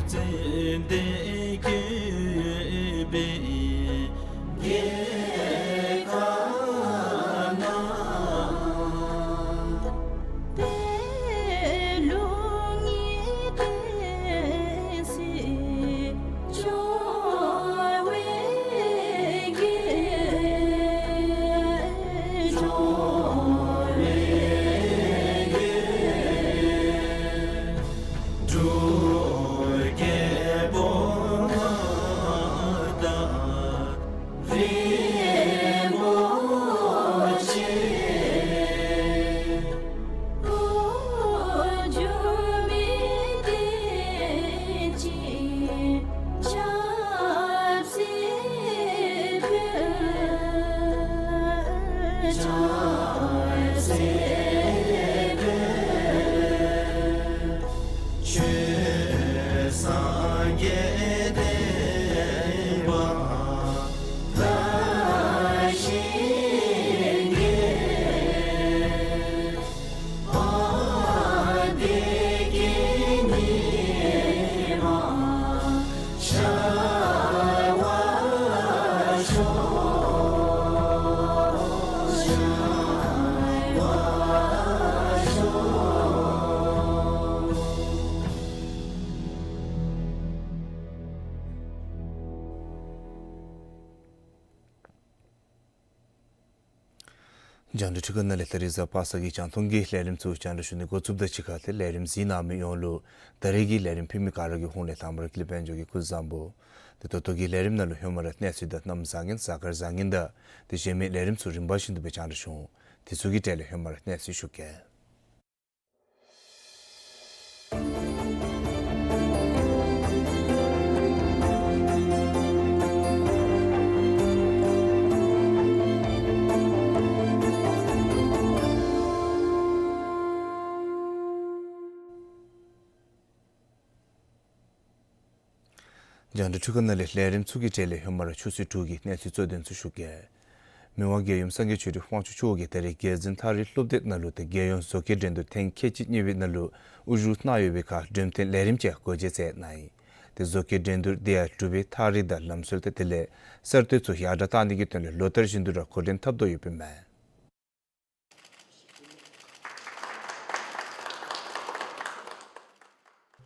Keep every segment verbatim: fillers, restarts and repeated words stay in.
ཙན་དན་བཀོད་པའི་རྒྱལ་ཁབ་ན། པད་ལུང་གི་བསྟན་སྲིད་འབྱུང་བའི་རྒྱལ། འབྱུང་བའི་རྒྱལ། འབྲུག་རྒྱལ་པོ་མངའ་བདག་རིན་པོ་ཆེ། འགོ་འཛུགས་མི་བསྟན་སྲིད་ཆབ་སྲིད་དཔལ། ཆབ་སྲིད་དཔལ། ཆོས་སངས་རྒྱས་བསྟན་པ་དར་ཞིང་རྒྱས། བདེ་སྐྱིད་ཉི་མ་ཤར་བར་ཤོག། ཤར་བར་ཤོག། རྒྱང་བསྒྲགས་འཕྲུལ་ཁང་ནང་ལས་ད་རིས་གཟའ་པ་སངས་ཀྱི་རྒྱང་མཐོང་གི་ལས་རིམ་ཚུ་རྒྱང་བསྒྲགས་ཞུ་ནི་འགོ་བཙུགས་དོ། ཅིག་ཁར་ཏེ་ལས་རིམ་གཟིགས་གནང་མི་ཡོངས་ལུ་ད་རིས་ཀྱི་ལས་རིམ་ཕུལ་མི་ག་ར་གི་ཧོངས་ལས་དང་པ་ར་ཀུན་ལེགས་དཔལ་འབྱོར་གྱིས་སྐུ་གཟུགས་བཟང་པོ། ཏེ་ད་ལྟོ་གི་ལས་རིམ་ནང་ལུ་ཧེ་མ་ར་གནས་ཚུལ་དང་གནམ་བཟང་ངན་གཟའ་སྐར་བཟང་ངན་དང་ཏེ་གཞན་མི་ལས་རིམ་ཚུ་རིམ་པ་བཞིན་དུ་སྦེ་རྒྱང་བསྒྲགས་ཞུ་འོང་། དེ་ཚུ་གི་གྲས་ལས་ཧེ་མ་ར་གནས་ཚུལ་ཞུ་གེ། རྒྱང་བསྒྲགས་འཕྲུལ་ཁང་ནང་ལས་ལས་རིམ་ཚུ་གི་གྲས་ལས་ཧེ་མ་ར་ཆུ་ཚོད་དྲུག་གི་གནས་ཚུལ་གཙོ་དོན་ཚུ་ཞུ་གེ། མི་དབང་རྒྱལ་ཡུམ་སངས་རྒྱས་ཆོས་རྗེ་དབང་ཕྱུག་མཆོག་གིས་ད་རིས་རྒྱལ་འཛིན་ཐག་རིང་སློབ་སྡེ་ནང་ལུ་ཏེ་རྒྱལ་ཡོངས་བཟོ་བཀོད་འགྲན་བསྡུར་ཐེངས་ཁལ་གཅིག་གཉིས་པའི་ནང་ལུ་དབུ་བཞུགས་གནང་ཡོད་པའི་ཁར་འགྲེམས་སྟོན་ལས་རིམ་ཅིག་སྒོ་འབྱེད་མཛད་གནང་ཡི། ཏེ་བཟོ་བཀོད་འགྲན་བསྡུར་དེ་ཡང་འབྲུག་པའི་ཐག་རིང་དང་ལམ་སྲོལ་དང་དེ་ལས་གསར་གཏོད་ཚུ་ཡར་དྲག་གཏང་ནི་གི་དོན་ལས་ལོ་ལྟར་བཞིན་དུ་ར་འགོ་འདྲེན་འཐབ་དོ་ཡོདཔ་ཨིན་མས།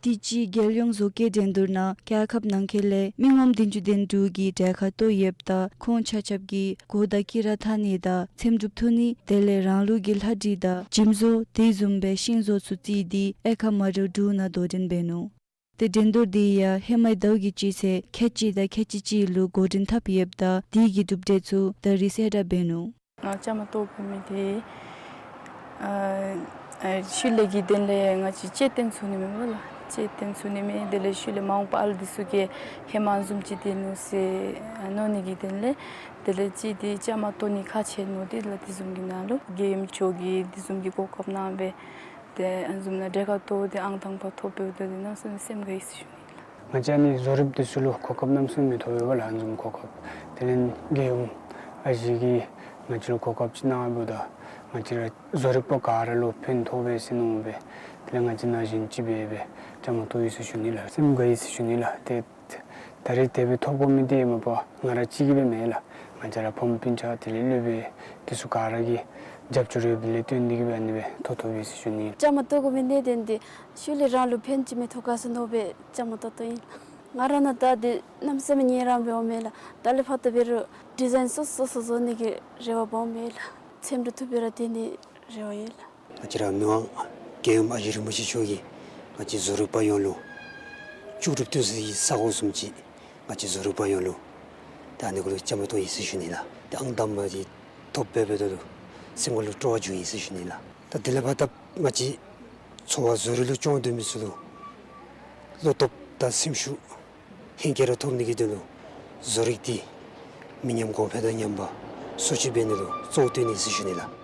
དུས་ཅི་རྒྱལ་ཡོངས་བཟོ་བཀོད་འགྲན་བསྡུར་ནང་རྒྱལ་ཁབ་ནང་འཁོད་ལས་མི་ངོམ་བདུན་ཅུ་དོན་དྲུག་གིས་གྲལ་ཁར་གཏོགས་ཡོདཔ་ད་ཁོང་ཆ་ཁྱབ་ཀྱིས་གོ་བརྡ་བསྐྱུར་ར་འཐག་ནི་དང་ཚེམ་དྲུབ་འཐུ་ནི་དེ་ལས་རང་ལུགས་ཀྱི་ལྷ་བྲིས་དང་འཇིམ་བཟོ་དེ་བཟུམ་སྦེ་ཤིང་བཟོ་ཚུ་བརྩིས་ཏེ་དབྱེ་ཁག་མ་འདྲཝ་དྲུག་ནང་དོ་འགྲན་འབད་ནུག། ཏེ་འགྲན་བསྡུར་དེ་ཡང་ཧེ་མའི་ཟླཝ་གི་སྤྱི་ཚེས་ཁལ་གཅིག་དང་ཁལ་གཅིག་གཅིག་ལུ་འགོ་འདྲེན་འཐབ་ཡོདཔ་ད་དེ་གི་གྲུབ་འབྲས་ཚུ་ད་རིས་གསལ་བསྒྲགས་འབད་ནུག། ང་བཅའ་མར་གཏོགས་དགོ་མི་དེ་ཨ་ཨ་ཤུལ་ལས་ཀྱི་དོན་ལས་ང་བཅས་ལྕེ་སྟོན་ཚུགས་ནི་མས་པ་ལགས། ལྕེ་སྟོན་ཚུགས་ནི་མས། དེ་ལས་ཤུལ་ལས་མ་འོངས་པ་ཨ་ལུ་འདི་ཚུ་གིས་ཧེ་མ་བཟུམ་ཅིག་སྟོན་ནུག་ཟེར་མནོ་ནི་གི་དོན་ལས། དེ་ལས་ཅིག་དེ་བཅའ་མར་གཏོགས་ནི་ཁག་ཆེ་ནུག། དེ་ལས་དེ་བཟུམ་གྱི་ནང་ལུ་རྒྱལ་ཡུམ་མཆོག་གིས་དེ་བཟུམ་གྱི་གོ་སྐབས་གནང་སྦེ་ཏེ་ཨ་ནི་བཟུམ་ནང་གྲལ་ཁར་གཏོགས་ཏེ་ཨང་དང་པ་ཐོབ་པའི་དོན་དེ་གནམ་མེད་ས་མེད་སེམས་དགའ་ཡི་ཟེར་ཞུ་ནི་ལགས། ང་བཅས་ནི་བཟོ་རིགཔ་འདི་ཚུ་ལུ་གོ་སྐབས་གནམ་མེད་ས་མེད་མི་ཐོབ་པས་པ་ལགས། ཨ་ནི་བཟུམ་གོ་སྐབས། དེ་ལས་རྒྱལ་ཡུམ་ཨ་ཞེ་གིས་ང་བཅས་ལུ་གོ་སྐབས་ཅིག་གནང་བ་ད་ང་བཅས་ར་བཟོ་རིག་པ་ག་ར་ལུ་ཕན་ཐོགས་པས་ཟེར་མནོ་སྦེ་དེ་ལས་ང་བཅས་ནང་བཞིན་ཅིག་སྦེ་སྦེ་བཅའ་མར་གཏོགས་ཡི་ཟེར་ཞུ་ནི་ལགས། སེམས་དགའ་ཡི་ཟེར་ཞུ་ནི་ལགས། ཏེ་ད་རིས་དེ་སྦེ་ཐོབ་དགོ་མི་འདི་མ་པ་ང་ར་གཅིག་གིས་སྦེ་མེན་ལགས། ང་བཅས་ར་ཕམ་སྤུན་ཆ་དེ་ལས་སློབ་དཔོན་འདི་ཚུ་ག་ར་གི་རྒྱབ་སྐྱོར་ཡོདཔ་ལས་བརྟེན་ཏེ་གིས་སྦེ་ཨ་ནི་སྦེ་ཐོབ་ཐོབ་ཡི་ཟེར་ཞུ་ནི། བཅའ་མར་གཏོགས་དགོ་མི་གནད་དོན་འདི་ཤུལ་ལས་རང་ལུ་ཕན་ཅིག་མི་ཐོགས་ག་ཟེར་མནོ་སྦེ་བཅའ་མར་གཏོགས་གཏོགསཔ་ཨིན། ང་ར་ནང་ད་འདི་གནམ་མེད་ས་མེད་ངལ་རངས་སྦེ་འོངམ་མས་ལགས། ད་ལས་ཕར་ད་འབད་རུང་ཌི་ཛའིན་སོ་སོ་སོ་སོ་བཟོ་ནི་གི་རེ་བ་འབག་འོངམ་མས་ལགས། ཚེམ་དྲུབ་འཐུ་སྦེ་ར་སྡོད་ནི་རེ་བ་ཡོད་ལགས། ང་བཅས་ར་མི་དབང་རྒྱལ་ཡུམ་ཨ་ཞེ་རིན་པོ་ཆེ་མཆོག་གིས་ང་བཅས་བཟོ་རིག་པ་ཡོངས་ལུ་ལྕོགས་གྲུབ་སྟོན་ས་གི་ས་གོ་བཟུམ་ཅིག་ང་བཅས་བཟོ་རིག་པ་ཡོངས་ལུ་ད་ཨ་ནི་གུ་ལུ་བཅའ་མར་གཏོགས་ཡི་ཟེར་ཞུ་ནི་ལགས། ཏེ་ཨང་དང་པ་འདི་ཐོབ་འབདཝ་ད་ལུ་སེམས་ཁར་ལུ་སྤྲོ་བ་འབྱུང་ཡི་ཟེར་ཞུ་ནི་ལགས། ད་དེ་ལས་ཕར་ད་ང་བཅས་འཚོ་བ་བཟོ་རིག་ལུ་སྐྱོང་སྡོད་མི་ཚུ་ལུ་བློ་སྟོབས་དང་སེམས་ཤུགས་ཧེང་སྐལ་ར་ཐོབ་ནི་གི་དོན་ལུ་བཟོ་རིག་འདི་མི་ཉམས་གོང་འཕེལ་དང་ཉམས་པ་སོར་ཆུད་འབད་ནི་ལུ་གཙོ་བོ་བཏོན་ཡི་ཟེར་ཞུ་ནི་ལགས།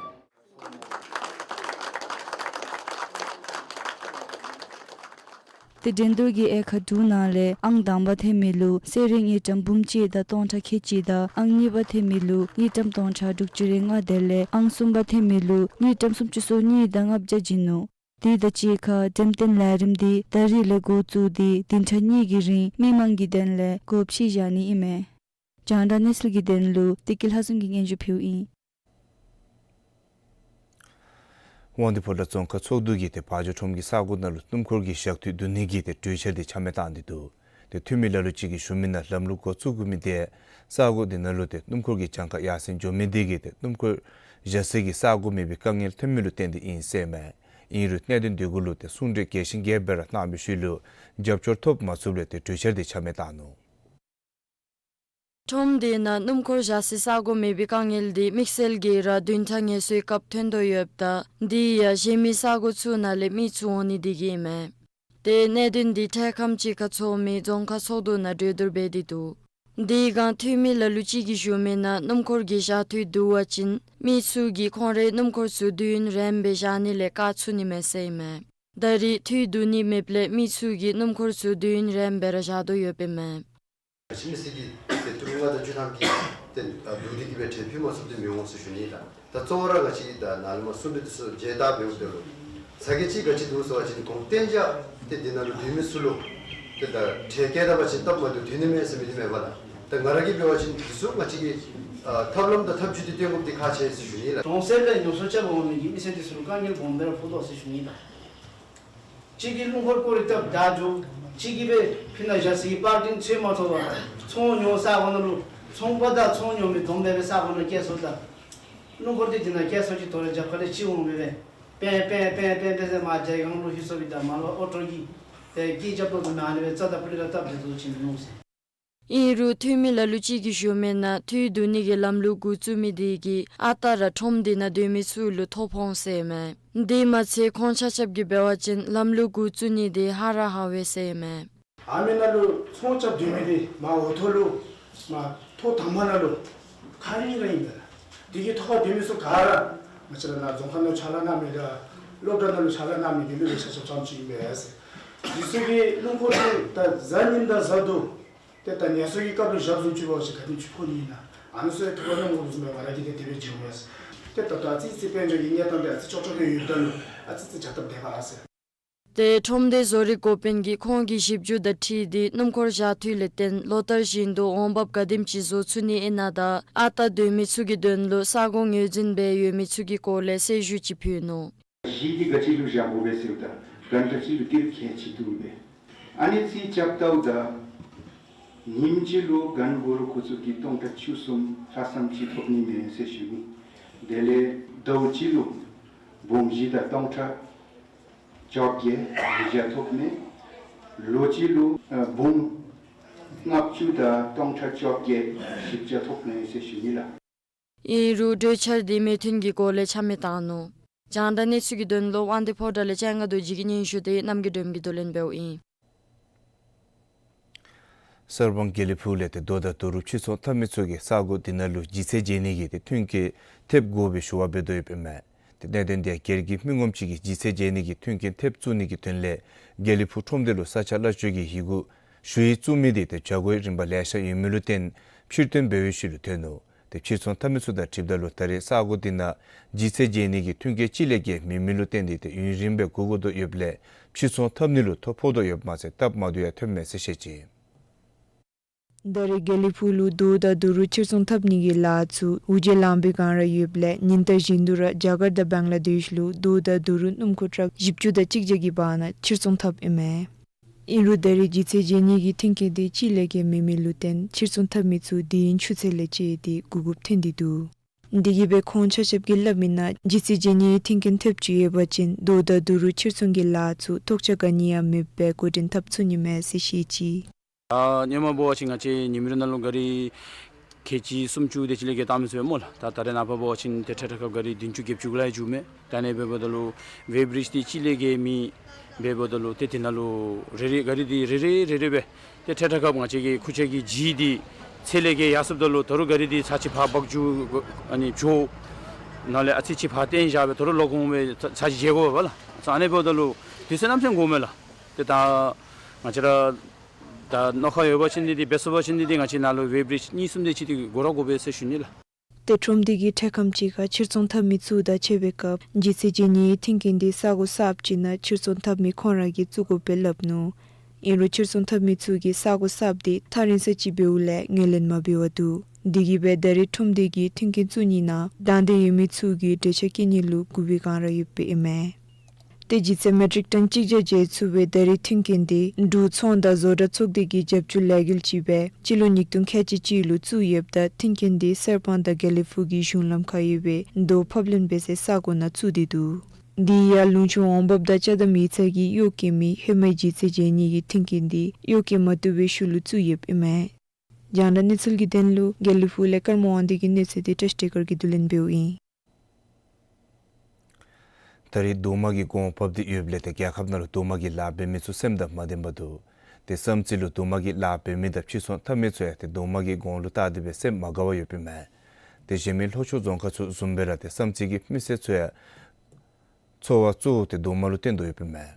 ཏེ་འགྲན་བསྡུར་གྱི་དབྱེ་ཁག་དྲུག་ནང་ལས་ཨང་དང་པ་ཐོན་མི་ལུ་གསོལ་རས་དངུལ་ཀྲམ་འབུམ་གཅིག་དང་སྟོང་ཕྲག་ཁལ་གཅིག་དང་ཨང་གཉིས་པ་ཐོན་མི་ལུ་དངུལ་ཀྲམ་སྟོང་ཕྲག་དྲུག་ཅུ་རེ་ལྔ་དེ་ལས་ཨང་གསུམ་པ་ཐོན་མི་ལུ་དངུལ་ཀྲམ་སུམ་ཅུ་སོ་གཉིས་དང་ལྔ་བརྒྱ་བྱིན་ནུག། དེ་དང་གཅིག་ཁར་འགྲེམས་སྟོན་ལས་རིམ་འདི་ད་རིས་ལས་འགོ་བཙུགས་ཏེ་བདུན་ཕྲག་གཉིས་ཀྱི་རིང་མི་མང་གི་དོན་ལས་སྒོ་ཕྱེ་བཞག་ནི་ཨིན་མས། རྒྱང་བསྒྲགས་གནས་ཚུལ་གྱི་དོན་ལུ་བདེ་སྐྱིད་ལྷ་འཛོམས་ཀྱིས་སྙན་ཞུ་ཕུལཝ་ཨིན། དབང་འདུས་ཕོ་བྲང་རྫོང་ཁག་ཚོགས་འདུ་གིས་ཏེ་བ་འཇོ་ཁྲོམ་གྱི་ས་གོ་ནང་ལུ་སྣུམ་འཁོར་གྱི་བཞག་འཐུས་བསྡུ་ནི་གི་ཏེ་གྲོས་འཆར་དེ་ཆ་མེད་བཏང་སྟེ་འདུག། ཏེ་འཐུས་མི་ལ་ལུ་ཅིག་གིས་ཞུ་མི་ནང་ལམ་ལུགས་འགོ་བཙུགས་དགོ་མི་དེ་ས་གོ་དེ་ནང་ལུ་ཏེ་སྣུམ་འཁོར་གྱི་གྱངས་ཁ་ཡར་སེང་འགྱོ་མི་དེ་གིས་ཏེ་སྣུམ་འཁོར་བཞག་སའི་གི་ས་གོ་མེད་པའི་དཀའ་ངལ་ཐོན་མི་ལུ་བརྟེན་ཏེ་ཨིན་ཟེར་མས། ཨིན་རུང་གནད་དོན་དེ་གུ་ལུ་ཏེ་གསུང་གྲོས་རྒྱས་ཤིང་རྒྱས་པ་ར་གནང་བའི་ཤུལ་ལུ་རྒྱབ་སྐྱོར་ཐོབ་མ་ཚུགསཔ་ལས་ཏེ་གྲོས་འཆར་དེ་ཆ་མེད་བཏང་ནུག། ཁྲོམ་དེ་ནང་སྣུམ་འཁོར་བཞག་སའི་ས་གོ་མེད་པའི་དཀའ་ངལ་དེ་དམིགས་བསལ་གྱིས་ར་བདུན་ཕྲག་ངལ་གསོའི་སྐབས་ཐོན་དོ་ཡོདཔ་ད་དེ་ཡང་གཞན་མི་ས་གོ་ཚུ་ནང་ལས་མི་ཚུ་འོང་ནི་དེ་གིས་ཨིན་མས། ཏེ་གནད་དོན་དེ་འཕྲལ་ཁམས་ཅིག་ཁར་ཚོགས་མི་རྫོང་ཁག་ཚོགས་འདུ་ནང་གྲོས་བསྡུར་འབད་དེ་འདུག། དེ་སྒང་འཐུས་མི་ལ་ལུ་ཅིག་གིས་ཞུ་མི་ནང་སྣུམ་འཁོར་གྱི་བཞག་འཐུས་བསྡུ་བ་ཅིན་མི་ཚུ་གིས་ཁོང་རའི་སྣུམ་འཁོར་ཚུ་དུས་ཡུན་རིངམོ་སྦེ་བཞག་ནི་ལས་བཀག་ཚུགས་ནི་མས་ཟེར་ཨིན་མས། ད་རིས་འཐུས་བསྡུ་ནི་མེདཔ་ལས་མི་ཚུ་གིས་སྣུམ་འཁོར་ཚུ་དུས་ཡུན་རིངམོ་སྦེ་ར་བཞག་དོ་ཡོདཔ་ཨིན་མས། ཕྱི་མི་སེར་གྱིས་ཏེ་ཏི་རུ་ལྔ་དང་བཅུ་ཐམ་གྱི་ཏེ་བསྡུ་སྟེ་གི་སྦེ་ཁྲལ་ཕུལ་མ་ཚུགསཔ་འདི་མི་འོང་ཟེར་ཞུ་ནི་ལགས། ད་གཙོ་བོ་ར་ང་བཅས་ཀྱིས་ད་ནཱ་ལས་མར་གསུངས་པའི་དུས་སུ་མཇལ་བལྟ་འབདཝ་ད་ལུ་ཚ་གྱང་ཅིག་ག་ཅི་འདུག་ཟེར་བ་ཅིན་གོང་གཏན་འཇགས་ཏེ་འདི་ནང་ལུ་སྡོད་མི་ཚུ་ལུ་ཏེ་ད་ཁྲལ་བཀལ་བཏང་པ་ཅིན་སྟབས་མ་བདེཝ་ཐོན་ནི་མས་ཟེར་མི་འདི་མེན་པ་ལགས། ད་ང་ར་གིས་འབད་བ་ཅིན་འདི་ཚུ་ང་བཅས་ཀྱིས་ཨ་ཐབས་ལམ་དང་ཐབས་བྱུས་འདི་སྟོན་དགོཔ་འདི་ཁག་ཆེ་ཟེར་ཞུ་ནི་ལགས། གྲོང་གསེབ་ལས་ཉོ་ཚོང་རྐྱབ་འོང་མི་གི་མི་སེར་འདི་ཚུ་ལུ་དཀའ་ངལ་སྦོམ་སྦེ་ར་ཕོག་དོ་ཟེར་ཞུ་ནི་ལགས། གཅིག་གིས་སྣུམ་འཁོར་སྐོར་ར་བཏབ་ད་འགྱོ། གཅིག་གིས་སྦེ་ཕི་ནང་བཞག་སའི་པར་ཀིང་འཚོལ་མ་ཐོབ་པར་ཚོང་ཉོ་ས་གོ་ནང་ལུ་ཚོང་པ་དང་ཚོང་ཉོ་མི་བསྡོམས་སྦེ་སྦེ་ས་གོ་ནང་བསྐྱལ་སོ་ད། སྣུམ་འཁོར་འདི་འདི་ནང་བསྐྱལ་སོ་ཅིག་དོ་རུང་རྒྱབ་ཁ་ལས་ཅིག་འོང་མི་སྦེ་པེ་པེ་པེ་པེ་པེ་ཟེར་མར་རྒྱལ་ཁང་ལུ་ལྷོད་སོ་བའི་ད་མར་ལུ་ཨོ་ཊོ་གིས་ཏེ་སྐད་རྐྱབ་དོ་བཟུམ་ཨ་ནི་སྦེ་རྩ་དང་པུ་ལི་ར་བཏབ་སྟེ་འགྱོ་ཅི་མི་འོང་ཟེར། ཨིན་རུང་འཐུས་མི་ལ་ལུ་ཅིག་གིས་ཞུ་མི་ནང་འཐུས་བསྡུ་ནི་གི་ལམ་ལུགས་འགོ་བཙུགས་མི་དེ་གིས་ཨ་རྟག་ར་ཁྲོམ་དེ་ནང་སྡོད་མི་ཚུ་ལུ་ཐོ་ཕོག་འོང་ཟེར་མས། དེ་མ་ཚད་ཁོང་ཆ་ཁྱབ་ཀྱིས་འབད་བ་ཅིན་ལམ་ལུགས་འགོ་བཙུགས་ནི་དེ་ཧ་ར་ཧ་བས་ཟེར་མས། ཨ་མི་ནང་ལུ་ཚོང་རྐྱབ་སྡོད་མི་དེ་མར་འོག་ཐོག་ལུ་མར་ཐོག་དང་པ་ནང་ལུ་ཁ་རིང་ར་ཨིན་པས་ལགས། དེ་གི་ཐོག་ཁར་སྡོད་མི་ཚུ་ག་ར་ང་བཅས་ར་ནཱ་རྫོང་ཁག་ནང་ཕྱག་ལཱ་གནང་མི་དང་སློབ་གྲྭ་ནང་ལུ་ཕྱག་ལཱ་གནང་མི་དེ་ལུ་ལེ་ཤ་ཆ་ཁྱབ་ཙམ་ཅིག་ཨིན་པས། དེ་ཚུ་གིས་སྣུམ་འཁོར་དེ་ད་གཟའ་ཉིམ་དང་གཟའ་དུས་ཏེ་ད་ངལ་གསོ་གི་སྐབས་ལུ་བཞགཔ་བཟུམ་ཅིག་འབད་བ་ཅིན་ག་དེམ་ཅིག་ཕོག་ནི་ཨིན་ན། ཨ་ནི་ཚུ་ཡང་ཐུགས་ཁར་མནོ་དགོཔ་བཟུམ་སྦེ་ང་ར་གིས་ཏེ་དེ་སྦེ་མཇལཝ་མས། ཏེ་ད་ལྟོ་ཨ་ཙི་ཙི་དཔལ་འབྱོར་གྱི་གནས་སྟངས་དེ་ཨ་ཙི་ཅོག་ཅོག་སྦེ་ཡོདཔ་ད་ལུ་ཨ་ཙི་ཙི་བྱ་སྟབས་བདེ་བས་ཟེར། ཏེ་ཁྲོམ་སྡེའི་བཟོ་རིག་འགོ་དཔོན་གྱིས་ཁོང་གི་ཞིབ་འཇུག་དང་འཁྲིལ་ཏེ་སྣུམ་འཁོར་བཞག་འཐུས་ལས་བརྟེན་ལོ་ལྟར་བཞིན་དུ་འོང་འབབ་ག་དེམ་ཅིག་བཟོ་ཚུགས་ནི་ཨིན་ན་དང་ཨ་རྟག་སྡོད་མི་ཚུ་གི་དོན་ལུ་ས་གོ་ངོས་འཛིན་འབད་ཡོད་མི་ཚུ་གི་སྐོར་ལས་གསལ་ཞུ་ཅིག་ཕུལ་ནུག། གཞི་འདི་ག་ཅི་ལུ་བཞག་དགོ་པས་ཟེརཝ་ད་གན་ག་ཅི་ལུ་སྟེར་གལ་ཆེ་འདུག་པས། ཨ་ནི་ཅིག་རྐྱབ་བལྟཝ་ད་ཉིནམ་གཅིག་ལུ་གན་གུ་རུ་ཁོ་ཚུ་གིས་སྟོང་ཕྲག་བཅུ་གསུམ་ལྷག་ཙམ་ཅིག་ཐོབ་ནི་མས་ཟེར་ཞུ་ནི། དེ་ལས་ཟླཝ་གཅིག་ལུ་འབུམ་བཞི་དང་སྟོང་ཕྲག་བཅོ་བརྒྱད་ཉིས་བརྒྱ་ཐོབ་མས། ལོ་གཅིག་ལུ་ཨ་འབུམ་ལྔ་བཅུ་དང་སྟོང་ཕྲག་བཅོ་བརྒྱད་བཞི་བརྒྱ་ཐོབ་མས་ཟེར་ཞུ་ནི་ལགས། ཨིན་རུང་གྲོས་འཆར་དེ་མོས་མཐུན་གྱི་སྒོ་ལས་ཆ་མེད་བཏང་ནུག། རྒྱང་བསྒྲགས་གནས་ཚུལ་གྱི་དོན་ལུ་དབང་འདུས་ཕོ་བྲང་ལས་ལྕང་དགའ་རྡོ་རྗེ་གི་སྙན་ཞུ་དེ་རྣམ་རྒྱལ་སྒྲོལ་མ་གིས་བསྡུ་ལེན་འབདཝ་ཨིན། གསར་སྤང་དགེ་ལེགས་ཕུག་ལས་ཏེ་རྡོ་དང་རྡོ་རུག་ཕྱིར་ཚོང་འཐབ་མི་ཚུ་གིས་ས་གོ་དེ་ནང་ལུ་ལྗིད་ཚད་འཇལ་ནི་གི་ཏེ་མཐུན་རྐྱེན་ཐེབས་དགོ་པའི་ཞུ་བ་འབད་དོ་ཡོདཔ་ཨིན་མས། ཏེ་གནད་དོན་དེ་སྒེར་གྱི་མི་ངོམ་ཅིག་གིས་ལྗིད་ཚད་འཇལ་ནི་གི་མཐུན་རྐྱེན་ཐེབས་བཙུགས་ནི་གི་དོན་ལས་དགེ་ལེགས་ཕུག་ཁྲོམ་སྡེ་ལུ་ས་ཆ་གླ་སྤྱོད་ཀྱི་ཡི་གུ་ཞུ་ཡིག་བཙུགས་མི་དེ་ཏེ་བྱ་སྒོའི་རིམ་པ་ལེ་ཤ་ཡོད་མི་ལུ་བརྟེན་ཕྱིར་བཏོན་འབད་བའི་ཤུལ་ལུ་ཐོན་ནུག། ཏེ་ཕྱིར་ཚོང་འཐབ་མི་ཚུ་དང་འཁྲིལཝ་ད་ལུ་ད་རེས་ས་གོ་དེ་ནང་ལྗིད་ཚད་འཇལ་ནི་གི་མཐུན་རྐྱེན་གཅིག་ལས་བརྒལ་མེད་མི་ལུ་བརྟེན་ཏེ་ཏེ་ཡུན་རིངམོ་སྦེ་སྒུག་དགོ་དོ་ཡོདཔ་ལས་ཕྱིར་ཚོང་འཐབ་ནི་ལུ་ཐོ་ཕོག་དོ་ཡོདཔ་མ་ཚད་སྟབས་མ་བདེཝ་ཡང་ཐོནམ་མས་ཟེར་བཤད་ཅི། ད་རེས་དགེ་ལེགས་ཕུག་ལུ་རྡོ་དང་རྡོ་རུག་ཕྱིར་ཚོང་འཐབ་ནི་གི་ལཱ་ཚུ་འུར་བརྗོད་ལང་པའི་སྒང་ར་ཡོདཔ་ལས་ཉིན་ལྟར་བཞིན་དུ་ར་རྒྱ་གར་དང་བང་ལ་དེཤ་ལུ་རྡོ་དང་རྡོ་རུག་སྣུམ་འཁོར་ཊཱག་བཞི་བཅུ་དང་གཅིག་བརྒྱ་གི་བར་ན་ཕྱིར་ཚོང་འཐབ་ཨིན་མས། ཨིན་རུང་ད་རེས་ལྗིད་ཚད་འཇལ་ནི་གི་མཐུན་རྐྱེན་དེ་གཅིག་ལས་བརྒལ་མེད་མི་ལུ་བརྟེན་ཕྱིར་ཚོང་འཐབ་མི་ཚུ་དུས་ཡུན་ཆུ་ཚོད་ལས་བཅད་དེ་སྒུག་དགོཔ་ཐོན་ཏེ་འདུག། དེ་གིས་སྦེ་ཁོང་ཆ་ཁྱབ་ཀྱིས་སླབ་མི་ནང་ལྗིད་ཚད་འཇལ་ནི་གི་མཐུན་རྐྱེན་ཐེབས་ཅིག་ཡོད་པ་ཅིན་རྡོ་དང་རྡོ་རུག་ཕྱིར་ཚོང་གི་ལཱ་ཚུ་ཐོགས་ཆགས་ག་ནི་ཡང་མེདཔ་སྦེ་འགོ་འདྲེན་འཐབ་ཚུགས་ནི་མས་ཟེར་བཤད་ཅི། ཨ་སྔོན་མ་འབད་བ་ཅིན་ང་བཅས་ཉིན་མོའི་ནང་ལུ་ག་རི་ཁལ་གཅིག་སུམ་ཅུ་དེ་ཅིག་ལས་བརྒལ་བཏང་མི་ཚུགས་པས་སྨོ་ལགས། ད་ད་རེས་ནངས་པ་འབད་བ་ཅིན་ཏེ་ཁྲལ་དྲག་ཁར་ག་རི་བདུན་ཅུ་བརྒྱད་ཅུ་ལས་འགྱོཝ་མས། ད་ཨ་ནི་འབདཝ་ད་ལུ་ཝེ་བི་རིཇ་དེ་གཅིག་ལས་བརྒལ་མེད་འབདཝ་ད་ལུ་ཏེ་དེ་ནང་ལུ་རེ་རེ་ག་རི་དེ་རེ་རེ་རེ་རེ་སྦེ་ཏེ་ཁྲལ་དྲག་ཁར་ང་བཅས་ཀྱི་ཁུར་ཆ་གི་ལྗིད་དེ་ཚད་ལས་བརྒལ་ཡར་སོངམ་ད་ལུ་ད་རུང་ག་རི་དེ་ཚར་གཅིག་ཕར་འབག་འགྱོ་ཨ་ནི་འགྱོ་ནཱ་ལས་ཨ་ཙི་ཅིག་ཕར་བཏོན་བཞག་སྦེ་ད་རུང་ལོག་འོང་སྦེ་ཚར་གཅིག་འཇལ་དགོ་པས་ལགས། ཨ་ནི་འབདཝ་ད་ལུ་དུས་ཚོད་གནམ་མེད་ས་མེད་འགོརཝ་མས་ལགས། ཏེ་ད་ང་བཅས་ར་ད་གནོད་ཁག་ཡོད་པ་ཅིན་འདི་འདི་འབད་ཚུགས་པ་ཅིན་འདི་འདི་ང་བཅས་ནཱ་ལུ་ཝེ་བི་རིཇ་གཉིས་གསུམ་དེ་ཅིག་འདི་དགོ་ར་དགོ་པས་ཟེར་ཞུ་ནི་ལགས། ཏེ་ཁྲོམ་སྡེ་གི་འཕྲལ་ཁམས་ཅིག་ཁར་ཕྱིར་ཚོང་འཐབ་མི་ཚུ་དང་ཕྱད་པའི་སྐབས་ལྗིད་ཚད་འཇལ་ནིའི་མཐུན་རྐྱེན་དེ་ས་གོ་གསརཔ་ཅིག་ནང་ཕྱིར་ཚོང་འཐབ་མི་ཁོང་ར་གིས་བཙུགས་དགོཔ་སྦེ་སླབ་ནུག། ཨིན་རུང་ཕྱིར་ཚོང་འཐབ་མི་ཚུ་གིས་ས་གོ་གསརཔ་དེ་ཐག་རིང་ས་ཅིག་འབདཝ་ལས་ངོས་ལེན་མ་འབད་བར་འདུག། དེ་གིས་སྦེ་ད་རེས་ཁྲོམ་སྡེ་གིས་མཐུན་རྐྱེན་བཙུགས་ནི་ནང་དང་འདོད་ཡོད་མི་ཚུ་གིས་གྲོས་འཆར་བཀོད་ནི་ལུ་སྒུག་པའི་བསྒང་ར་ཡོདཔ་ཨིན་མས། ཏེ་ལྗིད་ཚད་མེ་ཊིག་ཊོན་གཅིག་བརྒྱ་འཇལ་ཚུགས་པའི་ད་རེས་མཐུན་རྐྱེན་དེ་འབྲུག་ཚོང་དང་བཟོ་གྲྭ་ཚོགས་སྡེ་གི་རྒྱབ་སྐྱོར་ལས་འགུལ་ཅིག་སྦེ་སྤྱི་ལོ་ཉིས་སྟོང་ཁལ་གཅིག་གཅིག་ལུ་བཙུགས་ཡོདཔ་ད་མཐུན་རྐྱེན་དེ་གསེར་སྤང་དང་དགེ་ལེགས་ཕུག་གི་གཞུང་ལམ་ཁར་ཡོད་པའི་མདོ་ཕབ་ལེན་འབད་སའི་ས་གོ་ནང་བཙུགས་ཏེ་འདུག། དེ་ཡང་ལུང་ཕྱོགས་འོང་འབབ་དང་ཅ་དམ་ཡིག་ཚང་གིས་གཡོག་བཀོལ་མི་ཧེ་མའི་ལྗིད་ཚད་འཇལ་ནི་གི་མཐུན་རྐྱེན་དེ་གཡོག་བཀོལ་མ་བཏུབ་པའི་ཤུལ་ལུ་བཙུགས་ཡོདཔ་ཨིན་མས། རྒྱང་བསྒྲགས་གནས་ཚུལ་གྱི་དོན་ལུ་དགེ་ལེགས་ཕུག་ལས་ཀརྨ་དབང་འདུས་ཀྱི་གནས་ཚུལ་དེ་བཀྲ་ཤིས་བདེ་སྐར་གྱིས་བསྡུ་ལེན་འབདཝ་ཨིན། ད་རེས་རྡོག་མ་གི་གོང་འཕར་ཏེ་ཡོདཔ་ལས་ཏེ་རྒྱལ་ཁབ་ནང་ལུ་རྡོག་མ་གི་ལཱ་འབད་མི་ཚུ་སེམས་དང་མ་ལྡན་པར་འདུག། ཏེ་བསམ་རྩེ་ལུ་རྡོག་མ་གི་ལཱ་འབད་མི་དང་ཕྱིར་ཚོང་འཐབ་མི་ཚུ་ཡང་ཏེ་རྡོག་མ་གི་གོང་ལུ་བལྟ་སྟེ་སྦེ་སེམས་མ་དགའ་བར་ཡོདཔ་ཨིན་མས། ཏེ་གཞན་མི་ལྷོ་ཕྱོགས་རྫོང་ཁག་ཚུ་བཟུམ་སྦེ་ར་ཏེ་བསམ་རྩེ་གི་མི་སེར་ཚུ་ཡང་འཚོ་བ་གཙོ་བོ་ཏེ་རྡོག་མ་ལུ་བརྟེན་དོ་ཡོདཔ་ཨིན་མས།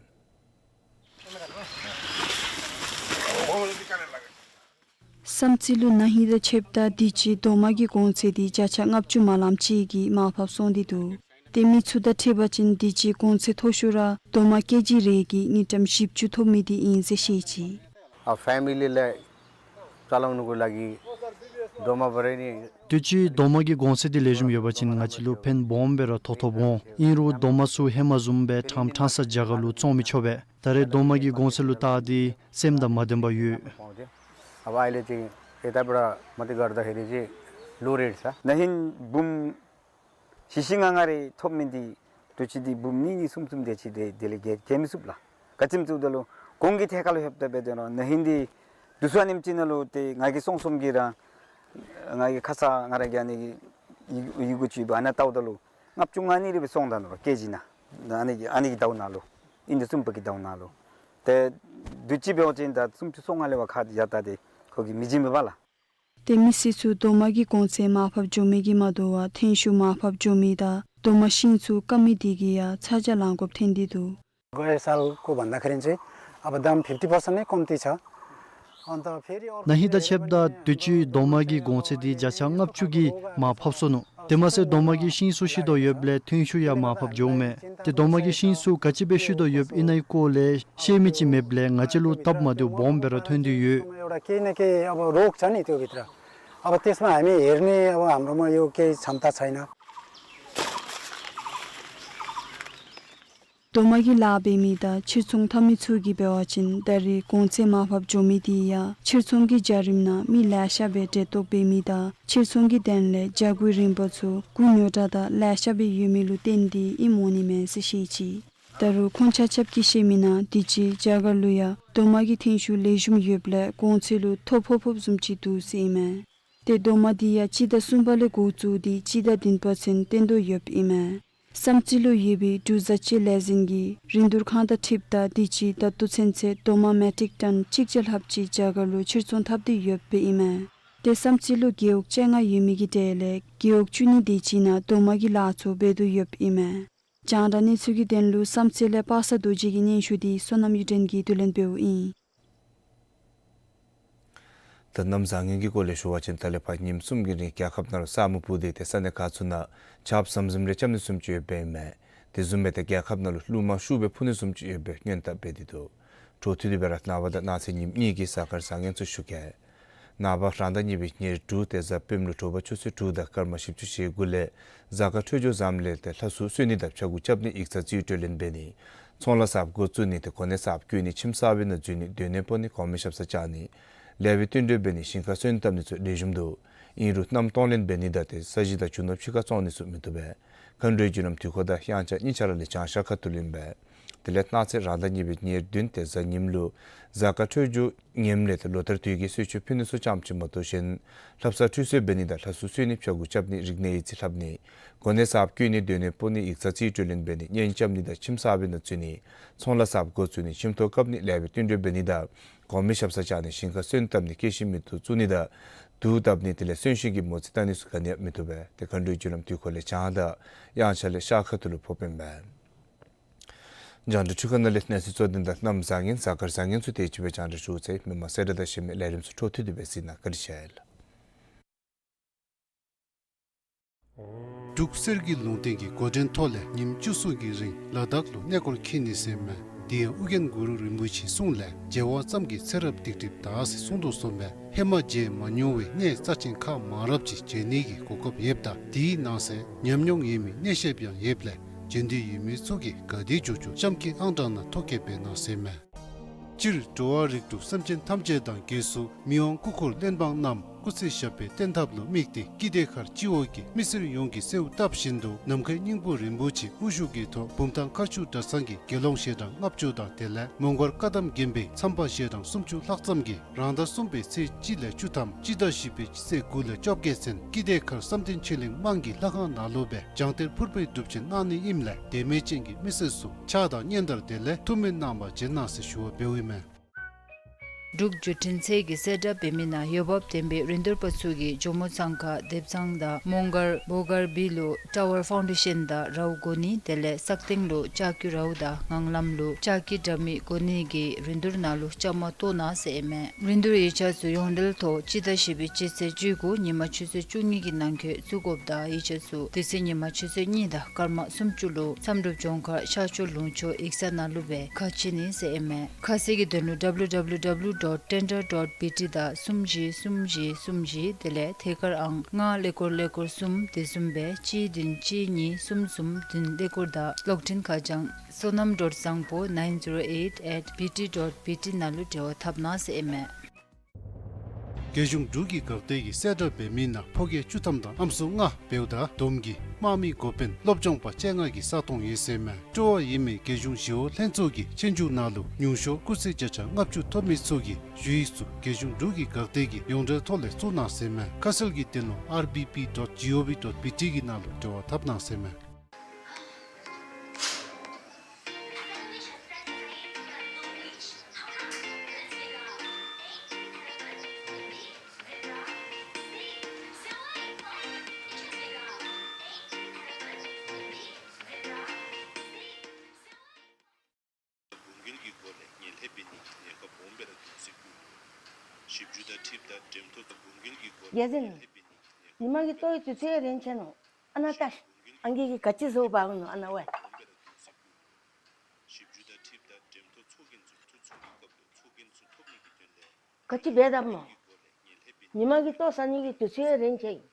བསམ་རྩེ་ལུ་ན་ཧིང་དང་ཕྱདཔ་ད་དུས་ཅི་རྡོག་མ་གི་གོང་ཚད་དེ་བརྒྱ་ཆ་ལྔ་བཅུ་མ་ལངམ་ཅིག་གིས་མར་ཕབ་སོང་སྟེ་འདུག། ཏེ་མི་ཚུ་དང་འཁྲིལ་བ་ཅིན་དུས་ཅི་གོང་ཚད་མཐོ་ཤོས་ར་རྡོག་མ་ཀེ་ཇི་རེ་གིས་དངུལ་ཀྲམ་བཞི་བཅུ་ཐོབ་མི་དེ་ཨིན་ཟེར་བཤད་ཅི། ཨ་ཕེ་མི་ལི་ལས་ཀ་ལོང་ནུ་གུ་ལ་གི་རྡོག་མ་བ་རེ་ནི། དུས་ཅི་རྡོག་མ་གི་གོང་ཚད་དེ་ལེགས་ཤོམ་ཡོད་པ་ཅིན་ང་བཅས་ལུ་ཕན་སྦོམ་སྦེ་ར་ཐོགས་ཐོགསཔ་འོང་། ཨིན་རུང་རྡོག་མ་ཚུ་ཧེ་མ་བཟུམ་སྦེ་ཕྲང་ཕྲང་ས་རྒྱ་གར་ལུ་བཙོང་མི་ཆོག་པས། ད་རེས་རྡོག་མ་གི་གོང་ཚད་ལུ་བལྟ་སྟེ་སེམས་དང་མ་ལྡན་པར་ཡོད། ཨ་བ་ཨའི་ལེ་ཅིག་ཨེ་ཏ་པ་ར་མ་ཏི་གར་ད་ཧེ་རེ་ཅིག་ལོ་རེཊ་ས། ན་ཧིང་འབུམ་བཞི་བཞི་ལྔ་ལྔ་རེ་ཐོབ་མི་འདི་དུས་ཅི་འདི་འབུམ་གཉིས་གཉིས་གསུམ་གསུམ་དེ་ཅིག་དེ་དེ་ལས་བརྒལ་བརྒལ་མི་ཚུགས་ལགས། ག་ཅི་སྨོ་ཟེརཝ་ད་ལུ་གོང་གི་ཐད་ཁར་ལུ་ལྷོདཔ་ད་འབད་དེ་ནོ་ན་ཧིང་འདི་དུས་ཚོད་ཨ་ནེམ་ཅིག་ནང་ལུ་ཏེ་ང་གིས་སོང་སོངམ་གི་ར་ང་གི་ཁ་ཙ་ང་ར་གི་ཨ་ནི་གི་ཡི་ཡི་གུ་ཅིག་འབད་ཨ་ནཱ་བལྟཝ་ད་ལུ་ལྔ་བཅུ་ང་གཉིས་རེ་སྦེ་སོང་ད་ནུག་ལོ་ཀེ་ཇི་ནང་། ཨ་ནི་གི་ཨ་ནི་གི་ཟླཝ་ནང་ལུ་ཨིན་ཏེ་གསུམ་པ་གི་ཟླཝ་ནང་ལུ། ཏེ་དུས་ཅི་འབད་བ་ཅིན་ད་སུམ་ཅུ་སོ་ལྔ་ལས་བ་ཁ་ཡར་ད་ཏེ་ཁོ་གིས་མི་བྱིན་མི་འབག་ལགས། ཏེ་མི་སེར་ཚུ་རྡོག་མ་གི་གོང་ཚད་མར་ཕབ་འགྱོ་མི་གིས་མ་དོ་བར་ཐོན་ཤུགས་མར་ཕབ་འགྱོ་མི་དང་རྡོག་མ་ཤིང་ཚུ་བཀབ་མི་དེ་གིས་ཡང་ཚ་གྱང་ལང་དགོཔ་ཐོན་ཏེ་འདུག། गए सालको भन्दाखेरि चाहिँ अब दाम फिफ्टी पर्सेन्ट नै कम्ती छ। अन्त फेरि अर्को ན་ཧིང་དང་ཕྱདཔ་ད་དུས་ཅི་རྡོག་མ་གི་གོང་ཚད་དེ་བརྒྱ་ཆ་ལྔ་བཅུ་གིས་མར་ཕབ་སོ་ནུག། དེ་མ་ཚད་རྡོག་མ་གི་ཤིང་ཚུ་བཤུད་དོ་ཡོདཔ་ལས་ཐོན་ཤུགས་ཡང་མར་ཕབ་འགྱོཝ་མས། ཏེ་རྡོག་མ་གི་ཤིང་ཚུ་ག་ཅི་སྦེ་བཤུད་དོ་ཡོདཔ་ཨིན་ན་གི་སྐོར་ལས་ཤེས་མི་ཅིག་མེདཔ་ལས་ང་བཅས་ལུ་སྟབས་མ་བདེཝ་སྦོམ་སྦེ་ར་ཐོན་ཏེ་ཡོད། एउटा केही न केही अब रोग छ नि त्यो भित्र। अब त्यसमा हामी हेर्ने अब हाम्रोमा यो केही क्षमता छैन। རྡོག་མ་གི་ལཱ་འབད་མི་དང་ཕྱིར་ཚོང་འཐབ་མི་ཚུ་གིས་འབད་བ་ཅིན་ད་རེས་གོང་ཚད་མར་ཕབ་འགྱོ་མི་དེ་ཡང་ཕྱིར་ཚོང་གི་བྱ་རིམ་ནང་མི་ལེ་ཤ་སྦེ་འབྲེལ་གཏོགས་འབད་མི་དང་ཕྱིར་ཚོང་གི་དོན་ལས་བྱ་སྒོའི་རིམ་པ་ཚུ་འགོ་ཉོ་དྲགས་དང་ལེ་ཤ་སྦེ་ཡོད་མི་ལུ་བརྟེན་ཏེ་ཨིནམ་འོང་ནི་མས་ཟེར་བཤད་ཅི། ད་རུང་ཁོང་ཆ་ཁྱབ་ཀྱིས་བཤད་མི་ནང་དུས་ཅི་རྒྱ་གར་ལུ་ཡང་རྡོག་མ་གི་ཐོན་ཤུགས་ལེགས་ཤོམ་ཡོདཔ་ལས་གོང་ཚད་ལུ་མཐོ་ཕོག་ཕོགཔ་བཟུམ་ཅིག་འདུག་ཟེར་ཨིན་མས། ཏེ་རྡོག་མ་དེ་ཡང་སྤྱི་ཟླ་གསུམ་པ་ལས་འགོ་བཙུགས་ཏེ་སྤྱི་ཟླ་བདུན་པ་ཚུན་བཏོན་དོ་ཡོདཔ་ཨིན་མས། བསམ་རྩེ་ལུ་ཡོད་པའི་འབྲུག་བཟའ་སྤྱོད་ལས་འཛིན་གྱི་རིན་བསྡུར་ཁང་དང་འཁྲིལཝ་ད་དུས་ཅི་ད་ལྟོ་ཚུན་ཚོད་རྡོག་མ་མེ་ཊིག་ཊོན་གཅིག་བརྒྱ་ལྷགཔ་ཅིག་རྒྱ་གར་ལུ་ཕྱིར་ཚོང་འཐབ་སྟེ་ཡོདཔ་ཨིན་མས། ཏེ་བསམ་རྩེ་ལུ་རྒེད་འོག་བཅོ་ལྔ་ཡོད་མི་གི་གྲས་ལས་རྒེད་འོག་བཅུ་གཉིས་དེ་ཅིག་ནང་རྡོག་མ་གི་ལཱ་ཚུ་འབད་དོ་ཡོདཔ་ཨིན་མས། རྒྱང་བསྒྲགས་གནས་ཚུལ་གྱི་དོན་ལུ་བསམ་རྩེ་ལས་པ་སངས་རྡོ་རྗེ་གི་སྙན་ཞུ་དེ་བསོད་ནམས་གཡུ་སྒྲོན་གྱིས་བསྡུ་ལེན་འབདཝ་ཨིན། ད་གནམ་བཟང་ངན་གྱི་སྐོར་ལས་ཞུ་བ་ཅིན་ད་ལས་ཕར་ཉིནམ་གསུམ་གྱི་རིང་རྒྱལ་ཁབ་ནང་ལུ་ས་སྨུག་སྤུབས་ཏེ་ཏེ་ས་གནས་ཁག་ཚུ་ནང་ཆརཔ་ཟམ་ཟིམ་རེ་རྐྱབ་ནི་བཟུམ་ཅིག་ཡོདཔ་ཨིན་མས། དེ་བཟུམ་སྦེ་ཏེ་རྒྱལ་ཁབ་ནང་ལུ་རླུང་མ་ཤུགས་སྦེ་འཕུ་ནི་བཟུམ་ཅིག་ཡོདཔ་སྦེ་སྔོན་དཔག་འབད་དེ་འདུག། འཕྲོ་མཐུད་དེ་སྦེ་ར་ནངས་པ་དང་གནངས་ཚེ་ཉིནམ་གཉིས་ཀྱི་གཟའ་སྐར་བཟང་ངན་ཚུ་ཞུ་གེ། ནངས་པ་རང་ཟླ་གཉིས་པའི་ཉེར་དྲུག་ཏེ་གཟའ་སྤེནམ་ལུ་དྲོ་པ་ཆུ་ཚོད་དྲུག་དང་སྐར་མ་བཞི་བཅུ་ཞེ་དགུ་ལས་གཟའ་སྐར་འཕྲོད་སྦྱོར་བཟངམ་ལས་ཏེ་ལྷ་སྲུང་གསོལ་ནི་དང་ཕྱྭ་འགུགས་རྐྱབ་ནི་ཡིག་ཚང་རྩིས་སྤྲོད་ལེན་འབད་ནི་ཚོང་ལཱ་གསརཔ་འགོ་བཙུགས་ནི་ཏེ་གོ་གནས་གསརཔ་བསྐོ་ནི་ཁྱིམ་གསར་པའི་ནང་འཛུལ་ནི་སྡོད་གནས་སྤོ་ནི་གོང་མའི་ཞབས་སར་བཅར་ནི་ལེགས་པའི་བསྟུན་གྲོས་འབད་ནི་ཞིང་ཁར་སོན་བཏབ་ནི་ཚུ་ལེགས་ཤོམ་འདུག། ཨིན་རུང་གནམ་གཏོང་ལེན་འབད་ནི་དང་ཏེ་ས་གཞི་དང་རྒྱུ་ནོར་ཕྱི་ཁར་བཙོང་ནི་ཚུ་མི་བཏུབ་པས། མཁའ་འགྲོའི་རྒྱུ་ལམ་དུས་འཁོར་དང་དབྱངས་འཆར་གཉིས་ཆ་ར་ལས་བྱང་ཤར་ཁ་ཐུག་ལུ་ཨིན་པས། དེ་ལས་གནངས་ཚེ་རང་ཟླ་གཉིས་པའི་ཉེར་བདུན་ཏེ་གཟའ་ཉིམ་ལུ་གཟའ་སྐར་འཕྲོད་སྦྱོར་ངནམ་ལས་ཏེ་ལོ་ལྟར་དུས་ཀྱི་གསོལ་མཆོད་ཕུལ་ནི་ཚུ་ཙམ་ཅིག་མ་གཏོགས་གཞན་ལྷ་བསངས་ཁྲུས་གསོལ་འབད་ནི་དང་ལྷ་སྲུང་གསོལ་ནི་ཕྱྭ་འགུགས་རྐྱབ་ནི་རིག་གནས་ཡིག་རྩིས་ལྷབ་ནི་གོ་གནས་གསརཔ་བསྐོ་ནི་སྡོད་གནས་སྤོ་ནི་ཡིག་ཚང་རྩིས་སྤྲོད་ལེན་འབད་ནི་གཉེན་རྐྱབ་ནི་དང་ཁྱིམ་གསར་པའི་ནང་འཛུལ་ནི་ཚོང་ལཱ་གསརཔ་འགོ་བཙུགས་ནི་ཁྱིམ་ཐོག་བཀབ་ནི་ལེགས་པའི་བསྟུན་གྲོས་འབད་ནི་དང་གོང་མའི་ཞབས་སར་བཅར་ནི་ཞིང་ཁར་སོན་བཏབ་ནི་སྐྱེ་ཤི་མེ་ཏོག་བཙུགས་ནི་དང་དུག་བཏབ་ནི་དེ་ལས་གསོན་གཤིན་གྱི་མོ་རྩིས་བལྟ་ནི་ཚུ་ག་ནི་ཡང་མི་བཏུབ་པས། ཏེ་མཁའ་འགྲོའི་རྒྱུ་ལམ་དུས་འཁོར་ལས་བྱང་དང་དབྱངས་འཆར་ལས་ཤར་ཁ་ཐུག་ལུ་ཕོགཔ་ཨིན་པས། རྒྱང་བསྒྲགས་འཕྲུལ་ཁང་ནང་ལས་གནས་ཚུལ་གཙོ་དོན་དང་གནམ་བཟང་ངན་གཟའ་སྐར་བཟང་ངན་ཚུ་དེ་ཅིག་སྦེ་རྒྱང་བསྒྲགས་ཞུ་ཚར་ཡི། མི་མང་གསལ་བསྒྲགས་དང་གཞན་མི་ལས་རིམ་ཚུ་འཕྲོ་མཐུད་དེ་སྦེ་གཟིགས་གནང་། བཀའ་དྲིན་ཆེ་ལགས། འབྲུག་གསེར་གྱི་ལུང་བསྟན་གྱི་འགོ་འདྲེན་ཐོག་ལས་ཉིནམ་བཅུ་གསུམ་གྱི་རིང་ལ་དྭགས་ལུ་གནས་སྐོར་འཁྱིད་ནི་ཟེར་མས། དེ་ཡང་ཨོ་རྒྱན་གུ་རུ་རིན་པོ་ཆེའི་གསུང་ལས་མཇལ་བ་ཙམ་གྱིས་ཚེ་རབས་སྡིག་སྒྲིབ་དག་ཟེར་གསུངས་དོ་གསུངས་པས། ཧེ་མ་མཇལ་མ་མྱོང་བའི་གནས་རྩ་ཆེན་ཁག་མང་རབས་ཅིག་མཇལ་ནི་གི་གོ་སྐབས་ཡོདཔ་ད་དེའི་ནང་གསེས་ཉམས་མྱོང་ཡོད་མི་གནས་བཤདཔ་ཡང་ཡོདཔ་ལས་མཇལ་འདོད་ཡོད་མི་ཚུ་གིས་ག་དེ་མགྱོགས་མགྱོགས་གཤམ་གྱི་ཨང་གྲངས་ནང་ཐོ་བཀོད་འབད་གནང་ཟེར་མས། སྤྱིར་འགྲོ་བ་རིགས་དྲུག་སེམས་ཅན་ཐམས་ཅད་དང་སྒོས་སུ་མི་དབང་སྐུ་འཁོར་གླེན་འབངས་རྣམས་སྐུ་ཚེ་ཞབས་པད་བརྟན་ཐབས་ལུ་དམིགས་ཏེ་ཀི་དེ་མཁར་སྤྱི་འོག་གི་མི་སེར་ཡོངས་ཀྱིས་གསོལཝ་བཏབ་བཞིན་དུ་ནམ་མཁའི་སྙིང་པོ་རིན་པོ་ཆེའི་དབུ་བཞུགས་ཀྱི་ཐོག་བུམ་ཐང་མཁར་ཆུ་གྲྭ་ཚང་གི་དགེ་སློང་ཞལ་གྲངས་ལྔ་བཅུ་དང་དེ་ལས་མོང་སྒར་བཀའ་གདམས་དགོན་པའི་མཚམས་པ་ཞལ་གྲངས་སུམ་ཅུ་ལྷག་ཙམ་གྱིས་རང་ཟླ་གསུམ་པའི་ཚེས་གཅིག་ལས་བཅུ་ཐམ་སྤྱི་ཟླ་བཞི་པའི་ཚེས་དགུ་ལས་བཅོ་བརྒྱད་ཚུན་ཀི་དེ་མཁར་བསམ་གཏན་ཆོས་གླིང་དམངས་ཀྱི་ལྷ་ཁང་ནང་ལུ་སྦེ་བྱང་གཏེར་ཕུར་པའི་སྒྲུབ་ཆེན་གནང་ནི་ཨིནམ་ལས་དད་མོས་ཅན་གྱི་མི་སེར་ཚུ་ཕྱག་དང་སྙན་དར་དེ་ལས་ཐུགས་སྨོན་གནང་བར་བྱོན་གནང་ཟེར་ཞུ་བ་འབདཝ་ཨིན་མས། འབྲུག་བརྒྱུད་འཕྲིན་ཚད་ཀྱི་གསལ་བསྒྲགས་འབད་མི་ནང་འོས་འབབ་ལྡན་པའི་རིན་བསྡུར་པ་ཚུ་གིས་ཇོ་མོ་གཙང་ཁ་སྡེབ་ཚང་དང་མོང་སྒར་བོ་སྒར་བི་ལུ་ཊ་ཝར་ཕའུན་ཌེ་ཤན་དང་རཝ་གོ་ནི་དེ་ལས་སག་སྟེང་ལུ་ལྕགས་ཀྱི་རཝ་དང་ངང་ལམ་ལུ་ལྕགས་ཀྱི་དྲ་མིག་གོ་ནི་གི་རིན་བསྡུར་ནང་ལུ་བཅའ་མར་གཏོགས་གནང་ཟེར་ཨིན་མས། རིན་བསྡུར་ཡིག་ཆ་ཚུ་ཡོངས་འབྲེལ་ཐོག་སྤྱི་ཟླ་བཞི་པའི་སྤྱི་ཚེས་བཅུ་དགུ་ཉིན་མ་ཆུ་ཚོད་བཅུ་གཉིས་ཀྱི་ནང་འཁོད་བཙུགས་དགོཔ་དང་ཡིག་ཆ་ཚུ་དེ་ཚེ་ཉིན་མ་ཆུ་ཚོད་གཉིས་དང་སྐར་མ་སུམ་ཅུ་ལུ་མཚམས་སྒྲུབ་ལྗོངས་མཁར་ཤར་ཕྱོགས་ལུང་ཕྱོགས་ཡིག་ཚང་ནང་ལུ་སྦེ་ཁ་ཕྱེ་ནི་ཟེར་ཨིན་མས། ཁ་གསལ་གྱི་དོན་ལུ་W W W dot tender dot B T དང་གསུམ་བཞི་གསུམ་བཞི་གསུམ་བཞི་དེ་ལས་ཐད་ཀར་ཨང་ལྔ་ཀླད་ཀོར་ཀླད་ཀོར་གསུམ་དེ་བཟུམ་སྦེ་གཅིག་བདུན་གཅིག་གཉིས་གསུམ་གསུམ་བདུན་ཀླད་ཀོར་དང་གློག་འཕྲིན་ཁ་བྱང་བསོད་ནམས་dot བཟང་པོ nine zero eight at B T dot B T ནང་ལུ་འབྲེལ་བ་འཐབ་གནང་ཟེར་ཨིན་མས། རྒྱལ་གཞུང་འབྲུག་གི་འགག་སྡེ་གིས་གསལ་བསྒྲགས་འབད་མི་ནང་ཕོ་སྐྱེས་བཅུ་ཐམ་དང་ཨམ་སྲུ་ལྔ་འབདཝ་ད་བསྡོམས་ཀྱིས་དམག་མི་འགོ་དཔོན་སློབ་སྦྱོང་པ་བཅོ་ལྔ་གི་ས་སྟོང་ཡོད་ཟེར་མས། སྤྲོ་བ་ཡོད་མི་རྒྱལ་གཞུང་ཞི་གཡོག་ལྷན་ཚོགས་ཀྱི་ཆོས་རྒྱུགས་ནང་ལུ་ཉུང་ཤོས་སྐུགས་ཚད་བརྒྱ་ཆ་ལྔ་བཅུ་ཐོབ་མི་ཚུ་གིས་ཞུ་ཡིག་ཚུ་རྒྱལ་གཞུང་འབྲུག་གི་འགག་སྡེ་གི་ཡོངས་འབྲེལ་ཐོག་ལས་བཙུགས་གནང་ཟེར་མས། ཁ་གསལ་གྱི་དོན་ལུ་R B P dot G O V dot B T གི་ནང་ལུ་འབྲེལ་བ་འཐབ་གནང་ཟེར་མས། དགུན་ཁྱིམ་གྱི་སྒོ་ལས་ངལ་འབད་ནི་གི་གནས་སྐབས་སྦོམ་སྦེ་ར་འདུག་ཟེར་གྱི་འདུག། ཞིབ་འཇུག་དང་འཁྲིལཝ་ད་འགྲེམས་ཐོག་དང་དགུན་ཁྱིམ་གྱི་སྒོ་ལས་རྒྱལ་མཚན། ངལ་འབད་ནི་གི་གནས་ཉི་མ་གི་ལྟོ་གི་དུས་ཚོད་རན་ཆེ་ནུག། ཨ་ནཱ་ལྟ་ཤིག། ཨང་རྒས་ཀྱིས་ག་ཅི་བཟོ་འབག་ནུག། ཨ་ནཱ་ཝའི། ཞིབ་འཇུག་དང་འཁྲིལཝ་ད་འགྲེམས་ཐོག་ཚོགས་རྒྱན་ཚུ་ཐོ་ཚུགས་ཀྱི་སྐབས་ལུ་ཚོགས་རྒྱན་ཚུ་ཐོབ་ནི་གི་དོན་ལས། ག་ཅི་འབད་དཔ་སྨོ། ཉི་མ་གི་ལྟོ་ཟ་ནི་གི་དུས་ཚོད་རན་ཆེ་ཡི།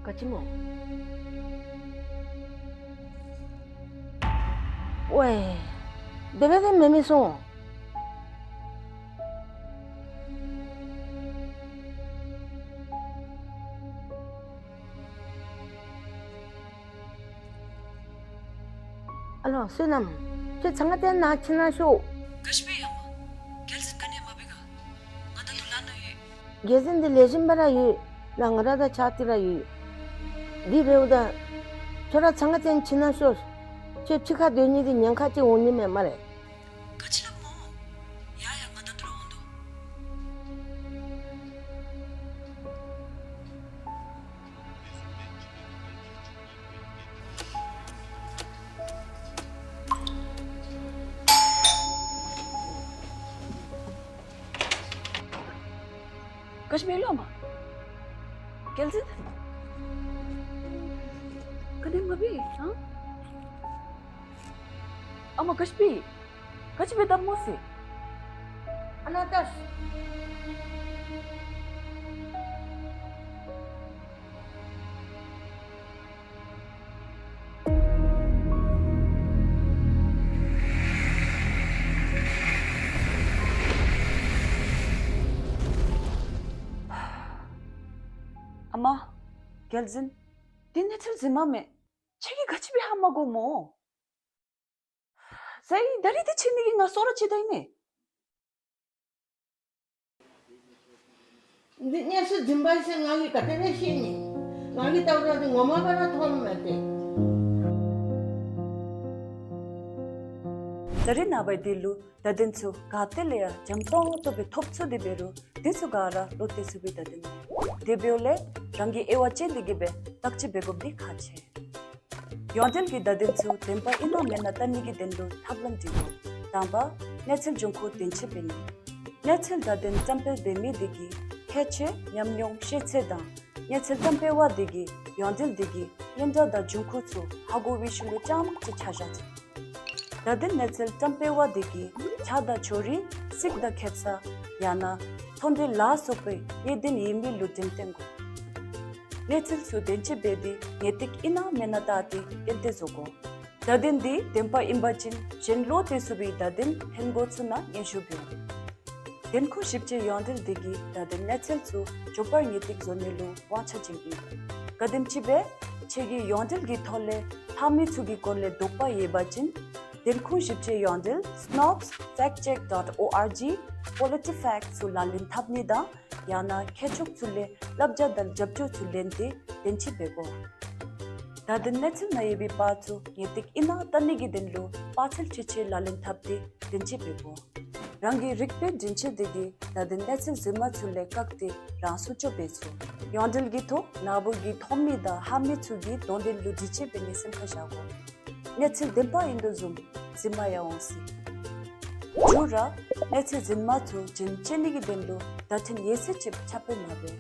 ག་ཅི་སྨོ། ཝའི། དེ་སྦེ་དེ་མེན་མི་སོང་། ཨ་ལོ་བསོད་ནམས། ཁྱོད་ཚང་ང་ཏེ་ནཱ་ཕྱི་ནང་ཤོག། ག་ཅི་སྦེ་ཡོད་མོ། རྒྱལ་མཚན་ག་ནི་མ་འབད་ག། ང་ད་ལྟོ་ལཱ་ནང་ཡོད། རྒྱལ་མཚན་འདི་ལེགས་ཤོམ་སྦེ་ར་ཡོད། ནཱ་ང་ར་དང་ཕྱག་ཏི་ར་ཡོད། འདི་འབདཝ་ད་ཁྱོད་ར་ཚང་ང་ཏེ་ཕྱི་ནང་ཤོག། ཁྱོད་ཕྱི་ཁར་སྡོད་ནི་འདི་ཉེན་ཁ་ཅིག་འོང་ནི་མས་སྨ་རེ། ག་ཅི་སླབ་སྨོ། ཡ་ཡ་ང་ད་ལྟོ་ར་འོང་དོ། ག་ཅི་འབད་ལོ་ཨ་མ། རྒྱལ་མཚན། ག་ནི་མ་འབད་ཨ། ཨ་མ་ག་ཅི་འབད། ག་ཅི་འབད་དཔ་སྨོ་ཟེར། ཨ་ནཱ་ལྟ་ཤིག། ཨ་མ། རྒྱལ་མཚན། འདི་གནས་ཚུལ་རྫུན་མ་མེན། ཁྱེད་ཀྱིས་ག་ཅི་འབད་ཧ་མ་གོ་སྨོ། ཟེར་ད་རིས་འདི་ཕྱི་ནི་གི་ང་སོ་ར་ཅིག་ད་ཨིན་མས། འདི་གནས་ཚུལ་རྫུན་པ་ཟེར་ང་གིས་ག་དེ་སྦེ་ཤེས་ནི། ང་གིས་བལྟཝ་ད་འདི་ངོ་མ་སྦེ་ར་མཐོངམ་མས་ཏེ། ད་རིས་ནངས་པ་འདི་ལུ་བརྡ་དོན་ཚུ་ག་ཏེ་ལས་ཡང་འཇམ་ཏོང་ཏོ་སྦེ་ཐོབ་ཚུགས་ཏེ་འབད་རུང་འདི་ཚུ་ག་ར་བློ་གཏད་ཚུགས་པའི་བརྡ་དོན་མས། དེ་འབདཝ་ལས་རང་གིས་དབྱེ་བ་དཔྱད་དེ་གིས་སྦེ་བརྟག་དཔྱད་འབད་དགོཔ་འདི་ཁག་ཆེ། ཡོངས་འབྲེལ་གྱི་བརྡ་དོན་ཚུ་བདེན་པ་ཨིན་ན་མེན་ན་བལྟ་ནི་གི་དོན་ལུ་ཐབས་ལམ་འདི་དགོ། དང་པ་གནས་ཚུལ་འབྱུང་ཁུངས་བདེན་དཔྱད་འབད་ནི། གནས་ཚུལ་བརྡ་དོན་བརྩམས་སྤེལ་འབད་མི་དེ་གིས་ཁྱད་ཆོས་ཉམས་མྱོང་ཤེས་ཚད་དང་ གནས་ཚུལ་བཀྲམ་སྤེལ་བ་དེ་གིས་ཡོངས་འབྲེལ་དེ་གི་སྙན་གྲགས་དང་འབྱུང་ཁུངས་ཚུ་ཧ་གོ་བའི་ཤུལ་ལུ་རྐྱངམ་ཅིག་ཆ་བཞག་ཚུགས། བརྡ་དོན་གནས་ཚུལ་བཀྲམ་སྤེལ་བ་དེ་གིས་ཆ་དང་ཕྱོགས་རིས་གཟིགས་དང་ཁེབ་ས་ཡང་ན་ཚོང་འབྲེལ་ལ་སོགས་པའི་གནད་དོན་ཡིན་མིན་ལུ་འགྲེམས་སྟོན་དགོ། གནས་ཚུལ་ཚུ་བདེན་དཔྱད་འབད་དེ་ངེས་ཏིག་ཨིན་ན་མེན་ན་བལྟ་སྟེ་གཏན་གཏན་བཟོ་དགོ། བརྡ་དོན་དེ་བདེན་པ་ཨིན་པ་ཅིན་གཞན་ལུ་སྟོན་ཚུགས་པའི་བརྡ་དོན་ལྷན་འགོ་ཚུ་ནང་སྙན་ཞུ་འབུལ། བདེན་ཁུངས་ཞིབ་དཔྱད་ཡོངས་འབྲེལ་དེ་གིས་བརྡ་དོན་གནས་ཚུལ་ཚུ་མགྱོགས་པར་ངེས་ཏིག་བཟོ་ནི་ལུ་དབང་ཆ་བྱིན་ཨིན། གལ་སྲིད་ཅིག་སྦེ་ཁྱོད་ཀྱིས་ཡོངས་འབྲེལ་གྱི་ཐོག་ལས་ལྷག་མི་ཚུ་གི་སྐོར་ལས་དོགས་པ་ཡོད་པ་ཅིན་བདེན་ཁུངས་ཞིབ་དཔྱད་ཡོངས་འབྲེལ་snopes fact check dot org, PolitiFact ཚུ་ལག་ལེན་འཐབ་ནི་དང་ཡང་ན་མཁས་མཆོག་ཚུ་ལས་བསླབ་བྱ་དང་རྒྱབ་སྐྱོར་ཚུ་ལེན་ཏེ་བདེན་དཔྱད་འབད་དགོ། བརྡ་དོན་གནས་ཚུལ་ནང་ཡོད་པའི་པར་ཚུ་ངེས་ཏིག་ཨིན་ན་བལྟ་ནི་གི་དོན་ལུ་པར་ཚད་ཁྲི་ཕྱེད་ལག་ལེན་འཐབ་སྟེ་བདེན་དཔྱད་འབད་དགོ། རང་གི་རིག་པའི་འདྲེན་བྱེད་དེ་གིས་བརྡ་དོན་གནས་ཚུལ་རྫུན་མ་ཚུ་ལས་བཀག་སྟེ་རང་སྲུང་སྐྱོབ་འབད་ཚུགས། ཡོངས་འབྲེལ་གྱི་ཐོག་ནཱ་བུ་གིས་མཐོང་མི་དང་ཧ་མི་ཚུ་གི་དོན་དོན་ལུ་དྲི་དཔྱད་འབད་ནི་སེམས་ཁར་བཞག་དགོ། གནས་ཚུལ་བདེན་པ་ཨིན་དོ་བཟུམ་རྫུན་མ་ཡང་འོང་སྲིད། མཇུག་ར་གནས་ཚུལ་རྫུན་མ་ཚུ་རྒྱུན་བཅད་ནི་གི་དོན་ལུ་བརྡ་འཕྲིན་ཡོད་ཚད་ཅིག་ཁྱབ་སྤེལ་མ་འབད།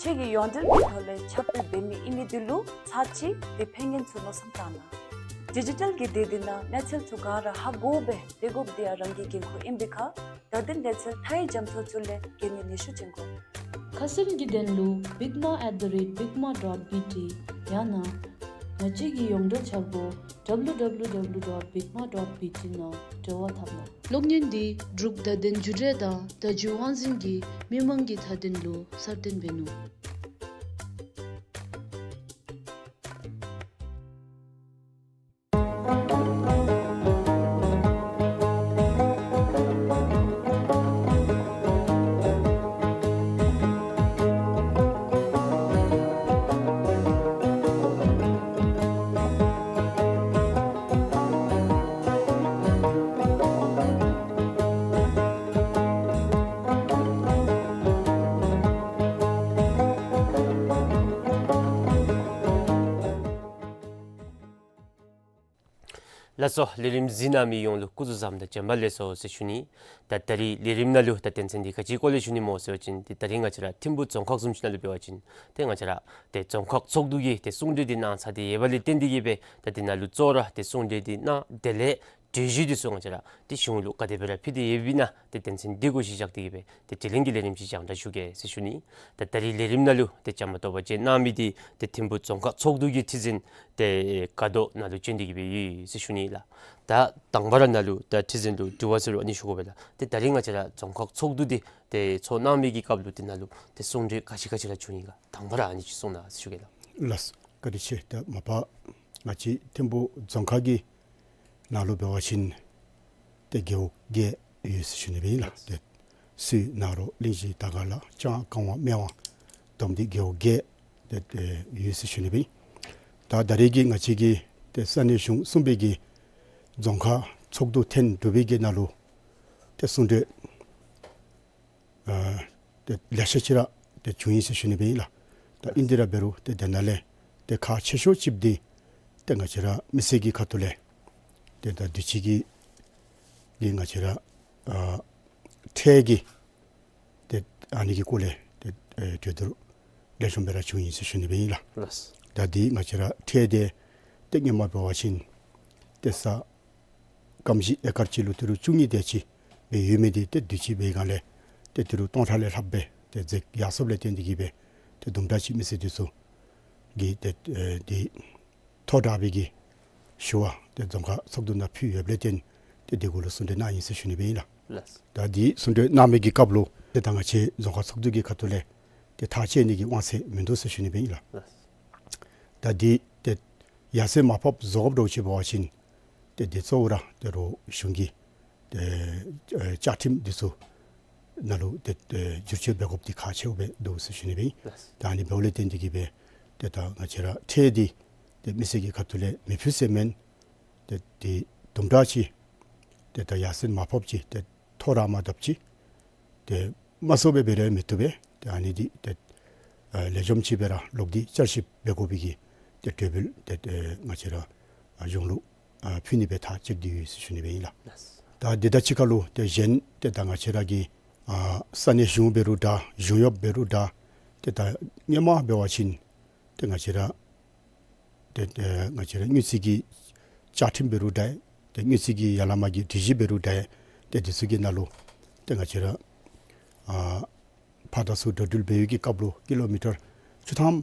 ཁྱོད་ཀྱིས་ཡོངས་འབྲེལ་གྱི་ཐོག་ལས་ཁྱབ་སྤེལ་འབད་མི་ཨིན་མི་དེ་ལུ་ཚར་གཅིག་དེ་ཕན་ངན་ཚུ་མནོ་བསམ་བཏང་གནང་། ཌི་ཇི་ཊལ་གྱི་སྡེ་འདི་ནང་གནས་ཚུལ་ཚུ་ག་ར་ཧ་གོ་སྦེ་སྡོད་དགོཔ་དེ་ཡང་རང་གི་འགན་ཁུར་ཨིན་པའི་ཁར་བརྡ་དོན་གནས་ཚུལ་མཐའ་ཡས་རྒྱ་མཚོ་ཚུ་ལས་རྒྱལ་ནི་ནུས་ཤུགས་ཅན་དགོ། ཁ་གསལ་གྱི་དོན་ལུ་bigma at the rate bigma dot B T ཡང་ན་ང་བཅས་ཀྱི་ཡོངས་འབྲེལ་འཆར་སྒོ་W W W dot bigma dot B T ནང་འབྲེལ་བ་འཐབ་གནང་། གློག་བརྙན་འདི་འབྲུག་བརྡ་དོན་བརྒྱུད་འབྲེལ་དང་བརྡ་བརྒྱུད་དབང་འཛིན་གྱིས་མི་མང་གི་མཐའ་དོན་ལུ་གསར་བཏོན་འབད་ནུག། ལགས་སོ། ལས་རིམ་གཟིགས་གནང་མི་ཡོངས་ལུ་སྐུ་གཟུགས་བཟང་དང་བྱོན་པ་ལེགས་སོ་ཟེར་ཞུ་ནི། ད་ད་རིས་ལས་རིམ་ནང་ལུ་ད་དོན་ཚན་འདི་ག་ཅིའི་སྐོར་ལས་ཞུ་ནི་སྨོ་ཟེར་བ་ཅིན་ཏེ་ད་རིས་ང་བཅས་ར་ཐིམ་ཕུག་རྫོང་ཁག་བཟུམ་ཅིག་ནང་ལུ་འབད་བ་ཅིན་ཏེ་ང་བཅས་ར་ཏེ་རྫོང་ཁག་ཚོགས་འདུ་གིས་ཏེ་གསུང་གྲོས་འདི་གནང་ཚར་ཏེ་ཡོད་པ་ལས་བརྟེན་ཏེ་གིས་སྦེ་ད་འདི་ནང་ལུ་གཙོ་བོ་ར་ཏེ་གསུང་གྲོས་འདི་གནང་དེ་ལས་གྲོས་གཞི་འདི་ཚུ་ང་བཅས་ར་ཏེ་གཞུང་ལུ་ག་དེ་སྦེ་ར་ཕུལ་ཏེ་ཡོདཔ་ཨིན་ན་ཏེ་དོན་ཚན་འདི་གུ་གཞི་བཞག་སྟེ་གིས་སྦེ་ཏེ་དྲི་ལན་གྱི་ལས་རིམ་ཅིག་རྒྱང་བསྒྲགས་ཞུ་གེ་ཟེར་ཞུ་ནི། ད་ད་རིས་ལས་རིམ་ནང་ལུ་ཏེ་བཅའ་མར་གཏོགས་པ་བཅས་གནང་མི་འདི་ཏེ་ཐིམ་ཕུག་རྫོང་ཁག་ཚོགས་འདུ་གི་ཁྲི་འཛིན་ཏེ་ཀ་རྡོར་ནཱ་ལུ་བྱོན་ཏེ་གིས་སྦེ་ཡོད་ཟེར་ཞུ་ནི་ལགས། ད་དང་པ་ར་ནཱ་ལུ་ད་ཁྲི་འཛིན་ལུ་དྲི་བ་ཟེར་རུང་ཨ་ནི་ཞུ་དགོ་པས་ལགས། ཏེ་ད་རིས་ང་བཅས་ར་རྫོང་ཁག་ཚོགས་འདུ་འདི་ཏེ་ཚོགས་གནང་མི་གི་སྐབས་ལུ་ཏེ་ནཱ་ལུ་ཏེ་གསུང་གྲོས་ག་ཅི་ག་ཅི་ར་བྱུང་ཡི་ག་དང་པ་ར་ཨ་ནི་ཅིག་གསུང་གནང་ཟེར་ཞུ་གེ་ལགས། ལགས། བཀའ་དྲིན་ཆེ། ད་མ་པ་ང་བཅས་ཐིམ་ཕུག་རྫོང་ཁག་གི་ནང་ལུ་འབད་བ་ཅིན་ཏེ་རྒེད་འོག་བརྒྱད་ཡོད་ཟེར་ཞུ་ནི་སྦེ་ཨིན་ལགས། ཏེ་སུད་ནཱ་རོ་གླིང་བཞི་དར་དཀར་ལ་ལྕང་ཀ་ཝང་སྨད་ཝང་བསྡོམས་ཏེ་རྒེད་འོག་བརྒྱད་ཏེ་ཡོད་ཟེར་ཞུ་ནི་སྦེ་ཨིན། ད་ད་རིས་ཀྱི་ང་བཅས་ཀྱི་ཏེ་ས་གནས་གཞུང་གསུམ་པའི་གི་རྫོང་ཁག་ཚོགས་འདུ་ཐེངས་དྲུག་པའི་གི་ནང་ལུ་ཏེ་གསུང་གྲོས་ཨ་ཏེ་ལེ་ཤ་ཅིག་ར་ཏེ་བྱུང་ཡི་ཟེར་ཞུ་ནི་སྦེ་ཨིན་ལགས། ད་ཨིན་ཏེ་ར་འབད་རུང་ཏེ་དེ་ནང་ལས་ཏེ་ཁག་ཆེ་ཤོས་ཅིག་འདི་ཏེ་ང་བཅས་ར་མི་སེར་གྱི་ཁ་ཐུག་ལས་ཏེ་ད་དུས་ཅི་གི་གི་ང་བཅས་ར་ཨ་ཁྲལ་གྱི་ཏེ་ཨ་ནི་གི་སྐོར་ལས་ཏེ་ཨེ་གྲོས་བསྡུར་ལེགས་ཤོམ་སྦེ་ར་བྱུང་ཡི་ཟེར་ཞུ་ནི་སྦེ་ཨིན་ལགས། ལགས། ད་འདི་ང་བཅས་ར་ཁྲལ་འདི་ཏེ་སྔོན་མ་འབད་བ་ཅིན་ཏེ་ས་སྐམ་ཞིང་ཨེ་ཀར་གཅིག་ལུ་ཏི་རུ་བཅུ་གཉིས་དེ་ཅིག་སྦེ་ཡོད་མི་འདི་ཏེ་དུས་ཅི་འབད་བའི་སྒང་ལས་ཏེ་ཏི་རུ་སྟོང་ཕྲག་ལས་ལྷགཔ་སྦེ་ཏེ་འཛེགས་ཡར་སོངམ་ལས་བརྟེན་ཏེ་གིས་སྦེ་ཏེ་དུམ་གྲ་ཅིག་མི་སེར་འདི་ཚུ་གིས་ཏེ་ཨེ་འདི་མཐོ་དྲགས་པའི་གི་ཞུ་བ་ཏེ་རྫོང་ཁག་ཚོགས་འདུ་ནང་ཕུལ་ཡོདཔ་ལས་བརྟེན་ཏེ་འདི་གུ་ལུ་གསུང་གྲོས་གནང་ཡི་ཟེར་ཞུ་ནི་སྦེ་ཨིན་ལགས། ལགས། ད་འདི་གསུང་གྲོས་གནང་མི་གི་སྐབས་ལུ་ཏེ་ད་ང་བཅས་རྫོང་ཁག་ཚོགས་འདུ་གི་ཁ་ཐུག་ལས་ཏེ་ཐག་བཅད་ནི་གི་དབང་ཚད་མིན་འདུག་ཟེར་ཞུ་ནི་སྦེ་ཨིན་ལགས། ལགས། ད་འདི་ཏེ་ཡར་སེང་མར་ཕབ་བཟོ་དགོཔ་འདྲཝ་ཅིག་འབད་བ་ཅིན་ཏེ་འདི་གཙོ་བོ་ར་ཏེ་རོགས་གཞུང་གི་ཏེ་ཨེ་བཅའ་ཁྲིམས་འདི་ཚུ་ནང་ལུ་ཏེ་ཨེ་བསྒྱུར་བཅོས་འབད་དགོཔ་འདི་ཁག་ཆེཝ་སྦེ་འདུག་ཟེར་ཞུ་ནི་སྦེ་ཨིན། ལགས། ད་ཨ་ནི་འབདཝ་ལས་བརྟེན་ཏེ་གིས་སྦེ་ཏེ་ད་ང་བཅས་ར་ཁྲལ་འདི་ཏེ་མི་སེར་གྱི་ཁ་ཐུག་ལས་མི་ཕུལ་ཟེར་མེན། ཏེ་འདི་དུམ་གྲ་ཅིག་ཏེ་ད་ཡར་སེང་མར་ཕབ་ཅིག་ཏེ་མཐོ་ར་མར་བརྡབ་ཅིག་ཏེ་མ་སོང་སྦེ་འབད་རུང་མི་བཏུབ་པས། ཏེ་ཨ་ནི་འདི་ཏེ་ཨ་ལེགས་ཤོམ་ཅིག་སྦེ་ར་ལོག་སྟེ་བསྐྱར་ཞིབ་འབད་དགོ་པའི་གི་ཏེ་གྲོས་འབུལ་ཏེ་ཨེ་ང་བཅས་ར་ཨ་གཞུང་ལུ་ཨ་ཕུལ་ནི་སྦེ་ཐག་བཅད་དེ་ཡོད་ཟེར་ཞུ་ནི་སྦེ་ཨིན་ལགས། ལགས། ད་འདི་དང་གཅིག་ཁར་ལུ་ཏེ་གཞན་ཏེ་ད་ང་བཅས་ར་གི་ཨ་ས་གནས་གཞུང་འབད་རུང་འདྲ་གཞུང་གཡོགཔ་འབད་རུང་འདྲ་ ཏེ་ད་སྔོན་མ་འབད་བ་ཅིན་ཏེ་ང་བཅས་ར་ཏེ་ཏེ་ང་བཅས་ར་དངུལ་རྩིས་ཀྱི་བཅའ་ཁྲིམས་འབད་རུང་འདྲ། ཏེ་དངུལ་རྩིས་ཀྱི་ཡ་ལ་མ་གི་སྒྲིག་གཞི་འབད་རུང་འདྲ། ཏེ་འདི་ཚུ་གི་ནང་ལུ་ཏེ་ང་བཅས་ར་ཨ་ཕར་དང་ཚུར་འགྲོ་འགྲུལ་འབད་བའི་གི་སྐབས་ལུ་ཀི་ལོ་མི་ཊར་བཅུ་ཐམ་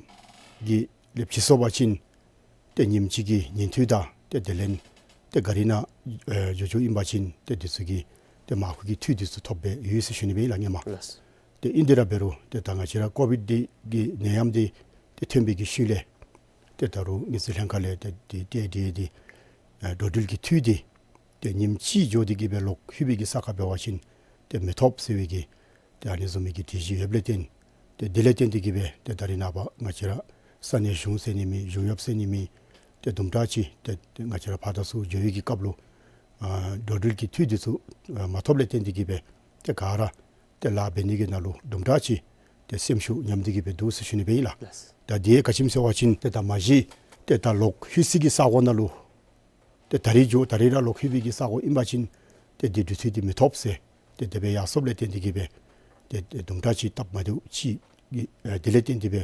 གྱི་ལེབ་ཅིག་སོང་པ་ཅིན་ཏེ་ཉིནམ་གཅིག་གི་ཉིན་འཐུས་དང་ཏེ་དེ་ལས་ཏེ་གཱ་རི་ནང་ཨེ་འགྱོ་འགྱོཝ་ཨིན་པ་ཅིན་ཏེ་འདི་ཚུ་གི་ཏེ་མར་ཁུ་གི་འཐུས་འདི་ཚུ་ཐོབ་སྦེ་ཡོད་ཟེར་ཞུ་ནི་སྦེ་ཨིན་ལགས་སྔོན་མ། ལགས། ཏེ་ཨིན་དེ་ར་འབད་རུང་ཏེ་ད་ང་བཅས་ར་ཀོ་བིཌ་འདི་གི་ནད་ཡམས་འདི་ཏེ་ཐོན་པའི་གི་ཤུལ་ལས་ཏེ་ད་རུང་དངུལ་རྩིས་ལྷན་ཁག་ལས་ཏེ་འདི་ཏེ་འདི་འདི་ཨེ་འགྲོ་འགྲུལ་གྱི་འཐུས་འདི་ཏེ་ཉིནམ་གཅིག་འགྱོ་སྟེ་གི་སྦེ་ལོག་ལྷོད་པའི་གི་ས་ཁར་འབད་བ་ཅིན་ཏེ་མི་ཐོབ་ཟེར་བའི་གི་ཏེ་ཨ་ནི་བཟུམ་མའི་གི་སྒྲིག་གཞི་ཡོདཔ་ལས་བརྟེན་ཏེ་དེ་ལས་བརྟེན་ཏེ་གི་སྦེ་ཏེ་ད་རེས་ནངས་པ་ང་བཅས་ར་ས་གནས་གཞུང་ཟེར་ནི་མེད། གཞུང་གཡོགཔ་ཟེར་ནི་མེད། ཏེ་དུམ་གྲ་ཅིག་ཏེ་ཏེ་ང་བཅས་ར་ཕར་དང་ཚུར་འགྱོ་བའི་གི་སྐབས་ལུ་ཨ་འགྲོ་འགྲུལ་གྱི་འཐུས་འདི་ཚུ་ཨ་མ་ཐོབ་ལས་བརྟེན་ཏེ་གི་སྦེ་ཏེ་ག་ར་ཏེ་ལཱ་འབད་ནི་གི་ནང་ལུ་དུམ་གྲ་ཅིག་ཏེ་སེམས་ཤུགས་ཉམས་ཏེ་གི་སྦེ་འདུག་ཟེར་ཞུ་ནི་སྦེ་ཨིན་ལགས། ལགས། ད་འདི་ག་ཅི་སྨོ་ཟེར་བ་ཅིན་ཏེ་ད་མ་གཞི་ཏེ་ད་ལོག་ལྷོད་སའི་གི་ས་གོ་ནང་ལུ་ཏེ་ད་རིས་འགྱོ་ད་རིས་ར་ལོག་ལྷོད་པའི་གི་ས་གོ་ཨིན་པ་ཅིན་ཏེ་འདི་འགྲུལ་འཐུས་འདི་མི་ཐོབ་ཟེར་ཏེ་དེ་སྦེ་ཡར་སོངམ་ལས་བརྟེན་ཏེ་གི་སྦེ་ཏེ་ཏེ་དུམ་གྲ་ཅིག་སྟབས་མ་བདེཝ་ཅིག་གི་ཨེ་དེ་ལས་བརྟེན་ཏེ་སྦེ་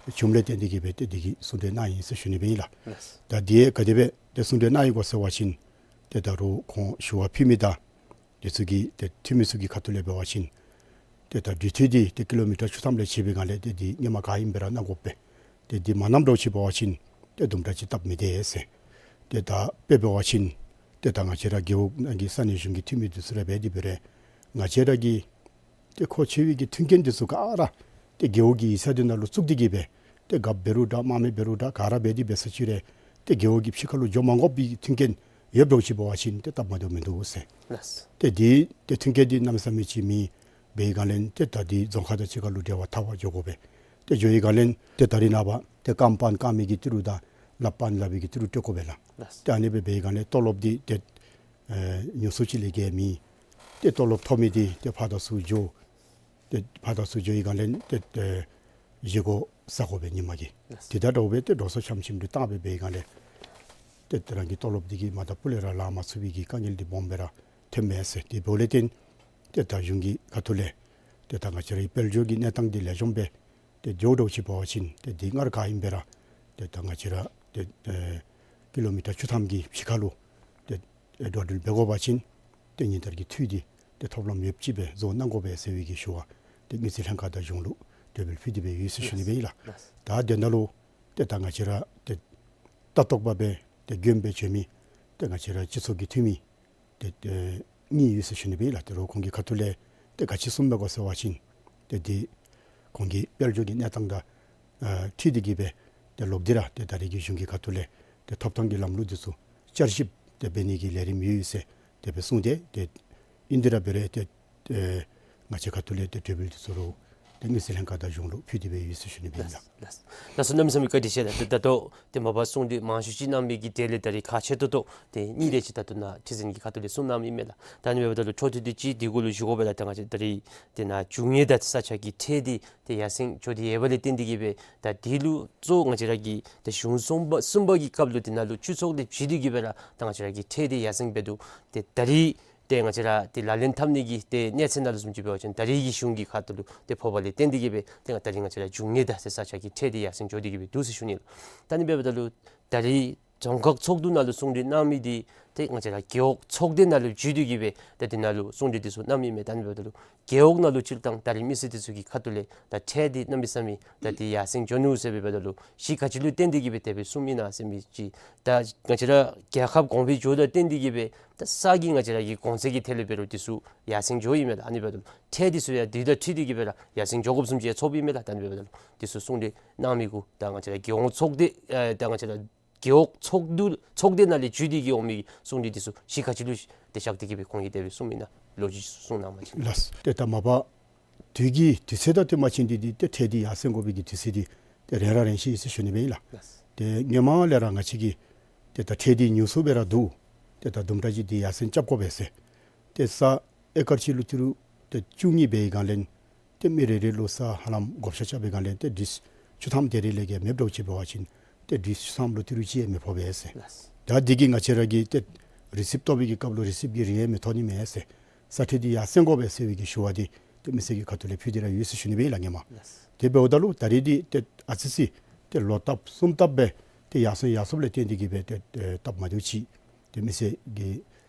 བྱུངམ་ལས་བརྟེན་ཏེ་གི་སྦེ་ཏེ་འདི་གི་གསུང་གྲོས་གནང་ཡི་ཟེར་ཞུ་ནི་སྦེ་ཨིན་ལགས། ལགས། ད་འདི་ག་དེ་སྦེ་ཏེ་གསུང་གྲོས་གནང་ཡི་གོ་ཟེར་བ་ཅིན་ཏེ་ད་རུང་ཁོང་ཞུ་བ་ཕུལ་མི་དང་འདི་ཚུ་གི་ཏེ་འཐུས་མི་ཚུ་གི་ཁ་ཐུག་ལས་འབད་བ་ཅིན་ཏེ་ད་འགྲུལ་འཐུས་འདི་ཏེ་ཀི་ལོ་མི་ཊར་བཅུ་ཐམ་ལས་བྱི་བའི་སྒང་ལས་ཏེ་འདི་སྔོན་མ་ག་ཨིནམ་སྦེ་ར་གནང་དགོ་པས། ཏེ་འདི་མ་གནངམ་འདྲཝ་ཅིག་འབད་བ་ཅིན་ཏེ་དུམ་གྲ་ཅིག་སྟབས་མི་བདེ་ཟེར། ཏེ་ད་དཔེ་འབད་བ་ཅིན་ཏེ་ད་ང་བཅས་ར་རྒེད་འོག་ནང་གི་ས་གནས་གཞུང་གི་འཐུས་མི་འདི་ཚུ་ར་འབད་དེ་འབད་རུང་ང་བཅས་ར་གི་ཏེ་མཁོ་ཆེ་བའི་གི་མཐུན་རྐྱེན་འདི་ཚུ་ག་ར་ཏེ་རྒེད་འོག་གི་ཡིག་ཚང་འདི་ནང་ལུ་བཙུགས་ཏེ་གི་སྦེ་ཏེ་རྒཔོ་འབད་རུང་འདྲ་དམངས་མི་འབད་རུང་འདྲ་ག་ར་འབད་དེ་འབད་ས་ཅིག་རུང་ཏེ་རྒེད་འོག་གི་ཕྱི་ཁ་ལུ་འགྱོ་མ་དགོ་པའི་མཐུན་རྐྱེན་ཡོདཔ་འདྲཝ་ཅིག་འབད་བ་ཅིན་ཏེ་སྟབས་མ་བདེཝ་མིན་འདུག་ཟེར། ལགས། ཏེ་འདི་ཏེ་མཐུན་རྐྱེན་འདི་གནམ་མེད་ས་མེད་ཅིག་མེད་པའི་སྒང་ལས་ཏེ་ད་འདི་རྫོང་ཁག་དང་གཅིག་ཁར་ལུ་འབྲེལ་བ་འཐབ་པར་འགྱོ་དགོ་པས། ཏེ་འགྱོ་བའི་སྒང་ལས་ཏེ་ད་རེས་ནངས་པ་ཏེ་རྐངམ་སྤར་ནི་སྤར་མི་གི་ཏི་རུ་དང་ལགཔ་སྤར་ནི་སྤར་མི་གི་ཏི་རུ་སྤྲོད་དགོ་པས་ལགས། ལགས། ཏེ་ཨ་ནི་སྦེ་འབད་བའི་སྒང་ལས་ཏོ་ལོབ་འདི་ཏེ་ཨེ་ཉུང་སུ་ཅིག་ལས་བརྒལ་མེད། ཏེ་ཏོ་ལོབ་ཐོབ་མི་འདི་ཏེ་ཕར་དང་ཚུར་འགྱོ་ཏེ་ཕར་དང་ཚུར་འགྱོ་བའི་སྒང་ལས་ཏེ་ཏེ་བཞེས་སྒོ་བཟའ་དགོ་པས་ཉིན་མ་གི། ལགས། ཏེ་ད་འདྲཝ་སྦེ་ཏེ་འགྲོ་སོང་ཆམ་ཆིམ་འདི་བཏང་སྦེ་འབད་བའི་སྒང་ལས་ཏེ་ཏེ་རང་གི་ཏོ་ལོབ་འདི་གིས་མ་དང་ཕུ་ལས་ར་ལང་མ་ཚུགས་པའི་གི་དཀའ་ངལ་འདི་སྦོམ་སྦེ་ར་ཐོནམ་མས་ཟེར། དེ་འབདཝ་ལས་བརྟེན་ཏེ་ད་གཞུང་གི་ཁ་ཐུག་ལས་ཏེ་ད་ང་བཅས་རའི་དཔལ་འབྱོར་གྱི་གནས་སྟངས་འདི་ལེགས་ཤོམ་སྦེ་ཏེ་འགྱོཝ་འདྲཝ་ཅིག་འབད་བ་ཅིན་ཏེ་འདི་སྔར་ག་ཨིནམ་སྦེ་ར་ཏེ་ད་ང་བཅས་ར་ཏེ་ཨེ་ཀི་ལོ་མི་ཊར་བཅུ་ཐམ་གྱི་ཕྱི་ཁ་ལུ་ཏེ་ཨེ་འགྲོ་འགྲུལ་འབད་དགོ་པ་ཅིན་ཏེ་ཉིན་ལྟར་གྱི་འཐུས་འདི་ཏེ་ཐོབ་ལམ་ཡོདཔ་ཅིག་སྦེ་བཟོ་གནང་དགོ་པས་ཟེར་བའི་གི་ཞུ་བ་ཏེ་དངུལ་རྩིས་ལྷན་ཁག་དང་གཞུང་ལུ་གྲོས་འབུལ་ཕུལ་ཏེ་སྦེ་ཡོད་ཟེར་ཞུ་ནི་སྦེ་ཨིན་ལགས། ལགས། ད་དེ་ནང་ལུ་ཏེ་ད་ང་བཅས་ར་ཏེ་ལྟ་རྟོག་པ་སྦེ་ཏེ་མགྱོནམ་སྦེ་བྱོན་མི་ཏེ་ང་བཅས་ར་སྤྱི་ཚོགས་ཀྱི་འཐུས་མི་ཏེ་ཨེ་གཉིས་ཡོད་ཟེར་ཞུ་ནི་སྦེ་ཨིན་ལགས། ཏེ་རོགས་ཁོང་གི་ཁ་ཐུག་ལས་ཏེ་ག་ཅི་གསུངམ་མས་གོ་ཟེར་བ་ཅིན་ཏེ་འདི་ཁོང་གི་དཔལ་འབྱོར་གྱི་གནས་སྟངས་དང་ཨ་འཁྲིལ་ཏེ་གི་སྦེ་ཏེ་ལོག་སྟེ་ར་ཏེ་ད་རེས་ཀྱི་གཞུང་གི་ཁ་ཐུག་ལས་ཏེ་ཐོབ་ཐང་གི་ལམ་ལུགས་འདི་ཚུ་བསྐྱར་ཞིབ་ཏེ་འབད་ནི་གི་ལས་རིམ་ཡོད་ཡོད་ཟེར་དེ་སྦེ་གསུངས་ཏེ་ཏེ་ཨིན་དེ་ར་འབད་རུང་ཏེ་ཨེ་ང་བཅས་ཁ་ཐུག་ལས་ཏེ་གྲོས་འབུལ་འདི་ཚུ་རོགས་ཏེ་དངུལ་རྩིས་ལྷན་ཁག་དང་གཞུང་ལུ་ཕུལ་ཏེ་སྦེ་ཡོད་ཟེར་ཞུ་ནི་སྦེ་ཨིན་ལགས། ལགས། ལགས་སོ། གནམ་མེད་ས་མེད་བཀའ་དྲིན་ཆེ་ལགས། ཏེ་ད་ལྟོ་ཏེ་མ་པ་གསུང་གྲོས་མང་ཤོས་ཅིག་གནང་མི་གི་གྲས་ལས་ད་རིས་ཁག་ཆེ་ཏོག་ཏོ་ཏེ་གཉིས་དེ་ཅིག་ད་ལྟོ་ནཱ་ཁྲི་འཛིན་གྱི་ཁ་ཐུག་ལས་གསུང་གནངམ་ཨིན་མས་ལགས། ད་ཨ་ནི་འབདཝ་ད་ལུ་འཕྲོ་མཐུད་དེ་ཅིག་འདི་གུ་ལུ་ཞུ་དགོ་པས་ལགས། ཏེ་ང་བཅས་ད་རིས་ཏེ་ནཱ་རྒྱུ་དངོས་དང་ས་ཆ་གི་ཁྲལ་འདི་ཏེ་ཡར་སེང་འགྱོ་སྟེ་ཡོདཔ་ལས་བརྟེན་ཏེ་གི་སྦེ་ད་འདི་ལུ་གཙོ་ང་བཅས་ར་གི་ཏེ་གཞུང་གསུམ་པ་གསུམ་པ་གི་སྐབས་ལུ་འདི་ནང་ལུ་སྤྱི་ཚོགས་ལས་བརྒྱུད་དེ་གི་སྦེ་ར་ད་ང་བཅས་ར་གི་ཁྲལ་འདི་ཡར་སེང་འབད་དོ། ཏེ་ད་རིས་ཏེ་ང་བཅས་ར་ཏེ་ལག་ལེན་འཐབ་ནི་གི་ཏེ་གནས་ཚད་ནང་ལུ་བཟུམ་ཅིག་འབད་བ་ཅིན་ད་རིས་ཀྱི་གཞུང་གི་ཁ་ཐུག་ལུ་ཏེ་ཕོག་པ་ལས་བརྟེན་ཏེ་གི་སྦེ་ཏེ་ད་རིས་ང་བཅས་ར་རྒྱུ་དངོས་དང་ཏེ་ས་ཆ་གི་ཁྲལ་འདི་ཡར་སེང་འགྱོ་སྟེ་གི་སྦེ་འདུག་ཟེར་ཞུ་ནི་ལགས། ད་ཨ་ནི་འབདཝ་ད་ལུ་ད་རིས་རྫོང་ཁག་ཚོགས་འདུ་ནང་ལུ་གསུང་གྲོས་གནང་མི་འདི་ཏེ་ང་བཅས་ར་རྒེད་འོག་ཚོགས་སྡེ་ནང་ལུ་བརྒྱུད་དེ་གི་སྦེ་ཏེ་འདི་ནང་ལུ་གསུང་གྲོས་འདི་ཚུ་གནང་མི་མས། ད་ཨ་ནི་འབདཝ་ད་ལུ་རྒེད་འོག་ནང་ལུ་སྤྱིར་བཏང་ད་རིས་མི་སེར་འདི་ཚུ་གི་ཁ་ཐུག་ལས་ད་ཁྲལ་འདི་གནམ་མེད་ས་མེད་ད་འདི་ཡར་སེང་འགྱོ་ནུག་ཟེར་སྦེ་འབདཝ་ད་ལུ་གཞི་ག་ཅི་ལུ་བརྟེན་ཏེ་གི་སྦེ་དེ་སྦེ་གསུངམ་ཨིན་ན་ཟེར་མི་ཅིག། ད་ང་བཅས་ར་རྒྱལ་ཁབ་གོང་འཕེལ་འགྱོཝ་དང་བརྟེན་ཏེ་གི་སྦེ་ད་ས་གི་ང་བཅས་ར་གི་གོང་ཚད་ཀྱི་ཐད་ལས་འབད་རུང་འདི་ཚུ་ཡར་སེང་འགྱོཝ་ཨིན་མས་ལགས། ཨ་ནི་འབདཝ་ད་ལུ་ཁྲལ་འདི་ཚུ་ཡང་འདི་དང་འཁྲིལ་ཏེ་གི་སྦེ་ར་ཡར་སེང་འགྱོ་དགོཔ་བཟུམ་ཅིག་ཡང་ཚོརཝ་ཨིན་མས་ལགས། ད་ཨ་ནི་འབདཝ་ད་ལུ་འདི་ཚུ་གསུང་གྲོས་གནང་མི་གུ་ད་ང་བཅས་ར་རྒེད་འོག་ཚོགས་སྡེ་ཨེ་ད་ང་བཅས་ར་རྒེད་འོག་ཚོགས་འདུ་ཚོགས་སྡེ་ནང་ལས་བརྒྱུད་དེ་གི་འོང་མི་གསུང་གྲོས་འདི་ཚུ་གཞི་ག་ཅི་ལུ་ཏེ་བཞག་སྟེ་གི་སྦེ་ཁོང་གིས་དེ་སྦེ་གསུངམ་ཨིན་ན་ལོ་རྒྱུས་གསུང་གནང་བ་ཅིན། ལགས། ཏེ་ད་མ་པ་དུས་ཀྱི་དུས་ཚོད་དང་བསྟུན་པ་ཅིན་འདི་འདི་ཏེ་ཁྲལ་འདི་ཡར་སེང་དགོ་པའི་གི་དུས་ཚོད་འདི་ཏེ་རན་ར་རན་ཤི་ཟེར་ཞུ་ནི་སྦེ་ཨིན་ལགས། ལགས། ཏེ་སྔོན་མ་ལས་ར་ང་བཅས་ཀྱིས་ཏེ་ད་ཁྲལ་འདི་ཉུང་སུ་སྦེ་ར་འདུག། ཏེ་ད་དུམ་གྲ་ཅིག་འདི་ཡར་སེང་རྐྱབ་དགོ་པས་ཟེར། ཏེ་ས་ཨེ་ཀར་གཅིག་ལུ་ཏི་རུ་ཏེ་བཅུ་གཉིས་འབད་བའི་སྒང་ལས་ཏེ་མི་རེ་རེ་ལུ་ས་ཧ་ལམ་བགོ་བཤའ་རྐྱབ་པའི་སྒང་ལས་ཏེ་ཌིས་བཅུ་ཐམ་དེ་རེ་ལས་བརྒལ་མེདཔ་འདྲཝ་ཅིག་འབད་བ་ཅིན་ཏེ་ཌིས་བཅུ་ཐམ་ལུ་ཏི་རུ་གཅིག་ཡང་མི་ཕོག་པས་ཟེར། ལགས། ད་འདི་གིས་ང་བཅས་ར་གིས་ཏེ་རི་སིབ་བཏོག་པའི་གི་སྐབས་ལུ་རི་སིབ་ཀྱི་རིན་ཡང་མི་ཐོབ་ནི་མས་ཟེར། ས་ཁྲལ་འདི་ཡར་སེང་དགོ་པས་ཟེར་བའི་གི་ཞུ་བ་འདི་ ཏེ་མི་སེར་གྱི་ཁ་ཐུག་ལས་ཕུལ་ཏེ་ར་ཡོད་ཟེར་ཞུ་ནི་སྦེ་ཨིན་ལགས་ངོ་མ། ལགས། དེ་འབདཝ་ད་ལུ་ད་རིས་འདི་ཏེ་ཨ་ཙི་ཅིག་ཏེ་ལོག་བཏབ་གསུམ་བཏབ་སྦེ་ཏེ་ཡར་སོང་ཡར་སོངམ་ལས་བརྟེན་ཏེ་གིས་སྦེ་ཏེ་ཨེ་སྟབས་མ་བདེཝ་ཅིག་ཏེ་མི་སེར་གྱི་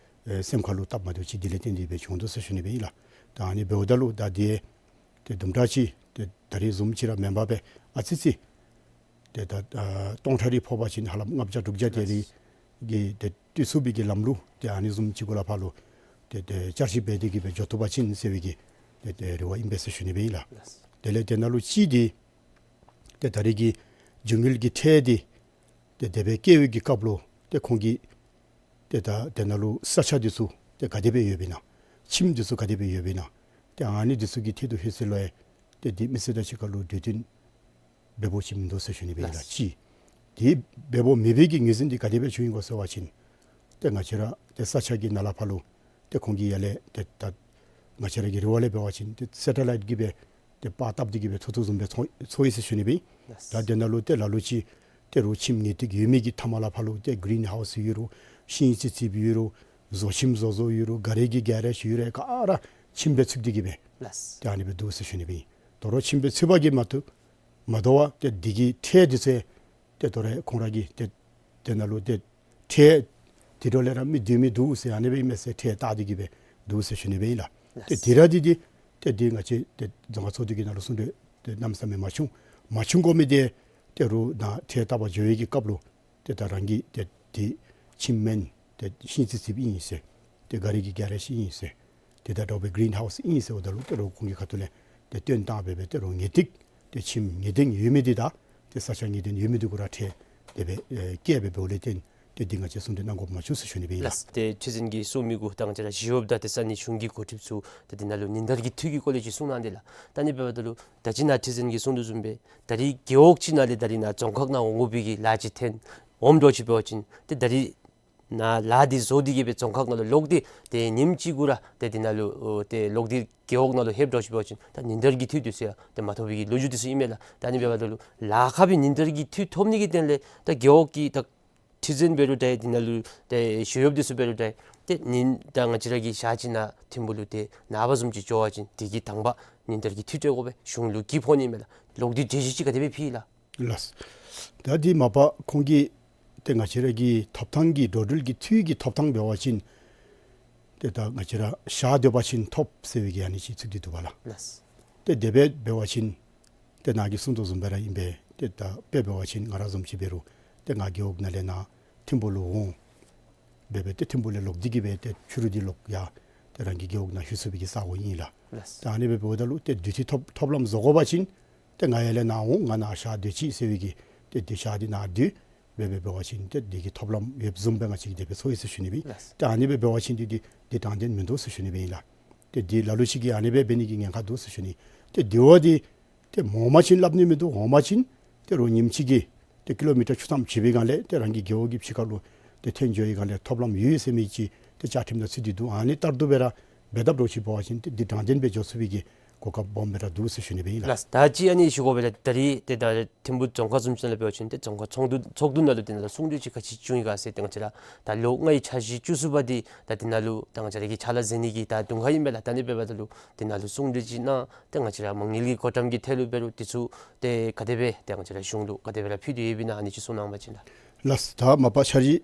ཨེ་སེམས་ཁ་ལུ་སྟབས་མ་བདེཝ་ཅིག་དེ་ལས་བརྟེན་ཏེ་སྦེ་བྱུང་དོ་ཟེར་ཞུ་ནི་སྦེ་ཨིན་ལགས། ད་ཨ་ནི་འབདཝ་ད་ལུ་ད་འདི་ཏེ་དུམ་གྲ་ཅིག་ཏེ་ད་རིས་བཟུམ་ཅིག་ར་མེན་པར་སྦེ་ཨ་ཙི་ཅིག་ཏེ་ད་ཨ་སྟོང་ཕྲག་རེ་ཕོག་པ་ཅིན་ཧ་ལམ་ལྔ་བརྒྱ་དྲུག་བརྒྱ་དེ་རེ་གི་ཏེ་བཏུལ་ཚུགས་པའི་གི་ལམ་ལུགས་ཏེ་ཨ་ནི་བཟུམ་ཅིག་གུ་ལས་ཕར་ལུ་ཏེ་ཏེ་བསྐྱར་ཞིབ་འབད་དེ་གིས་སྦེ་འགྱོ་བཏུབ་པ་ཅིན་ཟེར་བའི་གི་ཏེ་ཏེ་རེ་བ་ཨིན་པས་ཟེར་ཞུ་ནི་སྦེ་ཨིན་ལགས། དེ་ལས་དེ་ནང་ལུ་གཅིག་འདི་ཏེ་ད་རིས་ཀྱི་འབྱུང་ཡུལ་གྱི་ཁྲལ་འདི་ཏེ་དེ་སྦེ་བཀལ་བའི་གི་སྐབས་ལུ་ཏེ་ཁོང་གིས་ཏེ་ད་དེ་ནང་ལུ་ས་ཆ་འདི་ཚུ་ཏེ་ག་དེ་སྦེ་ཡོདཔ་ཨིན་ན། ཁྱིམ་འདི་ཚུ་ག་དེ་སྦེ་ཡོདཔ་ཨིན་ན། ཏེ་ཨ་ནི་འདི་ཚུ་གི་ཐད་དུ་ལྷོད་ས་ལུ་ཡང་ཏེ་འདི་མི་སེར་དང་གཅིག་ཁར་ལུ་གྲོས་བསྟུན་འབད་བོ་ཅིག་མིན་འདུག་ཟེར་ཞུ་ནི་སྦེ་ཨིན་ལགས། ལགས། གཅིག། དེ་འབད་བོ་མེད་པའི་གི་ངོས་འཛིན་འདི་ག་དེ་སྦེ་བྱུང་ཡི་གོ་ཟེར་བ་ཅིན་ཏེ་ང་བཅས་ར་ཏེ་ས་ཆ་གི་ནང་ལས་ཕར་ལུ་ཏེ་ཁོང་གིས་ཡར་ལས་ཏེ་ད་ང་བཅས་ར་གི་རེ་བ་ལས་འབད་བ་ཅིན་ཏེ་སེ་ཊ་ལའིཊ་གིས་སྦེ་ཏེ་པར་བཏབ་སྟེ་གིས་སྦེ་ཚོར་ཚོརཝ་བཟུམ་སྦེ་ཚོར་ཚོར་ཡི་ཟེར་ཞུ་ནི་སྦེ་ཨིན། ལགས། ད་དེ་ནང་ལུ་ཏེ་ལ་ལུ་ཅིག་ཏེ་རོགས་ཁྱིམ་ངེས་ཏིག་ཡོད་མི་གི་མཐའ་མ་ལས་ཕར་ལུ་ཏེ་གི་རིན་ཧའུསི་ཡོད་རུང་ཤིང་ཙི་ཙིགཔ་ཡོད་རུང་བཟོ་ཁྱིམ་བཟོ་བཟོཝ་ཡོད་རུང་ག་རི་གི་གེ་རེཇ་ཡོད་རུང་ག་ར་ཁྱིམ་སྦེ་ཚུད་དེ་གིས་སྦེ། ལགས། ཏེ་ཨ་ནི་སྦེ་འདུག་ཟེར་ཞུ་ནི་སྦེ་ཨིན། དོ་རུང་ཁྱིམ་སྦེ་ཚུད་པ་གིས་མ་དོ་མ་དོ་བར་ཏེ་འདི་གི་ཁྲལ་འདི་ཚུ་ཏེ་དོ་རུང་ཁོང་ར་གིས་ཏེ་དེ་ནང་ལུ་ཏེ་ཁྲལ་དེ་འགྲོ་ལས་ར་མི་སྡོད་མི་འདུག་ཟེར་ཨ་ནི་སྦེ་ཨིན་མས་ཟེར་ཁྲལ་བཏགས་ཏེ་གིས་སྦེ་འདུག་ཟེར་ཞུ་ནི་སྦེ་ཨིན་ལགས། ཏེ་ལགས། དེ་ར་འདི་འདི་ཏེ་འདི་ང་བཅས་ཏེ་རྫོང་ཁག་ཚོགས་འདུ་གི་ནང་ལུ་གསུང་གྲོས་ཏེ་གནམ་མེད་ས་མེད་མ་བྱུང་། མ་བྱུང་དགོ་མི་འདི་ཏེ་རོགས་ནཱ་ཁྲལ་བཏབ་པར་འགྱོ་བའི་གི་སྐབས་ལུ་ཏེ་ད་རང་གི་ཏེ་འདི་ཁྱིམ་མེན་ཏེ་ཤིང་ཙི་ཙིཔ་ཨིན་ཟེར་ཏེ་ག་རི་གི་གེ་རེཇ་ཨིན་ཟེར་ཏེ་ད་དོ་སྦེ་གི་རིན་ཧའུསི་ཨིན་ཟེརཝ་ད་ལུ་ཏེ་རོགས་ཁོང་གི་ཁ་ཐུག་ལས་ཏེ་བཏོན་བཏང་འབད་སྦེ་ཏེ་རོགས་ངེས་ཏིག་ཏེ་ཁྱིམ་ངེས་གཏན་ཡོད་མི་འདི་དང་ཏེ་ས་ཆ་ངེས་གཏན་ཡོད་མི་འདི་གུ་ར་ཁྲལ་དེ་སྦེ་ཨེ་བཀལ་སྦེ་འབདཝ་ལས་བརྟེན་ཏེ་འདི་ང་བཅས་གསུང་གྲོས་གནང་དགོཔ་མ་བྱུང་ཟེར་ཞུ་ནི་སྦེ་ཨིན་ལགས། ལགས། ཏེ་ཁྲི་འཛིན་གྱིས་གསུང་མི་གུ་ད་ང་བཅས་ར་ཞི་གཡོགཔ་དང་ཏེ་ས་གནས་གཞུང་གི་འགོ་ཁྲིདཔ་ཚུ་ཏེ་འདི་ནང་ལུ་ཉིན་བསྟར་གྱི་འཐུས་ཀྱི་སྐོར་ལས་ཅིག་གསུང་གནང་དེས་ལགས། ད་ཨ་ནི་འབདཝ་ད་ལུ་ད་ཅི་ནཱ་ཁྲི་འཛིན་གྱིས་གསུང་དོ་བཟུམ་སྦེ་ད་རིས་རྒེད་འོག་ཅིག་ནང་ལས་ད་རིས་ནཱ་རྫོང་ཁག་ནང་འོང་དགོ་པའི་གི་ལཱ་ཅིག་འཐོན་འོངམ་འདྲཝ་ཅིག་འབད་བ་ཅིན་ཏེ་ད་རིས་ནཱ་ལཱ་འདི་བཟོ་སྟེ་གིས་སྦེ་རྫོང་ཁག་ནང་ལུ་ལོག་སྟེ་ཏེ་ཉིནམ་གཅིག་གུ་ར་ཏེ་འདི་ནང་ལུ་ཨོ་ཏེ་ལོག་སྟེ་རྒེད་འོག་ནང་ལུ་ལྷོདཔ་འདྲཝ་ཅིག་འབད་བ་ཅིན་ད་ཉིན་བསྟར་གྱི་འཐུས་འདི་ཚུ་ཡང་ཏེ་མ་ཐོབ་པའི་གི་ལོ་རྒྱུས་འདི་ཚུ་ཨིན་མས་ལགས། ད་ཨ་ནི་འབདཝ་ད་ལུ་ལཱ་ཁག་པའི་ཉིན་བསྟར་གྱི་འཐུས་ཐོབ་ནི་གི་དོན་ལས་ད་རྒེད་འོག་གི་ད་ཁྲི་འཛིན་འབད་རུང་འདྲ་འདི་ནང་ལུ་ཏེ་ཞི་གཡོགཔ་འདི་ཚུ་འབད་རུང་འདྲ་ཏེ་ཉིནམ་ད་ང་བཅས་ར་གི་ཞག་གཅིག་ནཱ་ཐིམ་ཕུག་ལུ་ཏེ་ནངས་པ་བཟུམ་ཅིག་འགྱོ་བ་ཅིན་དེ་གི་དང་པ་ཉིན་བསྟར་གྱི་འཐུས་སྤྲོད་དགོ་པས། གཞུང་ལུ་གྱི་ཕོག་ནི་མས་ལགས། ལོག་སྟེ་གྲོས་གཞི་ཅིག་ག་དེ་སྦེ་ཕུལ་ཡི་ལགས། ལགས། ད་འདི་མ་པ་ཁོང་གིས་ཏེ་ང་བཅས་ར་གི་ཐོབ་ཐང་གི་འགྲོ་འགྲུལ་གྱི་འཐུས་ཀྱི་ཐོབ་ཐང་འབད་བ་ཅིན་ཏེ་ད་ང་བཅས་ར་ཞག་སྡོད་པ་ཅིན་ཐོབ་ཟེར་བའི་གི་ཨ་ནི་ཅིག་ཚུད་དེ་འདུག་པ་ལགས། ལགས། ཏེ་དེ་སྦེ་འབད་བ་ཅིན་ཏེ་ནཱ་གིས་གསུང་དོ་བཟུམ་སྦེ་ར་ཨིན་པས། ཏེ་ད་དཔེ་འབད་བ་ཅིན་ང་ར་བཟུམ་ཅིག་འབད་རུང་ཏེ་ང་རྒེད་འོག་ནང་ལས་ནཱ་ཐིམ་ཕུག་ལུ་འོང་འབད་སྦེ་ཏེ་ཐིམ་ཕུག་ལས་ལོག་སྟེ་གིས་སྦེ་ཏེ་ཕྱི་རུ་འདི་ལོག་ཡར་ཏེ་རང་གི་རྒེད་འོག་ནང་ལྷོད་ཚུགས་པའི་གི་ས་གོ་ཨིན་ལགས། ལགས། ད་ཨ་ནི་སྦེ་འབདཝ་ད་ལུ་ཏེ་དུས་ཐོབ་ཐོབ་ལམ་བཟོ་དགོ་པ་ཅིན་ཏེ་ང་ཡར་ལས་ནཱ་འོང་ང་ནཱ་ཞག་སྡོད་ཅི་ཟེར་བའི་གི་ཏེ་དེ་ཞག་འདི་ནཱ་སྡོད་འབད་སྦེ་འབད་བ་ཅིན་ཏེ་དེ་གི་ཐོབ་ལམ་ཡོདཔ་བཟུམ་སྦེ་ང་བཅས་ཀྱིས་དེ་སྦེ་ཚོར་ཡི་ཟེར་ཞུ་ནི་སྦེ་ཨིན། ལགས། ཏེ་ཨ་ནི་སྦེ་འབད་བ་ཅིན་འདི་འདི་འདི་དྲང་བདེན་མིན་འདུག་ཟེར་ཞུ་ནི་སྦེ་ཨིན་ལགས། ཏེ་འདི་ལ་ལུ་ཅིག་གིས་ཨ་ནི་སྦེ་འབད་ནི་གི་ཉེན་ཁ་འདུག་ཟེར་ཞུ་ནི། ཏེ་དེ་བ་འདི་ཏེ་མ་འོངམ་ཅིན་སླབ་ནི་མིན་འདུག། འོངམ་ཅིན་ཏེ་རོགས་ཉིནམ་གཅིག་གི་ཏེ་ཀི་ལོ་མི་ཊར་བཅུ་ཐམ་བྱེད་པའི་སྒང་ལས་ཏེ་རང་གི་རྒེད་འོག་གི་ཕྱི་ཁ་ལུ་ཏེ་ཐོན་འགྱོ་བའི་སྒང་ལས་ཐོབ་ལམ་ཡོད་ཟེར་མི་ཅིག་ཏེ་བཅའ་ཁྲིམས་ནང་ཚུད་དེ་འདུག། ཨ་ནི་ལྟར་དུ་སྦེ་ར་འབད་དཔ་འདྲཝ་ཅིག་འབད་བ་ཅིན་ཏེ་འདི་དྲང་བདེན་སྦེ་འགྱོ་ཚུགས་པའི་གི་གོ་སྐབས་སྦོམ་སྦེ་ར་འདུག་ཟེར་ཞུ་ནི་སྦེ་ཨིན་ལགས། ལགས། ད་ཅི་ཨ་ནི་ཞུ་དགོ་པས་ལགས། ད་རིས་ཏེ་ད་ཐིམ་ཕུག་རྫོང་ཁག་བཟུམ་ཅིག་ནང་ལུ་འབད་བ་ཅིན་ཏེ་རྫོང་ཁག་ཚོགས་འདུ་ཚོགས་འདུ་ནང་ལུ་འདི་ནང་ལུ་གསུང་གྲོས་ཅིག་ག་ཅི་བྱུང་ཡི་ག་ཟེར་ཏེ་ང་བཅས་ར་ད་ལོ་ལྔའི་འཆར་གཞི་བཅུ་གསུམ་པ་འདི་ད་འདི་ནང་ལུ་ད་ང་བཅས་ར་གི་ཕྱག་ལཱ་མཛད་ནི་གི་ད་དུང་ཁ་ཨིན་པས་ལགས། ད་ཨ་ནི་འབདཝ་ད་ལུ་འདི་ནང་ལུ་གསུང་གྲོས་ཅིག་གནང་ཏེ་ང་བཅས་ར་མ་དངུལ་གྱི་བགོ་བཀྲམ་གྱི་ཐད་ལུ་འབད་རུང་འདི་ཚུ་ཏེ་ག་དེ་སྦེ་ཏེ་ང་བཅས་ར་གཞུང་ལུ་ག་དེ་སྦེ་ར་ཕུལ་ཏེ་ཡོདཔ་ཨིན་ན་ཨ་ནི་ཅིག་གསུང་གནང་པ་ཅིན་ལགས། ལགས། ད་མ་པ་འཆར་གཞི་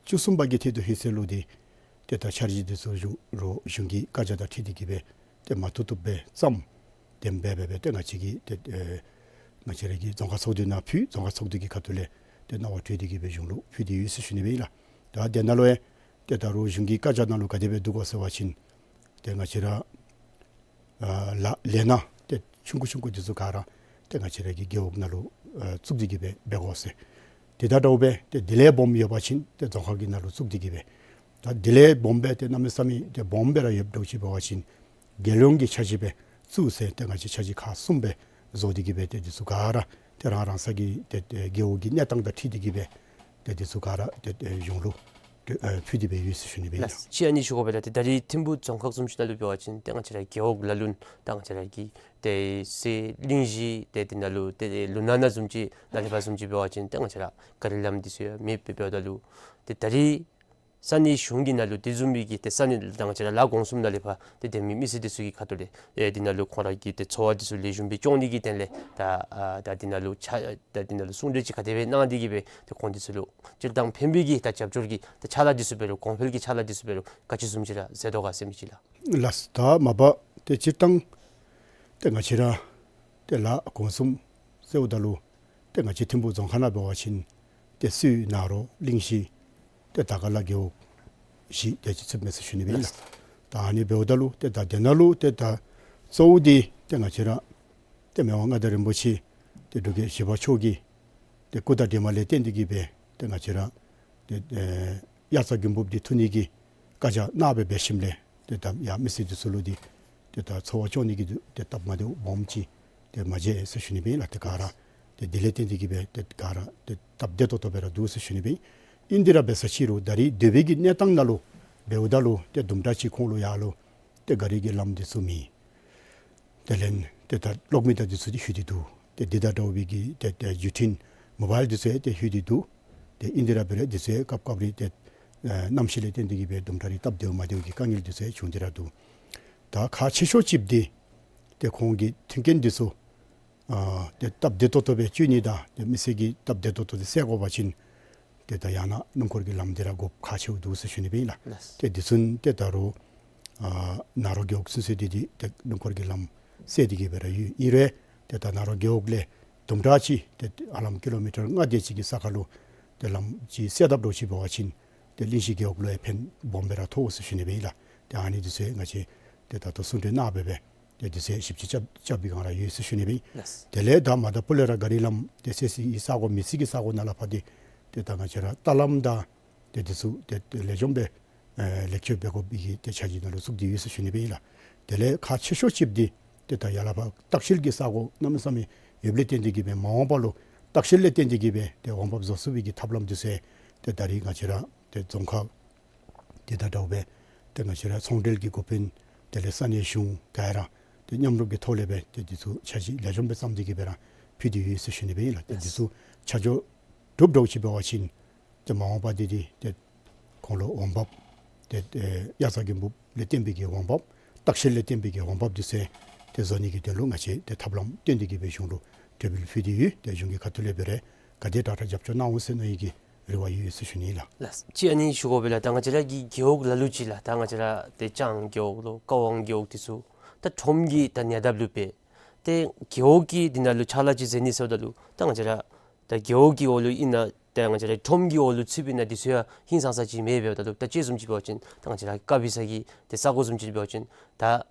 བཅུ་གསུམ་པ་གི་ཐད་དུ་ལྷོད་ས་ལུ་འདི་ཏེ་ད་འཆར་གཞི་འདི་ཚུ་གཞུང་རོགས་གཞུང་གི་བཀའ་རྒྱ་དང་འཁྲིལ་ཏེ་གིས་སྦེ་ཏེ་མ་བཏུབ་བཏུབ་སྦེ་བརྩམས་ཏེ་འབད་འབད་སྦེ་ཏེ་ང་བཅས་ཀྱིས་ཏེ་ཨེ་ང་བཅས་ར་གི་རྫོང་ཁག་ཚོགས་འདུ་ནང་ཕུལ། རྫོང་ཁག་ཚོགས་འདུ་གི་ཁ་ཐུག་ལས་ཏེ་གནང་བ་གྲོས་ཏེ་གིས་སྦེ་གཞུང་ལུ་ཕུལ་ཏེ་ཡོད་ཟེར་ཞུ་ནི་སྦེ་ཨིན་ལགས། ད་དེ་ནང་ལུ་ཡང་ཏེ་ད་རུང་གཞུང་གི་བཀའ་རྒྱ་ནང་ལུ་ག་དེ་སྦེ་འདུག་གོ་ཟེར་བ་ཅིན་ཏེ་ང་བཅས་ར་ཨ་ལཱ་ལས་སྣ་ཏེ་ཆུང་ཀུ་ཆུང་ཀུ་འདི་ཚུ་ག་ར་ཏེ་ང་བཅས་ར་གི་རྒེད་འོག་ནང་ལུ་ཨ་བཙུགས་ཏེ་གིས་སྦེ་འབད་དགོ་ཟེར། དེ་དང་འདྲཝ་སྦེ་ཏེ་དེ་ལས་སྦོམ་ཡོད་པ་ཅིན་ཏེ་རྫོང་ཁག་གི་ནང་ལུ་བཙུགས་ཏེ་གིས་སྦེ། ད་དེ་ལས་སྦོམ་སྦེ་ཏེ་གནམ་མེད་ས་མེད་ཏེ་སྦོམ་སྦེ་ར་ཡོདཔ་འདྲཝ་ཅིག་འབད་བ་ཅིན་རྒྱལ་ཡོངས་ཀྱི་འཆར་གཞི་སྦེ་བཙུགས་ཟེར་ཏེ་ང་བཅས་འཆར་གཞི་ཁག་གསུམ་སྦེ་བཟོ་སྟེ་གིས་སྦེ་ཏེ་འདི་ཚུ་ག་ར་ཏེ་རང་རང་སོ་གི་ཏེ་ཏེ་རྒེད་འོག་གི་གནས་སྟངས་དང་འཁྲིལ་ཏེ་གིས་སྦེ་ཏེ་འདི་ཚུ་ག་ར་ཏེ་ཏེ་གཞུང་ལུ་ཏེ་ཨེ་ཕུལ་ཏེ་སྦེ་ཡོད་ཟེར་ཞུ་ནི་སྦེ་ཨིན་ལགས། ལགས། ཅིག་ཨ་ནི་ཞུ་དགོ་པས་ལགས། ཏེ་ད་རིས་ཐིམ་ཕུག་རྫོང་ཁག་བཟུམ་ཅིག་ནང་ལུ་འབད་བ་ཅིན་ཏེ་ང་བཅས་ར་རྒེད་འོག་ལ་ལུ་ད་ང་བཅས་ར་གི་ཏེ་སེ་གླིང་བཞི་ཏེ་འདི་ནང་ལུ་ཏེ་ལུང་ནག་ན་བཟུམ་ཅིག་ནཱ་ལས་ཕར་བཟུམ་ཅིག་འབད་བ་ཅིན་ཏེ་ང་བཅས་ར་ག་རི་ལམ་འདི་ཚུ་ཡང་མེདཔ་སྦེ་འབདཝ་ད་ལུ་ཏེ་ད་རིས་ ས་གནས་གཞུང་གི་ནང་ལུ་དེ་བཟུམ་མའི་གི་ཏེ་ས་གནས་ད་ང་བཅས་ར་ལ་གོང་གསུམ་ནང་ལས་ཕར་ཏེ་སྡོད་མི་མི་སེར་དེ་ཚུ་གི་ཁ་ཐུག་ལས་ཨེ་དེ་ནང་ལུ་ཁོང་ར་གི་ཏེ་འཚོ་བ་དེ་ཚུ་ལེགས་ཤོམ་སྦེ་སྐྱོང་ནི་གི་དོན་ལས་ད་ཨ་ད་དེ་ནང་ལུ་ཕྱག་ད་དེ་ནང་ལུ་གསུང་གྲོས་ཅིག་ག་དེ་སྦེ་གནང་སྟེ་གི་སྦེ་ཏེ་ཁོང་དེ་ཚུ་ལུ་སྤྱིར་བཏང་ཕན་པའི་གི་ད་རྒྱབ་སྐྱོར་གྱི་ད་ཕྱག་ལཱ་དེ་ཚུ་འབད་རུང་གོང་འཕེལ་གྱི་ཕྱག་ལཱ་དེ་ཚུ་འབད་རུང་ག་ཅི་བཟུམ་ཅིག་ར་མཛད་དོ་ག་ཟེར་མི་ཅིག་ལགས། ལགས། ད་མ་པ་ཏེ་སྤྱིར་བཏང་ཏེ་ང་བཅས་ར་ཏེ་ལ་གོང་གསུམ་ཟེརཝ་ད་ལུ་ཏེ་ང་བཅས་ཐིམ་ཕུག་རྫོང་ཁག་ནང་འབད་བ་ཅིན་ཏེ་སུད་ནཱ་རོ་གླིང་བཞི་ཏེ་དར་དཀར་ལ་རྒེད་འོག་བཞི་དེ་ཅིག་ཚུདཔ་མས་ཟེར་ཞུ་ནི་སྦེ་ཨིན་ལགས། ད་ཨ་ནི་འབདཝ་ད་ལུ་ཏེ་ད་དེ་ནང་ལུ་ཏེ་ད་གཙོ་བོ་འདི་ཏེ་ང་བཅས་ར་ཏེ་མི་དབང་མངའ་བདག་རིན་པོ་ཆེ་ཏེ་འབྲུག་རྒྱལ་བཞི་པ་མཆོག་གི་ཏེ་སྐུ་དང་གྲིབ་མ་ལས་བརྟེན་ཏེ་གི་སྦེ་ཏེ་ང་བཅས་ར་ཏེ་ཨེ་དབྱར་རྩྭ་དགུན་འབུབ་འདི་འཐུ་ནི་གི་བཀའ་རྒྱ་གནང་སྦེ་འབད་ཞིནམ་ལས་ཏེ་ད་ཡར་མི་སེར་འདི་ཚུ་ལུ་འདི་ཏེ་ད་འཚོ་བ་སྐྱོང་ནི་གི་ཏེ་སྟབས་མ་བདེཝ་སྦོམ་ཅིག་ཏེ་མ་མཇལ་ཟེར་ཞུ་ནི་སྦེ་ཨིན་ལགས། ཏེ་ག་ར་ཏེ་འདི་ལས་བརྟེན་ཏེ་གི་སྦེ་ཏེ་ག་ར་ཏེ་སྟབས་བདེ་ཏོག་ཏོ་སྦེ་ར་འདུག་ཟེར་ཞུ་ནི་སྦེ་ཨིན། ཨིན་དེ་ར་འབད་ས་ཅིག་རུང་ད་རེས་སྡོད་པའི་གི་གནས་སྟངས་ནང་ལུ་འབདཝ་ད་ལུ་ཏེ་དུམ་གྲ་ཅིག་ཁོང་ལུ་ཡར་ལུ་ཏེ་ག་རི་གི་ལམ་འདི་ཚུ་མེད། དེ་ལས་ཏེ་ད་གློག་མེ་དང་འདི་ཚུ་འདི་ལྷོད་དེ་འདུག། ཏེ་འདི་དང་འདྲ་བའི་གི་ཏེ་ཏེ་བརྒྱུད་འཕྲིན་མོ་བཱའིལ་འདི་ཚུ་ཡང་ཏེ་ལྷོད་དེ་འདུག། ཏེ་ཨིན་དེ་ར་འབད་རུང་འདི་ཚུ་ཡང་སྐབས་སྐབས་རེ་ཏེ་ཨེ་གནམ་གཤིས་ལས་བརྟེན་ཏེ་གི་སྦེ་དུམ་གྲ་རེ་སྟབས་བདེཝ་མ་བདེཝ་གི་དཀའ་ངལ་འདི་ཚུ་ཡང་བྱུང་སྟེ་ར་འདུག། ད་ཁག་ཆེ་ཤོས་ཅིག་འདི་ཏེ་ཁོང་གི་མཐུན་རྐྱེན་འདི་ཚུ་ཨ་ཏེ་སྟབས་བདེ་ཏོག་ཏོ་སྦེ་སྤྱོད་ནི་དང་ཏེ་མི་སེར་གྱིས་སྟབས་བདེ་ཏོག་ཏོ་འདི་བསལ་དགོ་པ་ཅིན་ཏེ་ད་ཡང་ན་སྣུམ་འཁོར་གྱི་ལམ་འདི་ར་དགོཔ་ཁག་ཆེཝ་འདུག་ཟེར་ཞུ་ནི་སྦེ་ཨིན་ལགས། ལགས། ཏེ་འདི་ཚུ་ཏེ་ད་རུང་ཨ་ནཱ་རོ་རྒེད་འོག་ཚུན་ཚོད་འདི་འདི་ཏེ་སྣུམ་འཁོར་གྱི་ལམ་བསལ་ཏེ་གི་སྦེ་ར་ཡོད། ཨིན་རུང་ཏེ་ད་ནཱ་རོ་རྒེད་འོག་ལས་དུམ་གྲ་ཅིག་ཏེ་ཧ་ལམ་ཀི་ལོ་མི་ཊར་ལྔ་དེ་ཅིག་གི་ས་ཁར་ལུ་ཏེ་ལམ་ཅིག་བསལ་དཔ་འདྲཝ་ཅིག་འབད་བ་ཅིན་ཏེ་གླིང་བཞི་རྒེད་འོག་ལུ་ཡང་ཕན་སྦོམ་སྦེ་ར་ཐོགས་ཟེར་ཞུ་ནི་སྦེ་ཨིན་ལགས། ཏེ་ཨ་ནི་འདི་ཚུ་ཡང་ང་བཅས་ཏེ་ད་ལྟོ་གསུང་གྲོས་གནང་སྦེ་སྦེ་ཏེ་འདི་ཚུ་ཞིབ་དཔྱད་རྐྱབ་རྐྱབ་པའི་སྒང་ར་ཡོད་ཟེར་ཞུ་ནི་སྦེ་ཨིན། ལགས། དེ་ལས་ད་མ་ད་པུ་ལས་ར་ག་རི་ལམ་ཏེ་བསལ་སའི་ས་གོ་མེད་སའི་གི་ས་གོ་ནང་ལས་ཕར་འདི་ཏེ་ད་ང་བཅས་ར་ལྟ་ལམ་དང་ཏེ་འདི་ཚུ་ཏེ་ཏེ་ལེགས་ཤོམ་སྦེ་ཨེ་ལེགས་བཅོས་འབད་དགོ་པའི་གི་ཏེ་འཆར་གཞི་ནང་ལུ་བཙུགས་ཏེ་ཡོད་ཟེར་ཞུ་ནི་སྦེ་ཨིན་ལགས། དེ་ལས་ཁག་ཆེ་ཤོས་ཅིག་འདི་ཏེ་ད་ཡར་ལས་ཕར་ལྟ་བཤལ་གྱི་ས་གོ་གནམ་མེད་ས་མེད་ཡོདཔ་ལས་བརྟེན་ཏེ་གི་སྦེ་མ་འོངས་པ་ལུ་ལྟ་བཤལ་ལས་བརྟེན་ཏེ་གི་སྦེ་ཏེ་འོང་འབབ་བཟོ་ཚུགས་པའི་གི་ཐབས་ལམ་འདི་ཚུ་ཏེ་ད་རེས་ང་བཅས་ར་ཏེ་རྫོང་ཁག་དེ་དང་འདྲཝ་སྦེ་ཏེ་ང་བཅས་ར་ཚོང་འབྲེལ་གྱི་འགོ་དཔོན་དེ་ལས་ས་གནས་གཞུང་ག་ར་ཏེ་མཉམ་རུབ་ཀྱི་ཐོག་ལས་སྦེ་ཏེ་འདི་ཚུ་འཆར་གཞི་ལེགས་ཤོམ་སྦེ་བརྩམས་ཏེ་གི་སྦེ་ར་ཕུལ་ཏེ་ཡོད་ཟེར་ཞུ་ནི་སྦེ་ཨིན་ལགས། ཏེ་འདི་ཚུ་ཆ་འཇོག་གྲུབ་འདྲཝ་ཅིག་འབད་བ་ཅིན་ཏེ་མ་འོངས་པ་འདི་འདི་ཏེ་ཁོང་ལུ་འོང་འབབ་ཏེ་ཏེ་དབྱར་རྩྭ་དགུན་འབུབ་ལས་བརྟེན་པའི་གི་འོང་འབབ་ལྟ་བཤལ་ལས་བརྟེན་པའི་གི་འོང་འབབ་འདི་ཚུ་ཏེ་བཟོ་ནི་གི་དོན་ལུ་ང་བཅས་ཏེ་ཐབས་ལམ་བཏོན་ཏེ་གི་སྦེ་གཞུང་ལུ་གྲོས་འབུལ་ཕུལ་ཏེ་ཡོད། ཏེ་གཞུང་གི་ཁ་ཐུག་ལས་འབད་རུང་ག་དེ་དྲག་དྲག་རྒྱབ་སྐྱོར་གནང་འོང་ཟེར་མནོ་ནི་གི་རེ་བ་ཡོད་ཟེར་ཞུ་ནི་ལགས། ལགས། གཅིག་ཨ་ནི་ཞུ་དགོ་པས་ལགས། ད་ང་བཅས་ར་གི་རྒེད་འོག་ལ་ལུ་ཅིག་ལགས། ད་ང་བཅས་ར་ཏེ་ལྕང་རྒེད་འོག་ལོ་ཀ་ཝང་རྒེད་འོག་འདི་ཚུ་ད་ཁྲོམ་གྱི་ད་ཉེ་འདབས་ལུ་སྦེ་ཏེ་རྒེད་འོག་གི་འདི་ནང་ལུ་ཕྱག་ལཱ་ཅིག་མཛད་ནི་ཟེརཝ་ད་ལུ་ད་ང་བཅས་ར་ད་རྒེད་འོག་གི་འོག་ལུ་ཨིན་ན་ཏེ་ང་བཅས་ར་ཁྲོམ་གྱི་འོག་ལུ་ཚུདཔ་ཨིན་ན་འདི་ཚུ་ཡང་ཧིང་སངས་ས་ཅིག་མེད་འབདཝ་ད་ལུ་ད་གཅིག་བཟུམ་ཅིག་འབད་བ་ཅིན་ད་ང་བཅས་ར་ཀ་བི་ས་གི་ཏེ་ས་གོ་བཟུམ་ཅིག་འབད་བ་ཅིན་ད་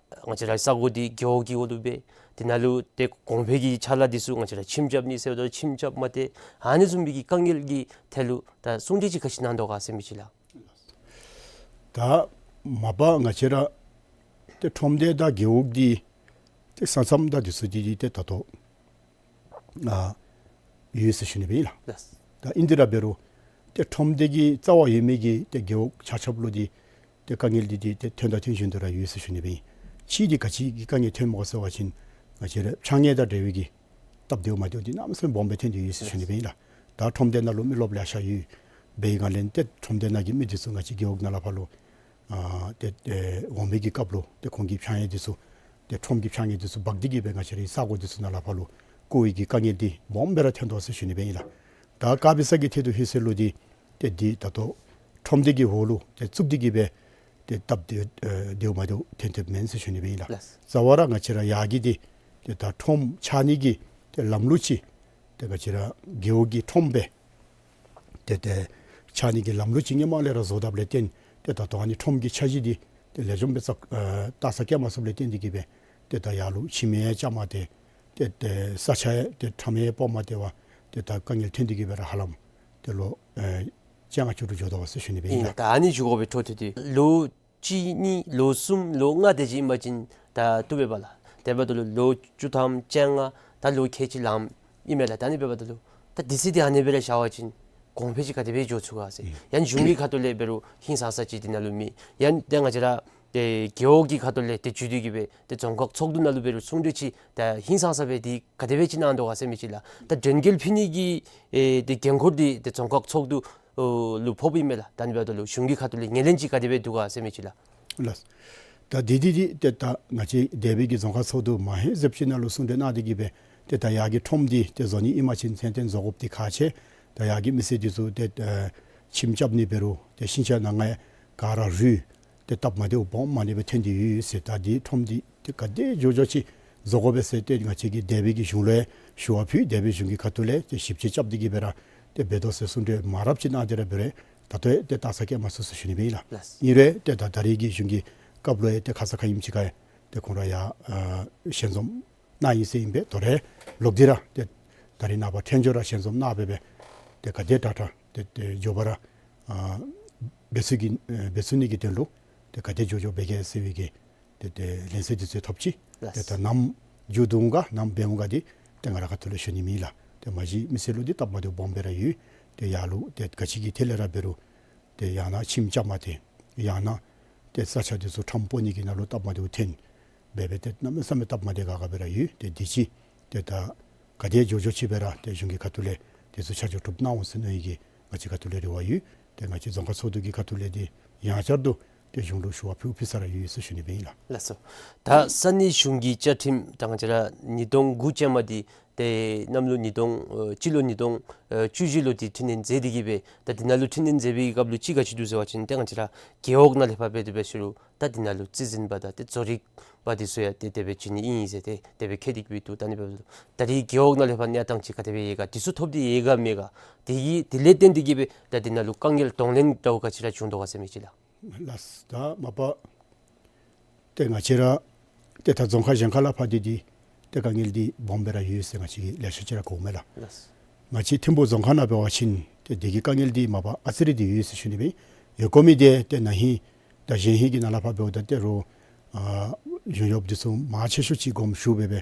ང་བཅས་ར་ས་གོ་འདི་རྒེད་འོག་གི་འོག་ལུ་སྦེ་དེ་ནང་ལུ་ཏེ་གོང་འཕེལ་གྱི་ཕྱག་ལཱ་འདི་ཚུ་ང་བཅས་ར་ཁྱིམ་རྐྱབ་ནི་ཟེརཝ་ད་ཁྱིམ་རྐྱབ་མ་སྟེར། ཨ་ནི་བཟུམ་མའི་གི་དཀའ་ངལ་གྱི་ཐད་ལུ་ད་གསུང་གྲོས་ཅིག་ག་ཅི་གནང་དོ་ག་ཟེར་མི་ཅིག་ལགས། ད་མ་པ་ང་བཅས་ར་ཏེ་ཁྲོམ་སྡེ་དང་རྒེད་འོག་འདི་ཏེ་ས་མཚམས་དང་འདི་ཚུ་འདི་འདི་ཏེ་ད་ལྟོ་ཨ་ཡོད་ཟེར་ཞུ་ནི་སྦེ་ཨིན་ལགས། ལགས། ད་ཨིན་དེ་ར་འབད་རུང་ཏེ་ཁྲོམ་སྡེ་གི་རྩ་བར་ཡོད་མི་གི་ཏེ་རྒེད་འོག་ཆ་ཁྱབ་ལུ་འདི་ཏེ་དཀའ་ངལ་འདི་འདི་ཏེ་ཐོན་དང་ཐོན་བཞིན་དུ་ར་ཡོད་ཟེར་ཞུ་ནི་སྦེ་ཨིན། གཅིག་འདི་ག་ཅི་གི་དཀའ་ངལ་ཐོནམ་ག་ཟེར་བ་ཅིན་ང་བཅས་ར་ཕྱགས་སྙིགས་དང་འབྲེལ་བའི་གི་སྟབས་བདེཝ་མ་བདེཝ་འདི་གནམ་མེད་ས་མེད་སྦོམ་སྦེ་ཐོན་ཏེ་ཡོད་ཟེར་ཞུ་ནི་སྦེ་ཨིན་ལགས། ད་ཁྲོམ་སྡེ་ནང་ལུ་མི་རློབས་ལེ་ཤ་ཡོད། འབད་བའི་སྒང་ལས་ཏེ་ཁྲོམ་སྡེ་ནང་གི་མི་འདི་ཚུ་ང་བཅས་རྒེད་འོག་ནང་ལས་ཕར་ལུ་ཨ་ཏེ་ཨེ་འོང་མི་གི་སྐབས་ལུ་ཏེ་ཁོང་གི་ཕྱགས་སྙིགས་འདི་ཚུ་ཏེ་ཁྲོམ་གྱི་ཕྱགས་སྙིགས་འདི་ཚུ་འབག་སྟེ་གི་སྦེ་ང་བཅས་རའི་ས་གོ་འདི་ཚུ་ནང་ལས་ཕར་ལུ་བཀོ་བའི་གི་དཀའ་ངལ་འདི་སྦོམ་སྦེ་ར་ཐོན་དོ་ཟེར་ཞུ་ནི་སྦེ་ཨིན་ལགས། ད་ཀ་བི་ས་གི་ཐད་དུ་ལྷོད་ཟེར་ལུ་འདི་ཏེ་འདི་ད་ལྟོ་ཁྲོམ་སྡེ་གི་འོག་ལུ་ཏེ་བཙུགས་ཏེ་གི་སྦེ་ཏེ་སྟབས་བདེ་ཨེ་བདེཝ་མ་བདེཝ་ཐོན་ཐོནམ་མེན་ཟེར་ཞུ་ནི་སྦེ་ཨིན་ལགས། ལགས། རྩ་བ་ར་ང་བཅས་ར་ཡར་གྱི་འདི་ཏེ་ད་ཁྲོམ་ཆགས་ནི་གི་ཏེ་ལམ་ལུགས་ཅིག་ཏེ་ང་བཅས་ར་རྒེད་འོག་གི་ཁྲོམ་སྦེ་ཏེ་ཏེ་ཆགས་ནི་གི་ལམ་ལུགས་ཅིག་སྔོན་མ་ལས་ར་བཟོ་དཔ་ལས་བརྟེན་ཏེ་ད་ལྟོ་ཨ་ནི་ཁྲོམ་གྱི་འཆར་གཞི་འདི་ཏེ་ལེགས་ཤོམ་སྦེ་བརྩམ་ཨེ་བརྟག་ས་བཀལ་མ་ཚུགསཔ་ལས་བརྟེན་ཏེ་གི་སྦེ་ཏེ་ད་ཡར་ལུ་ཁྱིམ་ཡང་རྐྱབ་མ་སྟེར། ཏེ་ཏེ་ས་ཆ་ཡང་ཏེ་ཁྲོམ་ཡང་སྤོ་མ་སྟེར་བར་ཏེ་ད་དཀའ་ངལ་ཐོན་ཏེ་གི་སྦེ་ར་ཧ་ལམ་ཏེ་ལོ་ཨེ་བཅོ་ལྔ་བཅུ་དྲུག་འགྱོ་དོ་ཟེར་ཞུ་ནི་སྦེ་ཨིན་ལགས། ཨིན་ལགས། ད་ཨ་ནི་ཞུ་དགོ་པའི་འཕྲོ་མཐུད་དེ་ལོ་གཅིག་གཉིས་ལོ་གསུམ་ལོ་ལྔ་དེ་ཅིག་ཨིན་པ་ཅིན་ད་བཏུབ་པས་པ་ལགས། དེ་འབདཝ་ད་ལུ་ལོ་བཅུ་ཐམ་བཅོ་ལྔ་ད་ལོ་ཁལ་གཅིག་ལངམ་ཨིན་མས་ལགས། ད་ཨ་ནི་འབདཝ་ད་ལུ་ད་དུས་ཚོད་འདི་ཨ་ནི་སྦེ་ར་བཞག་པ་ཅིན་གོང་འཕེལ་ཅིག་ག་དེ་སྦེ་འགྱོ་ཚུགས་ག་ཟེར། ཨིན། ཡང་གཞུང་གི་ཁ་ཐུག་ལས་འབད་རུང་ཧིང་སངས་ས་ཅིག་འདི་ནང་ལུ་མེད། ཡང་ཏེ་ང་བཅས་ར་ཏེ་རྒེད་འོག་གི་ཁ་ཐུག་ལས་ཏེ་བརྒྱུད་དེ་གི་སྦེ་ཏེ་རྫོང་ཁག་ཚོགས་འདུ་ནང་ལུ་འབད་རུང་གསུང་གྲོས་ཅིག་ད་ཧིང་སངས་ས་སྦེ་འདི་ག་དེ་སྦེ་ཅིག་གནང་དོ་ག་ཟེར་མི་ཅིག་ལགས། ད་དོན་འགེལ་ཕུལ་ནི་གི་ཨེ་ཏེ་འགན་ཁུར་འདི་ཏེ་རྫོང་ཁག་ཚོགས་འདུ་ ཨོ་ལུ་ཕོགཔ་ཨིན་མས་ལགས། ད་ཨ་ནི་འབདཝ་ད་ལུ་གཞུང་གི་ཁ་ཐུག་ལས་ངོས་ལེན་ཅིག་ག་དེ་སྦེ་འདུག་ག་ཟེར་མི་ཅིག་ལགས། ལགས། ད་འདི་འདི་འདི་ཏེ་ད་ང་བཅས་འདས་པའི་གི་རྫོང་ཁག་ཚོགས་འདུ་མ་ཧེ་ཟེབ་ཅིག་ནང་ལུ་གསུང་གྲོས་གནང་སྟེ་གི་སྦེ་ཏེ་ད་ཡར་གྱི་ཁྲོམ་འདི་ཏེ་བཟོ་ནི་ཨིན་པ་ཅིན་ཚད་ལྡན་བཟོ་དགོཔ་འདི་ཁག་ཆེ། ད་ཡར་གྱི་མི་སེར་འདི་ཚུ་ཏེ་ཨེ་ཁྱིམ་རྐྱབ་ནི་འབད་རུང་ཏེ་ཤིང་ཆ་ནང་ང་ག་ར་རུལ་ཏེ་སྟབས་མ་བདེཝ་སྦོམ་མ་ནི་སྦེ་ཐོན་ཏེ་ཡོད་ཟེར། ད་འདི་ཁྲོམ་འདི་ཏེ་ག་དེ་མགྱོགས་མགྱོགས་ཅིག་བཟོ་དགོ་པས་ཟེར་ཏེ་ང་བཅས་ཀྱིས་འདས་པའི་གི་གཞུང་ལུ་ཞུ་བ་ཕུལ། འདས་པའི་གཞུང་གི་ཁ་ཐུག་ལས་ཏེ་ཞིབ་དཔྱད་རྐྱབ་སྟེ་གི་སྦེ་ར་ཏེ་འབད་དོ་ཟེར་གསུང་གྲོས་མང་རབས་ཅིག་གནང་སྟེ་ར་འབད་རུང་ད་ལྟོ་ཡང་ཏེ་བལྟ་ས་བཀོད་མ་ཚུགས་ཟེར་ཞུ་ནི་སྦེ་ཨིན་ལགས། ལགས། ཨིན་རུང་ཏེ་ད་ད་རེས་ཀྱི་གཞུང་གི་སྐབས་ལུ་ཡང་ཏེ་ཁ་ཙ་ཁ་ཉིནམ་ཅིག་ཁར་ཡང་ཏེ་ཁོང་ར་ཡང་ཨ་ཞལ་འཛོམས་གནང་ཡི་ཟེར་ཨིན་པས། དོ་རུང་ལོག་སྟེ་ར་ཏེ་ད་རེས་ནངས་པ་ཐེངས་མཇུག་ར་ཞལ་འཛོམས་གནང་སྦེ་སྦེ་ཏེ་ག་དེ་དྲག་དྲག་ཏེ་ཏེ་མགྱོགས་པ་ར་ཨ་འབད་ཚུགས་ཀྱི་ཨ་འབད་ཚུགས་ནི་གི་དོན་ལུ་ཏེ་ག་དེ་མགྱོགས་མགྱོགས་འབད་གེ་ཟེར་བའི་གི་ཏེ་ཏེ་ལན་གསལ་འདི་ཚུ་ཐོབ་ཅི། ལགས། ཏེ་ད་ནམ་མཇུག་བསྡུ་འོང་ག་ནམ་འབད་འོང་ག་འདི་ཏེ་ང་ར་ཁ་ཐུག་ལས་ཞུ་ནི་མེད་ལགས། ཏེ་མ་གཞི་མི་སེར་ལུ་འདི་སྟབས་མ་བདེཝ་སྦོམ་སྦེ་ར་ཡོད། ཏེ་ཡར་ལུ་ཏེ་ག་ཅི་གི་ཐད་ལས་ར་འབད་རུང་ཏེ་ཡང་ན་ཁྱིམ་རྐྱབ་མ་ཐོན། ཡང་ན་ཏེ་ས་ཆ་འདི་ཚུ་ཁྲམ་སྤོ་ནི་གི་ནང་ལུ་སྟབས་མ་བདེཝ་ཐོན། འབད་སྦེ་ཏེ་གནམ་མེད་ས་མེད་སྟབས་མ་བདེ་ཁག་ཁ་སྦེ་ར་ཡོད། ཏེ་འདི་ཅིག་ཏེ་ད་ག་དེ་མགྱོགས་མགྱོགས་ཅིག་སྦེ་ར་ཏེ་གཞུང་གི་ཁ་ཐུག་ལས་དེ་ཚུ་ཆ་འཇོག་གྲུབ་གནང་འོང་ཟེར་མནོ་ཡི་གི་ང་བཅས་ཁ་ཐུག་ལས་རེ་བ་ཡོད། ཏེ་ང་བཅས་རྫོང་ཁག་ཚོགས་འདུ་གི་ཁ་ཐུག་ལས་འདི་ཡང་བསྐྱར་དུ་ཏེ་གཞུང་ལུ་ཞུ་བ་ཕུལ་ཕུལ་ས་ར་ཡོད་ཟེར་ཞུ་ནི་སྦེ་ཨིན་ལགས། ལགས་སོ། ད་ས་གནས་གཞུང་གི་བཅའ་ཁྲིམས་ད་ང་བཅས་ར་ཉིས་སྟོང་དགུ་ཅན་མ་འདི་ཏེ་གནམ་ལོ་ཉིས་སྟོང་ཨེ་སྤྱི་ལོ་ཉིས་སྟོང་ཨེ་བཅུ་བཞི་ལུ་འདི་འཕྲི་སྣོན་མཛད་དེ་གི་སྦེ་ད་འདི་ནང་ལུ་འཕྲི་སྣོན་མཛད་པའི་སྐབས་ལུ་ཅིག་ག་ཅི་འདུག་ཟེར་བ་ཅིན་ཏེ་ང་བཅས་ར་རྒེད་འོག་ནང་ལས་ཕར་འབད་དེ་འབད་ཞུ་རུང་ད་འདི་ནང་ལུ་རྩིས་འཛིན་པ་དང་ཏེ་བཟོ་རིག་པ་འདི་ཚུ་ཡང་ཏེ་དེ་སྦེ་བྱིན་ནི་ཨིན་ཟེར་ཏེ་དེ་སྦེ་བཀོད་དེ་གི་སྦེ་འདུག། ད་ཨ་ནི་འབདཝ་ད་ད་རེས་རྒེད་འོག་ནང་ལས་ཕར་གནས་སྟངས་ཅིག་ག་དེ་སྦེ་ཡོད་ག། འདི་ཚུ་ཐོབ་སྟེ་ཡོད་ག་མེད་ག། དེ་གི་དེ་ལས་བརྟེན་ཏེ་གི་སྦེ་ད་འདི་ནང་ལུ་དཀའ་ངལ་གདོང་ལེན་འདྲཝ་ག་ཅི་ར་བྱུང་དོ་ག་ཟེར་མི་ཅིག་ལགས། ལགས། ད་མ་པ་ཏེ་ང་བཅས་ར་ཏེ་ད་རྫོང་ཁག་གཞན་ཁ་ལས་ཕར་འདི་འདི་ཏེ་དཀའ་ངལ་འདི་སྦོམ་སྦེ་ར་ཡོད་ཟེར་ང་བཅས་ཀྱིས་ལེ་ཤ་ཅིག་ར་གོཝ་མས་ལགས། ལགས། ང་བཅས་ཐིམ་ཕུག་རྫོང་ཁག་ནང་འབད་བ་ཅིན་ཏེ་འདི་གི་དཀའ་ངལ་འདི་མ་པ་ཨ་ཙི་རེ་འདི་ཡོད་ཟེར་ཞུ་ནི་སྦེ། ཡོད་དགོ་མི་འདི་ཏེ་ན་ཧིང་ད་གཞན་ཧིང་གི་ནང་ལས་ཕར་འབདཝ་ད་ཏེ་རུང་ཨ་གཞུང་གཡོགཔ་འདི་ཚུ་མང་ཆེ་ཤོས་ཅིག་དགོངསམ་ཞུ་སྦེ་སྦེ་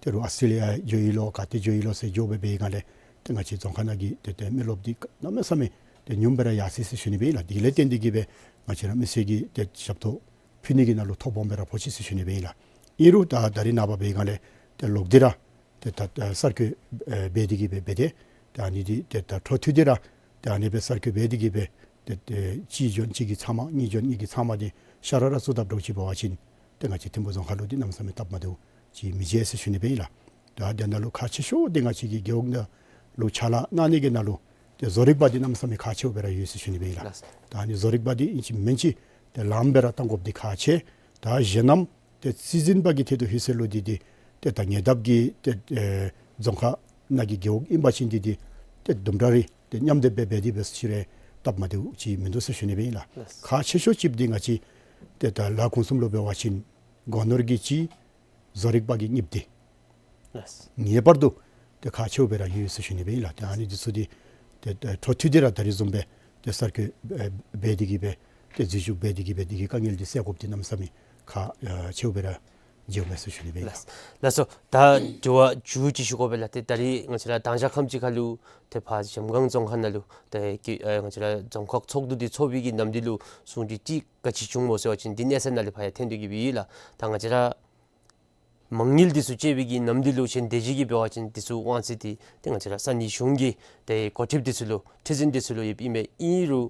ཏེ་རུང་ཨོསི་ཊྲེ་ལི་ཡ་འགྱོ་ཡི་ལོ་ག་ཏེ་འགྱོ་ཡི་ལོ་ཟེར་འགྱོ་སྦེ་སྦེ་སྒང་ལས་ཏེ་ང་བཅས་རྫོང་ཁག་ནང་གི་ཏེ་ཏེ་མི་རློབས་འདི་གནམ་མེད་ས་མེད་ཏེ་ཉུངམ་སྦེ་ར་ཡར་སོ་ཡི་ཟེར་ཞུ་ནི་སྦེ་ཨིན་ལགས། དེ་ལས་བརྟེན་ཏེ་གི་སྦེ་ང་བཅས་ར་མི་སེར་གྱིས་ཏེ་ཞབས་ཏོག་ཕུལ་ནི་གི་ནང་ལུ་ཐོ་སྦོམ་སྦེ་ར་ཕོག་ཅི་ཟེར་ཞུ་ནི་སྦེ་ཨིན་ལགས། ཨིན་རུང་ད་ད་རེས་ནངས་པ་འབད་སྒང་ལས་ཏེ་ལོག་སྟེ་ར་ཏེ་ད་ད་གསར་བཀོད་ཨེ་འབད་དེ་གི་སྦེ་འབད་དེ་ཏེ་ཨ་ནི་འདི་ཏེ་ད་འཕྲོ་མཐུད་དེ་ར་ཏེ་ཨ་ནི་སྦེ་གསར་བཀོད་འབད་དེ་གི་སྦེ་ཏེ་ཏེ་གཅིག་གྱོན་གཅིག་གི་ཚབ་མ་གཉིས་གྱོན་གཉིས་ཀྱི་ཚབ་མ་འདི་ཤ་ར་ར་བཙུགས་དཔ་འདྲཝ་ཅིག་འབད་བ་ཅིན་ཏེ་ང་བཅས་ཐིམ་ཕུག་རྫོང་ཁག་ལུ་འདི་གནམ་མེད་ས་མེད་སྟབས་མ་བདེཝ་ཅིག་མི་འབྱུང་ཟེར་ཞུ་ནི་སྦེ་ཨིན་ལགས། ད་དེ་ནང་ལུ་ཁག་ཆེ་ཤོས་འདི་ང་བཅས་ཀྱི་རྒེད་འོག་ནང་ལུ་ཕྱག་ལཱ་གནང་ནི་གི་ནང་ལུ་ཏེ་བཟོ་རིག་པ་འདི་གནམ་མེད་ས་མེད་ཁག་ཆེཝ་སྦེ་ར་ཡོད་ཟེར་ཞུ་ནི་སྦེ་ཨིན་ལགས། ད་ཨ་ནི་བཟོ་རིག་པ་འདི་ཨིན་ཅི་མིན་ཅི་ཏེ་ལངམ་སྦེ་ར་བཏང་དགོཔ་འདི་ཁག་ཆེ། ད་གཞན་རྣམས་ཏེ་རྩིས་འཛིན་པ་གི་ཐད་དུ་ལྷོད་ཟེར་ལོ་འདི་འདི་ཏེ་ད་ཉེ་འདབས་ཀྱི་ཏེ་ཨེ་རྫོང་ཁག་ནང་གི་རྒེད་འོག་ཨིན་པ་ཅིན་འདི་འདི་ཏེ་དུམ་གྲ་རེ་ཏེ་མཉམ་སྡེབ་འབད་འབད་དེ་འབད་ཟེར་རུང་སྟབས་མ་བདེཝ་ཅིག་མིན་འདུག་ཟེར་ཞུ་ནི་སྦེ་ཨིན་ལགས། ལགས། ཁག་ཆེ་ཤོས་ཅིག་འདི་ང་བཅས་ཏེ་ད་ལ་ཁུངས་གསུམ་ལུ་འབད་བ་ཅིན་སྒོ་ནོར་གྱི་གཅིག། བཟོ་རིག་པ་གི་གཉིས་པ་འདི། ལགས། ངེས་པར་དུ་ཏེ་ཁག་ཆེཝ་སྦེ་ར་ཡོད་ཟེར་ཞུ་ནི་སྦེ་ཨིན་ལགས། ཏེ་ཨ་ནི་འདི་ཚུ་འདི་ཏེ་ཏེ་འཕྲོ་མཐུད་དེ་ར་ད་རིས་བཟུམ་སྦེ་ཏེ་གསར་བཀོད་ཨེ་འབད་དེ་གི་སྦེ་ཏེ་འཛུལ་ཞུགས་འབད་དེ་གི་སྦེ་འདི་གི་དཀའ་ངལ་འདི་སེལ་དགོཔ་འདི་གནམ་མེད་ས་མེད་ཁག་ཨེ་ཆེཝ་སྦེ་ར་མཇལཝ་མས་ཟེར་ཞུ་ནི་སྦེ་ཨིན་ལགས། ལགས་སོ། ད་དྲི་བ་མཇུག་ཅིག་ཞུ་དགོ་པས་ལགས། ཏེ་ད་རིས་ང་བཅས་ར་དང་ཞག་ཁམས་ཅིག་ཁར་ལུ་ཏེ་ཕར་གཞལམ་སྒང་རྫོང་ཁག་ནང་ལུ་ཏེ་ཀྱི་ཨེ་ང་བཅས་ར་རྫོང་ཁག་ཚོགས་འདུ་འདི་ཚོགས་པའི་གི་ནམ་དུས་ལུ་གསུང་གྲོས་ཅིག་ག་ཅི་བྱུང་སྨོ་ཟེར་བ་ཅིན་འདི་གནས་ཚད་ནང་ལས་ཕར་ཡང་ཐོན་ཏེ་གི་སྦེ་ཨིན་ལགས། ད་ང་བཅས་ར་མ་དངུལ་འདི་ཚུ་བཅད་པའི་གི་ནམ་དུས་ལུ་གཞན་དེ་ཅིག་གིས་འབད་བ་ཅིན་འདི་ཚུ་དབང་ཚད་འདི་ཏེ་ང་བཅས་ར་ས་གནས་གཞུང་གི་ཏེ་འགོ་ཁྲིདཔ་འདི་ཚུ་ལུ་ཁྲི་འཛིན་འདི་ཚུ་ལུ་ཡོདཔ་ཨིན་མས། ཨིན་རུང་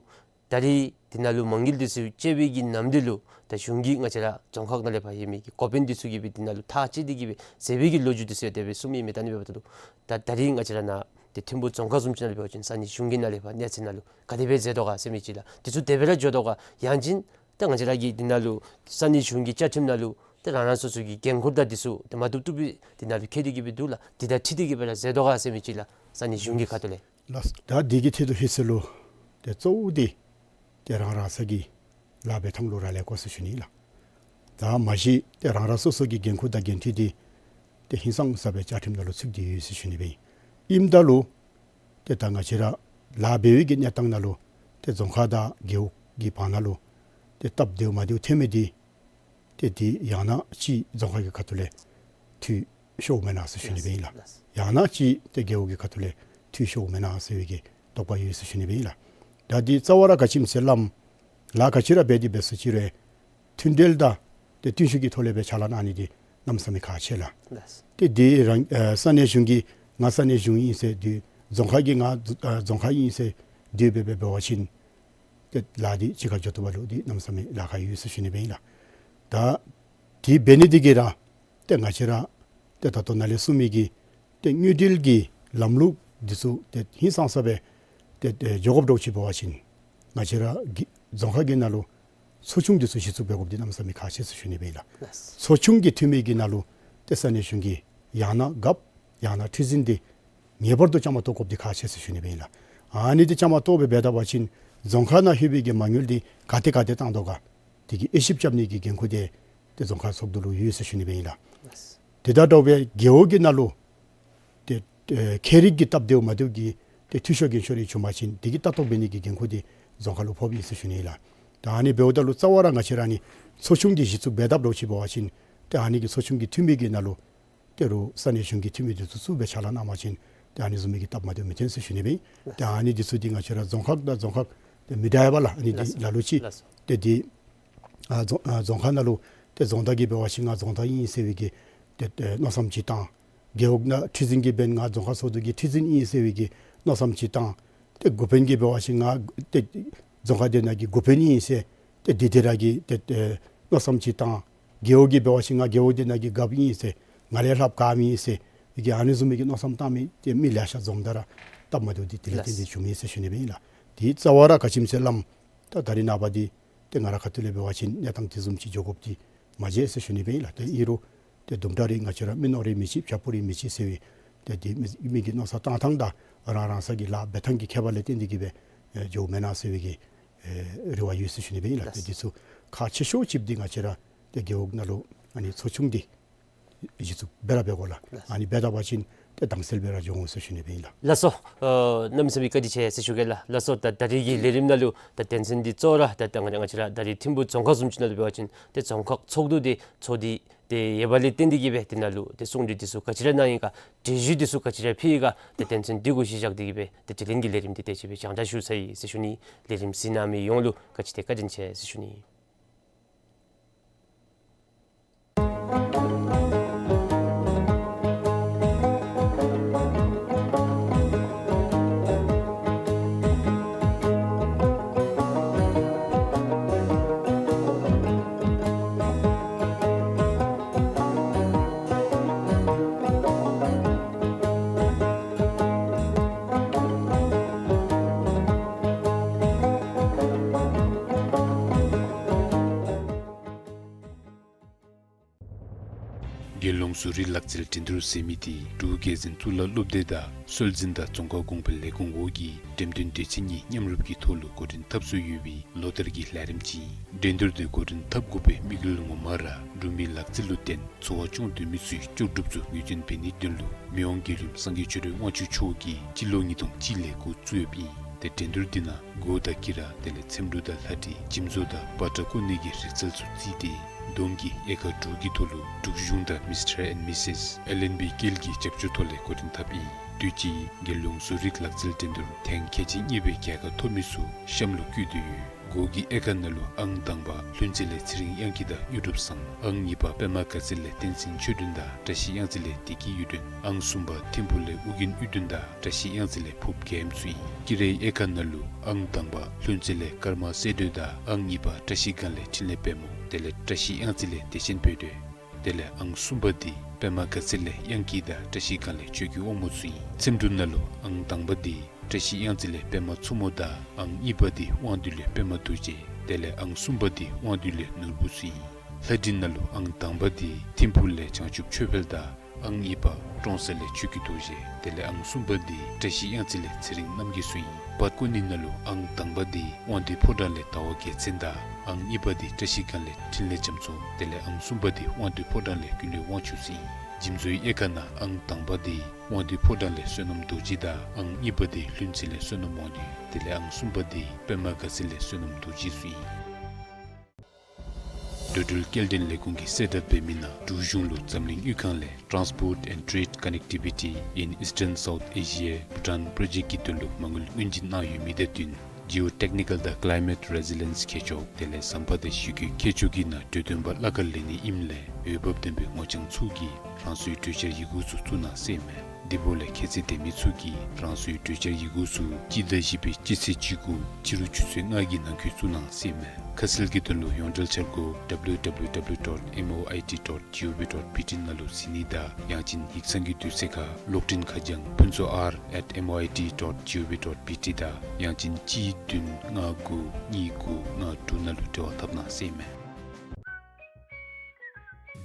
ད་རིས་འདི་ནང་ལུ་མ་དངུལ་འདི་ཚུ་བཅད་པའི་གི་ནམ་དུས་ལུ་ད་གཞུང་གིས་ང་བཅས་ར་རྫོང་ཁག་ནང་ལས་ཕར་ཡོད་མི་གི་འགོ་དཔོན་འདི་ཚུ་གིས་སྦེ་འདི་ནང་ལུ་ཐག་བཅད་དེ་གི་སྦེ་ཟེར་བའི་གི་ལོ་རྒྱུས་འདི་ཚུ་ཡང་དེ་སྦེ་གསུངམ་ཨིན་མས། ད་ཨ་ནི་འབདཝ་ད་ལུ་ད་ད་རིས་ང་བཅས་ར་ནཱ་ཏེ་ཐིམ་ཕུག་རྫོང་ཁག་བཟུམ་ཅིག་ནང་ལས་འབད་བ་ཅིན་ས་གནས་གཞུང་གི་ནང་ལས་ཕར་གནས་ཚད་ནང་ལུ་ག་དེ་སྦེ་མཛད་དོ་ག་ཟེར་མི་ཅིག་ལགས། འདི་ཚུ་དེ་སྦེ་ར་འགྱོ་དོ་ག། ཡང་ཅིན་ད་ང་བཅས་ར་གི་འདི་ནང་ལུ་ས་གནས་གཞུང་གི་བཅའ་ཁྲིམས་ནང་ལུ་ཏེ་རང་རང་སོ་སོ་གི་འགན་ཁུར་དང་འདི་ཚུ་ཏེ་མ་བཏུབ་བཏུབ་སྦེ་འདི་ནང་ལུ་འཁོད་དེ་གི་སྦེ་འདུག་ལགས། འདི་དང་འཁྲིལ་ཏེ་གི་སྦེ་ར་མཛད་དོ་ག་ཟེར་མི་ཅིག་ལགས། ས་གནས་གཞུང་གི་ཁ་ཐུག་ལས། ལགས། ད་འདི་གི་ཐད་དུ་ལྷོད་ཟེར་ལོ་ཏེ་གཙོ་བོ་འདི་ཏེ་རང་རང་སོ་གི་ལཱ་འབད་ཐངས་ལུ་རག་ལས་དགོ་ཟེར་ཞུ་ནི་ལགས། ད་མ་གཞི་ཏེ་རང་རང་སོ་སོ་གི་འགན་ཁུར་དང་འགན་འཁྲི་འདི་ཏེ་ཧིང་སངས་ས་སྦེ་བཅའ་ཁྲིམས་ནང་ལུ་ཚུད་དེ་ཡོད་ཟེར་ཞུ་ནི་སྦེ་ཨིན། ཨིནམ་ད་ལུ་ཏེ་ད་ང་བཅས་ར་ལཱ་འབད་བའི་གི་གནས་སྟངས་ནང་ལུ་ཏེ་རྫོང་ཁག་དང་རྒེད་འོག་གི་བར་ན་ལུ་ཏེ་སྟབས་བདེཝ་མ་བདེཝ་ཐོན་མི་འདི་ཏེ་འདི་ཡང་ན་ཅིག་རྫོང་ཁག་གི་ཁ་ཐུག་ལས་འཐུས་ཤོརཝ་མེན་ན་ཟེར་ཞུ་ནི་སྦེ་ཨིན་ལགས། ཡང་ན་ཅིག་ཏེ་རྒེད་འོག་གི་ཁ་ཐུག་ལས་འཐུས་ཤོརཝ་མེན་ན་ཟེར་བའི་གི་དོགས་པ་ཡོད་ཟེར་ཞུ་ནི་སྦེ་ཨིན་ལགས། ད་འདི་རྩ་བ་ར་ག་ཅི་སྨོ་ཟེར་བ་ཅིན་ལཱ་ག་ཅི་ར་འབད་དེ་འབད་ཟེར་ཅི་རུང་མཐུན་སྒྲིལ་དང་ཏེ་བརྟན་ཤུགས་ཀྱི་ཐོག་ལས་སྦེ་ཕྱག་ལཱ་གནང་ནི་འདི་གནམ་མེད་ས་མེད་ཁག་ཆེ་ལགས། ལགས། ཏེ་འདི་རང་ཨ་ས་གནས་གཞུང་གིས་ང་ས་གནས་གཞུང་ཨིན་ཟེར་འདི་རྫོང་ཁག་གིས་ང་ཨ་རྫོང་ཁག་ཨིན་ཟེར་ དེ་སྦེ་འབད་བ་ཅིན་ཏེ་ལཱ་འདི་ཅིག་ཁར་འགྱོ་བཏུབ་པ་ལུ་འདི་གནམ་མེད་ས་མེད་ལཱ་ཁག་ཡོད་ཟེར་ཞུ་ནི་སྦེ་ཨིན་ལགས། ད་དེ་འབད་ནི་འདི་གིས་ར་ཏེ་ང་བཅས་ར་ཏེ་ད་ལྟོ་ནཱ་ལས་གསུང་མི་གི་ཏེ་དངུལ་འབྲེལ་གྱི་ལམ་ལུགས་འདི་ཚུ་ཏེ་ཧིང་སངས་ས་སྦེ་ཏེ་ཏེ་འགྱོ་དགོཔ་འདྲཝ་ཅིག་འབད་བ་ཅིན་ང་བཅས་ར་གི་རྫོང་ཁག་གི་ནང་ལུ་ཚོགས་ཆུང་འདི་ཚུ་གཞི་བཙུགས་འབད་དགོཔ་འདི་གནམ་མེད་ས་མེད་ཁག་ཆེ་ཟེར་ཞུ་ནི་སྦེ་ཨིན་ལགས། ལགས། ཚོགས་ཆུང་གི་འཐུས་མི་གི་ནང་ལུ་ཏེ་ས་གནས་གཞུང་གི་ཡང་ན་རྒཔོ་ཡང་ན་ཁྲི་འཛིན་འདི་ངེས་པར་དུ་བཅའ་མར་གཏོགས་དགོཔ་འདི་ཁག་ཆེ་ཟེར་ཞུ་ནི་སྦེ་ཨིན་ལགས། ཨ་ནི་འདི་བཅའ་མར་གཏོགས་སྦེ་འབད་ད་པ་ཅིན་རྫོང་ཁག་ནང་ལྷོད་པའི་གི་མ་དངུལ་འདི་ག་ཏེ་ག་ཏེ་བཏང་དོ་ག་དེ་གི་དབྱེ་ཞིབ་རྐྱབ་ནི་གི་འགན་ཁུར་འདི་ཏེ་རྫོང་ཁག་ཚོགས་འདུ་ལུ་ཡོད་ཟེར་ཞུ་ནི་སྦེ་ཨིན་ལགས། ལགས། དེ་དང་འདྲཝ་སྦེ་རྒེད་འོག་གི་ནང་ལུ་ཏེ་ཨེ་ཁྱད་རིག་གི་སྟབས་བདེཝ་མ་བདེཝ་གི་ཏེ་འཐུས་ཤོར་རྒན་ཤོས་རེ་བྱུང་པ་ཅིན་དེ་གི་ལྟ་རྟོག་འབད་ནི་གི་འགན་ཁུར་འདི་རྫོང་ཁག་ལུ་ཕོགཔ་ཨིན་ཟེར་ཞུ་ནི་ཨིན་ལགས། ད་ཨ་ནི་འབདཝ་ད་ལུ་རྩ་བ་ར་ང་བཅས་ར་ཨ་ནི་ཚོགས་ཆུང་འདི་གཞི་བཙུགས་འབད་དཔ་འདྲཝ་ཅིག་འབད་བ་ཅིན་ཏེ་ཨ་ནི་གི་ཚོགས་ཆུང་གི་འཐུས་མི་གི་ནང་ལུ་ཏེ་རུང་ས་གནས་གཞུང་གི་འཐུས་མི་འདི་ཚུ་ཚུ་སྦེ་ཕྱག་ལཱ་གནང་པ་ཅིན་ཏེ་ཨ་ནི་བཟུམ་མའི་གི་སྟབས་མ་བདེཝ་མི་ཐོན་ཟེར་ཞུ་ནི་སྦེ་ཨིན། ཏེ་ཨ་ནི་འདི་ཚུ་འདི་ང་བཅས་ར་རྫོང་ཁག་དང་རྫོང་ཁག་ཏེ་མི་འདྲ་བས་ལགས། ཨ་ནི་འདི་ལགས་སོ། ལ་ལུ་ཅིག་ལགས་སོ། ཏེ་འདི་ཨ་རྫོང་ཨ་རྫོང་ཁག་ནང་ལུ་ཏེ་རྫོང་བདག་གིས་འབད་བ་ཅིན་ང་རྫོང་བདག་ཨིན་ཟེར་བའི་གི་ཏེ་ཏེ་མནོ་བསམ་ཅིག་བཏང་། རྒེད་འོག་ནང་ཁྲི་འཛིན་གྱིས་འབདན་ང་རྫོང་ཁག་ཚོགས་འདུ་གི་ཁྲི་འཛིན་ཨིན་ཟེར་བའི་གི་མནོ་བསམ་ཅིག་བཏང་། ཏེ་འགོ་དཔོན་གྱིས་འབད་བ་ཅིན་ང་ཏེ་རྫོང་ཁག་འདི་ནང་གི་འགོ་དཔོན་ཨིན་ཟེར་ཏེ་འདི་དེ་ར་གི་ཏེ་ཏེ་མནོ་བསམ་ཅིག་བཏང་། རྒེད་འོག་གིས་འབད་བ་ཅིན་ང་རྒེད་འོག་འདི་ནང་གི་རྒཔོ་ཨིན་ཟེར་ང་ལས་ལྷགཔ་ག་མེད་ཨིན་ཟེར་གི་ཨ་ནི་བཟུམ་མའི་གི་མནོ་བསམ་བཏང་མི་ཏེ་མི་ལེ་ཤ་འཛོམས་ད་ར་སྟབས་མ་བདེཝ་འདི་དེ་ལས་བརྟེན་ཏེ་ལགས་སོ། བྱུང་མི་ཨིན་ཟེར་ཞུ་ནི་སྦེ་ཨིན་ལགས། དེ་རྩ་བ་ར་ག་ཅི་སྨོ་ཟེར་སླབ་ད་ད་རིས་ནངས་པ་འདི་ཏེ་ང་ར་ཁ་ཐུག་ལས་འབད་བ་ཅིན་གནས་སྟངས་དེ་བཟུམ་ཅིག་འགྱོ་དགོཔ་འདི་མ་མཇལ་ཟེར་ཞུ་ནི་སྦེ་ཨིན་ལགས། ཏེ་ཨིན་རུང་ཏེ་དུམ་གྲ་རེ་ང་བཅས་ར་མི་ནོར་རེ་མི་ཅིག་ཕྱག་ཕུ་རེ་མི་ཅིག་ཟེར་བའི་ཏེ་འདི་མི་མི་གི་མནོ་བསམ་བཏང་ཐངས་དང་རང་རང་སོའི་གི་ལཱ་འབད་ཐངས་ཀྱི་ཁྱད་པར་ལས་བརྟེན་ཏེ་གིས་སྦེ་ཨེ་འགྱོཝ་མེན་ན་ཟེར་བའི་གི་ཨེ་རེ་བ་ཡོད་ཟེར་ཞུ་ནི་སྦེ་ཨིན་ལགས། ཏེ་ལགས། འདི་ཚུ་ཁག་ཆེ་ཤོས་ཅིག་འདི་ང་བཅས་ར་ཏེ་རྒེད་འོག་ནང་ལུ་ཨ་ནི་ཚོགས་ཆུང་འདི་གཞི་བཙུགས་འབད་ར་འབད་དགོ་ལགས། ལགས། ཨ་ནི་འབད་ད་པ་ཅིན་ཏེ་དྭངས་གསལ་སྦེ་ར་འགྱོ་འོང་ཟེར་ཞུ་ནི་སྦེ་ཨིན་ལགས། ལགས་སོ། ཨ་གནམ་མེད་ས་མེད་བཀའ་དྲིན་ཆེ་ཟེར་ཞུ་གེ་ལགས། ལགས་སོ། ད་ད་རིས་ཀྱི་ལས་རིམ་ནང་ལུ་ད་དོན་ཚན་འདི་གཙོ་བོ་ར་ད་ད་ང་ང་བཅས་ར་ད་རིས་ཐིམ་ཕུག་རྫོང་ཁག་བཟུམ་ཅིག་ནང་ལུ་འབད་བ་ཅིན་ཏེ་རྫོང་ཁག་ཚོགས་འདུ་འདི་ཚོགས་ཏེ་ཏེ་ཡོད་པ་ལས་བརྟེན་ཏེ་གིས་སྦེ་དེ་ནང་ལུ་ཏེ་གསུང་གྲོས་འདི་ཚུ་ག་ཅི་ར་གནང་ཡི་ག་གྲོས་གཞི་འདི་ཚུ་ག་ཅི་ར་ཕུལ་ཡི་ག་ཏེ་དོན་ཚན་འདི་གུ་གཞི་བཞག་སྟེ་གིས་སྦེ་ཏེ་དྲི་ལན་གྱི་ལས་རིམ་འདི་དེ་ཅིག་སྦེ་རྒྱང་བསྒྲགས་ཞུ་ཚར་ཡི་ཟེར་ཞུ་ནི། ལས་རིམ་གཟིགས་གནང་མི་ཡོངས་ལུ་ག་ཅི་ཏེ་བཀའ་དྲིན་ཆེ་ཟེར་ཞུ་ནི། རྒྱལ་ཡོངས་བཟོ་རིག་ལག་རྩལ་འགྲན་བསྡུར་ཟེར་མི་འདི་འབྲུག་རྒྱལ་འཛིན་གཙུག་ལག་སློབ་སྡེ་དང་སྲོལ་འཛིན་དང་རྫོང་ཁ་གོང་འཕེལ་ལས་ཁུངས་འོག་གི་འགྲེམས་སྟོན་སྡེ་ཚན་གཉིས་མཉམ་རུབ་ཀྱི་ཐོག་ལུ་འགོ་འདྲེན་འཐབ་སྲོལ་ཡོད་པའི་ལོ་ལྟར་གྱི་ལས་རིམ་ཅིག་ཨིན། འགྲན་བསྡུར་འདི་འགོ་འདྲེན་འཐབ་དགོ་པའི་དམིགས་ཡུལ་ངོ་མ་ར་འབྲུག་མི་ལག་རྩལ་ལུ་བརྟེན་འཚོ་བ་སྐྱོང་སྡོད་མི་ཚུའི་ལྕོགས་གྲུབ་ཚུ་ངོས་འཛིན་འབད་ནིའི་དོན་ལུ་མི་དབང་རྒྱལ་ཡུམ་སངས་རྒྱས་ཆོས་སྒྲོན་དབང་ཕྱུག་མཆོག་གིས་སྤྱི་ལོ་ཉིས་སྟོང་གཅིག་ལས་འགོ་བཙུགས་ཡོདཔ་ཨིན། ཏེ་འགྲན་བསྡུར་འདི་ནང་གོ་དང་དཀྱི་ར་དེ་ལས་ཚེམ་དྲུབ་དང་ལྷ་འབྲི་འཇིམ་བཟོ་དང་བ་ཏྲ་བརྐོ་ནི་གི་རིག་རྩལ་ཚུ་རྩིས་ཏེ་བསྡོམས་ཀྱིས་དབྱེ་ཁག་དྲུག་གི་ཐོག་ལུ་འབྲུག་གཞུང་དང་མིས་ཊར་ཨེནཌ་མིས་སིས་ཨེལ་ཨེནཌ་བི་སྐྱེལ་གྱི་རྒྱབ་སྐྱོར་ཐོག་ལས་འགོ་འདྲེན་འཐབ་ཨིན། དུས་ཅི་རྒྱལ་ཡོངས་བཟོ་རིག་ལག་རྩལ་འགྲན་བསྡུར་ཐེངས་ཁལ་གཅིག་གཉིས་པའི་རྒྱལ་ཁ་ཐོབ་མི་ཚུ་གཤམ་ལུ་བཀོད་དེ་ཡོད། གོ་གི་དབྱེ་ཁག་ནང་ལུ་ཨང་དང་པ་ལྷུན་རྩེ་ལས་ཚེ་རིང་དབྱངས་སྐྱིད་དང་དངོས་གྲུབ་བཟང་། ཨང་གཉིས་པ་པདྨ་དགའ་ཚལ་ལས་བསྟན་འཛིན་ཆོས་སྒྲོན་དང་བཀྲ་ཤིས་གཡང་རྩེ་ལས་བདེ་སྐྱིད་གཡུ་སྒྲོན། ཨང་གསུམ་པ་ཐིམ་ཕུག་ལས་ཨོ་རྒྱན་གཡུ་སྒྲོན་དང་བཀྲ་ཤིས་གཡང་རྩེ་ལས་ཕུབ་རྒྱལམ་ཚུ་ཨིན། དཀྱི་རའི་དབྱེ་ཁག་ནང་ལུ་ཨང་དང་པ་ལྷུན་རྩེ་ལས་ཀརྨ་སྲས་སྒྲོལ་དང་ཨང་གཉིས་པ་བཀྲ་ཤིས་སྒང་ལས་འཕྲིན་ལས་དཔལ་མོ། དེ་ལས་བཀྲ་ཤིས་གཡང་རྩེ་ལས་བདེ་ཆེན་བོད་སྒྲོལ། དེ་ལས་ཨང་གསུམ་པ་འདི་པདྨ་དགའ་ཚལ་ལས་དབྱངས་སྐྱིད་དང་བཀྲ་ཤིས་སྒང་ལས་ཆོས་ཀྱི་དབང་མོ་ཚུ་ཨིན། ཚེམ་དྲུབ་ནང་ལུ་ཨང་དང་པ་འདི་བཀྲ་ཤིས་གཡང་རྩེ་ལས་པདྨ་མཚོ་མོ་དང་ཨང་གཉིས་པ་འདི་དབང་འདུས་ལས་པདྨ་རྡོ་རྗེ། དེ་ལས་ཨང་གསུམ་པ་འདི་དབང་འདུས་ལས་ནོར་བུ་ཚུ་ཨིན། ལྷ་འབྲི་ནང་ལུ་ཨང་དང་པ་འདི་ཐིམ་ཕུག་ལས་བྱང་ཆུབ་ཆོས་འཕེལ་དང་ཨང་གཉིས་པ་ཀྲོང་གསར་ལས་ཆོས་ཀྱི་རྡོ་རྗེ། དེ་ལས་ཨང་གསུམ་པ་འདི་བཀྲ་ཤིས་གཡང་རྩེ་ལས་ཚེ་རིང་རྣམ་རྒྱལ་ཚུ་ཨིན། བར་བརྐོ་ནི་ནང་ལུ་ཨང་དང་པ་འདི་དབང་འདུས་ཕོ་བྲང་ལས་ཟླ་བ་རྒྱལ་མཚན་དང་ཨང་གཉིས་པ་འདི་བཀྲ་ཤིས་སྒང་ལས་འཕྲིན་ལས་རྒྱ་མཚོ། དེ་ལས་ཨང་གསུམ་པ་འདི་དབང་འདུས་ཕོ་བྲང་ལས་ཀུན་ལེགས་དབང་ཕྱུག་ཚུ་ཨིན། འཇིམ་བཟོའི་དབྱེ་ཁག་ནང་ཨང་དང་པ་འདི་དབང་འདུས་ཕོ་བྲང་ལས་བསོད་ནམས་རྡོ་རྗེ་དང་ཨང་གཉིས་པ་འདི་ལྷུན་རྩེ་ལས་བསོད་ནམས་དབང་འདུས། དེ་ལས་ཨང་གསུམ་པ་འདི་པདྨ་དགའ་ཚལ་ལས་བསོད་ནམས་རྡོ་རྗེ་ཚུ་ཨིན། འགྲོ་འགྲུལ་སྐྱེལ་འདྲེན་ལས་ཁུངས་ཀྱིས་གསལ་བསྒྲགས་འབད་མི་ནང་འབྲུག་གཞུང་ལུ་འཛམ་གླིང་དབུས་ཁང་ལས་Transport and Trade Connectivity in Eastern South Asia Bhutan Project ཀྱི་དོན་ལུ་མ་དངུལ་སྔོན་རྩིས་གནང་ཡོད་མི་དེ་བསྟུན་Geotechnical དང་Climate Resilience མཁས་མཆོག་དེ་ལས་ཟམ་པ་དང་གཞི་རྒོད་མཁས་མཆོག་གི་ནང་གྲོས་འདོན་པ་གླ་ཁར་ལེན་ནི་ཨིནམ་ལས་འོས་འབབ་ལྡན་པའི་ངོ་རྐྱང་ཚུ་གིས་རང་སོའི་གྲོས་འཆར་ཡི་གུ་ཚུ་བཙུགས་གནང་ཟེར་ཨིན་མས། དེ་འབདཝ་ལས་ཁྱད་ཚད་ལྡན་མི་ཚུ་གིས་རང་སོའི་གྲོས་འཆར་ཡི་གུ་ཚུ་སྤྱི་ཟླ་བཞི་པའི་སྤྱི་ཚེས་བཅུ་དགུ་ཕྱི་རུ་ཆུ་ཚོད་ལྔ་གི་ནང་འཁོད་བཙུགས་གནང་ཟེར་ཨིན་མས། ཁ་གསལ་གྱི་དོན་ལུ་ཡོངས་འབྲེལ་འཆར་སྒོ་W W W dot M O I T dot G O V dot B T ནང་ལུ་གཟིགས་ནི་དང་ཡང་ཅིན་ཡིག་ཚང་གི་དུས་ཚོད་ཁར་གློག་འཕྲིན་ཁ་བྱང་ཕུན་ཚོགས་R at M O I T dot G O V dot B T དང་ཡང་ཅིན་གཅིག་བདུན་ལྔ་དགུ་གཉིས་དགུ་ལྔ་དྲུག་ནང་ལུ་འབྲེལ་བ་འཐབ་གནང་ཟེར་ཨིན་མས།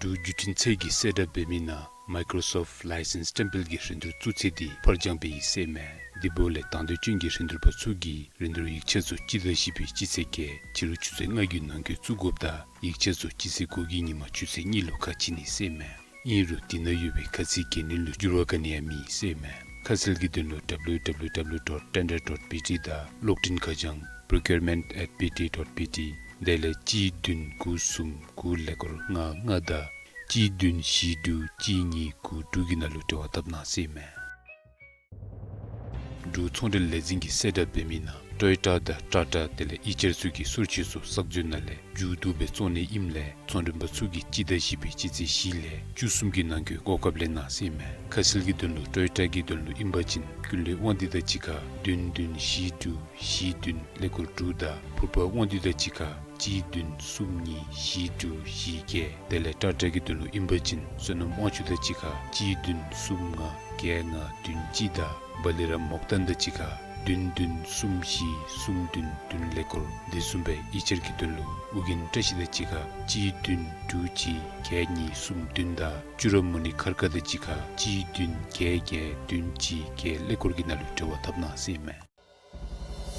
འབྲུག་བརྒྱུད་འཕྲིན་ཚད་ཀྱིས་གསལ་བསྒྲགས་འབད་མི་ནང་Microsoft License བཀྲམ་སྤེལ་གྱི་རིན་བསྡུར་བཙུགས་ཚེས་འདི་ཕར་འགྱངས་འབད་ཡི་ཟེར་ཨིན་མས། དེ་འབདཝ་ལས་དང་འདོད་ཅན་གྱི་རིན་བསྡུར་པ་ཚུ་གིས་རིན་བསྡུར་ཡིག་ཆ་ཚུ་སྤྱི་ཟླ་བཞི་པའི་སྤྱི་ཚེས་བརྒྱད་ཕྱི་རུ་ཆུ་ཚོད་ལྔ་གི་ནང་འཁོད་བཙུགས་དགོཔ་དང་ཡིག་ཆ་ཚུ་སྤྱི་ཚེས་དགུ་གི་ཉིན་མ་ཆུ་ཚོད་གཉིས་ལུ་ཁ་ཕྱེ་ནི་ཟེར་ཨིན་མས། ཨིན་རུང་དེ་ནང་ཡོད་པའི་ཁ་ཚིག་འགན་ལེན་ལུ་འགྱུར་བ་ག་ནི་ཡང་མེད་ཟེར་ཨིན་མས། ཁ་གསལ་གྱི་དོན་ལུ་W W W dot tender dot B T དང་གློག་འཕྲིན་ཁ་བྱང་procurement at B T dot B T དེ་ལས་གཅིག་བདུན་དགུ་གསུམ་དགུ་ཀླད་ཀོར་ལྔ་ལྔ་དང་གཅིག་བདུན་བཞི་དྲུག་གཅིག་གཉིས་དགུ་དྲུག་གི་ནང་ལུ་འབྲེལ་བ་འཐབ་གནང་ཟེར་ཨིན་མས། འབྲུག་ཚོང་འབྲེལ་ལས་འཛིན་གྱིས་གསལ་བསྒྲགས་འབད་མི་ནང་ཊོ་ཡོ་ཊ་དང་ཊ་ཊ་དེ་ལས་ཨི་ཅར་ཚུ་གི་སོར་ཕྱེ་ཚུ་གསར་བཟོ་ནང་ལས་མཇུག་བསྡུ་སྦེ་བཙོང་ནི་ཨིནམ་ལས་ཚོང་མགྲོན་པ་ཚུ་གིས་སྤྱི་ཟླ་བཞི་པའི་སྤྱི་ཚེས་བཞི་ལས་བཅུ་གསུམ་གྱི་ནང་འཁོད་གོ་སྐབས་ལེན་གནང་ཟེར་ཨིན་མས། ཁ་གསལ་གྱི་དོན་ལུ་ཊོ་ཡོ་ཊ་གི་དོན་ལུ་ཨིན་པ་ཅིན་ཀུན་ལེགས་དབང་འདུས་དང་གཅིག་ཁར་བདུན་བདུན་བཞི་དྲུག་བཞི་བདུན་ཀླད་ཀོར་དྲུག་དང་ཕུརཔ་དབང་འདུས་དང་གཅིག་ཁར་གཅིག་བདུན་གསུམ་གཉིས་བཞི་དྲུག་བཞི་བརྒྱད། དེ་ལས་ཊ་ཊ་གི་དོན་ལུ་ཨིན་པ་ཅིན་བསོད་ནམས་དབང་ཕྱུག་དང་གཅིག་ཁར་གཅིག་བདུན་གསུམ་ལྔ་བརྒྱད་ལྔ་བདུན་གཅིག་དང་བ་ལི་རམ་མོག་ཏན་དང་གཅིག་ཁར་བདུན་བདུན་གསུམ་བཞི་གསུམ་བདུན་བདུན་ཀླད་ཀོར། དེ་བཟུམ་སྦེ་ཨི་ཅར་གྱི་དོན་ལུ་ཨོ་རྒྱན་བཀྲ་ཤིས་དང་གཅིག་ཁར་གཅིག་བདུན་དྲུག་གཅིག་བརྒྱད་གཉིས་གསུམ་བདུན་དང་ཅུ་ར་མུ་ནི་མཁར་དཀར་དང་གཅིག་ཁར་གཅིག་བདུན་བརྒྱད་བརྒྱད་བདུན་གཅིག་བརྒྱད་ཀླད་ཀོར་གྱི་ནང་ལུ་འབྲེལ་བ་འཐབ་གནང་ཟེར་ཨིན་མས།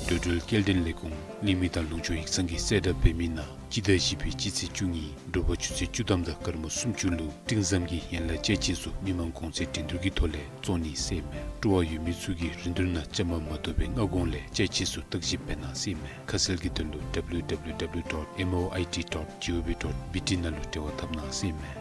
འགྲོ་འགྲུལ་སྐྱེལ་འདྲེན་ལས་ཁུངས་གླིང་མི་དང་ལུང་ཕྱོགས་ཡིག་ཚང་གིས་གསལ་བསྒྲགས་འབད་མི་ནང་སྤྱི་ཟླ་བཞི་པའི་སྤྱི་ཚེས་བཅུ་གཉིས་དྲོ་པ་ཆུ་ཚོད་བཅུ་ཐམ་དང་སྐར་མ་སུམ་ཅུ་ལུ་སྤྲིན་ཟམ་གྱི་ཡན་ལག་ཅ་ཆས་ཚུ་མི་མང་གོང་ཚད་འགྲན་བསྡུར་གྱི་ཐོག་ལས་བཙོང་ནི་ཟེར་ཨིན་མས། སྤྲོ་བ་ཡོད་མི་ཚུ་གིས་རིན་བསྡུར་ནང་བཅའ་མར་མ་གཏོགས་པའི་སྔ་གོང་ལས་ཅ་ཆས་ཚུ་བརྟག་ཞིབ་འབད་གནང་ཟེར་ཨིན་མས། ཁ་གསལ་གྱི་དོན་ལུ་W W W dot M O I T dot G O V dot B T ནང་ལུ་འབྲེལ་བ་འཐབ་གནང་ཟེར་ཨིན་མས།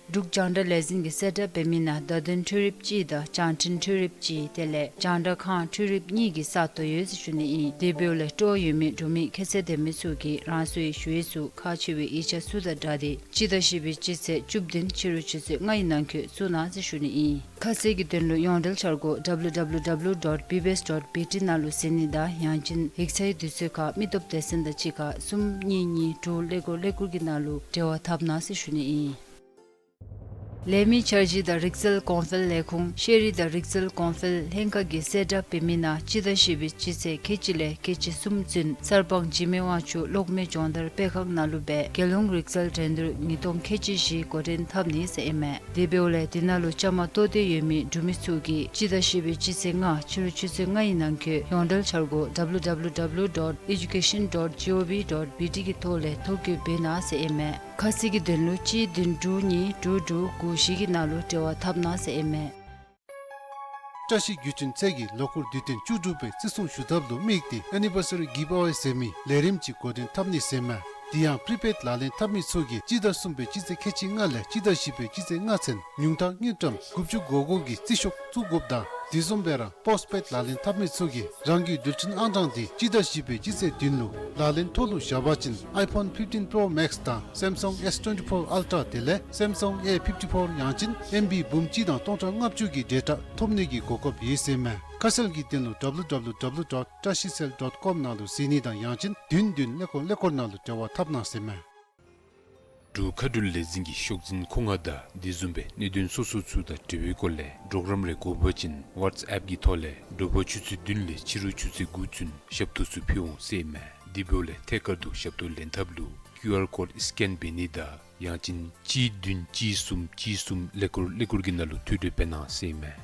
འབྲུག་རྒྱང་བསྒྲགས་ལས་འཛིན་གྱིས་གསལ་བསྒྲགས་འབད་མི་ནང་བརྡ་དོན་འཕྲུལ་རིགཔ་གཅིག་དང་བྱང་འཕྲིན་འཕྲུལ་རིགཔ་གཅིག་དེ་ལས་རྒྱང་བསྒྲགས་ཁང་འཕྲུལ་རིགཔ་གཉིས་ཀྱི་ས་སྟོང་ཡོད་ཟེར་ཞུ་ནི་ཨིན། དེ་འབདཝ་ལས་སྤྲོ་བ་ཡོད་མི་འབྲུག་མི་ཁྱད་ཚད་ལྡན་མི་ཚུ་གིས་རང་སོའི་ཞུ་ཡིག་ཚུ་ཁག་ཆེ་བའི་ཡིག་ཆ་ཚུ་དང་སྦྲགས་ཏེ་སྤྱི་ཟླ་བཞི་པའི་སྤྱི་ཚེས་བཅུ་བདུན་ཕྱི་རུ་ཆུ་ཚོད་ལྔ་ཡི་ནང་འཁོད་བཙུགས་གནང་ཟེར་ཞུ་ནི་ཨིན། ཁ་གསལ་གྱི་དོན་ལུ་ཡོངས་འབྲེལ་འཆར་སྒོ་W W W dot B B S dot B T ནང་ལུ་གཟིགས་ནི་དང་ཡང་ཅིན་ཡིག་ཚང་གི་དུས་ཚོད་ཁར་མི་སྟོབས་སྡེ་ཚན་དང་གཅིག་ཁར་གསུམ་གཉིས་གཉིས་དྲུག་ཀླད་ཀོར་ཀླད་ཀོར་གྱི་ནང་ལུ་འབྲེལ་བ་འཐབ་གནང་ཟེར་ཞུ་ནི་ཨིན། ལས་མི་འཆར་གཞི་དང་རིག་རྩལ་གོང་འཕེལ་ལས་ཁུངས་ཤེས་རིག་དང་རིག་རྩལ་གོང་འཕེལ་ལྷན་ཁག་གིས་གསལ་བསྒྲགས་འབད་མི་ནང་སྤྱི་ཟླ་བཞི་པའི་སྤྱི་ཚེས་ཁལ་གཅིག་ལས་ཁལ་གཅིག་གསུམ་ཚུན་གསར་སྤང་འཇིགས་མེད་དབང་ཕྱུག་གློག་མེ་སྦྱོང་བརྡར་སྤེལ་ཁང་ནང་ལུ་སྦེ་རྒྱལ་ཡོངས་རིག་རྩལ་འགྲན་བསྡུར་ཉིས་སྟོང་ཁལ་གཅིག་བཞི་འགོ་འདྲེན་འཐབ་ནི་ཟེར་ཨིན་མས། དེ་འབདཝ་ལས་དེ་ནང་ལུ་བཅའ་མར་གཏོགས་འདོད་ཡོད་མི་འབྲུག་མི་ཚུ་གིས་སྤྱི་ཟླ་བཞི་པའི་སྤྱི་ཚེས་ལྔ་ཕྱི་རུ་ཆུ་ཚོད་ལྔ་ཡི་ནང་འཁོད་ཡོངས་འབྲེལ་འཆར་སྒོ་W W W dot education dot G O V dot B T གི་ཐོག་ལས་ཐོ་བཀོད་འབད་གནང་ཟེར་ཨིན་མས། ཁ་གསལ་གྱི་དོན་ལུ་གཅིག་བདུན་དྲུག་གཉིས་དྲུག་དྲུག་དགུ་བཞི་གི་ནང་ལུ་འབྲེལ་བ་འཐབ་གནང་ཟེར་ཨིན་མས། བཀྲ་ཤིས་བརྒྱུད་འཕྲིན་ཚད་ཀྱིས་ལོ་འཁོར་དུས་སྟོན་བཅུ་དྲུག་པའི་བརྩི་སྲུང་ཞུ་ཐབས་ལུ་དམིགས་ཏེ་Anniversary Giveaway ཟེར་མི་ལས་རིམ་ཅིག་འགོ་འདྲེན་འཐབ་ནི་ཟེར་ཨིན་མས། དེ་ཡང་པྲི་པེཌ་ལག་ལེན་འཐབ་མི་ཚུ་གིས་སྤྱི་ཟླ་གསུམ་པའི་སྤྱི་ཚེས་ཁལ་གཅིག་ལྔ་ལས་སྤྱི་ཟླ་བཞི་པའི་སྤྱི་ཚེས་ལྔ་ཚུན་ཉུང་མཐའ་དངུལ་ཀྲམ་དགུ་བཅུ་གོ་དགུ་གི་རྩིས་ཤོག་བཙུགས་དགོཔ་དང་དེ་བཟུམ་སྦེ་ར་པོསཊ་པེཌ་ལག་ལེན་འཐབ་མི་ཚུ་གིས་རང་གི་རྡུལ་ཕྲན་ཨང་གྲངས་དེ་སྤྱི་ཟླ་བཞི་པའི་སྤྱི་ཚེས་བདུན་ལུ་ལག་ལེན་ཐོག་ལུ་བཞག་པ་ཅིན་iPhone fifteen Pro Max དང་Samsung S twenty-four Ultra དེ་ལས་Samsung A fifty-four ཡང་ཅིན་ཨེམ་བི་འབུམ་གཅིག་དང་སྟོང་ཕྲག་ལྔ་བཅུ་གི་ཌེ་ཊ་ཐོབ་ནི་གི་གོ་སྐབས་ཡོད་ཟེར་ཨིན་མས། ཁ་གསལ་གྱི་དོན་ལུ W W W dot trashicell dot com ནང་ལུ་གཟིགས་ནི་དང་ཡང་ཅིན་བདུན་བདུན་ཀླད་ཀོར་ཀླད་ཀོར་ནང་ལུ་འབྲེལ་བ་འཐབ་གནང་ཟེར་ཨིན་མས། འབྲུག་མཁའ་འགྲུལ་ལས་འཛིན་གྱིས་ཤོག་འཛིན་མཁོ་མངགས་དང་དེ་བཟུམ་སྦེ་གནད་དོན་སོ་སོ་ཚུ་དང་འབྲེལ་བའི་སྐོར་ལས་གྲོགས་རམ་རེ་དགོ་པ་ཅིན་ཝཊས་ཨེཔ་གི་ཐོག་ལས་དྲོ་པ་ཆུ་ཚོད་བདུན་ལས་ཕྱི་རུ་ཆུ་ཚོད་དགུ་ཚུན་ཞབས་ཏོག་ཚུ་ཕུལ་འོང་ཟེར་ཨིན་མས། དེ་འབདཝ་ལས་ཐད་ཀར་དུ་ཞབས་ཏོག་ལེན་ཐབས་ལུ་ཀིའུ་ཨར་ཀོཌ་སི་ཀེན་འབད་ནི་དང་ཡང་ཅིན་གཅིག་བདུན་གཅིག་གསུམ་གཅིག་གསུམ་ཀླད་ཀོར་ཀླད་ཀོར་གྱི་ནང་ལུ་ཐོ་འགོད་འབད་གནང་ཟེར་ཨིན་མས།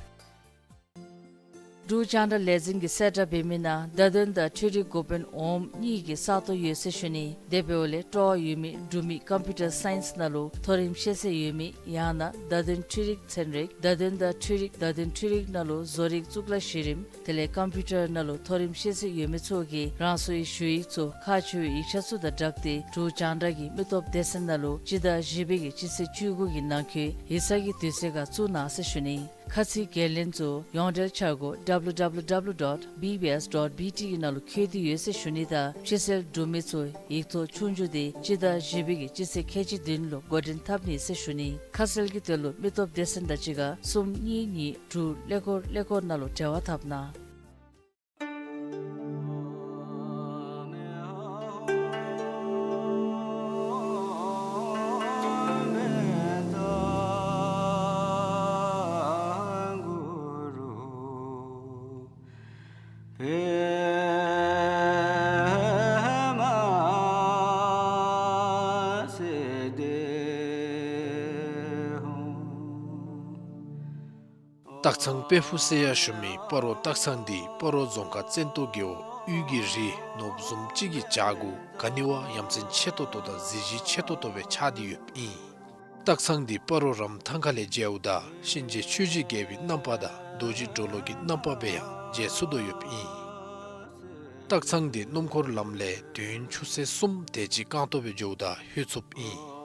འབྲུག་རྒྱང་བསྒྲགས་ལས་འཛིན་གྱིས་གསལ་བསྒྲགས་འབད་མི་ནང་བརྡ་དོན་དང་འཕྲུལ་རིག་འགོ་དཔོན་འོགམ་གཉིས་ཀྱི་ས་སྟོང་ཡོད་ཟེར་ཞུ་ནི། དེ་འབདཝ་ལས་སྤྲོ་བ་ཡོད་མི་འབྲུག་མི་ཀམ་པིའུ་ཊར་སའིནསི་ནང་ལུ་མཐོ་རིམ་ཤེས་ཚད་ཡོད་མི་ཡང་ན་བརྡ་དོན་འཕྲུལ་རིག་ཚན་རིག་བརྡ་དོན་དང་འཕྲུལ་རིག་བརྡ་དོན་འཕྲུལ་རིག་ནང་ལུ་བཟོ་རིག་གཙུག་ལག་གཞི་རིམ་དེ་ལས་ཀམ་པིའུ་ཊར་ནང་ལུ་མཐོ་རིམ་ཤེས་ཚད་ཡོད་མི་ཚུ་གིས་རང་སོའི་ཞུ་ཡིག་ཚུ་ཁག་ཆེ་བའི་ཡིག་ཆ་ཚུ་དང་སྦྲགས་ཏེ་འབྲུག་རྒྱང་བསྒྲགས་ཀྱི་མི་སྟོབས་སྡེ་ཚན་ནང་ལུ་སྤྱི་ཟླ་བཞི་པའི་གི་སྤྱི་ཚེས་བཅུ་དགུ་གི་ནང་འཁོད་ཡིག་ཚང་གི་དུས་ཚོད་ཁར་བཙུགས་གནང་ཟེར་ཞུ་ནི། ཁ་ཚིག་འགན་ལེན་ཚུ་ཡོངས་འབྲེལ་འཆར་སྒོ་W W W dot B B S dot B T ནང་ལུ་འཁོད་དེ་ཡོད་ཟེར་ཞུ་ནི་དང་། ཕྱིར་སེལ་གྲུབ་མི་ཚུ་ཡིག་ཐོག་ཆོས་རྒྱུགས་དེ་སྤྱི་ཟླ་བཞི་པའི་གི་སྤྱི་ཚེས་ཁལ་གཅིག་བདུན་ལུ་འགོ་འདྲེན་འཐབ་ནི་ཟེར་ཞུ་ནི། ཁ་གསལ་གྱི་དོན་ལུ་མི་སྟོབས་སྡེ་ཚན་དང་གཅིག་ཁར་གསུམ་གཉིས་གཉིས་དྲུག་ཀླད་ཀོར་ཀླད་ཀོར་ནང་ལུ་འབྲེལ་བ་འཐབ་གནང་། སྟག་ཚང་དཔལ་ཕུག་ཟེར་ཡང་ཞུ་མི་སྤ་རོ་སྟག་ཚང་འདི་སྤ་རོ་རྫོང་ཁག་བཙན་ཏོ་རྒེད་འོག་དབུས་ཀྱི་རི་ནོར་བུ་བཟུམ་ཅིག་གི་བྱག་གུ་ག་ནི་བ་ཡ་མཚན་ཆེ་ཏོག་ཏོ་དང་གཟི་བརྗིད་ཆེ་ཏོག་ཏོ་སྦེ་ཆགས་ཏེ་ཡོདཔ་ཨིན། སྟག་ཚང་འདི་སྤ་རོ་རམ་ཐང་ཁ་ལས་མཇལཝ་ད་གཤིན་རྗེ་ཆོས་རྗེ་རྒྱལ་པོའི་རྣམ་པ་དང་རྡོ་རྗེ་གྲོ་ལོད་ཀྱི་རྣམ་པ་སྦེ་ཡང་མཇལ་ཚུགས་དོ་ཡོདཔ་ཨིན། སྟག་ཚང་འདི་སྣུམ་འཁོར་ལམ་ལས་དུས་ཡུན་ཆུ་ཚོད་གསུམ་དེ་ཅིག་རྐང་སྟོང་སྦེ་འགྱོཝ་ད་ལྷོད་ཚུགསཔ་ཨིན།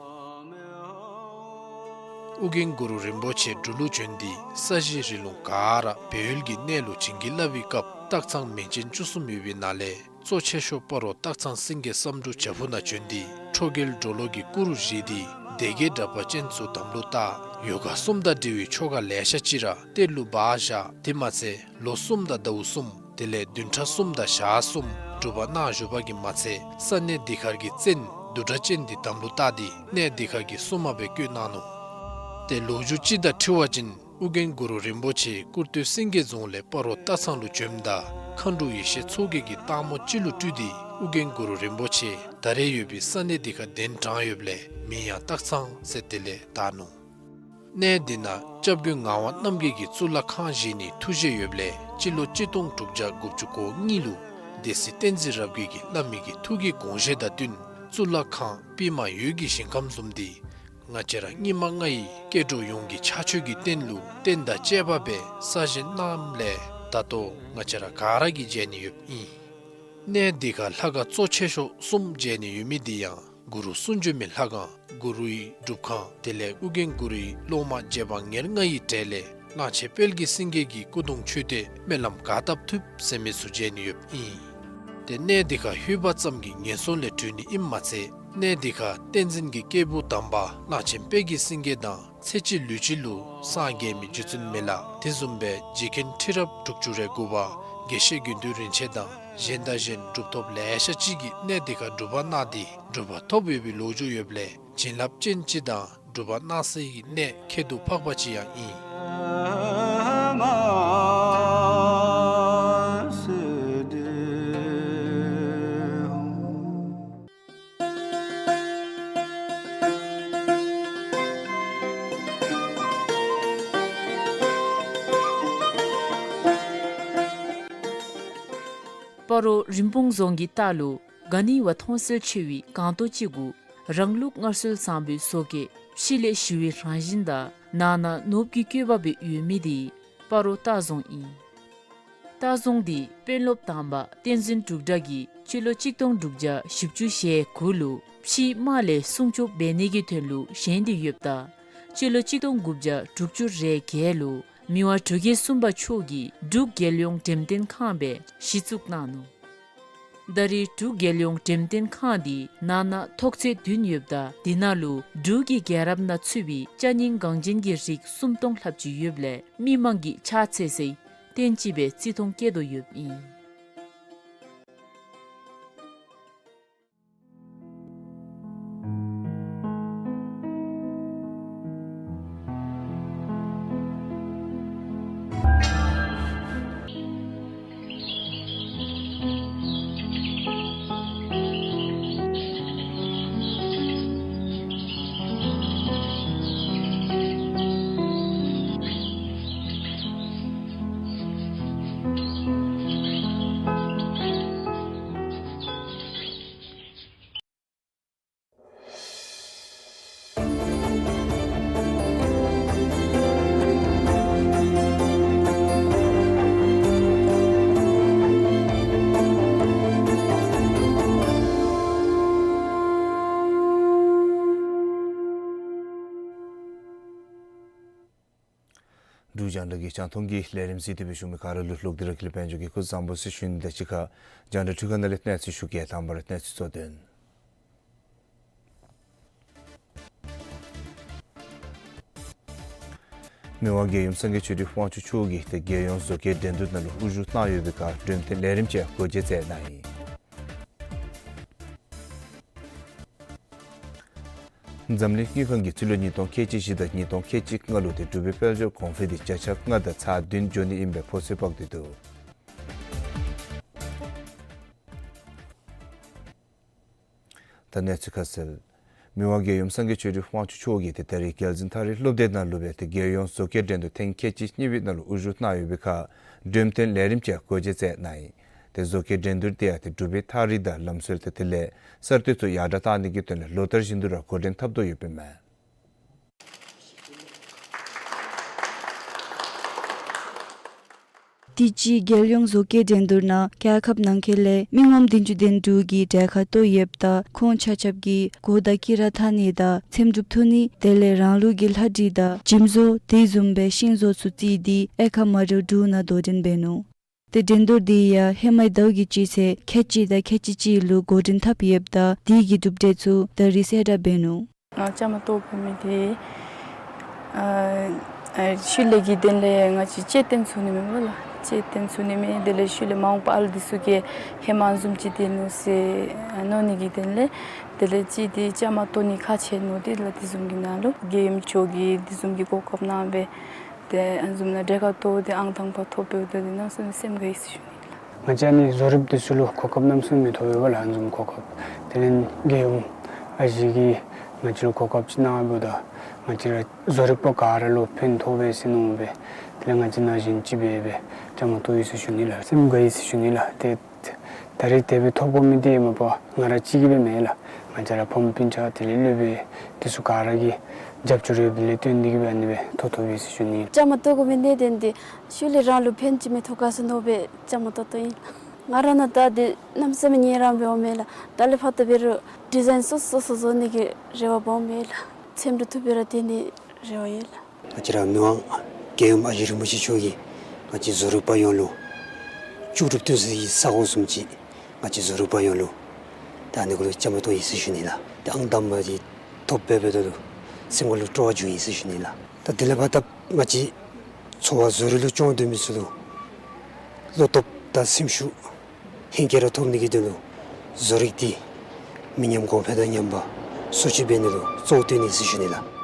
ཨོ་རྒྱན་གུ་རུ་རིན་པོ་ཆེ་འབྲུག་ལུ་བྱོན་ཏེ་ས་གཞི་རི་ལུང་ག་ར་སྦས་ཡུལ་གྱི་གནས་ལུ་བྱིན་གྱིས་བརླབས་པའི་སྐབས་སྟག་ཚང་མིང་ཅན་བཅུ་གསུམ་ཡོད་པའི་ནང་ལས་གཙོ་ཆེ་ཤོས་སྤ་རོ་སྟག་ཚང་སེང་གེ་བསམ་འགྲུབ་བྱག་ཕུག་ནང་བྱོན་ཏེ་ཁྲོ་རྒྱལ་གྲོ་ལོད་ཀྱི་སྐུ་རུ་བཞེངས་ཏེ་སྡེ་བརྒྱད་དྲེགས་པ་ཅན་ཚུ་དམ་ལུ་བཏགས། ཡོ་ག་གསུམ་དང་འབྲེལ་བའི་ཆོ་ག་ལེ་ཤ་ཅིག་ར་གཏེར་ལུ་སྦ་བཞག། དེ་མ་ཚད་ལོ་གསུམ་དང་ཟླཝ་གསུམ་དེ་ལས་བདུན་ཕྲག་གསུམ་དང་ཞག་གསུམ་སྒྲུབ་པ་གནང་བཞུགས་པ་གིས་མ་ཚད་ས་གནས་འདི་ཁར་གྱི་བཙན་བདུད་དྲེགས་ཅན་འདི་དམ་ལུ་བཏགས་ཏེ་གནས་འདི་ཁར་གྱི་སྲུང་མ་སྦེ་བསྐོས་གནང་ནུག། ཏེ་ལོ་རྒྱུས་ཅིག་དང་འཁྲིལ་བ་ཅིན་ཨོ་རྒྱན་གུ་རུ་རིན་པོ་ཆེ་ཀུར་སྟོད་སེང་གེ་རྫོང་ལས་སྤ་རོ་སྟག་ཚང་ལུ་བྱོནམ་ད་མཁའ་འགྲོ་ཡེ་ཤེས་མཚོ་རྒྱལ་གྱིས་སྟག་མོ་ཅིག་ལུ་སྤྲུལ་ཏེ་ཨོ་རྒྱན་གུ་རུ་རིན་པོ་ཆེ་ད་རེས་ཡོད་པའི་ས་གནས་འདི་ཁར་གདན་དྲངས་ཡོདཔ་ལས་མིང་ཡང་སྟག་ཚང་ཟེར་དེ་ལས་བཏགས་ནུག། གནས་འདི་ནང་སྐྱབས་མགོན་ངག་དབང་རྣམ་རྒྱལ་གྱིས་གཙུག་ལག་ཁང་བཞེངས་ནིའི་ཐུགས་བཞེད་ཡོདཔ་ལས་སྤྱི་ལོ་གཅིག་སྟོང་དྲུག་བརྒྱ་དགུ་བཅུ་གོ་གཉིས་ལུ་སྡེ་སྲིད་བསྟན་འཛིན་རབ་རྒྱས་ཀྱིས་བླ་མའི་གི་ཐུགས་ཀྱི་དགོངས་བཞེད་དང་བསྟུན་གཙུག་ལག་ཁང་པདྨ་འོད་ཀྱི་ཞིང་ཁམས་བཟུམ་འདི་ང་བཅས་ར་སྙིགས་མ་ལྔ་ཡི་སྐྱེ་འགྲོ་ཡོངས་ཀྱི་ཕྱག་མཆོད་ཀྱི་རྟེན་ལུ་རྟེན་དང་བཅས་པ་སྦེ་གསར་བཞེངས་གནངམ་ལས་ད་ལྟོ་ང་བཅས་ར་ག་ར་གིས་མཇལ་ནི་ཡོདཔ་ཨིན། གནས་འདི་ཁར་ལྷ་ཁང་གཙོ་ཆེ་ཤོས་གསུམ་མཇལ་ནི་ཡོད་མི་འདི་ཡང་གུ་རུ་གསུང་བྱོན་མའི་ལྷ་ཁང་གུ་རུའི་སྒྲུབ་ཁང་དེ་ལས་ཨོ་རྒྱན་གུ་རུའི་སློབ་མ་རྗེ་འབངས་ཉེར་ལྔ་ཡི་གྲས་ལས་གླང་ཆེན་དཔལ་གྱི་སེང་གེ་གི་སྐུ་གདུང་མཆོད་རྟེན་སྨོན་ལམ་ག་བཏབ་ཐུབ་ཟེར་མི་ཚུ་མཇལ་ནི་ཡོདཔ་ཨིན། ཏེ་གནས་འདི་ཁར་ལྷོད་པ་ཙམ་གྱིས་ངན་སོང་ལས་གྲོལ་ནི་ཨིནམ་མ་ཚད་གནས་འདི་ཁར་བསྟན་འཛིན་གྱི་སྐྱེས་བུ་དམ་པ་གླང་ཆེན་དཔལ་གྱི་སེང་གེ་དང་ཚེ་གཅིག་ལུས་གཅིག་ལུ་སངས་རྒྱས་མི་རྗེ་བཙུན་མི་ལ་དེ་བཟུམ་སྦེ་རྗེ་མཁན་ཁྲི་རབས་དྲུག་ཅུ་རེ་དགུ་པ་དགེ་བཤེས་དགེ་འདུན་རིན་ཆེན་དང་གཞན་དང་གཞན་གྲུབ་ཐོབ་ལེ་ཤ་ཅིག་གིས་གནས་འདི་ཁར་སྒྲུབ་པ་གནང་སྟེ་གྲུབ་པ་ཐོབ་ཡོད་པའི་ལོ་རྒྱུས་ཡོདཔ་ལས་བྱིན་རླབས་ཅན་ཅིག་དང་སྒྲུབ་པ་གནང་སའི་གནས་ཁྱད་དུ་འཕགས་པ་ཅིག་ཡང་ཨིན། སྤ་རོ་རིན་སྤུངས་རྫོང་གི་ལྟག་ལུ་ག་ནི་བ་མཐོང་གསལ་ཆེ་བའི་སྒང་ཏོག་ཅིག་གུ་རང་ལུགས་སྔར་སྲོལ་བཟང་པོའི་བཟོ་བཀོད་ཕྱི་ལས་ཞི་བའི་རང་བཞིན་དང་ནང་ན་ནོར་བུའི་བཀོད་པ་སྦེ་ཡོད་མི་འདི་སྤ་རོ་སྟག་རྫོང་ཨིན། སྟག་རྫོང་འདི་དཔོན་སློབ་དམ་པ་བསྟན་འཛིན་འབྲུག་གྲགས་ཀྱིས་སྤྱི་ལོ་གཅིག་སྟོང་དྲུག་བརྒྱ་བཞི་བཅུ་ཞེ་དགུ་ལུ་ཕྱིའི་དམག་ལས་སྲུང་སྐྱོབ་འབད་ནི་གི་དོན་ལུ་བཞེངས་ཏེ་ཡོདཔ་ད་སྤྱི་ལོ་གཅིག་སྟོང་དགུ་བརྒྱ་དྲུག་ཅུ་རེ་བརྒྱད་ལུ་མི་དབང་འབྲུག་རྒྱལ་གསུམ་པ་མཆོག་གིས་འབྲུག་རྒྱལ་ཡོངས་འགྲེམས་སྟོན་ཁང་སྦེ་གཞི་བཙུགས་གནང་ནུག། ད་རེས་འབྲུག་རྒྱལ་ཡོངས་འགྲེམས་སྟོན་ཁང་འདི་ནང་ན་ཐོག་ཚད་བདུན་ཡོདཔ་ད་འདི་ནང་ལུ་འབྲུག་གི་རྒྱལ་རབས་ནང་ཚུད་པའི་ཅ་རྙིང་འགངས་ཅན་གྱི་རིགས་སུམ་སྟོང་ལྷགཔ་ཅིག་ཡོདཔ་ལས་མི་མང་གིས་ཕྱག་འཚལ་སའི་རྟེན་ཅིག་སྦེ་བརྩི་མཐོང་བསྐྱེད་དོ་ཡོདཔ་ཨིན། འབྲུག་རྒྱང་བསྒྲགས་ཀྱི་རྒྱང་མཐོང་གི་ལས་རིམ་གཟིགས་ཏེ་སྦེ་བཞུགས་མི་ག་ར་ལུ་ལོག་སྟེ་ར་ཀུན་ལེགས་དཔལ་འབྱོར་གྱིས་སྐུ་གཟུགས་བཟང་པོ་ཟེར་ཞུ་ནི་དང་གཅིག་ཁར་རྒྱང་བསྒྲགས་འཕྲུལ་ཁང་ནང་ལས་གནས་ཚུལ་ཞུ་གེ། དང་པ་ར་གནས་ཚུལ་གཙོ་དོན། མི་དབང་རྒྱལ་ཡུམ་སངས་རྒྱས་ཆོས་སྒྲོན་དབང་ཕྱུག་མཆོག་གིས་ཏེ་རྒྱལ་ཡོངས་བཟོ་བཀོད་འགྲན་བསྡུར་ནང་ལུ་དབུ་བཞུགས་གནང་ཡོད་པའི་ཁར་འགྲེམས་སྟོན་ལས་རིམ་ཅིག་སྒོ་འབྱེད་མཛད་གནང་ཡི། འཛམ་གླིང་དངུལ་ཁང་གིས་ཕྱི་ལོ་ཉིས་སྟོང་ཁལ་གཅིག་བཞི་དང་ཉིས་སྟོང་ཁལ་གཅིག་ལྔ་ལུ་ཏེ་འབྲུག་པའི་དཔལ་འབྱོར་གོང་འཕེལ་འདི་བརྒྱ་ཆ་ལྔ་དང་ཚག་བདུན་འགྱོ་ནི་ཨིན་པའི་ཕོ་ཚོད་དཔག་སྟེ་འདུག། ད་གནས་ཚུལ་ཁ་གསལ། མི་དབང་རྒྱལ་ཡུམ་སངས་རྒྱས་ཆོས་སྒྲོན་དབང་ཕྱུག་མཆོག་གིས་ཏེ་ད་རིས་རྒྱལ་འཛིན་ཐག་རིང་སློབ་སྡེ་ནང་ལུ་སྦེ་ཏེ་རྒྱལ་ཡོངས་བཟོ་བཀོད་འགྲན་བསྡུར་ཐེངས་ཁལ་གཅིག་གཉིས་པའི་ནང་ལུ་དབུ་བཞུགས་གནང་ཡོད་པའི་ཁར་འགྲེམས་སྟོན་ལས་རིམ་ཅིག་སྒོ་འབྱེད་མཛད་གནང་ཡི། ཏེ་བཟོ་བཀོད་འགྲན་བསྡུར་དེ་ཡང་ཏེ་འབྲུག་པའི་ཐག་རིང་དང་ལམ་སྲོལ་ཏེ་དེ་ལས་གསར་གཏོད་ཚུ་ཡར་དྲག་གཏང་ནི་གི་དོན་ལས་ལོ་ལྟར་བཞིན་དུ་ར་འགོ་འདྲེན་འཐབ་དོ་ཡོདཔ་ཨིན་མས། དུས་ཅི་རྒྱལ་ཡོངས་བཟོ་བཀོད་འགྲན་བསྡུར་ནང་རྒྱལ་ཁབ་ནང་འཁོད་ལས་མི་ངོམ་བདུན་ཅུ་དོན་དྲུག་གིས་གྲལ་ཁར་གཏོགས་ཡོདཔ་ད་ཁོང་ཆ་ཁྱབ་ཀྱིས་གོ་བརྡ་སྐྱིད་ར་འཐེན་ནི་དང་འཚེམ་དྲུབ་འཐུང་ནི་དེ་ལས་རང་ལུགས་ཀྱི་ལྷ་བྲིས་དང་འཇིམ་བཟོ་དེ་བཟུམ་སྦེ་ཤིང་བཟོ་ཚུ་བརྩིས་ཏེ་དབྱེ་ཁག་མ་འདྲཝ་དྲུག་ནང་དོ་འགྲན་འབད་ནུག། ཏེ་འགྲན་བསྡུར་དེ་ཡང་ཧེ་མའི་ཟླཝ་གི་སྤྱི་ཚེས་ཁལ་གཅིག་དང་ཁལ་གཅིག་གཅིག་ལུ་འགོ་འདྲེན་འཐབ་ཡོདཔ་ད་དེ་གི་གྲུབ་འབྲས་ཚུ་ད་རིས་གསལ་བསྒྲགས་འབད་ནུག། ང་བཅའ་མར་གཏོགས་དགོ་མི་དེ་ཨ་ཨ་ཤུལ་ལས་ཀྱི་དོན་ལས་ང་བཅས་ལྕེ་བཏོན་ཚུགས་ནི་མེད་པ་ལགས། ལྕེ་བཏོན་ཚུགས་ནི་མེད། དེ་ལས་ཤུལ་ལས་མ་འོངས་པ་ཨ་ལུ་འདི་ཚུ་གིས་ཧེ་མ་བཟུམ་ཅིག་སྡོད་ནུག་ཟེར་མནོ་ནི་གི་དོན་ལས་དེ་ལས་ཅིག་དེ་བཅའ་མར་གཏོགས་ནི་ཁག་ཆེ་ནུག། དེ་ལས་དེ་བཟུམ་གྱི་ནང་ལུ་རྒྱལ་ཡུམ་མཆོག་གིས་དེ་བཟུམ་གྱི་གོ་སྐབས་གནང་སྦེ་ཏེ་ཨ་ནི་བཟུམ་ནང་གྲལ་ཁར་གཏོགས་ཏེ་ཨང་དང་པ་ཐོབ་པའི་དོན་དེ་གནམ་མེད་ས་མེད་སེམས་དགའ་ཡི་ཟེར་ཞུ་ནི་ལགས། ང་བཅས་ཨ་ནི་བཟོ་རིགཔ་འདི་ཚུ་ལུ་གོ་སྐབས་གནམ་མེད་ས་མེད་མི་ཐོབ་པས་ལགས། ཨ་ནི་བཟུམ་གོ་སྐབས་དེ་ལས་རྒྱལ་ཡུམ་ཨ་ཞེ་གིས་ང་བཅས་ལུ་གོ་སྐབས་ཅིག་གནང་བ་ད་ང་བཅས་ར་བཟོ་རིག་པ་ག་ར་ལུ་ཕན་ཐོགས་པས་ཟེར་མནོ་སྦེ་དེ་ལས་ང་བཅས་ནང་བཞིན་ཅིག་སྦེ་སྦེ་བཅའ་མར་གཏོགས་ཡི་ཟེར་ཞུ་ནི་ལགས། སེམས་དགའ་ཡི་ཟེར་ཞུ་ནི་ལགས། ཏེ་ད་རིས་དེ་སྦེ་ཐོབ་དགོ་མི་འདི་མ་པ་ང་ར་གཅིག་གིས་སྦེ་མེན་ལགས། ང་བཅས་ར་ཕམ་སྤུན་ཆ་དེ་ལས་སློབ་དཔོན་འདི་ཚུ་ག་ར་གི་རྒྱབ་སྐྱོར་ཡོདཔ་ལས་བརྟེན་ཏེ་གིས་སྦེ་ཨ་ནི་སྦེ་ཐོབ་ཐོབ་ཡི་ཟེར་ཞུ་ནི། བཅའ་མར་གཏོགས་དགོ་མི་གནད་དོན་འདི་ཤུལ་ལས་རང་ལུ་ཕན་ཅིག་མི་ཐོགས་ག་ཟེར་མནོ་སྦེ་བཅའ་མར་གཏོགས་གཏོགསཔ་ཨིན། ང་ར་ནང་ད་འདི་གནམ་མེད་ས་མེད་ཉེ་རང་འབདཝ་མས་ལགས། ད་ལས་ཕར་ད་འབད་རུང་ཌི་ཛའིན་སོ་སོ་སོ་སོ་བཟོ་ནི་གི་རེ་བ་འབདཝ་མས་ལགས། འཚེམ་དྲུབ་འཐུང་སྦེ་ར་སྡོད་ནི་རེ་བ་ཡོད་ལགས། ང་བཅས་ར་མི་དབང་རྒྱལ་ཡུམ་ཨ་ཞེ་རིན་པོ་ཆེ་མཆོག་གིས་ང་བཅས་བཟོ་རིག་པ་ཡོངས་ལུ་ལྕུག་གྲུབ་བཏོན་སའི་ས་གོ་བཟུམ་ཅིག་ང་བཅས་བཟོ་རིག་པ་ཡོངས་ལུ་ད་ཨ་ནི་གུ་ལུ་བཅའ་མར་གཏོགས་ཡི་ཟེར་ཞུ་ནི་ལགས། ཏེ་ཨང་དང་པ་འདི་ཐོབ་པའི་འབདཝ་ད་ལུ་སེམས་ཁ་ལུ་སྤྲོ་བ་འབྱུང་ཡི་ཟེར་ཞུ་ནི་ལགས། ད་དེ་ལས་ཕར་ད་ང་བཅས་འཚོ་བ་བཟོ་རིག་ལུ་སྤྱོད་སྡོད་མི་ཚུ་ལུ་བློ་སྟོབས་དང་སེམས་ཤུགས་ཧིང་སྐྱེ་ར་ཐོབ་ནི་གི་དོན་ལུ་བཟོ་རིག་འདི་མི་ཉམས་གོང་འཕེལ་དང་ཉམས་པ་སོར་ཆུད་འབད་ནི་ལུ་གཙོ་བོ་བཏོན་ཡི་ཟེར་ཞུ་ནི་ལགས།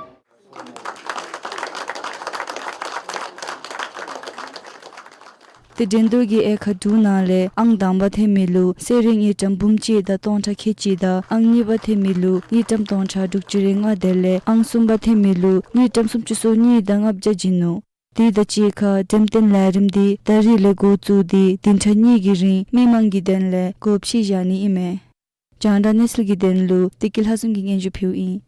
ཏེ་འགྲན་བསྡུར་གྱི་དབྱེ་ཁག་དྲུག་ནང་ལས་ཨང་དང་པ་ཐོན་མི་ལུ་གསོལ་རས་དངུལ་ཀྲམ་འབུམ་གཅིག་དང་སྟོང་ཕྲག་ཁལ་གཅིག་དང་ཨང་གཉིས་པ་ཐོན་མི་ལུ་དངུལ་ཀྲམ་སྟོང་ཕྲག་དྲུག་ཅུ་རེ་ལྔ་དེ་ལས་ཨང་གསུམ་པ་ཐོན་མི་ལུ་དངུལ་ཀྲམ་སུམ་ཅུ་སོ་གཉིས་དང་ལྔ་བརྒྱ་བྱིན་ནུག། དེ་དང་གཅིག་ཁར་འགྲེམས་སྟོན་ལས་རིམ་འདི་ད་རིས་ལས་འགོ་བཙུགས་ཏེ་བདུན་ཕྲག་གཉིས་ཀྱི་རིང་མི་མང་གི་དོན་ལས་སྒོ་ཕྱེ་བཞག་ནི་ཨིན་མས། རྒྱང་བསྒྲགས་གནས་ཚུལ་གྱི་དོན་ལུ་བདེ་སྐྱིད་ལྷ་འཛོམས་ཀྱིས་སྙན་ཞུ་ཕུལཝ་ཨིན།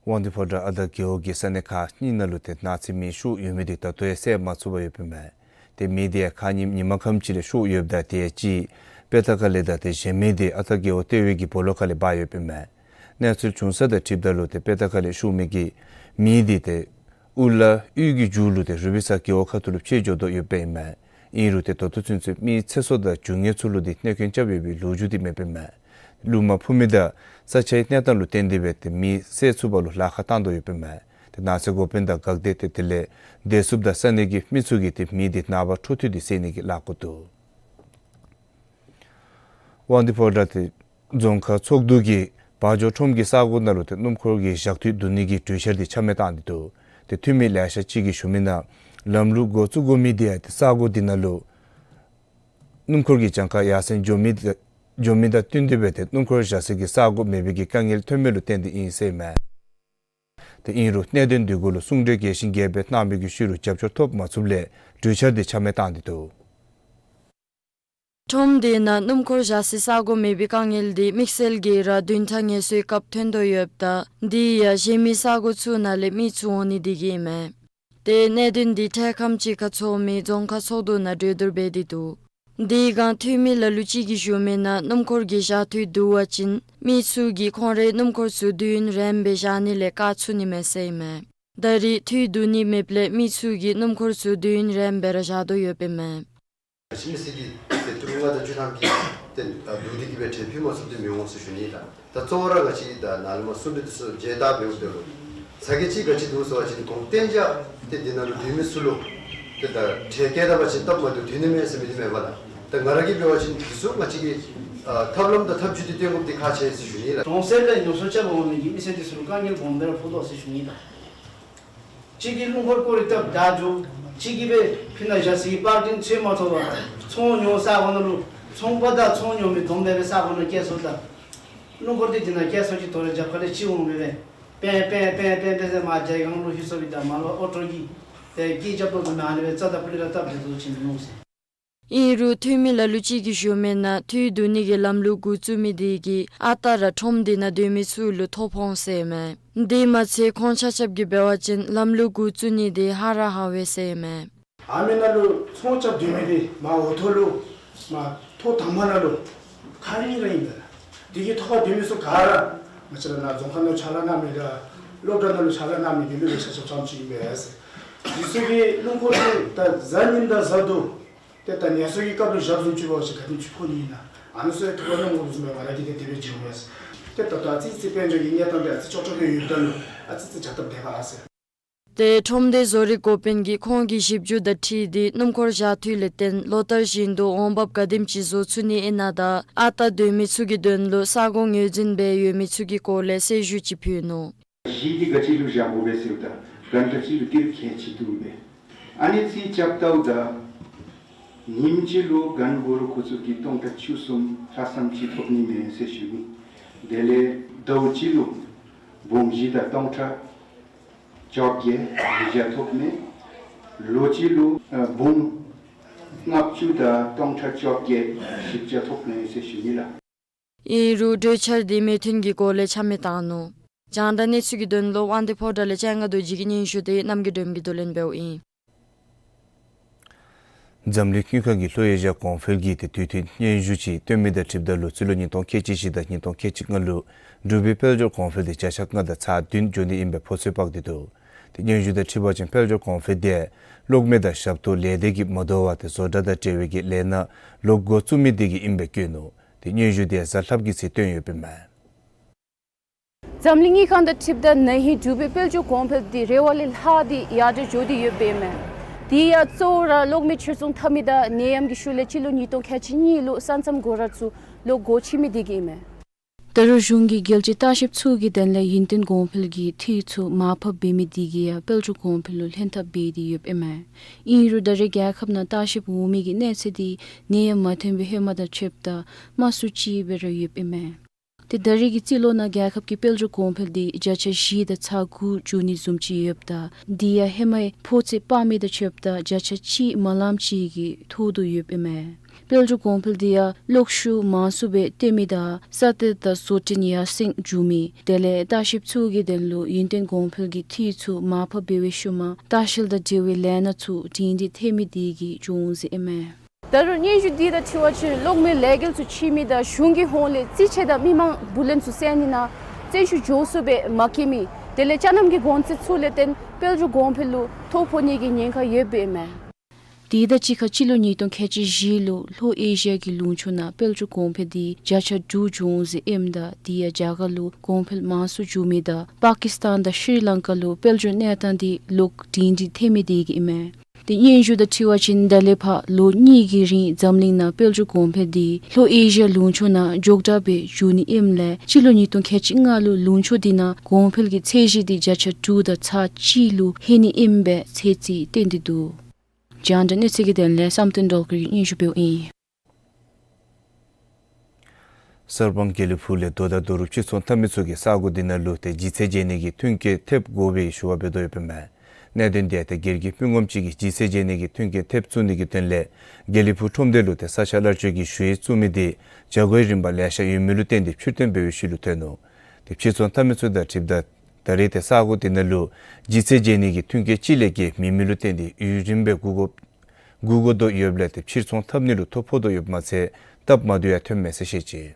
དབང་འདུས་ཕོ་བྲང་ཨ་སྟག་རྒེད་འོག་གི་ས་གནས་ཁག་གཉིས་ནང་ལུ་ཏེ་ནགས་ཚལ་མེ་ཤོར་ཡོད་མི་འདི་ད་ལྟོ་ཡང་སེལ་མ་ཚུགས་པར་ཡོདཔ་ཨིན་མས། ཏེ་མེ་འདི་ཡང་ཁ་ཉིནམ་ཉིན་མ་ཁམས་ཅིག་ལས་ཤོར་ཡོདཔ་ད་དེ་ཡང་གཅིག་དཔེ་ཐང་ཁ་ལས་དང་ཏེ་གཞན་མི་འདི་ཨ་སྟག་རྒེད་འོག་ལྟེ་བའི་གི་སྦོ་ལོགས་ཁ་ལས་འབག་ཡོདཔ་ཨིན་མས། གནས་ཚུལ་བྱུང་ས་དང་འཁྲིལཝ་ད་ལུ་ཏེ་དཔེ་ཐང་ཁ་ལས་ཤོར་མི་གི་མེ་འདི་ཏེ་ཨུ་ལ་ཨུལ་གྱི་མཇུག་ལུ་ཏེ་རུ་པི་ས་རྒེད་འོག་ཁ་ཐུག་ལུ་ཕྱེ་འགྱོ་དོ་ཡོདཔ་ཨིན་མས། ཨིན་རུང་ཏེ་ད་ལྟོ་ཚུན་ཚོད་མི་ཚེ་སྲོག་དང་རྒྱུ་དངོས་ཚུ་ལུ་ཏེ་གནོད་སྐྱོན་རྐྱབ་ཡོད་པའི་ལོ་རྒྱུས་འདི་མེདཔ་ཨིན་མས། ལུ་མ་འཕུ་མི་དང་ས་ཆའི་གནས་སྟངས་ལུ་བརྟེན་ཏེ་སྦེ་ཏེ་མེ་སེལ་ཚུགས་པ་ལུ་ལཱ་ཁག་བཏང་དོ་ཡོདཔ་ཨིན་མས། ཏེ་ནགས་ཚལ་འགོ་དཔོན་དང་འགག་སྡེ་ཏེ་དེ་ལས་བདེ་སྲུངཔ་དང་ས་གནས་ཀྱི་མི་ཚུ་གིས་ཏེ་མེ་འདི་ནངས་པ་འཕྲོ་མཐུད་དེ་སེལ་ནི་གི་ལཱ་འགོ་འདུག། དབང་འདུས་ཕོ་བྲང་ཏེ་རྫོང་ཁག་ཚོགས་འདུ་གིས་བ་འཇོ་ཁྲོམ་གྱི་ས་གོ་ནང་ལུ་ཏེ་སྣུམ་འཁོར་གྱི་བཞག་འཐུས་བསྡུ་ནི་གི་གྲོས་འཆར་འདི་ཆ་མེད་བཏང་སྟེ་འདུག། ཏེ་འཐུས་མི་ལེ་ཤ་ཅིག་གིས་ཞུ་མི་ནང་ལམ་ལུགས་འགོ་བཙུགས་དགོ་མི་འདི་ཡང་ཏེ་ས་གོ་འདི་ནང་ལུ་སྣུམ་འཁོར་གྱི་གྱངས་ཁ་ཡར་སེང་འགྱོ་མི་དང་འགྱོ་མི་དང་བསྟུན་ཏེ་སྦེ་ཏེ་སྣུམ་འཁོར་བཞག་སའི་གི་ས་གོ་མེད་པའི་གི་དཀའ་ངལ་ཐོན་མི་ལུ་བརྟེན་ཏེ་ཨིན་ཟེར་ཨིན་མས། ཏེ་ཨིན་རུང་གནད་དོན་འདི་གུ་ལུ་གསུང་གྲོས་རྒྱས་ཤིང་རྒྱས་པ་གནང་མི་གི་ཤུལ་ལུ་རྒྱབ་སྐྱོར་ཐོབ་མ་ཚུགསཔ་ལས་གྲོས་འཆར་འདི་ཆ་མེད་བཏང་སྟེ་འདུག། ཁྲོམ་འདི་ནང་སྣུམ་འཁོར་བཞག་སའི་ས་གོ་མེད་པའི་དཀའ་ངལ་འདི་དམིགས་བསལ་གྱིས་ར་བདུན་ཕྲག་ངལ་གསོའི་སྐབས་ཐོན་དོ་ཡོདཔ་ད་འདི་ཡང་གཞན་མི་ས་གོ་ཚུ་ནང་ལས་མི་ཚུ་འོང་ནི་འདི་གིས་ཨིན་མས། ཏེ་གནད་དོན་འདི་འཕྲལ་ཁམས་ཅིག་ཁར་ཚོགས་མི་རྫོང་ཁག་ཚོགས་འདུ་ནང་གྲོས་བསྡུར་འབད་དེ་འདུག། འདི་སྒང་འཐུས་མི་ལ་ལུ་ཅིག་གིས་ཞུ་མི་ནང་སྣུམ་འཁོར་གྱི་བཞག་འཐུས་བསྡུ་བ་ཅིན་མི་ཚུ་གིས་ཁོང་རའི་སྣུམ་འཁོར་ཚུ་དུས་ཡུན་རིངམོ་སྦེ་བཞག་ནི་ལས་བཀག་ཚུགས་ནི་མས་ཟེར་ཨིན་མས། ད་རེས་འཐུས་བསྡུ་ནི་མེདཔ་ལས་མི་ཚུ་གིས་སྣུམ་འཁོར་ཚུ་དུས་ཡུན་རིངམོ་སྦེ་ར་བཞག་དོ་ཡོདཔ་ཨིན་མས། ང་བཅས་མི་སེར་གྱིས་ཏེ་ཏི་རུ་ལྔ་དང་བཅུ་ཐམ་གྱི་ཏེ་ཨ་བསྡུ་སྟེ་གི་སྦེ་གྲལ་ཕུད་མ་ཚུགས་ཏེ་མི་འོང་ཟེར་ཞུ་ནི་ལགས། ད་གཙོ་བོ་ར་ང་བཅས་ད་ནཱ་ལས་མར་གསུང་འབུལ་འདི་ཚུ་མཇལ་བལྟ་འབདཝ་ད་ལུ་ཚ་གྱང་ཅིག་ག་ཅི་འདུག་ཟེར་བ་ཅིན་གོང་གཏན་འཇགས་ཏེ་འདི་ནང་ལུ་སྡོད་མི་ཚུ་ལུ་ཏེ་ད་གྲལ་བཀལ་ད་པ་ཅིན་སྟབས་མ་བདེཝ་ཐོན་ནི་མས་ཟེར་མི་འདི་མེན་པ་ལགས། ད་ང་ར་གིས་འབད་བ་ཅིན་འདི་ཚུ་ང་བཅས་ཀྱིས་ཨ་ཐབས་ལམ་དང་ཐབས་བྱུས་འདི་སྟོན་དགོཔ་འདི་ཁག་ཆེ་ཟེར་ཞུ་ནི་ལགས། གྲོང་གསེབ་ལས་ཉོ་ཚོང་རྐྱབ་འོང་མི་གི་མི་སེར་འདི་ཚུ་ལུ་དཀའ་ངལ་སྦོམ་སྦེ་ར་ཕོག་དོ་ཟེར་ཞུ་ནི་ལགས། གཅིག་གིས་སྣུམ་འཁོར་སྐོར་ར་བཏབ་ད་འགྱོ། གཅིག་གིས་སྦེ་ཕི་ན་བཞག་ཟེར་པར་ཊིན་འཚོལ་མ་ཐོབ་པར་ཚོང་ཉོ་ས་གོ་ནང་ལུ་ཚོང་པ་དང་ཚོང་ཉོ་མི་བསྡོམས་སྦེ་སྦེ་ས་གོ་ནང་བསྐྱལ་སོང་ད། སྣུམ་འཁོར་འདི་འདི་ནང་བསྐྱལ་སོང་ཅི། དོ་རུང་རྒྱབ་ཁ་ལས་ཅིག་འོང་མི་སྦེ་པེ་པེ་པེ་པེ་པེ་ཟེར་མར་རྒྱ་གར་ལུ་ལྷོད་སོང་སྦེ་ད་མར་ལུ་ཨོ་ཊོ་གིས་ཏེ་སྐད་རྐྱབ་དོ་བཟུམ་ཨ་ནི་སྦེ་རྩ་དང་ཕུ་ལས་ར་སྟབས་བདེ་ཏོག་ཏོ་ཅིག་མི་འོང་ཟེར། ཨིན་རུང་འཐུས་མི་ལ་ལུ་ཅིག་གིས་ཞུ་མི་ནང་འཐུས་བསྡུ་ནི་གི་ལམ་ལུགས་འགོ་བཙུགས་མི་འདི་གིས་ཨ་རྟག་ར་ཁྲོམ་འདི་ནང་སྡོད་མི་ཚུ་ལུ་ཐོ་ཕོག་འོང་ཟེར་མས། དེ་མ་ཚད་ཁོང་ཆ་ཁྱབ་ཀྱིས་འབད་བ་ཅིན་ལམ་ལུགས་འགོ་བཙུགས་ནི་འདི་ཧ་ར་ཧ་བས་ཟེར་མས། ཨ་མི་ནང་ལུ་ཚོང་རྐྱབ་སྡོད་མི་འདི་མར་འོག་ཐོག་ལུ་མར་ཐོག་དང་པ་ནང་ལུ་ཁ་ཉིན་ར་ཨིན་པས་ལགས། དེ་གི་ཐོག་ཁར་སྡོད་མི་ཚུ་ག་ར་ང་བཅས་ར་ནཱ་རྫོང་ཁག་ནང་ཕྱག་ལཱ་གནང་མི་དང་སློབ་གྲྭ་ནང་ལུ་ཕྱག་ལཱ་གནང་མི་དེ་ལུ་ལེ་ཤ་ཆ་ཁྱབ་ཙམ་ཅིག་ཨིན་པས། དེ་ཚུ་གིས་སྣུམ་འཁོར་འདི་ད་གཟའ་ཉིམ་དང་གཟའ་བདུད་ཏེ་ད་ངལ་གསོ་གི་སྐབས་ལུ་བཞགཔ་བཟུམ་ཅིག་འབད་བ་ཅིན་ག་དེམ་ཅིག་ཕོག་ནི་ཨིན་ན། ཨ་ནི་ཚུ་ཡང་ཐུགས་ཁར་མནོ་དགོཔ་བཟུམ་སྦེ་ང་ར་གིས་ཏེ་དེ་སྦེ་མཇལ་འོང་ཡི། ཏེ་ད་ད་ཨ་ཙི་ཙི་དཔལ་འབྱོར་གྱི་གནས་སྟངས་འདི་ཨ་ཙི་སྐྱོ་དྲགས་སྦེ་ཡོདཔ་ད་ལུ་ཨ་ཙི་ཙི་བྱ་སྟབས་བདེ་ག་ཟེར། ཏེ་ཁྲོམ་སྡེ་བཟོ་རིག་འགོ་དཔོན་གྱིས་ཁོང་གི་ཞིབ་འཇུག་དང་འཁྲིལ་ཏེ་སྣུམ་འཁོར་བཞག་འཐུས་ལས་བརྟེན་ལོ་ལྟར་བཞིན་དུ་འོང་འབབ་ག་དེམ་ཅིག་བཟོ་ཚུགས་ནི་ཨིན་ན་དང་ཨ་རྟག་སྡོད་མི་ཚུ་གི་དོན་ལུ་ས་གོ་ངོས་འཛིན་འབད་ཡོད་མི་ཚུ་གི་སྐོར་ལས་གསལ་ཞུ་ཅིག་ཕུལ་ནུག། གཞི་འདི་ག་ཅི་ལུ་བཞག་དགོ་པས་ཟེརཝ་ད་གན་ག་ཅི་ལུ་སྟེར་གལ་ཆེ་འདུག་པས། ཨ་ནི་རྩིས་རྐྱབ་ལྟཝ་ད་ཉིནམ་གཅིག་ལུ་གན་དགོ་རུང་ཁོ་ཚུ་གིས་སྟོང་ཕྲག་བཅུ་གསུམ་ལྷག་ཙམ་ཅིག་ཐོབ་ནི་མས་ཟེར་ཞུ་ནི། དེ་ལས་ཟླཝ་གཅིག་ལུ་འབུམ་བཞི་དང་སྟོང་ཕྲག་བཅོ་བརྒྱད་ཉིས་བརྒྱ་ཐོབ་ནི། ལོ་གཅིག་ལུ་ཨ་འབུམ་ལྔ་བཅུ་དང་སྟོང་ཕྲག་བཅོ་བརྒྱད་བཞི་བརྒྱ་ཐོབ་ནི་ཟེར་ཞུ་ནི་ལགས། ཨིན་རུང་གྲོས་འཆར་འདི་མོས་མཐུན་གྱི་སྒོ་ལས་ཆ་མེད་བཏང་ནུག། རྒྱང་བསྒྲགས་གནས་ཚུལ་གྱི་དོན་ལུ་དབང་འདུས་ཕོ་བྲང་ལས་ལྕང་སྒ་རྡོ་རྗེ་གི་སྙན་ཞུ་འདི་རྣམ་རྒྱལ་སྒྲོལ་མ་གིས་བསྡུ་ལེན་འབདཝ་ཨིན། འཛམ་གླིང་དངུལ་ཁང་གིས་ལྷོ་ཨེ་ཤི་ཡ་གོང་འཕེལ་གྱི་ཏེ་དུས་མཐུན་སྙན་ཞུ་ཅིག་བཏོན་མི་དང་འཁྲིལཝ་ད་ལུ་རྩིས་ལོ་ཉིས་སྟོང་ཁལ་གཅིག་བཞི་དང་ཉིས་སྟོང་ཁལ་གཅིག་ལྔ་ལུ་འབྲུག་པའི་དཔལ་འབྱོར་གོང་འཕེལ་འདི་བརྒྱ་ཆ་ལྔ་དང་ཚག་བདུན་འགྱོ་ནི་ཨིན་པའི་ཕོ་ཚོད་དཔག་སྟེ་འདུག། ཏེ་སྙན་ཞུ་དང་འཁྲིལ་བ་ཅིན་དཔལ་འབྱོར་གོང་འཕེལ་འདི་གློག་མེ་དང་ཞབས་ཏོག་ལས་སྡེ་གིས་མ་དོ་བར་ཏེ་བཟོ་གྲྭ་དང་འབྲེལ་བའི་གི་ལས་སྣ་ལོག་འགོ་བཙུགས་མི་འདི་གིས་ཨིན་པའི་བཀོད་ནུག། ཏེ་སྙན་ཞུ་འདི་གཟའ་ལྷགཔ་གི་ཚེ་བཏོན་ཡོདཔ་ཨིན་མས། འཛམ་གླིང་དངུལ་ཁང་དང་འཁྲིལཝ་ད་ན་ཧིང་འབྲུག་པའི་དཔལ་འབྱོར་གོང་འཕེལ་འདི་རེ་བ་ལས་ལྷག་སྟེ་ཡར་དྲག་འགྱོ་སྟེ་ཡོདཔ་ཨིན་མས། དེ་ཡང་གཙོ་བོ་ར་གློག་མེ་ཕྱིར་ཚོང་འཐབ་མི་དང་ནད་ཡམས་ཀྱི་ཤུལ་ལས་སྤྱི་ལོ་ཉིས་སྟོང་ཁལ་གཅིག་གཉིས་ལུ་ས་མཚམས་སྒོ་ར་ཚུ་ལོག་སྒོ་ཕྱེ་མི་འདི་གིས་ཨིན་མས། ད་རུང་གཞུང་གིས་རྒྱལ་སྤྱིའི་ལྟ་བཤལཔ་ཚུ་གི་དོན་ལས་ཡུན་བརྟན་གོང་འཕེལ་གྱི་འཐུས་ཚུ་མར་ཕབ་འབད་མི་འདི་གིས་ཡང་དཔལ་འབྱོར་གོང་འཕེལ་ལུ་ལྷན་ཐབས་འབད་དེ་ཡོདཔ་ཨིན་མས། ཨིན་རུང་ད་རེས་རྒྱལ་ཁབ་ནང་ལྟ་བཤལཔ་འོང་མི་གི་གནས་ཚད་འདི་ནད་ཡམས་མ་ཐོན་པའི་ཧེ་མ་དང་ཕྱདཔ་ད་དམའ་སུ་ཅིག་སྦེ་ར་ཡོདཔ་ཨིན་མས། ཏེ་ད་རེས་ཀྱི་རྩིས་ལོ་ནང་རྒྱལ་ཁབ་ཀྱི་དཔལ་འབྱོར་གོང་འཕེལ་འདི་བརྒྱ་ཆ་བཞི་དང་ཚག་དགུ་འགྱོ་ནི་བཟུམ་ཅིག་ཡོདཔ་ད་འདི་ཡང་ཧེ་མའི་ཕོ་ཚོད་དཔག་མི་དང་ཕྱདཔ་ད་བརྒྱ་ཆ་གཅིག་མ་ལངམ་ཅིག་གི་ཐོག་ཏུ་ཡོདཔ་ཨིན་མས། དཔལ་འབྱོར་གོང་འཕེལ་འདི་ཡང་གློག་ཤུགས་མང་སུ་སྦེ་བཏོན་མི་དང་ས་གནས་དང་བཟོ་སྐྲུན་ཡར་སེང་འགྱོ་མི་དེ་ལས་ལྟ་བཤལཔ་ཚུ་གི་དོན་ལུ་ཡུན་བརྟན་གོང་འཕེལ་གྱི་འཐུས་ཚུ་མར་ཕབ་འབད་བའི་ཤུལ་མ་ལྟ་བཤལ་དང་འབྲེལ་བའི་ལས་སྣ་ཚུ་སྒྲིང་སྒྲི་ཐོན་མི་འདི་གིས་བྱུང་ཟེར་ཨིན་མས། ད་རུང་སྙན་ཞུ་འདི་དང་འཁྲིལ་བ་ཅིན་གློག་མེ་ལས་འགུལ་ཚུ་ཕྱེ་མི་དང་གཞུང་གི་ཧོངས་ལས་རྩིས་ཆད་དང་མི་མང་བུ་ལོན་ཚུ་སེལ་ནི་ནང་བརྩོན་ཤུགས་མགྱོགས་སུ་སྦེ་མ་བསྐྱེད་མི་དེ་ལས་ཅ་ནམ་གྱི་གོང་ཚད་ཚུ་ལས་བརྟེན་དཔལ་འབྱོར་གོང་འཕེལ་ལུ་ཐོ་ཕོག་ནི་གི་ཉེན་ཁ་ཡོདཔ་ཨིན་མས། དེ་དང་གཅིག་ཁར་སྤྱི་ལོ་ཉིས་སྟོང་ཁལ་གཅིག་བཞི་ལུ་ལྷོ་ཨེ་ཤི་ཡ་གི་ལུང་ཕྱོགས་ནང་དཔལ་འབྱོར་གོང་འཕེལ་འདི་བརྒྱ་ཆ་དྲུག་བྱུང་ཟེར་ཨིནམ་ད་དེ་ཡང་རྒྱ་གར་ལུ་གོང་འཕེལ་མང་སུ་བྱུང་མི་དང་པ་ཀིས་ཏཱན་དང་ཤྲི་ལང་ཀ་ལུ་དཔལ་འབྱོར་གནས་སྟངས་འདི་ལོག་སྒྲིང་སྒྲི་ཐོན་མི་དེ་གིས་ཨིན་མས། ཏེ་སྙན་ཞུ་དང་འཁྲིལ་བ་ཅིན་ད་ལས་ཕར་ལོ་གཉིས་ཀྱི་རིང་འཛམ་གླིང་ནང་དཔལ་འབྱོར་གོང་འཕེལ་འདི་ལྷོ་ཨེ་ཤི་ཡ་ལུང་ཕྱོགས་ནང་མགྱོགས་དྲགས་སྦེ་འགྱོ་ནི་ཨིནམ་ལས་སྤྱི་ལོ་ཉིས་སྟོང་ཁལ་གཅིག་ལྔ་ལུ་ལུང་ཕྱོགས་འདི་ནང་གོང་འཕེལ་གྱི་ཚད་གཞི་འདི་བརྒྱ་ཆ་དྲུག་དང་ཚག་གཅིག་ལུ་ལྷོད་ནི་ཨིན་པའི་ཚོད་རྩིས་བཏོན་ཏེ་འདུག། རྒྱང་བསྒྲགས་གནས་ཚུལ་གྱི་དོན་ལས་བསམ་གཏན་སྒྲོལ་དཀར་གྱིས་སྙན་ཞུ་འབདཝ་ཨིན། གསར་སྤང་དགེ་ལེགས་ཕུག་ལས་རྡོ་དང་རྡོ་རུག་ཕྱིར་ཚོང་འཐབ་མི་ཚུ་གིས་ས་གོ་འདི་ནང་ལུ་ཏེ་ལྗིད་ཚད་འཇལ་ནི་གི་མཐུན་རྐྱེན་ཐེབས་དགོ་པའི་ཞུ་བ་འབད་དོ་ཡོདཔ་ཨིན་མས། གནད་དོན་འདི་ཏེ་སྒེར་གྱི་དཔུང་ངོམ་ཅིག་གིས་ལྗིད་ཚད་འཇལ་ནི་གི་མཐུན་རྐྱེན་ཐེབས་བཙུགས་ནི་གི་དོན་ལས་དགེ་ལེགས་ཕུག་ཁྲོམ་སྡེ་ལུ་ཏེ་ས་ཆ་གླར་སྤྱོད་ཀྱི་ཞུ་ཡིག་བཙུགས་མི་འདི་བྱ་སྒོའི་རིམ་པ་ལེ་ཤ་ཡོད་མི་ལུ་བརྟེན་ཏེ་ཕྱིར་འཐེན་འབད་བའི་ཤུལ་ལུ་ཐོན་ནུག། ཏེ་ཕྱིར་ཚོང་འཐབ་མི་ཚུ་དང་འཁྲིལཝ་ད་ད་རེས་ཏེ་ས་གོ་དེ་ནང་ལུ་ལྗིད་ཚད་འཇལ་ནི་གི་མཐུན་རྐྱེན་གཅིག་ལས་བརྒལ་མེད་མི་ལུ་བརྟེན་ཏེ་ཡུན་རིངམོ་སྦེ་སྒུག་དགོ་སྒུག་དགོ་དོ་ཡོདཔ་ལས་ཏེ་ཕྱིར་ཚོང་འཐབ་ནི་ལུ་ཐོ་ཕོག་དོ་ཡོདཔ་མ་ཚད་སྟབས་མ་བདེཝ་ཡང་ཐོནམ་མས་ཟེར་བཤད་ཅི།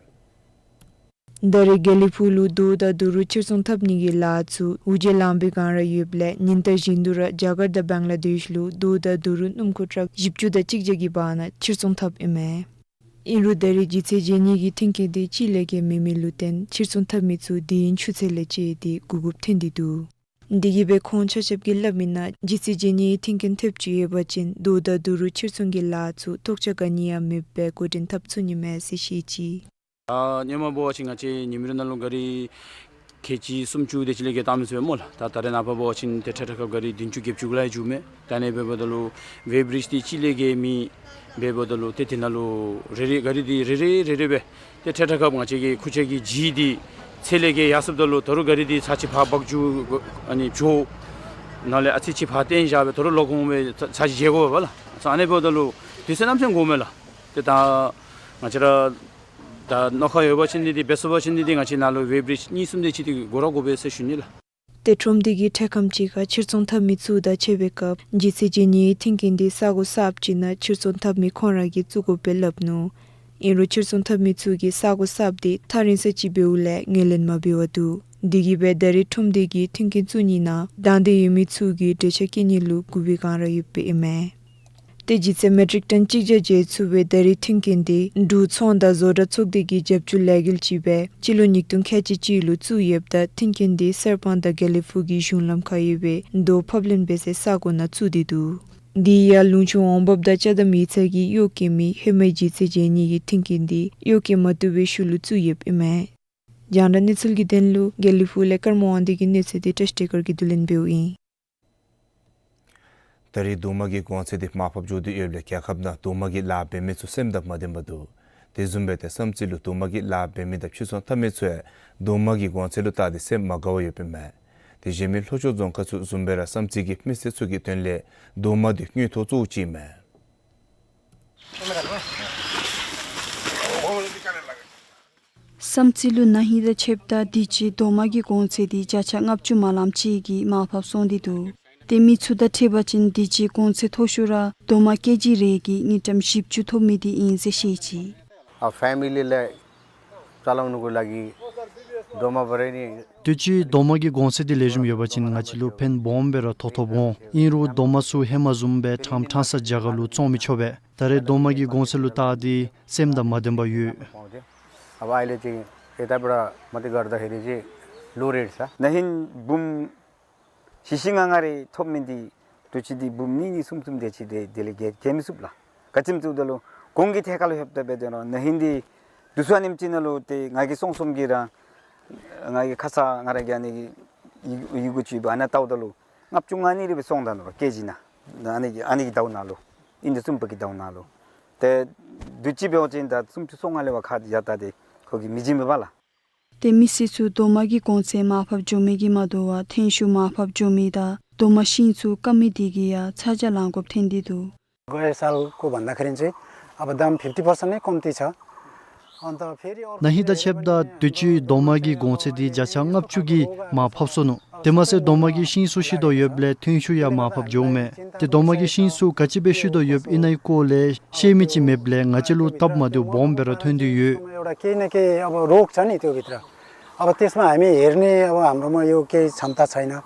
ད་རེས་དགེ་ལེགས་ཕུག་ལུ་རྡོ་དང་རྡོ་རུག་ཕྱིར་ཚོང་འཐབ་ནི་གི་ལཱ་ཚུ་འུར་བརྗེད་ལངམ་སྦེ་གང་ར་ཡོདཔ་ལས་ཉིན་ལྟར་བཞིན་དུ་ར་རྒྱ་གར་དང་བང་ལ་དེཤ་ལུ་རྡོ་དང་རྡོ་རུག་སྣུམ་འཁོར་ཊཱག་བཞི་བཅུ་དང་གཅིག་བརྒྱ་གི་བར་ན་ཕྱིར་ཚོང་འཐབ་ཨིན་མས། ཨིན་རུང་ད་རེས་ལྗིད་ཚད་བརྗེ་ནི་གི་མཐུན་རྐྱེན་དེ་གཅིག་ལས་བརྒལ་མེད་མི་ལུ་བརྟེན་ཕྱིར་ཚོང་འཐབ་མི་ཚུ་དུས་ཡུན་ཆུ་ཚོད་ལས་བཅད་དེ་གུག་གུགཔ་ཐོན་ཏེ་འདུག། དེ་གིས་སྦེ་ཁོང་ཆ་ཁྱབ་ཀྱིས་སླབ་མི་ནང་ལྗིད་ཚད་བརྗེ་ནི་གི་མཐུན་རྐྱེན་ཐེབས་ཅིག་ཡོད་པ་ཅིན་རྡོ་དང་རྡོ་རུག་ཕྱིར་ཚོང་གི་ལཱ་ཚུ་ཐོགས་ཆགས་ག་ནི་ཡང་མེདཔ་སྦེ་འགོ་འདྲེན་འཐབ་ཚུགས་ནི་མས་ཟེར་བཤད་ཅི། ཨ་སྔོན་མ་འབད་བ་ཅིན་ང་བཅས་ཉིནམ་རེ་ནང་ལུ་ག་རི་ཁལ་གཅིག་སུམ་ཅུ་དེ་ཅིག་ལས་བརྒལ་བཏང་མི་ཚུགས་པས་སྨོ་ལགས། ད་ད་རེས་ནངས་པ་འབད་བ་ཅིན་ཏེ་ཁྲལ་དྲག་ཁར་ག་རི་བདུན་ཅུ་བརྒྱད་ཅུ་ལས་འགྱོཝ་མས། ད་ཨ་ནི་འབདཝ་ད་ལུ་ཝེ་བྲིཇ་འདི་གཅིག་ལས་བརྒལ་མེད། འབདཝ་ད་ལུ་ཏེ་དེ་ནང་ལུ་རེ་རེ་ག་རི་འདི་རེ་རེ་རེ་རེ་སྦེ་ཏེ་ཁྲལ་དྲག་ཁར་ང་བཅས་ཀྱི་ཁུར་ཆ་གི་ལྗིད་འདི་ཚད་ལས་བརྒལ་ཡར་སོངམ་ད་ལུ་ད་རུང་ག་རི་འདི་ཚར་གཅིག་ཕར་འབག་འགྱོ་ཨ་ནི་འགྱོ་ནཱ་ལས་ཨ་ཙི་ཅིག་ཕར་བཏོན་བཞག་སྦེ་ད་རུང་ལོག་འོང་སྦེ་ཚར་གཅིག་འབག་དགོ་པས་ལགས། ཨ་ནི་འབདཝ་ད་ལུ་དུས་ཚོད་གནམ་མེད་ས་མེད་འགོརཝ་མས་ལགས། ཏེ་ད་ང་བཅས་ར་ད་རྣམ་རྟོག་ཡོད་པ་ཅིན་འདི་འདི་འབད་ཚུགས་པ་ཅིན་འདི་འདི་ང་བཅས་ནཱ་ལུ་ཝེ་བྲིཇ་གཉིས་གསུམ་དེ་ཅིག་འདི་འགོར་ར་འགོར་བས་ཟེར་ཞུ་ནི་ལགས། ཏེ་ཁྲོམ་སྡེ་གི་འཕྲལ་ཁམས་ཅིག་ཁར་ཕྱིར་ཚོང་འཐབ་མི་ཚུ་དང་ཕྱད་པའི་སྐབས་ལྗིད་ཚད་བརྗེ་ནི་གི་མཐུན་རྐྱེན་འདི་ས་གོ་གསརཔ་ཅིག་ནང་ཕྱིར་ཚོང་འཐབ་མི་ཁོང་ར་གིས་བཙུགས་དགོ་པའི་སླབ་ནུག། ཨིན་རུང་ཕྱིར་ཚོང་འཐབ་མི་ཚུ་གིས་ས་གོ་གསརཔ་འདི་ཐག་རིང་ས་ཅིག་འབདཝ་ལས་ངོས་ལེན་མ་འབད་བར་འདུག། དེ་གིས་སྦེ་ད་རེས་ཁྲོམ་སྡེ་གིས་མཐུན་རྐྱེན་བཙུགས་ནི་ནང་དང་འདོད་ཡོད་མི་ཚུ་གིས་གྲོས་འཆར་བཀོད་ནི་ལུ་སྒུག་པའི་བསྒང་ར་ཡོདཔ་ཨིན་མས། ཏེ་ལྗིད་ཚད་མེ་ཊིག་ཊོན་གཅིག་བརྒྱ་བརྗེ་ཚུགས་པའི་ད་རེས་མཐུན་རྐྱེན་འདི་འབྲུག་ཚོང་དང་བཟོ་གྲྭ་ཚོགས་སྡེ་གི་རྒྱབ་སྐྱོར་ལས་འགུལ་ཅིག་སྦེ་སྤྱི་ལོ་ཉིས་སྟོང་ཁལ་གཅིག་གཅིག་ལུ་བཙུགས་ཡོདཔ་ད་མཐུན་རྐྱེན་འདི་གསེར་སྤང་དང་དགེ་ལེགས་ཕུག་གི་གཞུང་ལམ་ཁར་ཡོད་པའི་རྡོ་ཕབ་ལེན་འབད་སའི་ས་གོ་ནང་བཙུགས་ཏེ་འདུག། འདི་ཡང་ལུང་ཕྱོགས་འོང་འབབ་དང་ཅ་དམ་ཡིག་ཚང་གིས་གཡོག་བཀོལ་མི་ཧེ་མའི་ལྗིད་ཚད་བརྗེ་ནི་གི་མཐུན་རྐྱེན་འདི་གཡོག་བཀོལ་མ་བཏུབ་པའི་ཤུལ་ལུ་བཙུགས་ཡོདཔ་ཨིན་མས། རྒྱང་བསྒྲགས་གནས་ཚུལ་གྱི་དོན་ལུ་དགེ་ལེགས་ཕུག་ལས་ཀརྨ་དབང་འདུས་ཀྱི་གནས་ཚུལ་འདི་བཀྲ་ཤིས་བདེ་སྐར་གྱིས་བསྡུ་ལེན་འབདཝ་ཨིན། ད་རེས་རྡོག་མ་གི་གོང་ཚད་འདི་མར་ཕབ་འགྱོ་སྟེ་ཡོདཔ་ལས་རྒྱལ་ཁབ་ནང་རྡོག་མ་གི་ལཱ་འབད་མི་ཚུ་སེམས་དང་མ་ལྡནམ་འདུག། དེ་བཟུམ་སྦེ་ཏེ་བསམ་རྩེ་ལུ་རྡོག་མ་གི་ལཱ་འབད་མི་དང་ཕྱིར་ཚོང་འཐབ་མི་ཚུ་ཡང་རྡོག་མ་གི་གོང་ཚད་ལུ་བལྟ་སྟེ་སེམས་མ་དགའ་བར་ཡོདཔ་ཨིན་མས། དེ་གཞན་མི་ལྷོ་ཕྱོགས་རྫོང་ཁག་ཚུ་བཟུམ་སྦེ་ར་བསམ་རྩེ་གི་མི་སེར་ཚུ་གི་དོན་ལས་རྡོག་མ་འདི་དངུལ་ཐོག་གཙོ་བོ་ཅིག་ཨིན་མས། བསམ་རྩེ་ལུ་ན་ཧིང་དང་ཕྱདཔ་ད་དུས་ཅི་རྡོག་མ་གི་གོང་ཚད་འདི་བརྒྱ་ཆ་ལྔ་བཅུ་མ་ལངམ་ཅིག་གིས་མར་ཕབ་སོང་སྟེ་འདུག། ཏེ་མི་ཚུ་དང་འཕྱད་པ་ཅིན་དུས་ཅི་གོང་ཚད་མཐོ་ཤོས་ར་རྡོག་མ་ཀེ་ཇི་རེ་གིས་དངུལ་ཀྲམ་བཞི་བཅུ་ཐོབ་མི་འདི་ཨིན་ཟེར་བཤད་ཅི། ཨ་ཕེ་མི་ལི་ལས་ཅ་ལ་ནུ་གུ་ལ་གི་རྡོག་མ་བ་རེ་ནི། དུས་ཅི་རྡོག་མ་གི་གོང་ཚད་འདི་ལེགས་ཤོམ་ཡོད་པ་ཅིན་ང་བཅས་ལུ་ཕན་སྦོམ་སྦེ་ར་ཐོགས་ཐོགསཔ་འོང་། ཨིན་རུང་རྡོག་མ་ཚུ་ཧེ་མ་བཟུམ་སྦེ་ཕྲང་ཕྲང་ས་རྒྱ་གར་ལུ་བཙོང་མི་ཆོག་པས། ད་རེས་རྡོག་མ་གི་གོང་ཚད་ལུ་བལྟ་སྟེ་སེམས་དང་མ་ལྡནམ་ཡོད། ཨ་བ་ཨའི་ལས་ཅིག་ཨེ་ད་པ་ར་མ་ཏི་གར་ད་ཧེ་རེ་ཅིག་ལོ་རེཊ་ས་ན་ཧིང་འབུམ་བཞི་བཞི་ལྔ་ལྔ་རེ་ཐོབ་མི་འདི་དུས་ཅི་འདི་འབུམ་གཉིས་གཉིས་གསུམ་གསུམ་དེ་ཅིག་དེ་དེ་ལས་བརྒལ་བརྒལ་མི་ཚུགས་ལགས། ག་ཅི་སྨོ་ཟེརཝ་ད་ལུ་གོང་གི་ཐད་ཁར་ལུ་ལྷོདཔ་ད་འབད་དེ་ནང་ན་ཧིང་འདི་དུས་ཚོད་ཨ་ནེམ་ཅིག་ནང་ལུ་ཏེ་ང་གིས་སོང་སོངམ་གི་ར་ང་གི་ཁ་ཙ་ང་ར་གིས་ཨ་ནི་གི་ཡི་ཡི་གུ་ཅིག་འབག་ནཱ་བལྟཝ་ད་ལུ་ལྔ་བཅུ་ང་གཉིས་རེ་སྦེ་སོང་ད་ནུག་ཀེ་ཇི་ནང་། ཨ་ནི་གི་ཨ་ནི་གི་ཟླཝ་ནང་ལུ་ཨིན་ཟེར་གསུངམ་གི་ཟླཝ་ནང་ལུ། ཏེ་དུས་ཅི་འབད་བ་ཅིན་ད་སུམ་ཅུ་སོ་ལྔ་ལས་བ་ཁ་ཡར་ད་དེ་ཁོ་གིས་མི་བྱིན་མི་འབག་ལགས། ཏེ་མི་སེར་ཚུ་རྡོག་མ་གི་གོང་ཚད་མར་ཕབ་འགྱོ་མི་གིས་མ་དོ་བར་ཐོན་ཤུགས་མར་ཕབ་འགྱོ་མི་དང་རྡོག་མ་ཤིང་ཚུ་བཀབ་མི་དེ་གིས་ཡང་ཚ་གྱང་ལང་དགོཔ་ཐོན་ཏེ་འདུག། गए सालको भन्दाखेरि चाहिँ अब दाम fifty percent नै कम्ती छ। अन्त फेरि अर्को ན་ཧིང་དང་ཕྱདཔ་ད་དུས་ཅི་རྡོག་མ་གི་གོང་ཚད་འདི་བརྒྱ་ཆ་ལྔ་བཅུ་གིས་མར་ཕབ་སོ་ནུག། དེ་མ་ཚད་རྡོག་མ་གི་ཤིང་ཚུ་ཤི་དོ་ཡོདཔ་ལས་ཐོན་ཤུགས་ཡང་མར་ཕབ་འགྱོཝ་མས། ཏེ་རྡོག་མ་གི་ཤིང་ཚུ་ག་ཅི་སྦེ་ཤི་དོ་ཡོདཔ་ཨིན་ན་གི་སྐོར་ལས་ཤེས་མི་ཅིག་མེདཔ་ལས་ང་བཅས་ལུ་སྟབས་མ་བདེཝ་སྦོམ་སྦེ་ར་ཐོན་ཏེ་ཡོད། एउटा केही न केही अब रोग छ नि त्योभित्र। अब त्यसमा हामी हेर्ने, अब हाम्रोमा यो केही क्षमता छैन।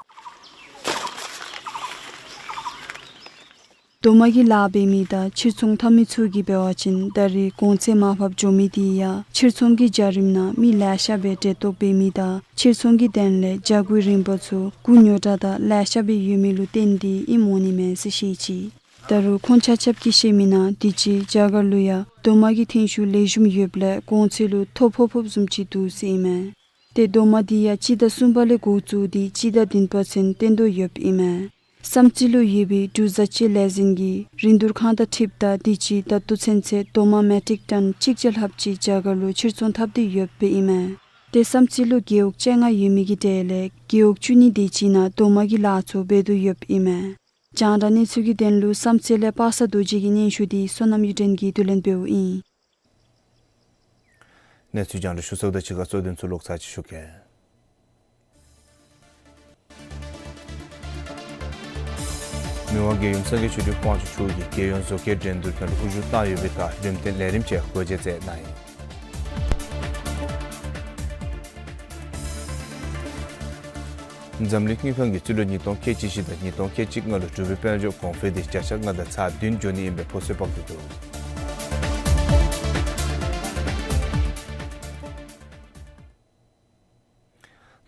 རྡོག་མ་གི་ལཱ་འབད་མི་དང་ཕྱིར་ཚོང་འཐབ་མི་ཚུ་གིས་འབད་བ་ཅིན་ད་རེས་གོང་ཚད་མར་ཕབ་འགྱོ་མི་དེ་ཡང་ཕྱིར་ཚོང་གི་བྱ་རིམ་ནང་མི་ལེ་ཤ་སྦེ་འདྲེན་གཏོགས་འབད་མི་དང་ཕྱིར་ཚོང་གི་དོན་ལས་བྱ་གོས་རིན་པ་ཚུ་གུ་ཉོ་དྲགས་དང་ལེ་ཤ་སྦེ་ཡོད་མི་ལུ་བརྟེན་ཏེ་ཨིནམ་འོང་ནི་མས་ཟེར་བཤད་ཅི། ད་རུང་ཁོང་ཆ་ཁྱབ་ཀྱིས་བཤད་མི་ནང་དུས་ཅི་རྒྱ་གར་ལུ་ཡང་རྡོག་མ་གི་ཐོན་ཤུགས་ལེགས་ཤོམ་ཡོདཔ་ལས་གོང་ཚད་ལུ་མཐོ་ཕོག་ཕོགཔ་བཟུམ་ཅིག་འདུག་ཟེར་ཨིན་མས། ཏེ་རྡོག་མ་འདི་ཡང་སྤྱི་ཟླ་གསུམ་པ་ལས་འགོ་བཙུགས་ཏེ་སྤྱི་ཟླ་བདུན་པ་ཚུན་བཏོན་དོ་ཡོདཔ་ཨིན་མས། བསམ་རྩེ་ལུ་ཡོད་པའི་འབྲུག་བཟའ་སྤྱོད་ལས་འཛིན་གྱི་རིན་བསྡུར་ཁང་དང་འཁྲིལཝ་ད་དུས་ཅི་ད་ལྟོ་ཚུན་ཚོད་རྡོག་མ་མེ་ཊིག་ཊོན་གཅིག་བརྒྱ་ལྷགཔ་ཅིག་རྒྱ་གར་ལུ་ཕྱིར་ཚོང་འཐབ་སྟེ་ཡོདཔ་ཨིན་མས། ཏེ་བསམ་རྩེ་ལུ་རྒེད་འོག་བཅོ་ལྔ་ཡོད་མི་གི་གྲས་ལས་རྒེད་འོག་བཅུ་གཉིས་དེ་ཅིག་ནང་རྡོག་མ་གི་ལཱ་ཚུ་འབད་དོ་ཡོདཔ་ཨིན་མས། རྒྱང་བསྒྲགས་གནས་ཚུལ་གྱི་དོན་ལུ་བསམ་རྩེ་ལས་པ་སངས་རྡོ་རྗེ་གི་སྙན་ཞུ་འདི་བསོད་ནམས་གཡུ་སྒྲོན་གྱིས་བསྡུ་ལེན་འབདཝ་ཨིན། གནས་ཚུལ་རྒྱང་བསྒྲགས་ཞུ་ཚརཝ་དང་གཅིག་ཁར་གཙོ་དོན་ཚུ་ལོག་ཚར་ཅིག་ཞུ་གེ། མི་དབང་རྒྱལ་ཡུམ་སངས་རྒྱས་ཆོས་སྒྲོན་དབང་ཕྱུག་མཆོག་གིས་རྒྱལ་ཡོངས་བཟོ་བཀོད་འགྲན་བསྡུར་ནང་ལུ་དབུ་བཞུགས་བཏང་ཡོད་པའི་བཀའ་འགྲེམས་སྟོན་ལས་རིམ་ཅིག་སྒོ་འབྱེད་མཛད་གནང་ཡི། འཛམ་གླིང་དངུལ་ཁང་གིས་སྤྱི་ལོ་ཉིས་སྟོང་ཁལ་གཅིག་བཞི་དང་ཉིས་སྟོང་ཁལ་གཅིག་ལྔ་ལུ་འབྲུག་པའི་དཔལ་འབྱོར་གོང་འཕེལ་དེ་བརྒྱ་ཆ་ལྔ་དང་ཚག་བདུན་འགྱོ་ནི་ཨིན་པའི་ཕོ་ཚོད་དཔག་སྟེ་འདུག།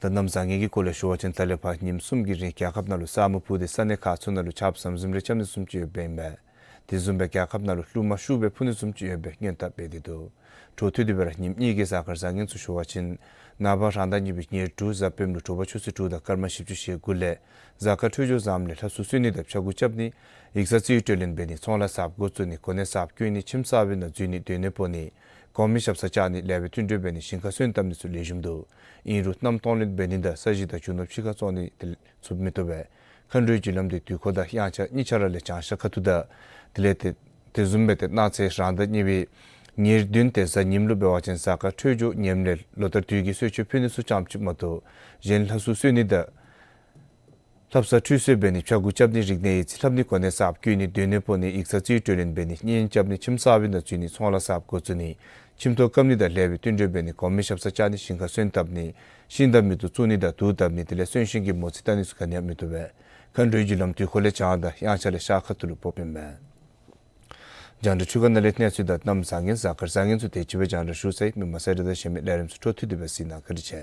ད་གནམ་བཟང་ངན་གྱི་སྐོར་ལས་ཞུ་བ་ཅིན་ད་ལས་ཕར་ཉིནམ་གསུམ་གྱི་རིང་རྒྱལ་ཁབ་ནང་ལུ་ས་སྨུག་ཕུབ་སྟེ་ས་གནས་ཁག་ཚུ་ནང་ལུ་ཆརཔ་ཟམ་ཟིམ་རེ་རྐྱབ་ནི་བཟུམ་ཅིག་ཡོདཔ་ཨིན་པས། དེ་བཟུམ་སྦེ་རྒྱལ་ཁབ་ནང་ལུ་རླུང་མ་ཤུགས་སྦེ་འཕུ་ནི་བཟུམ་ཅིག་ཡོད་པའི་སྔོན་བརྡ་སྤེལ་ཏེ་འདུག། འཕྲོ་མཐུད་དེ་སྦེ་ར་ཉིནམ་གཉིས་ཀྱི་གཟའ་སྐར་བཟང་ངན་ཚུ་ཞུ་བ་ཅིན་ནངས་པ་རང་ཟླ་གཉིས་པའི་ཉེར་དྲུག་གཟའ་སྤེནམ་ལུ་དྲོ་པ་ཆུ་ཚོད་དྲུག་དང་སྐར་མ་བཞི་བཅུ་ཞེ་དགུ་ལས་གཟའ་སྐར་འཕྲོད་སྦྱོར་བཟངམ་ལས་ལྷ་སྲུང་གསོལ་ནི་དང་ཕྱྭ་འགུགས་རྐྱབ་ནི་ཡིག་ཚང་རྩིས་སྤྲོད་ལེན་འབད་ནི་ཚོང་ལཱ་གཟབ་འགོ་བཙུགས་ནི་གོ་གནས་གཟབ་བསྐོ་ནི་ཁྱིམ་གསར་པའི་ནང་འཛུལ་ནི་སྡོད་གནས་སྤོ་ནི་གོང་མའི་ཞབས་སར་བཅར་ནི་ལེགས་པའི་བསྟུན་གྲོས་འབད་ནི་ཞིང་ཁར་སོན་བཏབ་ནི་ཚུ་ལེགས་ཤོམ་འདུག། ཨིན་རུང་གནམ་སྟོང་ལེན་འབད་ནི་དང་ས་གཞི་དང་རྒྱུ་ནོར་ཕྱི་ཁར་བཙོང་ནི་དེ་ཚུ་མི་བཏུབ་པས། མཁའ་འགྲོའི་རྒྱུ་ལམ་དེ་དུས་འཁོར་དང་དབྱངས་འཆར་གཉིས་ཆ་ར་ལས་བྱང་ཤར་ཁ་ཐུག་དང་དེ་ལས་དེ་དེ་བཟུམ་སྦེ་ཏེ་གནངས་ཚེ་རང་ཟླ་གཉིས་པའི་ཉེར་བདུན་ཏེ་གཟའ་ཉིམ་ལུ་འབད་བ་ཅིན་གཟའ་སྐར་འཕྲོད་སྦྱོར་ངནམ་ལས་ལོ་ལྟར་དུས་ཀྱི་གསོལ་མཆོད་ཕུལ་ནི་ཚུ་ཙམ་ཅིག་མ་གཏོགས་གཞན་ལྷ་སྲུང་གསོལ་ནི་དང་ལྷ་བསངས་ཁྲུས་གསོལ་འབད་ནི་ཕྱྭ་འགུགས་རྐྱབ་ནི་རིག་གནས་ཡིད་ཚིམ་ལྷབ་ནི་གོ་གནས་གཟབ་བསྐོ་ནི་སྡོད་གནས་སྤོ་ནི་ཡིག་ཚང་རྩིས་སྤྲོད་ལེན་འབད་ནི་གཉེན་རྐྱབ་ནི་ཁྱིམ་གསར་པའི་ནང་འཛུལ་ནི་ཚོང་ལཱ་གཟབ་འགོ་བཙུགས་ནི་ཁྱིམ་ཐོག་བཀབ་ནི་དང་ལེགས་པའི་བསྟུན་གྲོས་འབད་ནི་གོང་མའི་ཞབས་སར་བཅར་ནི་ཞིང་ཁར་སོན་བཏབ་ནི་ཤིང་དང་མེ་ཏོག་བཙུགས་ནི་དང་དུག་བཏབ་ནི་དེ་ལས་གསོན་གཤིན་གྱི་མོ་རྩིས་བལྟ་ནི་ཚུ་ག་ནི་ཡང་མི་བཏུབ་པས། མཁའ་འགྲོའི་རྒྱུ་ལམ་དུས་འཁོར་ལས་བྱང་དང་དབྱངས་འཆར་ལས་ཤར་ཁ་ཐུག་ལུ་སྤོགཔ་ཨིན་མས། རྒྱང་བསྒྲགས་འཕྲུལ་ཁང་ནང་ལས་གནས་ཚུལ་དང་གནམ་བཟང་ངན་གཟའ་སྐར་བཟང་ངན་ཚུ་དེ་ཅིག་སྦེ་རྒྱང་བསྒྲགས་ཞུ་ཚར་ཡི། མི་མང་གསལ་བསྒྲགས་དང་གཞན་མི་ལས་རིམ་ཚུ་འཕྲོ་མཐུད་དེ་སྦེ་གཟིགས་གནང་། བཀའ་དྲིན་ཆེ།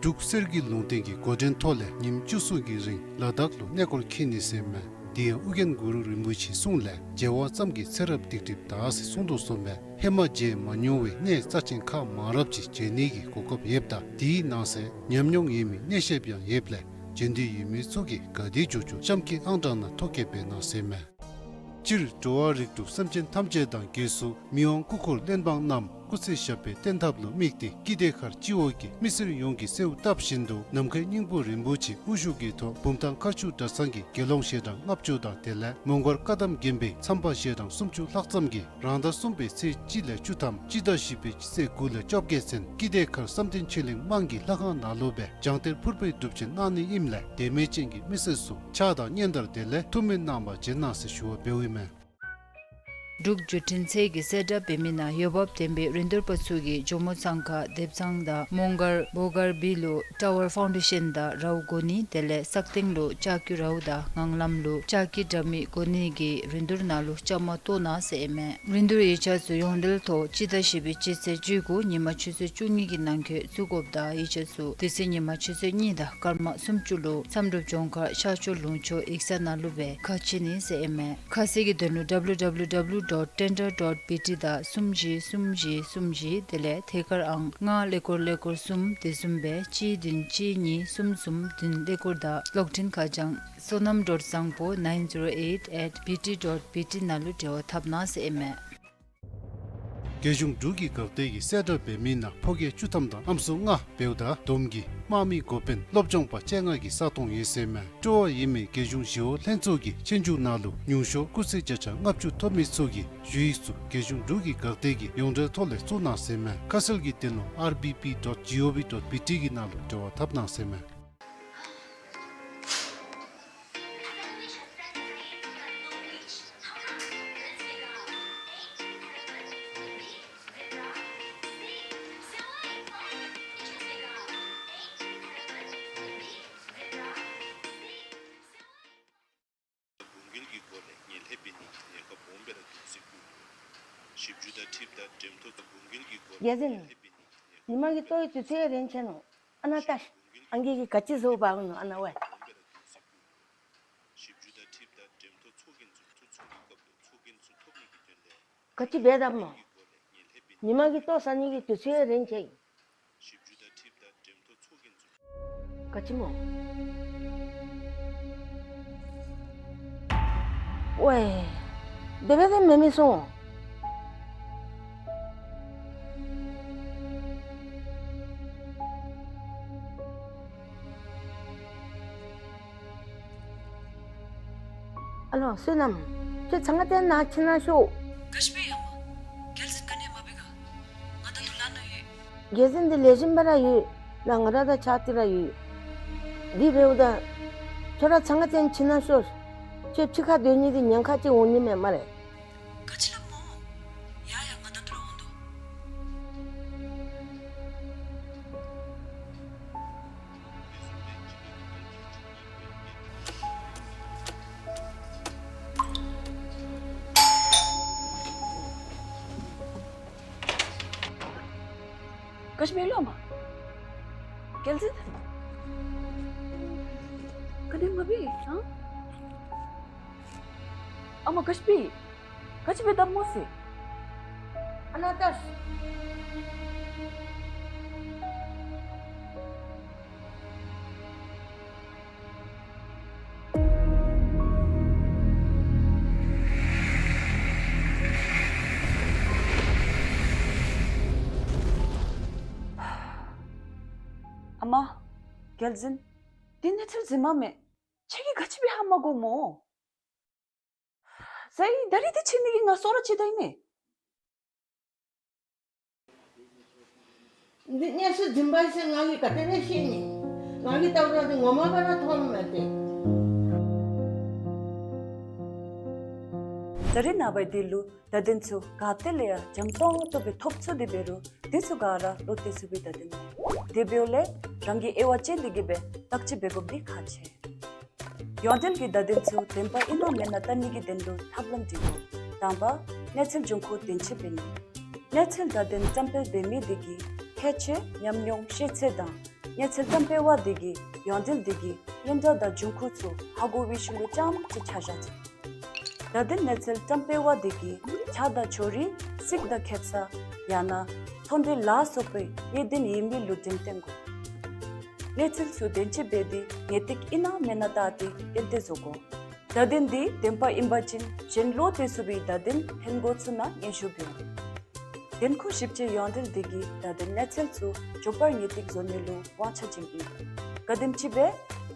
འབྲུག་གསེར་གྱི་ལུང་བསྟན་གྱི་འགོ་འདྲེན་ཐོག་ལས་ཉིནམ་བཅུ་གསུམ་གྱི་རིང་ལ་དྭགས་ལུ་གནས་སྐོར་འཁྱིད་ནི་ཟེར་མས། དེ་ཡང་ཨོ་རྒྱན་གུ་རུ་རིན་པོ་ཆེའི་གསུང་ལས་མཇལ་བ་ཙམ་གྱིས་ཚེ་རབས་སྡིག་སྒྲིབ་དག་ཟེར་གསུངས་དོ་བཟུམ་སྦེ་ཧེ་མ་མཇལ་མ་མྱོང་བའི་གནས་རྩ་ཆེན་ཁག་མང་རབས་ཅིག་མཇལ་ནི་གི་གོ་སྐབས་ཡོདཔ་ད་དེའི་ནང་གསེས་ཉམས་མྱོང་ཡོད་མི་གནས་བཤདཔ་ཡང་ཡོདཔ་ལས་མཇལ་འདོད་ཡོད་མི་ཚུ་གིས་ག་དེ་མགྱོགས་མགྱོགས་གཤམ་གྱི་ཨང་གྲངས་ནང་ཐོ་བཀོད་འབད་གནང་ཟེར་མས། སྤྱིར་འགྲོ་བ་རིགས་དྲུག་སེམས་ཅན་ཐམས་ཅད་དང་སྒོས་སུ་མི་དབང་སྐུ་འཁོར་གླེགས་བམ་བསྣམས་སྐུ་ཚེ་ཞབས་པད་བརྟན་ཐབས་ལུ་དམིགས་ཏེ་ཀི་སྡེ་མཁར་སྤྱི་འོག་གི་མི་སེར་ཡོངས་ཀྱིས་གསོལཝ་བཏབ་བཞིན་དུ་ནམ་མཁའི་སྙིང་པོ་རིན་པོ་ཆེ་དབུ་བཞུགས་ཀྱི་ཐོག་བུམ་ཐང་མཁར་ཆུ་གྲྭ་ཚང་གི་དགེ་སློང་ཞལ་གྲངས་ལྔ་བཅུ་དང་དེ་ལས་མོང་སྒར་བཀའ་གདམས་དགོན་པའི་མཚམས་པ་ཞལ་གྲངས་སུམ་ཅུ་ལྷག་ཙམ་གྱིས་རང་ཟླ་གསུམ་པའི་ཚེས་གཅིག་ལས་བཅུ་ཐམ་སྤྱི་ཟླ་བཞི་པའི་ཚེས་དགུ་ལས་བཅོ་བརྒྱད་ཚུན་ཀི་སྡེ་མཁར་བསམ་གཏན་ཆོས་གླིང་དམངས་ཀྱི་ལྷ་ཁང་ནང་ལུ་སྦེ་བྱང་གཏེར་ཕུར་པའི་སྒྲུབ་ཆེན་གནང་ནི་ཨིནམ་ལས་དད་མོས་ཅན་གྱི་མི་སེར་ཚུ་ཕྱག་དང་སྙན་དར་དེ་ལས་ཐུགས་སྨོན་གནང་བར་བྱོན་གནང་ཟེར་ཞུ་བ་འབདཝ་ཨིན་མས། འབྲུག་བརྒྱུད་འཕྲིན་ཚད་ཀྱིས་གསལ་བསྒྲགས་འབད་མི་ནང་འོས་འབབ་ལྡན་པའི་རིན་བསྡུར་པ་ཚུ་གིས་ཇོ་མོ་གཙང་ཁ་དེབ་ཚང་དང་མོང་སྒར་བོ་སྒར་བི་ལུ་ཊ་ཝར་ཕའུན་ཌེ་ཤན་དང་རའུ་གོ་ནི་དེ་ལས་སག་སྟེང་ལུ་ལྕགས་ཀྱི་རའུ་དང་ངང་ལམ་ལུ་ལྕགས་ཀྱི་དྲ་མིག་གོ་ནི་གི་རིན་བསྡུར་ནང་ལུ་བཅའ་མར་གཏོགས་གནང་ཟེར་ཨིན་མས། རིན་བསྡུར་ཡིག་ཆ་ཚུ་ཡོངས་འབྲེལ་ཐོག་སྤྱི་ཟླ་བཞི་པའི་སྤྱི་ཚེས་བཅུ་དགུ་ཉིན་མ་ཆུ་ཚོད་བཅུ་གཉིས་ཀྱི་ནང་འཁོད་བཙུགས་དགོཔ་དང་ཡིག་ཆ་ཚུ་དེ་ཚེ་ཉིན་མ་ཆུ་ཚོད་གཉིས་དང་སྐར་མ་སུམ་ཅུ་ལུ་མཚམས་སྒྲུབ་ལྗོངས་མཁར་ཤར་ཕྱོགས་ལུང་ཕྱོགས་ཡིག་ཚང་ནང་ལུ་སྦེ་ཁ་ཕྱེ་ནི་ཟེར་ཨིན་མས། ཁ་གསལ་གྱི་དོན་ལུ་ཌབ་ལུ་ཌབ་ལུ་ཌབ་ལུ་ཌོཊ་ཊེན་ཌར་ཌོཊ་བི་ཊི་དང་གསུམ་བཞི་གསུམ་བཞི་གསུམ་བཞི་དེ་ལས་ཐད་ཀར་ཨང་ལྔ་ཀླད་ཀོར་ཀླད་ཀོར་གསུམ་དེ་བཟུམ་སྦེ་གཅིག་བདུན་གཅིག་གཉིས་གསུམ་གསུམ་བདུན་ཀླད་ཀོར་དང་གློག་འཕྲིན་ཁ་བྱང་བསོད་ནམས་ཌོཊ་བཟང་པོ་ནའིན་ཛི་རོ་ཨེཊ་ཨེཊ་བི་ཊི་ཌོཊ་བི་ཊི་ནང་ལུ་འབྲེལ་བ་འཐབ་གནང་ཟེར་ཨིན་མས། རྒྱལ་གཞུང་འབྲུག་གི་འགག་སྡེ་གིས་གསལ་བསྒྲགས་འབད་མི་ནང་ཕོ་སྐྱེས་བཅུ་ཐམ་དང་ཨམ་སྲུ་ལྔ་འབདཝ་ད་བསྡོམས་ཀྱིས་དམག་མི་འགོ་དཔོན་སློབ་སྦྱོང་པ་བཅོ་ལྔ་གི་ས་སྟོང་ཡོད་ཟེར་མས། སྤྲོ་བ་ཡོད་མི་རྒྱལ་གཞུང་ཞི་གཡོག་ལྷན་ཚོགས་ཀྱི་ཆོས་རྒྱུགས་ནང་ལུ་ཉུང་ཤོས་སྐུགས་ཚད་བརྒྱ་ཆ་ལྔ་བཅུ་ཐོབ་མི་ཚུ་གིས་ཞུ་ཡིག་ཚུ་རྒྱལ་གཞུང་འབྲུག་གི་འགག་སྡེ་གི་ཡོངས་འབྲེལ་ཐོག་ལས་བཙུགས་གནང་ཟེར་མས། ཁ་གསལ་གྱི་དོན་ལུ་ཨར་བི་པི་ཌོཊ་ཇི་ཨོ་ཝི་ཌོཊ་བི་ཊི་གི་ནང་ལུ་འབྲེལ་བ་འཐབ་གནང་ཟེར་མས། འབུམ་འགྱེད་ཀྱི་སྒོ་ལས་ངན་ལྷད་འབད་ནི་གི་ཉེན་ཁ་སྦོམ་སྦེ་ར་འདུག་ཟེར་གསུངས་ཡོད། ཞིབ་འཇུག་དང་འཁྲིལཝ་ད་འགྲེམས་ཐོག་ཏུ་འབུམ་འགྱེད་ཀྱི་སྒོ་ལས་ངན་ལྷད་འབད་ནི་གི་ཉེན་ཁ་སྦོམ་སྦེ་ར་འདུག་ཟེར་གསུངས་ཡོད། ཉི་མ་གི་ཏོག་གི་དུས་ཚོད་རན་ཆེ་ནུག། ཨ་ནཱ་ལྟ་ཤིག། ཨང་རྒས་ཀྱིས་ག་ཅི་བཟོ་འབག་ནུག། ཨ་ནཱ་ཝའི། ག་ཅི་འབད་དོ་སྨོ། ཉི་མ་གི་ལྟོ་ཟ་ནི་གི་དུས་ཚོད་རན་ཆི། ག་ཅི་སྨོ། ཝའེ། དེ་སྦེ་དེ་མེན་མི་སོང་། ཨ་ལོ་བསོད་ནམས། ཁྱོད་ཚང་ང་ཏེ་ནཱ་ཕྱི་ནང་ཤོག། ག་ཅི་འབད་ཡ་མ། རྒྱལ་འཛིན་ག་ནི་མ་འབད་ག། ང་ད་ལྟོ་ལཱ་ནང་ཡོད། རྒྱལ་འཛིན་འདི་ལེགས་ཤོམ་སྦེ་ར་ཡོད། ནཱ་ང་ར་དང་ཕྱད་དེ་ར་ཡོད། དེ་འབདཝ་ད་ཁྱོད་ར་ཚང་ང་ཏེ་ཕྱི་ནང་ཤོག། ཁྱོད་ཕྱི་ཁར་སྡོད་ནི་འདི་ཉེན་ཁ་ཅིག་འོང་ནི་མས་སྨ་རེ། ག་ཅི་སླབ་སྨོ། ཡ་ཡ་ང་ད་ལྟོ་ར་འོང་དོ། ག་ཅི་འབད་ལོ་མ། རྒྱལ་འཛིན། ག་ནི་མ་འབད་ཨ། ཨ་མ་ག་ཅི་འབད། ག་ཅི་འབད་དོ་སྨོ་ཟེར། ཨ་ནཱ་ལྟོས། ཨ་མ། རྒྱལ་འཛིན། འདི་གནས་ཚུལ་རྫུན་མ་མས། ཁྱེད་ཀྱིས་ག་ཅི་འབད་ཧ་མ་གོ་སྨོ། ཟེར་ད་རིས་འདི་ཕྱི་ནི་གི་ང་སོ་ར་ཅིག་ད་ཨིན་མས། འདི་གནས་ཚུལ་རྫུན་པ་ཟེར་ང་གིས་ག་དེ་སྦེ་ཤེས་ནི། ང་གིས་བལྟཝ་ད་འདི་ངོ་མ་སྦེ་ར་མཐོངམ་མས་ཏེ། ད་རིས་ནངས་པ་འདི་ལུ་བརྡ་དོན་ཚུ་ག་ཏེ་ལས་ཡང་འཇམ་ཏོང་ཏོ་སྦེ་ཐོབ་ཚུགས་ཏེ་འབད་རུང་འདི་ཚུ་ག་ར་བློ་གཏད་ཚུགས་པའི་བརྡ་དོན་མེན། དེ་འབདཝ་ལས་རང་གིས་དབྱེ་བ་དཔྱད་དེ་གིས་སྦེ་བརྟག་དཔྱད་འབད་དགོཔ་འདི་ཁག་ཆེ། ཡོངས་འབྲེལ་གྱི་བརྡ་དོན་ཚུ་བདེན་པ་ཨིན་ན་མེན་ན་བལྟ་ནི་གི་དོན་ལུ་ཐབས་ལམ་འདི་དགོ། དང་པ་གནས་ཚུལ་འབྱུང་ཁུངས་བདེན་དཔྱད་འབད་ནི། གནས་ཚུལ་བརྡ་དོན་བཀྲམ་སྤེལ་འབད་མི་དེ་གིས་ཁྱད་ཆོས་ཉམས་མྱོང་ཤེས་ཚད་དང་གནས་ཚུལ་བཀྲམ་སྤེལ་བ་དེ་གིས་ཡོངས་འབྲེལ་དེ་གི་སྙན་གྲགས་དང་འབྱུང་ཁུངས་ཚུ་ཧ་གོ་བའི་ཤུལ་ལུ་རྐྱངམ་གཅིག་ཆ་བཞག་ཚུགས། བརྡ་དོན་གནས་ཚུལ་བཀྲམ་སྤེལ་བ་དེ་གིས་ཆ་དང་ཕྱོགས་རིས་གཟིགས་དང་ཁེབ་ས་ཡང་ན་ཚོང་འབྲེལ་ལ་སོགས་པའི་གནད་དོན་ཡོད་མི་ལུ་འགྲེམས་སྟོན་དགོ། གནས་ཚུལ་ཚུ་བདེན་དཔྱད་འབད་དེ་ངེས་ཏིག་ཨིན་ན་མེན་ན་བལྟ་སྟེ་གཏན་འཁེལ་བཟོ་དགོ། བརྡ་དོན་འདི་བདེན་པ་ཨིན་པ་ཅིན་གཞན་བློ་གཏད་ཚུགས་པའི་བརྡ་དོན་ལྷན་འགོ་ཚུ་ནང་སྙན་ཞུ་འབུལ། བདེན་ཁུངས་ཞིབ་དཔྱད་ཡོངས་འབྲེལ་དེ་གིས་བརྡ་དོན་གནས་ཚུལ་ཚུ་མགྱོགས་པར་ངེས་ཏིག་བཟོ་ནི་ལུ་དབང་ཆ་བྱིན་ཨིན། གལ་སྲིད་ཅིག་སྦེ་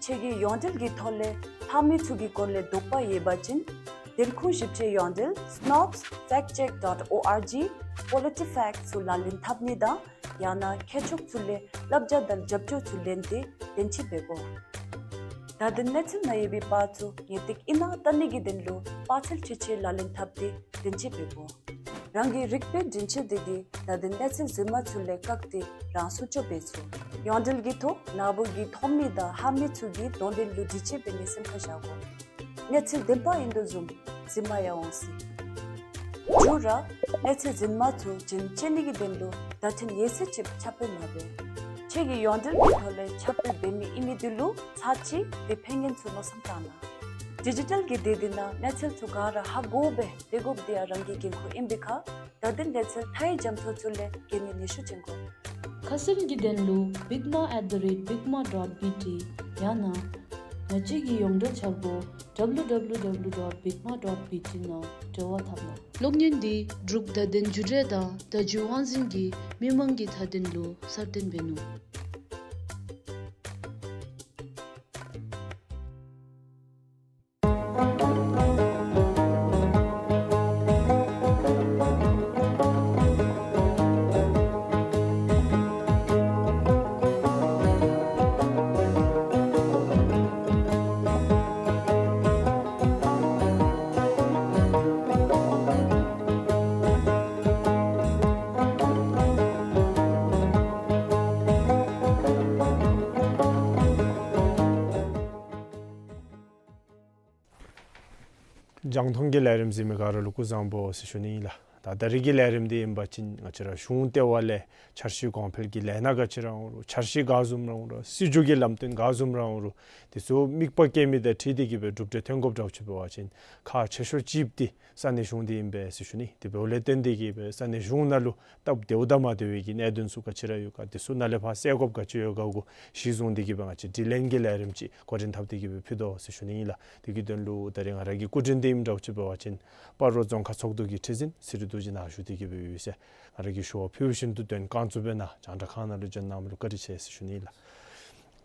ཁྱེད་ཀྱིས་ཡོངས་འབྲེལ་གྱི་ཐོག་ལས་ལྷག་མི་ཚུ་གི་སྐོར་ལས་དོགས་པ་ཡོད་པ་ཅིན་བདེན་ཁུངས་ཞིབ་དཔྱད་ཡོངས་འབྲེལ་snopes fact check dot org, PolitiFact ཚུ་ལག་ལེན་འཐབ་ནི་དང་ཡང་ན་མཁས་མཆོག་ཚུ་ལས་བསླབ་བྱ་དང་རྒྱབ་སྐྱོར་ཚུ་ལེན་ཏེ་བདེན་དཔྱད་འབད་དགོ། བརྡ་དོན་གནས་ཚུལ་ནང་ཡོད་པའི་པར་ཚུ་ངེས་ཏིག་ཨིན་ན་བལྟ་ནི་གི་དོན་ལུ་པར་ཚད་འཕྲུལ་ཆས་ལག་ལེན་འཐབ་སྟེ་བདེན་དཔྱད་འབད་དགོ། རང་གི་རིག་པའི་འདྲེན་བྱེད་དེ་གིས་བརྡ་དོན་གནས་ཚུལ་རྫུན་མ་ཚུ་ལས་བཀག་སྟེ་རང་སྲུང་སྐྱོབ་འབད་ཚུགས། ཡོངས་འབྲེལ་གྱི་ཐོག་ནཱ་བུ་གིས་མཐོང་མི་དང་ཧ་མི་ཚུ་གི་དོན་དོན་ལུ་དྲི་དཔྱད་འབད་ནི་སེམས་ཁར་བཞག་དགོ། གནས་ཚུལ་བདེན་པ་ཨིན་དོ་བཟུམ་རྫུན་མ་ཡང་འོང་སྲིད། མཇུག་ར་གནས་ཚུལ་རྫུན་མ་ཚུ་རྒྱུན་བཅད་ནི་གི་དོན་ལུ་བརྡ་འཕྲིན་ཡོད་ཚད་ཅིག་ཁྱབ་སྤེལ་མ་འབད། ཁྱེད་ཀྱིས་ཡོངས་འབྲེལ་གྱི་ཐོག་ལས་ཁྱབ་སྤེལ་འབད་མི་ཨིན་མི་དེ་ལུ་ཚར་གཅིག་དེ་ཕན་ངན་ཚུ་མནོ་བསམ་བཏང་གནང་། ཌི་ཇི་ཊལ་གྱི་སྡེ་འདི་ནང་གནས་ཚུལ་ཚུ་ག་ར་ཧ་གོ་སྦེ་སྡོད་དགོཔ་འདི་ཡང་རང་གི་འགན་ཁུར་ཨིན་པའི་ཁར་བརྡ་དོན་གནས་ཚུལ་མཐའ་ཡས་རྒྱ་མཚོ་ཚུ་ལས་རྒྱལ་ནི་ནུས་ཤུགས་ཅན་དགོ། ཁ་གསལ་གྱི་དོན་ལུ་bigma at the rate bigma dot bt ཡང་ན་ང་བཅས་ཀྱི་ཡོངས་འབྲེལ་འཆར་སྒོ་www dot bigma dot bt ནང་འབྲེལ་བ་འཐབ་གནང་། གློག་བརྙན་འདི་འབྲུག་བརྡ་དོན་བརྒྱུད་རིམ་དང་བརྡ་བརྒྱུད་དབང་འཛིན་གྱིས་མི་མང་གི་མཐའ་དོན་ལུ་གསར་བཏོན་འབད་ནུག། རྒྱང་མཐོང་གི་ལས་རིམ་གཟིགས་མི་ག་ར་ལུ་སྐུ་གཟུགས་བཟང་པོ་ཟེར་ཞུ་ནི་ཨིན་ལགས། ད་ད་རེས་ཀྱི་ལས་རིམ་འདི་ཨིན་པ་ཅིན་ང་བཅས་ར་གཞུང་ལྟེ་བ་ལས་འཆར་གཞི་གོང་འཕེལ་གྱི་ལས་སྣ་ག་ཅི་ར་འོང་རུང་འཆར་གཞི་ག་བཟུམ་ར་འོང་རུང་སྲིད་བྱུས་ཀྱི་ལམ་སྟོན་ག་བཟུམ་ར་འོང་རུང་དེ་ཚུ་དམིགས་པ་བསྐྱེད་མི་དང་འཁྲིལ་ཏེ་གི་སྦེ་གྲུབ་འབྲས་ཐོན་དགོཔ་འདྲཝ་ཅིག་འབད་བ་ཅིན་ཁག་ཆེ་ཤོས་ཅིག་འདི་ས་གནས་གཞུང་འདི་ཨིན་པས་ཟེར་ཞུ་ནི། དེ་འབདཝ་ལས་བརྟེན་ཏེ་གི་སྦེ་ས་གནས་གཞུང་ནང་ལུ་སྟབས་བདེཝ་དང་མ་བདེ་བའི་གི་གནད་དོན་ཚུ་ག་ཅི་ར་ཡོད་ག་དེ་ཚུ་ནཱ་ལས་ཕར་སེལ་དགོཔ་ག་ཅི་ཡོད་ག་གུ་གཞི་བཟུང་སྟེ་གི་སྦེ་ང་བཅས་དྲི་ལན་གྱི་ལས་རིམ་ཅིག་འགོ་འདྲེན་འཐབ་སྟེ་གི་སྦེ་ཕུལ་དོ་ཟེར་ཞུ་ནི་ཨིན་ལགས། དེ་གི་དོན་ལུ་ད་རེས་ང་ར་གི་སྐུ་མགྲོན་འདི་ཨིནམ་འདྲཝ་ཅིག་འབད་བ་ཅིན་སྤ་རོ་རྫོང་ཁག་ཚོགས་འདུ་གི་ཁྲི་འཛིན་ཚེ་རིང་རྡོ་རྗེ་ནཱ་བཞུགས་ཏེ་གི་སྦེ་ཡོད་ཟེར། ང་ར་གིས་ཞུ་བ་ཕུལ་བཞིན་དུ་དོན་རྐང་བཙུགས་འབད་གནང་། རྒྱང་བསྒྲགས་ཁང་ནང་ལུ་འབྱོན་གནང་མི་ལུ་བཀའ་དྲིན་ཆེ་ཟེར་ཞུ་ནི་ཨིན་ལགས།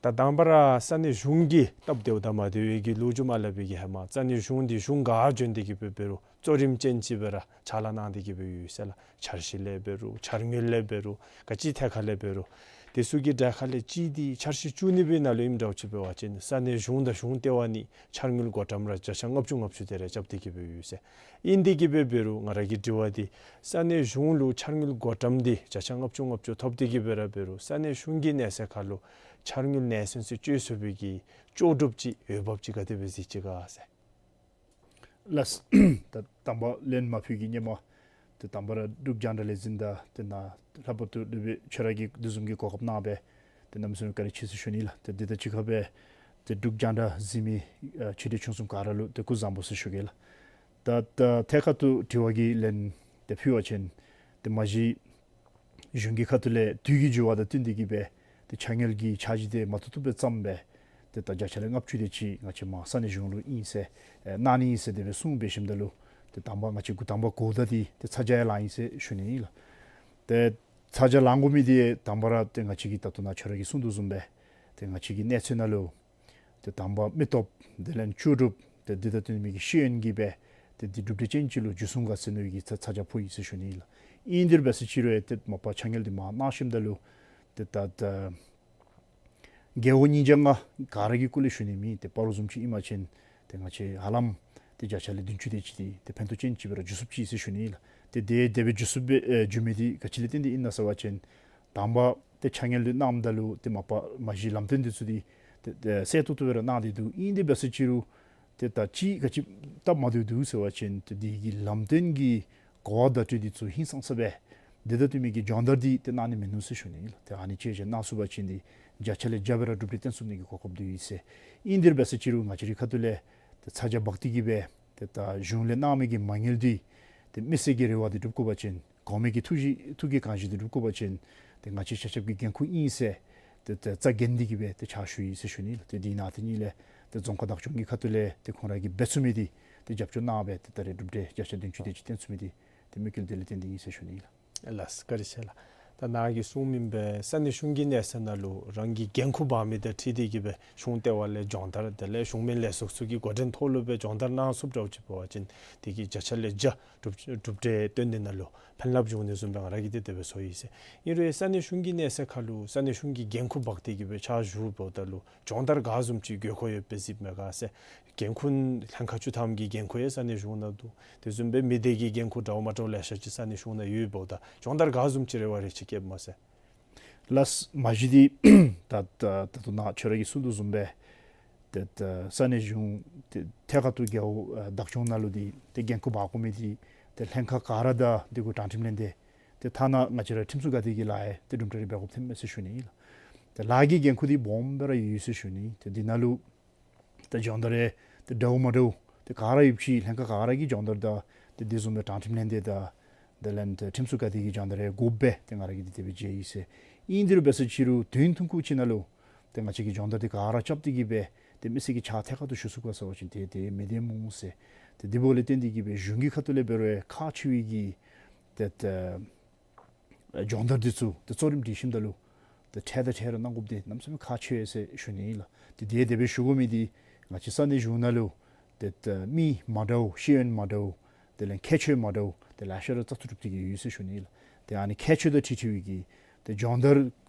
ད་དང་པ་ར་ས་གནས་གཞུང་གི་སྟབས་བདེཝ་དང་མ་བདེ་བའི་གི་ལོ་རྒྱུས་མ་སླབ་པའི་གི་ཧེ་མ་ས་གནས་གཞུང་འདི་གཞུང་ག་འབྱོན་ཏེ་གི་སྦེ་འབད་རུང་གཙོ་རིམ་ཅན་ཅིག་སྦེ་ར་ཕྱག་ལཱ་གནང་སྟེ་གི་སྦེ་ཡོད་ཟེར་ལགས། འཆར་གཞི་ལས་འབད་རུང་འཆར་དངུལ་ལས་འབད་རུང་ག་ཅི་ཐད་ཁར་ལས་འབད་རུང་དེ་ཚུ་གི་གྲས་ཁ་ལས་གཅིག་འདི་འཆར་གཞི་བཅུ་གཉིས་པའི་ནང་ལུ་ཨིནམ་འདྲཝ་ཅིག་འབད་བ་ཅིན་ས་གནས་གཞུང་དང་གཞུང་ལྟེ་བ་གཉིས་འཆར་དངུལ་བགོ་བཀྲམ་ར་བརྒྱ་ཆ་ལྔ་བཅུ་ལྔ་བཅུ་དེ་ར་རྐྱབ་སྟེ་གི་སྦེ་ཡོད་ཟེར། ཨིན་ཏེ་གི་སྦེ་འབད་རུང་ང་ར་གི་དྲི་བ་འདི་ས་གནས་གཞུང་ལུ་འཆར་དངུལ་བགོ་བཀྲམ་འདི་བརྒྱ་ཆ་ལྔ་བཅུ་ལྔ་བཅུ་ཐོབ་སྟེ་གི་སྦེ་ར་འབད་རུང་ས་གནས་གཞུང་གི་གནས་ཚད་ཁར་ལུ་འཆར་དངུལ་གནས་ཚད་ཚུ་སྤྱོད་ཚུགས་པའི་གི་ལྕོགས་གྲུབ་ཅིག་འོས་འབབ་ཅིག་ག་དེ་སྦེ་གཟིགས་ཅི་ག་ཟེར། ལགས། ད་དང་པ་ལན་མ་ཕུལ་གི་ཉེ་མ་ཏེ་དང་པ་ར་འབྲུག་རྒྱང་བསྒྲགས་ལས་འཛིན་དང་ཏེ་ནཱ་ལྷག་པར་དུ་ལུ་སྦེ་ཁྱོད་ར་གིས་དེ་བཟུམ་གྱི་གོ་སྐབས་གནང་སྦེ་ཏེ་གནམ་མེད་ས་མེད་བཀའ་དྲིན་ཆེ་ཟེར་ཞུ་ནི་ལགས། ཏེ་དེ་དང་གཅིག་ཁར་སྦེ་ཏེ་འབྲུག་རྒྱང་བསྒྲགས་གཟིགས་མི་ཨ་ཆེ་འབྲིང་ཆུང་གསུམ་ག་ར་ལུ་ཏེ་སྐུ་གཟུགས་བཟང་པོ་ཟེར་ཞུ་གེ་ལགས། ད་ད་ཐད་ཀར་དུ་དྲི་བ་གི་ལན་ཏེ་ཕུལ་བ་ཅིན་ཏེ་མ་གཞི་གཞུང་གི་ཁ་ཐུག་ལས་དུས་ཀྱི་འགྱུར་བ་དང་བསྟུན་ཏེ་གི་སྦེ་ཏེ་ཆ་དངུལ་གྱི་འཆར་གཞི་དེ་མ་ཐུབ་ཐུབ་སྦེ་བརྩམས་སྦེ་ཏེ་ད་བརྒྱ་ཆ་ལས་ལྔ་བཅུ་དེ་ཅིག་ང་བཅས་མར་ས་གནས་གཞུང་ལུ་ཨིན་ཟེར་ཨེ་གནང་ནི་ཨིན་ཟེར་དེ་སྦེ་གསུངས་འབད་ཞིནམ་ད་ལུ་ཏེ་དང་པ་ང་བཅས་འགོ་དང་པ་འགོ་བདག་འདི་ཏེ་ཚ་གྱང་ཡང་ལང་ཡི་ཟེར་ཞུ་ནི་ཨིན་ལགས། ཏེ་ཚ་གྱང་ལང་དགོ་མི་འདི་དང་པ་ར་ཏེ་ང་བཅས་ཀྱིས་ད་ལྟོ་ནཱ་ཁྱོད་ར་གིས་གསུངས་དོ་བཟུམ་སྦེ་ཏེ་ང་བཅས་ཀྱི་གནས་ཚད་ནང་ལུ་ཏེ་དང་པ་མི་སྟོབས་དེ་ལས་ལྕོགས་གྲུབ་ཏེ་འདི་དང་བསྟུན་མི་གི་ཤེས་ཡོན་གྱིས་སྦེ་ཏེ་འདི་གྲུབ་འབྲས་ཅན་ཅིག་ལུ་འགྱུར་སོང་ག་ཟེར་མནོ་བའི་གི་ཚ་ཚ་གྱང་ཕོག་ཡི་ཟེར་ཞུ་ནི་ཨིན་ལགས། ཨིན་དེ་འབད་ཟེར་ཅི་རུང་ཡང་ཏེ་མ་པ་ཆ་དངུལ་འདི་མར་གནང་ཞིནམ་ད་ལུ་ཏེ་ད་ད་རྒེད་འོག་ཉིས་བརྒྱ་ལྔ་ག་ར་གི་སྐོར་ལས་ཞུ་ནི་མེད། ཏེ་སྤ་རོ་བཟུམ་ཅིག་ཨིན་པ་ཅིན་ཏེ་ང་བཅས་ཧ་ལམ་ཏེ་བརྒྱ་ཆ་ལས་བདུན་ཅུ་དེ་ཅིག་འདི་ཏེ་ཕན་ཐོགས་ཅན་ཅིག་སྦེ་ར་འགྱུར་ཚུགསཔ་ཅིག་ཟེར་ཞུ་ནི་ཨིན་ལགས། ཏེ་དེ་དེ་སྦེ་འགྱུར་ཚུགསཔ་སྦེ་ཨེ་འགྱུར་མི་འདི་ག་ཅི་ལས་བརྟེན་ཏེ་ཨིན་ན་ཟེར་བ་ཅིན་དང་པ་ཏེ་ཆ་དངུལ་འདི་གནངམ་ད་ལུ་ཏེ་མ་པ་མ་གཞི་ལམ་སྟོན་འདི་ཚུ་འདི་ཏེ་ཏེ་གསལ་ཏོག་ཏོ་སྦེ་ར་གནང་སྟེ་འདུག། ཨིན་དེ་འབད་ཟེར་ཅི་རུང་ཏེ་ད་ཅི་ག་ཅི་སྟབས་མ་བདེཝ་འདུག་ཟེར་བ་ཅིན་ཏེ་འདི་གི་ལམ་སྟོན་གྱི་གོ་བ་བརྡ་སྤྲོད་འདི་ཚུ་ཧིང་སངས་ས་སྦེ་འདི་དང་བསྟུན་མི་གི་སྦྱོང་བརྡར་འདི་ཏེ་གནང་ནི་མིན་ནུག་ཟེར་ཞུ་ནི་ཨིན་ལགས། ཏེ་ཨ་ནི་ཅིག་ཅིག་གནང་ཚུགས་པ་ཅིན་འདི་བརྒྱ་ཆ་ལས་བརྒྱ་སྦེ་ར་གྲུབ་འབྲས་སྟོན་ཚུགས་ནི་གི་གོ་སྐབས་འདུག་ཟེར། ཨིན་དེ་འབད་ཟེར་ཅི་རུང་ང་བཅས་རའི་ཁ་ཐུག་ལས་ཏེ་ཚ་གྱང་འབག་སྟེ་གི་སྦེ་ཏེ་ད་གཞུང་ལས་གནང་མི་གི་མ་དངུལ་འདི་ཏེ་མི་སེར་གྱི་རེ་བ་འདི་འགྲུབ་དགོ་པ་ཅིན་གོང་མའི་གི་ཐུགས་བཞེད་ཐུགས་ཀྱི་དགོངས་བཞེད་འདི་འགྲུབ་དགོ་པ་ཅིན་ཏེ་ང་བཅས་ཆ་ཁྱབ་ཀྱི་འགན་ཁུར་ཨིན་ཟེར་ཏེ་ཏེ་རྩ་འགེངས་ཏེ་གི་སྦེ་ཏེ་ཕྱག་ཞུ་ཡི་ཟེར་ཞུ་ནི་ལགས། ཏེ་འདི་ནང་ཏེ་ཨ་ནི་ལས་ཏེ་རྫོང་ཁག་བདག་སྐྱོང་གི་ཁ་ཐུག་ལས་ཏེ་ཁོང་ར་གིས་འབད་ཚུགས་མི་འདི་ཏེ་རྒྱབ་སྐྱོར་གནང་སྦེ་ཏེ་ད་རེས་གྲུབ་འབྲས་བརྒྱ་ཆ་བདུན་ཅུ་དེ་ཅིག་སྟོན་ཚུགས་མི་འདི་ཏེ་དམིགས་ཡུལ་འདི་ལས་བརྟེན་ཏེ་ཨིན་ཟེར་ཞུ་ནི་ལགས། ལགས་བཀའ་དྲིན་ཆེ་ལགས། ད་ནཱ་གིས་གསུངས་མི་སྦེ་ས་གནས་གཞུང་གི་གནས་ཚད་ནང་ལུ་རང་གི་འགན་ཁུར་འབག་མི་དང་འཁྲིལ་ཏེ་གི་སྦེ་གཞུང་ལྟེ་བ་ལས་སྦྱོང་བརྡར་དེ་ལས་གཞུང་མིན་ལས་ཚོགས་ཚུ་གི་འགོ་འདྲེན་ཐོག་ལུ་སྦེ་སྦྱོང་བརྡར་གནང་ཚུགསཔ་འདྲཝ་ཅིག་འབད་བ་ཅིན་དེ་གིས་བརྒྱ་ཆ་ལས་བརྒྱ་གྲུབ་གྲུབ་འབྲས་སྟོན་ནི་ནང་ལུ་ཕན་རླབས་འབྱུང་ནི་བཟུམ་སྦེ་ང་ར་གིས་ཏེ་དེ་སྦེ་ཚོར་ཡི་ཟེར། ཨིན་རུང་ས་གནས་གཞུང་གི་གནས་ཚད་ཁར་ལུ་ས་གནས་གཞུང་གི་འགན་ཁུར་འབག་སྟེ་གི་སྦེ་ཕྱག་ཞུཝ་ད་ལུ་སྦྱོང་བརྡར་ག་བཟུམ་ཅིག་དགོས་མཁོ་ཡོདཔ་སྦེ་གཟིགསཔ་མས་ག་ཟེར། འགན་ཁུར་ལྷན་ཁག་བཅུ་ཐམ་གྱི་འགན་ཁུར་ཡང་ས་གནས་གཞུང་ནང་འདུག། དེ་བཟུམ་སྦེ་མི་སྡེ་གི་འགན་ཁུར་འདྲཝ་མ་འདྲཝ་ལེ་ཤ་ཅིག་ས་གནས་གཞུང་ནང་ཡོདཔ་ད་སྦྱོང་བརྡར་ག་བཟུམ་ཅིག་རེ་བ་རེ་ཅིག་བསྐྱེདཔ་མས་ཟེར། ལགས། མ་གཞི་འདི་ད་ད་ད་ལྟོ་ནཱ་ཁྱོད་ར་གིས་གསུངས་དོ་བཟུམ་སྦེ་ཏེ་ད་ས་གནས་གཞུང་ཏེ་ཐད་ཀར་དུ་རྒེད་འོག་ཨ་བདག་སྐྱོང་ནང་ལུ་འདི་ཏེ་འགན་ཁུར་འབག་དགོ་མི་འདི་ཏེ་ལྷན་ཁག་ག་ར་དང་དེ་གུ་དྲང་ཁྲིམས་ལྷན་སྡེ་ཏེ་ཐ་ན་ང་བཅས་ར་ཁྲིམས་སྲུང་འགག་སྡེ་གི་ལཱ་ཡང་ཏེ་གྲུབ་འབྲས་རེ་འབད་དགོཔ་ཐོནམ་མས་ཟེར་ཞུ་ནི་ཨིན་ལགས། ཏེ་ལཱ་གི་འགན་ཁུར་འདི་སྦོམ་སྦེ་ར་ཡོད་ཟེར་ཞུ་ནི། ཏེ་འདི་ནང་ལུ་ཏེ་སྦྱོང་བརྡར་རེ་ཏེ་འདྲཝ་མ་འདྲཝ་ཏེ་ག་ར་ཡོདཔ་ཅིག་ལྷན་ཁག་ག་ར་གི་སྦྱོང་བརྡར་དང་ཏེ་དེ་བཟུམ་སྦེ་དྲང་ཁྲིམས་ལྷན་སྡེ་དང་དེ་ལས་ཏེ་ཁྲིམས་སྲུང་འགག་སྡེ་གི་སྦྱོང་བརྡར་རེ་དགོཔ་སྦེ་ཏེ་ང་ར་གིས་ཏེ་དེ་སྦེ་མཇལ་ཡི་ཟེར། ཨིན་དེ་རུང་འབད་ཟེར་ཅི་རུང་དུས་ཐུང་ཀུ་ཅིག་ནང་ལུ་ཏེ་ང་བཅས་ཀྱིས་སྦྱོང་བརྡར་འདི་ག་ར་རྐྱབ་སྟེ་གི་སྦེ་ཏེ་མི་སེར་གྱི་ཕྱག་ཐད་ཀར་དུ་ཞུ་ཚུགས་ག་ཟེར་བ་ཅིན་ཏེ་དེ་མི་བདེ་སྨོ་ཟེར། ཏེ་དེ་འབདཝ་ལས་བརྟེན་ཏེ་གི་སྦེ་གཞུང་གི་ཁ་ཐུག་ལས་འབད་རུང་ཁག་ཆེ་བའི་གི་ཏེ་ཏེ་སྦྱོང་བརྡར་འདི་ཚུ་ཏེ་གཙོ་རིམ་སྒྲིག་ཞིནམ་ད་ལུ་ཏེ་འཕྲལ་དང་འཕྲལ་ར་གནང་དགོཔ་འདི་གནམ་མེད་ས་མེད་ཁག་ཆེ་ཟེར་ཞུ་ནི་ཨིན་ལགས། ཏེ་དེ་དེ་སྦེ་ཞུ་དགོ་མི་འདི་ང་བཅས་ས་གནས་གཞུང་ནང་ལུ་ཏེ་ཏེ་མི་མ་འདྲཝ་ཤེས་ཡོན་མ་འདྲཝ་དེ་ལས་ཁྱད་ཆོས་མ་འདྲཝ་ཏེ་ལེ་ཤ་ར་བཙག་འཐུ་གྲུབ་སྟེ་གི་ཡོད་ཟེར་ཞུ་ནི་ཨིན་ལགས། ཏེ་ཨ་ནི་ཁྱད་ཆོས་དང་འཁྲིལ་འཁྲིལ་བའི་གི་ཏེ་སྦྱོང་བརྡར་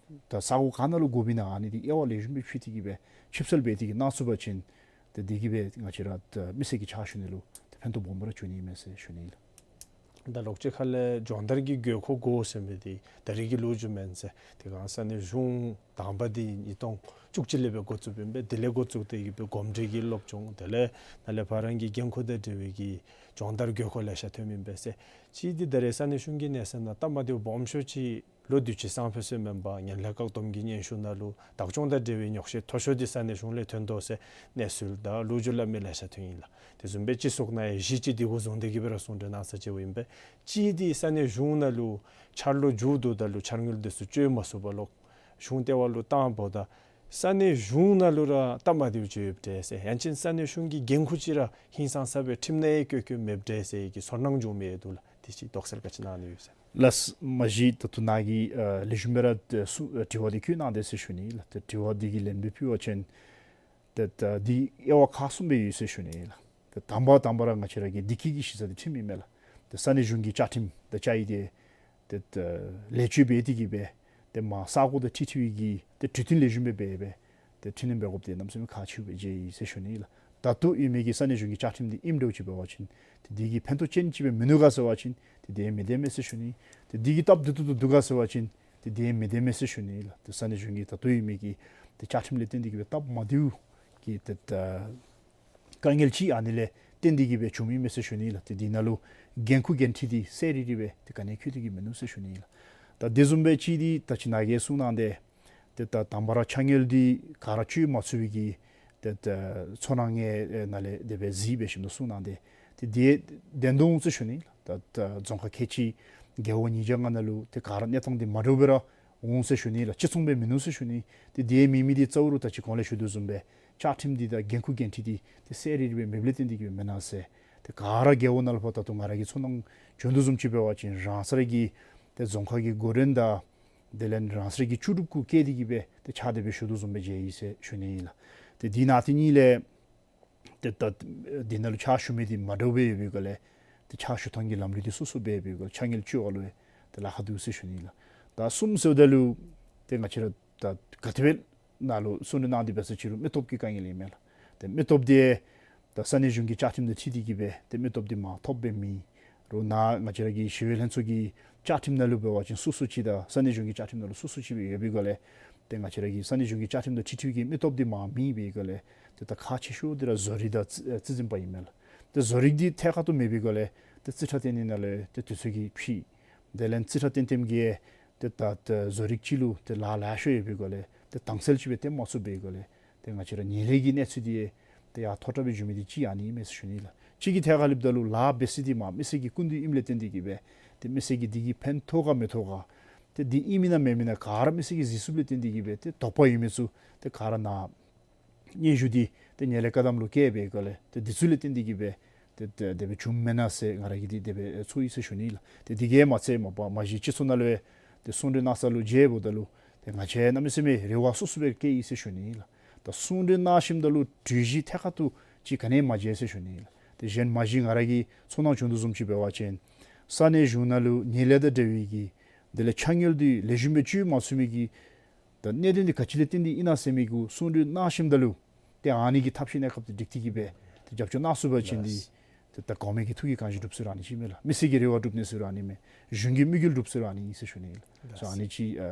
ད་ས་གོ་ག་ནང་ལུ་དགོ་པས་ན་ཨ་ནི་འདི་དབྱེ་བ་ལེགས་ཤོམ་སྦེ་ཕྱེ་སྟེ་གི་སྦེ་ཆིབས་གསལ་འབད་དེ་གི་གནང་ཚུགས་པ་ཅིན་ཏེ་དེ་གིས་སྦེ་ང་བཅས་ར་ཏེ་མི་སེར་གྱི་ཕྱག་ཞུ་ནི་ལུ་ཏེ་ཕན་ཐོགས་སྦོམ་ར་འབྱུང་ནི་ཨིན་མས་ཟེར་ཞུ་ནི་ཨིན་ལགས། ད་ལོག་ཅིག་ཁ་ལས་སྦྱོང་བརྡར་གྱི་དགོས་མཁོ་དགོ་ཟེར་མི་འདི་ད་རིས་ཀྱི་ལོ་རྒྱུས་མེན་ཟེར། དེ་སྒང་ས་གནས་གཞུང་དང་པ་འདི་ཉིས་སྟོང་བཅུ་གཅིག་ལས་སྦེ་འགོ་བཙུགསཔ་ཨིན་པས། དེ་ལས་འགོ་བཙུགས་ཏེ་གི་སྦེ་གོམས་འདྲིས་ཀྱི་སློབ་སྦྱོང་དེ་ལས་ནཱ་ལས་ཕར་རང་གི་འགན་ཁུར་དང་འབྲེལ་བའི་གི་སྦྱོང་བརྡར་དགོས་མཁོ་ལེ་ཤ་ཐོནམ་ཨིན་པས་ཟེར། གཅིག་འདི་ད་རིས་ས་གནས་གཞུང་གི་གནས་ཚད་ནང་སྟབས་མ་བདེཝ་སྦོམ་ཤོས་ཅིག་ལོ་དུས་ཅི་སང་ཕོད་ཚུན་མེན་པར་ངན་ལྷད་བཀག་སྡོམ་གྱི་སྙན་ཞུ་ནང་ལུ་བདག་སྐྱོང་དང་འབྲེལ་བའི་ཉོགས་བཤད་མཐོ་ཤོས་འདི་ས་གནས་གཞུང་ལས་ཐོན་དོ་ཟེར་གནས་ཚུལ་དང་ལོ་རྒྱུས་སླབ་མི་ལེ་ཤ་ཐོན་ཡི་ལགས། དེ་བཟུམ་སྦེ་སྤྱི་ཚོགས་ནང་ཡང་གཞི་ཅིག་འདི་གུ་བཟུང་སྟེ་གི་སྦེ་ར་གསུང་གྲོས་གནང་ས་ཅིག་ཡོདཔ་ཨིན་པས། གཅིག་འདི་ས་གནས་གཞུང་ནང་ལུ་འཆར་ལོ་མཇུག་བསྡུཝ་ད་ལུ་འཆར་དངུལ་འདི་ཚུ་སྤྱོད་མ་ཚུགསཔ་ལོག་གཞུང་ལྟེ་བ་ལུ་བཏངམ་ད་ས་གནས་གཞུང་ནང་ལུ་ར་སྟབས་མ་བདེཝ་ཅིག་ཡོདཔ་འདྲས་ཟེར། ཡང་ཅིན་ས་གནས་གཞུང་གི་འགན་ཁུར་ཅིག་ར་ཧིང་སངས་ས་སྦེ་ཁྲིམས་ནང་ཡང་བཀོད་བཀོདཔ་མེདཔ་འདྲས་ཟེར་གྱི་ཚོར་སྣང་བྱུང་མི་ཡང་འདུག་ལགས། དེ་ཅིག་དོགས་སེལ་ག་ཅི་གནང་ནི་ཡོད་ཟེར། ལགས། མ་གཞི་ད་ལྟོ་ནཱ་གི་ཨ་ལེགས་ཤོམ་སྦེ་ར་ཨ་གསུ་ཨ་དྲི་བ་འདི་བཀོད་གནང་དེས་ཟེར་ཞུ་ནི་ལགས། ཏེ་དྲི་བ་འདི་གི་ལན་སྦེ་ཕུལ་བ་ཅིན་ཏེ་ད་འདི་དབྱེ་བ་ཁག་གསུམ་སྦེ་ཡོད་ཟེར་ཞུ་ནི་ལགས། ཏེ་དང་པ་དང་པ་ར་ང་བཅས་ར་གི་བདེ་སྐྱིད་ཀྱི་གཞི་རྩ་འདི་ཁྲིམས་ཨིན་མས་ལགས། ཏེ་ས་གནས་གཞུང་གི་བཅའ་ཁྲིམས་དང་བཅའ་ཡིག་འདི་ཏེ་ད་ལེགས་བཅོས་འབད་དེ་གི་སྦེ་ཏེ་མ་ས་གོ་དང་འཁྲིལ་འཁྲིལ་བའི་གི་ཏེ་གྲོས་མཐུན་ལེགས་ཤོམ་སྦེ་འབད་སྦེ་ཏེ་འཕྲི་སྣོན་འབད་དགོཔ་འདི་གནམ་མེད་ས་མེད་ཁག་ཆེཝ་སྦེ་མཇལ་ཡི་ཟེར་ཞུ་ནི་ལགས། ད་ལྟོ་ཡོད་མི་གི་ས་གནས་གཞུང་གི་བཅའ་ཁྲིམས་འདི་ཨིནམ་འདྲཝ་ཅིག་འབད་བ་ཅིན་ཏེ་འདི་གིས་ཕན་ཐོགས་ཅན་ཅིག་སྦེ་མིན་ནུག་ག་ཟེར་བ་ཅིན་ཏེ་འདི་མི་བདེན་མས་ཟེར་ཞུ་ནི། ཏེ་འདི་གིས་སྟབས་བདེ་ཏོག་ཏོ་འདུག་ག་ཟེར་བ་ཅིན་ཏེ་འདི་མི་བདེན་མས་ཟེར་ཞུ་ནི་ལགས། ཏེ་ས་གནས་གཞུང་གི་ད་ལྟོ་ཡོད་མི་གི་ཏེ་བཅའ་ཁྲིམས་ལས་བརྟེན་ཏེ་གི་སྦེ་སྟབས་མ་བདེཝ་གི་ཏེ་ད་དཀའ་ངལ་ཅིག་ཨ་ནི་ལས་བརྟེན་ཏེ་གི་སྦེ་བྱུངམ་ཨིན་མས་ཟེར་ཞུ་ནི་ལགས། ཏེ་འདི་ནང་ལུ་འགན་ཁུར་འགན་འཁྲི་འདི་གསལ་རི་རི་སྦེ་ཏེ་ག་ནི་ཡང་འཁོད་དེ་གི་མིན་ནུག་ཟེར་ཞུ་ནི་ལགས། ད་དེ་བཟུམ་སྦེ་གཅིག་འདི་ད་ཅི་ནཱ་གིས་གསུངས་གནང་སྟེ་ཏེ་ད་དང་པ་ར་འཆར་དངུལ་འདི་ག་ར་སྤྱོད་མ་ཚུགས་པའི་གི་ཏེ་ད་ཚོར་སྣང་ངེའི་ནང་ལས་དེ་སྦེ་གཟིགས་འབད་ཞིནམ་ད་གསུངས་གནང་སྟེ་ཏེ་འདི་བདེན་དོ་འོང་ཟེར་ཞུ་ནི་ལགས། ད་ད་རྫོང་ཁག་ཁལ་གཅིག་རྒེད་འོག་ཉིས་བརྒྱ་ལྔ་ནང་ལུ་ཏེ་ག་ར་གནས་སྟངས་འདི་མ་འདྲཝ་སྦེ་ར་འོང་ཟེར་ཞུ་ནི་ལགས། གཅིག་མཚུངས་སྦེ་མིན་ནུག་ཟེར་ཞུ་ནི། ཏེ་འདི་མེད་མི་འདི་གཙོ་བོ་ར་ད་ཅི་གོང་ལས་ཞུ་དོ་བཟུམ་སྦེ་བཅའ་ཁྲིམས་འདི་དང་འགན་ཁུར་འགན་འཁྲི་འདི་ཏེ་གསལ་རི་རི་སྦེ་མེདཔ་ལས་བརྟེན་ཏེ་གི་སྦེ་མེན་ན་ཟེར། ཏེ་ག་ར་རྒེད་འོག་ནང་ལུ་ཕར་ད་ལྟོ་ང་ར་གིས་ཚོར་སྣང་བྱུང་དོ་བཟུམ་ཅིག་འབད་བ་ཅིན་རང་སོ་ར་གི་ཏེ་རྫོང་ཁག་གི་འགོ་འདྲེན་དང་དེ་ལས་རང་སོ་ར་གི་ལྕོགས་གྲུབ་གུ་བཀལ་ཏེ་གི་སྦེ་ཏེ་ཕྱག་དེ་སྦེ་ཞུ་དོ་བཟུམ་སྦེ་མཇལ་ཡི་ཟེར་ཞུ་ནི་ཨིན་ལགས། ཏེ་འདི་ནང་དེ་གཉིས་ལས་ཏེ་ད་འདི་ནང་ལུ་ཕྱག་ཞུ་མི་འདི་མ་འདྲཝ་སྦེ་ཡོད་པའི་སྒང་ལས་ཏེ་ཕྱག་ཞུ་ཐངས་ཀྱི་ལམ་ལུགས་འདི་སོ་སོ་སྦེ་ཡོད་པའི་སྒང་ལས་འཆར་དངུལ་སྤྱོད་པ་ལུ་ཏེ་ལཱ་ཁག་འདུག་ཟེར་ཞུ་ནི་ཨིན་ལགས། ད་གསུམ་ཟེརཝ་ད་ལུ་ཏེ་ང་བཅས་ར་ད་ག་དེ་སྦེ་ནཱ་ལུ་གསུང་གྲོས་གནང་སྟེ་འབད་ས་ཅིག་རུང་མི་སྟོབས་ཀྱི་དཀའ་ངལ་ཨིན་མས་ལགས། ཏེ་མི་སྟོབས་འདི་ད་ས་གནས་གཞུང་གི་བཅའ་ཁྲིམས་དང་འཁྲིལ་ཏེ་གི་སྦེ་ཏེ་མི་སྟོབས་འདི་མ་ཐོབ་པའི་མི་རུང་ནཱ་ང་བཅས་ར་གི་ཞི་གཡོག་ལྷན་ཚོགས་ཀྱི་བཅའ་ཁྲིམས་ནང་ལུ་འབད་བ་ཅིན་སོ་སོ་ཅིག་དང་ས་གནས་གཞུང་གི་བཅའ་ཁྲིམས་ནང་ལུ་སོ་སོ་ཅིག་སྦེ་ཡོད་པའི་སྒང་ལས་ཏེ་ང་བཅས་ར་གི་ས་གནས་གཞུང་གི་བཅའ་ཁྲིམས་དང་འཁྲིལ་འཁྲིལ་གྱི་མི་སྟོབས་འདི་མ་མེད་པའི་སྒང་ལས་ཏེ་ད་ཁག་ཆེ་ཤོས་འདི་ར་བཟོ་རིག་དང་རྩི་རྩིས་འཛིན་པ་ཨིན་མས་ལགས། ཏེ་བཟོ་རིག་འདི་ཐད་ཀར་དུ་མེད་པའི་སྒང་ལས་ཏེ་རྩིས་ཁྲ་བཏོན་ནི་ནང་ལས་ཏེ་དུས་ཚོད་ཀྱིས་ཕྱིས། དེ་ལས་རྩིས་ཁྲ་བཏོན་བཏོནམ་གིས་ཏེ་ད་ཏེ་བཟོ་རིག་ཅིག་ལུ་ཏེ་ལཱ་ལེ་ཤ་ཡོད་པའི་སྒང་ལས་ཏེ་དྭངས་གསལ་ཅིག་སྦེ་སྟོན་མ་ཚུགས་པའི་སྒང་ལས་ཏེ་ང་བཅས་ར་ངན་ལྷད་ཀྱི་གནས་ཚུལ་འདི་ཏེ་ཡར་མཐོ་དྲགས་སྦེ་འགྱོ་མི་འདི་གཅིག་ཨ་ནི་ཨིན་མས་ཟེར་ཞུ་ནི་ལགས། གཅིག་གི་ཐད་ཁར་སླབ་ད་ལུ་ལཱ་འབད་ས་འདི་མ་མི་སེར་གྱི་སྐུ་མདུན་ཨིནམ་ལས་བརྟེན་ཏེ་གི་སྦེ་ཏེ་མི་སེར་གྱིས་འདི་གིས་ཕན་ཐོགས་ག་མི་ཐོགས་ག་ཏེ་འདི་ཨིན་མི་ན་མེན་མི་ན་ག་ར་མི་སེར་གྱིས་གཟིགས་ཚུགསཔ་ལས་བརྟེན་ཏེ་གི་སྦེ་ཏེ་དོགས་པ་ཡོད་མི་ཚུ་ཏེ་ག་ར་ནཱ་སྙན་ཞུ་འདི་ཏེ་ངན་ལྷད་བཀག་སྡོམ་ལུ་བཀལ་བའི་སྒང་ལས་ཏེ་འདི་ཚུ་ལས་བརྟེན་ཏེ་གི་སྦེ་ཏེ་ཏེ་དེ་སྦེ་བྱུངམ་མེན་ན་ཟེར་ང་ར་གིས་འདི་དེ་སྦེ་ཚོར་ཡི་ཟེར་ཞུ་ནི་ལགས། ཏེ་འདི་གིས་མ་ཚད་མ་པ་མ་གཞི་སྤྱི་ཚོགས་ནང་ལུ་ཡང་ཏེ་གསུང་གྲོས་གནང་ས་ལུ་མཇལཝ་ད་ལུ་ཏེ་ང་བཅས་གནམ་མེད་ས་མེད་རེ་བ་སོ་སོ་སྦེ་བསྐྱེད་ཡི་ཟེར་ཞུ་ནི་ལགས། ད་གསུང་གྲོས་གནང་ཞིནམ་ད་ལུ་གྲོས་གཞི་ཐད་ཀར་དུ་ཅིག་ག་ནི་ཡང་མ་མཇལ་ཟེར་ཞུ་ནི་ལགས། ཏེ་གཞན་མ་གཞི་ང་ར་གིས་ཚོར་སྣང་བྱུང་དོ་བཟུམ་ཅིག་འབད་བ་ཅིན་ས་གནས་གཞུང་ནང་ལུ་ངན་ལྷད་དང་འབྲེལ་བའི་གི་དེ་ལས་འཆར་དངུལ་འདི་ལེགས་ཤོམ་སྦེ་སྤྱོད་མ་ཚུགས་མི་གི་ད་གནད་དོན་འདི་ག་ཅི་ལས་བརྟེན་ཏེ་ཨིན་ན་ཟེར་མི་གུ་གསུང་གྲོས་གནང་ཞིནམ་ད་ལུ་ཏེ་ཨ་ནི་གི་ཐབས་ཤེས་གནས་སྐབས་ཏེ་སྒྲིག་སྟེ་གི་སྦེ་ཏེ་རྒྱབ་སྐྱོར་གནང་ཚུགས་པ་ཅིན་འདི་ལགས། ཏེ་ད་གོང་མའི་གི་ཐུགས་ཀྱི་གང་ཞིག་འགྲུབ་ཟེར་ར་ཨ་ནི་ཅིག་མས་ལགས། མི་སེར་གྱི་རེ་བ་འགྲུབ་ནི་ཟེར་ར་ཨ་ནི་མས། གཞུང་གི་དམིགས་ཡུལ་འགྲུབ་ཟེར་ར་ཨ་ནི་ཨིན་ཟེར་ཞུ་ནི་ལགས། ལགས། སོ་ཨ་ནི་ཅིག་ཨ་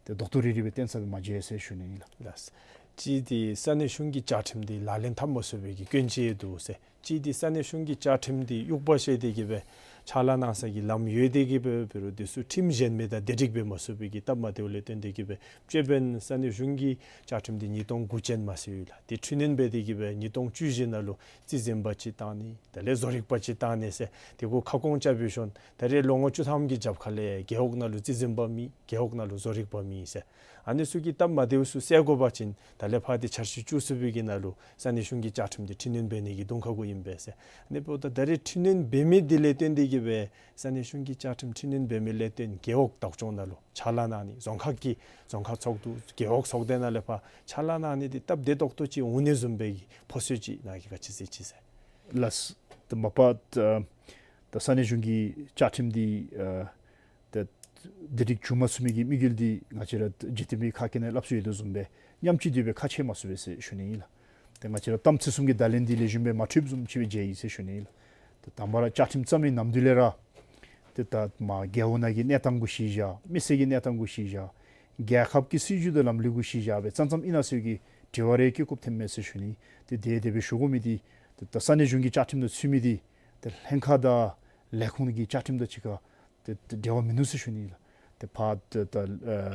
ཏེ་རྡོག་རྡོག་རིལ་རིལ་སྦེ་བསྟན་ས་སྦེ་མ་མཇལ་ཟེར་ཞུ་ནི་ལགས། ལགས། གཅིག་འདི་ས་གནས་གཞུང་གི་བཅའ་ཁྲིམས་འདི་ལག་ལེན་འཐབ་མ་ཚུགས་པའི་གི་སྐྱོན་ཅིག་འདུག་ཟེར། གཅིག་འདི་ས་གནས་གཞུང་གི་བཅའ་ཁྲིམས་འདི་དབྱུག་པ་བཤེད་དེ་གི་སྦེ་ཕྱག་ལཱ་གནང་ས་གི་ལམ་ཡོད་དེ་གི་སྦེ་འབད་རུང་འདི་ཚུ་ཁྲིམས་གཞན་མི་དང་སྒྲིག་འབད་མ་ཚུགས་པའི་གི་སྟབས་མ་བདེཝ་ལས་བརྟེན་ཏེ་གི་སྦེ་ཅོག་འཐདཔ་ས་གནས་གཞུང་གི་བཅའ་ཁྲིམས་འདི་ཉིས་སྟོང་དགུ་ཅན་མ་ཚད་ཡོད་ལགས། འདི་འཕྲི་སྣོན་འབད་དེ་གི་སྦེ་ཉིས་སྟོང་བཅུ་བཞི་ནང་ལུ་རྩིས་འཛིན་པ་ཅིག་བཏང་ནི་དེ་ལས་བཟོ་རིག་པ་ཅིག་བཏང་ནི་ཟེར་དེ་གུ་ཁ་སྐོང་རྐྱབ་སྦེ་ཞིནམ་ད་རེས་ལོ་ངོ་བཅུ་ཐམ་གྱི་རྒྱབ་ཁ་ལས་རྒེད་འོག་ནང་ལུ་རྩིས་འཛིན་པ་མེད། རྒེད་འོག་ནང་ལུ་བཟོ་རིག་པ་མེད་ཟེར། ཨ་ནི་ཚུ་གི་སྟབས་མ་བདེཝ་ཚུ་སེལ་དགོ་པ་ཅིན་ད་ལས་ཕར་འདི་འཆར་གཞི་བཅུ་གསུམ་པའི་གི་ནང་ལུ་ས་གནས་གཞུང་གི་བཅའ་ཁྲིམས་འདི་འཕྲི་སྣོན་འབད་ནི་གི་གདོང་ཁ་གུ་ཨིན་པས་ཟེར། ཨ་ནི་འབདཝ་ད་ད་རེས་འཕྲི་སྣོན་འབད་མི་འདི་ལས་བརྟེན་ཏེ་གི་སྦེ་ས་གནས་གཞུང་གི་བཅའ་ཁྲིམས་འཕྲི་སྣོན་འབད་མི་ལས་བརྟེན་རྒེད་འོག་བདག་སྐྱོང་ནང་ལུ་ཕྱག་ལཱ་གནང་ནི་རྫོང་ཁག་གི་རྫོང་ཁག་ཚོགས་འདུ་རྒེད་འོག་ཚོགས་སྡེ་ནང་ལས་ཕར་ཕྱག་ལཱ་གནང་ནི་འདི་སྟབས་བདེ་ཏོག་ཏོ་ཅིག་འོང་ནི་བཟུམ་སྦེ་གི་ཕོ་སོད་ཅིག་ནཱ་གིས་ག་ཅི་གཟིགས་ཅི་ཟེར། ལགས། ད་མ་པ་ད་ད་ས་གནས་གཞུང་གི་བཅའ་ཁྲིམས་འདི་ཨ་ད་དེ་སྒྲིག་བྱུང་མ་ཚུགས་མི་གི་དམིགས་ཡུལ་འདི་ང་བཅས་ར་འཇིག་རྟེན་པའི་ཁ་སྐད་ནང་སླབ་སྲོལ་ཡོད་དོ་བཟུམ་སྦེ་ཉམས་ཅིག་སྡོད་པའི་ཁ་ཕྱེ་མ་ཚུགས་པས་ཟེར་ཞུ་ནི་ཨིན་ལགས། ཏེ་ང་བཅས་ར་གཏམ་ཚིག་གསུམ་གྱི་བརྡ་ལན་འདི་ལེགས་ཤོམ་སྦེ་མ་འཕྲོདཔ་བཟུམ་ཅིག་སྦེ་མཇལ་ཡི་ཟེར་ཞུ་ནི་ཨིན་ལགས། ཏེ་དང་པ་ར་བཅའ་ཁྲིམས་བརྩམ་མི་ནམ་དུས་ལས་ར་ ཏེ་ད་མ་རྒེད་འོག་ནང་གི་གནས་སྟངས་གུ་གཞི་བཞག་མི་སེར་གྱི་གནས་སྟངས་གུ་གཞི་བཞག་རྒྱལ་ཁབ་ཀྱི་སྲིད་བྱུས་དང་ལམ་ལུགས་གུ་གཞི་བཞག་སྦེ་བརྩམ་བརྩམ་ཨིན་ན་ཟེར་གྱི་དྲི་བ་རེ་བཀོད་བཀོདཔ་ཐོནམ་མས་ཟེར་ཞུ་ནི། ཏེ་དེ་དེ་སྦེ་ཞུ་དགོ་མི་འདི་ཏེ་ད་ས་གནས་གཞུང་གི་བཅའ་ཁྲིམས་དང་ཚུད་མི་འདི་ཏེ་ལྷན་ཁག་དང་ལས་ཁུངས་ཀྱི་བཅའ་ཁྲིམས་དང་གཅིག་ཁར་ཏེ་ཏེ་འབྲེལ་བ་མིན་ནུག་ཟེར་ཞུ་ནི་ལགས། ཏེ་ཕར་ཏེ་ད་ཨ་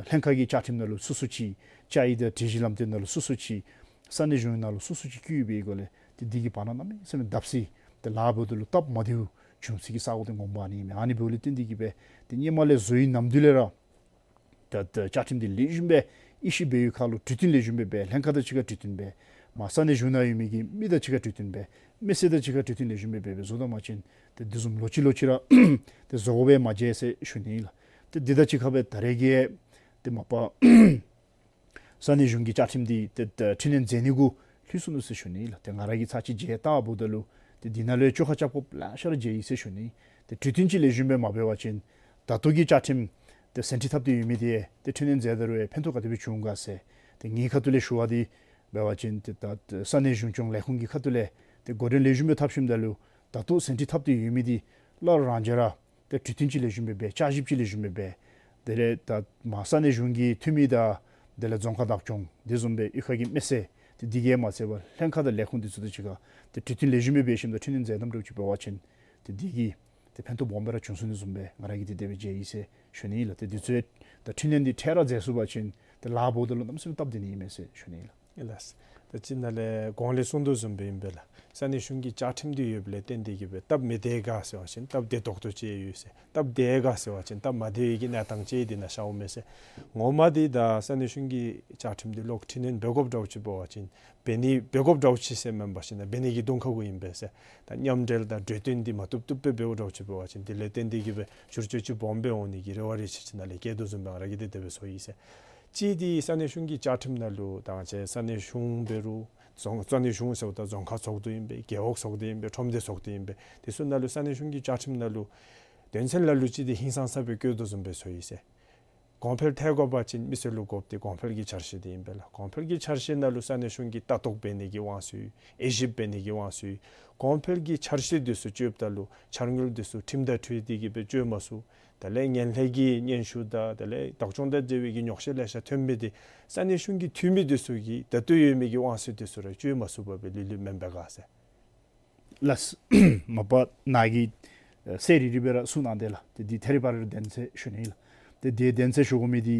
ལྷན་ཁག་གི་བཅའ་ཁྲིམས་ནང་ལུ་སོ་སོ་ཅིག་བཅའ་ཡིག་དང་སྒྲིག་གཞི་ལམ་སྟོན་ནང་ལུ་སོ་སོ་ཅིག་ས་གནས་གཞུང་ནང་ལུ་སོ་སོ་ཅིག་བཀོད་ཡོད་པའི་སྒོ་ལས་ཏེ་འདི་གིས་བར་ན་གནམ་མེད་ས་མེད་བརྡབ་གསིག་ཏེ་ལཱ་འབདཝ་ད་ལུ་སྟབས་མ་བདེཝ་བྱུང་ས་གི་ས་གོ་འདི་ངོ་མ་ཨ་ནི་མས། ཨ་ནི་འབདཝ་ལས་བརྟེན་ཏེ་གིས་སྦེ་ཏེ་སྔོན་མ་ལས་བཟོ་བའི་ནམ་དུས་ལས་ར་ད་ད་བཅའ་ཁྲིམས་འདི་ལེགས་ཤོམ་སྦེ་དབྱེ་ཞིབ་འབད་བའི་ཁར་ལུ་གྲོས་བསྟུན་ལེགས་ཤོམ་སྦེ་འབད། ལྷན་ཁག་དང་གཅིག་ཁར་གྲོས་བསྟུན་འབད། མ་ས་གནས་གཞུང་ནང་ཡོད་མི་གི་མི་དང་གཅིག་ཁར་གྲོས་བསྟུན་འབད། མི་སེར་དང་གཅིག་ཁར་གྲོས་བསྟུན་ལེགས་ཤོམ་སྦེ་འབད་སྦེ་བཟོ་དོ་མ་ཅིན་ཏེ་དེ་བཟུམ་ལོག་ཅི་ལོག་ཅི་ར་ཏེ་བཟོ་དགོཔ་སྦེ་མ་མཇལ་ཟེར་ཞུ་ནི་ལགས། ཏེ་འདི་དང་གཅིག་ཁར་སྦེ་ད་རེས་ཀྱི་ཏེ་མ་པ་ས་གནས་གཞུང་གི་བཅའ་ཁྲིམས་འདི་ཏེ་ད་འཕྲི་སྣོན་མཛད་ནི་གུ་ལྷོད་སོ་ནུག་ཟེར་ཞུ་ནི་ལགས། ཏེ་ང་ར་གིས་ཚར་གཅིག་མཇལ་བལྟཝ་ད་ལུ་ཏེ་འདི་ནང་ལུ་བཅོ་ཁ་རྐྱབ་དགོཔ་ལེ་ཤ་ར་མཇལ་ཡི་ཟེར་ཞུ་ནི། ཏེ་གྲོས་བསྟུན་ཅིག་ལེགས་ཤོམ་སྦེ་མ་འབད་བ་ཅིན་ད་ལྟོ་གི་བཅའ་ཁྲིམས་ཏེ་ཟིན་བྲིས་བཏབ་སྟེ་ཡོད་མི་འདི་ཏེ་འཕྲི་སྣོན་མཛད་ད་རུང་ཕན་ཐོགས་ག་དེ་སྦེ་བྱུང་ག་ཟེར། ཏེ་ངེའི་ཁ་ཐུག་ལས་ཞུ་བ་འདི་འབད་བ་ཅིན་ཏེ་ད་ས་གནས་གཞུང་སྐྱོང་ལས་ཁུངས་ཀྱི་ཁ་ཐུག་ལས་ཏེ་འགོ་འདྲེན་ལེགས་ཤོམ་སྦེ་འཐབ་ཞིནམ་ད་ལུ་ད་ལྟོ་ཟིན་བྲིས་བཏབ་སྟེ་ཡོད་མི་འདི་སླར་རང་འཇགས་ར་ཏེ་གྲོས་བསྟུན་ཅིག་ལེགས་ཤོམ་སྦེ་འབད། བསྐྱར་ཞིབ་ཅིག་ལེགས་ཤོམ་སྦེ་འབད། དེ་ལས་ད་མ་ས་གནས་གཞུང་གི་འཐུས་མི་དང་དེ་ལས་རྫོང་ཁག་བདག་སྐྱོང་དེ་བཟུམ་སྦེ་གཡུས་ཁ་གི་མི་སེར་ཏེ་འདི་གིས་མ་ཚད་པར་ལྷན་ཁག་དང་ལས་ཁུངས་འདི་ཚུ་དང་གཅིག་ཁར་ཏེ་གྲོས་བསྟུན་ལེགས་ཤོམ་སྦེ་འབད་ཞིནམ་ད་འཕྲི་སྣོན་མཛད་དམ་འདྲཝ་ཅིག་འབད་བ་ཅིན་ཏེ་འདི་གིས་ཏེ་ཕན་ཐོགས་སྦོམ་སྦེ་ར་བྱུང་ཚུགས་ནི་བཟུམ་སྦེ་ང་ར་གིས་ཏེ་དེ་སྦེ་མཇལ་ཡི་ཟེར་ཞུ་ནི་ལགས། ཏེ་འདི་ཚུ་ད་འཕྲི་སྣོན་འདི་འཕྲལ་ར་མཛད་ཚུགས་པ་ཅིན་ཏེ་ལཱ་འབདཝ་ད་ལུ་གནམ་མེད་ས་མེད་སྟབས་བདེ་ནི་ཨིན་མས་ཟེར་ཞུ་ནི་ལགས། ལགས། ད་ཅི་ནཱ་ལས་གོང་ལས་གསུངས་དོ་བཟུམ་སྦེ་ཨིན་པས་ལགས། ས་གནས་གཞུང་གི་བཅའ་ཁྲིམས་འདི་ཡོདཔ་ལས་བརྟེན་ཏེ་གིས་སྦེ་སྟབས་མི་བདེ་ག་ཟེར་བ་ཅིན་སྟབས་བདེ་ཏོག་ཏོ་ཅིག་ཡོད་ཟེར། སྟབས་བདེ་ག་ཟེར་བ་ཅིན་སྟབས་མ་བདེ་བའི་གི་གནས་སྟངས་ཅིག་འདི་ནང་ཤརཝ་མས་ཟེར། ངོ་མ་འདི་ད་ས་གནས་གཞུང་གི་བཅའ་ཁྲིམས་འདི་ལོག་འཕྲི་སྣོན་འབད་དགོཔ་འདྲཝ་ཅིག་འབད་བ་ཅིན་འབད་ནི་འབད་དགོཔ་འདྲཝ་ཅིག་ཟེར་མེན་པར་ཞིན་ན་འབད་ནི་གི་གདོང་ཁ་གུ་ཨིན་པས་ཟེར། ད་མཉམ་འབྲེལ་དང་གྲོས་བསྟུན་འདི་མ་བཏུབ་བཏུབ་སྦེ་འབདཝ་འདྲཝ་ཅིག་འབད་བ་ཅིན་དེ་ལས་བརྟེན་ཏེ་གིས་སྦེ་བསྒྱུར་བཅོས་ཅིག་སྦོམ་སྦེ་འོང་ནི་གི་རེ་བ་རེ་ཆེ་ཅིག་ནཱ་ལས་བསྐྱེད་དོ་བཟུམ་སྦེ་ང་ར་གིས་ཏེ་དེ་སྦེ་བཟོ་ཡི་ཟེར། གཅིག་འདི་ས་གནས་གཞུང་གི་བཅའ་ཁྲིམས་ནང་ལུ་ད་ང་བཅས་ས་གནས་གཞུང་འབད་རུང་རྫོང་ས་གནས་གཞུང་ཟེརཝ་ད་རྫོང་ཁག་ཚོགས་འདུ་ཨིན་པས། རྒེད་འོག་ཚོགས་འདུ་ཨིན་པས། ཁྲོམ་སྡེ་ཚོགས་འདུ་ཨིན་པས། དེ་ཚུ་ནང་ལུ་ས་གནས་གཞུང་གི་བཅའ་ཁྲིམས་ནང་ལུ་དོན་ཚན་ལ་ལུ་ཅིག་འདི་ཧིང་སངས་ས་སྦེ་བཀོད་དོ་བཟུམ་སྦེ་བཟོ་ཡི་ཟེར། གོང་འཕེལ་ཐལ་དགོ་པ་ཅིན་མི་སེར་ལུ་དགོཔ་འདི་གོང་འཕེལ་གྱི་འཆར་གཞི་འདི་ཨིན་པས་ལགས། གོང་འཕེལ་གྱི་འཆར་གཞི་ནང་ལུ་ས་གནས་གཞུང་གིས་ལྟ་རྟོག་འབད་ནི་གི་དབང་ཚད་ཡོད། དབྱེ་ཞིབ་འབད་ནི་གི་དབང་ཚད་ཡོད། གོང་འཕེལ་གྱི་འཆར་གཞི་འདི་ཚུ་བཅོཝ་ད་ལུ་འཆར་དངུལ་འདི་ཚུ་ཁྲིམས་དང་འཁྲིལ་ཏེ་གིས་སྦེ་བཅོ་མ་ཚུགས། དེ་ལས་ངན་ལྷད་ཀྱི་སྙན་ཞུ་དང་དེ་ལས་བདག་སྐྱོང་དང་འབྲེལ་བའི་གི་ཉོགས་བཤད་ལེ་ཤ་ཐོན་མི་འདི་ས་གནས་གཞུང་གི་འཐུས་མི་འདི་ཚུ་གིས་ད་ལྟོ་ཡོད་མི་གི་དབང་ཚད་འདི་ཚུ་ར་བཅོ་མ་ཚུགས་པར་སྦེ་ལུས་ལུས་མེན་པས་ག་ཟེར། ལགས། མ་པ་ནཱ་གིས་ཨ་གསལ་རི་རི་སྦེ་ར་གསུངས་གནང་དེས་ལགས། ཏེ་འདི་ཐད་རི་བ་རི་ར་བདེན་ཚད་ཞུ་ནི་ལགས། ཏེ་འདི་བདེན་ཚད་ཞུ་དགོ་མི་འདི་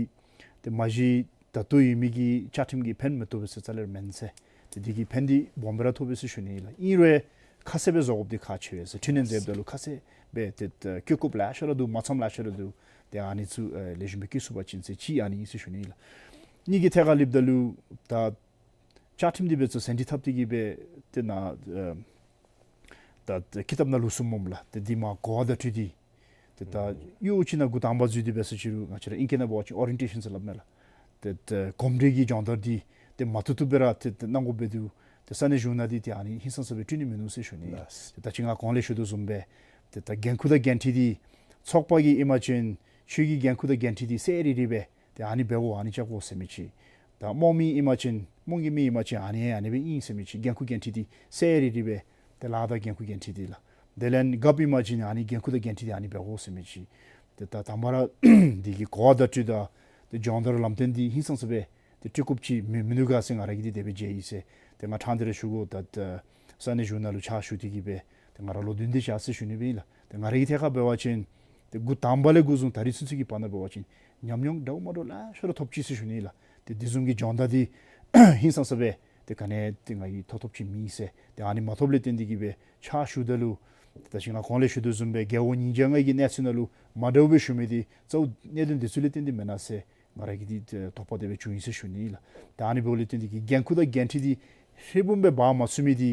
ཏེ་མ་གཞི་ད་ལྟོ་ཡོད་མི་གི་བཅའ་ཁྲིམས་ཀྱིས་ཕན་མི་ཐོགས་པས་ཟེར་རྩ་ལས་ར་མེན་ཟེར། ཏེ་འདི་གིས་ཕན་འདི་སྦོམ་སྦེ་ར་ཐོགས་པས་ཟེར་ཞུ་ནི་ལགས། ཨིན་རུང་ཁ་གསལ་སྦེ་བཟོ་དགོཔ་འདི་ཁག་ཆེ་བས་ཟེར། འཕྲི་སྣོན་མཛདཔ་ད་ལུ་ཁ་གསལ་སྦེ་ཏེ་ད་བཀོད་དགོཔ་ལེ་ཤ་ར་འདུག། མ་ཚངམ་ལེ་ཤ་ར་འདུག། ཏེ་ཨ་ནི་ཚུ་ཨེ་ལེགས་ཤོམ་སྦེ་བཀོད་ཚུགས་པ་ཅིན་ཟེར་གཅིག་ཨ་ནི་ཨིན་ཟེར་ཞུ་ནི་ལགས། གཉིས་ཀྱི་ཐད་ཁར་སླབ་ད་ལུ་ད་བཅའ་ཁྲིམས་འདི་འབད་ཚུགས་ཟིན་བྲིས་འཐབ་སྟེ་གིས་སྦེ་ཏེ་ནཱ་ཨེ་ད་ཀི་ཏབ་ནང་ལུ་གསུངམ་སྨོ་ལགས། ཏེ་འདི་མ་གོ་བ་བརྡ་སྤྲོད་འདི་ཏེ་ད་ཡོད་ཅིག་ནང་འགོ་དང་པ་འཛུལ་ཏེ་འབད་ས་ཅིག་རུང་ང་བཅས་ར་ཨིང་སྐད་ནང་འབད་བ་ཅིན་ཨོ་རི་ཡེན་ཊེ་ཤཱན་ཟེར་སླབ་མས་ལགས། ཏེ་ད་གོམས་འདྲིས་ཀྱི་སྦྱོང་བརྡར་འདི་ཏེ་མ་བཏུབ་བཏུབ་སྦེ་ར་ཏེ་ད་གནང་དགོཔ་འབད་དོ། ཏེ་ས་གནས་གཞུང་ནང་འདི་ཏེ་ཨ་ནི་ཧིང་སངས་ས་སྦེ་སྤྲོད་ནི་མིན་ནུག་ཟེར་ཞུ་ནི། ལགས། ཏེ་ད་ཅི་ང་གོང་ལས་ཞུ་དོ་བཟུམ་སྦེ་ཏེ་ད་འགན་ཁུར་དང་འགན་འཁྲི་འདི་ཚོགས་པ་གི་ཨིན་པ་ཅིན་ཁྱོད་ཀྱི་འགན་ཁུར་དང་འགན་འཁྲི་འདི་གསལ་རི་རི་སྦེ་ཏེ་ཨ་ནི་འབད་དགོ་ཨ་ནི་རྐྱབ་དགོ་ཟེར་མི་ཅིག། ད་རྨོངས་མི་ཨིན་པ་ཅིན་རྨོངས་ཀྱི་མི་ཨིན་པ་ཅིན་ཨ་ནི་ཨ་ནི་སྦེ་ཨིན་ཟེར་མི་ཅིག། འགན་ཁུར་འགན་འཁྲི་འདི་གསལ་རི་རི་སྦེ་ཏེ་ལཱ་དང་འགན་ཁུར་འགན་འཁྲི་འདི་ལགས། དེ་ལས་རྒཔོ་ཨིན་པ་ཅིན་ཨ་ནི་འགན་ཁུར་དང་འགན་འཁྲི་འདི་ཨ་ནི་འབད་དགོ་ཟེར་མི་ཅིག། ཏེ་ད་དང་པ་ར་འདི་གི་གོ་བ་བརྡ་སྤྲོད་དང་ཏེ་སྦྱོང་བརྡར་ལམ་སྟོན་འདི་ཧིང་སངས་ས་སྦེ་ཏེ་སྤྲོད་དགོཔ་ཅིག་མིན་མིན་འདུག་ག་ཟེར་ང་ར་གིས་འདི་དེ་སྦེ་མཇལ་ཡི་ཟེར། ཏེ་ང་ཕྲང་སྟེ་ར་ཞུ་དགོ། ད་ད་ས་གནས་གཞུང་ནང་ལུ་ཕྱག་ཞུ་སྟེ་གིས་སྦེ་ཏེ་ང་ར་ལོ་བདུན་དེ་བཞག་ཟེར་ཞུ་ནི་སྦེ་ཨིན་ལགས། ཏེ་ང་ར་གི་ཐད་ཁར་འབད་བ་ཅིན་ཏེ་འགོ་དང་པ་ལས་འགོ་བཟུང་ད་རིས་ཚུན་ཚོད་ཀྱི་བར་ན་འབད་བ་ཅིན་ཉམས་མྱོང་འདྲཝ་མ་འདྲཝ་ལེ་ཤ་ར་ཐོབ་ཅི་ཟེར་ཞུ་ནི་ལགས། ཏེ་འདི་བཟུམ་གྱི་སྦྱོང་བརྡར་འདི་ཧིང་སངས་ས་སྦེ་ཏེ་ག་ནི་ཏེ་ང་གིས་ཐོབ་ཐོབ་ཅིག་མེད་ཟེར། ཏེ་ཨ་ནི་མ་ཐོབ་ལས་བརྟེན་ཏེ་གིས་སྦེ་ཕྱག་ཞུཝ་ད་ལུ་ད་ཅི་ང་གོང་ལས་ཞུ་དོ་བཟུམ་སྦེ་རྒེད་འོག་ཉིས་བརྒྱ་ལྔ་གི་གནས་ཚུལ་ནང་ལུ་མ་འདྲཝ་སྦེ་ཞུ་མི་འདི་གཙོ་བོ་གནད་དོན་འདི་ཚུ་ལས་བརྟེན་ཏེ་མེན་ན་ཟེར་ང་ར་གིས་འདི་དོགས་པ་དེ་སྦེ་བྱུང་ཡི་ཟེར་ཞུ་ནི་ལགས། ད་ཨ་ནི་འབདཝ་ལས་བརྟེན་ཏེ་གིས་འགན་ཁུར་དང་འགན་འཁྲི་འདི་ཧྲིལ་བུམ་སྦེ་འབག་མ་ཚུགས་མི་འདི་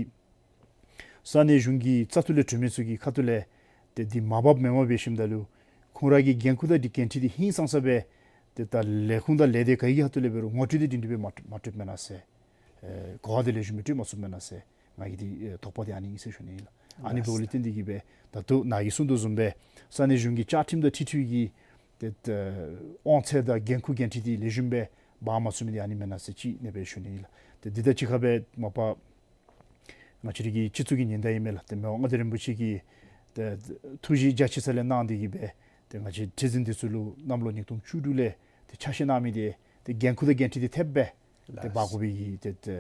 ས་གནས་གཞུང་གི་རྩ་འཐུས་ལས་གྲོས་མི་ཚུ་གི་ཁ་ཐུག་ལས་ཏེ་འདི་མ་འབགཔ་མེནམ་འབད་ཞིནམ་ད་ལུ་ཁོང་ར་གི་འགན་ཁུར་དང་འདི་འགན་འཁྲི་འདི་ཧིང་སངས་ས་སྦེ་ཏེ་ད་ལས་ཁུངས་དང་ལས་སྡེ་ག་གི་ཁ་ཐུག་ལས་འབད་རུང་ངོ་སྤྲོད་འདི་སྒྲིང་སྒྲི་སྦེ་མ་མ་སྤྲོདཔ་མེན་ན་ཟེར། ཨེ་གོ་བ་འདི་ལེགས་ཤོམ་སྦེ་སྤྲོད་མ་ཚུགསཔ་མེན་ན་ཟེར་ང་གིས་འདི་ཨེ་དོགས་པ་འདི་ཨ་ནི་ཨིན་ཟེར་ཞུ་ནི་ལགས། ཨ་ནི་འབདཝ་ལས་བརྟེན་ཏེ་གིས་སྦེ་ད་ལྟོ་ནཱ་གིས་གསུངས་དོ་བཟུམ་སྦེ་ས་གནས་གཞུང་གི་བཅའ་ཁྲིམས་དང་འཁྲིལ་འཁྲིལ་གྱི་ཏེ་ད་དབང་ཚད་དང་འགན་ཁུར་འགན་འཁྲི་འདི་ལེགས་ཤོམ་སྦེ་འབག་མ་ཚུགས་མི་འདི་ཨ་ནི་མེན་ན་ཟེར་ཅིག་ཨ་ནི་སྦེ་ཞུ་ནི་ལགས། ཏེ་འདི་དང་གཅིག་ཁར་སྦེ་མ་པ་ང་བཅས་ར་གི་སྤྱི་གཙུག་གི་ཉི་ཟླ་ཨིན་མས་ལགས། ཏེ་མི་དབང་མངའ་བདག་རིན་པོ་ཆེ་གིས་ ཏེ་ཐུགས་བཞེད་རྒྱ་ཆེ་ས་ལས་གནང་སྟེ་གིས་སྦེ་ཏེ་ང་བཅས་ཁྲི་འཛིན་འདི་ཚུ་ལུ་གནམ་ལོ་ཉིས་སྟོང་བཅུ་དྲུག་ལས་ཏེ་ཆ་ཤས་གནང་མི་འདི་ཏེ་འགན་ཁུར་དང་འགན་འཁྲི་འདི་ཐེབས་སྦེ་ཏེ་ལགས། འབག་དགོ་པའི་གི་ཏེ་ཏེ་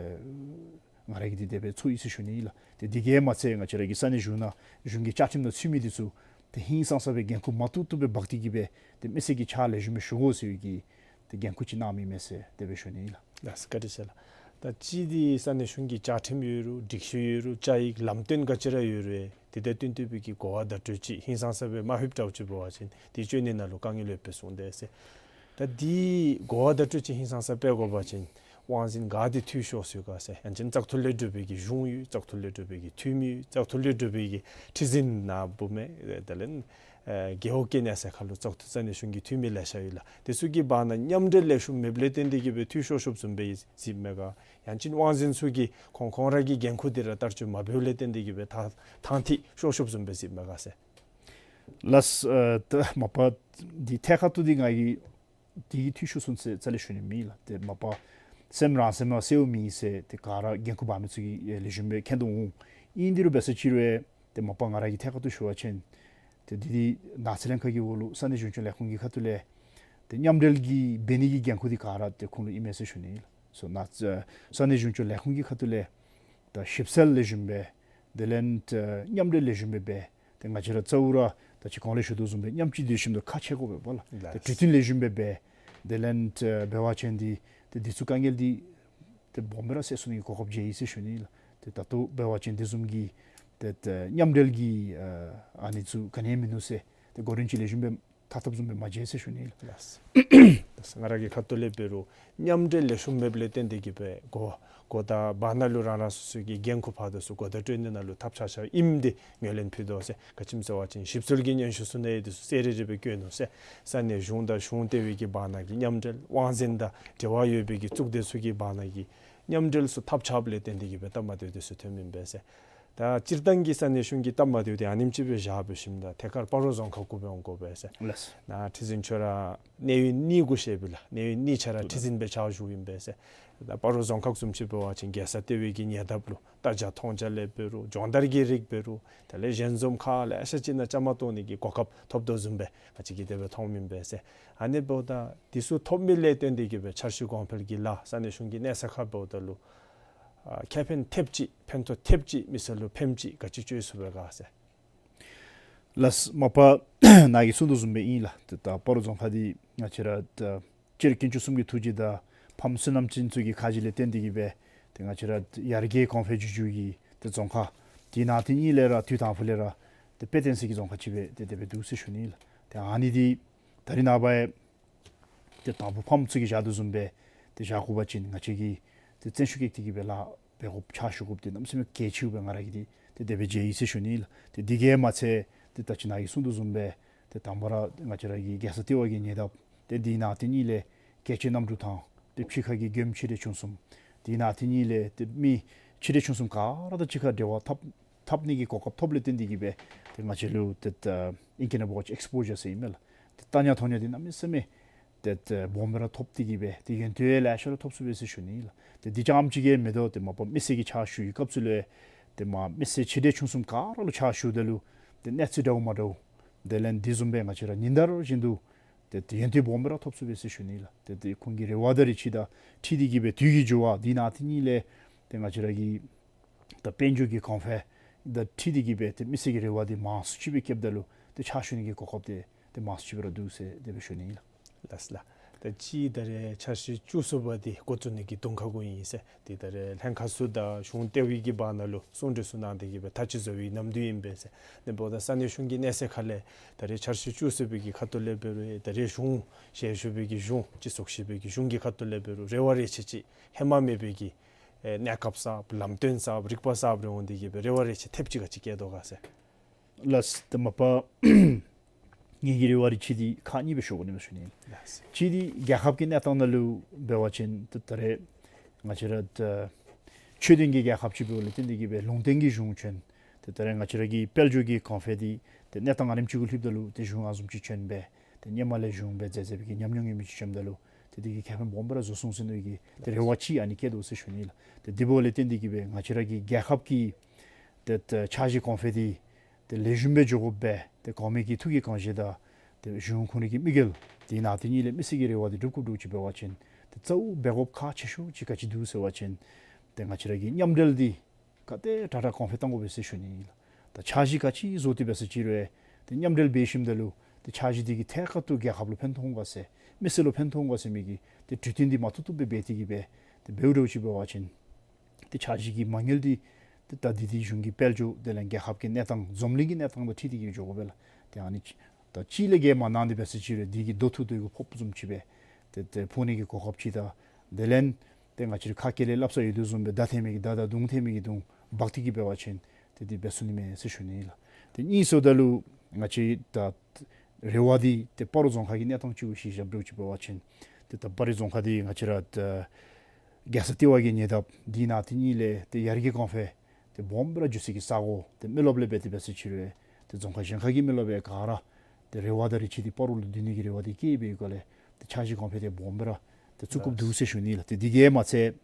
ང་ར་གིས་ཏེ་དེ་སྦེ་ཚོར་ཡི་ཟེར་ཞུ་ནི་ཨིན་ལགས། ཏེ་འདི་གིས་མ་ཚད་ང་བཅས་ར་གི་ས་གནས་གཞུང་ནང་གཞུང་གི་བཅའ་ཁྲིམས་ནང་ཚུད་མི་འདི་ཚུ་ཏེ་ཧིང་སངས་ས་སྦེ་འགན་ཁུར་མ་བཏུབ་བཏུབ་སྦེ་འབག་སྟེ་གིས་སྦེ་ཏེ་མི་སེར་གྱི་ཕྱག་ལེགས་ཤོམ་སྦེ་ཞུ་དགོ་ཟེར་བའི་གི་ཏེ་འགན་ཁུར་ཅིག་གནང་མི་མས་ཟེར་དེ་སྦེ་ཞུ་ནི་ཨིན་ལགས། ལགས་སོ། བཀའ་དྲིན་ཆེ་ལགས། ད་ཅི་འདི་ས་གནས་གཞུང་གི་བཅའ་ཁྲིམས་ཡོད་རུང་སྒྲིག་གཞི་ཡོད་རུང་བཅའ་ཡིག་ལམ་སྟོན་ག་ཅི་ར་ཡོད་རུང་ཏེ་དེ་བསྟུན་ཏེ་སྦེ་གི་གོ་བ་བརྡ་སྤྲོད་ཅིག་ཧིང་སངས་ས་སྦེ་མ་ལྷོདཔ་འདྲཝ་ཅིག་འབད་བ་ཅིན་དེ་བཅོ་ནི་ནང་ལུ་དཀའ་ངལ་ཡོདཔ་སྦེ་གསུངས་དེས་ཟེར། ད་འདི་གོ་བ་བརྡ་སྤྲོད་ཅིག་ཧིང་སངས་ས་སྤེལ་དགོ་པ་ཅིན་དབང་འཛིན་ག་འདི་འཐུས་ཤོར་སོང་ག་ཟེར། ཡང་ཅིན་བཙག་འཐུ་ལས་གྲུབ་པའི་གི་གཞུང་ཡོད། བཙག་འཐུ་ལས་གྲུབ་པའི་གི་འཐུས་མི་ཡོད། བཙག་འཐུ་ལས་གྲུབ་པའི་གི་ཁྲི་འཛིན་ནཱ་འབུམ་མེ་དེ་ལས་ཨེ་རྒེད་འོག་གི་གནས་ཚད་ཁར་ལུ་བཙག་འཐུ་ས་གནས་གཞུང་གི་འཐུས་མི་ལེ་ཤ་ཡོད་ལགས། དེ་ཚུ་གི་བར་ན་མཉམ་འབྲེལ་ལེགས་ཤོམ་མེདཔ་ལས་བརྟེན་ཏེ་གིས་སྦེ་འཐུས་ཤོར་ཤོརཝ་བཟུམ་སྦེ་གཟིགསཔ་མས་ག། ཡང་ཅིན་དབང་འཛིན་ཚུ་གིས་ཁོང་ཁོང་ར་གི་འགན་ཁུར་འདི་ར་བསྟར་སྤྱོད་མ་འབདཝ་ལས་བརྟེན་ཏེ་གིས་སྦེ་ཐ་ཐང་འཐུས་ཤོར་ཤོརཝ་བཟུམ་སྦེ་གཟིགསཔ་མས་ག་ཟེར། ལགས་སོ། ཨ་ད་མ་པ་འདི་ཐད་ཀར་དུ་འདི་ང་གིས་འདི་གིས་འཐུས་ཤོར་སོང་ཟེར་རྩ་ལས་ཞུ་ནི་མེད་ལགས། ཏེ་མ་པ་སེམས་རང་སེམས་ལུ་གསལཝ་མེད་ཟེར་ཏེ་ག་ར་འགན་ཁུར་འབག་མི་ཚུ་གིས་ཨེ་ལེགས་ཤོམ་སྦེ་མཁྱེན་དོ་འོང་། ཨིན་དེ་རུང་འབད་ས་ཅིག་རུང་ཨེ་ཏེ་མ་པ་ང་ར་གིས་ཐད་ཀར་དུ་ཞུ་བ་ཅིན་ཏེ་འདི་འདི་ནགས་ཚལ་ལྷན་ཁག་གི་འོག་ལུ་ས་གནས་གཞུང་སྐྱོང་ལས་ཁུངས་ཀྱི་ཁ་ཐུག་ལས་ཏེ་མཉམ་འབྲེལ་གྱི་འབད་ནི་གི་འགན་ཁུར་འདི་ག་ར་ཏེ་ཁོང་ལུ་ཨིན་མས་ཟེར་ཞུ་ནི་ལགས། སོ་ནཱ་ས་གནས་གཞུང་སྐྱོང་ལས་ཁུངས་ཀྱི་ཁ་ཐུག་ལས་ད་ཞིབ་འཚོལ་ལེགས་ཤོམ་སྦེ་དེ་ལས་ཏེ་མཉམ་འབྲེལ་ལེགས་ཤོམ་སྦེ་འབད། ཏེ་ང་བཅས་ར་གཙོ་བོ་ར་ད་ཅི་གོང་ལས་ཞུ་དོ་བཟུམ་སྦེ་མཉམ་གཅིག་སྡོད་ཞིནམ་ད་ཁ་ཕྱེ་དགོ་པས་པ་ལགས། ལགས། ཏེ་གྲོས་བསྟུན་ལེགས་ཤོམ་སྦེ་འབད། དེ་ལས་ཏེ་འབད་བ་ཅིན་འདི་ཏེ་འདི་ཚུ་དཀའ་ངལ་འདི་ཏེ་སྦོམ་སྦེ་ར་སེལ་ཚུགས་ནི་གི་གོ་སྐབས་མཇལ་ཡི་ཟེར་ཞུ་ནི་ལགས། ཏེ་ད་ལྟོ་འབད་བ་ཅིན་འདི་བཟུམ་གྱི་ཏེ་ཏེ་མཉམ་འབྲེལ་གྱི་ཨ་ཨ་ནི་ཚུ་ག་ནི་ཡང་མིན་ནུག་ཟེར་ཏེ་གོ་རིམ་ཅིག་ལེགས་ཤོམ་སྦེ་ཐག་བཏབ་བཟུམ་སྦེ་མ་མཇལ་ཟེར་ཞུ་ནི་ལགས། ལགས་སོ། ལགས་སོ། ང་ར་གི་ཁ་ཐུག་ལས་འབད་རུང་མཉམ་འབྲེལ་ལེགས་ཤོམ་མེདཔ་ལས་བརྟེན་ཏེ་གིས་སྦེ་གོ་གོ་ད་བར་ན་ལུ་རང་རང་སོ་སོ་གི་འགན་ཁུར་ཕར་དང་ཚུར་གོ་བརྡ་སྤྲོད་ནི་ནང་ལུ་ཐབས་ཆག་ཆགཔ་ཨིནམ་འདི་ངོས་ལེན་ཕུལ་དོ་ཟེར། ག་ཅི་སྨོ་ཟེར་བ་ཅིན་ཞིབ་འཚོལ་གྱི་སྙན་ཞུ་ཚུ་ནང་ཡང་འདི་ཚུ་གསལ་རི་རི་སྦེ་བཀོད་ནུག་ཟེར། ས་གནས་གཞུང་དང་གཞུང་ལྟེ་བའི་གི་བར་ན་གི་མཉམ་འབྲེལ་དབང་འཛིན་དང་འབྲེལ་བ་ཡོད་པའི་གི་གཙུག་སྡེ་ཚུ་གི་བར་ན་གི་མཉམ་འབྲེལ་ཚུ་ཐབས་ཆགཔ་ལས་བརྟེན་ཏེ་གིས་སྦེ་སྟབས་མ་བདེཝ་འདི་ཚུ་ཐོནམ་ཨིན་པས་ཟེར། ད་སྤྱིར་བཏང་གི་ས་གནས་གཞུང་གི་སྟབས་མ་བདེཝ་འདི་ཨ་ནེམ་ཅིག་སྦེ་བཞག་འབད་ཞིནམ་ད་ཐད་ཀར་སྤ་རོ་རྫོང་ཁག་གུ་སྦེ་འོང་དགོ་པས་ཟེར། ལགས་སོ། ནཱ་ཁྲི་འཛིན་མཆོག་ར་གནས་ཡུན་གཉིས་གུ་བཞེས་པས་ལགས། གནས་ཡུན་གཉིས་ཆ་ར་ཁྲི་འཛིན་སྦེ་ཕྱག་ཞུཝ་ཨིན་པས་ཟེར། ད་སྤ་རོ་རྫོང་ཁག་བཟུམ་ཅིག་འབད་བ་ཅིན་རྒྱལ་ས་ལྟེ་བའི་གི་ཉེ་འདབས་ལུ་རྟ་བྱ་མཐོང་བྱ་ལས་འབད་རུང་སྦྱོང་བརྡར་གྱི་རིགས་འབད་རུང་དེ་ལས་ཞལ་འཛོམས་ཁག་ལེ་ཤ་ཅིག་ནང་བཅའ་མར་གཏོགས་ནི་གི་གོ་སྐབས་ཐོབ་དོ་བཟུམ་སྦེ་ང་བཅས་ཀྱིས་དེ་སྦེ་མཐོངམ་ཨིན་པས་ཟེར། ཨ་ནི་འབདཝ་ད་འདི་ཚུ་ཐོབ་མི་ལས་བརྟེན་ཏེ་གིས་སྦེ་འཆར་གཞི་གོང་འཕེལ་གྱི་ལཱ་ས་གནས་གཞུང་གི་གནས་ཚད་ཁར་འབདཝ་ད་ལུ་ཨ་ཁེ་ཕན་ཐེབས་ཅིག་ཕན་ཐོགས་ཐེབས་ཅིག་མི་སེར་ལུ་ཕནམ་ཅིག་ག་ཅི་སྤྱོད་ཚུགས་པས་ག་ཟེར། ལགས་སོ། མ་པ་ནཱ་གིས་གསུངས་དོ་བཟུམ་སྦེ་ཨིན་ལགས། ཏེ་ད་སྤ་རོ་རྫོང་ཁག་འདི་ང་བཅས་ར་ད་སྤྱིར་དཀོན་མཆོག་གསུམ་གྱི་ཐུགས་རྗེ་དང་ཕམ་བསོད་ནམས་ཅན་ཚུ་གི་ཁ་རྗེ་ལས་བརྟེན་ཏེ་གིས་སྦེ་ཏེ་ང་བཅས་ར་ཡར་རྒྱས་གོང་འཕེལ་འགྱོ་འགྱོཝ་གི་ཏེ་རྫོང་ཁག་འདི་ནང་དེ་གཉིས་ལས་ར་དུས་དང་ཕུ་ལས་ར་ཏེ་དཔེ་སྟོན་ས་གི་རྫོང་ཁག་ཅིག་སྦེ་ཏེ་དེ་སྦེ་འདུག་ཟེར་ཞུ་ནི་ལགས། ཏེ་ཨ་ནི་འདི་ད་རེས་ནངས་པ་ཡང་ཏེ་དང་ཕུ་ཕམ་ཚུ་གིས་བཞག་དོ་བཟུམ་སྦེ་ཏེ་བཞག་དགོ་པ་ཅིན་ང་བཅས་ཀྱིས་ཏེ་བརྩོན་ཤུགས་བསྐྱེད་དེ་གིས་སྦེ་ལཱ་འབད་དགོཔ་ཕྱག་ཞུ་དགོཔ་འདི་གནམ་མེད་ས་མེད་གལ་ཆེཝ་སྦེ་ང་ར་གིས་ཏེ་ཏེ་དེ་སྦེ་མཇལ་ཡི་ཟེར་ཞུ་ནི་ལགས། ཏེ་འདི་གིས་མ་ཚད་ཏེ་ད་ཅི་ནཱ་གིས་གསུངས་དོ་བཟུམ་སྦེ་ཏེ་དང་པ་ར་ང་བཅས་ར་གི་རྒྱལ་ས་ལྟེ་བ་གི་ཉེ་འདབས་ཏེ་འདི་ནང་དེ་གཉིས་ལས་རྒྱལ་སྤྱིའི་གནམ་གྲུ་ཐང་ཏེ་ཕྱི་ཁ་གི་མགྱོནམ་ཆེ་འབྲིང་ཆུང་གསུམ་འདི་ནང་དེ་གཉིས་ལས་ཏེ་མི་ཆེ་འབྲིང་ཆུང་གསུམ་ག་ར་དང་གཅིག་ཁར་འབྲེལ་བ་འཐབ་འཐབ་ནི་གི་གོ་སྐབས་ཐོབ་ལས་བརྟེན་ཏེ་གིས་སྦེ་ཏེ་ང་བཅས་ལུ་ཏེ་ཨ་ཨིང་སྐད་ནང་འབད་བ་ཅིན་ཨེགསི་པོ་ཇར་ཟེར་ཨིན་མས་ལགས། ཏེ་ལྟ་ཉན་མཐོང་ཉན་འདི་གནམ་མེད་ས་མེད་ཏེ་ཨ་སྦོམ་སྦེ་ར་ཐོབ་སྟེ་གིས་སྦེ་ཏེ་ཡོན་ཏན་ཡང་ལེ་ཤ་ར་ཐོབ་ཚུགས་པས་ཟེར་ཞུ་ནི་ལགས། ཏེ་འདི་རྐྱངམ་ཅིག་གིས་མི་དོ་ཏེ་མ་པ་མི་སེར་གྱི་ཕྱག་ཞུ་བའི་སྐབས་སུ་ལུ་ཏེ་མ་མི་སེར་ཆེ་འབྲིང་ཆུང་གསུམ་ག་ར་ལུ་ཕྱག་ཞུཝ་ད་ལུ་ཏེ་གནས་ཚུལ་འདྲཝ་མ་འདྲཝ་དེ་ལས་འདི་བཟུམ་སྦེ་ང་བཅས་ར་ཉིན་ལྟར་བཞིན་དུ་ཏེ་ཏེ་ཡོན་ཏན་སྦོམ་སྦེ་ར་ཐོབ་ཚུགས་པས་ཟེར་ཞུ་ནི་ལགས། ཏེ་ཏེ་ཁོང་གི་རེ་བ་དང་རེ་ཆེ་དང་འཁྲིལ་ཏེ་གིས་སྦེ་དུས་ཀྱི་འགྱུར་བ་འདི་ནང་དེ་གཉིས་ལས་ཏེ་ང་བཅས་ར་གི་ད་དཔལ་འབྱོར་གྱི་གོང་འཕེལ་དང་འཁྲིལ་ཏེ་གིས་སྦེ་ཏེ་མི་སེར་གྱི་རེ་བ་འདི་མང་སུ་ཅིག་སྦེ་བསྐྱེདཔ་ད་ལུ་ཏེ་ཕྱག་ཞུ་ནི་གི་གོ་སྐབས་འདི་ཏེ་མང་སུ་ཅིག་སྦེ་ར་འདུག་ཟེར་དེ་སྦེ་ཞུ་ནི་ཨིན་ལགས། ལགས་སོ་ལགས། ད་ཅི་ད་རེས་འཆར་གཞི་བཅུ་གསུམ་པ་འདི་འགོ་བཙུགས་ནི་གི་དུས་ཁ་གུ་ཨིན་ཟེར། ཏེ་ད་རེས་ལྷན་ཁག་ཚུ་དང་གཞུང་ལྟེ་བའི་གི་བར་ན་ལུ་གསུང་གྲོས་ཚུ་གནང་སྟེ་གིས་སྦེ་ཐག་གཅོད་བཟོ་བའི་ནམ་དུས་ཨིན་པས་ཟེར། ཨ་ནི་འབདཝ་ད་ས་གནས་གཞུང་གི་གནས་ཚད་ཁ་ལས་ད་རེས་འཆར་གཞི་བཅུ་གསུམ་པའི་གི་ཁ་ཐུག་ལས་འབད་རུང་ད་རེས་གཞུང་ཞལ་བཞུགས་པའི་གི་གཞུང་སྤྱི་ཚོགས་ཞིབ་པའི་གི་གཞུང་གི་ཁ་ཐུག་ལས་འབད་རུང་རེ་བ་རེ་ཆེ་ཅིག་ཧེ་མ་མེད་པའི་གི་ཨེ་གནས་སྐབས་གསརཔ་ལམ་སྟོན་གསརཔ་རིག་པ་གསརཔ་རེ་འོང་སྟེ་གིས་སྦེ་རེ་བ་རེ་ཆེ་ཐེབས་ཅིག་ག་ཅི་བསྐྱེད་དོ་ག་ཟེར། ལགས་སོ། ད་མ་པ་ངེ་གི་རེ་བ་རེ་ཆེ་འདི་ཁག་གཉིས་སྦེ་ཤོར་དགོ་ནི་མས་ཟེར་ཞུ་ནི། ལགས་སོ། གཅིག་འདི་རྒྱལ་ཁབ་ཀྱི་གནས་སྟངས་ནང་ལུ་འབད་བ་ཅིན་ད་ད་རེས་ང་བཅས་ར་ད་ཆོས་ལྡན་གྱི་རྒྱལ་ཁབ་ཅིག་འབདཝ་ལས་བརྟེན་ཏེ་གིས་སྦེ་ལུང་བསྟན་གྱི་གཞུང་བྱོན། ཏེ་ད་རེས་ང་བཅས་ར་གི་དཔལ་འབྱོར་གྱི་གོང་འཕེལ་འདི་ཏེ་གནས་སྟངས་ཨ་ནེམ་ཅིག་གུ་ལྷོདཔ་ད་ལུ་ཏེ་གཞུང་ཨ་བཟུམ་ཅིག་བྱོན་སྦེ་ཏེ་སྔོན་མ་ལས་གཞུང་འབད་མཛད་མཛད་པའི་གི་ཉམས་མྱོང་ངེས་མེད་ཅིག་བྱོནམ་ད་ལུ་ཏེ་འདི་གིས་ཁེ་ཕན་སྦོམ་སྦེ་ར་བཟོ་ཚུགས་ཟེར་མནོ་བའི་གི་ཏེ་རེ་བ་ཅིག་ཨ་ནི་བསྐྱེད་དོ་ཟེར་ཞུ་ནི་ལགས། ཏེ་དེ་འབདཝ་ལས་བརྟེན་ཏེ་གིས་སྦེ་ང་བཅས་ར་གི་རྒྱལ་ཁབ་ཀྱི་ཏེ་ད་འཆར་གཞི་གོང་འཕེལ་འདི་ ཏེ་ལེགས་ཤོམ་སྦེ་འགྱོ་དགོ་པས། ཏེ་གོང་མའི་གི་ཐུགས་ཀྱི་དགོངས་བཞེད་དང་ཏེ་གཞུང་ཁོང་རའི་གི་དམིགས་ཡུལ་དེ་ནང་དེ་གཉིས་ལས་མི་སེར་གྱི་རེ་བ་དེ་སྒྲུབ་དགོཔ་འདྲཝ་ཅིག་འབད་བ་ཅིན་ཏེ་གཙོ་བོ་འབད་དགོཔ་ཁག་ཆེ་ཤོས་ཅིག་ག་ཅི་འདུག་ཟེར་བ་ཅིན་ཏེ་ང་བཅས་ར་གི་མཉམ་འབྲེལ་འདི་ག་དེ་དྲག་དྲག་གོང་འཕེལ་གཏང་དགོ་པས་ཟེར་ཞུ་ནི་ཨིན་ལགས། ད་འཆར་གཞི་ག་ཅི་བཟོ་སྟེ་འབད་ས་ཅིག་རུང་ཏེ་མཉམ་འབྲེལ་འབད་ཞིནམ་ད་ལུ་ཏེ་འཆར་གཞི་འདི་གིས་ཐད་ཀར་དུ་རྒྱལ་ཁབ་ལུ་ཕན་ཐོགས་འོང་ག་ཟེར་མི་སེར་ལུ་ཕན་ཐོགས་འོང་ག་ཟེར་མི་གི་ཏེ་གྲོས་བསྟུན་འདི་མ་བཏུབ་བཏུབ་སྦེ་འབད་དེ་གི་སྦེ་ཏེ་འབདཝ་འདྲཝ་ཅིག་འབད་བ་ཅིན་ཏེ་འཆར་གཞི་གི་མ་དངུལ་འདི་ཏེ་ད་འདི་འདི་གཞུང་གི་དཔལ་འབྱོར་དེ་ལས་རྒྱལ་ཁབ་ཀྱི་གནས་སྟངས་འཛམ་གླིང་གི་གནས་སྟངས་དང་འཁྲིལ་ཏེ་གི་འགྱོ་དགོ་པས་ལགས། ཏེ་ཨ་ནི་ཅིག་ད་གཅིག་ལས་བརྒལ་མ་གནང་སྟེ་འབད་ས་ཅིག་རུང་འདི་གི་དོ་ཐུག་དོ་གུ་ཕོགཔ་བཟུམ་ཅིག་སྦེ་ཏེ་ཏེ་ཕོག་ནི་གི་གོ་སྐབས་ཅིག་དང་དེ་ལས་ཏེ་ང་བཅས་ར་ཁ་སྐད་ལས་སླབ་ས་ཡོད་དོ་བཟུམ་སྦེ་མདའ་འཐེན་མི་གི་མདའ་དང་མདུང་འཐེན་མི་གི་མདུང་འབག་སྟེ་གི་འབད་བ་ཅིན་ཏེ་འདི་འབད་ཚུགས་ནི་མས་ཟེར་ཞུ་ནི་ཨིན་ལགས། ཏེ་གཉིས་ཟེརཝ་ད་ལུ་ང་བཅས་ད་རེ་བ་འདི་ཏེ་སྤ་རོ་རྫོང་ཁག་གི་གནས་སྟངས་ཅིག་གུ་གཞི་བཞག་འདྲཝ་ཅིག་འབད་བ་ཅིན་ཏེ་ད་སྤ་རོ་རྫོང་ཁག་འདི་ང་བཅས་ར་ད་རྒྱལ་ས་ལྟེ་བ་གི་ཉེ་འདབས་འདི་ནང་དེ་གཉིས་ལས་ཏེ་ཡར་རྒྱས་གོང་འཕེལ་ཏེ་སྦོམ་སྦེ་ར་འགྱོ་སའི་གི་ས་གོ་ཏེ་མི་རློབས་ལས་འབད་དེ་འབད་ས་ཅིག་རུང་ཏེ་རྫོང་ཁག་གཞན་ཁ་གི་མི་རློབས་ག་ར་ཏེ་རེ་བ་དང་རེ་ཆེ་འདི་སྤ་རོ་ལུ་བསྡུ་ནི་གི་རེ་བ་འདི་བསྐྱེད་པའི་སྒོ་ལས་ཏེ་འཆར་གཞི་གོང་འཕེལ་འདི་སྦོམ་སྦེ་ར་ཏེ་བཙུགས་དགོཔ་འདུག་ཟེར་ཞུ་ནི་ལགས། ཏེ་འདི་གིས་མ་ཚད་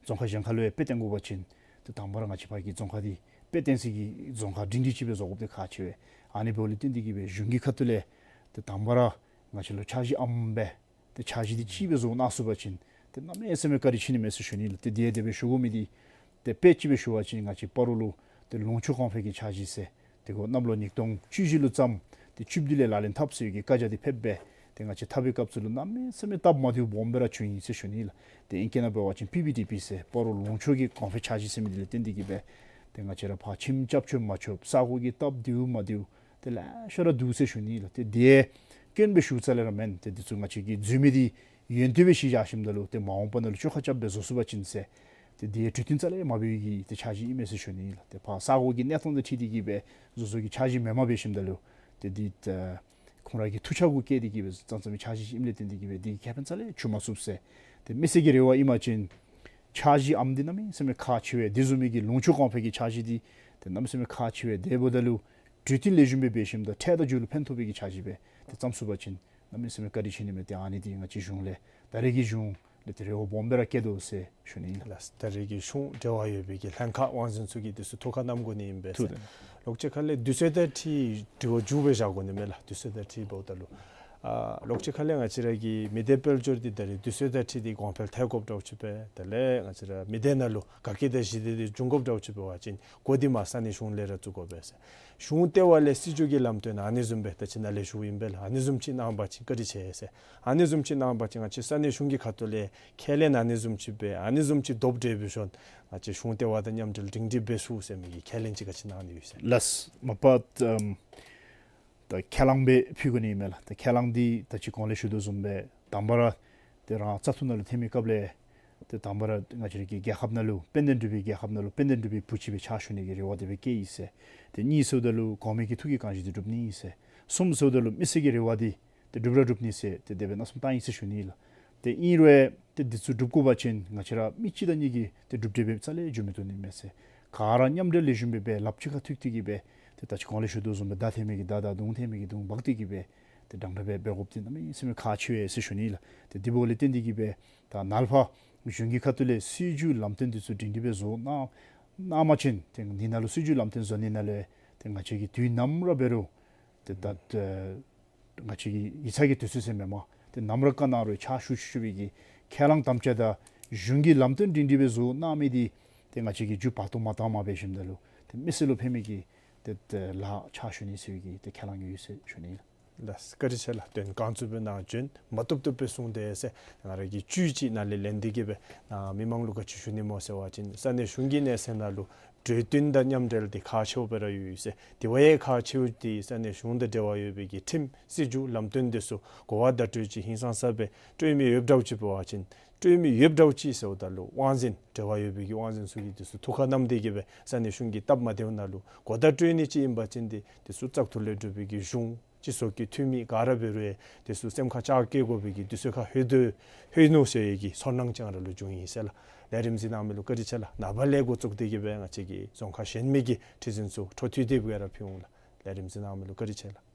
རྫོང་ཁག་གཞན་ཁ་ལུ་ཡང་དཔེ་སྟོན་དགོ་པ་ཅིན་ཏེ་དང་པ་ར་ང་བཅས་ཕར་གྱི་རྫོང་ཁག་འདི་དཔེ་སྟོན་སའི་གི་རྫོང་ཁག་སྒྲིང་སྒྲིང་ཅིག་སྦེ་བཟོ་དགོཔ་འདི་ཁག་ཆེ་བས། ཨ་ནི་འབདཝ་ལས་བརྟེན་ཏེ་གི་སྦེ་གཞུང་གི་ཁ་ཐུག་ལས་ཏེ་དང་པ་ར་ང་བཅས་ལུ་འཆར་གཞི་ཨམ་སྦེ་ཏེ་འཆར་གཞི་འདི་ཅིག་སྦེ་བཟོ་གནང་ཚུགས་པ་ཅིན་ཏེ་གནམ་མེད་ས་མེད་བཀའ་དྲིན་ཆེ་ནི་མས་ཟེར་ཞུ་ནི་ལགས། ཏེ་དེ་དེ་སྦེ་ཞུ་དགོ་མི་འདི་ཏེ་དཔེ་ཅིག་སྦེ་ཞུ་བ་ཅིན་ང་བཅས་སྤ་རོ་ལུ་ཏེ་ལུང་ཕྱོགས་གོང་འཕེལ་གྱི་འཆར་གཞི་ཟེར་ཏེ་གོ་གནམ་ལོ་ཉིས་སྟོང་བཅུ་བཞི་ལུ་བརྩམས། ཏེ་བཅུ་བདུན་ལས་ལག་ལེན་འཐབ་ཟེར་གྱི་བཀའ་རྒྱ་འདི་ཕེབས་སྦེ་ཏེ་ང་བཅས་འཐབ་པའི་སྐབས་སུ་ལུ་གནམ་མེད་ས་མེད་སྟབས་མ་བདེཝ་སྦོམ་སྦེ་ར་བྱུང་ཡི་ཟེར་ཞུ་ནི་ལགས། ཏེ་ཨིང་སྐད་ནང་འབད་བ་ཅིན་པི་བི་ཌི་པི་ཟེར་སྤ་རོ་ལུང་ཕྱོགས་ཀྱི་གོང་འཕེལ་འཆར་གཞི་ཟེར་མི་འདི་ལས་བརྟེན་ཏེ་གི་སྦེ་ཏེ་ང་བཅས་ར་ཕར་ཁྱིམ་རྐྱབ་ཆོག་མ་ཆོག་ས་གོ་གི་སྟབས་བདེཝ་མ་བདེཝ་ཏེ་ལེ་ཤ་ར་འདུག་ཟེར་ཞུ་ནི་ལགས། ཏེ་དེ་སྐྱོན་སྦེ་ཞུ་རྩ་ལས་ར་མེན། ཏེ་འདི་ཚུ་ང་བཅས་ཀྱིས་འཛོལ་མི་འདི་ཡོན་ཏན་སྦེ་གཞི་བཞག་ཞིནམ་ད་ལུ་ཏེ་མ་འོངས་པ་ནང་ལུ་བཅོ་ཁ་རྐྱབ་སྦེ་བཟོ་ཚུགས་པ་ཅིན་ཟེར་ཏེ་དེ་གྲོས་བསྟུན་རྩ་ལས་མ་འབད་བའི་གི་ཏེ་འཆར་གཞི་ཨིན་མས་ཟེར་ཞུ་ནི་ལགས། ཏེ་ཕར་ས་གོ་གི་གནས་སྟངས་དང་འཁྲིལ་ཏེ་གི་སྦེ་བཟོ་བཟོ་གི་འཆར་གཞི་མེནམ་འབད་ཞིནམ་ད་ལུ་ཏེ་འདི་ཏེ་ཁོང་ར་གི་ཐུགས་འཆར་གུ་བཀལ་ཏེ་གི་སྦེ་བརྩམས་བརྩམས་མི་འཆར་གཞི་ཨིནམ་ལས་བརྟེན་ཏེ་གི་སྦེ་འདི་ཁེ་ཕན་རྩ་ལས་འབྱུང་མ་ཚུགས་ཟེར། ཏེ་མི་སེར་གྱི་རེ་བ་ཨིན་པ་ཅིན་འཆར་གཞི་ཨམ་འདི་གནམ་མེད་ས་མེད་ཁག་ཆེ་བས། དེ་བཟུམ་མའི་གི་ལུང་ཕྱོགས་གོང་འཕེལ་གྱི་འཆར་གཞི་འདི་ཏེ་གནམ་མེད་ས་མེད་ཁག་ཆེ་བས། དེ་འབདཝ་ད་ལུ་གྲོས་བསྟུན་ལེགས་ཤོམ་སྦེ་འབད་ཞིནམ་ད་འཕྲལ་དང་མཇུག་ལུ་ཕན་ཐོགས་པའི་གི་འཆར་གཞི་སྦེ་ཏེ་བརྩམ་ཚུགས་པ་ཅིན་གནམ་མེད་ས་མེད་བཀའ་དྲིན་ཆེ་ནི་མས། ཏེ་ཨ་ནི་འདི་ང་བཅས་གཞུང་ལས་ད་རེས་ཀྱི་གཞུང་ལས་ཏེ་རེ་བ་སྦོམ་སྦེ་ར་བསྐྱེད་དོ་ཟེར་ཞུ་ནི་ཨིན་ལགས། ལགས། ད་རེས་ཀྱི་གཞུང་འབྲེལ་བ་ཡོད་པའི་གི་ལྷན་ཁག་དབང་འཛིན་ཚུ་གིས་འདི་ཚུ་ཐུགས་ཁར་བསྣམ་དགོ་ནི་ཨིན་པས་ཟེར། ཐུགས་རྗེ་ལགས། ལོག་ཅིག་ཁ་ལས་དུས་ཚོད་དང་འཁྲིལ་དྲི་བ་མཇུག་སྦེ་བཞག་དགོ་ནི་མས་ལགས། དུས་ཚོད་དང་འཁྲིལ་འབདཝ་ད་ལུ་ཨ་ལོག་ཅིག་ཁ་ལས་ང་བཅས་ར་གི་མི་སྡེ་དཔལ་འབྱོར་འདི་ད་རེས་དུས་ཚོད་དང་འཁྲིལ་ཏེ་གོང་འཕེལ་ཐལ་དགོཔ་འདྲཝ་ཅིག་སྦེ་དེ་ལས་ང་བཅས་ར་མི་སྡེ་ནང་ལུ་དགའ་སྐྱིད་དང་ཞི་བདེ་འདི་འབྱུང་དགོཔ་འདྲཝ་ཅིག་འབད་བ་ཅིན་འགོ་འདི་མ་ས་གནས་གཞུང་ལས་ར་བཙུགས་དགོ་པས་ཟེར། གཞུང་ལྟེ་བ་ལས་སྲིད་བྱུས་ཀྱི་ལམ་སྟོན་ཨ་ནི་བཟུམ་སྦེ་ད་ཅི་ནཱ་ལས་ཞུཝ་ཨིན་པས་ལགས། ཨ་ནི་བཟུམ་ཅིག་གནང་པ་ཅིན་བཀའ་དྲིན་ཆེ་ཟེར། ཨ་ནི་བཟུམ་ཅིག་གནང་པ་ཅིན་ང་བཅས་ས་གནས་གཞུང་གི་ཁ་ཐུག་ལས་ཁས་ལེན་ཨ་ནི་བཟུམ་ཅིག་སྦེ་ཨ་ནི་བཟུམ་ཅིག་དོབ་འདྲེ་བའི་ཤོན་ང་བཅས་གཞུང་ལྟེ་བ་དང་མཉམ་འབྲེལ་སྒྲིང་སྒྲིང་འབད་ཚུགས་ཟེར་མི་གི་ཁས་ལེན་ཅིག་ག་ཅི་གནང་ནི་ཡོད་ཟེར། ལགས། མ་པ་ཨམ་ད་ཁས་བླངས་སྦེ་ཕུལ་དགོ་ནི་མས་ལགས། ད་ཁས་བླངས་འདི་ད་ཅི་གོང་ལས་ཞུ་དོ་བཟུམ་སྦེ་དང་པ་ར་ཏེ་རང་བཙག་འཐུ་ནང་ལུ་ཐོན་མི་སྐབས་ལས་ཏེ་དང་པ་ར་ང་བཅས་ར་གི་རྒྱལ་ཁབ་ནང་ལུ་དཔལ་ལྡན་འབྲུག་པའི་རྒྱལ་ཁབ་ནང་ལུ་དཔལ་ལྡན་འབྲུག་པའི་བུ་ཅིག་སྦེ་ཕྱག་ཞུ་ནི་གི་རེ་བ་དེ་སྦེ་བསྐྱེད་ཡི་ཟེར། ཏེ་གཉིས་ཟེརཝ་ད་ལུ་གོང་མའི་གི་ཐུགས་ཀྱི་དགོངས་བཞེད་འདི་སྒྲུབ་ནི་ཨིན་ཟེར། གསུམ་ཟེརཝ་ད་ལུ་མི་སེར་གྱི་རེ་བ་འདི་ཏེ་སྒྲུབ་ར་སྒྲུབ་ནི་ཟེར་ཏེ་དེ་སྦེ་མནོ་བསམ་བཏང་ཡི་ཟེར་ཞུ་ནི་ལགས། ཏེ་ཨིན་རུང་ཏེ་འདི་ཚུ་སྒྲུབ་དགོ་པ་ཅིན་ང་བཅས་ར་མི་གཅིག་དང་གཉིས་ཀྱིས་ཏེ་སྒྲུབ་སྟེ་འབདཝ་རྩ་ལས་འགྱོ་མི་བཏུབ་ནི་མས་ཟེར། ག་ར་མཉམ་འབྲེལ་ལེགས་ཤོམ་སྦེ་སྦེ་ལགཔ་གཅིག་ཁར་ཐུག་སྟེ་གི་སྦེ་ཏེ་ད་ཅི་གོང་ལས་ཞུ་དོ་བཟུམ་སྦེ་མདའ་འཐེན་མི་གིས་མདའ་དང་མདུང་འཐེན་མི་གིས་མདུང་འབག་སྟེ་གི་སྦེ་ཏེ་འདྲན་འདྲ་སྦེ་འབད་དགོཔ་འདི་གནམ་མེད་ས་མེད་ཁག་ཆེ་བས་ཟེར་ཞུ་ནི་ལགས། ཏེ་འདི་འབདཝ་ལས་བརྟེན་ཏེ་གི་སྦེ་ད་ནཱ་ལས་ཕར་གཞུང་གི་ཁ་ཐུག་ལས་སྲིད་བྱུས་ལམ་སྟོན་འདི་ཚུ་སྒྲིང་སྒྲིང་སྦེ་བཟོ་གནང་གནང་པ་ཅིན་ཏེ་འདི་ནང་ལུ་སྲིད་བྱུས་ལམ་སྟོན་བཟོ་ནི་ནང་ལས་ཏེ་ང་བཅས་ཀྱིས་དུས་ནམ་ར་འབད་རུང་ཏེ་ད་ཨེ་ང་བཅས་ཀྱི་ཡིག་ཚང་གི་དུས་ཚོད་ཟེར་མེན་པར་ཏེ་ནམ་ར་བཀའ་གནང་རུང་ཕྱག་ཞུ་ཞུ་ཞུ་བའི་གི་ཁས་བླངས་དམ་བཅའ་དང་གཞུང་གི་ལམ་སྟོན་སྒྲིང་སྒྲིང་སྦེ་བཟོ་གནང་མི་འདི་ཏེ་ང་བཅས་ཀྱིས་མཇུག་བར་དུ་མ་བཏངམ་འབད་ཞིནམ་ད་ལུ་ཏེ་མི་སེར་ལུ་ཕན་མི་གི་ཏེ་ཏེ་ལཱ་ཕྱག་ཞུ་ནི་ཟེར་བའི་གི་ཏེ་ཁས་བླངས་ཡོད་ཟེར་ཞུ་ནི་ལགས། ལགས། བཀའ་དྲིན་ཆེ་ལགས། དོན་གང་ཚུགས་པའི་ནང་བྱོན་མ་བཏུབ་བཏུབ་སྦེ་གསུངས་ཏེ་ཟེར་ང་ར་གི་བཅུད་ཅིག་ནཱ་ལས་ལེན་ཏེ་གི་སྦེ་ནཱ་མི་མང་ལུ་ག་ཅི་ཞུ་ནི་སྨོ་ཟེར་བ་ཅིན་ས་གནས་གཞུང་གི་གནས་ཚད་ནང་ལུ་གྲོས་བསྟུན་དང་མཉམ་འབྲེལ་འདི་ཁག་ཆེཝ་སྦེ་ར་ཡོད་ཟེར། དེ་བ་ཡང་ཁག་ཆེཝ་འདི་ས་གནས་གཞུང་དང་འབྲེལ་བ་ཡོད་པའི་གི་ཁྲིམས་སྲིད་བྱུས་ལམ་སྟོན་འདི་ཚུ་གོ་བ་བརྡ་སྤྲོད་ཅིག་ཧིང་སངས་ས་སྦེ་སྤྲོད་མི་ཡོདཔ་འདྲཝ་ཅིག་འབད་བ་ཅིན་སྤྲོད་མི་ཡོདཔ་འདྲཝ་ཅིག་ཟེརཝ་ད་ལུ་དབང་འཛིན་འབྲེལ་བ་ཡོད་པའི་གི་དབང་འཛིན་ཚུ་གིས་འདི་ཚུ་ཐུགས་ཁར་བསྣམས་ཏེ་གི་སྦེ་ས་གནས་གཞུང་གི་སྟབས་མ་བདེཝ་ནང་ལུ་གོ་བརྡ་སྤྲོད་ནི་ཅིག་ཨིན་པ་ཅིན་འདི་འདི་ཚུ་བཙག་འཐུ་ལས་གྲུབ་པའི་གི་གཞུང་སྤྱི་ཚོགས་ཀྱི་འཐུས་མི་ག་ར་འབད་རུང་འདི་ཚུ་སེམས་ཁར་ལྕགས་བཀལ་དགོ་པའི་གི་དུས་ཚོད་ཁར་ལྷོད་དོ་ལྷོད་ནུག་ཟེར་བའི་གི་ཚོར་སྣང་ཅིག་ར་ལུ་བྱུང་ཡི་ཟེར་ལགས། ལས་རིམ་གཟིགས་གནང་མི་ལུ་བཀའ་དྲིན་ཆེ་ལགས། ནངས་པ་ལས་འགོ་བཙུགས་ཏེ་གི་སྦེ་ང་བཅས་ཀྱི་རྫོང་ཁག་གཞན་མི་གི་ཁྲི་འཛིན་ཚུ་འཕྲོ་མཐུད་དེ་སྦེ་ར་ཕུལ་འོང་ལགས། ལས་རིམ་གཟིགས་གནང་མི་ལུ་བཀའ་དྲིན་ཆེ་ལགས།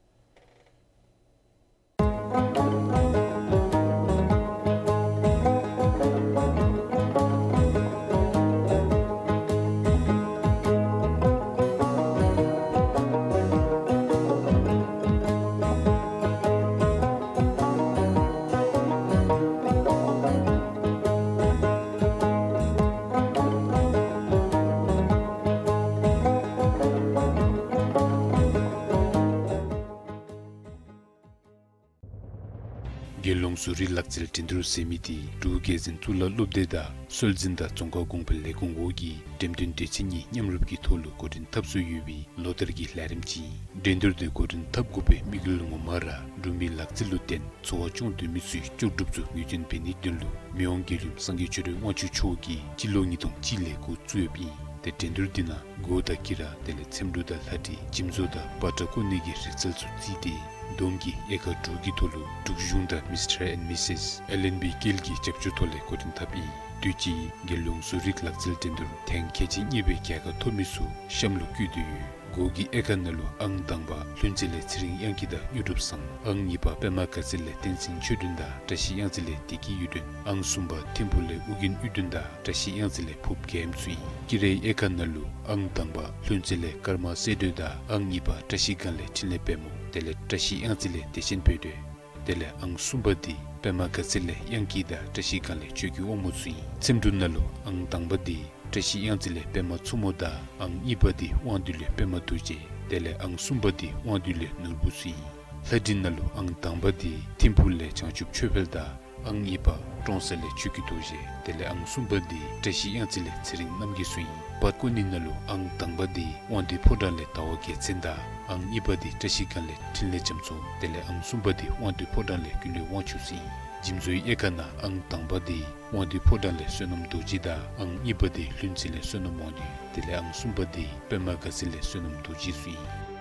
རྒྱལ་ཡོངས་བཟོ་རིག་ལག་རྩལ་འགྲན་བསྡུར་ཟེར་མི་འདི་འབྲུག་རྒྱལ་འཛིན་གཙུག་ལག་སློབ་སྡེ་དང་སྲོལ་འཛིན་དང་རྫོང་ཁ་གོང་འཕེལ་ལས་ཁུངས་འོག་གི་འགྲེམས་སྟོན་སྡེ་ཚན་གཉིས་མཉམ་རུབ་ཀྱི་ཐོག་ལུ་འགོ་འདྲེན་འཐབ་སྲོལ་ཡོད་པའི་ལོ་ལྟར་གྱི་ལས་རིམ་ཅིག་ཨིན། འགྲན་བསྡུར་འདི་འགོ་འདྲེན་འཐབ་དགོ་པའི་དམིགས་ཡུལ་ངོ་མ་ར་འབྲུག་མི་ལག་རྩལ་ལུ་བརྟེན་འཚོ་བ་སྐྱོང་སྡོད་མི་ཚུའི་ལྕོགས་གྲུབ་ཚུ་ངོས་འཛིན་འབད་ནིའི་དོན་ལུ་མི་དབང་རྒྱལ་ཡུམ་སངས་རྒྱས་ཆོས་སྒྲོན་དབང་ཕྱུག་མཆོག་གིས་སྤྱི་ལོ་ཉིས་སྟོང་གཅིག་ལས་འགོ་བཙུགས་ཡོདཔ་ཨིན། ཏེ་འགྲན་བསྡུར་འདི་ནང་གོ་དང་དཀྱི་ར་དེ་ལས་ཚེམ་དྲུབ་དང་ལྷ་འབྲི་འཇིམ་བཟོ་དང་པ་ཏྲ་བརྐོ་ནི་གི་རིག་རྩལ་ཚུ་བརྩིས་ཏེ་བསྡོམས་ཀྱིས་ཨེ་ཀར་དྲུག་གི་ཐོག་ལུ་འབྲུག་གཞུང་དང་མིས་ཊར་ཨེནཌ་མིས་སིས་ཨེལ་ཨེནཌ་བི་དཀྱིལ་གྱི་རྒྱབ་སྐྱོར་ཐོག་ལས་འགོ་འདྲེན་འཐབ་ཨིན། དུས་ཅི་རྒྱལ་ཡོངས་བཟོ་རིག་ལག་རྩལ་འགྲན་བསྡུར་ཐེངས་ཁལ་གཅིག་གཉིས་པའི་རྒྱལ་ཁ་ཐོབ་མི་ཚུ་གཤམ་ལུ་བཀོད་དེ་ཡོད། གོ་གི་ཨེ་ཀར་ནང་ལུ་ཨང་དང་པ་ལྷུན་རྩེ་ལས་ཚེ་རིང་དབྱངས་སྐྱིད་དང་དངོས་གྲུབ་བཟང་། ཨང་གཉིས་པ་པདྨ་དགའ་ཚལ་ལས་བསྟན་འཛིན་ཆོས་སྒྲོན་དང་བཀྲ་ཤིས་གཡང་རྩེ་ལས་བདེ་སྐྱིད་གཡུ་སྒྲོན། ཨང་གསུམ་པ་ཐིམ་ཕུག་ལས་ཨོ་རྒྱན་གཡུ་སྒྲོན་དང་བཀྲ་ཤིས་གཡང་རྩེ་ལས་ཕུབ་རྒྱལམ་ཚུ་ཨིན། དཀྱི་རའི་ཨེ་ཀར་ནང་ལུ་ཨང་དང་པ་ལྷུན་རྩེ་ལས་ཀརྨ་སྲས་སྒྲོལ་དང་ཨང་གཉིས་པ་བཀྲ་ཤིས་སྒང་ལས་འཕྲིན་ལས་དཔལ་མོ་དེ་ལས་བཀྲ་ཤིས་གཡང་རྩེ་ལས་བདེ་ཆེན་དཔལ་སྒྲོན། དེ་ལས་ཨང་གསུམ་པ་འདི་པདྨ་དགའ་ཚལ་ལས་དབྱངས་སྐྱིད་དང་བཀྲ་ཤིས་སྒང་ལས་ཆོས་ཀྱི་དབང་མོ་ཚུ་ཨིན། ཚེམ་དྲུབ་ནང་ལུ་ཨང་དང་པ་འདི་བཀྲ་ཤིས་གཡང་རྩེ་ལས་པདྨ་མཚོ་མོ་དང་ཨང་གཉིས་པ་འདི་དབང་འདུས་ལས་པདྨ་རྡོ་རྗེ། དེ་ལས་ཨང་གསུམ་པ་འདི་དབང་འདུས་ལས་ནོར་བུ་ཚུ་ཨིན། ལྷ་འབྲི་ནང་ལུ་ཨང་དང་པ་འདི་ཐིམ་ཕུག་ལས་བྱང་ཆུབ་ཆོས་འཕེལ་དང་ཨང་གཉིས་པ་ཀྲོང་གསར་ལས་ཆོས་ཀྱི་རྡོ་རྗེ། དེ་ལས་ཨང་གསུམ་པ་འདི་བཀྲ་ཤིས་གཡང་རྩེ་ལས་ཚེ་རིང་རྣམ་རྒྱལ་ཚུ་ཨིན། པར་བརྐོ་ནི་ནང་ལུ་ཨང་དང་པ་འདི་དབང་འདུས་ཕོ་བྲང་ལས་ཟླ་བ་རྒྱལ་མཚན་དང་ཨང་གཉིས་པ་འདི་བཀྲ་ཤིས་སྒང་ལས་འཕྲིན་ལས་རྒྱ་མཚོ། དེ་ལས་ཨང་གསུམ་པ་འདི་དབང་འདུས་ཕོ་བྲང་ལས་ཀུན་ལེགས་དབང་ཕྱུག་ཚུ་ཨིན། འཇིམ་བཟོའི་ཨེ་ཀར་ནང་ཨང་དང་པ་འདི་དབང་འདུས་ཕོ་བྲང་ལས་བསོད་ནམས་རྡོ་རྗེ་དང་ཨང་གཉིས་པ་འདི་ལྷུན་རྩེ་ལས་བསོད་ནམས་དབང་འདུས། དེ་ལས་ཨང་གསུམ་པ་འདི་པདྨ་དགའ་ཚལ་ལས་བསོད་ནམས་རྡོ་རྗེ་ཚུ་ཨིན།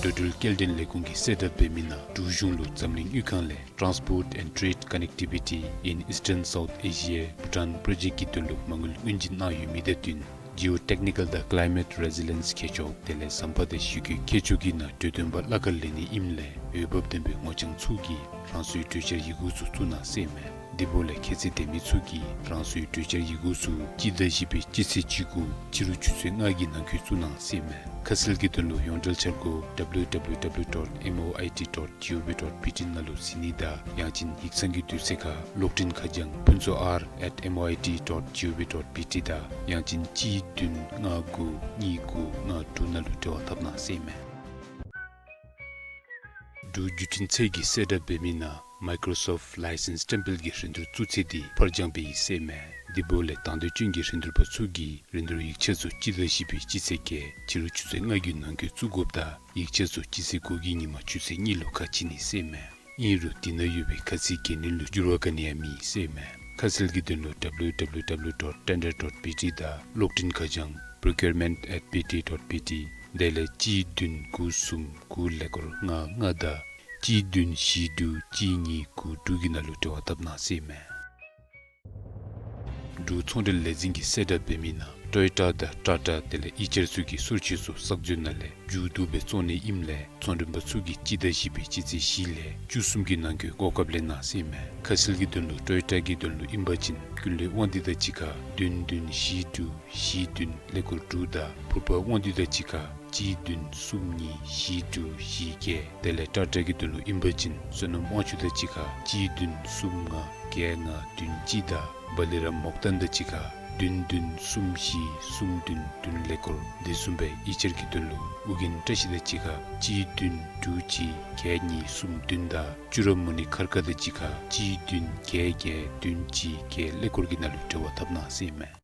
འགྲོ་འགྲུལ་སྐྱེལ་འདྲེན་ལས་ཁུངས་ཀྱིས་གསལ་བསྒྲགས་འབད་མི་ནང་འབྲུག་གཞུང་ལུ་འཛམ་གླིང་དངུལ་ཁང་ལས་Transport and Trade Connectivity in Eastern South Asia Bhutan Project གི་དོན་ལུ་མ་དངུལ་སྔོན་ཇུས་གནང་ཡོད་མི་དང་བསྟུན་Geotechnical དང་Climate Resilience མཁས་མཆོག་དེ་ལས་ཟམ་པ་དང་གཞི་རྒོལ་མཁས་མཆོག་གི་ནང་གྲོས་སྟོན་པ་གླ་དཀར་ལེན་ནི་ཨིནམ་ལས་འོས་འབབ་ལྡན་པའི་ངོ་རྐྱང་ཚུ་གིས་རང་སོའི་གྲོས་འཆར་ཡི་གུ་ཚུ་བཙུགས་གནང་ཟེར་མས། དེ་འབདཝ་ལས་ཁྱད་ཚད་ལྡན་མི་ཚུ་གིས་རང་སོའི་གྲོས་འཆར་ཡི་གུ་ཚུ་སྤྱི་ཟླ་བཞི་པའི་སྤྱི་ཚེས་བཅུ་དགུ་ཕྱི་རུ་ཆུ་ཚོད་ལྔ་གི་ནང་འཁོད་བཙུགས་གནང་ཟེར་མས། ཁ་གསལ་གྱི་དོན་ལུ་ཡོངས་འབྲེལ་འཆར་སྒོ་W W W dot M O I T dot G O V dot B T ནང་ལུ་གཟིགས་ནི་དང་ཡང་ཅིན་ཡིག་ཚང་གི་དུས་ཚོད་ཁར་གློག་འཕྲིན་ཁ་བྱང་ཕུན་ཚོགས་R at M O I T dot G O V dot B T དང་ཡང་ཅིན་གཅིག་བདུན་ལྔ་དགུ་གཉིས་དགུ་ལྔ་དྲུག་ནང་ལུ་འབྲེལ་བ་འཐབ་གནང་ཟེར་མས། འབྲུག་བརྒྱུད་འཕྲིན་ཚད་ཀྱིས་གསལ་བསྒྲགས་འབད་མི་ནང་Microsoft License བཀྲམ་སྤེལ་གྱི་རིན་བསྡུར་བཙུགས་ཚེས་འདི་ཕར་འགྱངས་འབད་ཡི་ཟེར་མས། དེ་འབདཝ་ལས་དང་འདོད་ཅན་གྱི་རིན་བསྡུར་པ་ཚུ་གིས་རིན་བསྡུར་ཡིག་ཆ་ཚུ་སྤྱི་ཟླ་བཞི་པའི་སྤྱི་ཚེས་བརྒྱད་ཕྱི་རུ་ཆུ་ཚོད་ལྔ་གི་ནང་འཁོད་བཙུགས་དགོཔ་དང་ཡིག་ཆ་ཚུ་སྤྱི་ཚེས་དགུ་གི་ཉིན་མ་ཆུ་ཚོད་གཉིས་ལུ་ཁ་ཕྱེ་ནི་ཟེར་མས། ཨིན་རུང་དེ་ནང་ཡོད་པའི་ཁ་ཚིག་འགན་ལེན་ལུ་འགྱུར་བ་ག་ནི་ཡང་མེད་ཟེར་མས། ཁ་གསལ་གྱི་དོན་ལུ་W W W dot tender dot B T དང་གློག་འཕྲིན་ཁ་བྱང་procurement at B T dot B T དེ་ལས་གཅིག་བདུན་དགུ་གསུམ་དགུ་ཀླད་ཀོར་ལྔ་ལྔ་དང་གཅིག་བདུན་བཞི་དྲུག་གཅིག་གཉིས་དགུ་དྲུག་གི་ནང་ལུ་འབྲེལ་བ་འཐབ་གནང་ཟེར་མས། འབྲུག་ཚོང་འབྲེལ་ལས་འཛིན་གྱིས་གསལ་བསྒྲགས་འབད་མི་ནང་ཊོ་ཡོ་ཊ་དང་ཊ་ཊ་དེ་ལས་ཨི་ཆར་ཚུ་གི་སོར་ཆུད་ཚུ་གསར་བཟོ་ནང་ལས་མཇུག་བསྡུ་སྦེ་བཙོང་ནི་ཨིནམ་ལས་ཚོང་མགྲོན་པ་ཚུ་གིས་སྤྱི་ཟླ་བཞི་པའི་སྤྱི་ཚེས་བཞི་ལས་བཅུ་གསུམ་གྱི་ནང་འཁོད་གོ་སྐབས་ལེན་གནང་ཟེར་མས། ཁ་གསལ་གྱི་དོན་ལུ་ཊོ་ཡོ་ཊ་གི་དོན་ལུ་ཨིན་པ་ཅིན་ཀུན་ལེགས་དབང་འདུས་དང་གཅིག་ཁར་བདུན་བདུན་བཞི་དྲུག་བཞི་བདུན་ཀླད་ཀོར་དྲུག་དང་ཕུར་པ་དབང་འདུས་དང་གཅིག་ཁར་གཅིག་བདུན་གསུམ་གཉིས་བཞི་དྲུག་བཞི་བརྒྱད། དེ་ལས་ཊ་ཊ་གི་དོན་ལུ་ཨིན་པ་ཅིན་བསོད་ནམས་དབང་ཕྱུག་དང་གཅིག་ཁར་གཅིག་བདུན་གསུམ་ལྔ་བརྒྱད་ལྔ་བདུན་གཅིག་དང་བ་ལི་རམ་མོག་ཏན་དང་གཅིག་ཁར་བདུན་བདུན་གསུམ་བཞི་གསུམ་བདུན་བདུན་ཀླད་ཀོར། དེ་བཟུམ་སྦེ་ཨི་ཆར་གྱི་དོན་ལུ་ཨོ་རྒྱན་བཀྲ་ཤིས་དང་གཅིག་ཁར་གཅིག་བདུན་དྲུག་གཅིག་བརྒྱད་གཉིས་གསུམ་བདུན་དང་ཅུ་ར་མུ་ནི་མཁར་དཀར་དང་གཅིག་ཁར་གཅིག་བདུན་བརྒྱད་བརྒྱད་བདུན་གཅིག་བརྒྱད་ཀླད་ཀོར་གྱི་ནང་ལུ་འབྲེལ་བ་འཐབ་གནང་ཟེར་མས།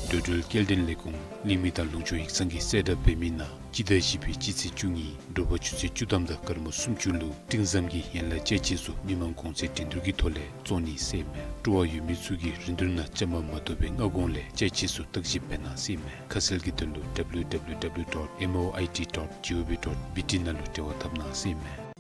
འགྲོ་འགྲུལ་སྐྱེལ་འདྲེན་ལས་ཁུངས་གླིང་མི་དང་ལུང་ཕྱོགས་ཡིག་ཚང་གིས་གསལ་བསྒྲགས་འབད་མི་ནང་སྤྱི་ཟླ་བཞི་པའི་སྤྱི་ཚེས་བཅུ་གཉིས་དྲོ་པ་ཆུ་ཚོད་བཅུ་ཐམ་དང་སྐར་མ་སུམ་ཅུ་ལུ་སྤྲིན་ཟམ་གྱི་ཡན་ལག་ཅ་ཆས་ཚུ་མི་མང་གོང་ཚད་འགྲན་བསྡུར་གྱི་ཐོག་ལས་བཙོང་ནི་ཟེར་མས། སྤྲོ་བ་ཡོད་མི་ཚུ་གིས་རིན་བསྡུར་ནང་བཅའ་མར་མ་གཏོགས་པའི་སྔ་གོང་ལས་ཅ་ཆས་ཚུ་བརྟག་ཞིབ་འབད་གནང་ཟེར་མས། ཁ་གསལ་གྱི་དོན་ལུ་W W W dot M O I T dot G O V dot B T ནང་ལུ་འབྲེལ་བ་འཐབ་གནང་ཟེར་མས།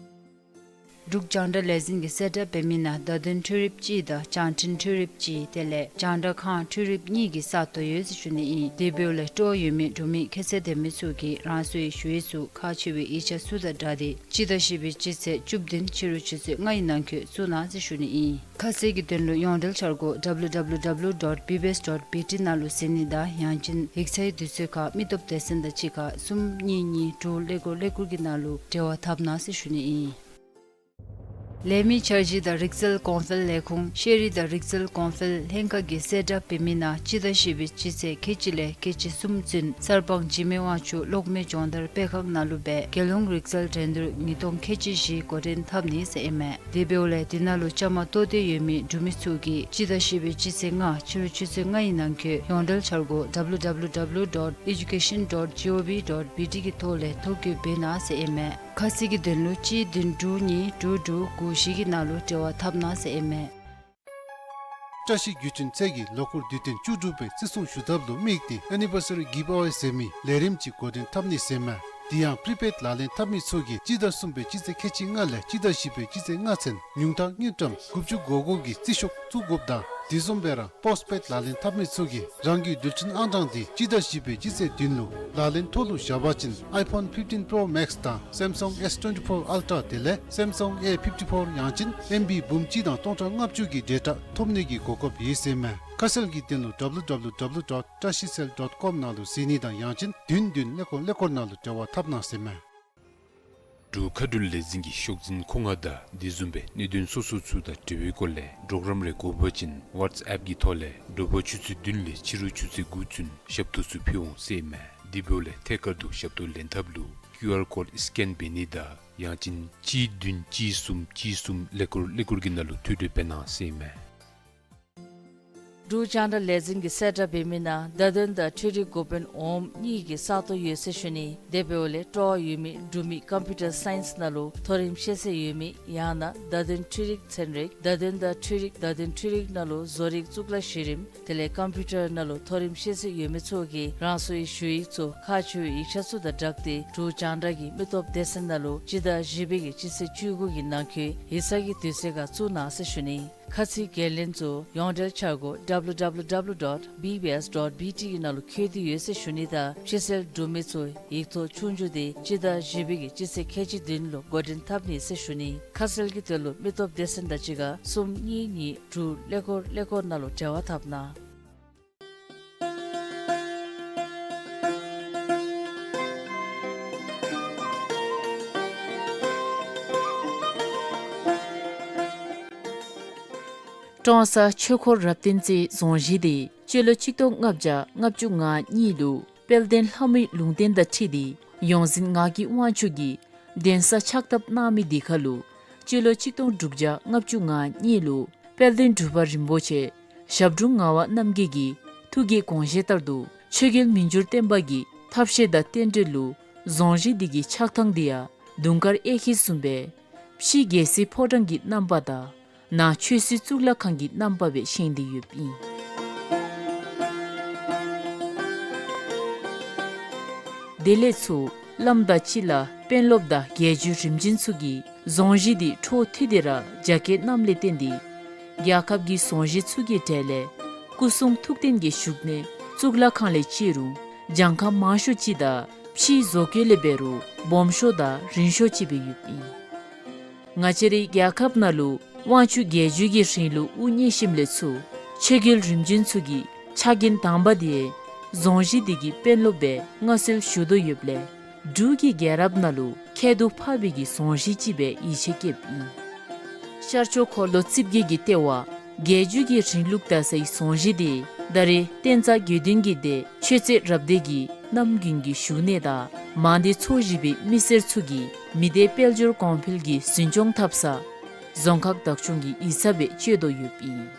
འབྲུག་རྒྱང་བསྒྲགས་ལས་འཛིན་གྱིས་གསལ་བསྒྲགས་འབད་མི་ནང་བརྡ་དོན་འཕྲུལ་རིགཔ་ཅིག་དང་བྱང་འཕྲིན་འཕྲུལ་རིགཔ་ཅིག་དེ་ལས་རྒྱང་བསྒྲགས་ཁང་འཕྲུལ་རིགཔ་གཉིས་ཀྱི་ས་སྟོང་ཡོད་ཟེར་ཞུ་ནི་ཨིན། དེ་འབདཝ་ལས་སྤྲོ་བ་ཡོད་མི་འབྲུག་མི་ཁྱད་ཚད་ལྡན་མི་ཚུ་གིས་རང་སོའི་ཞུ་ཡིག་ཚུ་ཁག་ཆེ་བའི་ཡིག་ཆ་ཚུ་དང་སྦྲགས་ཏེ་སྤྱི་ཟླ་བཞི་པའི་སྤྱི་ཚེས་བཅུ་བདུན་ཕྱི་རུ་ཆུ་ཚོད་ལྔ་ཡི་ནང་འཁོད་བཙུགས་གནང་ཟེར་ཞུ་ནི་ཨིན། ཁ་གསལ་གྱི་དོན་ལུ་ཡོངས་འབྲེལ་འཆར་སྒོ་W W W dot B B S dot B T ནང་ལུ་གཟིགས་ནི་དང་ཡང་ཅིན་ཡིག་ཚང་གི་དུས་ཚོད་ཁར་མི་སྟོབས་སྡེ་ཚན་དང་གཅིག་ཁར་གསུམ་གཉིས་གཉིས་དྲུག་ཀླད་ཀོར་ཀླད་ཀོར་གྱི་ནང་ལུ་འབྲེལ་བ་འཐབ་གནང་ཟེར་ཞུ་ནི་ཨིན། ལས་མི་འཆར་གཞི་དང་རིག་རྩལ་གོང་འཕེལ་ལས་ཁུངས་ཤེས་རིག་དང་རིག་རྩལ་གོང་འཕེལ་ལྷན་ཁག་གིས་གསལ་བསྒྲགས་འབད་མི་ནང་སྤྱི་ཟླ་བཞི་པའི་སྤྱི་ཚེས་ཁལ་གཅིག་ལས་ཁལ་གཅིག་གསུམ་ཚུན་གསར་སྤང་འཇིགས་མེད་དབང་ཕྱུག་གློག་མེ་སྦྱོང་བརྡར་སྤེལ་ཁང་ནང་ལུ་སྦེ་རྒྱལ་ཡོངས་རིག་རྩལ་འགྲན་བསྡུར་ཉིས་སྟོང་ཁལ་གཅིག་བཞི་འགོ་འདྲེན་འཐབ་ནི་ཟེར་ཨིན་མས། དེ་འབདཝ་ལས་དེ་ནང་ལུ་བཅའ་མར་གཏོགས་ཏེ་ཡོད་མི་འབྲུག་མི་ཚུ་གིས་སྤྱི་ཟླ་བཞི་པའི་སྤྱི་ཚེས་ལྔ་ཕྱི་རུ་ཆུ་ཚོད་ལྔ་ཡི་ནང་འཁོད་ཡོངས་འབྲེལ་འཆར་སྒོ་W W W dot education dot G O V dot B T གི་ཐོག་ལས་ཐོ་བཀོད་འབད་གནང་ཟེར་ཨིན་མས། ཁ་གསལ་གྱི་དོན་ལུ་གཅིག་བདུན་དྲུག་གཉིས་དྲུག་དྲུག་དགུ་བཞི་གི་ནང་ལུ་འབྲེལ་བ་འཐབ་གནང་ཟེར་ཨིན་མས། བཀྲ་ཤིས་བརྒྱུད་འཕྲིན་ཚད་ཀྱིས་ལོ་འཁོར་དུས་སྟོན་བཅུ་དྲུག་པའི་བརྩི་སྲུང་ཞུ་ཐབས་ལུ་དམིགས་ཏེ་Anniversary Giveaway ཟེར་མི་ལས་རིམ་ཅིག་འགོ་འདྲེན་འཐབ་ནི་ཟེར་མས། དེ་ཡང་Prepaid ལག་ལེན་འཐབ་མི་ཚུ་གིས་སྤྱི་ཟླ་གསུམ་པའི་སྤྱི་ཚེས་ཁལ་གཅིག་ལྔ་ལས་སྤྱི་ཟླ་བཞི་པའི་སྤྱི་ཚེས་ལྔ་ཚུན་ཉུང་མཐའ་དངུལ་ཀྲམ་དགུ་བཅུ་གོ་གོ་གི་རྩིས་ཤོག་བཙུགས་དགོཔ་དང་དེ་བཟུམ་སྦེ་ར་Postpaid ལག་ལེན་འཐབ་མི་ཚུ་གིས་རང་གི་རྡུལ་ཕྲན་ཨང་གྲངས་དེ་སྤྱི་ཟླ་བཞི་པའི་སྤྱི་ཚེས་བདུན་ལུ་ལག་ལེན་ཐོག་ལུ་བཞག་པ་ཅིན་iPhone fifteen Pro Max དང་Samsung S twenty-four Ultra དེ་ལས་Samsung A fifty-four ཡང་ཅིན་M B འབུམ་གཅིག་དང་སྟོང་ཕྲག་ལྔ་བཅུ་གི་data ཐོབ་ནི་གི་གོ་སྐབས་ཡོད་ཟེར་མས། ཁ་གསལ་གྱི་དོན་ལུ W W W dot trashicell dot com ནང་ལུ་གཟིགས་ནི་དང་ཡང་ཅིན་བདུན་བདུན་ཀླད་ཀོར་ཀླད་ཀོར་ནང་ལུ་འབྲེལ་བ་འཐབ་གནང་ཟེར་མས། འབྲུག་མཁའ་འགྲུལ་ལས་འཛིན་གྱི་ཤོག་འཛིན་མཁོ་མངགས་དང་དེ་བཟུམ་སྦེ་གནད་དོན་སོ་སོ་ཚུ་དང་འབྲེལ་བའི་སྐོར་ལས་གྲོགས་རམ་རེ་དགོ་པ་ཅིན་WhatsApp གི་ཐོག་ལས་དྲོ་པ་ཆུ་ཚོད་བདུན་ལས་ཕྱི་རུ་ཆུ་ཚོད་དགུ་ཚུན་ཞབས་ཏོག་ཚུ་ཕུལ་འོང་ཟེར་མས། དེ་འབདཝ་ལས་ཐད་ཀར་དུ་ཞབས་ཏོག་ལེན་ཐབས་ལུ་QR code scan འབད་ནི་དང་ཡང་ཅིན་གཅིག་བདུན་གཅིག་གསུམ་གཅིག་གསུམ་ཀླད་ཀོར་ཀླད་ཀོར་གྱི་ནང་ལུ་ཐོ་འགོད་འབད་གནང་ཟེར་མས། འབྲུག་རྒྱང་བསྒྲགས་ལས་འཛིན་གྱིས་གསལ་བསྒྲགས་འབད་མི་ནང་བརྡ་དོན་དང་འཕྲུལ་རིག་འགོ་དཔོན་འོགམ་གཉིས་ཀྱི་ས་སྟོང་ཡོད་ཟེར་ཞུ་ནི། དེ་འབདཝ་ལས་སྤྲོ་བ་ཡོད་མི་འབྲུག་མི་Computer Science ནང་ལུ་མཐོ་རིམ་ཤེས་ཚད་ཡོད་མི་ཡང་ན་བརྡ་དོན་འཕྲུལ་རིག་ཚན་རིག་བརྡ་དོན་དང་འཕྲུལ་རིག་བརྡ་དོན་འཕྲུལ་རིག་ནང་ལུ་བཟོ་རིག་གཙུག་ལག་གཞི་རིམ་དེ་ལས་Computer ནང་ལུ་མཐོ་རིམ་ཤེས་ཚད་ཡོད་མི་ཚུ་གིས་རང་སོའི་ཞུ་ཡིག་ཚུ་ཁག་ཆེ་བའི་ཡིག་ཆ་ཚུ་དང་སྦྲགས་ཏེ་འབྲུག་རྒྱང་བསྒྲགས་ཀྱི་མི་སྟོབས་སྡེ་ཚན་ནང་ལུ་སྤྱི་ཟླ་བཞི་པའི་གི་སྤྱི་ཚེས་བཅུ་དགུ་གི་ནང་འཁོད་ཡིག་ཚང་གི་དུས་ཚོད་ཁར་བཙུགས་གནང་ཟེར་ཞུ་ནི། ཁ་ཚིག་འགན་ལེན་ཚུ་ཡོངས་འབྲེལ་འཆར་སྒོ་W W W dot B B S dot B T གི་ནང་ལུ་བཀོད་དེ་ཡོད་ཟེར་ཞུ་ནི་དང་ཕྱི་གསལ་འབྲུག་མི་ཚུ་ཡིག་ཐོག་ཆོས་རྒྱུགས་དེ་སྤྱི་ཟླ་བཞི་པའི་གི་སྤྱི་ཚེས་ཁལ་གཅིག་བདུན་ལུ་འགོ་འདྲེན་འཐབ་ནི་ཟེར་ཞུ་ནི། ཁ་གསལ་གྱི་དོན་ལུ་མི་སྟོབས་སྡེ་ཚན་དང་གཅིག་ཁར་གསུམ་གཉིས་གཉིས་དྲུག་ཀླད་ཀོར་ཀླད་ཀོར་ནང་ལུ་འབྲེལ་བ་འཐབ་གནང་། ཀྲོང་གསར་ཆོས་འཁོར་རབ་བརྟན་རྩེའི་རྫོང་གཞིས་དེ་སྤྱི་ལོ་གཅིག་སྟོང་ལྔ་བརྒྱ་ལྔ་བཅུ་ང་གཉིས་ལུ་དཔལ་ལྡན་ལྷ་མོའི་ལུང་བསྟན་དང་འཁྲིལ་ཏེ་ཡོངས་འཛིན་ངག་གི་དབང་ཕྱུག་གིས་གདན་ས་ཕྱག་བཏབ་གནང་མི་དེ་ཁར་ལུ་སྤྱི་ལོ་གཅིག་སྟོང་དྲུག་བརྒྱ་ལྔ་བཅུ་ང་གཉིས་ལུ་དཔལ་ལྡན་འབྲུག་པ་རིན་པོ་ཆེ་ཞབས་དྲུང་ངག་དབང་རྣམ་རྒྱལ་གྱི་ཐུགས་ཀྱི་དགོངས་བཞེད་ལྟར་དུ་ཆོས་རྒྱལ་མི་འགྱུར་བརྟན་པ་གི་ཐབས་ཤེས་དང་རྟེན་འབྲེལ་ལུ་རྫོང་གཞིས་འདི་གི་ཆགས་ཐངས་འདི་ཡང་དུང་དཀར་གཡས་འཁྱིལ་བཟུམ་སྦེ་ཕྱི་རྒྱལ་སྲིད་ཕོ་བྲང་གི་རྣམ་པ་དང་ནང་ཆོས་སྲིད་གཙུག་ལག་ཁང་གི་རྣམ་པ་སྦེ་བཞེངས་ཏེ་ཡོདཔ་ཨིན། དེ་ལས་ཚུར་བླམ་དང་སྤྱི་བླ་དཔོན་སློབ་དང་རྒྱལ་བརྒྱུད་རིམ་བྱོན་ཚུ་གིས་རྫོང་གཞིས་འདི་འཕྲོ་མཐུད་དེ་ར་རྒྱ་སྐྱེད་གནངམ་ལས་བརྟེན་ཏེ་རྒྱལ་ཁབ་ཀྱི་རྫོང་གཞིས་ཚུ་གི་གྲས་ལས་སྐུ་གསུང་ཐུགས་རྟེན་གྱི་བཞུགས་གནས་གཙུག་ལག་ཁང་ལས་བརྩི་རུང་གྱངས་ཁ་མང་ཤོས་ཅིག་དང་ཕྱིའི་བཟོ་བཀོད་ལས་འབད་རུང་སྦོམ་ཤོས་དང་རིང་ཤོས་ཅིག་སྦེ་ཡོདཔ་ཨིན། ང་བཅས་རའི་རྒྱལ་ཁབ་ནང་ལུ་དབང་ཕྱུག་རྒྱལ་བརྒྱུད་ཀྱི་རིང་ལུགས་དབུ་བརྙེས་ཞིནམ་ལས་ཚུར་ཆོས་རྒྱལ་རིམ་བྱོན་ཚུ་གི་ཕྱག་འགན་དང་པ་དེ་རྫོང་གཞིས་འདི་གི་དཔོན་སློབ་སྦེ་མངའ་གསོལ་ཞུ་དོ་ཡོདཔ་ལས་འབྲུག་གི་རྒྱལ་རབས་ནང་ལུ་ཁྱད་དུ་འཕགས་པའི་གི་རྫོང་གཞིས་ཅིག་སྦེ་ཡིད་ཆེས་བསྐྱེདཔ་ཨིན། ཤར་ཕྱོགས་འཁོར་ལོ་རྩིབས་བརྒྱད་ཀྱི་ལྟེ་བ་རྒྱལ་བརྒྱུད་ཀྱི་རིང་ལུགས་དར་སའི་རྫོང་གཞིས་འདི་ད་རེས་བསྟན་རྩ་དགེ་འདུན་གྱི་སྡེ་ཆོས་རྩེ་རབ་སྡེ་གི་རྣམ་རྒྱུན་གྱི་བཞུགས་གནས་དང་མང་སྡེ་ཚོ་བཞི་པའི་མི་སེར་ཚུ་གིས་མི་སྡེ་དཔལ་འབྱོར་གོང་འཕེལ་གྱི་འཛིན་སྐྱོང་འཐབ་ས་རྫོང་ཁག་བདག་སྐྱོང་གི་ཡིག་ཚང་སྦེ་སྤྱོད་དོ་ཡོདཔ་ཨིན།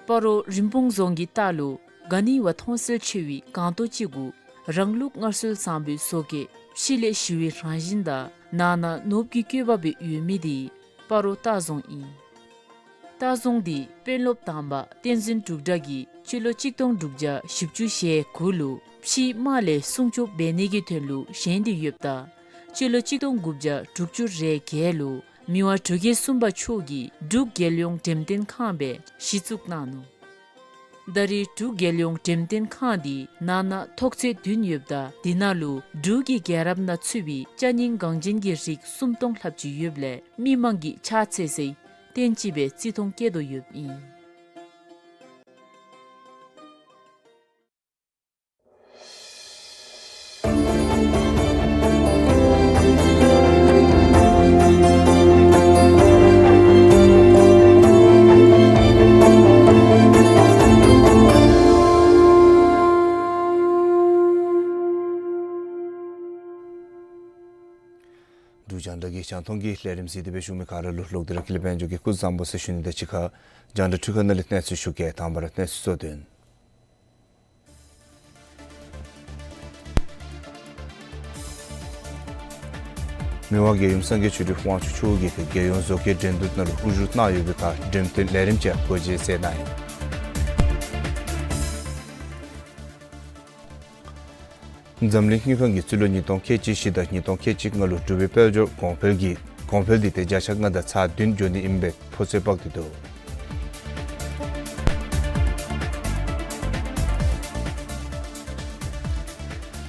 སྤ་རོ་རིན་སྤུངས་རྫོང་གི་ལྟག་ལུ་ག་ནི་བ་མཐོང་གསལ་ཆེ་བའི་སྒང་ཏོག་ཅིག་གུ་རང་ལུགས་སྔར་སྲོལ་བཟང་པོའི་བཟོ་བཀོད་ཕྱི་ལས་ཞི་བའི་རང་བཞིན་དང་ནང་ན་ནོར་བུ་གི་བཀོད་པ་སྦེ་ཡོད་མི་དེ་སྤ་རོ་ལྟ་རྫོང་ཨིན། ལྟ་རྫོང་འདི་དཔོན་སློབ་དང་པ་བསྟན་འཛིན་འབྲུག་གྲགས་ཀྱིས་སྤྱི་ལོ་གཅིག་སྟོང་དྲུག་བརྒྱ་བཞི་བཅུ་ཞེ་དགུ་ལུ་ཕྱིའི་དམག་ལས་སྲུང་སྐྱོབ་འབད་ནི་གི་དོན་ལུ་བཞེངས་ཏེ་ཡོདཔ་ད་སྤྱི་ལོ་གཅིག་སྟོང་དགུ་བརྒྱ་དྲུག་ཅུ་རེ་བརྒྱད་ལུ་མི་དབང་འབྲུག་རྒྱལ་གསུམ་པ་མཆོག་གིས་འབྲུག་རྒྱལ་ཡོངས་འགྲེམས་སྟོན་ཁང་སྦེ་གཞི་བཙུགས་གནང་ནུག། ད་རེས་འབྲུག་རྒྱལ་ཡོངས་འགྲེམས་སྟོན་ཁང་འདི་ནང་ན་ཐོག་ཚད་བདུན་ཡོདཔ་ད་དེ་ནང་ལུ་འབྲུག་གི་རྒྱལ་རབས་ནང་ཚུད་པའི་ཅ་རྙིང་འགངས་ཅན་གྱི་རིགས་སུམ་སྟོང་ལྷགཔ་ཅིག་ཡོདཔ་ལས་མི་མང་གིས་ཕྱག་འཚལ་སའི་ གཏན་གཅིག་སྦེ་བརྩི་མཐོང་བསྐྱེད་དོ་ཡོདཔ་ཨིན། འབྲུག་རྒྱང་བསྒྲགས་ཀྱི་རྒྱང་མཐོང་གི་ལས་རིམ་གཟིགས་ཏེ་སྦེ་བཞུགས་མི་ག་ར་ལུ་ལོག་སྟེ་ར་ཀུན་ལེགས་དཔལ་འབྱོར་གྱིས་སྐུ་གཟུགས་བཟང་པོ་ཟེར་ཞུ་ནི་དང་གཅིག་ཁར་རྒྱང་བསྒྲགས་འཕྲུལ་ཁང་ནང་ལས་གནས་ཚུལ་ཞུ་གེ། དང་པ་ར་གནས་ཚུལ་གཙོ་དོན། མི་དབང་རྒྱལ་ཡུམ་སངས་རྒྱས་ཆོས་སྒྲོན་དབང་ཕྱུག་མཆོག་གིས་ཏེ་རྒྱལ་ཡོངས་བཟོ་བཀོད་འགྲན་བསྡུར་ནང་ལུ་དབུ་བཞུགས་གནང་ཡོད་པའི་ཁར་འགྲེམས་སྟོན་ལས་རིམ་ཅིག་སྒོ་འབྱེད་མཛད་གནང་ཡི། འཛམ་གླིང་དངུལ་ཁང་གིས་ཚུར་ལོ་ཉིས་སྟོང་ཁལ་གཅིག་བཞི་དང་ཉིས་སྟོང་ཁལ་གཅིག་ལྔ་ལུ་འབྲུག་པའི་དཔལ་འབྱོར་གོང་འཕེལ་གྱི་གོང་འཕེལ་འདི་ཏེ་བརྒྱ་ཆ་ལྔ་དང་ཚག་བདུན་འགྱོ་ནི་ཨིན་པའི་ཕོ་ཚོད་དཔག་སྟེ་འདུག།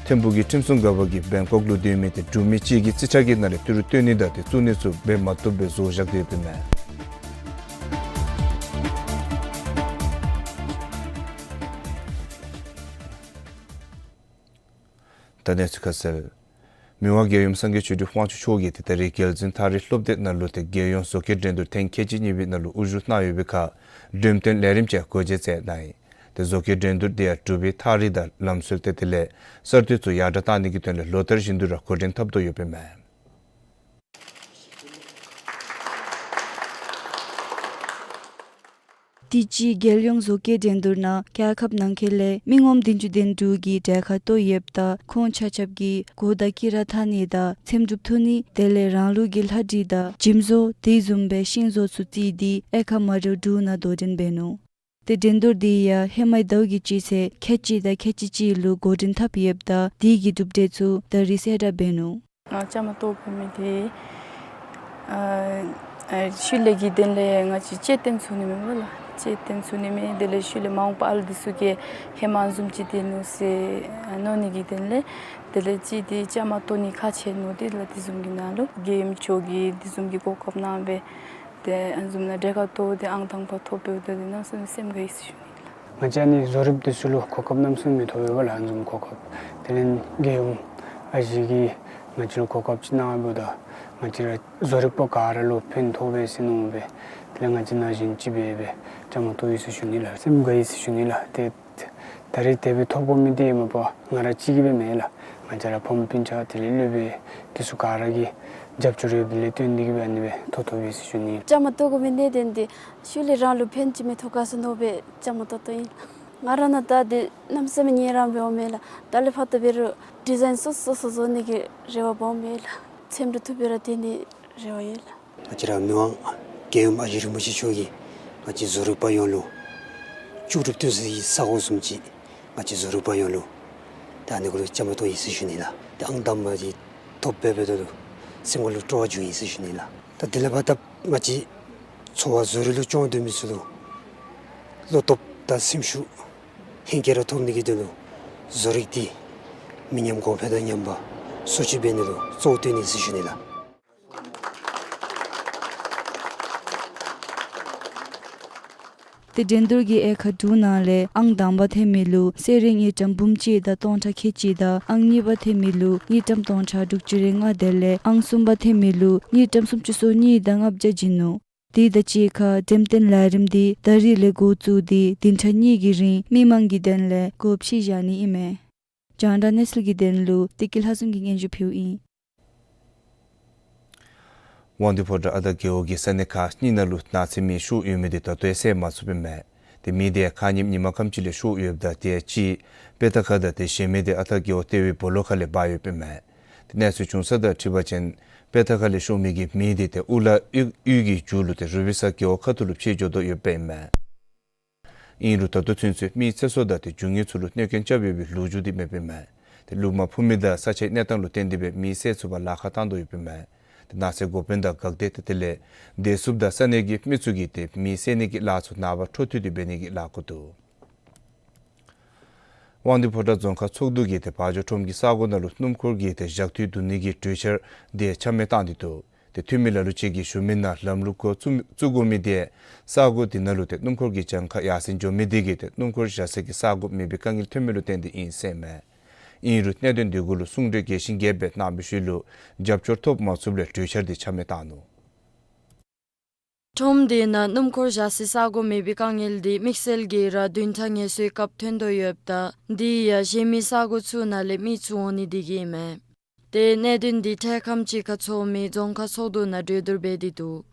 ཐིམ་ཕུག་གི་ཁྲིམས་སྲུང་འགག་པ་གིས་བེང་ཀོག་ལུ་སྡོད་མི་ཏེ་འབྲུག་མི་གཅིག་གིས་རྩིས་ཁྲ་གི་ནང་ལས་ཏི་རུ་སྟོན་ནི་དང་ཏེ་བཙུགས་ནི་ཚུ་འབད་མ་བཏུབ་སྦེ་བཟོ་བཞག་སྟེ་ཡོདཔ་ཨིན་མས། ད་གནས་ཚུལ་ཁ་གསལ། མི་དབང་རྒྱལ་ཡུམ་སངས་རྒྱས་ཆོས་སྒྲོན་དབང་ཕྱུག་མཆོག་གིས་ཏེ་ད་རིས་རྒྱལ་འཛིན་ཐག་རིང་སློབ་སྡེ་ནང་ལུ་ཏེ་རྒྱལ་ཡོངས་བཟོ་བཀོད་འགྲན་བསྡུར་ཐེངས་ཁལ་གཅིག་གཉིས་པའི་ནང་ལུ་དབུ་བཞུགས་གནང་ཡོད་པའི་ཁར་འགྲེམས་སྟོན་ལས་རིམ་ཅིག་སྒོ་འབྱེད་མཛད་གནང་ཡི། ཏེ་བཟོ་བཀོད་འགྲན་བསྡུར་འདི་ཡང་འབྲུག་པའི་ཐག་རིང་དང་ལམ་སྲོལ་ཏེ་དེ་ལས་གསར་གཏོད་ཚུ་ཡར་དྲག་གཏང་ནི་གི་དོན་ལས་ལོ་ལྟར་བཞིན་དུ་ར་འགོ་འདྲེན་འཐབ་དོ་ཡོདཔ་ཨིན་མས། དུས་ཅི་རྒྱལ་ཡོངས་བཟོ་བཀོད་འགྲན་བསྡུར་ནང་རྒྱལ་ཁབ་ནང་འཁོད་ལས་མི་ངོམ་བདུན་ཅུ་དོན་དྲུག་གིས་གྲལ་ཁར་གཏོགས་ཡོདཔ་ད་ཁོང་ཆ་ཁྱབ་ཀྱིས་གོ་དང་དཀྱི་ར་འཐག་ནི་དང་ཚེམ་དྲུབ་འཐུ་ནི་དེ་ལས་རང་ལུགས་ཀྱི་ལྷ་བྲིས་དང་འཇིམ་བཟོ་དེ་བཟུམ་སྦེ་ཤིང་བཟོ་ཚུ་རྩིས་ཏེ་ཨེ་ཁ་མ་འདྲཝ་དྲུག་ནང་དོ་འགྲན་འབད་ནུག། ཏེ་འགྲན་བསྡུར་འདི་ཡང་ཧེ་མའི་ཟླཝ་གི་སྤྱི་ཚེས་ཁལ་གཅིག་དང་ཁལ་གཅིག་གཅིག་ལུ་འགོ་འདྲེན་འཐབ་ཡོདཔ་ད་དེ་གི་གྲུབ་འབྲས་ཚུ་ད་རིས་གསལ་བསྒྲགས་འབད་ནུག། ང་བཅའ་མར་གཏོགས་དགོ་མི་འདི་ཨ་ཨ་ཤུལ་ལས་ཀྱི་དོན་ལས་ང་བཅས་ལྕེ་བཏོན་ཚུགས་ནི་མེད་པས་ལགས། ལྕེ་བཏོན་ཚུགས་ནི་མེད། དེ་ལས་ཤུལ་ལས་མ་འོངས་པ་ཨ་ལུ་འདི་ཚུ་གིས་ཧེ་མ་བཟུམ་ཅིག་སྡོད་ནུག་ཟེར་མནོ་ནི་གི་དོན་ལས་དེ་ལས་ཅིག་འདི་བཅའ་མར་གཏོགས་ནི་ཁག་ཆེ་ནུག། དེ་ལས་དེ་བཟུམ་གྱི་ནང་ལུ་རྒྱལ་ཡུམ་མཆོག་གིས་དེ་བཟུམ་གྱི་གོ་སྐབས་གནང་སྦེ་ཏེ་ཨ་ནི་བཟུམ་ནང་གྲལ་ཁར་གཏོགས་ཏེ་ཨང་དང་པ་ཐོབ་པའི་དོན་དེ་ནང་སེམས་སེམས་དགའ་ཡི་ཟེར་ཞུ་ནི་ལགས། ང་བཅས་ཨ་ནི་བཟོ་རིགཔ་འདི་ཚུ་ལུ་གོ་སྐབས་གནམ་མེད་ས་མེད་མི་ཐོབ་པས་ལགས། ཨ་ནི་བཟུམ་གོ་སྐབས་དེ་ལས་རྒྱལ་ཡུམ་ཨ་ཞེ་གིས་ང་བཅས་ལུ་གོ་སྐབས་ཅིག་གནང་བ་ད་ང་བཅས་ར་བཟོ་རིགཔ་ག་ར་ལུ་ཕན་ཐོགས་པས་ཟེར་མནོ་སྦེ་དེ་ལས་ང་བཅས་ནང་བཞིན་ཅིག་འབད་སྦེ་བཅའ་མར་གཏོགས་ཡི་ཟེར་ཞུ་ནི་ལགས། སེམས་དགའ་ཡི་ཟེར་ཞུ་ནི་ལགས། ཏེ་ད་རིས་དེ་སྦེ་ཐོབ་དགོ་མི་འདི་མ་པ་ང་ར་གཅིག་གིས་སྦེ་མེན་ལགས། ང་བཅས་ར་ཕམ་སྤུན་ཆ་དེ་ལས་སློབ་དཔོན་འདི་ཚུ་ག་ར་གི་རྒྱབ་སྐྱོར་ཡོདཔ་ལས་བརྟེན་ཏེ་གིས་སྦེ་ཨ་ནི་སྦེ་ཐོབ་ཐོབ་ཡི་ཟེར་ཞུ་ནི། བཅའ་མར་གཏོགས་དགོ་མི་གནད་དོན་འདི་ཤུལ་ལས་རང་ལུ་ཕན་ཅིག་མི་ཐོགས་ག་ཟེར་མནོ་སྦེ་བཅའ་མར་གཏོགས་གཏོགསཔ་ཨིན། ང་ར་ནང་ད་འདི་གནམ་མེད་ས་མེད་ངལ་རངས་སྦེ་འོངམ་མས་ལགས། ད་ལས་ཕར་ད་འབད་རུང་ཌི་ཛའིན་སོ་སོ་སོ་སོ་བཟོ་ནི་གི་རེ་བ་འབག་འོངམ་མས་ལགས། ཚེམ་དྲུབ་འཐུ་སྦེ་ར་སྡོད་ནི་རེ་བ་ཡོད་ལགས། ང་བཅས་ར་མི་དབང་རྒྱལ་ཡུམ་ཨ་ཞེ་རིན་པོ་ཆེ་མཆོག་གིས་ང་བཅས་བཟོ་རིགཔ་ཡོངས་ལུ་ལྕོགས་གྲུབ་སྟོན་སའི་ས་གོ་བཟུམ་ཅིག་ང་བཅས་བཟོ་རིགཔ་ཡོངས་ལུ་ད་ཨ་ནི་གུ་ལུ་བཅའ་མར་གཏོགས་ཡི་ཟེར་ཞུ་ནི་ལགས། ད་ཨང་དང་པ་འདི་ཐོབ་འབདཝ་ད་ལུ་སེམས་ཁ་ལུ་སྤྲོ་བ་འབྱུང་ཡི་ཟེར་ཞུ་ནི་ལགས། ད་དེ་ལས་ཕར་ད་ང་བཅས་འཚོ་བ་བཟོ་རིག་ལུ་སྐྱོང་སྡོད་མི་ཚུ་ལུ་བློ་སྟོབས་དང་སེམས་ཤུགས་ཧིང་སྐྱེ་ར་ཐོབ་ནི་གི་དོན་ལུ་བཟོ་རིག་འདི་མི་ཉམས་གོང་འཕེལ་དང་ཉམས་པ་སོར་ཆུད་འབད་ནི་ལུ་གཙོ་བོ་བཏོན་ཡི་ཟེར་ཞུ་ནི་ལགས། ཏེ་འགྲན་བསྡུར་གྱི་དབྱེ་ཁག་དྲུག་ནང་ལས་ཨང་དང་པ་ཐོན་མི་ལུ་གསེར་རིལ་དངུལ་ཀྲམ་འབུམ་གཅིག་དང་སྟོང་ཕྲག་ཁལ་གཅིག་དང་ཨང་གཉིས་པ་ཐོན་མི་ལུ་དངུལ་ཀྲམ་སྟོང་ཕྲག་དྲུག་ཅུ་རེ་ལྔ་དེ་ལས་ཨང་གསུམ་པ་ཐོན་མི་ལུ་དངུལ་ཀྲམ་སུམ་ཅུ་སོ་གཉིས་དང་ལྔ་བརྒྱ་བྱིན་ནུག། དེ་དང་གཅིག་ཁར་འགྲེམས་སྟོན་ལས་རིམ་འདི་ད་རིས་ལས་འགོ་བཙུགས་ཏེ་བདུན་ཕྲག་གཉིས་ཀྱི་རིང་མི་མང་གི་དོན་ལས་སྒོ་ཕྱེ་བཞག་ནི་ཨིན་མས། རྒྱང་བསྒྲགས་གནས་ཚུལ་གྱི་དོན་ལུ་བདེ་སྐྱིད་ལྷ་འཛོམས་ཀྱིས་སྙན་ཞུ་ཕུལཝ་ཨིན། དབང་འདུས་ཕོ་བྲང་ཨ་སྟག་རྒེད་འོག་གི་ས་གནས་ཁག་གཉིས་ནང་ལུ་ནགས་ཚལ་མེ་ཤོར་ཡོད་མི་འདི་ད་ལྟོ་ཡང་སེལ་མ་ཚུགསཔ་ཨིན་མས། ཏེ་མེ་འདི་ཡང་ཁ་ཉིནམ་ཉིན་མ་ཁམས་ཅིག་ལས་ཤོར་ཡོདཔ་ད་དེ་ཡང་གཅིག་དཔེ་ཐང་ཁ་དང་དེ་གཞན་མི་འདི་ཨ་སྟག་རྒེད་འོག་ལྟེ་བའི་སྦོ་ལོགས་ཁ་ལས་འབག་ཡོདཔ་ཨིན་མས། ཏེ་གནས་ཚུལ་བྱུང་ས་དང་འཁྲིལ་བ་ཅིན་དཔེ་ཐང་ཁ་ལས་ཤོར་མི་གི་མེ་འདི་ཏེ་ཨུ་ལ་གཡུས་གཡུས་ཀྱི་མཇུག་ལུ་ཏེ་རུ་བི་ས་རྒེད་འོག་ཁ་ཐུག་ལུ་འཕྱད་འགྱོ་དོ་ཡོདཔ་ཨིན་མས། ཨིན་རུང་ད་ལྟོ་ཚུན་ཚོད་མི་ཚེ་སྲོག་དང་ཏེ་རྒྱུ་དངོས་ཚུ་ལུ་གནོད་རྐྱེན་རྐྱབ་ཡོད་པའི་ལོ་རྒྱུས་འདི་མེདཔ་ཨིན་མས། ཏེ་ལུ་མ་ཕོག་མི་དང་ས་ཆའི་གནས་སྟངས་ལུ་བརྟེན་ཏེ་སྦེ་མེ་སེལ་ཚུགས་པར་ལཱ་ཁག་བཏང་དོ་ཡོདཔ་ཨིན་མས། ཏེ་ནགས་ཚལ་འགོ་དཔོན་དང་འགག་སྡེ་ཏེ་དེ་ལས་བདེ་སྲུངཔ་དང་ས་གནས་ཀྱི་མི་ཚུ་གིས་ཏེ་མེ་སེལ་ནི་གི་ལཱ་ཚུ་ནངས་པ་འཕྲོ་མཐུད་དེ་འབད་ནི་གི་ལཱ་འགོ་འདུག། དབང་འདུས་ཕོ་བྲང་རྫོང་ཁག་ཚོགས་འདུ་གིས་ཏེ་བ་འཇོ་ཁྲོམ་གྱི་ས་གོ་ནང་ལུ་སྣུམ་འཁོར་གྱི་ཏེ་ཞག་དུས་བསྡུ་ནི་གི་གྲོས་འཆར་འདི་ཆ་མེད་བཏང་སྟེ་འདུག། ཏེ་འཐུས་མི་ལ་ལུ་ཅིག་གིས་ཞུ་མི་ནང་ལམ་ལུགས་འགོ་བཙུགས་བཙུགས་དགོ་མི་དེ་ས་གོ་དེ་ནང་ལུ་ཏེ་སྣུམ་འཁོར་གྱི་གྱངས་ཁ་ཡར་སེང་འགྱོ་མི་དེ་གིས་ཏེ་སྣུམ་འཁོར་བཞག་ས་གི་ས་གོ་མེད་པའི་དཀའ་ངལ་ཐོན་མི་ལུ་བརྟེན་ཏེ་ཨིན་ཟེར་མས། ཨིན་རུང་གནད་དོན་དེ་གུ་ལུ་གསུང་གྲོས་རྒྱས་ཤིང་རྒྱས་པ་གནང་བའི་ཤུལ་ལུ་རྒྱབ་སྐྱོར་ཐོབ་མ་ཚུགསཔ་ལས་གྲོས་འཆར་དེ་ཆ་མེད་བཏང་ནུག། ཁྲོམ་དེ་ནང་སྣུམ་འཁོར་བཞག་སའི་ས་གོ་མེད་པའི་དཀའ་ངལ་དེ་དམིགས་བསལ་གྱིས་ར་བདུན་ཕྲག་ངལ་གསོའི་སྐབས་ཐོན་དོ་ཡོདཔ་ད་དེ་ཡང་གཞན་མི་ས་གོ་ཚུ་ནང་ལས་མི་ཚུ་འོང་ནི་དེ་གིས་ཨིན་མས། ཏེ་གནད་དོན་དེ་འཕྲལ་ཁམས་ཅིག་ཁར་ཚོགས་མི་རྫོང་ཁག་ཚོགས་འདུ་ནང་གྲོས་བསྡུར་འབད་དེ་འདུག།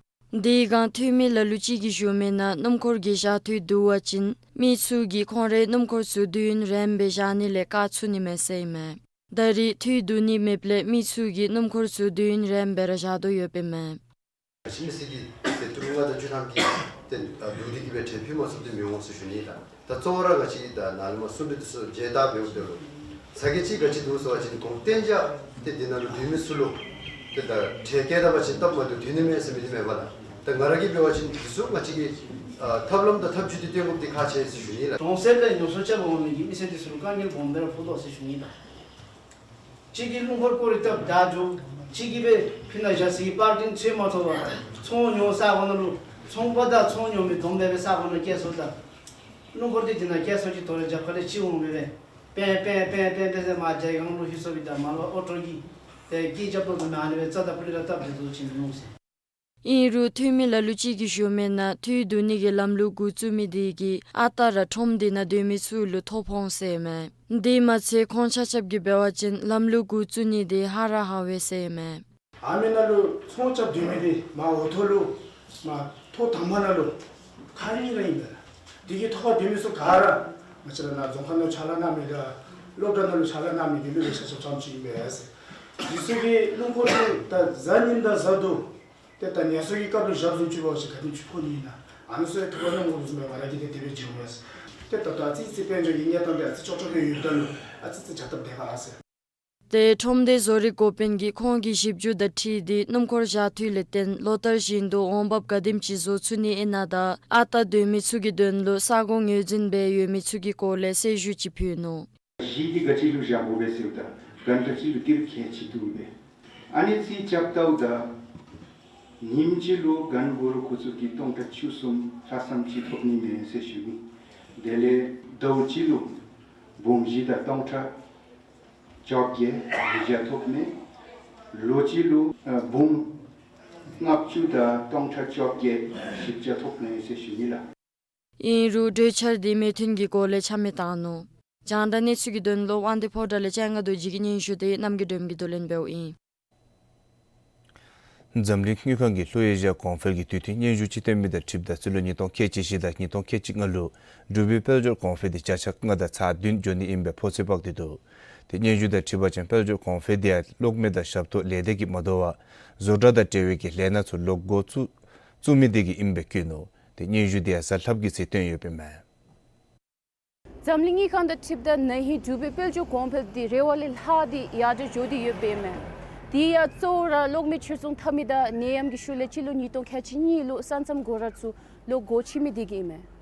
དེ་སྒང་འཐུས་མི་ལ་ལུ་ཅིག་གིས་ཞུ་མི་ནང་སྣུམ་འཁོར་གྱི་བཞག་འཐུས་བསྡུ་བ་ཅིན་མི་ཚུ་གིས་ཁོང་རའི་སྣུམ་འཁོར་ཚུ་དུས་ཡུན་རིངམོ་སྦེ་བཞག་ནི་ལས་བཀག་ཚུགས་ནི་མས་ཟེར་ཨིན་མས། ད་རེས་འཐུས་བསྡུ་ནི་མེདཔ་ལས་མི་ཚུ་གིས་སྣུམ་འཁོར་ཚུ་དུས་ཡུན་རིངམོ་སྦེ་ར་བཞག་དོ་ཡོདཔ་ཨིན་མས། ཁྱིམ་མི་སེར་གྱིས་ཏེ་ཏི་རུ་ལྔ་དང་བཅུ་ཐམ་གྱི་ཏེ་ཨ་བསྡུ་སྟེ་གི་སྦེ་ཁྲལ་ཕུལ་མ་ཚུགས་ཏེ་མི་འོང་ཟེར་ཞུ་ནི་ལགས། ད་གཙོ་བོ་ར་ང་བཅས་ད་ནཱ་ལས་མར་གསུང་གྲོས་དེ་ཚུ་མཇལ་བལྟ་འབདཝ་ད་ལུ་ཚ་གྱང་ཅིག་ག་ཅི་འདུག་ཟེར་བ་ཅིན་གོང་གཏན་འཇགས་ཏེ་དེ་ནང་ལུ་སྡོད་མི་ཚུ་ལུ་ཏེ་ད་ཁྲལ་བཀལ་བཏང་པ་ཅིན་སྟབས་མ་བདེཝ་སྡོད་ནི་མས་ཟེར་མི་འདི་མེད་པ་ལགས། ད་ང་ར་གིས་འབད་བ་ཅིན་དེ་ཚུ་ང་བཅས་ཀྱིས་ཨ་ཐབས་ལམ་དང་ཐབས་བྱུས་འདི་སྟོན་དགོཔ་འདི་ཁག་ཆེ་ཟེར་ཞུ་ནི་ལགས། གྲོང་གསེབ་ལས་ཉོ་ཚོང་རྐྱབ་འོང་མི་གི་མི་སེར་འདི་ཚུ་ལུ་དཀའ་ངལ་སྦོམ་སྦེ་ར་ཕོག་དོ་ཟེར་ཞུ་ནི་ལགས། གཅིག་གིས་སྣུམ་འཁོར་སྐོར་ར་བཏབ་ད་འགྱོ། གཅིག་གིས་སྦེ་ཕི་ནང་བཞག་ས་གི་པར་ཀིང་འཚོལ་མ་ཐོབ་པར་ཚོང་ཉོ་ས་གོ་ནང་ལུ་ཚོང་པ་དང་ཚོང་ཉོ་མི་བསྡོམས་སྦེ་སྦེ་ས་གོ་ནང་བསྐྱལ་སོ་ད་སྣུམ་འཁོར་འདི་དེ་ནང་བསྐྱལ་སོ་ཅིག་དོ་རུང་རྒྱབ་ཁ་ལས་ཅིག་འོང་མི་སྦེ་པེན་པེན་པེན་པེན་ཟེར་མར་རྒྱ་གར་ལུ་ལྷོད་སོ་སྦེ་ད་མར་ལུ་ཨོ་ཊོ་གིས་ཏེ་སྐད་རྐྱབ་དོ་བཟུམ་ཨ་ནི་སྦེ་རྩ་དང་ཕུ་ལས་ར་བཏབ་སྡོད་དོ་ཅིག་མི་འོང་ཟེར། ཨིན་རུང་འཐུས་མི་ལ་ལུ་ཅིག་གིས་ཞུ་མི་ནང་འཐུས་བསྡུ་ནི་གི་ལམ་ལུགས་འགོ་བཙུགས་མི་དེ་གིས་ཨ་རྟག་ར་ཁྲོམ་དེ་ནང་སྡོད་མི་ཚུ་ལུ་ཐོ་ཕོག་འོང་ཟེར་མས། དེ་མ་ཚད་ཁོང་ཆ་ཁྱབ་ཀྱིས་འབད་བ་ཅིན་ལམ་ལུགས་འགོ་བཙུགས་ནི་དེ་ཧ་ར་ཧ་བས་ཟེར་མས། ཨ་མི་ནང་ལུ་ཚོང་རྐྱབ་སྡོད་མི་དེ་མར་འོག་ཐོག་ལུ་མར་ཐོག་དང་པ་ནང་ལུ་ཁ་ཉིནམ་ར་ཨིན་པས། དེ་གི་ཐོག་ཁར་སྡོད་མི་ཚུ་ག་ར་ང་བཅས་ར་ནཱ་རྫོང་ཁག་ནང་ཕྱག་ལཱ་གནང་མི་དང་སློབ་གྲྭ་ནང་ལུ་ཕྱག་ལཱ་གནང་མི་དེ་ལུ་ཡང་ཆ་ཁྱབ་ཙམ་ཅིག་ཨིན་པས། དེ་ཚུ་གིས་སྣུམ་འཁོར་དེ་ད་གཟའ་ཉིམ་དང་གཟའ་བདུད་ཏེ་ད་ངལ་གསོ་གི་སྐབས་ལུ་བཞགཔ་བཟུམ་ཅིག་འབད་བ་ཅིན་ག་དེམ་ཅིག་ཕོག་ནི་ཨིན་ན། ཨ་ནི་ཚུ་ཡང་ཐུགས་ཁར་བསྣམ་དགོཔ་བཟུམ་སྦེ་ང་ར་གིས་ཏེ་དེ་སྦེ་མཇལཝ་མས། ཏེ་ད་ལྟོ་ཨ་ཙི་ཙི་དཔལ་འབྱོར་གྱི་གནས་སྟངས་འདི་ཨ་ཙི་ཅོག་ཅོག་སྦེ་ཡོདཔ་ད་ལུ་ཨ་ཙི་ཙི་བྱ་སྟབས་བདེ་ག་ཟེར། ཏེ་ཁྲོམ་སྡེ་བཟོ་རིག་འགོ་དཔོན་གྱིས་ཁོང་གི་ཞིབ་འཇུག་དང་འཁྲིལ་ཏེ་སྣུམ་འཁོར་བཞག་འཐུས་ལས་བརྟེན་ལོ་ལྟར་བཞིན་དུ་འོང་འབབ་ག་དེམ་ཅིག་བཟོ་ཚུགས་ནི་ཨིན་ན་དང་ཨ་རྟག་སྡོད་མི་ཚུ་གི་དོན་ལུ་ས་གོ་ངོས་འཛིན་འབད་ཡོད་མི་ཚུ་གི་སྐོར་ལས་གསལ་ཞུ་ཅིག་ཕུལ་ནུག། གཞི་འདི་ག་ཅི་ལུ་བཞག་དགོ་པས་ཟེརཝ་ད་གན་ག་ཅི་ལུ་སྟིར་གལ་ཆེ་འདུག་པས། ཨ་ནི་རྩིས་རྐྱབ་ལྟཝ་ད་ཉིནམ་གཅིག་ལུ་གན་དགོ་རུང་ཁོ་ཚུ་གིས་སྟོང་ཕྲག་བཅུ་གསུམ་ལྷག་ཙམ་ཅིག་ཐོབ་ནི་མས་ཟེར་ཞུ་ནི། དེ་ལས་ཟླཝ་གཅིག་ལུ་འབུམ་བཞི་དང་སྟོང་ཕྲག་བཅོ་བརྒྱད་ཉིས་བརྒྱ་ཐོབ་མས། ལོ་གཅིག་ལུ་ཨ་འབུམ་ལྔ་བཅུ་དང་སྟོང་ཕྲག་བཅོ་བརྒྱད་བཞི་བརྒྱ་ཐོབ་མས་ཟེར་ཞུ་ནི་ལགས། ཨིན་རུང་གྲོས་འཆར་དེ་མོས་མཐུན་གྱི་སྒོ་ལས་ཆ་མེད་བཏང་ནུག། རྒྱང་བསྒྲགས་གནས་ཚུལ་གྱི་དོན་ལུ་དབང་འདུས་ཕོ་བྲང་ལས་ལྕང་དགའ་རྡོ་རྗེ་གི་སྙན་ཞུ་དེ་རྣམ་རྒྱལ་སྒྲོལ་མ་གིས་བསྡུ་ལེན་འབདཝ་ཨིན། འཛམ་གླིང་དངུལ་ཁང་གིས་ལྷོ་ཨེ་ཤི་ཡ་གོང་འཕེལ་གྱི་དུས་མཐུན་སྙན་ཞུ་ཅིག་བཏོན་མི་དང་འཁྲིལཝ་ད་རྩིས་ལོ་ཉིས་སྟོང་ཁལ་གཅིག་བཞི་དང་ཉིས་སྟོང་ཁལ་གཅིག་ལྔ་ལུ་འབྲུག་པའི་དཔལ་འབྱོར་གོང་འཕེལ་དེ་བརྒྱ་ཆ་ལྔ་དང་ཚག་བདུན་འགྱོ་ནི་ཨིན་པའི་ཕོ་ཚོད་དཔག་སྟེ་འདུག། ཏེ་སྙན་ཞུ་དང་འཁྲིལ་བ་ཅིན་དཔལ་འབྱོར་གོང་འཕེལ་དེ་ཡང་གློག་མེ་དང་ཞབས་ཏོག་ལས་སྡེ་གིས་མ་དོ་བར་བཟོ་གྲྭ་དང་འབྲེལ་བའི་གི་ལས་སྣ་ཚུ་ལོག་འགོ་བཙུགས་བཙུགས་མི་དེ་གིས་ཨིན་པའི་བཀོད་ནུག། ཏེ་སྙན་ཞུ་དེ་ཡང་གཟའ་ལྷགཔ་གི་ཚེས་བཏོན་ཡོདཔ་ཨིན་མས། འཛམ་གླིང་དངུལ་ཁང་དང་འཁྲིལཝ་ད་ན་ཧིང་འབྲུག་པའི་དཔལ་འབྱོར་གོང་འཕེལ་དེ་རེ་བ་ལས་ལྷག་སྟེ་ཡར་དྲག་འགྱོ་སྟེ་ཡོདཔ་ཨིན་མས། དེ་ཡང་གཙོ་བོ་ར་གློག་མེ་ཕྱིར་ཚོང་འཐབ་མི་དང་ནད་ཡམས་ཀྱི་ཤུལ་ལས་སྤྱི་ལོ་ཉིས་སྟོང་ཁལ་གཅིག་གཉིས་ལུ་ས་མཚམས་སྒོ་ར་ཚུ་ལོག་སྒོ་ཕྱེ་མི་དེ་གིས་ཨིན་མས།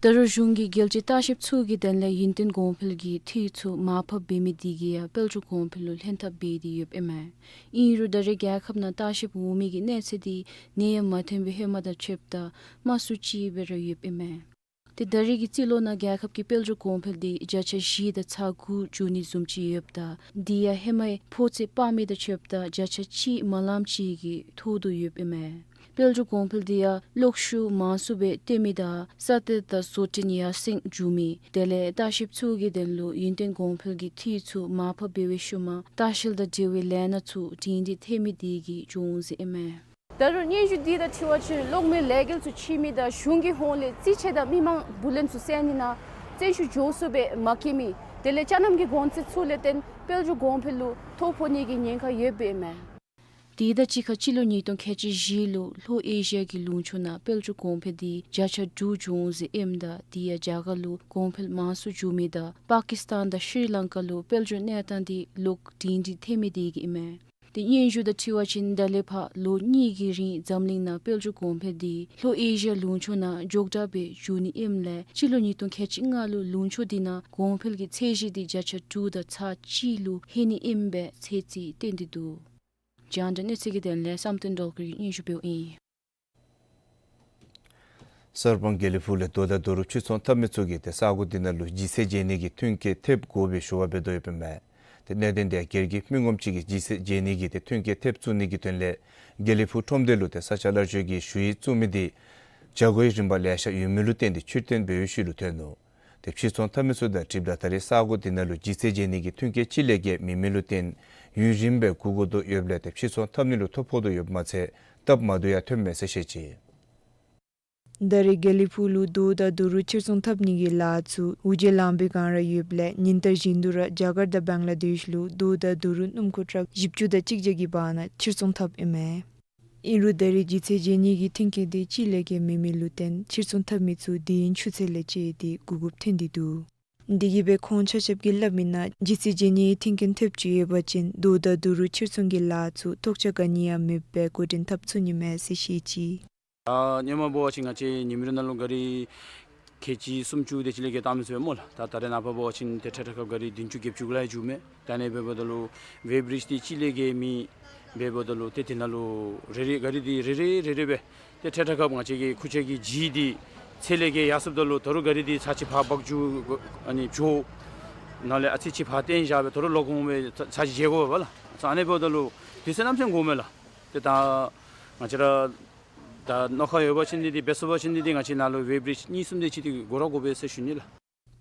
ད་རུང་གཞུང་གིས་རྒྱལ་སྤྱིའི་ལྟ་བཤལཔ་ཚུ་གི་དོན་ལས་ཡུན་བརྟན་གོང་འཕེལ་གྱི་འཐུས་ཚུ་མར་ཕབ་འབད་མི་དེ་གིས་ཡང་དཔལ་འབྱོར་གོང་འཕེལ་ལུ་ལྷན་ཐབས་འབད་དེ་ཡོདཔ་ཨིན་མས། ཨིན་རུང་ད་རེས་རྒྱལ་ཁབ་ནང་ལྟ་བཤལཔ་འོང་མི་གི་གནས་ཚད་དེ་ནད་ཡམས་མ་ཐོན་པའི་ཧེ་མ་དང་ཕྱདཔ་ད་དམའ་སུ་ཅིག་སྦེ་ར་ཡོདཔ་ཨིན་མས། ཏེ་ད་རེས་ཀྱི་རྩིས་ལོ་ནང་རྒྱལ་ཁབ་ཀྱི་དཔལ་འབྱོར་གོང་འཕེལ་དེ་བརྒྱ་ཆ་བཞི་དང་ཚག་དགུ་འགྱོ་ནི་བཟུམ་ཅིག་ཡོདཔ་ད་དེ་ཡང་ཧེ་མའི་ཕོ་ཚོད་དཔག་མི་དང་ཕྱདཔ་ད་བརྒྱ་ཆ་གཅིག་མ་ལངམ་ཅིག་གིས་མཐོ་དོ་ཡོདཔ་ཨིན་མས། དཔལ་འབྱོར་གོང་འཕེལ་དེ་ཡང་གློག་ཤུགས་མང་སུ་སྦེ་བཏོན་མི་དང་ས་གནས་དང་བཟོ་སྐྲུན་ཡར་སེང་འགྱོ་མི་དེ་ལས་ལྟ་བཤལཔ་ཚུ་གི་དོན་ལུ་ཡུན་བརྟན་གོང་འཕེལ་གྱི་འཐུས་ཚུ་མར་ཕབ་འབད་བའི་ཤུལ་མ་ལྟ་བཤལ་དང་འབྲེལ་བའི་ལས་སྣ་ཚུ་སྒྲིང་སྒྲི་ཐེབས་མི་དེ་གིས་བྱུང་ཟེར་ཨིན་མས། ད་རུང་སྙན་ཞུ་དེ་དང་འཁྲིལ་བ་ཅིན་གློག་མེ་ལས་འགུལ་ཚུ་ཕྱེ་མི་དང་གཞུང་གི་ཧོངས་ལས་རྩིས་ཆད་དང་མི་མང་བུ་ལོན་ཚུ་སེལ་ནི་ནང་བརྩོན་ཤུགས་མགྱོགས་སུ་སྦེ་མ་བསྐྱེད་མི་དེ་ལས་ཅ་ནམ་གྱི་གོང་ཚད་ཚུ་ལས་བརྟེན་དཔལ་འབྱོར་གོང་འཕེལ་ལུ་ཐོ་ཕོག་ནི་གི་ཉེན་ཁ་ཡོདཔ་ཨིན་མས། དེ་དང་གཅིག་ཁར་སྤྱི་ལོ་ཉིས་སྟོང་ཁལ་གཅིག་བཞི་ལུ་ལྷོ་ཨེ་ཤི་ཡ་གི་ལུང་ཕྱོགས་ནང་དཔལ་འབྱོར་གོང་འཕེལ་དེ་བརྒྱ་ཆ་དྲུག་བྱུང་ཟེར་ཨིནམ་ད་དེ་ཡང་རྒྱ་གར་ལུ་གོང་འཕེལ་མང་སུ་བྱུང་མི་དང་པ་ཀི་སི་ཐན་དང་ཤྲི་ལང་ཀ་ལུ་དཔལ་འབྱོར་གནས་སྟངས་དེ་ལོག་སྒྲིང་སྒྲི་ཐེབས་མི་དེ་གིས་ཨིན་མས། ཏེ་སྙན་ཞུ་དང་འཁྲིལ་བ་ཅིན་ད་ལས་ཕར་ལོ་གཉིས་ཀྱི་རིང་འཛམ་གླིང་ནང་དཔལ་འབྱོར་གོང་འཕེལ་དེ་ལྷོ་ཨེ་ཤི་ཡ་ལུང་ཕྱོགས་ནང་མགྱོགས་དྲགས་སྦེ་འགྱོ་ནི་ཨིནམ་ལས་སྤྱི་ལོ་ཉིས་སྟོང་ཁལ་གཅིག་ལྔ་ལུ་ལུང་ཕྱོགས་དེ་ནང་གོང་འཕེལ་གྱི་ཚད་གཞི་དེ་བརྒྱ་ཆ་དྲུག་དང་ཚག་གཅིག་ལུ་ལྷོད་ནི་ཨིན་པའི་ཚོད་རྩིས་བཏོན་ཏེ་འདུག། རྒྱང་བསྒྲགས་གནས་ཚུལ་གྱི་དོན་ལས་བསམ་གཏན་སྒྲོལ་དཀར་གྱིས་སྙན་ཞུ་འབདཝ་ཨིན། གསར་སྤང་དགེ་ལེགས་ཕུག་ལས་རྡོ་དང་རྡོ་རུག་ཕྱིར་ཚོང་འཐབ་མི་ཚུ་གིས་ཏེ་ས་གོ་འདི་ནང་ལུ་ལྗིད་ཚད་འཇལ་ནི་གི་མཐུན་རྐྱེན་ཐེབས་དགོ་པའི་ཞུ་བ་འབད་དོ་ཡོདཔ་ཨིན་མས། ཏེ་གནད་དོན་དེ་སྒེར་གྱི་མི་ངོམ་ཅིག་གིས་ལྗིད་ཚད་འཇལ་ནི་གི་ཏེ་མཐུན་རྐྱེན་ཐེབས་བཙུགས་ནི་གི་དོན་ལས་དགེ་ལེགས་ཕུག་ཁྲོམ་སྡེ་ལུ་ཏེ་ས་ཆ་སླར་གསོ་གི་ཞུ་ཡིག་བཙུགས་མི་དེ་བྱ་དགོ་པའི་རིམ་པ་ལེ་ཤ་ཡོད་མི་ལུ་བརྟེན་ཏེ་ཕྱིར་འཐེན་འབད་བའི་ཤུལ་ལུ་ཐོན་ནུག། ཏེ་ཕྱིར་ཚོང་འཐབ་མི་ཚུ་དང་འཁྲིལཝ་ད་ད་རེས་ས་གོ་འདི་ནང་ལུ་ལྗིད་ཚད་འཇལ་ནི་གི་མཐུན་རྐྱེན་གཅིག་ལས་བརྒལ་མེད་མི་ལུ་བརྟེན་ཡུན་རིངམོ་སྦེ་སྒུག་དགོ་དོ་ཡོདཔ་ལས་ཏེ་ཕྱིར་ཚོང་འཐབ་ནི་ལུ་ཐོ་ཕོག་དོ་ཡོདཔ་མ་ཚད་སྟབས་མ་བདེཝ་ཡང་ཐོནམ་མས་ཟེར་བཤད་ཅི། ད་རེས་དགེ་ལེགས་ཕུག་ལུ་རྡོ་དང་རྡོ་རུག་ཕྱིར་ཚོང་འཐབ་ནི་གི་ལཱ་ཚུ་འུར་བརྒྱལ་ལངས་པའི་སྒང་ར་ཡོདཔ་ལས་ཉིན་ལྟར་བཞིན་དུ་ར་རྒྱ་གར་དང་བང་ལ་དེཤ་ལུ་རྡོ་དང་རྡོ་རུག་སྣུམ་འཁོར་ཊཱག་བཞི་བཅུ་དང་གཅིག་བརྒྱ་གི་བར་ན་ཕྱིར་ཚོང་འཐབ་ཨིན་མས། ཨིན་རུང་ད་རེས་ལྗིད་ཚད་འཇལ་ནི་གི་མཐུན་རྐྱེན་དེ་གཅིག་ལས་བརྒལ་མེད་མི་ལུ་བརྟེན་ཕྱིར་ཚོང་འཐབ་མི་ཚུ་དུས་ཡུན་ཆུ་ཚོད་ལས་བཅད་དེ་སྒུག་དགོཔ་ཐོན་ཏེ་འདུག། དེ་གིས་སྦེ་ཁོང་ཆ་ཁྱབ་ཀྱིས་སླབ་མི་ནང་ལྗིད་ཚད་འཇལ་ནི་གི་མཐུན་རྐྱེན་ཐེབས་ཅི་ཡོད་པ་ཅིན་རྡོ་དང་རྡོ་རུག་ཕྱིར་ཚོང་གི་ལཱ་ཚུ་ཐོགས་ཆགས་ག་ནི་ཡང་མེདཔ་སྦེ་འགོ་འདྲེན་འཐབ་ཚུགས་ནི་མས་ཟེར་བཤད་ཅི། ཨ་སྔོན་མ་འབད་བ་ཅིན་ང་བཅས་ཉིནམ་རེ་ནང་ལུ་ག་རི་ཁལ་གཅིག་སུམ་ཅུ་དེ་ཅིག་ལས་བརྒལ་བཏང་མི་ཚུགས་པས་སྨོ་ལགས། ད་ད་རེས་ནངས་པ་འབད་བ་ཅིན་ཏེ་ཊེ་ཊ་ཁབ་ག་རི་བདུན་ཅུ་བརྒྱད་ཅུ་ལས་བརྒལ་མེད། ད་ཨ་ནི་འབདཝ་ད་ལུ་ཝེ་བི་རིཇ་དེ་གཅིག་ལས་བརྒལ་མེད་འབདཝ་ད་ལུ་ཏེ་དེ་ནང་ལུ་རེ་རེ་ག་རི་དེ་རེ་རེ་རེ་རེ་སྦེ་ཏེ་ཊེ་ཊ་ཁབ་ང་བཅས་ཀྱི་ཁུར་ཆ་གི་ལྗིད་དེ་ཚད་ལས་བརྒལ་ཡར་སོངམ་ད་ལུ་ད་རུང་ག་རི་དེ་ཚར་གཅིག་ཕར་འབག་འགྱོ་ཨ་ནི་འགྱོ་ནཱ་ལས་ཨ་ཙི་ཅིག་ཕར་བཏོན་བཞག་སྦེ་ད་རུང་ལོག་འོང་སྦེ་ཚར་གཅིག་འཇལ་དགོ་པས་ལགས། ཨ་ནི་འབདཝ་ད་ལུ་དུས་ཚོད་གནམ་མེད་ས་མེད་འགོརཝ་མས་ལགས། ཏེ་ད་ང་བཅས་ར་ད་རྣམ་ཁ་ཡོད་པ་ཅིན་འདི་འདི་འབད་ཚུགས་པ་ཅིན་འདི་འདི་ང་བཅས་ནཱ་ལུ་ཝེ་བི་རིཇ་གཉིས་གསུམ་དེ་ཅིག་འདི་འགོར་ར་འགོར་བས་ཟེར་ཞུ་ནི་ལགས།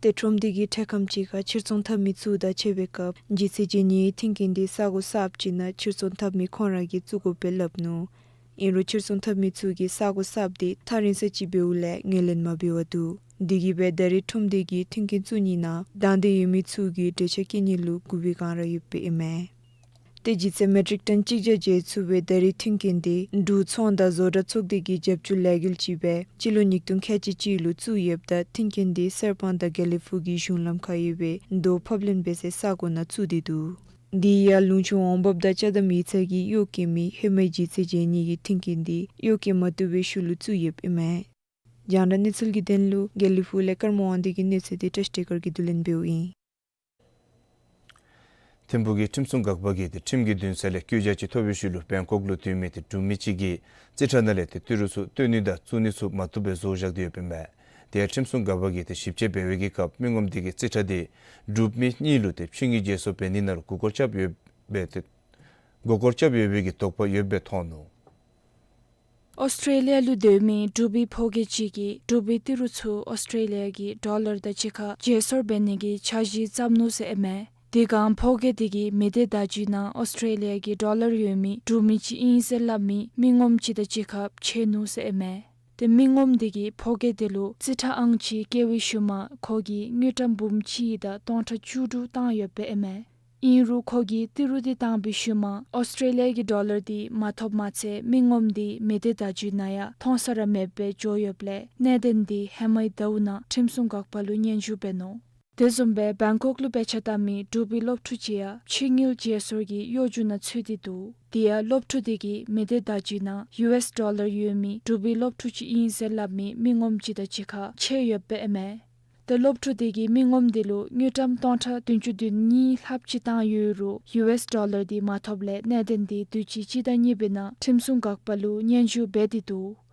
ཏེ་ཁྲོམ་སྡེ་གི་ཁྲལ་ཁང་ཅིག་ཁར་ཕྱིར་ཚོང་འཐབ་མི་ཚུ་དང་ཕྱད་པའི་སྐབས་ལྗིད་ཚད་འཇལ་ནི་གི་མཐུན་རྐྱེན་དེ་ས་གོ་གསརཔ་ཅིག་ནང་ཕྱིར་ཚོང་འཐབ་མི་ཁོང་ར་གིས་བཙུགས་དགོཔ་སྦེ་སླབ་ནུག། ཨིན་རུང་ཕྱིར་ཚོང་འཐབ་མི་ཚུ་གིས་ས་གོ་གསརཔ་དེ་ཐག་རིང་ས་ཅིག་འབདཝ་ལས་ངོས་ལེན་མ་འབད་བར་འདུག། དེ་གིས་སྦེ་ད་རེས་ཁྲོམ་སྡེ་གིས་མཐུན་རྐྱེན་བཙུགས་ནི་ནང་དང་འདོད་ཡོད་མི་ཚུ་གིས་འབྲེལ་ཆགས་བསྐྱལ་ནི་ལུ་སྒུག་པའི་སྒང་ར་ཡོདཔ་ཨིན་མས། ཏེ་ལྗིད་ཚད་མེ་ཊིག་ཊོན་གཅིག་བརྒྱ་འཇལ་ཚུགས་པའི་ད་རེས་མཐུན་རྐྱེན་དེ་འབྲུག་ཚོང་དང་བཟོ་གྲྭ་ཚོགས་སྡེ་གི་རྒྱབ་སྐྱོར་ལས་འགུལ་ཅིག་སྦེ་སྤྱི་ལོ་ཉིས་སྟོང་ཁལ་གཅིག་གཅིག་ལུ་བཙུགས་ཡོདཔ་ད་མཐུན་རྐྱེན་དེ་གསར་སྤང་དང་དགེ་ལེགས་ཕུག་གི་གཞུང་ལམ་ཁར་ཡོད་པའི་རྡོ་ཕབ་ལེན་འབད་སའི་ས་གོ་ནང་བཙུགས་ཏེ་འདུག། དེ་ཡང་ལུང་ཕྱོགས་འོང་འབབ་དང་ཅ་དམ་ཡིག་ཚང་གིས་གཡོག་བཀོལ་མི་ཧེ་མའི་ལྗིད་ཚད་འཇལ་ནི་གི་མཐུན་རྐྱེན་དེ་གཡོག་བཀོལ་མ་བཏུབ་པའི་ཤུལ་ལུ་བཙུགས་ཡོདཔ་ཨིན་མས། རྒྱང་བསྒྲགས་གནས་ཚུལ་གྱི་དོན་ལུ་དགེ་ལེགས་ཕུག་ལས་ཀརྨ་དབང་འདུས་ཀྱི་གནས་ཚུལ་དེ་བཀྲ་ཤིས་བདེ་སྐར་གྱིས་བསྡུ་ལེན་འབདཝ་ཨིན། ཐིམ་ཕུག་གི་ཁྲིམས་སྲུང་འགག་པ་གིས་ཏེ་ཁྲིམས་ཀྱི་འདུན་ས་ལས་བཀོད་རྒྱ་ཅིག་ཐོབ་པའི་ཤུལ་ལུ་བེང་ཀོག་ལུ་སྡོད་མི་ཏེ་འབྲུག་མི་ཅིག་གིས་རྩིས་ཁྲ་ནང་ལས་ཏེ་ཏི་རུ་ཚུ་བཏོན་ནི་དང་བཙུགས་ནི་ཚུ་མ་བཏུབ་པའི་བཟོ་བཞག་སྟེ་ཡོདཔ་ཨིན་མས། དེ་ཡང་ཁྲིམས་སྲུང་འགག་པ་གིས་ཏེ་ཞིབ་དཔྱད་འབད་བའི་གི་སྐབས་མི་ངོམ་དེ་གིས་རྩིས་ཁྲ་དེ་འབྲུག་མི་གཉིས་ལུ་ཏེ་ཕྱི་དངུལ་བརྗེ་སོར་འབད་ནི་ནང་ལུ་མགུ་སྐོར་རྐྱབ་ཡོད་པའི་ཏེ་མགུ་སྐོར་རྐྱབ་ཡོད་པའི་གི་དོགས་པ་ཡོདཔ་སྦེ་མཐོང་ནུག། ཨོསི་ཊྲེ་ལི་ཡ་ལུ་སྡོད་མི་འབྲུག་པའི་ཕོ་སྐྱེས་ཅིག་གིས་འབྲུག་པའི་ཏི་རུ་ཚུ་ཨོསི་ཊྲེ་ལི་ཡ་གི་ཌོ་ལར་དང་གཅིག་ཁར་བརྗེ་སོར་འབད་ནི་གི་འཆར་གཞི་བརྩམས་ནུག་ཟེར་ཨིན་མས། དེ་སྒང་ཕོ་སྐྱེས་དེ་གིས་མི་སྡེ་བརྡ་བརྒྱུད་ནང་ཨོསི་ཊྲེ་ལི་ཡ་གི་ཌོ་ལར་ཡོད་མི་འབྲུག་མི་ཅིག་ཨིན་ཟེར་སླབ་མི་མི་ངོམ་ཅིག་དང་གཅིག་ཁར་ཕྱད་ནུག་ཟེར་ཨིན་མས། ཏེ་མི་ངོམ་དེ་གིས་ཕོ་སྐྱེས་དེ་ལུ་རྩིས་ཁྲ་ཨང་ཅིག་བཀལ་བའི་ཤུལ་མ་ཁོ་གིས་དངུལ་ཀྲམ་འབུམ་གཅིག་དང་སྟོང་ཕྲག་བཅུ་དྲུག་བཏང་ཡོདཔ་ཨིན་མས། ཨིན་རུང་ཁོ་གིས་ཏི་རུ་དེ་བཏང་བའི་ཤུལ་མ་ཨོསི་ཊྲེ་ལི་ཡ་གི་ཌོ་ལར་དེ་མ་ཐོབ་མ་ཚད་མི་ངོམ་དེ་མི་སྡེ་བརྡ་བརྒྱུད་ནང་ཡང་མཐོང་ས་ར་མེདཔ་སྦེ་འགྱོ་ཡོདཔ་ལས་གནད་དོན་དེ་ཧེ་མའི་ཟླཝ་ནང་ཁྲིམས་སྲུང་འགག་པ་ལུ་སྙན་ཞུ་འབད་ནུག། དེ་བཟུམ་སྦེ་བེང་ཀོག་ལུ་དཔེ་ཆ་ལྟ་མི་འབྲུག་པའི་སློབ་ཕྲུག་ཅིག་ཡང་ཕྱི་དངུལ་བརྗེ་སོར་གྱི་གཡོ་སྒྱུ་ནང་ཚུད་དེ་འདུག། དེ་ཡང་སློབ་ཕྲུག་དེ་གིས་མི་སྡེ་བརྡ་བརྒྱུད་ནང་ཡུ་ཨེསི་ཌོ་ལར་ཡོད་མི་འབྲུག་པའི་སློབ་ཕྲུག་ཅིག་ཨིན་ཟེར་སླབ་མི་མི་ངོམ་ཅིག་དང་གཅིག་ཁར་ཕྱད་ཡོདཔ་ཨིན་མས། ཏེ་སློབ་ཕྲུག་དེ་གིས་མི་ངོམ་དེ་ལུ་དངུལ་ཀྲམ་སྟོང་ཕྲག་བདུན་ཅུ་དོན་གཉིས་ལྷགཔ་ཅིག་བཏང་ཡོད་རུང་ཡུ་ཨེསི་ཌོ་ལར་དེ་མ་ཐོབ་ལས་གནད་དོན་དེ་དུས་ཅི་སྤྱི་ཟླ་གཉིས་པའི་ནང་ཁྲིམས་སྲུང་འགག་པ་ལུ་སྙན་ཞུ་འབད་དེ་འདུག།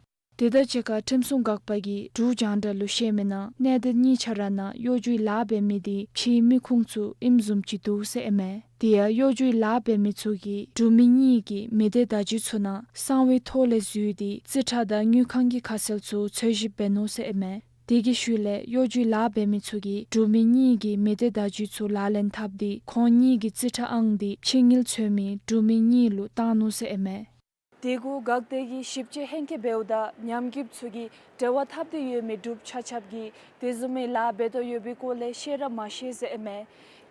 དེ་དང་གཅིག་ཁར་ཁྲིམས་སྲུང་འགག་པ་གིས་འབྲུག་རྒྱང་བསྒྲགས་ལུ་བཤད་མི་ནང་གནད་དོན་གཉིས་ཆ་ར་ནང་གཡོ་སྒྱུའི་ལཱ་འབད་མི་དེ་ཕྱིའི་མི་ཁུངས་ཚུ་ཨིནམ་བཟུམ་ཅིག་འདུག་ཟེར་ཨིན་མས། དེ་ཡང་གཡོ་སྒྱུའི་ལཱ་འབད་མི་ཚུ་གིས་འབྲུག་མི་གཉིས་ཀྱི་མི་སྡེ་བརྡ་བརྒྱུད་ཚུ་ནང་གསང་བའི་ཐོག་ལས་འཛུལ་ཏེ་རྩིས་ཁྲ་དང་དངུལ་ཁང་གི་ཁ་གསལ་ཚུ་འཚོལ་ཞིབ་འབད་ནུག་ཟེར་ཨིན་མས། དེ་གི་ཤུལ་ལས་གཡོ་སྒྱུའི་ལཱ་འབད་མི་ཚུ་གིས་འབྲུག་མི་གཉིས་ཀྱི་མི་སྡེ་བརྡ་བརྒྱུད་ཚུ་ལག་ལེན་འཐབ་སྟེ་ཁོང་གཉིས་ཀྱི་རྩིས་ཁྲ་ཨང་དེ་ཕྱི་དངུལ་འཚོལ་མི་འབྲུག་མི་གཉིས་ལུ་བཏང་ནུག་ཟེར་ཨིན་མས། དེ་གུ་འགག་སྡེ་གིས་ཞིབ་དཔྱད་ལྷན་རྒྱས་འབདཝ་ད་ཉམས་རྒུདཔ་ཚུ་གིས་འབྲེལ་བ་འཐབ་སྟེ་ཡོད་མི་འབྲུགཔ་ཆ་ཁྱབ་ཀྱིས་དེ་བཟུམ་མའི་ལཱ་འབད་དོ་ཡོད་པའི་སྐོར་ལས་ཤེས་ར་མ་ཤེས་ཟེར་ཨིན་མས།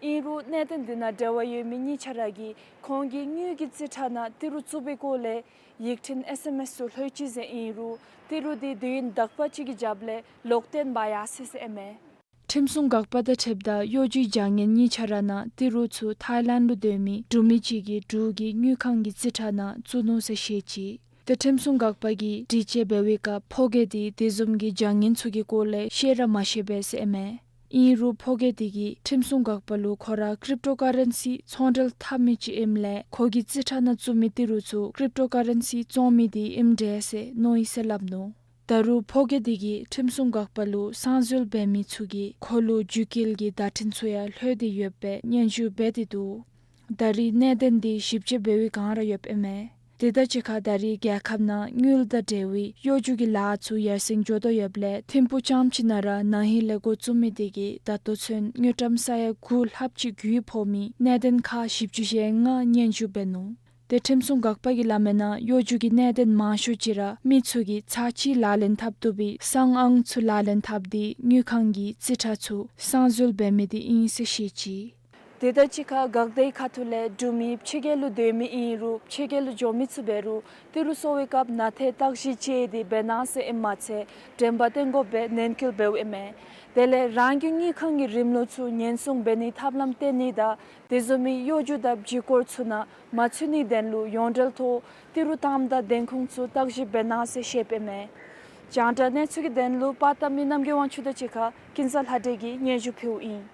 ཨིན་རུང་གནད་དོན་དེ་ནང་འབྲེལ་བ་ཡོད་མི་གཉིས་ཆ་ར་གིས་ཁོང་གི་དངུལ་གྱི་རྩིས་ཁྲ་ནང་ཏི་རུ་བཙུགས་པའི་སྐོར་ལས་ཡིག་འཕྲིན་ཨེསི་ཨེམ་ཨེསི་ཚུ་ལྷོད་ཅི་ཟེར་ཨིན་རུང་ཏི་རུ་དེ་དུས་ཡུན་དག་པ་ཅིག་གི་རྒྱབ་ལས་ལོག་བཏོན་འབག་ཡར་སོ་ཡི་ཟེར་ཨིན་མས། ཁྲིམས་སྲུང་འགག་པ་དང་འཁྲིལཝ་ད་གཡོ་སྒྱུའི་བྱ་ངན་གཉིས་ཆ་ར་ནང་ཏི་རུ་ཚུ་ཐའི་ལེནཌ་ལུ་སྡོད་མི་འབྲུག་མི་ཅིག་གིས་འབྲུག་གི་དངུལ་ཁང་གི་རྩིས་ཁྲ་ནང་བཙུགས་ནུག་ཟེར་བཤད་ཅི། ཏེ་ཁྲིམས་སྲུང་འགག་པ་གིས་དྲི་དཔྱད་འབད་བའི་སྐབས་ཕོ་སྐྱེས་དེ་དེ་བཟུམ་གྱི་བྱ་ངན་ཚུ་གི་སྐོར་ལས་ཤེས་ར་མ་ཤེས་པས་ཟེར་ཨིན་མས། ཨིན་རུང་ཕོ་སྐྱེས་དེ་གིས་ཁྲིམས་སྲུང་འགག་པ་ལུ་ཁོ་ར་ཀྲིབ་ཊོ་ཀ་རེན་སི་ཚོང་འབྲེལ་འཐབ་མི་ཅིག་ཨིནམ་ལས་ཁོ་གི་རྩིས་ཁྲ་ནང་བཙུགས་མི་ཏི་རུ་ཚུ་ཀྲིབ་ཊོ་ཀ་རེན་སི་བཙོང་མི་དེ་ཨིནམ་འདྲས་ཟེར་མནོ་ཡི་ཟེར་སླབ་ནུག། ད་རུང་ཕོ་སྐྱེས་དེ་གིས་ཁྲིམས་སྲུང་འགག་པ་ལུ་གསང་འཛུལ་འབད་མི་ཚུ་གིས་ཁོ་ལུ་རྒྱུད་སྐྱེལ་གྱི་བརྡ་འཕྲིན་ཚུ་ཡང་ལྷོད་དེ་ཡོདཔ་སྦེ་སྙན་ཞུ་འབད་དེ་འདུག། ད་རེས་གནད་དོན་དེ་ཞིབ་དཔྱད་འབད་བའི་བསྒང་ར་ཡོདཔ་ཨིན་མས། དེ་དང་གཅིག་ཁར་ད་རེས་རྒྱལ་ཁབ་ནང་དངུལ་དང་འབྲེལ་བའི་གཡོ་སྒྱུ་གི་ལཱ་ཚུ་ཡར་སེང་འགྱོ་དོ་ཡོདཔ་ལས་ཐིམ་ཕུག་རྐྱངམ་ཅིག་ནང་ར་ན་ཧིང་ལས་འགོ་བཙུགས་མི་དེ་གིས་ད་ལྟོ་ཚུན་དངུལ་ཀྲམ་ས་ཡ་དགུ་ལྷགཔ་ཅིག་རྒུད་ཕོག་མི་གནད་དོན་ཁག་བཞི་བཅུ་ཞེ་ལྔ་སྙན་ཞུ་འབད་ནུག། ཏེ་ཁྲིམས་སྲུང་འགག་པ་གིས་སླབ་མིའི་ནང་གཡོ་སྒྱུ་གི་གནད་དོན་མང་ཤོས་ཅིག་ར་མི་ཚུ་གིས་ཚར་གཅིག་ལག་ལེན་འཐབ་བཏུབ་པའི་གསང་ཨང་ཚུ་ལག་ལེན་འཐབ་སྟེ་དངུལ་ཁང་གི་རྩིས་ཁྲ་ཚུ་གསང་འཛུལ་འབད་མི་དེ་ཨིན་ཟེར་བཤད་ཅི། དེ་དང་གཅིག་ཁར་འགག་སྡེའི་ཁ་ཐུག་ལས་འབྲུག་མི་ཕྱི་རྒྱལ་ལུ་སྡོད་མི་ཨིན་རུང་ཕྱི་རྒྱལ་ལུ་འགྱོ་མི་ཚུ་འབད་རུང་ཏི་རུ་སོར་བའི་སྐབས་ནང་འཐག་བརྟག་ཞིབ་ཅིག་དེ་འབད་གནང་ཟེར་ཨིནམ་མ་ཚད་དྲན་པ་བརྟན་དགོཔ་སྦེ་ནན་སྐུལ་འབདཝ་ཨིན་མས། དེ་ལས་རང་གི་དངུལ་ཁང་གི་རིམ་ལུགས་ཚུ་ཉེན་སྲུང་འབད་ནིའི་ཐབས་ལམ་བསྟེན་ནི་དང་དེ་བཟུམ་མའི་གཡོ་སྒྱུ་དང་བརྒྱུད་སྐུར་ཚུ་ནང་མ་ཚུད་ནིའི་དོན་ལུ་ཡོངས་འབྲེལ་ཐོག་ཏི་རུ་དང་དང་བདེན་ཁུངས་ཚུ་བརྟག་ཞིབ་འབད་གནང་ཟེར་བཤདཔ་ཨིན་མས། རྒྱང་བསྒྲགས་གནས་ཚུལ་གྱི་དོན་ལུ་པར་བཏབ་མི་རྣམ་རྒྱལ་དབང་ཕྱུག་དང་གཅིག་ཁར་ཀུན་བཟང་ལྷ་སྒྲོན་གྱིས་སྙན་ཞུ་ཕུལཝ་ཨིན།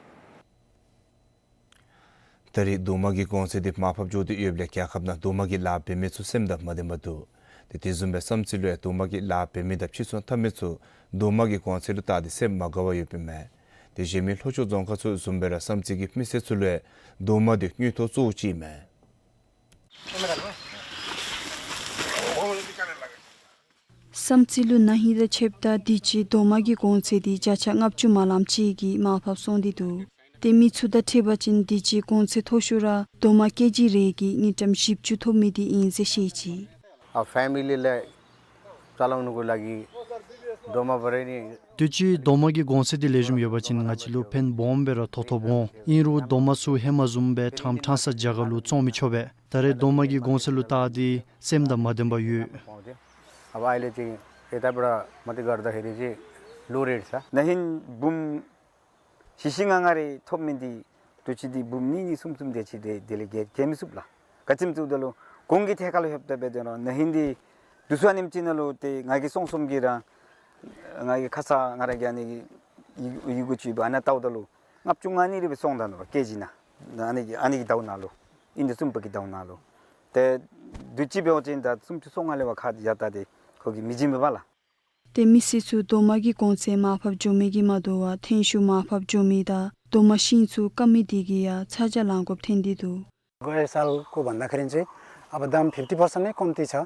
ད་རེས་རྡོག་མ་གི་གོང་ཚད་དེ་མར་ཕབ་འགྱོ་སྟེ་ཡོདཔ་ལས་རྒྱལ་ཁབ་ནང་རྡོག་མ་གི་ལཱ་འབད་མི་ཚུ་སེམས་དང་མ་ལྡན་པར་འདུག། ཏེ་དེ་བཟུམ་སྦེ་བསམ་རྩེ་ལུ་ཡང་རྡོག་མ་གི་ལཱ་འབད་མི་དང་ཕྱིར་ཚོང་འཐབ་མི་ཚུ་རྡོག་མ་གི་གོང་ཚད་ལུ་བལྟ་སྟེ་སེམས་མ་དགའ་བར་ཡོདཔ་ཨིན་མས། ཏེ་གཞན་མི་ལྷོ་ཕྱོགས་རྫོང་ཁག་ཚུ་བཟུམ་སྦེ་ར་བསམ་རྩེ་གི་མི་སེར་ཚུ་ལུ་ཡང་རྡོག་མ་དེ་དངུལ་ཐོག་གཙོ་བོ་ཅིག་ཨིན་མས། བསམ་རྩེ་ལུ་ན་ཧིང་དང་ཕྱདཔ་ད་དུས་ཅི་རྡོག་མ་གི་གོང་ཚད་དེ་བརྒྱ་ཆ་ལྔ་བཅུ་མ་ལངམ་ཅིག་གིས་མར་ཕབ་སོང་སྟེ་འདུག། ཏེ་མི་ཚུ་དང་འཁྲིལ་བ་ཅིན་དུས་ཅི་གོང་ཚད་མཐོ་ཤོས་ར་རྡོག་མ་ཀེ་ཇི་རེ་གིས་དངུལ་ཀྲམ་བཞི་བཅུ་ཐོབ་མི་དེ་ཨིན་ཟེར་བཤད་ཅི། ཨ་ཕེ་མི་ལི་ལས་ཙ་ལ་ནུ་གུ་ལ་གི་རྡོག་མ་བ་རེ་ནི། དུས་ཅི་རྡོག་མ་གི་གོང་ཚད་དེ་ལེགས་ཤོམ་ཡོད་པ་ཅིན་ང་བཅས་ལུ་ཕན་སྦོམ་སྦེ་ར་ཐོགས་ཐོགསཔ་འོང་། ཨིན་རུང་རྡོག་མ་ཚུ་ཧེ་མ་བཟུམ་སྦེ་ཕྲང་ཕྲང་ས་རྒྱ་གར་ལུ་བཙོང་མི་ཆོག་པས། ད་རེས་རྡོག་མ་གི་གོང་ཚད་ལུ་བལྟ་སྟེ་སེམས་དང་མ་ལྡན་པར་ཡོད། ཨ་བ་ཨའི་ལས་ཅིག་ཨེ་ད་པ་ར་མ་ཏི་གར་ད་ཧེ་རེ་ཅིག་ལོ་རེད་ས། ན་ཧིང་འབུམ་བཞི་བཞི་ལྔ་ལྔ་རེ་ཐོབ་མི་འདི་དུས་ཅི་འདི་འབུམ་གཉིས་གཉིས་གསུམ་གསུམ་དེ་ཅིག་དེ་དེ་ལས་བརྒལ་བརྒལ་མི་ཚུགས་ལགས། ག་ཅི་སྨོ་ཟེརཝ་ད་ལུ་གོང་གི་ཐད་ཁར་ལུ་ལྷོདཔ་ད་འབད་དེ་རུང་ན་ཧིང་འདི་དུས་ཚོད་ཨ་ནེམ་ཅིག་ནང་ལུ་ཏེ་ང་གིས་སོང་སོངམ་གི་ར་ང་གི་ཁ་ཙ་ང་ར་གི་ཨ་ནི་གི་ཡི་ཡི་གུ་ཅིག་ཨ་ནཱ་བལྟཝ་ད་ལུ་ལྔ་བཅུ་ང་གཉིས་རེ་སྦེ་སོང་ད་ནུག་ཀེ་ཇི་ནང་། ཨ་ནི་གི་ཨ་ནི་གི་ཟླཝ་ནང་ལུ་ཨིན་ཏེ་གསུམ་པ་གི་ཟླཝ་ནང་ལུ་ཏེ་དུས་ཅི་འབད་བ་ཅིན་ད་སུམ་ཅུ་སོ་ལྔ་ལས་བ་ཁ་ཡར་ད་དེ་ཁོ་གིས་མི་བྱིན་མི་འབག་ལགས། ཏེ་མི་སེར་ཚུ་རྡོག་མ་གི་གོང་ཚད་མར་ཕབ་འགྱོ་མི་གིས་མ་དོ་བར་ཐོན་ཤུགས་མར་ཕབ་འགྱོ་མི་དང་རྡོག་མ་ཤིང་ཚུ་བཀབ་མི་དེ་གིས་ཡང་ཚ་གྱང་ལང་དགོཔ་ཐོན་ཏེ་འདུག། गए सालको भन्दाखेरि चाहिँ अब दाम fifty percent नै कम्ती छ।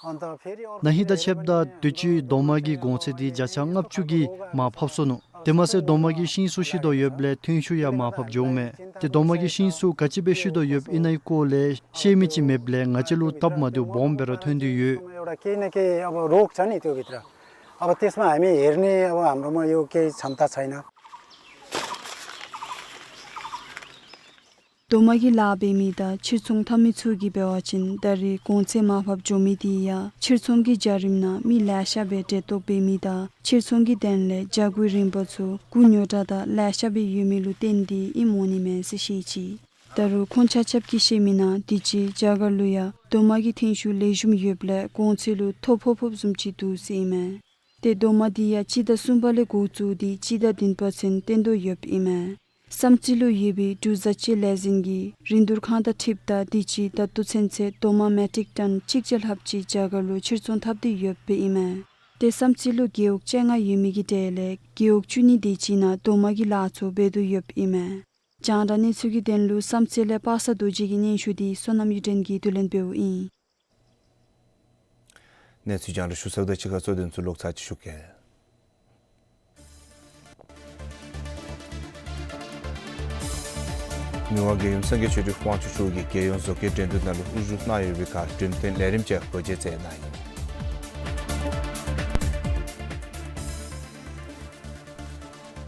अन्त फेरि अर्को ན་ཧིང་དང་ཕྱདཔ་ད་དུས་ཅི་རྡོག་མ་གི་གོང་ཚད་དེ་བརྒྱ་ཆ་ལྔ་བཅུ་གིས་མར་ཕབ་སོ་ནུག། དེ་མ་ཚད་རྡོག་མ་གི་ཤིང་ཚུ་ཤི་དོ་ཡོདཔ་ལས་ཐོན་ཤུགས་ཡང་མར་ཕབ་འགྱོཝ་མས། ཏེ་རྡོག་མ་གི་ཤིང་ཚུ་ག་ཅི་སྦེ་ཤི་དོ་ཡོདཔ་ཨིན་ན་གི་སྐོར་ལས་ཤེས་མི་ཅིག་མེདཔ་ལས་ང་བཅས་ལུ་སྟབས་མ་བདེཝ་སྦོམ་སྦེ་ར་ཐོན་ཏེ་ཡོད། एउटा केही न केही अब रोग छ नि त्यो भित्र। अब त्यसमा हामी हेर्ने अब हाम्रोमा यो केही क्षमता छैन। རྡོག་མ་གི་ལཱ་འབད་མི་དང་ཕྱིར་ཚོང་འཐབ་མི་ཚུ་གིས་འབད་བ་ཅིན་ད་རེས་གོང་ཚད་མར་ཕབ་འགྱོ་མི་དེ་ཡང་ཕྱིར་ཚོང་གི་བྱ་རིམ་ནང་མི་ལེ་ཤ་སྦེ་འབྲེལ་གཏོགས་འབད་མི་དང་ཕྱིར་ཚོང་གི་དོན་ལས་བྱ་གུ་རིམ་པ་ཚུ་གུ་ཉོ་དྲགས་དང་ལེ་ཤ་སྦེ་ཡོད་མི་ལུ་བརྟེན་ཏེ་ཨིནམ་འོང་ནི་མས་ཟེར་བཤད་ཅི། ད་རུང་ཁོང་ཆ་ཁྱབ་ཀྱིས་བཤད་མིའི་ནང་དུས་ཅི་རྒྱ་གར་ལུ་ཡང་རྡོག་མ་གི་ཐོན་ཤུགས་ལེགས་ཤོམ་ཡོདཔ་ལས་གོང་ཚད་ལུ་མཐོ་ཕོག་ཕོགཔ་བཟུམ་ཅིག་འདུག་ཟེར་ཨིན་མས། ཏེ་རྡོག་མ་དེ་ཡང་སྤྱི་ཟླ་གསུམ་པ་ལས་འགོ་བཙུགས་ཏེ་སྤྱི་ཟླ་བདུན་པ་ཚུན་བཏོན་དོ་ཡོདཔ་ཨིན་མས། བསམ་རྩེ་ལུ་ཡོད་པའི་འབྲུག་བཟའ་སྤྱོད་ལས་འཛིན་གྱི་རིན་བསྡུར་ཁང་དང་འཁྲིལཝ་ད་དུས་ཅི་ད་ལྟོ་ཚུན་ཚོད་རྡོག་མ་མེ་ཊིག་ཊོན་གཅིག་བརྒྱ་ལྷགཔ་ཅིག་རྒྱ་གར་ལུ་ཕྱིར་ཚོང་འཐབ་སྟེ་ཡོདཔ་ཨིན་མས། ཏེ་བསམ་རྩེ་ལུ་རྒེད་འོག་བཅོ་ལྔ་ཡོད་མི་གི་གྲས་ལས་རྒེད་འོག་བཅུ་གཉིས་དེ་ཅིག་ནང་རྡོག་མ་གི་ལཱ་ཚུ་འབད་དོ་ཡོདཔ་ཨིན་མས། རྒྱང་བསྒྲགས་གནས་ཚུལ་གྱི་དོན་ལུ་བསམ་རྩེ་ལས་པ་སངས་རྡོ་རྗེ་གི་སྙན་ཞུ་དེ་བསོད་ནམས་གཡུ་སྒྲོན་གྱིས་བསྡུ་ལེན་འབདཝ་ཨིན། གནས་ཚུལ་རྒྱང་བསྒྲགས་ཞུ་ཚརཝ་དང་གཅིག་ཁར་གཙོ་དོན་ཚུ་ལོག་ཚར་ཅིག་ཞུ་གེ། མི་དབང་རྒྱལ་ཡུམ་སངས་རྒྱས་ཆོས་སྐྱིད་དབང་ཕྱུག་མཆོག་གིས་རྒྱལ་ཡོངས་བཟོ་བཀོད་འགྲན་བསྡུར་ནང་ལུ་དབུ་བཞུགས་གནང་ཡོད་པའི་ཁར་འགྲེམས་སྟོན་ལས་རིམ་ཅིག་གོ་བརྗེ་མཛད་གནང་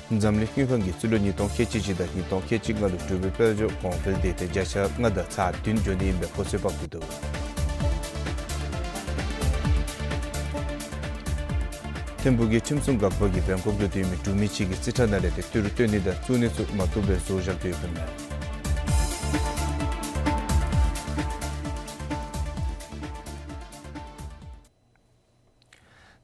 ཡི། འཛམ་གླིང་དངུལ་ཁང་གིས་སྤྱི་ལོ་ཉིས་སྟོང་ཁལ་གཅིག་གཅིག་དང་ཉིས་སྟོང་ཁལ་གཅིག་ལྔ་ལུ་འབྲུག་པའི་དཔལ་འབྱོར་གོང་འཕེལ་དེ་ཏེ་བརྒྱ་ཆ་ལྔ་དང་ཚག་བདུན་འགྱོ་ནི་ཨིན་པའི་གོ་ཚོད་དཔག་སྟེ་འདུག། ཐིམ་ཕུག་གི་ཁྲིམས་སྲུང་འགག་པ་གིས་བེང་ཀོག་ལུ་སྡོད་མི་འབྲུག་མི་ཅིག་གི་རྩིས་ཁྲ་ནང་ལས་ཏེ་ཏི་རུ་བཏོན་ནི་དང་བཙུགས་ནི་ཚུ་མ་བཏུབ་པར་བཟོ་བཞག་སྟེ་ཡོདཔ་ཨིན་མས།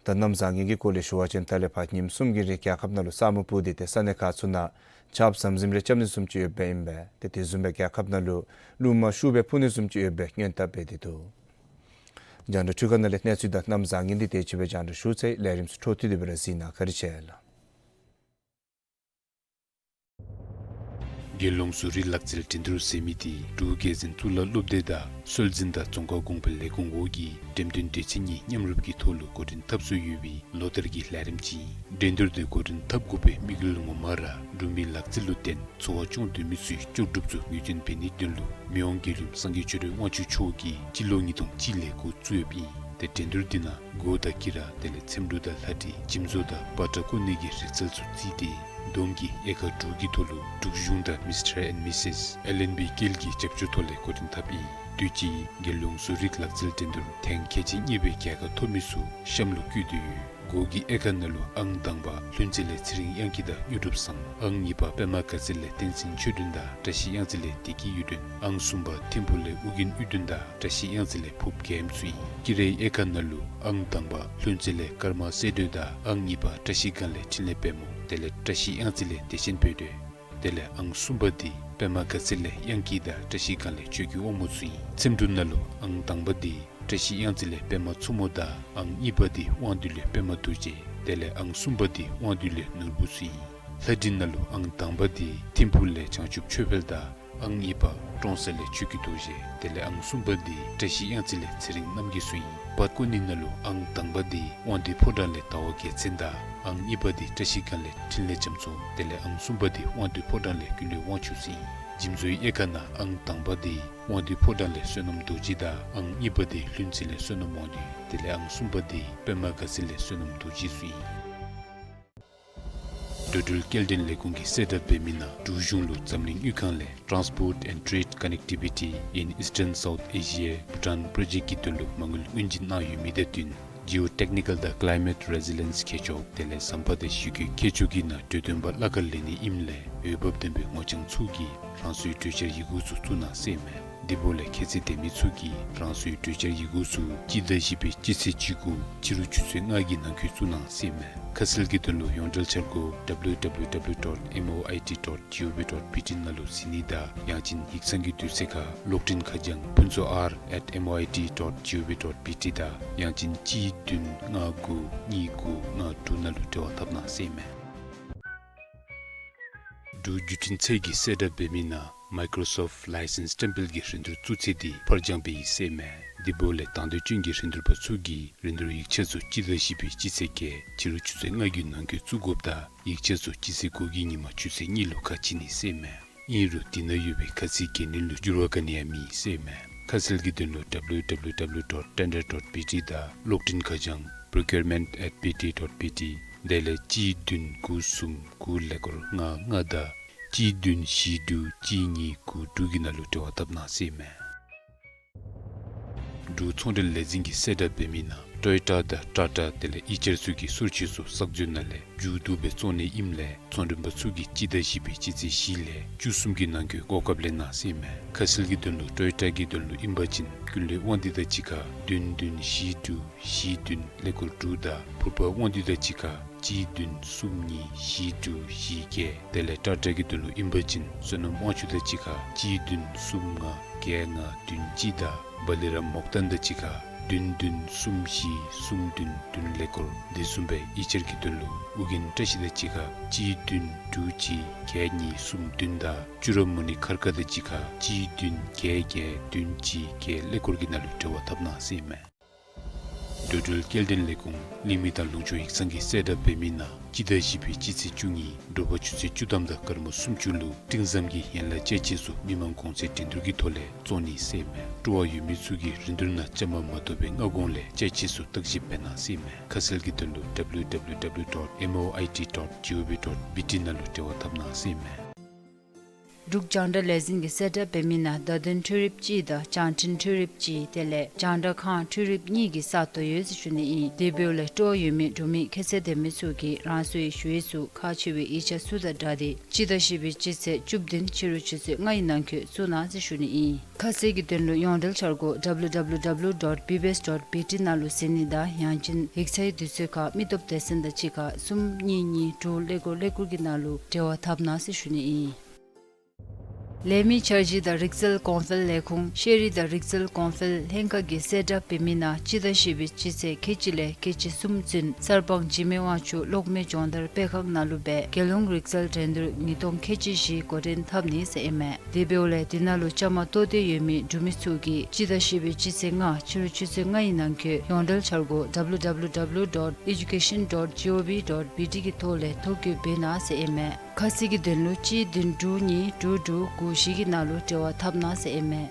ད་ གནམ་བཟང་ངན་གྱི་སྐོར་ལས་ཞུ་བ་ཅིན་ད་ལས་ཕར་ཉིནམ་གསུམ་གྱི་རིང་རྒྱལ་ཁབ་ནང་ལུ་ས་སྨུག་སྤུབས་ཏེ་ཏེ་ས་གནས་ཁག་ཚུ་ནང་ཆརཔ་ཟམ་ཟིམ་རེ་རྐྱབ་ནི་བཟུམ་ཅིག་ཡོདཔ་ཨིན་པས། ཏེ་དེ་བཟུམ་སྦེ་རྒྱལ་ཁབ་ནང་ལུ་རླུང་མ་ཤུགས་སྦེ་འཕུ་ནི་བཟུམ་ཅིག་ཡོདཔ་སྦེ་སྔོན་དཔག་འབད་དེ་འདུག། རྒྱང་བསྒྲགས་འཕྲུལ་ཁང་ནང་ལས་གནས་ཚུལ་དང་གནམ་བཟང་ངན་འདི་དེ་ཅིག་སྦེ་རྒྱང་བསྒྲགས་ཞུ་ཚར་ཡི། ལས་རིམ་ཚུ་འཕྲོ་མཐུད་དེ་སྦེ་ར་གཟིགས་གནང་། བཀའ་དྲིན་ཆེ་ལགས། རྒྱལ་ཡོངས་བཟོ་རིག་ལག་རྩལ་འགྲན་བསྡུར་ཟེར་མི་འདི་འབྲུག་རྒྱལ་འཛིན་གཙུག་ལག་སློབ་སྡེ་དང་སྲོལ་འཛིན་དང་རྫོང་ཁ་གོང་འཕེལ་ལས་ཁུངས་འོག་གི་འགྲེམས་སྟོན་སྡེ་ཚན་གཉིས་མཉམ་རུབ་ཀྱི་ཐོག་ལུ་འགོ་འདྲེན་འཐབ་སྲོལ་ཡོད་པའི་ལོ་ལྟར་གྱི་ལས་རིམ་ཅིག་ཨིན། འགྲན་བསྡུར་འདི་འགོ་འདྲེན་འཐབ་དགོ་པའི་དམིགས་ཡུལ་ངོ་མ་ར་འབྲུག་མི་ལག་རྩལ་ལུ་བརྟེན་འཚོ་བ་སྐྱོང་སྡོད་མི་ཚུའི་ལྕོགས་གྲུབ་ཚུ་ངོས་འཛིན་འབད་ནིའི་དོན་ལུ་མི་དབང་རྒྱལ་ཡུམ་སངས་རྒྱས་ཆོས་སྒྲོན་དབང་ཕྱུག་མཆོག་གིས་སྤྱི་ལོ་ཉིས་སྟོང་གཅིག་ལས་འགོ་བཙུགས་ཡོདཔ་ཨིན། ཏེ་འགྲན་བསྡུར་འདི་ནང་གོ་དང་དཀྱི་ར་དེ་ལས་ཚེམ་དྲུབ་དང་ལྷ་འབྲི་འཇིམ་བཟོ་དང་བ་ཏྲ་བརྐོ་ནི་གི་རིག་རྩལ་ཚུ་བརྩིས་ཏེ་བསྡོམས་ཀྱིས་ཨེ་ཀར་དྲུག་གི་ཐོག་ལུ་འབྲུག་གཞུང་དང་མིས་ཊར་ཨེནཌ་མིས་སིས་ཨེལ་ཨེན་བི་སྐྱིད་ཀྱི་རྒྱབ་སྐྱོར་ཐོག་ལས་འགོ་འདྲེན་འཐབ་ཨིན། དུས་ཅི་རྒྱལ་ཡོངས་བཟོ་རིག་ལག་རྩལ་འགྲན་བསྡུར་ཐེངས་ཁལ་གཅིག་གཉིས་པའི་རྒྱལ་ཁ་ཐོབ་མི་ཚུ་གཤམ་ལུ་བཀོད་དེ་ཡོད། གོ་གི་ཨེ་ཀར་ནང་ལུ་ཨང་དང་པ་ལྷུན་རྩེ་ལས་ཚེ་རིང་དབྱངས་སྐྱིད་དང་དངོས་གྲུབ་བཟང་། ཨང་གཉིས་པ་པདྨ་དགའ་ཚལ་ལས་བསྟན་འཛིན་ཆོས་སྒྲོན་དང་བཀྲ་ཤིས་གཡང་རྩེ་ལས་བདེ་སྐྱིད་གཡུ་སྒྲོན། ཨང་གསུམ་པ་ཐིམ་ཕུག་ལས་ཨོ་རྒྱན་གཡུ་སྒྲོན་དང་བཀྲ་ཤིས་གཡང་རྩེ་ལས་ཕུབ་རྒྱལ་ཡུམ་ཚུ་ཨིན། དཀྱི་རའི་ཨེ་ཀར་ནང་ལུ་ཨང་དང་པ་ལྷུན་རྩེ་ལས་ཀརྨ་སྲས་སྒྲོལ་དང་ཨང་གཉིས་པ་བཀྲ་ཤིས་སྒང་ལས་འཕྲིན་ལས་དཔལ་མོ་དེ་ལས་བཀྲ་ཤིས་གཡང་རྩེ་ལས་བདེ་ཆེན་དཔལ་སྒྲོན། དེ་ལས་ཨང་གསུམ་པ་འདི་པདྨ་དགའ་ཚལ་ལས་གཡང་སྐྱིད་དང་བཀྲ་ཤིས་སྒང་ལས་ཆོས་ཀྱི་དབང་མོ་ཚུ་ཨིན། ཚེམ་དྲུབ་ནང་ལུ་ཨང་དང་པ་འདི་བཀྲ་ཤིས་གཡང་རྩེ་ལས་པདྨ་མཚོ་མོ་དང་ཨང་གཉིས་པ་འདི་དབང་འདུས་ལས་པདྨ་རྡོ་རྗེ། དེ་ལས་ཨང་གསུམ་པ་འདི་དབང་འདུས་ལས་ནོར་བུ་ཚུ་ཨིན། ལྷ་འབྲི་ནང་ལུ་ཨང་དང་པ་འདི་ཐིམ་ཕུག་ལས་བྱང་ཆུབ་ཆོས་འཕེལ་དང་ཨང་གཉིས་པ་ཀྲོང་གསར་ལས་ཆོས་ཀྱི་རྡོ་རྗེ། དེ་ལས་ཨང་གསུམ་པ་འདི་བཀྲ་ཤིས་གཡང་རྩེ་ལས་ཚེ་རིང་རྣམ་རྒྱལ་ཚུ་ཨིན། བ་བརྐོ་ནི་ནང་ལུ་ཨང་དང་པ་འདི་དབང་འདུས་ཕོ་བྲང་ལས་ཟླ་བ་རྒྱལ་མཚན་དང་ཨང་གཉིས་པ་འདི་བཀྲ་ཤིས་སྒང་ལས་འཕྲིན་ལས་རྒྱ་མཚོ། དེ་ལས་ཨང་གསུམ་པ་འདི་དབང་འདུས་ཕོ་བྲང་ལས་ཀུན་ལེགས་དབང་ཕྱུག་ཚུ་ཨིན། འཇིམ་བཟོའི་ཨེ་ཀར་ནང་ཨང་དང་པ་འདི་དབང་འདུས་ཕོ་བྲང་ལས་བསོད་ནམས་རྡོ་རྗེ་དང་ཨང་གཉིས་པ་འདི་ལྷུན་རྩེ་ལས་བསོད་ནམས་དབང་འདུས། དེ་ལས་ཨང་གསུམ་པ་འདི་པདྨ་དགའ་ཚལ་ལས་བསོད་ནམས་རྡོ་རྗེ་ཚུ་ཨིན། འགྲོ་འགྲུལ་སྐྱེལ་འདྲེན་ལས་ཁུངས་ཀྱིས་གསལ་བསྒྲགས་འབད་མི་ནང་འབྲུག་གཞུང་ལུ་འཛམ་གླིང་དངུལ་ཁང་ལས་Transport and Trade Connectivity in Eastern South Asia Bhutan Project གི་དོན་ལུ་མ་དངུལ་སྔོན་ཇུས་གནང་ཡོད་མི་དང་བསྟུན་Geotechnical དང་Climate Resilience མཁས་མཆོག་དེ་ལས་ཟམ་པ་དང་གཞི་རྒོད་མཁས་མཆོག་གི་ནང་གྲོས་སྟོན་པ་གླ་ཁར་ལེན་ནི་ཨིནམ་ལས་འོས་འབབ་ལྡན་པའི་ངོ་རྐྱང་ཚུ་གིས་རང་སོའི་གྲོས་འཆར་ཡི་གུ་ཚུ་བཙུགས་གནང་ཟེར་མས། དེ་འབདཝ་ལས་ཁྱད་ཚད་ལྡན་མི་ཚུ་གིས་རང་སོའི་གྲོས་འཆར་ཡི་གུ་ཚུ་སྤྱི་ཟླ་བཞི་པའི་སྤྱི་ཚེས་བཅུ་དགུ་ཕྱི་རུ་ཆུ་ཚོད་ལྔ་གི་ནང་འཁོད་བཙུགས་གནང་ཟེར་མས། ཁ་གསལ་གྱི་དོན་ལུ་ཡོངས་འབྲེལ་འཆར་སྒོ་W W W dot M O I T dot G O V dot B T ནང་ལུ་གཟིགས་ནི་དང་ཡང་ཅིན་ཡིག་ཚང་གི་དུས་ཚོད་ཁར་གློག་འཕྲིན་ཁ་བྱང་ཕུན་ཚོགས་R at M O I T dot G O V dot B T དང་ཡང་ཅིན་གཅིག་བདུན་ལྔ་དགུ་གཉིས་དགུ་ལྔ་དྲུག་ནང་ལུ་འབྲེལ་བ་འཐབ་གནང་ཟེར་མས། འབྲུག་བརྒྱུད་འཕྲིན་ཚད་ཀྱིས་གསལ་བསྒྲགས་འབད་མི་ནང་Microsoft License སྟེམ་པེལ་གྱི་རིན་བསྡུར་བཙུགས་ཚེས་འདི་ཕར་འགྱངས་འབད་ཡི་ཟེར་མས། དེ་འབདཝ་ལས་དང་འདོད་ཅན་གྱི་རིན་བསྡུར་པ་ཚུ་གིས་རིན་བསྡུར་ཡིག་ཆ་ཚུ་སྤྱི་ཟླ་བཞི་པའི་སྤྱི་ཚེས་བརྒྱད་ཕྱི་རུ་ཆུ་ཚོད་ལྔ་གི་ནང་འཁོད་བཙུགས་དགོཔ་དང་ཡིག་ཆ་ཚུ་སྤྱི་ཚེས་དགུ་གི་ཉིན་མ་ཆུ་ཚོད་གཉིས་ལུ་ཁ་ཕྱེ་ནི་ཟེར་མས། ཨིན་རུང་དེ་ནང་ཡོད་པའི་ཁ་ཚིག་གྱེན་ལེན་ལུ་འགྱུར་བ་ག་ནི་ཡང་མེད་ཟེར་མས། ཁ་གསལ་གྱི་དོན་ལུ W W W dot tender dot B T དང་གློག་འཕྲིན་ཁ་བྱང་procurement at B T dot B T དེ་ལས་གཅིག་བདུན་དགུ་གསུམ་དགུ་ཀླད་ཀོར་ལྔ་ལྔ་དང་གཅིག་བདུན་བཞི་དྲུག་གཅིག་གཉིས་དགུ་དྲུག་གི་ནང་ལུ་འབྲེལ་བ་འཐབ་གནང་ཟེར་མས། འབྲུག་ཚོང་འབྲེལ་ལས་འཛིན་གྱིས་གསལ་བསྒྲགས་འབད་མི་ནང་ཊོ་ཡོ་ཊ་དང་ཊ་ཊ་དེ་ལས་ཨི་ཅར་ཚུ་གི་སོར་ཆུད་ཚུ་གསར་བཟོ་ནང་ལས་མཇུག་བསྡུ་སྦེ་བཙོང་ནི་ཨིནམ་ལས་ཚོང་མགྲོན་པ་ཚུ་གིས་སྤྱི་ཟླ་བཞི་པའི་སྤྱི་ཚེས་བཞི་ལས་བཅུ་གསུམ་གྱི་ནང་འཁོད་གོ་སྐབས་ལེན་གནང་ཟེར་མས། ཁ་གསལ་གྱི་དོན་ལུ་ཊོ་ཡོ་ཊ་གི་དོན་ལུ་ཨིན་པ་ཅིན་ཀུན་ལེགས་དབང་འདུས་དང་གཅིག་ཁར་བདུན་བདུན་བཞི་དྲུག་བཞི་བདུན་ཀླད་ཀོར་དྲུག་དང་ཕུར་པ་དབང་འདུས་དང་གཅིག་ཁར་གཅིག་བདུན་གསུམ་གཉིས་བཞི་དྲུག་བཞི་བརྒྱད། དེ་ལས་ཊ་ཊ་གི་དོན་ལུ་ཨིན་པ་ཅིན་བསོད་ནམས་དབང་ཕྱུག་དང་གཅིག་ཁར་གཅིག་བདུན་གསུམ་ལྔ་བརྒྱད་ལྔ་བདུན་གཅིག་དང་བ་ལི་རམ་མོག་ཏན་དང་གཅིག་ཁར་བདུན་བདུན་གསུམ་བཞི་གསུམ་བདུན་བདུན་ཀླད་ཀོར། དེ་བཟུམ་སྦེ་ཨི་ཅར་གྱི་དོན་ལུ་ཨོ་རྒྱན་བཀྲ་ཤིས་དང་གཅིག་ཁར་གཅིག་བདུན་དྲུག་གཅིག་བརྒྱད་གཉིས་གསུམ་བདུན་དང་ཅུ་ར་མུ་ནི་མཁར་དཀར་དང་གཅིག་ཁར་གཅིག་བདུན་བརྒྱད་བརྒྱད་བདུན་གཅིག་བརྒྱད་ཀླད་ཀོར་གྱི་ནང་ལུ་འབྲེལ་བ་འཐབ་གནང་ཟེར་མས། འགྲོ་འགྲུལ་སྐྱེལ་འདྲེན་ལས་ཁུངས་གླིང་མི་དང་ལུང་ཕྱོགས་ཡིག་ཚང་གིས་གསལ་བསྒྲགས་འབད་མི་ནང་སྤྱི་ཟླ་བཞི་པའི་སྤྱི་ཚེས་བཅུ་གཉིས་དྲོ་པ་ཆུ་ཚོད་བཅུ་ཐམ་དང་སྐར་མ་སུམ་ཅུ་ལུ་སྤྲིན་ཟམ་གྱི་ཡན་ལག་ཅ་ཆས་ཚུ་མི་མང་གོང་ཚད་འགྲན་བསྡུར་གྱི་ཐོག་ལས་བཙོང་ནི་ཟེར་མས། སྤྲོ་བ་ཡོད་མི་ཚུ་གིས་རིན་བསྡུར་ནང་བཅའ་མར་མ་གཏོགས་པའི་སྔ་གོང་ལས་ཅ་ཆས་ཚུ་བརྟག་ཞིབ་འབད་གནང་ཟེར་མས། ཁ་གསལ་གྱི་དོན་ལུ་W W W dot M O I T dot G O V dot B T ནང་ལུ་འབྲེལ་བ་འཐབ་གནང་ཟེར་མས། འབྲུག་རྒྱང་བསྒྲགས་ལས་འཛིན་གྱིས་གསལ་བསྒྲགས་འབད་མི་ནང་བརྡ་དོན་འཕྲུལ་རིགཔ་གཅིག་དང་བྱང་འཕྲིན་འཕྲུལ་རིགཔ་གཅིག་དེ་ལས་རྒྱང་བསྒྲགས་ཁང་འཕྲུལ་རིགཔ་གཉིས་ཀྱི་ས་སྟོང་ཡོད་ཟེར་ཞུ་ནི་ཨིན། དེ་འབདཝ་ལས་སྤྲོ་བ་ཡོད་མི་འབྲུག་མི་ཁྱད་ཚད་ལྡན་མི་ཚུ་གིས་རང་སོའི་ཞུ་ཡིག་ཚུ་ཁག་ཆེ་བའི་ཡིག་ཆ་ཚུ་དང་སྦྲགས་ཏེ་སྤྱི་ཟླ་བཞི་པའི་སྤྱི་ཚེས་བཅུ་བདུན་ཕྱི་རུ་ཆུ་ཚོད་ལྔ་ཡི་ནང་འཁོད་བཙུགས་གནང་ཟེར་ཞུ་ནི་ཨིན། ཁ་གསལ་གྱི་དོན་ལུ་ཡོངས་འབྲེལ་འཆར་སྒོ་W W W dot B B S dot B T ནང་ལུ་གཟིགས་ནི་དང་ཡང་ཅིན་ཡིག་ཚང་གི་དུས་ཚོད་ཁར་མི་སྟོབས་སྡེ་ཚན་དང་གཅིག་ཁར་གསུམ་གཉིས་གཉིས་དྲུག་ཀླད་ཀོར་ཀླད་ཀོར་གྱི་ནང་ལུ་འབྲེལ་བ་འཐབ་གནང་ཟེར་ཞུ་ནི་ཨིན། ལས་མི་འཆར་གཞི་དང་རིག་རྩལ་གོང་འཕེལ་ལས་ཁུངས་ཤེས་རིག་དང་རིག་རྩལ་གོང་འཕེལ་ལྷན་ཁག་གིས་གསལ་བསྒྲགས་འབད་མི་ནང་སྤྱི་ཟླ་བཞི་པའི་སྤྱི་ཚེས་ཁལ་གཅིག་ལས་ཁལ་གཅིག་གསུམ་ཚུན་གསར་སྤང་འཇིགས་མེད་དབང་ཕྱུག་གློག་མེ་སྦྱོང་བརྡར་སྤེལ་ཁང་ནང་ལུ་སྦེ་རྒྱལ་ཡོངས་རིག་རྩལ་འགྲན་བསྡུར་ཉིས་སྟོང་ཁལ་གཅིག་བཞི་འགོ་འདྲེན་འཐབ་ནི་ཟེར་ཨིན་མས། དེ་འབདཝ་ལས་དེ་ནང་ལུ་བཅའ་མར་གཏོགས་ཏེ་ཡོད་མི་འབྲུག་མི་ཚུ་གིས་སྤྱི་ཟླ་བཞི་པའི་སྤྱི་ཚེས་ལྔ་ཕྱི་རུ་ཆུ་ཚོད་ལྔ་ཡི་ནང་འཁོད་ཡོངས་འབྲེལ་འཆར་སྒོ་W W W dot education dot G O V dot B T གི་ཐོག་ལས་ཐོ་བཀོད་འབད་གནང་ཟེར་ཨིན་མས། ཁ་གསལ་གྱི་དོན་ལུ་གཅིག་བདུན་དྲུག་གཉིས་དྲུག་དྲུག་དགུ་བཞི་གི་ནང་ལུ་འབྲེལ་བ་འཐབ་གནང་ཟེར་ཨིན་མས།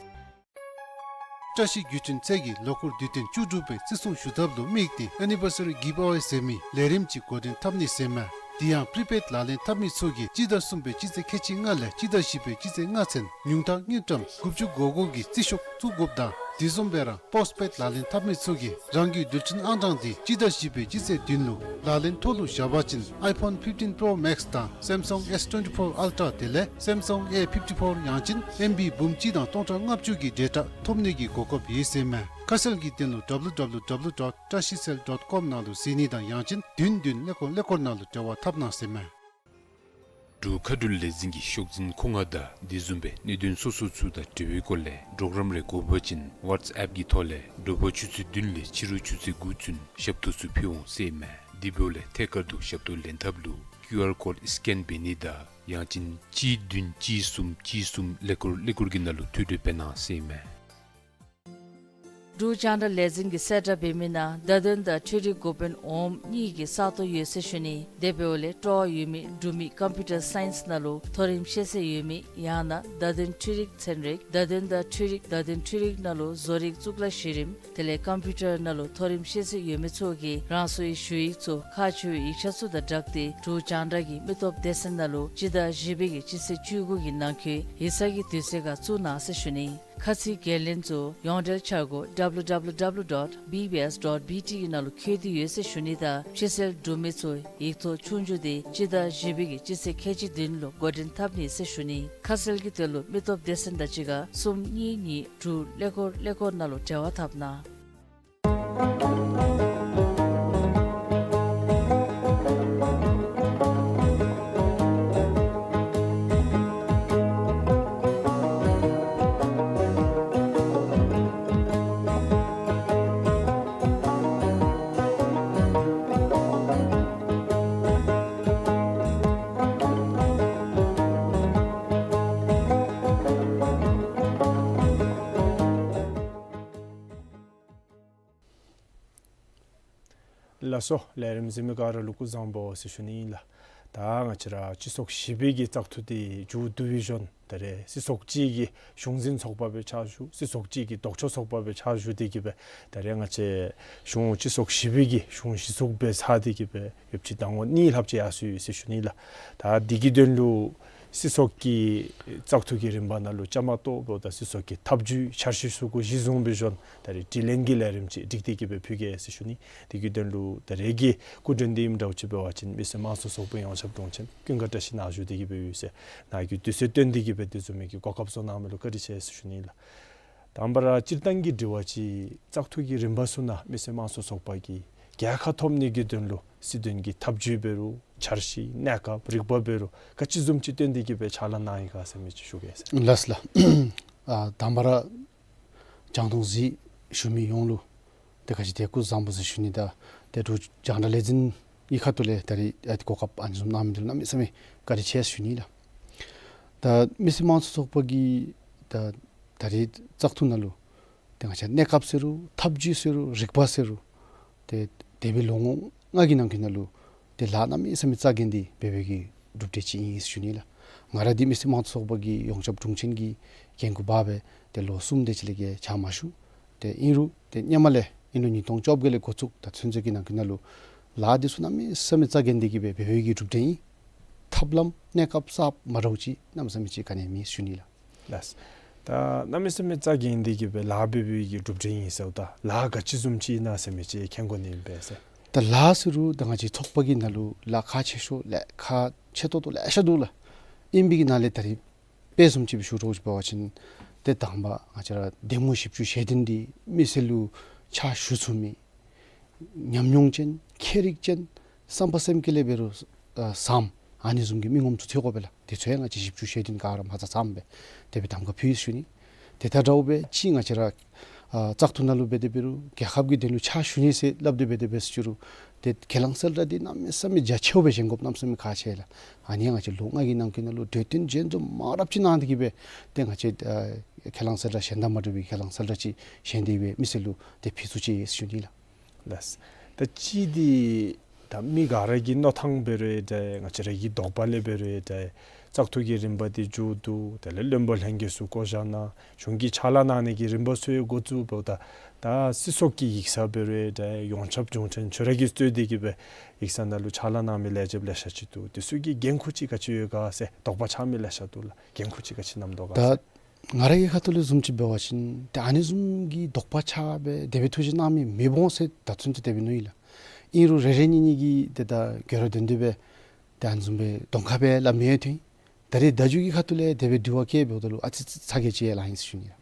བཀྲ་ཤིས་བརྒྱུད་འཕྲིན་ཚད་ཀྱིས་ལོ་འཁོར་དུས་སྟོན་བཅུ་དྲུག་པའི་བརྩི་སྲུང་ཞུ་ཐབས་ལུ་དམིགས་ཏེ་Anniversary Giveaway ཟེར་མི་ལས་རིམ་ཅིག་འགོ་འདྲེན་འཐབ་ནི་ཟེར་མས། དེ་ཡང་prepaid ལག་ལེན་འཐབ་མི་ཚུ་གིས་སྤྱི་ཟླ་གསུམ་པའི་སྤྱི་ཚེས་ཁལ་གཅིག་ལྔ་ལས་སྤྱི་ཟླ་བཞི་པའི་སྤྱི་ཚེས་ལྔ་ཚུན་ཉུང་མཐའ་དངུལ་ཀྲམ་དགུ་བཅུ་གོ་གོ་གི་རྩིས་ཤོག་བཙུགས་དགོཔ་དང་དེ་བཟུམ་སྦེ་ར་postpaid ལག་ལེན་འཐབ་མི་ཚུ་གིས་རང་གི་རྡུལ་ཕྲན་ཨང་གྲངས་དེ་སྤྱི་ཟླ་བཞི་པའི་སྤྱི་ཚེས་བདུན་ལུ་ལག་ལེན་ཐོག་ལུ་བཞག་པ་ཅིན་iPhone fifteen Pro Max དང་Samsung S twenty-four Ultra དེ་ལས་Samsung A fifty-four ཡང་ཅིན་ཨེམ་བི་འབུམ་གཅིག་དང་སྟོང་ཕྲག་ལྔ་བཅུ་གི་data ཐོབ་ནི་གི་གོ་སྐབས་ཡོད་ཟེར་མས། ཁ་གསལ་གྱི་དོན་ལུ W W W dot trashicell dot com ནང་ལུ་གཟིགས་ནི་དང་ཡང་ཅིན་བདུན་བདུན་ཀླད་ཀོར་ཀླད་ཀོར་ནང་ལུ་འབྲེལ་བ་འཐབ་གནང་ཟེར་མས། འབྲུག་མཁའ་འགྲུལ་ལས་འཛིན་གྱི་ཤོག་འཛིན་ཁོ་ང་དང་དེ་བཟུམ་སྦེ་གནད་དོན་སོ་སོ་ཚུ་དང་འབྲེལ་བའི་སྐོར་ལས་གྲོགས་རམ་རེ་དགོ་པ་ཅིན་WhatsApp གི་ཐོག་ལས་དྲོ་པ་ཆུ་ཚོད་བདུན་ལས་ཕྱི་རུ་ཆུ་ཚོད་དགུ་ཚུན་ཞབས་ཏོག་ཚུ་ཕུལ་འོང་ཟེར་མས། དེ་འབདཝ་ལས་ཐད་ཀར་དུ་ཞབས་ཏོག་ལེན་ཐབས་ལུ་QR code scan འབད་ནི་དང་ཡང་ཅིན་གཅིག་བདུན་གཅིག་གསུམ་གཅིག་གསུམ་ཀླད་ཀོར་ཀླད་ཀོར་གྱི་ནང་ལུ་ཐོ་འགོད་འབད་གནང་ཟེར་མས། འབྲུག་རྒྱང་བསྒྲགས་ལས་འཛིན་གྱིས་གསལ་བསྒྲགས་འབད་མི་ནང་བརྡ་དོན་དང་འཕྲུལ་རིག་འགོ་དཔོན་འོགམ་གཉིས་ཀྱི་ས་སྟོང་ཡོད་ཟེར་ཞུ་ནི། དེ་འབདཝ་ལས་སྤྲོ་བ་ཡོད་མི་འབྲུག་མི་computer science ནང་ལུ་མཐོ་རིམ་ཤེས་ཚད་ཡོད་མི་ཡང་ན་བརྡ་དོན་འཕྲུལ་རིག་ཚན་རིག་བརྡ་དོན་དང་འཕྲུལ་རིག་བརྡ་དོན་འཕྲུལ་རིག་ནང་ལུ་བཟོ་རིག་གཙུག་ལག་གཞི་རིམ་དེ་ལས་computer ནང་ལུ་མཐོ་རིམ་ཤེས་ཚད་ཡོད་མི་ཚུ་གིས་རང་སོའི་ཞུ་ཡིག་ཚུ་ཁག་ཆེ་བའི་ཡིག་ཆ་ཚུ་དང་སྦྲགས་ཏེ་འབྲུག་རྒྱང་བསྒྲགས་ཀྱི་མི་སྟོབས་སྡེ་ཚན་ནང་ལུ་སྤྱི་ཟླ་བཞི་པའི་གི་སྤྱི་ཚེས་བཅུ་དགུ་གི་ནང་འཁོད་ཡིག་ཚང་གི་དུས་ཚོད་ཁར་བཙུགས་གནང་ཟེར་ཞུ་ནི། ཁ་ཚིག་འགན་ལེན་ཚུ་ཡོངས་འབྲེལ་འཆར་སྒོ་W W W dot B B S dot B T གི་ནང་ལུ་བཀོད་དེ་ཡོད་ཟེར་ཞུ་ནི་དང་ཕྱི་གསལ་འབྲུ་མེད་ཚུ་ཡིག་ཐོག་ཆོས་རྒྱུགས་དེ་སྤྱི་ཟླ་བཞི་པའི་གི་སྤྱི་ཚེས་ཁལ་གཅིག་བདུན་ལུ་འགོ་འདྲེན་འཐབ་ནི་ཟེར་ཞུ་ནི། ཁ་གསལ་གྱི་དོན་ལུ་མི་སྟོབས་སྡེ་ཚན་དང་གཅིག་ཁར་གསུམ་གཉིས་གཉིས་དྲུག་ཀླད་ཀོར་ཀླད་ཀོར་ནང་ལུ་འབྲེལ་བ་འཐབ་གནང་། ལགས་སོ། ལས་རིམ་གཟིགས་མི་ག་ར་ལུ་སྐུ་གཟུགས་བཟང་པོ་ཟེར་ཞུ་ནི་ཨིན་ལགས། ད་ང་བཅས་ར་སྤྱི་ཚོགས་བཞི་པའི་གི་བཙག་འཐུ་དེ་མཇུག་བསྡུ་བའི་ཞོར་ད་རེས་སྲིད་ཚོགས་གཅིག་གི་གཞུང་འཛིན་ཚོགས་པ་སྦེ་ཕྱག་ཞུ་སྲིད་ཚོགས་གཅིག་གི་ལྡོག་ཕྱོགས་ཚོགས་པ་སྦེ་ཕྱག་ཞུ་སྟེ་གི་སྦེ་ད་རེས་ང་བཅས་གཞུང་སྤྱི་ཚོགས་བཞི་པའི་གི་གཞུང་གཞི་བཙུགས་འབད་ཚར་ཏེ་གི་སྦེ་ཡོདཔ་ཅིག་ཟླ་ངོ་གཉིས་ལྷགཔ་ཅིག་ཡར་སོ་ཡི་ཟེར་ཞུ་ནི་ལགས། ད་དེ་གི་དོན་ལུ་སྲིད་ཚོགས་ཀྱི་བཙག་འཐུ་གི་རིམ་པ་ནང་ལུ་བཅའ་མར་གཏོགས་འབདཝ་ད་སྲིད་ཚོགས་ཀྱི་ཐབས་བྱུས་འཆར་གཞི་ཚུ་གུ་གཞི་བཟུང་འབད་ཞིནམ་ད་རེས་དྲི་ལན་གྱི་ལས་རིམ་ཅིག་སྒྲིག་སྟེ་གི་སྦེ་ཕུལ་གེ་ཟེར་ཞུ་ནི། དེ་གི་དོན་ལུ་ད་རེས་ཀྱི་སྐུ་མགྲོན་འདི་ཨིནམ་འདྲཝ་ཅིག་འབད་བ་ཅིན་མི་སེར་དམངས་གཙོ་ཚོགས་པའི་ཡོངས་ཁྱབ་དྲུང་ཆེན་ཀུན་དགའ་བཀྲ་ཤིས་ནཱ་བཞུགས་ཏེ་གི་སྦེ་ཡོད་ཟེར་ནཱ་གི་དུས་ཚོད་བཏོན་ཏེ་གི་སྦེ་དེ་བཟུམ་མའི་གི་གོ་སྐབས་བཟོ་གནང་མི་ལུ་བཀའ་དྲིན་ཆེ་ཟེར་ཞུ་ནི་ལགས། དང་པ་ར་སྤྱིར་བཏང་གི་དྲི་བ་ཅིག་བཙག་འཐུ་གི་རིམ་པ་ཚུ་ནང་མི་སེར་དམངས་གཙོ་ཚོགས་པ་གིས་རྒྱལ་ཁ་ཐོབ་ནི་གི་དོན་ལུ་སྲིད་དོན་གྱི་ཐབས་བྱུས་འབད་རུང་འཆར་གཞི་གནས་སྐབས་རིག་པ་འབད་རུང་ག་ཅི་བཟུམ་ཅིག་བཏོན་ཏེ་གི་སྦེ་ཕྱག་ལཱ་གནང་ཡི་ག་ཟེར་མི་ཅིག་ཞུ་གེ་ཟེར། ལགས་ལགས། ཨ་དང་པ་ར་རྒྱང་མཐོང་གཟིགས་ཞུ་མི་ཡོངས་ལུ་ཏེ་ག་ཅི་ཏེ་སྐུ་གཟུགས་བཟང་པོ་ཟེར་ཞུ་ནི་དང་ཏེ་འབྲུག་རྒྱང་བསྒྲགས་ལས་འཛིན་གྱི་ཁ་ཐུག་ལས་ད་རེས་ཨ་ཏེ་གོ་སྐབས་ཨ་ནི་བཟུམ་གནང་མི་འདི་ལུ་གནམ་མེད་ས་མེད་བཀའ་དྲིན་ཆེ་ཟེར་ཞུ་ནི་ལགས། ད་མི་སེར་དམངས་གཙོ་ཚོགས་པ་གི་ད་ད་རེས་བཙག་འཐུ་ནང་ལུ་ཏེ་ང་བཅས་གནས་སྐབས་ཟེར་རུང་ཐབས་བྱུས་ཟེར་རུང་རིག་པ་ཟེར་རུང་ཏེ་འདས་པའི་ལོ་ངོ་ལྔ་གི་ནང་འཁོད་ནང་ལུ་ཏེ་ལཱ་གནམ་མེད་ས་མེད་རྩ་འགེངས་ཏེ་འབད་བའི་གི་གྲུབ་འབྲས་ཅིག་ཨིན་ཟེར་ཞུ་ནི་ལགས། ང་ར་འདི་མི་སེར་དམངས་གཙོ་ཚོགས་པ་གི་ཡོངས་ཁྱབ་དྲུང་ཆེན་གྱི་འགན་ཁུར་འབག་སྦེ་ཏེ་ལོ་གསུམ་དེ་ཅིག་ལས་བརྒལ་ཕྱག་མ་ཞུ། ཏེ་ཨིན་རུང་ཏེ་སྔོན་མ་ལས་ཨིན་རུང་ཉིས་སྟོང་བཅོ་བརྒྱད་ལས་འགོ་བཙུགས་ད་ཚུན་ཚོད་ཀྱི་ནང་འཁོད་ནང་ལུ་ལཱ་འདི་ཚུ་གནམ་མེད་ས་མེད་རྩ་འགེངས་ཏེ་གི་སྦེ་འབད་བའི་གི་གྲུབ་འབྲས་ཨིན། ཐབས་ལམ་གནས་སྐབས་གསརཔ་མ་འདྲཝ་ཅིག་གནམ་མེད་ས་མེད་ཅིག་ག་ནི་མེད་ཞུ་ནི་ལགས། ལགས། ད་གནམ་མེད་ས་མེད་རྩ་འགེངས་ཏེ་གི་སྦེ་ལཱ་འབད་བའི་གི་གྲུབ་འབྲས་ཨིན་ཟེརཝ་ད་ལཱ་ག་ཅི་བཟུམ་ཅིག་ཨིན་ན་ཟེར་མི་ཅིག་མཁྱེན་དགོ་ནི་ཨིན་པས་ཟེར། ད་ལཱ་ཟེར་རུང་ད་ང་བཅས་ཚོགས་པ་གི་ནང་ལུ་ལཱ་ཁག་ཆེ་ཤོས་ལཱ་ཁག་ཆེ་ཏོག་ཏོ་ལེ་ཤ་འདུག་ལགས། ཨིན་པའི་གི་ནང་ལས་ད་རིས་དཔེ་བཟུམ་ཅིག་སྦེ་ཞུ་དགོཔ་ཅིག་འབད་བ་ཅིན་ཏེ་དང་པ་ང་བཅས་ར་གདམ་ངོ་བཞི་བཅུ་ཞེ་བདུན་འདི་མི་སེར་ལུ་ཕྱག་ཞུ་ཚུགས་མི་ཉམས་མྱོང་ཅན་མཁས་རིག་ཅན་བསམ་པ་སེམས་བསྐྱེད་ལས་འབད་རུང་ཨ་བཟང་ཨ་ནི་བཟུམ་གྱི་མི་ངོམ་ཚུ་འཚོལ་དགོ་པས་ལགས། དེ་ཚུ་ཡང་ང་བཅས་བཞི་བཅུ་ཞེ་བདུན་ག་ར་མ་རྩ་ཚངམ་སྦེ་དེ་སྦེ་གདམ་ཁ་ཕུལ་ཡི་ཞུ་ནི། དེ་དང་འདྲཝ་སྦེ་ཅིག་ང་བཅས་ར་ཨ་བཙག་འཐུ་ནང་ལུ་འབད་དེ་འབད་རུང་རྒྱལ་ཁབ་ཀྱི་དོན་ལུ་ཕྱག་ཞུ་ནི་ཟེར་སླབ་སྟེ་འབད་དེ་འབད་ཞུ་རུང་ཏེ་ཁས་བླངས་གསལ་བསྒྲགས་འདི་གནམ་མེད་ས་མེད་རྒྱ་ཆེཝ་སྦེ་བཞེངས་དགོཔ་གནམ་མེད་ས་མེད་ཁག་ཆེ་ལགས། ཨ་ནི་ཡང་ང་བཅས་ལོ་ལྔ་གི་ནང་འཁོད་ནང་ལུ་གྲོས་བསྟུན་ཇེ་བཟུམ་མ་རབས་ཅིག་གནང་སྟེ་གི་སྦེ་ཏེ་ང་བཅས་ཨ་ཁས་བླངས་གསལ་བསྒྲགས་གཞན་དང་མ་འདྲ་བའི་ཁས་བླངས་གསལ་བསྒྲགས་ཅིག་བཞེངས་ཏེ་སྦེ་མི་སེར་ལུ་ཏེ་ཕུལ་ཚུགས་ཅི་ཟེར་ཞུ་ནི་ལགས། ལགས། ད་ཅི་འདི་ད་མི་ག་ར་གི་མནོ་ཐངས་འབད་རུང་འདྲ་ང་བཅས་ར་གི་དོགས་པ་ལས་འབད་རུང་འདྲ་བཙག་འཐུ་གི་རིམ་པ་འདི་མཇུག་བསྡུ། དེ་ལས་བློན་པོ་ལྷན་རྒྱས་ཚུ་བསྐོ་བཞག་གནང་། གཞུང་གི་ཕྱག་ལཱ་གནང་ནི་གི་རིམ་པ་ཚུ་ཡང་འགོ་བཙུགས་འབདཝ་ད་ད་སྲིད་ཚོགས་ཀྱི་ཡིག་ཚང་འབད་རུང་འདྲ་ཡོངས་ཁྱབ་གཞུང་ཆེན་ཁྱོད་ར་གིས་གཙོས་ཏེ་གི་སྦེ་ཡིག་ཚང་ནང་ལུ་ཕྱག་ལཱ་གནང་མི་ལས་བྱེདཔ་ལེ་ཤ་ཅིག་འདུག། དེ་ཚུ་གིས་འགན་ཁུར་ཅིག་ག་ཅི་ཡོད་ག་ཟེར་དོགས་པ་ཆགས་མི་ལེ་ཤ་འདུག་ལགས། འགན་ཁུར་ཅིག་ག་ཅི་བསྣམ་དོ་ག་ཟེར། ད་ང་ར་གི་ཁ་ཐུག་ལས་བཟུམ་ཅིག་འབད་བ་ཅིན་ཏེ་ཨ་ནི་བཟུམ་གྱི་དོགས་པ་ཆགས་སྦེ་དེ་སྦེ་ཐུགས་བཞེད་གནང་མི་མི་འོང་ཟེར་ད་ཚུན་ཚོད་དེ་སྦེ་མནོ་ཡི་ལགས། ཨིན་རུང་རེ་རེ་གཉིས་གཉིས་ཀྱིས་ཏེ་ད་འགྱོ་ར་དོན་དེ་སྦེ་ཏེ་ཨ་ནི་བཟུམ་སྦེ་གདོང་ཁར་སྦེ་སླབ་མི་ཡང་ཐོན། ད་རེས་ད་རྒྱུན་གྱི་ཁ་ཐུག་ལས་དེ་སྦེ་དྲི་བ་བཀོད་འབདཝ་ད་ལུ་ཨ་ཙི་ཙི་ཚ་གྱང་ཅིག་ཡང་ལང་ཡི་ཟེར་ཞུ་ནི་ལགས།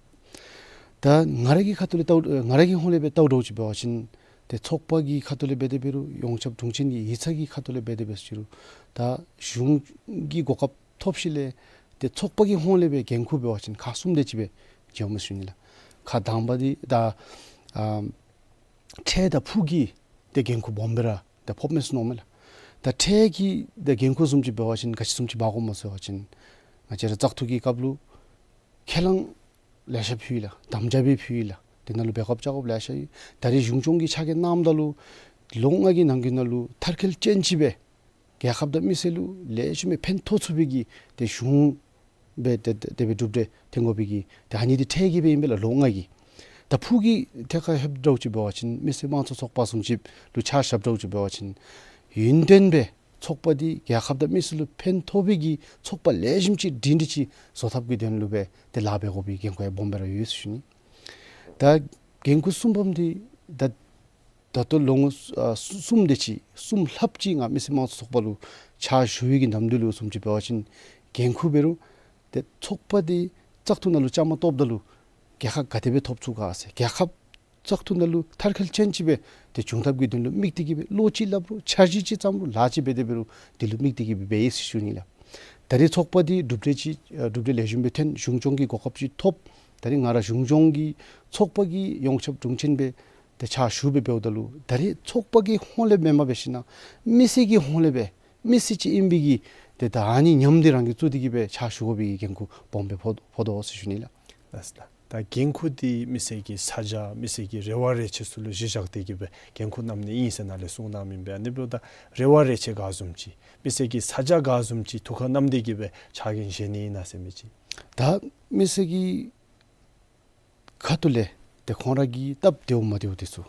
ད་ང་ར་གི་ཁ་ཐུག་ལས་བལྟཝ་ང་ར་གི་ཧོང་ལས་སྦེ་བལྟཝ་འདྲཝ་ཅིག་འབད་བ་ཅིན་ཏེ་ཚོགས་པ་གི་ཁ་ཐུག་ལས་འབད་དེ་འབད་རུང་ཡོངས་ཁྱབ་དྲུང་ཆེན་གྱི་ཡིག་ཚང་གི་ཁ་ཐུག་ལས་འབད་དེ་འབད་ཞུ་རུང་ད་གཞུང་གི་གོ་སྐབས་ཐོབ་ཞིནམ་ལས་ཏེ་ཚོགས་པ་གི་ཧོང་ལས་སྦེ་འགན་ཁུར་འབད་བ་ཅིན་ཁག་གསུམ་དེ་ཅིག་སྦེ་འགྱོཝ་མས་ཟེར་ཞུ་ནི་ལགས། ཁག་དང་པ་འདི་ད་ཨ་འཕྲལ་དང་ཕུགས་ཀྱི་ཏེ་འགན་ཁུར་སྦོམ་སྦེ་ར་ཏེ་ཕོགཔ་མས་ཟེར་མནོཝ་མས་ལགས། ད་འཕྲལ་གྱི་ཏེ་འགན་ཁུར་བཟུམ་ཅིག་འབད་བ་ཅིན་ག་ཅི་བཟུམ་ཅིག་འབག་དགོཔ་སྨོ་ཟེར་བ་ཅིན་ང་བཅས་ར་བཙག་འཐུ་གི་སྐབས་ལུ་ཁས་བླངས་ལེ་ཤ་ཕུལ་ཡི་ལགས། དམ་བཅའ་སྦེ་ཕུལ་ཡི་ལགས། དེ་ནང་ལུ་འབད་དགོཔ་བཅའ་དགོཔ་ལེ་ཤ་ཡོད། ད་རེས་གཞུང་སྐྱོང་གི་ཕྱག་འགན་གནངམ་ད་ལུ་ལོ་ལྔ་གི་ནང་འཁོད་ནང་ལུ་མཐར་འཁྱོལ་ཅན་ཅིག་སྦེ་རྒྱལ་ཁབ་དང་མི་སེར་ལུ་ལེགས་ཤོམ་སྦེ་ཕན་ཐོགས་ཚུགས་པའི་གི་ཏེ་གཞུང་སྦེ་ཏེ་ཏེ་དེ་སྦེ་གྲུབ་འབྲས་ཐོན་དགོ་པའི་གི་ཏེ་ཨ་ནི་འདི་འཕྲལ་གྱི་སྦེ་ཨིན་པས་ལགས་ལོ་ལྔ་གི། ད་ཕུགས་ཀྱི་ཐད་ཁར་ལྷོདཔ་འདྲཝ་ཅིག་འབད་བ་ཅིན་མི་སེར་དམངས་གཙོ་ཚོགས་པ་བཟུམ་ཅིག་ལུ་ཆ་བཞགཔ་འདྲཝ་ཅིག་འབད་བ་ཅིན་ཡུན་བརྟན་སྦེ་ཚོགས་པ་འདི་རྒྱལ་ཁབ་དང་མི་སེར་ལུ་ཕན་ཐོགས་པའི་གི་ཚོགས་པ་ལེགས་ཤོམ་ཅིག་སྒྲིང་སྒྲི་ཅིག་བཟོ་ཐབས་ཀྱི་དོན་ལུ་སྦེ་ཏེ་ལཱ་འབད་དགོ་པའི་འགན་ཁུར་ཡང་སྦོམ་སྦེ་ར་ཡོད་ཟེར་ཞུ་ནི། ད་འགན་ཁུར་གསུམ་པམ་འདི་ད་ད་ལྟོ་ལོ་ངོ་ཨ་གསུམ་དེ་ཅིག་གསུམ་ལྷགཔ་ཅིག་ང་མི་སེར་དམངས་གཙོ་ཚོགས་པ་ལུ་ཕྱག་ཞུ་བའི་གི་ནམ་དུས་ལུ་བཟུམ་ཅིག་འབད་བ་ཅིན་འགན་ཁུར་འབད་རུང་ཏེ་ཚོགས་པ་འདི་བཙག་འཐུ་ནང་ལུ་བཅའ་མར་གཏོགསཔ་ད་ལུ་རྒྱལ་ཁ་ག་དེ་སྦེ་ཐོབ་ཚུགས་ག་ཟེར་རྒྱལ་ཁབ་བཙག་འཐུ་ནང་ལུ་མཐར་འཁྱོལ་ཅན་ཅིག་སྦེ་ཏེ་བྱུང་ཐབས་ཀྱི་དོན་ལུ་དམིགས་ཏེ་གི་སྦེ་བློ་ཅིག་སླབ་རུང་འཆར་གཞི་ཅིག་བརྩམ་རུང་ལཱ་ཅིག་འབད་དེ་འབད་རུང་དེ་ལུ་དམིགས་ཏེ་གི་སྦེ་འབད་ཡི་ཟེར་ཞུ་ནི་ལགས། ད་རེས་ཚོགས་པ་འདི་གྲུབ་འབྲས་ཅིག་ཨ་གྲུབ་འབྲས་ལེགས་ཤོམ་སྦེ་ཐོན་གཞུང་སྐྱོང་གི་གོ་སྐབས་ཅིག་ཐོབ། ད་རེས་ང་ར་གཞུང་སྐྱོང་གི་ཚོགས་པ་གི་ཡོངས་ཁྱབ་དྲུང་ཆེན་སྦེ་ཏེ་ཕྱག་ཞུ་སྦེ་འབདཝ་ད་ལུ་ད་རེས་ཚོགས་པ་གི་ཧོང་ལས་མེན་པར་འབད་ཞིན་ན་མི་སེར་གྱི་ཧོང་ལས་སྦེ་མི་སེར་ཅིག་ཨིན་པའི་གི་ཏེ་ད་ཨ་ནི་ཉམས་འདི་རང་གིས་བཙུགས་ཏེ་གི་སྦེ་ཕྱག་ཞུ་དགོ་པའི་གི་འགན་ཁུར་སྦོམ་སྦེ་ཕོག་ཕོག་དོ་ཟེར་ཞུ་ནི་ལགས། ལགས་ལགས། ད་འགན་ཁུར་འདི་མི་སེར་གྱི་ས་ཆ་མི་སེར་གྱི་རེ་བ་རེ་ཆེ་ཚུ་ལུ་གཞི་བཞག་སྟེ་གི་སྦེ་འགན་ཁུར་བསྣམ་ནི་ཨིན་ཟེར་ནཱ་ལས་གསུངས་གནང་མི་ཨིན་པས། ཨ་ནི་འབདཝ་ད་རེ་བ་རེ་ཆེ་ག་བཟུམ་ཅིག་མི་སེར་གྱི་ས་ཆ་ག་བཟུམ་ཅིག་ཐུགས་ཁར་བསྣམས་ཏེ་གི་སྦེ་ཕྱག་འགན་བཞེས་ནི་ཨིན་ན་ཟེར་མི་ཅིག། ད་མི་སེར་གྱི་ཁ་ཐུག་ལས་ཏེ་ཁོང་ར་གི་སྟབས་བདེཝ་མ་བདེཝ་འདི་ཚུ་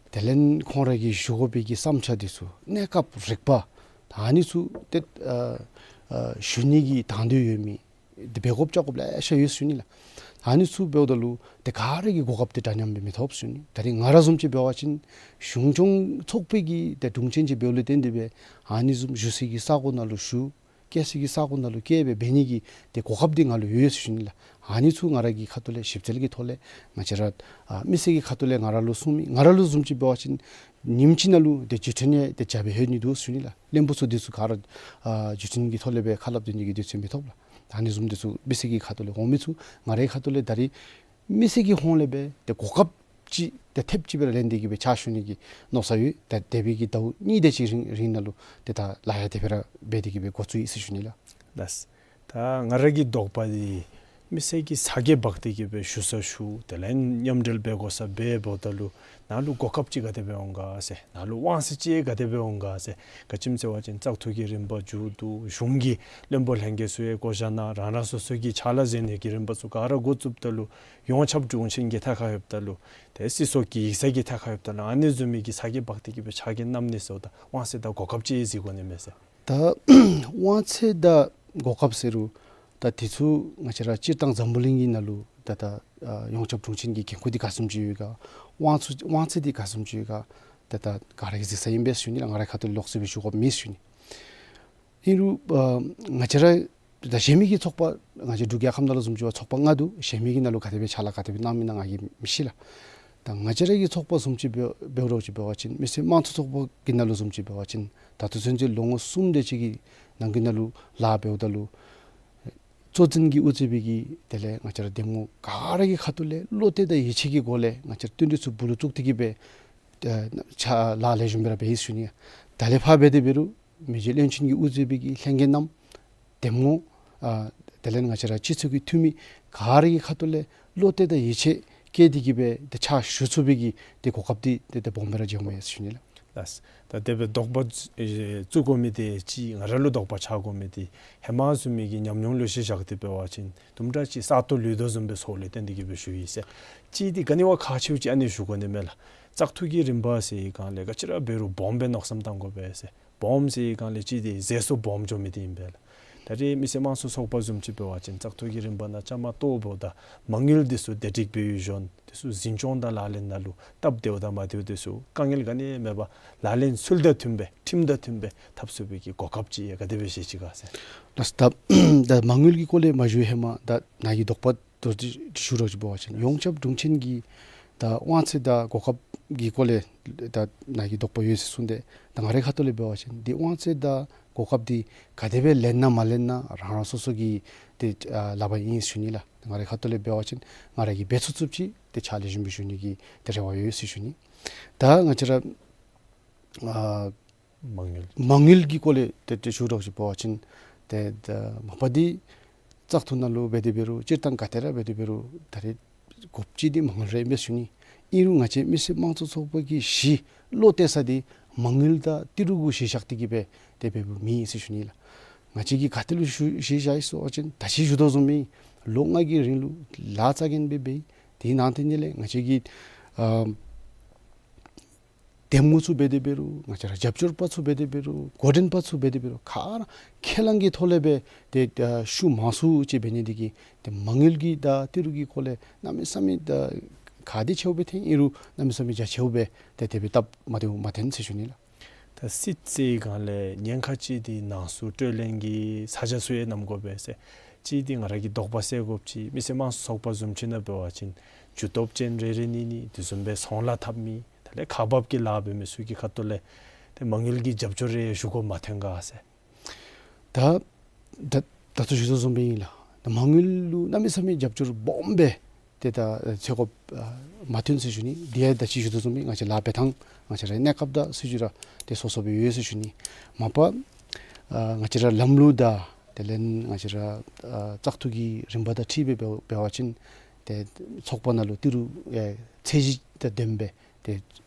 དེ་ལས་ཁོང་ར་གིས་ཞུ་དགོ་པའི་གི་བསམ་འཆར་འདི་ཚུ་གནས་སྐབས་རིག་པ་ད་ཨ་ནི་ཚུ་ཏེ་ཨ་ཨ་ཞུ་ནི་གི་དང་འདོད་ཡོད་མི་འདི་འབད་དགོཔ་བཅའ་དགོཔ་ལེ་ཤ་ཡོད་ཟེར་ཞུ་ནི་ལགས། ཨ་ནི་ཚུ་འབདཝ་ད་ལུ་ཏེ་ག་ར་གིས་གོ་སྐབས་འདི་འདྲ་མཉམ་སྦེ་མི་ཐོབ་ཟེར་ཞུ་ནི། ད་རེས་ང་ར་བཟུམ་ཅིག་འབད་བ་ཅིན་གཞུང་སྐྱོང་ཚོགས་པའི་གི་ཏེ་དྲུང་ཆེན་ཅིག་འབདཝ་ལས་བརྟེན་ཏེ་སྦེ་ཨ་ནི་བཟུམ་བཞུགས་སའི་གི་ས་གོ་ནང་ལུ་བཞུགས་བསྐྱལ་སའི་གི་ས་གོ་ནང་ལུ་བསྐྱལ་སྦེ་འབད་ནི་གི་ཏེ་གོ་སྐབས་འདི་ང་ལུ་ཡོད་ཟེར་ཞུ་ནི་ལགས། ཨ་ནི་ཚུ་ང་ར་གི་ཁ་ཐུག་ལས་ཞིབ་འཚོལ་གྱི་ཐོག་ལས་ང་བཅས་ར་ཨ་མི་སེར་གྱི་ཁ་ཐུག་ལས་ང་ར་ལུ་གསུངས་མི་ང་ར་ལུ་བཟུམ་ཅིག་འབད་བ་ཅིན་ཉིནམ་གཅིག་ནང་ལུ་ཏེ་བརྒྱུད་འཕྲིན་ཡང་ཏེ་བརྒྱ་སྦེ་ལྷོད་ནི་འདུག་ཟེར་ཞུ་ནི་ལགས། བློན་པོ་ཚུ་འདི་ཚུ་ག་ར་ཨ་བརྒྱུད་འཕྲིན་གྱི་ཐོག་ལས་སྦེ་ཁ་སླབ་སྡོད་ནི་གི་དུས་ཚོད་མི་ཐོབ་ལགས། ཨ་ནི་བཟུམ་འདི་ཚུ་མི་སེར་གྱི་ཁ་ཐུག་ལས་འོང་མི་ཚུ་ང་རའི་ཁ་ཐུག་ལས་ད་རེས་མི་སེར་གྱི་ཧོང་ལས་སྦེ་ཏེ་གོ་སྐབས་ཅིག་ཏེ་ཐེབས་ཅིག་སྦེ་ར་ལེན་ཏེ་གི་སྦེ་ཕྱག་ཞུ་ནི་གི་མནོ་བསམ་ཡོད། ཏེ་འདས་པའི་གི་ཟླཝ་གཉིས་དེ་ཅིག་རིང་རིང་ནང་ལུ་ཏེ་ད་ལཱ་ཡང་དེ་སྦེ་ར་འབད་དེ་གི་སྦེ་འགོ་བཙུགས་ཡི་ཟེར་ཞུ་ནི་ལགས། ལགས། ད་ང་ར་གི་དོགས་པ་འདི་མི་སེར་གྱིས་ས་གོ་འབག་སྟེ་གི་སྦེ་ཞུ་ས་ཞུ་དེ་ལས་མཉམ་འབྲེལ་འབད་དགོ་ས་འབད་འབདཝ་ད་ལུ་ནཱ་ལུ་གོ་སྐབས་ཅིག་ག་དེ་སྦེ་འོང་ག་ཟེར་ནཱ་ལུ་དབང་ཚད་ཅིག་ག་དེ་སྦེ་འོང་ག་ཟེར། ག་ཅི་སྨོ་ཟེར་བ་ཅིན་བཙག་འཐུ་གི་རིམ་པ་མཇུག་བསྡུ་གཞུང་གི་བློན་པོ་ལྷན་རྒྱས་ཚུ་ཡང་བསྐོ་བཞག་གནང་རང་རང་སོ་སོ་གི་ཕྱག་ལཱ་མཛད་ནི་གི་རིམ་པ་ཚུ་ག་ར་འགོ་བཙུགསཔ་ད་ལུ་ཡོངས་ཁྱབ་དྲུང་ཆེན་གྱི་ཐད་ཁར་ཡོདཔ་ད་ལུ་ཏེ་སྲིད་ཚོགས་ཀྱི་ཡིག་ཚང་གི་ཐད་ཁར་ཡོདཔ་ད་ལུ་ཨ་ནི་བཟུམ་མའི་གི་ས་གོ་འབག་སྟེ་གི་སྦེ་ཕྱག་འགན་བསྣམ་ནི་ཟེརཝ་ད་དབང་ཚད་དང་གོ་སྐབས་ཅིག་གཟིགས་དགོ་ནི་མས་ཟེར། ད་དབང་ཚད་དང་གོ་སྐབས་ཟེར་རུང་ད་དེ་ཚུ་ང་བཅས་ར་སྤྱིར་བཏང་འཛམ་བུ་གླིང་གི་ནང་ལུ་ད་ད་ཨ་ཡོངས་ཁྱབ་དྲུང་ཆེན་གྱི་འགན་ཁུར་འདི་ག་བཟུམ་ཅིག་ཡོད་ག། དབང་ཚད་དབང་ཚད་འདི་ག་བཟུམ་ཅིག་ཡོད་ག། ད་ད་ག་ར་གིས་གཟིགས་ས་ཨིན་པས་ཞུ་ནི་ལགས། ང་རའི་ཁ་ཐུག་ལས་ལོགས་སུ་སྦེ་ཞུ་དགོཔ་མེད་ཞུ་ནི། ཨིན་རུང་ཨ་ང་བཅས་ར་ད་གཞན་མི་གི་ཚོགས་པ་ང་བཅས་འབྲུག་རྒྱལ་ཁབ་ནང་ལུ་བཟུམ་ཅིག་འབད་བ་ཚོགས་པ་ལྔ་འདུག། གཞན་མི་གི་ནང་ལུ་ག་དེ་སྦེ་ཕྱག་ལཱ་ག་དེ་སྦེ་གནང་མི་ཨིན་ན་ང་གིས་མི་ཤེས་ལགས། ད་ང་བཅས་ར་གི་ཚོགས་པ་བཟུམ་ཅིག་འབད་འབད་རུང་ཅིག་འབད་བ་ཅིན་མི་སེར་དམངས་གཙོ་ཚོགས་པ་གི་ནང་ལུ་བཟུམ་ཅིག་འབད་བ་ཅིན་ད་ལྟོ་ཚུན་ཚོད་ལོ་ངོ་གསུམ་དེ་ཅིག་གི་ནང་གི་ནང་ལུ་ལཱ་འབདཝ་ད་ལུ་གཙོ་འཛིན་གྱིས་དབུ་གཙོས་པའི་གི་དེ་ལས་ང་བཅས་ར་འདེམས་ངོ་ག་ར་གི་ཁ་ཐུག་ལས་བློ་གཏད་དང་ཡིད་ཆེས་ཀྱི་སྒོ་ལས་ང་བཅས་ར་བསྟུན་གྲོས་ཚུ་སྦུག་ལུ་བཙུགས་ཏེ་གི་སྦེ་ཨ་ཕྱག་ལཱ་ལེགས་ཤོམ་སྦེ་ར་འབད་ཡི་ཞུ་ནི། ད་ལས་ཕར་འབད་དེ་འབད་རུང་མི་རྗེ་བློན་ཆེན་གྱིས་དབུ་གཙོས་པའི་གི་ལྷན་རྒྱས་རྣམས་འདེམས་ངོ་ཨ་དེ་ལས་ང་བཅས་ར་སྤྱི་ཚོགས་ཀྱི་འཐུས་མི་ག་ར་གི་ཁ་ཐུག་ལས་བློ་གཏད་དང་ཡིད་ཆེས་བསྐྱེད་དེ་གི་སྦེ་ཏེ་ཕྱག་ཞུ་ཚུགས་པའི་གི་ཏེ་གོ་སྐབས་འདི་ཏེ་ཏེ་སྦོམ་སྦེ་ར་བྱུངམ་མས་ཞུ་ནི་ལགས། ལགས། ད་དེ་སྦེ་དོགས་པ་ཨེ་བཙུགས་དགོ་མི་འདི་ཅིག་ང་ར་ལུ་དོགས་པ་ཆགས་དགོ་མི་འདི་ཧེ་མ་བཟུམ་མའི་གི་ཉམས་མྱོང་ལུ་གཞི་བཞག་སྟེ་འབད་བ་ཅིན་དུམ་གྲ་ཅིག་ས་སྟོང་ལུས་དོ་བཟུམ་སྦེ་ཚོགས་ལས་བརྟེན་ཏེ་གི་སྦེ་ཞུ་ཡི་ཟེར། ཅིག་འདི་ག་ནི་བ་ཁག་ཆེཝ་ཅིག་ཨ་ནི་ཞུ་དགོ་ནི་མས་ལགས། བཙག་འཐུ་གི་རིམ་པ་ཟེར་བའི་སྒང་ལས་ག་ཅི་ར་འབད་རུང་སྦོམ་སྦེ་མནོ་བསམ་བཏང་དགོ་པས་ཟེར། སྦོམ་ཟེར་བའི་སྒང་ལས་ཅིག་འདི་ཟད་སོ་སྦོམ་འགྱོ་མི་འདི་ཨིན་པས་ལགས། ད་རེས་མི་སེར་དམངས་གཙོ་ཚོགས་པ་བཟུམ་ཅིག་འབད་བ་ཅིན་བཙག་འཐུ་གི་རིམ་པ་ནང་བཅའ་མར་གཏོགས་འབདཝ་ད་མ་དངུལ་འདི་ཚུ་བདེ་སྒྲིག་འབད་བའི་གཞུང་འདི་ཚུ་འཛིན་སྐྱོང་དང་ལག་ལེན་ནང་ལུ་སྟབས་བདེཝ་དང་མ་བདེཝ་འདི་ཚུ་དཀའ་ངལ་ག་ནི་མེད་པར་ལག་ལེན་ཚུལ་དང་མཐུནམ་སྦེ་ཁྲིམས་དང་མཐུནམ་སྦེ་འཐབ་ཚུགས་པའི་གི་གོ་སྐབས་ཅིག་ག་དེ་སྦེ་ཤེས་ཅི་ག་ཟེར། ད་ད་མ་དངུལ་གྱི་སྐོར་ལས་མ་ཞུ་ཧེ་མ་ད་ནཱ་གི་དོགས་པ་དོ་ཅིག་ཞུ་རོགས་ཅིག་འབད་བ་ཅིན་ཡོངས་ཁྱབ་དྲུང་ཆེན་གྱི་ད་དབང་ཚད་དང་གོ་སྐབས་ཀྱི་སྐོར་ལས་ད་ནཱ་གི་དོགས་པ་ཡོད་ཟེར་གསུངས་ཏེ། ད་ང་རའི་ཁ་ཐུག་ལས་འབད་བ་ཅིན་འདི་དབང་ཚད་དང་གོ་སྐབས་འདི་ག་དེ་སྦེ་ལེན་ན་མ་ལེན་ན་རང་རང་སོ་སོ་གི་ཏེ་ཨ་ལག་པར་ཨིན་ཞུ་ནི་ལགས། ད་ང་རའི་ཁ་ཐུག་ལས་འབད་བ་ཅིན་ང་ར་གིས་འབད་ཚུགས་ཚུགསཔ་ཅིག་ཏེ་ཕྱག་ལེགས་ཤོམ་སྦེ་ཞུ་ནི་གི་ཏེ་རེ་བ་ཡོད་ཟེར་ཞུ་ནི། ད་ང་བཅས་ར་ཨ་མ་དངུལ་མ་དངུལ་གྱི་སྐོར་ལས་ཏེ་ཏེ་ཞུ་རོགས་ཅིག་འབད་བ་ཅིན་ཏེ་ད་མ་པ་འདི་བཙག་འཐུ་ནང་ལུ་འབད་དེ་འབད་རུང་སྤྱིར་བཏང་ག་ཏེ་ར་འབད་དེ་འབད་རུང་ད་རེས་དགོཔ་ཅིག་འདི་མ་དངུལ་ར་ཨིན་པས་ཞུ་ནི། ཨིན་རུང་ང་བཅས་མི་སེར་དམངས་གཙོ་ཚོགས་པ་གིས་གཞི་བློ་གཏད་ས་འདི་མ་དངུལ་དང་ཏི་རུ་གུ་གཞི་བཞག་སྟེ་གི་སྦེ་ཏེ་འབདཝ་མེན་ཟེར་ཞུ་ནི་ལགས། ང་བཅས་ཀྱིས་ག་ཏེ་ལུ་གཞི་གཞི་བཞག་ཡི་ཟེར་བ་ཅིན་ད་ཅི་ཞུ་དོ་བཟུམ་སྦེ་ལོ་ལྔ་གི་རིང་ལུ་ལཱ་རྩ་འགེངས་སྦེ་འབད་ཡི། དེ་ནང་དེ་ནང་ལས་ང་བཅས་ཀྱི་ཨ་འདེམས་ངོ་ཚུ་འབད་དེ་འབད་རུང་ང་བཅས་ར་རྒྱབ་སྐྱོར་པ་ཚུ་འབད་དེ་འབད་རུང་འགོ་འདྲེན་པ་ཚུ་འབད་དེ་འབད་རུང་ག་ར་ཁས་བླངས་ཀྱི་ཐོག་ལས་སྦེ་ཏེ་ཨ་ཤུགས་མང་སུ་ཅིག་འབད་ནི་འདི་གིས་ཏེ་མ་དངུལ་གྱི་དང་ཏི་རུ་གི་སྐོར་ལས་གནམ་མེད་ས་མེད་ད་ག་དེ་ཆེཝ་སྦེ་འཐོན་ཨིན་རུང་གནམ་མེད་ས་མེད་རྒྱ་ཆེཝ་སྦེ་ཏེ་དེ་སྦེ་སྟབས་མ་བདེཝ་མ་འཐོན་ཟེར་ཞུ་ནི་ལགས། ད་སྲིད་ཟེར་བའི་སྒང་ལས་ཉེན་ཁ་ཅིག་འདི་ནང་གསུག་སྤྲོད་ལེན་གྱི་ས་ཆ་ཚུ་ཡང་བསྣམ་དགོ་པས་ཟེར། ཅིག་འདི་ང་ར་གི་དོགས་པ་སེལ་དགོཔ་ཅིག་མི་སེར་དམངས་གཙོ་ཚོགས་པ་བཟུམ་ཅིག་ནང་འབད་བ་ཅིན་ཇུས་གཏོགས་ཅན་རེ་རེ་གཉིས་གཉིས་དེ་བཟུམ་སྦེ་ཚོང་ལཱ་འཐབ་མི་དེ་ལས་ཁག་འབག་གི་ལཱ་འབད་མི་ཚུ་གི་ཁ་ཐུག་ལས་ཏེ་མ་དངུལ་གྱི་རྒྱབ་སྐྱོར་རེ་ཞུ་དགོཔ་མ་འཐོན་ག་ཟེར། ད་ད་ད་ལྟོ་ཞུ་དོ་བཟུམ་སྦེ་ཨིན་ལགས། ད་མ་དངུལ་ལུ་གནམ་མེད་ས་མེད་རྒྱབ་སྐྱོར་སྦོམ་སྦེ་ཏེ་ད་ཚེ་སྒོ་ཨ་མ་ཐོན་ཟེར་ཞུ་ནི། དེ་ཡང་ད་ཅི་ཞུ་དོ་བཟུམ་སྦེ་ང་བཅས་ལཱ་འབད་ཐངས་ང་བཅས་ར་གནས་སྐབས་དང་སྲིད་བྱུས་ར་ཏེ་སོ་སོ་སྦེ་ཡོད་ཟེར་ཞུ་ནི། མ་པ་ཨ་ང་བཅས་ར་ལམ་ལུགས་དང་དེ་ལས་ང་བཅས་ར་ཨ་བཙག་འཐུ་གི་རིམ་པ་དང་འཁྲིལ་སྦེ་འབད་འབད་བ་ཅིན་ཏེ་ཚོགས་པ་ནང་ལུ་ཏི་རུ་ཨེ་ཚད་གཞི་དང་ལྡནམ་སྦེ་ཏེ་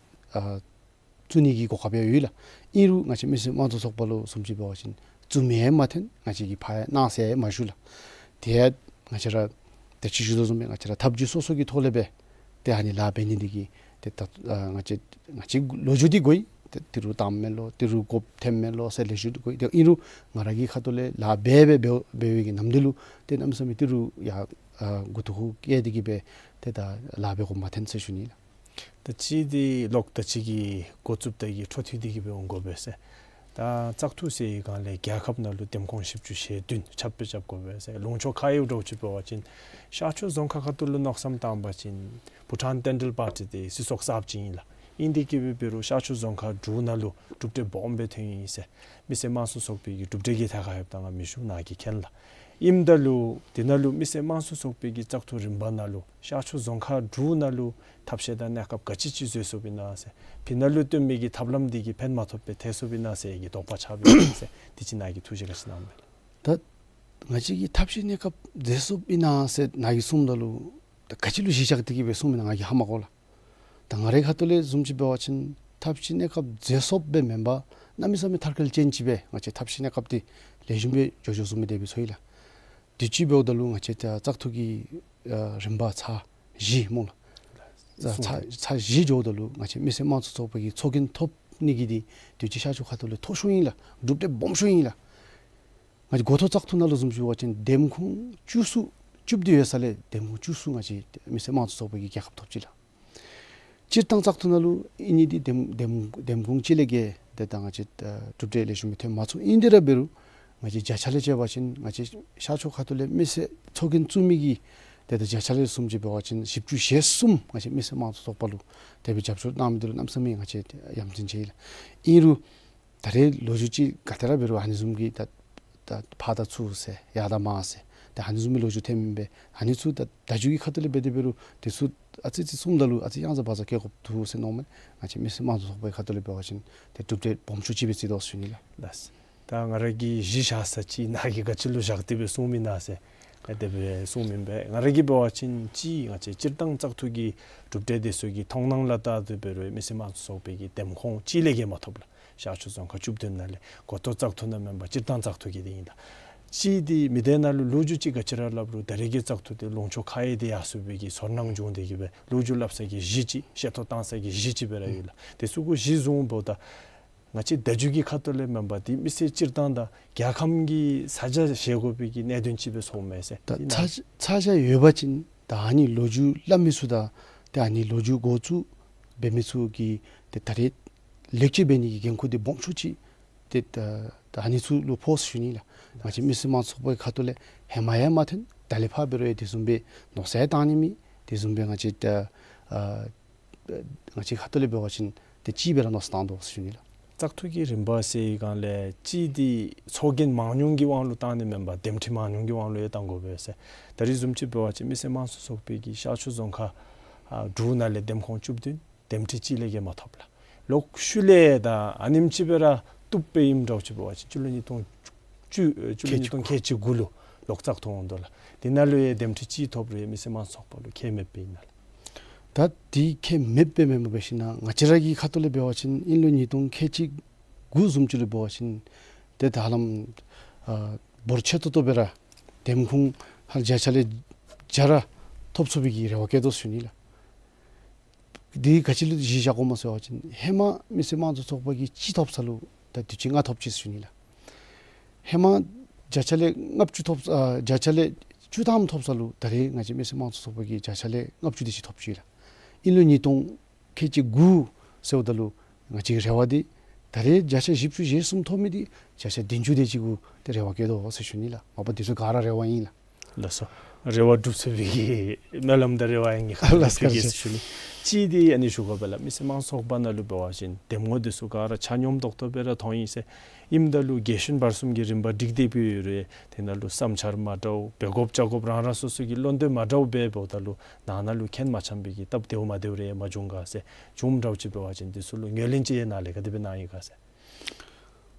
ཨ་བཙུགས་ནི་གི་གོ་སྐབས་ཡང་ཡོད་ལགས། ཨིན་རུང་ང་བཅས་མི་སེར་དམངས་གཙོ་ཚོགས་པ་ལུ་བཟུམ་ཅིག་འབད་བ་ཅིན་བཙུགས་མི་ཡང་མ་ཐོན། ང་བཅས་ཀྱིས་ཕར་གནང་ཟེར་ཡང་མ་ཞུ་ལགས། དེ་ཡང་ང་བཅས་ར་ད་ཅི་ཞུ་དོ་བཟུམ་སྦེ་ང་བཅས་ར་ཐབས་བྱུས་སོ་སོ་གི་ཐོག་ལས་སྦེ་ཏེ་ཨ་ནི་ལཱ་འབད་ནི་འདི་གིས་ཏེ་ད་ཨ་ང་བཅས་ང་བཅས་ལོ་རྒྱུས་འདི་གོ་ཡི། ཏེ་ཏི་རུ་བཏངམ་མས་ལོ་ཏི་རུ་དགོཔ་ཐོནམ་མས་ལོ་ཟེར་ལེགས་ཤོམ་འདི་གོ་ཡི། ཏེ་ཨིན་རུང་ང་ར་གི་ཁ་ཐུག་ལས་ལཱ་འབད་འབད་འབད་འབད་བའི་གི་ནམ་དུས་ལུ་ཏེ་གནམ་མེད་ས་མེད་ཏི་རུ་ཡང་ཨ་མགུ་ཏོ་ཁུ་བཀལ་ཏེ་གི་སྦེ་ཏེ་ད་ལཱ་འབད་དགོཔ་མ་ཐོན་ཟེར་ཞུ་ནི་ལགས། ད་ཅི་འདི་ལོག་ད་ཅི་གི་འགོ་བཙུགསཔ་ད་གི་འཕྲོ་མཐུད་དེ་གི་སྦེ་འོང་དགོ་པས་ཟེར། ད་བཙག་འཐུ་ཟེར་བའི་སྒང་ལས་རྒྱལ་ཁབ་ནང་ལུ་འདེམས་ཁོངས་བཞི་བཅུ་ཞེ་བདུན་ཁྱབ་སྤེལ་རྐྱབ་དགོ་པས་ཟེར། ལུང་ཕྱོགས་ཁག་ཡོད་འདྲཝ་ཅིག་འབད་བ་ཅིན་ཤར་ཕྱོགས་རྫོང་ཁག་ཁ་ཐུག་ལུ་མནོ་བསམ་བཏང་བ་ཅིན་བྷུ་ཊཱན་ཏན་ཏིལ་པར་ཊི་འདི་སྲིད་ཚོགས་གསརཔ་ཅིག་ཨིན་ལགས། ཨིན་ཏེ་གི་སྦེ་འབད་རུང་ཤར་ཕྱོགས་རྫོང་ཁག་དྲུག་ནང་ལུ་གྲུབ་འབྲས་སྦོམ་སྦེ་ཐོན་ཡི་ཟེར། མི་སེར་དམངས་གཙོ་ཚོགས་པའི་གི་གྲུབ་འབྲས་ཀྱི་ཐད་ཁར་ཡོདཔ་ད་ང་མི་ཞུ། ནཱ་གིས་མཁྱེན་ལགས། ཨིནམ་ད་ལུ་དེ་ནང་ལུ་མི་སེར་དམངས་གཙོ་ཚོགས་པའི་གི་བཙག་འཐུ་རིམ་པ་ནང་ལུ་ཤར་ཕྱོགས་རྫོང་ཁག་དྲུག་ནང་ལུ་ཐབས་ཤེས་དང་གནས་སྐབས་ག་ཅི་ཅིག་འཛོལ་སོཔ་ཨིན་ན་ཟེར། ཕི་ནང་ལུ་སྟོན་མི་གི་ཐབས་ལམ་འདི་གིས་ཕན་མ་ཐོགས་པར་ཐལ་སོཔ་ཨིན་ན་ཟེར་གྱི་དོགས་པ་ཆགསཔ་ཨིན་ཟེར། དེ་ཅིག་ནཱ་གིས་ཐུགས་བཞེད་ག་ཅི་གནང་མས། ད་ང་བཅས་ཀྱི་ཐབས་ཤེས་གནས་སྐབས་འཛོལ་སོཔ་ཨིན་ན་ཟེར་ནཱ་གིས་གསུངམ་ད་ལུ་ད་ག་ཅི་ལུ་གཞི་བཞག་སྟེ་གི་སྦེ་གསུངམ་ཨིན་ན་ང་གིས་ཧ་མ་གོ་ལགས། ད་ང་རའི་ཁ་ཐུག་ལས་བཟུམ་ཅིག་འབད་བ་ཅིན་ཐབས་ཤེས་གནས་སྐབས་འཛོལ་སོཔ་སྦེ་མེན་པར་གནམ་མེད་ས་མེད་མཐར་འཁྱོལ་ཅན་ཅིག་སྦེ་ང་བཅས་ཐབས་ཤེས་གནས་སྐབས་འདི་ལེགས་ཤོམ་སྦེ་འགྱོ་འགྱོཝ་བཟུམ་སྦེ་དེ་སྦེ་ཚོར་ཡི་ལགས། དུས་ཅི་འབདཝ་ད་ལུ་ང་བཅས་ད་བཙག་འཐུ་གི་ཨ་རིམ་པ་ཚར་བཞི་སྨོ་ལགས། ཚར་ཚར་བཞི་འགྱོཝ་ད་ལུ་ང་བཅས་མི་སེར་དམངས་གཙོ་ཚོགས་པ་གི་ཚོགས་རྒྱན་ཐོབ་ ནི་གི་འདི་དུས་ཅི་ཤར་ཕྱོགས་ཁ་ཐུག་ལས་མཐོ་ཤོས་ཨིན་ལགས། གྲུབ་འབྲས་སྦོམ་ཤོས་ཨིན་ལགས། ང་བཅས་འགོ་ཐོག་བཙག་འཐུ་ནང་ལུ་བཟུམ་ཅིག་འབད་བ་ཅིན་འདེམས་ཁོངས་བཅུ་གསུམ་བཅུ་བདུན་ཡོད་ས་ལས་འདེམས་ཁོངས་བཅུ་གསུམ་ང་བཅས་མི་སེར་དམངས་གཙོ་ཚོགས་པ་གིས་རྒྱལ་ཁ་ཐོབ་ཅི་ལགས། སྤྱིར་བཏང་བཙག་འཐུ་ནང་ལུ་ཨིན་ནི་འདི་འདེམས་འདེམས་འདེམས་ཁོངས་གཅིག་ལས་བརྒལ་ཏེ་ད་ང་བཅས་ཨ་གྲུབ་འབྲས་ལེགས་ཤོམ་སྦེ་ཐོན་མ་ཚུགས། ཨིན་དེ་ར་འབད་རུང་ང་བཅས་བརྒྱ་ཆ་ལས་བྱས་པ་ཅིན་ང་བཅས་ཤར་ཕྱོགས་ཁ་ཐུག་ལས་མི་སེར་ཚོགས་རྒྱན་བཙུགས་མི་གི་ཏེ་ད་བརྒྱ་ཆ་ལས་བཟུམ་ཅིག་འབད་བ་ཅིན་བཞི་བཅུ་ཞེ་གསུམ་ང་བཅས་མི་སེར་དམངས་གཙོ་ཚོགས་པ་ལུ་དེ་སྦེ་རྒྱབ་སྐྱོར་གནང་མི་འདི་ལུ་གནམ་མེད་ས་མེད་ང་བཅས་ཡ་མཚན་ཆེ་ལགས། ཨིན་རུང་ད་རེས་ལོ་རྒྱུས་ཅིག་ག་དེ་ར་འབད་རུང་ཨ་ནི་བཟུམ་གྱི་ད་ད་ཕར་དང་ཚུར་ཟེར་ཡར་དང་མར་ཟེར་ད་ཨ་ནི་བཟུམ་གྱི་ལོ་རྒྱུས་ཐོནམ་ཨིན་པས། ཨ་ནི་ཚུ་ད་བརྡ་བརྒྱུད་ཀྱི་ཁ་ཐུག་ལས་འབད་དེ་འབད་རུང་དེ་ཚུ་ཨ་ཙི་ཙི་བཟུམ་ད་ལུ་ཨ་ཙི་ཡང་ཟ་བ་ཟ་བཀལ་དགོཔ་འདུག་ཟེར་མནོཝ་མས། ང་བཅས་མི་སེར་དམངས་གཙོ་ཚོགས་པའི་ཁ་ཐུག་ལས་འབད་བ་ཅིན་ཏེ་གྲུབ་འབྲས་སྦོམ་ཤོས་ཅིག་སྦེ་བརྩི་དོ་ཟེར་ཞུ་ནི་ལགས། ལགས། ད་ང་ར་གིས་གཞི་བཞག་ས་ཅིག་ནཱ་གི་ག་ཅི་ལུ་བཞག་སྟེ་སྦེ་གསུངམ་ཨིན་ན་ཟེར་ཨ་དེ་སྦེ་གསུངམ་ཨིན་པས། ང་ར་གིས་འབད་བ་ཅིན་ཅིག་ང་བཅས་སྤྱིར་བཏང་བཙག་འཐུ་གི་གྲུབ་འབྲས་དེ་ཚུ་གི་མཐོང་སྣང་ལུ་བལྟ་སྟེ་འབད་རུང་མི་སེར་དམངས་གཙོ་ཚོགས་པའི་གི་འདེམས་ཁོངས་གཅིག་ལས་བརྒལ་མ་ཐོབ་ལགས། ཤར་ཕྱོགས་རྫོང་ཁག་བཅུ་བདུན་ནང་ལས་འགོ་ཐོག་བཙག་འཐུ་ནང་མེན་པར་སྤྱིར་བཏང་བཙག་འཐུ་གི་འདི་ཨིན་ལགས། ཅིག་འདི་མི་སྡེ་ནང་ལུ་ལོ་རྒྱུས་ཅིག་ག་ཅི་ར་སླབ་རུང་ད་རེས་ཀྱི་བཙག་འཐུ་འདི་ལུང་ཕྱོགས་ཁ་ཡེ་སྟེ་ཡར་སོང་བའི་གི་ཚོར་སྣང་བྱུང་སྟེ་གི་སྦེ་ལོ་རྒྱུས་སླབ་ས་གི་གཞི་ཅིག་ཤེས་རྟོགས་བཏང་ས་གི་གཞི་ཅིག་སྦེ་ར་ཡོད་ལགས། དེ་ཚུ་གུ་གཞི་བཟུང་འབདཝ་ད་ང་བཅས་བརྡ་བརྒྱུད་ཀྱི་ཁ་ཐུག་ལས་མེན་པར་འདི་མི་སེར་སྤྱིར་བཏང་དང་རྒྱལ་ཁམས་ཀྱི་ཚ་གྱང་བཞེས་དགོ་པའི་གི་གནད་དོན་ཅིག་སྦེ་ཚོརཝ་མས་ཟེར། ད་འདི་ནང་ཚ་ཚ་གྱང་ཡོད་པ་ཅིན་ད་ཨ་ནི་ལོ་རྒྱུས་སླབ་མི་ཚུ་དང་ཏེ་ཨ་ནི་ལོ་རྒྱུས་འགོ་བཙུགས་འབད་མི་ཚུ་གིས་ཏེ་ད་རེས་ལེགས་བཅོས་འབད་ནི་གི་འགན་ཁུར་འདི་སྦོམ་ཤོས་ཅིག་ཏེ་ད་ད་ཨ་ནི་ཚུ་ལུ་ཕོག་ཟེར་ཞུ་ནི་ལགས། ང་བཅས་མི་སེར་དམངས་གཙོ་ཚོགས་པའི་ཁ་ཐུག་ལས་ཧེ་མ་ཡང་མ་ཐོན་ད་ལས་ཕར་འབད་རུང་ཡང་དེ་བཟུམ་སྦེ་མནོ་བསམ་བཏང་ནི་མེད། དེ་བཟུམ་སྦེ་ང་བཅས་ད་ཨ་ང་བཅས་ཁ་ཐུག་ལས་འབད་བ་ཅིན་ཏེ་ཅིག་སྦེ་ར་མནོ་བསམ་བཏང་དོ་ཟེར་ཞུ་ནི་ལགས། བཙག་འཐུ་གི་རིམ་པ་ཟེར་བའི་སྒང་ལས་ཅིག་འདི་ཚོགས་རྒྱན་མང་ཉུང་གི་དབང་ལུ་བཏང་ནི་མེན་པར་འདེམས་ཁྲི་མང་ཉུང་གི་དབང་ལུ་ཡང་བཏང་དགོ་པས་ཟེར། ད་རེས་བཟུམ་ཅིག་འབད་བ་ཅིན་མི་སེར་དམངས་གཙོ་ཚོགས་པའི་གི་ཤར་ཕྱོགས་རྫོང་ཁག་ཨ་དྲུག་ནང་ལས་འདེམས་ཁོངས་བཅུ་བདུན་འདེམས་ཁྲི་གཅིག་ལས་བརྒལ་མ་ཐོབ་ལགས། ལོག་ཤུལ་ལས་ད་ཨ་ནེམ་ཅིག་སྦེ་ར་བཏུབ་སྦེ་ཨིནམ་འདྲཝ་ཅིག་འབད་བ་ཅིན་སྤྱི་ལོ་ཉིས་སྟོང་བཅུ་ཨེ་སྤྱི་ལོ་ཉིས་སྟོང་ཁལ་གཅིག་དགུ་ལུ་ལོག་བཙག་འཐུ་འོང་དོ་ལགས། དེ་ནང་ལུ་ཡང་འདེམས་ཁྲི་གཅིག་ཐོབ་རུང་མི་སེར་དམངས་གཙོ་ཚོགས་པ་ལུ་ཁྱད་མེདཔ་སྦེ་ཨིན་ན་ལགས། ད་འདི་ཁྱད་མེདཔ་སྦེ་མེན་པར་འབད་ཞིན་ན་ང་བཅས་ར་གི་ཁ་ཐུག་ལས་འབད་བ་ཅིན་ཨིན་ལོ་ཉིས་སྟོང་ཁལ་གཅིག་དགུ་བཟུམ་ཅིག་ལུ་འབད་བ་ཅིན་ཏེ་ད་ཧ་ལམ་ཨ་འབོར་ཆེ་ཏོག་ཏོ་སྦེ་ར་འདེམས་ཁོངས་ཧ་ལམ་བརྒྱ་ཆ་ལས་བརྒྱ་ར་ཐོབ་ཚུགས་པའི་གི་རེ་བ་བསྐྱེད་དོ་ཟེར་ཞུ་ནི་ལགས། འདི་ག་ཅི་ལུ་གཞི་བཞག་དགོཔ་སྨོ་ཟེར་བ་ཅིན་ཧེ་མ་མི་སེར་དམངས་གཙོ་ཚོགས་པ་གིས་གཅིག་ཐོབ་ས་ལུ་ད་དུས་ཅི་ལྔ་ཐོབ་ཅི་ཟེར་ཞུ་ནི་ལགས། ཧེ་མ་བརྒྱ་ཆ་ལས་ལྔ་བཅུ་ཐོབ་ཨ་བརྒྱ་ཆ་ལས་བཅུ་ཐམ་ཐོབ་ས་ལུ་ད་རེས་ང་བཅས་མི་སེར་དམངས་གཙོ་ཚོགས་པ་གིས་བརྒྱ་ཆ་ལས་ལྔ་བཅུ་དེ་ཅིག་ཐོབ་ཅི་ལགས། ཨིན་ལོ་ཉིས་སྟོང་ཁལ་གཅིག་དགུ་ཟེརཝ་ད་ལུ་ང་བཅས་ཀྱི་རེ་བ་འདི་ད་རེས་བརྒྱ་ཆ་བཞི་བཅུ་ཞེ་གསུམ་ཐོབ་མི་འདི་བརྒྱ་ཆ་བདུན་ཅུ་དེ་ཅིག་གུ་ཏེ་རེ་བ་བསྐྱེད་དོ་ཟེར་ཞུ་ནི་ལགས། མ་པ་འདི་ཚུ་ག་ར་རེ་བ་ཨིན་ལགས། ལགས་སོ། རེ་བ་འགྲུབ་ཚུགས་པའི་གི་སྨོན་ལམ་དང་རེ་བ་ཡང་ངེའི་ཁ་ལགས་སོ། ཕུལ་གེ་ཟེར་ཞུ་ནི། གཅིག་འདི་ཨ་ནི་ཞུ་དགོ་པས་ལགས། མི་སེར་དམངས་གཙོ་ཚོགས་པ་ནང་ལུ་འབད་བ་ཅིན་འདེམས་ངོ་འདི་ཚུ་ག་ར་ཆ་སྙོམས་ཏོག་ཏོ་སྦེ་ར་མཐོང་ཡི་ཟེར། ཨིནམ་ད་ལུ་རྒྱས་ཤིན་བར་གསུམ་གྱི་རིམ་པ་སྒྲིག་སྟེ་འབད་རུང་དེ་ནང་ལུ་བསམ་འཆར་མ་འདྲཝ་འབད་དགོཔ་བྱ་དགོཔ་རང་རང་སོ་སོ་གི་བློ་འདོད་མ་འདྲཝ་འབད་འབདཝ་ད་ལུ་ནང་ན་ལུ་ཁེ་མ་འཆམ་པའི་གི་སྟབས་བདེཝ་མ་བདེཝ་རེ་མ་བྱུང་ག་ཟེར། བྱུངམ་འདྲཝ་ཅིག་འབད་བ་ཅིན་འདི་ཚུ་ལུ་ངོས་ལེན་ཅིག་ཡང་ནཱ་ལས་ག་དེ་སྦེ་གནང་ཡི་ག་ཟེར།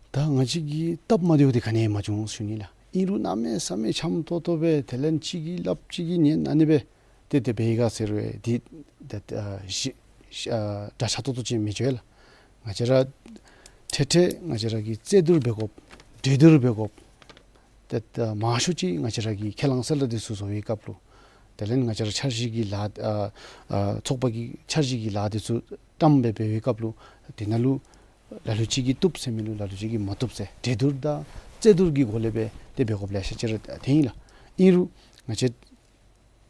ད་ང་བཅས་ཀྱི་སྟབས་མ་བདེཝ་འདི་ག་ནི་ཡང་མ་བྱུང་ཟེར་ཞུ་ནི་ལགས། ཨིན་རུང་གནམ་མེད་ས་མེད་འཆམ་ཏོག་ཏོ་སྦེ་དེ་ལས་གཅིག་གིས་སླབ་གཅིག་གིས་ཉན་ཨ་ནི་སྦེ་ཏེ་དེ་སྦེ་ཡི་ག་ཟེར་རུང་འདི་ད་ཨ་ཞི་ཞི་ཨ་འདྲ་ཆགས་ཏོག་ཏོ་ཅིག་མི་བྱུང་ལགས། ང་བཅས་ར་འཕྲལ་འཕྲལ་ང་བཅས་ར་གིས་རྩོད་བསྡུར་འབད་དགོཔ་གྲོས་བསྡུར་འབད་དགོཔ་ཏེ་ད་མང་ཤོས་ཅིག་ང་བཅས་ར་གི་ཁས་བླངས་གསལ་བསྒྲགས་འདི་ཚུ་བཟོ་བའི་སྐབས་ལུ་དེ་ལས་ང་བཅས་ར་འཆར་གཞི་གི་ལཱ་ཨ་ཨ་ཚོགས་པ་གི་འཆར་གཞི་གི་ལཱ་འདི་ཚུ་བཀྲམ་སྦེ་འབད་བའི་སྐབས་ལུ་དེ་ནང་ལུ་ལ་ལུ་ཅིག་གིས་བཏུབ་ཟེར་མི་ལུ་ལ་ལུ་ཅིག་གིས་མ་བཏུབ་ཟེར་གྲོས་བསྡུར་དང་རྩོད་བསྡུར་གྱི་སྒོ་ལས་སྦེ་ཏེ་འབད་དགོཔ་ལེ་ཤ་ཅིག་ར་ཐོན་ཡི་ལགས། ཨིན་རུང་ང་བཅས་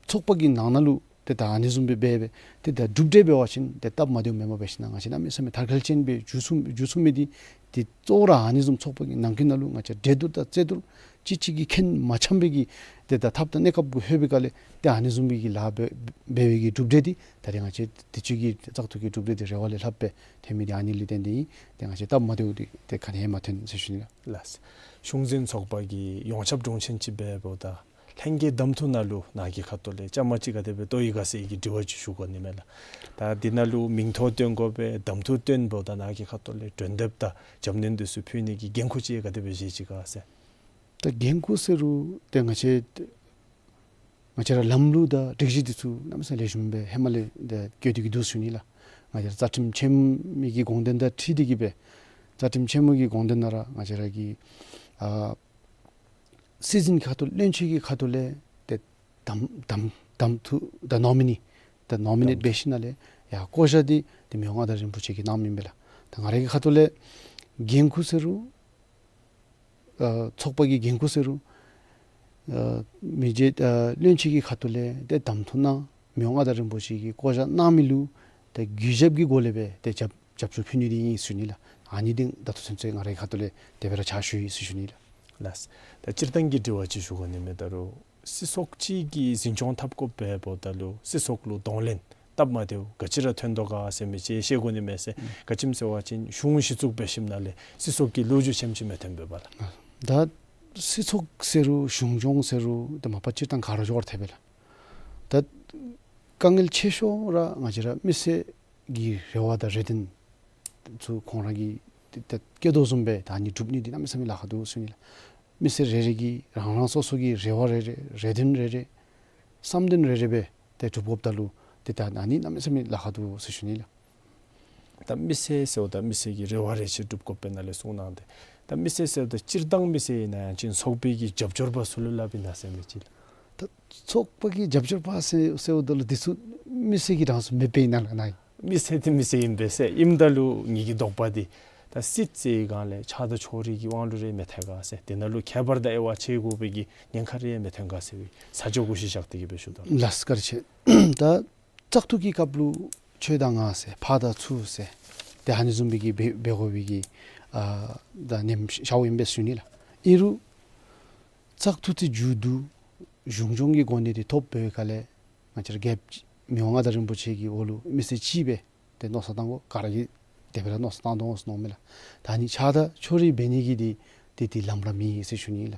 ཚོགས་པ་གི་ནང་ན་ལུ་ཏེ་ད་ཨ་ནི་བཟུམ་སྦེ་འབད་སྦེ་ཏེ་ད་གྲུབ་འབྲས་འབད་བ་ཅིན་ཏེ་སྟབས་མ་བདེཝ་མེནམ་འབད་ཞིན་ན་ང་བཅས་གནམ་མེད་ས་མེད་དར་གལ་ཅན་སྦེ་འགྱོ་ཚུགས་འགྱོ་ཚུགས་མི་འདི་ཏེ་གཙོ་བོ་ར་ཨ་ནི་བཟུམ་ཚོགས་པ་གི་ནང་འཁོད་ནང་ལུ་ང་བཅས་གྲོས་བསྡུར་དང་རྩོད་བསྡུར་གཅིག་གཅིག་གིས་ཁེ་མ་འཆམ་པའི་གི་ཏེ་ད་ཐབས་དང་གནས་སྐབས་གུ་ལྷོད་པའི་སྒང་ལས་ཏེ་ཨ་ནི་བཟུམ་སྦེ་གི་ལཱ་འབད་འབད་བའི་གི་གྲུབ་འབྲས་འདི་ད་རེས་ང་བཅས་དུས་ཅི་གི་བཙག་འཐུ་གི་གྲུབ་འབྲས་འདི་རེ་བ་ལས་ལྷགཔ་སྦེ་ཐོན་མི་འདི་ཨ་ནི་ལས་བརྟེན་ཏེ་ཨིན། ཏེ་ང་བཅས་སྟབས་མ་བདེཝ་འདི་ཏེ་ག་ནི་ཡང་མ་ཐོན་ཟེར་ཞུ་ནི་ལགས། ལགས། གཞུང་འཛིན་ཚོགས་པ་གི་ཡོངས་ཁྱབ་དྲུང་ཆེན་ཅིག་འབདཝ་ད་ལྷན་རྒྱས་གདམ་འཐུ་ནང་ལུ་ནཱ་གི་ཁ་ཐུག་ལས་བཅའ་མར་ཅིག་ག་དེ་སྦེ་གཏོགས་ཡི་ག་ཟེར་གྱི་དྲི་བ་ཅིག་ཞུ་དགོ་ནི་མས་ལགས། ད་འདི་ནང་ལུ་མིང་ཐོ་བཏོན་དགོ་པས། གདམ་འཐུ་བཏོན་འབདཝ་ད་ནཱ་གི་ཁ་ཐུག་ལས་གྲོས་འདེབས་དང་རྒྱབ་སྣོན་འདི་ཚུ་ཕུལ་ནི་གི་འགན་ཁུར་ཅིག་ག་དེ་སྦེ་བཞེས་ཅི་ག་ཟེར། ད་འགན་ཁུར་ཟེར་རུང་ཏེ་ང་བཅས་ང་བཅས་ར་ལམ་ལུགས་དང་སྒྲིག་གཞི་འདི་ཚུ་གནམ་མེད་ས་མེད་ལེགས་ཤོམ་སྦེ་ཧེ་མ་ལས་ཏེ་བཀོད་དེ་གི་འདུག་ཟེར་ཞུ་ནི་ལགས། ང་བཅས་ར་རྩ་ཁྲིམས་ཆེན་མོ་གི་དགོངས་དོན་དང་འཁྲིལ་ཏེ་གི་སྦེ་རྩ་ཁྲིམས་ཆེན་མོ་གི་དགོངས་དོན་ནང་ར་ང་བཅས་ར་གི་ཨ་སྲིད་འཛིན་གྱི་ཁ་ཐུག་བློན་ཆེན་གྱི་ཁ་ཐུག་ལས་ཏེ་གདམ་གདམ་གདམ་འཐུ་དང་ནོ་མི་ནི་ཏེ་ནོ་མི་ནེཊ་འབད་ཞིན་ན་ལས་ཡར་བསྐོ་བཞག་འདི་ཏེ་མི་དབང་མངའ་བདག་རིན་པོ་ཆེ་གིས་གནངམ་ཨིན་པས་ལགས། ད་ང་རའི་གི་ཁ་ཐུག་ལས་འགན་ཁུར་ཟེར་རུང་ཨ་ཚོགས་པ་གི་འགན་ཁུར་ཟེར་རུང་ཨ་མི་རྗེ་ཨ་བློན་ཆེན་གྱི་ཁ་ཐུག་ལས་ཏེ་གདམ་འཐུ་གནང་མི་དབང་མངའ་བདག་རིན་པོ་ཆེ་གིས་བསྐོ་བཞག་གནང་མི་ལུ་ཏེ་གུས་ཞབས་ཀྱི་སྒོ་ལས་སྦེ་ཏེ་རྒྱབ་རྒྱབ་སྐྱོར་ཕུལ་ནི་འདི་ཨིན་ཟེར་ཞུ་ནི་ལགས། ཨ་ནི་འདི་ད་ལྟོ་ཚུན་ཚོད་ང་རའི་ཁ་ཐུག་ལས་དེ་སྦེ་ར་ཕྱག་ཞུ་ཡི་ཟེར་ཞུ་ནི་ལགས། ལགས། ད་སྤྱིར་བཏང་གི་དྲི་བ་ཅིག་ཞུ་དགོ་ནི་མས། ད་རུང་སྲིད་ཚོགས་ཅིག་གི་འཛིན་སྐྱོང་འཐབ་དགོཔ་སྦེ་འབདཝ་ད་ལུ་སྲིད་ཚོགས་ལུ་གདོང་ལེན་སྟབས་མ་བདེཝ་ག་ཅི་ར་ཐོན་དོ་ག་ཟེར་མི་ཅིག་ཤེས་དགོ་ནི་མས་ཟེར། ག་ཅི་སྨོ་ཟེར་བ་ཅིན་གཞུང་གཞི་བཙུགས་འབད་ཞིནམ་ལས་སྲིད་ཚོགས་ཀྱི་ལོ་རྒྱུས་ཅན་ཅིག་མི་ཐོན་པས་པ་ལགས། ད་སྲིད་ཚོགས་ཟེར་རུང་གཞུང་སྐྱོང་ཟེར་རུང་ད་མ་པ་སྤྱིར་བཏང་ག་ར་འགྱོ་བར་ཐལ་བས་ལགས། ད་དཀའ་ངལ་ཆེ་ཤོས་ར་ང་བཅས་ར་མི་སེར་གྱི་རེ་བ་དང་རེ་འདུན་ཚུ་ཁོང་ར་གིས་ཏེ་ཏེ་བསྐྱེད་དོ་བཟུམ་སྦེ་ད་ཨ་ནི་སྒྲུབ་ནི་འདི་གནམ་མེད་ས་མེད་ལཱ་ཁག་འདུག་ཟེར་ཞུ་ནི་ལགས། མི་སེར་རེ་རེ་གིས་རང་རང་སོ་སོ་གི་རེ་བ་རེ་རེ་རེ་འདུན་རེ་རེ་བསམ་འདུན་རེ་རེ་སྦེ་ཏེ་སྒྲུབ་དགོཔ་ད་ལུ་ཏེ་ད་ཨ་ནི་གནམ་མེད་ས་མེད་ལཱ་ཁག་འདུག་ཟེར་ཞུ་ནི་ལགས། ད་མི་སེར་ཟེརཝ་ད་མི་སེར་གྱི་རེ་བ་རེ་ཆེ་སྒྲུབ་དགོཔ་སྦེ་ནཱ་ལས་གསུངས་གནང་སྟེ། ད་མི་སེར་ཟེརཝ་ད་སྤྱིར་བཏང་མི་སེར་ཨིན་ན་ཡང་ཅིན་ཚོགས་པའི་གི་རྒྱབ་སྐྱོར་པ་ཚུ་ལུ་སླབ་ཨིན་ན་ཟེར་མི་ཅིག་ལགས། ད་ཚོགས་པ་གི་རྒྱབ་སྐྱོར་པ་ཟེར་ཟེརཝ་ད་ལུ་འདི་ཚུ་མི་སེར་གྱི་གྲངས་སུ་མེདཔ་ཨིན་ན་ལགས་ནཱ། མི་སེར་འདི་མི་སེར་ཨིན་པས་ཟེར། ཨིནམ་ད་ལུ་ངེ་གི་དོགས་པ་འདི་ད་སྲིད་ཟེར་བའི་སྒང་ལས་ཆགས་སྡང་ཕྱོགས་རིས་ཀྱི་དབང་ལུ་རེ་མི་ཐལ་ག་ཟེར། དེ་ནང་ལུ་ཁྱད་པར་དང་དབྱེ་བ་ཕྱེ་དགོ་པའི་གི་ཉེན་ཁ་རེ་མི་ཐོན་ག་ཟེར་བའི་ས་ཆ་གུ་ཤེས་བཞག་སྟེ་གི་སྦེ་ཞུ་དོ། ལགས་བཀའ་དྲིན་ཆེ། ད་བཙག་འཐུ་གི་སྐབས་ལུ་ཁྱོད་དང་ང་ཟེར་ཕར་དང་ཚུར་ཟེར་ཏེ་ཨ་ནི་བཟུམ་སྦེ་གི་འབད་འབད་དགོ་པའི་གི་ཨ་ད་ཉིནམ་ཤརཝ་ཨིན་པས་ཟེར་ཞུ་ནི་ལགས། ཨིན་རུང་བཙག་འཐུ་འདི་མཇུག་བསྡུ་གཞུང་སྐྱོང་གི་གོ་གནས་འདི་ཐོབ་པའི་ཁ་ལས་ང་བཅས་ར་རྒྱལཔོ་མི་དབང་མངའ་བདག་རིན་པོ་ཆེ་གི་འོག་ལུ་མི་སེར་ཅིག་སྦེ་ཏེ་མནོ་བསམ་བཏང་དགོ། ག་ར་གིས་དེ་སྦེ་ར་མནོ་བསམ་བཏང་དོ་ཟེར་མནོཝ་མས་ལགས། ད་ཨ་ནི་ཆགས་སྡང་ཕྱོགས་རིས་འབད་ནི་གི་འདི་འདི་འདི་ལམ་ར་མེད་ཟེར་ཞུ་ནི་ལགས།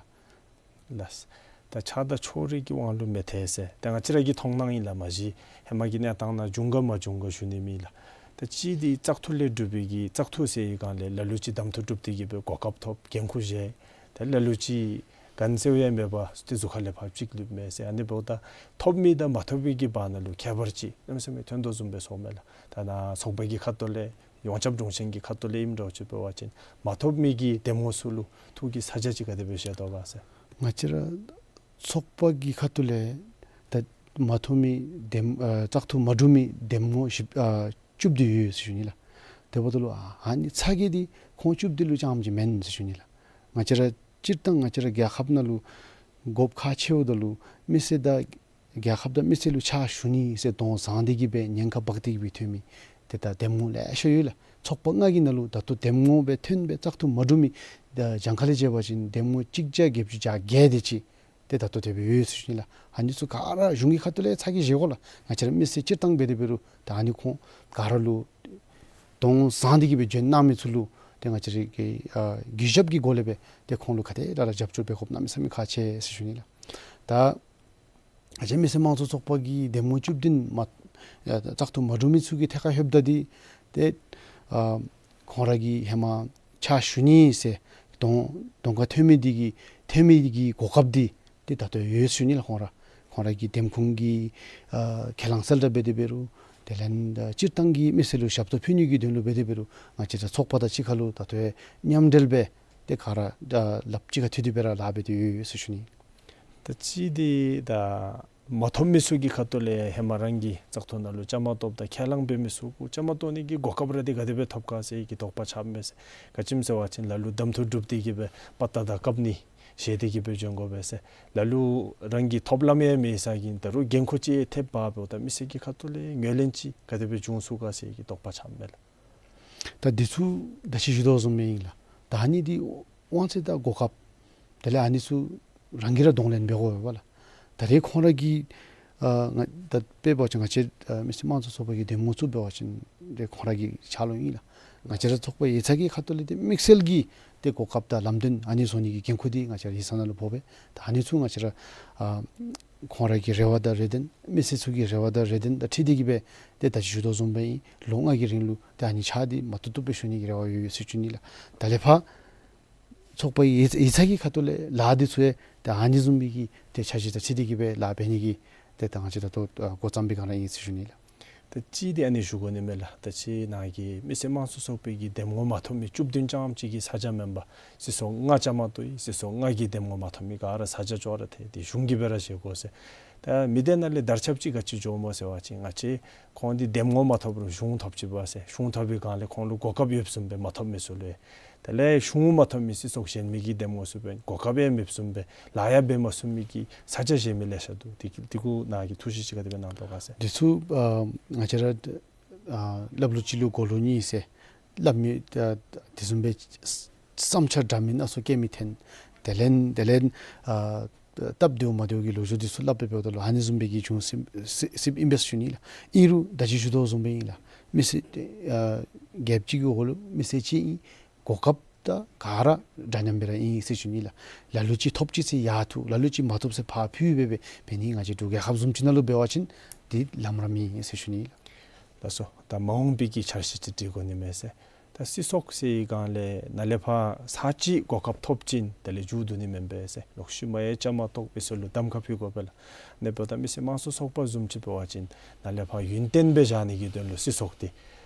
ལགས། ད་ཆགས་སྡང་ཕྱོགས་རིས་ཀྱི་དབང་ལུ་མི་ཐལ་ཟེར་ཏེ་ང་བཅས་ར་གི་མཐོང་སྣང་ཨིན་ལགས། མ་གཞི་ཧེ་མ་གི་གནས་སྟངས་ནང་བྱུང་ག་མ་བྱུང་ག་ཞུ་ནི་མེད་ལགས། ད་ཅི་འདི་བཙག་འཐུ་ལས་གྲུབ་པའི་གི་བཙག་འཐུ་ཟེར་བའི་སྒང་ལས་ལ་ལུ་ཅིག་གདམ་འཐུ་གྲུབ་སྟེ་གི་སྦེ་གོ་སྐབས་ཐོབ་འགན་ཁུར་བཞེས། ད་ལ་ལུ་ཅིག་ག་ནི་ཟེར་ཡང་མེད་པར་ཏེ་གཟུགས་ཁ་ལས་ཕར་ཅིག་ལུསཔ་མས་ཟེར། ཨ་ནི་འབདཝ་ད་ཐོབ་མི་དང་མ་ཐོབ་མི་གི་བར་ན་ལུ་ཁྱད་པར་ཅིག་གནམ་མེད་ས་མེད་ཐོན་དོ་བཟུམ་སྦེ་སོངམ་མས་ལགས། ད་ནཱ་ཚོགས་པ་གི་ཁ་ཐུག་ལས་ཡོངས་ཁྱབ་དྲུང་ཆེན་གྱི་ཁ་ཐུག་ལས་ཨིནམ་འདྲཝ་ཅིག་འབད་བ་ཅིན་མ་ཐོབ་མི་གི་འདེམས་ངོ་ཚུ་ལུ་ཐུགས་ཀྱི་ཚ་གྱང་ཅིག་ག་དེ་སྦེ་བཞེས་དོ་ག་ཟེར། ང་བཅས་ར་ཚོགས་པ་གི་ཁ་ཐུག་ལས་ད་མ་ཐོབ་མི་འདེམས་ཨ་བཙག་འཐུ་མ་གྲུབ་མི་འདེམས་ངོ་བཞི་ཨ་བཅུ་བདུན་ཡོད་ཟེར་ཞུ་ནི་ལགས། དེ་འབདཝ་ད་ལུ་ཨ་ཨ་ནི་ཚ་གྱང་འདི་ཁོང་བཅུ་བདུན་ལུ་རྐྱངམ་ཅིག་མེན་ཟེར་ཞུ་ནི་ལགས། ང་བཅས་ར་སྤྱིར་བཏང་ང་བཅས་ར་རྒྱལ་ཁབ་ནང་ལུ་དགོཔ་ཁག་ཆེཝ་ད་ལུ་མི་སེར་དང་རྒྱལ་ཁབ་དང་མི་སེར་ལུ་ཕྱག་ཞུ་ནི་ཟེར་དོན་བཟང་སྟེ་གི་སྦེ་ཉེན་ཁ་འབག་སྟེ་གི་སྦེ་ཐོན་མི་ཏེ་ད་འདེམས་ངོ་ལེ་ཤ་ཡོད་ལགས། ཚོགས་པ་ལྔ་གི་ནང་ལུ་ད་ལྟོ་འདེམས་ངོ་སྦེ་ཐོན་སྦེ་བཙག་འཐུ་མ་གྲུབ་མི་ད་གྱངས་ཁ་ལས་འབད་བ་ཅིན་འདེམས་ངོ་གཅིག་བརྒྱ་བརྒྱད་ཅུ་གྱ་བརྒྱད་དེ་ཅིག་ཏེ་ད་ལྟོ་དེ་སྦེ་ཡོད་ཟེར་ཞུ་ནི་ལགས། ཨ་ནི་ཚུ་ག་ར་གཞུང་གི་ཁ་ཐུག་ལས་ཚ་གྱང་བཞེས་དགོ་ལགས། ང་བཅས་ར་མི་སེར་སྤྱིར་བཏང་འབད་དེ་འབད་རུང་ད་ཨ་ནི་ཁོང་ག་ར་ལུ་དོན་བཟང་སྟེ་གི་སྦེ་བྱོན་གནང་མི་ཚུ་ལུ་ཏེ་ང་བཅས་ར་གིས་ཨ་གུས་ཞབས་ཀྱི་སྒོ་ལས་སྦེ་ཏེ་ཁོང་ལུ་ག་དེ་ར་ར་རྒྱབ་སྐྱོར་འབད་དགོཔ་གནམ་མེད་ས་མེད་ཁག་ཆེ་ཟེར་ཞུ་ནི་ལགས། ད་ང་བཅས་མི་སེར་དམངས་གཙོ་ཚོགས་པ་གི་འདེམས་ངོ་བཅུ་བདུན་མ་ཨ་བཙག་འཐུ་མ་གྲུབ་མི་ཚུ་གི་ཐད་ཁར་ལྷོདཔ་ད་འདི་ཏེ་ཨ་ཁོང་ར་གིས་ཧེ་མ་ཕྱག་ཞུ་ནི་ཟེར་གདོང་གདོང་ཁར་ཐོན་མི་འདི་གིས་ཐོན་མི་གི་གོ་སྐབས་འདི་ཏེ་ད་ལྟོ་ཡོད་ཟེར་ཞུ་ནི་ལགས། ཁོང་ར་ཁོང་ར་གི་འདེམས་ཁོངས་ཀྱི་ཨ་ཁས་བླངས་གསལ་བསྒྲགས་འབད་དེ་འབད་རུང་དེ་ལས་ད་སྤྱིར་བཏང་གི་མི་སེར་ལུ་ཞབས་ཏོག་ཕུལ་ནི་གི་དོན་ལུ་འབད་དེ་འབད་རུང་ང་བཅས་ར་ཚོགས་པ་དང་གཅིག་ཁར་ལུ་ད་ལྟོ་མཉམ་འབྲེལ་སྦེ་ཏེ་ག་ར་ད་ལགཔ་གཅིག་ཁར་མཐུད་དེ་སྦེ་ར་ལཱ་འབད་དེ་ཡོད་ཡོད་ཟེར་ཞུ་ནི། ད་ཅི་འདི་ད་མ་ཐོབ་མི་ཚུ་གི་ཁ་ཐུག་ལས་ཧེ་མ་རང་གིས་བཙག་འཐུ་ནང་ལུ་བཅའ་མར་གཏོགསཔ་དང་ཁས་བླངས་འབད་མི་ཚུ་གུ་བཅའ་མར་གཏོགས་ནི་གི་གོ་སྐབས་ར་འདི་ག་དེ་སྦེ་ཐོབ་ག་ཟེར་གྱི་དོགས་པ་ཆགསཔ་མས་ཟེར། ག་ཅི་སྨོ་ཟེར་བ་ཅིན་ལ་ལུ་གདམ་འཐུ་གྲུབ་སྟེ་གི་སྦེ་པ་ཏ་དང་བཀབ་ནི་བཞེས་ཏེ་གི་སྦེ་བྱོན་དགོ་པས་ཟེར། ལ་ལུ་རང་གི་ཐོབ་ལམ་ཡང་མེད་ས་གི་ད་རུང་འགན་ཁུར་ཅིག་ཐེབས་པ་འབདཝ་ད་མི་སེར་གྱི་ཁ་ཐུག་ལས་ངོས་ལེན་ཅིག་ག་དེ་སྦེ་བྱུང་ཚུགས་ག་ཟེར་གྱི་དོགས་པ་ཆགསཔ་མས་ལགས། ད་འདི་ཚུ་ད་ཅི་ཞུ་དོ་བཟུམ་སྦེ་ཨིན་ལགས། ད་ཨ་ནི་འདི་དབང་ཚད་དང་གོ་སྐབས་དེ་ལས་ཨ་ནི་ཚུ་རང་གིས་ར་གདོང་ལེན་འབད་དགོ་པས་ལགས། ད་རེས་ཁོང་ར་གིས་ཨ་ང་ད་དཔེ་འབད་བ་ཅིན་ང་བཅས་ཨ་མི་སེར་དམངས་གཙོ་ཚོགས་པ་གི་འདེམས་ངོ་བཙུགས་འབད་བ་ཅིན་ཏེ་ཁོང་ར་གི་ཕྱག་ལུ་ཨིན་ལགས། ང་བཅས་ར་ཚོགས་པ་ཡིག་ཚང་གི་ཁ་ཐུག་ལས་ཏེ་དམིགས་བསལ་གྱི་ཏེ་གོ་སྐབས་དང་ལམ་སྟོན་ཨ་ནི་བཟོ་ནི་གི་འགན་ཁུར་འདི་ང་བཅས་ར་ཡིག་ཚང་ནང་ལུ་ཕོག་པས། ད་ཨ་ནི་ཚུ་ང་བཅས་ར་ཨ་ཁོང་ར་གི་རེ་བ་དང་རེ་འདུན་མི་སེར་ཚུ་གི་རེ་བ་དང་རེ་འདུན་དང་འཁྲིལ་ཏེ་གི་སྦེ་ཏེ་ད་ཅི་ཞུ་དོ་བཟུམ་སྦེ་ཨིན། ལོ་ལྔ་གི་རིང་ལུ་ཏེ་ཨ་ནི་ཕྱག་འདི་མ་བཏུབ་བཏུབ་སྦེ་ཞུ་ནི་གི་རེ་བ་ཡོད་ཡོད་ཟེར་ཞུ་ནི་ལགས། ད་ལས་ཕར་ཚོགས་པ་ཡིག་ཡིག་ཚང་གི་ཁ་ཐུག་ལས་ལཱ་འདི་ཚུ་ཡང་ཏེ་ཨ་ནི་བཟུམ་སྦེ་གི་ཏེ་འཆར་གཞི་དང་འཁྲིལ་ཏེ་གི་སྦེ་ལཱ་འབད་ནི་གི་ཏེ་ད་ང་བཅས་ད་ལྟོ་ཨ་འགོ་བརྩམས་པའི་སྒང་ར་ཨིན་ཟེར་ཞུ་ནི་ལགས། ད་ཅི་འདི་ཨ་ནི་ཞུ་དགོ་ནི་མས་ལགས། ད་ཅི་ནཱ་གི་མི་སེར་དམངས་གཙོ་ཚོགས་པའི་གི་འདེམས་ངོ་མ་ཐོབ་མི་བཅུ་བདུན་རྐྱངམ་ཅིག་གི་ས་ཆ་མེན་པར་སྲིད་ཚོགས་ལྔ་བཅའ་མར་གཏོགས་ཡི། སྲིད་ཚོགས་ལྔ་གི་འདེམས་ངོ་མ་ཐོབ་མི་ག་ར་ས་ཆ་ཅོག་ར་འཐད་དེ་གཞུང་གིས་སྦེ་ར་བཞེས་དགོ་ཟེར། ད་མི་སྡེ་ནང་ལས་དར་ཁྱབ་ཅིག་ག་ཅི་འགྱོཝ་སྨོ་ཟེར་བ་ཅིན་ང་བཅས་ཁོང་འདི་འདེམས་ངོ་མ་ཐོབ་རུང་གཞུང་ཐོབ་ཅི་པ་ཟེར། གཞུང་ཐོབ་པའི་སྒང་ལས་ཁོང་ལུ་གོ་སྐབས་ཡོདཔ་བཟུམ་སྦེ་མ་ཐོབ་མི་ཚུ་ལུ་ཡང་དེ་ལས་གཞུང་མ་ཐོབ་མི་སྲིད་ཚོགས་གཞན་མི་གི་འདེམས་ངོ་ཚུ་འབད་གོ་སྐབས་ཡང་མེདཔ་བཟུམ་སྦེ་ལཱ་ཡང་འབད་མ་ཚུགས་མི་གི་ས་ཆ་གཞན་མི་ལེ་ཤ་འདུག། དེ་གི་དེ་གུ་ནཱ་གིས་ཐུགས་བཞེད་ཅིག་ག་དེ་སྦེ་གནང་དོ་ག་ཟེར། འདི་ཚུ་ཨ་ང་བཅས་ར་ཨ་སླབ་ལུགས་གཅིག་ལུ་གོ་ལུགས་གཉིས་ཟེར་སླབ་མི་ཨ་དེ་བཟུམ་སྦེ་བསམ་འཆར་འདྲ་མིན་སྣ་ཚོགས་བསྐྱེད་མི་ཐོན། དེ་ལས་དེ་ལས་ཨ་སྟབས་བདེཝ་མ་བདེཝ་གི་ལོ་རྒྱུས་འདི་ཚུ་སླབ་སྦེ་འབདཝ་ད་ལུ་ཨ་ནི་བཟུམ་སྦེ་གི་བྱུང་སྲིད་སྲིད་སྲིདཔ་ཨིན་པས་ཞུ་ནི་ལགས། ཨིན་རུང་ད་ཅི་ཞུ་དོ་བཟུམ་སྦེ་ཨིན་ལགས། མི་སེར་ཨ་རྒྱལཔོ་གཅིག་གི་འོག་ལུ་མི་སེར་གཅིག་ཨིན། གོ་སྐབས་ད་ག་ར་འདྲ་མཉམ་སྦེ་ར་ཨིན་ཟེར་ཞུ་ནི་ལགས། ལ་ལུ་ཅིག་ཐོབ་ཅི་ཟེར་ཡར་འཐུ། ལ་ལུ་ཅིག་མ་ཐོབ་ཟེར་ཕར་ཕུད་སྦེ་འབད་འབད་ནི་ང་བཅས་འབྲུག་རྒྱལ་ཁབ་བཟུམ་ཅིག་ནང་ལུ་འབད་བ་ཅིན་འདི་ལམ་ར་མེད་ཟེར་ཞུ་ནི་ལགས། ལགས་སོ། ད་མ་འོངས་པའི་གི་འཆར་གཞི་ཅིག་སྒྲིག་དགོ་ནི་མས་ཟེར། ད་སྲིད་ཚོགས་ཟེར་བའི་སྒང་ལས་ནཱ་ལས་ཕར་ཚར་གཅིག་གོ་སྐབས་ཐོབ་ཅིན་དེ་ལས་མཇུག་བསྡུ་ནི་མེན་པས་ཟེར། ལོག་ཤུལ་མ་ཡང་བཅའ་མར་གཏོགས་པའི་སྲོལ་ལུ་གདམ་ཁ་ཕུལ་དགོ་པས་ལགས། ཨ་ནི་འབདཝ་ད་མི་སེར་དམངས་གཙོ་ཚོགས་པ་བཟུམ་ཅིག་འབད་བ་ཅིན་ནཱ་ལས་ཕར་ཡུན་བརྟན་སྦེ་བཞག་ནི་གི་དོན་ལུ་སྲིད་ཚོགས་འདི་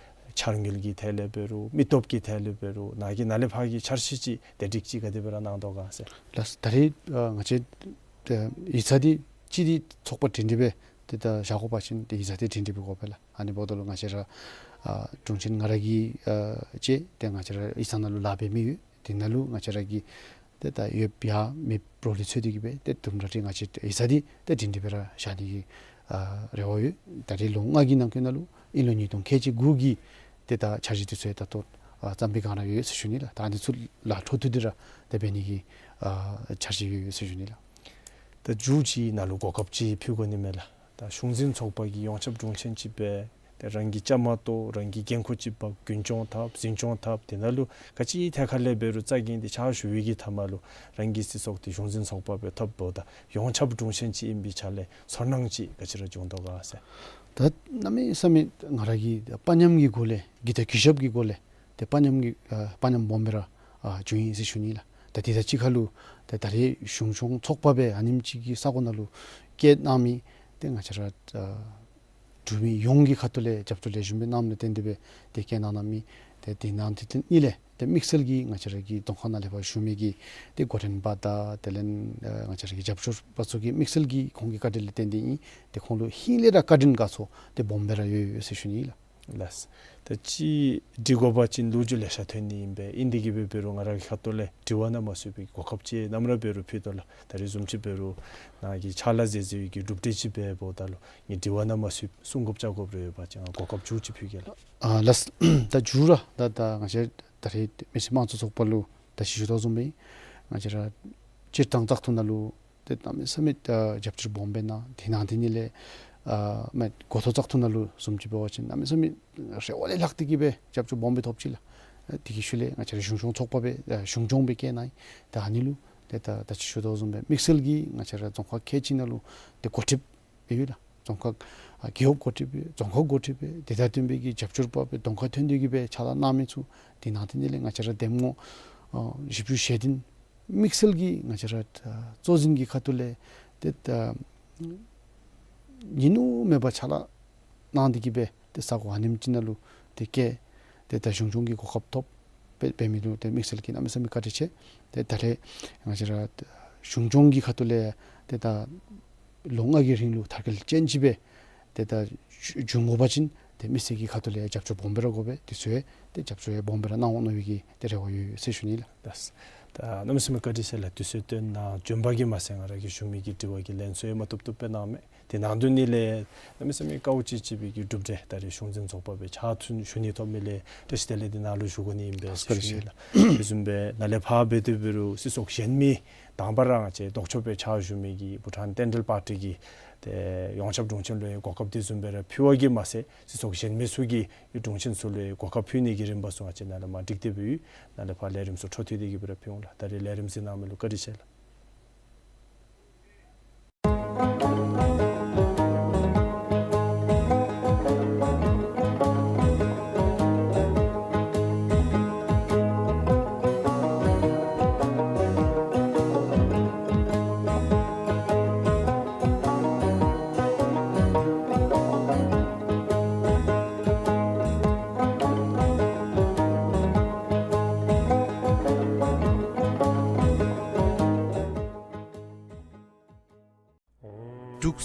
འཆར་དངུལ་གྱི་ཐད་ལས་འབད་རུང་མི་སྟོབས་ཀྱི་ཐད་ལས་འབད་རུང་ནཱ་གིས་ནཱ་ལས་ཕར་གྱི་འཆར་གཞི་ཅིག་དེ་སྒྲིག་ཅིག་ག་དེ་སྦེ་ར་གནང་དོ་ག་ཟེར། ལགས། ད་རེས་ཨ་ང་བཅས་ཨ་ཡིག་ཚང་འདི་གཅིག་འདི་ཚོགས་པ་སྒྲིང་སྒྲི་སྦེ་ཏེ་ད་བཞག་དགོ་པ་ཅིན་ཏེ་ཡིག་ཚང་འདི་སྒྲིང་སྒྲི་སྦེ་དགོ་པས་ལགས། ཨ་ནི་འབདཝ་ད་ལུ་ང་བཅས་ར་ཨ་དྲུང་ཆེན་ང་ར་གིས་ཨ་ཅིག་ཏེ་ང་བཅས་ར་ཡིག་ཚང་ནང་ལུ་ལཱ་འབད་མི་ཡོད། དེ་ནང་ལུ་ང་བཅས་ར་གི་ཏེ་ད་ཡོདཔ་ཡང་མེདཔ་རོགས་ལས་འཚོལ་ཏེ་གི་སྦེ་ཏེ་དུམ་གྲ་འདི་ང་བཅས་ཡིག་ཚང་འདི་ཏེ་སྒྲིང་སྒྲི་སྦེ་ར་བཞག་ནི་གི་ཨ་རེ་བ་ཡོད། ད་རེས་ལོ་ལྔ་གི་ནང་འཁོད་ནང་ལུ་ཨིན་ལོ་ཉིས་སྟོང་ཁལ་གཅིག་དགུ་གི་ཏེ་ད་འཆར་གཞི་འདི་ཚུ་ཡང་ད་ལྟོ་ཨ་བརྩམས་པའི་སྒང་ར་ཡོད་ཟེར་ཞུ་ནི་ལགས། ད་ཨ་ནི་ཚུ་ལཱ་འཕྲོ་མཐུད་དེ་ར་ཏེ་འབད་ནི་གི་ཨ་འཆར་གཞི་ཡོད་ཟེར་ཞུ་ནི་ལགས། ད་མཇུག་ཅིག་ནཱ་ལུ་གོ་སྐབས་ཅིག་ཕུལ་དགོ་ནི་མས་ལགས། ད་གཞུང་འཛིན་ཚོགས་པ་གི་ཡོངས་ཁྱབ་དྲུང་ཆེན་ཅིག་སྦེ་ཏེ་རང་གིས་བཅའ་མར་གཏོགས། རང་གིས་འགན་ཁུར་ཅིག་འབག། རྒྱུན་སྐྱོང་འཐབ། འཛིན་སྐྱོང་འཐབ། དེ་ནང་ལུ་ག་ཅི་ཐད་ཁར་ལས་འབད་རུང་རྩ་འགེངས་ཏེ་ཕྱག་ཞུ་བའི་གི་མཐའ་མ་ལུ་རང་གི་སྲིད་ཚོགས་འདི་གཞུང་འཛིན་ཚོགས་པ་སྦེ་ཐོབ་འབདཝ་ད་ཡོངས་ཁྱབ་དྲུང་ཆེན་ཅིག་ཨིན་པའི་ཆ་ལས་ཚོར་སྣང་ཅིག་ག་ཅི་ར་བྱུང་དོ་ག་ཟེར། ད་གནམ་མེད་ས་མེད་ང་ར་གིས་དཔའ་ཉམས་ཀྱི་སྒོ་ལས་གི་ད་གུས་ཞབས་ཀྱི་སྒོ་ལས་ཏེ་དཔའ་ཉམས་ཀྱི་ཨ་དཔའ་ཉམས་སྦོམ་སྦེ་ར་ཨ་བྱུང་ཡི་ཟེར་ཞུ་ནི་ལགས། ད་དེ་དང་གཅིག་ཁར་ལུ་ཏེ་ད་རེས་གཞུང་སྐྱོང་ཚོགས་པ་སྦེ་ཨ་ནེམ་ཅིག་གི་ས་གོ་ནང་ལུ་བསྐྱལ་གནང་མི་ཏེ་ང་བཅས་ར་ཨ་འབྲུག་མི་ཡོངས་ཀྱི་ཁ་ཐུག་ལས་རྒྱབ་སྐྱོར་ལེགས་ཤོམ་སྦེ་གནངམ་ལས་བརྟེན་ཏེ་སྦེ་ཏེ་བསྐྱལ་གནང་གནང་མི་ཏེ་དེ་ནང་དེ་དེ་ནི་ལས་ཏེ་དམིགས་བསལ་གྱིས་ང་བཅས་ར་གི་རྫོང་ཁག་ནང་ལས་ཕར་བཞུགས་མི་གི་ཏེ་འགོ་འདྲེན་པ་དང་དེ་ལས་ཨ་ང་བཅས་ར་གི་རྒྱབ་སྐྱོར་པ་ཚུ་གི་དམིགས་བསལ་གྱི་ཁོང་གི་བཀའ་དྲིན་ལས་བརྟེན་ཏེ་ཨིན། ཏེ་ཁོང་ལུ་ཧིང་ལས་ར་བཀའ་དྲིན་དགའ་ཚོར་ཏེ་སྦོམ་སྦེ་ར་ཡོད་ཡོད་ཟེར་ཞུ་ནི་ལགས། ལགས། ད་ཅི་འདྲི་དགོ་པ་ཅིན་ལོ་རྒྱུས་ལེ་ཤ་ཐོན་ནི་ཨིན་པས། ཨིན་དེ་གིས་འབད་འབད་རུང་ང་ར་གི་ཁ་ཐུག་ལས་དྲི་བ་གནམ་མེད་ས་མེད་གོ་སྐབས་ཅིག་ནམ་ར་འབད་རུང་ཕུལ་དོ་ལགས། ད་རེས་བཟུམ་ཅིག་འབད་རུང་ནཱ་གིས་ཕྱག་ལཱ་མཛད་མཛད་པའི་གི་གྲུབ་འབྲས་ཅིག་འབདཝ་ད་ལུ་ངེའི་དྲི་བ་གནམ་མེད་ས་མེད་གསུང་དགོཔ་བཅར་དགོཔ་རེ་ཡོད་པ་ཅིན་ང་གོ་སྐབས་མཇུག་ཅིག་ཕུལ་གེ་ལགས། ཨ་ལགས། ད་མཇུག་ར་ད་ད་ང་བཅས་ད་རེས་མི་སེར་དམངས་གཙོ་ཚོགས་པ་ལུ་ད་ཅི་ཞུ་དོ་བཟུམ་སྦེ་ང་བཅས་ར་སྤྱིར་བཏང་བཙག་འཐུ་ནང་ལུ་ཏེ་གནམ་མེད་ས་མེད་ཨ་རྒྱབ་སྐྱོར་སྦོམ་སྦེ་གནང་། དེ་ནང་དེ་ནི་ལས་ཨ་མ་འགོ་ཐོག་བཙག་འཐུ་ནང་ལུ་བཟུམ་ཅིག་འབད་བ་ཅིན་གནམ་མེད་ས་མེད་རེ་བ་ལས་ལྷག་སྟེ་གིས་སྦེ་རྒྱབ་སྐྱོར་སྦོམ་སྦེ་ཐོབ་ཅི་ལགས། ཨ་དེ་གི་ཤུལ་ལས་ང་བཅས་ར་གཞུང་སྐྱོང་ཚོགས་པ་སྦེ་ཨ་གཞུང་སྐྱོང་སྦེ་བསྐྱལ་གནང་ཡི། ད་ཨ་ནི་ལུ་ཏེ་ད་ད་ཅི་ཞུ་དོ་བཟུམ་སྦེ་དམིགས་བསལ་གྱིས་ང་བཅས་ར་རྫོང་ཁག་ཁལ་གཅིག་ནང་ལུ་ཏེ་འགོ་ཁྲིདཔ་ཡོད་ལགས། རྫོང་ཁག་ཨ་རྒེད་འོག་འགོ་ཁྲིདཔ་ཡོད། རྫོང་ཁག་འགོ་ཁྲིདཔ་ཡོད། དེ་དང་བསྟུན་པའི་གི་རྒྱབ་སྐྱོར་པ་སྦེ་གདོང་ཁར་ཐོན་ཏེ་གིས་སྦེ་ཕྱག་ལཱ་གནང་མི་ཚུ་དེ་ནང་དེ་ནི་ལས་ང་བཅས་ར་འདེམས་ངོ་ཨ་བཞི་བཅུ་ཞེ་བདུན་དམིགས་བསལ་གྱིས་ང་བཅས་ར་ཨ་གཙོ་འཛིན་གྱི་ཁ་ཐུག་ལས་ཏེ་ད་ཉིན་ནུབ་མེད་པར་ཕྱག་ལཱ་གནང་སྟེ་གིས་སྦེ་ཏེ་ས་གོ་ཨ་ནེམ་ཅིག་ནང་ལུ་ཏེ་བསྐྱལ། ཏེ་ད་གཞུང་སྐྱོང་གི་གོ་སྐབས་ཐོབ་སྦེ་འབད་མི་ལུ་ཏེ་དམིགས་བསལ་གྱིས་གནམ་མེད་ས་མེད་བཀའ་དྲིན་ཆེ། ཏེ་ད་རེས་ང་བཅས་ར་གཞུང་སྐྱོང་གི་ཁ་ཐུག་ལས་ཏེ་ད་ལོ་ལྔ་གི་རིང་ལུ་མཐར་སྐྱེལ་ཅན་ཅིག་སྦེ་ཏེ་ད་འབྱུང་དགོ་པ་ཅིན་ཏེ་མི་སེར་གྱི་ཁ་ཐུག་ལས་རྒྱབ་སྐྱོར་སྦོམ་སྦེ་ར་དགོ་པས། དེ་ཚུ་ཡང་ཏེ་རྒྱབ་སྐྱོར་ཡང་སྦོམ་སྦེ་ར་གནང་འོང་མནོ་བའི་གི་ཏེ་རེ་བ་ཡོད་ཡོད་ཟེར་ཞུ་ནི་ལགས། ལགས། ད་གནམ་མེད་ས་མེད་བཀའ་དྲིན་ཆེ་ལགས། དུས་ཚོད་བཏོན་གནང་བྱོན་པ་གིས་མ་ཚད་ང་ར་གིས་ཞུ་མི་གི་དྲི་བ་གི་ལན་ཚུ་ཡང་མ་བཏུབ་བཏུབ་སྦེ་གནང་མས། དེ་ནང་དོན་ནི་ལས་གནམ་མེད་ས་མེད་དཀའཝ་སྤྱད་སྤྱད་པའི་གི་གྲུབ་འབྲས་ད་རེས་གཞུང་འཛིན་ཚོགས་པ་སྦེ་ཕྱག་ཚུན་ཞུ་ནི་ཐོབ་མི་ལས་བཀྲ་ཤིས་བདེ་ལེགས་འདི་ནཱ་ལུ་ཞུ་དགོ་ནི་ཨིན་པས་ཟེར་ཞུ་ནི་ལགས། དེ་བཟུམ་སྦེ་ནཱ་ལས་ཕར་འབད་དེ་འབད་རུང་སྲིད་ཚོགས་གཞན་མི་དང་པ་ར་ང་བཅས་ལྡོག་ཕྱོགས་སྦེ་ཕྱག་ཞུ་མི་གི་བྷུ་ཊཱན་བསྟན་འགྲོའི་པར་ཊི་གི་ཏེ་ཡོངས་ཁྱབ་དྲུང་ཆེན་ལུ་ཡང་གོ་སྐབས་དེ་བཟུམ་སྦེ་ར་ཕུལ་བ་གིས་མ་ཚད་སྲིད་ཚོགས་གཞན་མི་ཚུ་གི་དྲུང་ཆེན་ཚུ་ལུ་ཡང་གོ་སྐབས་ཕུལ་ནི་གི་རིམ་པ་ཚུ་ང་བཅས་ནཱ་ལས་མར་སྒྲིག་སྟེ་འབད་ཡོད། ནཱ་ལས་ཕར་ལས་རིམ་ཚུ་འཕྲོ་མཐུད་དེ་གིས་སྦེ་ར་ཕུལ་འོང་ལགས། ད་རེས་ལས་རིམ་གཟིགས་གནང་མི་ལུ་བཀའ་དྲིན་ཆེ་ལགས།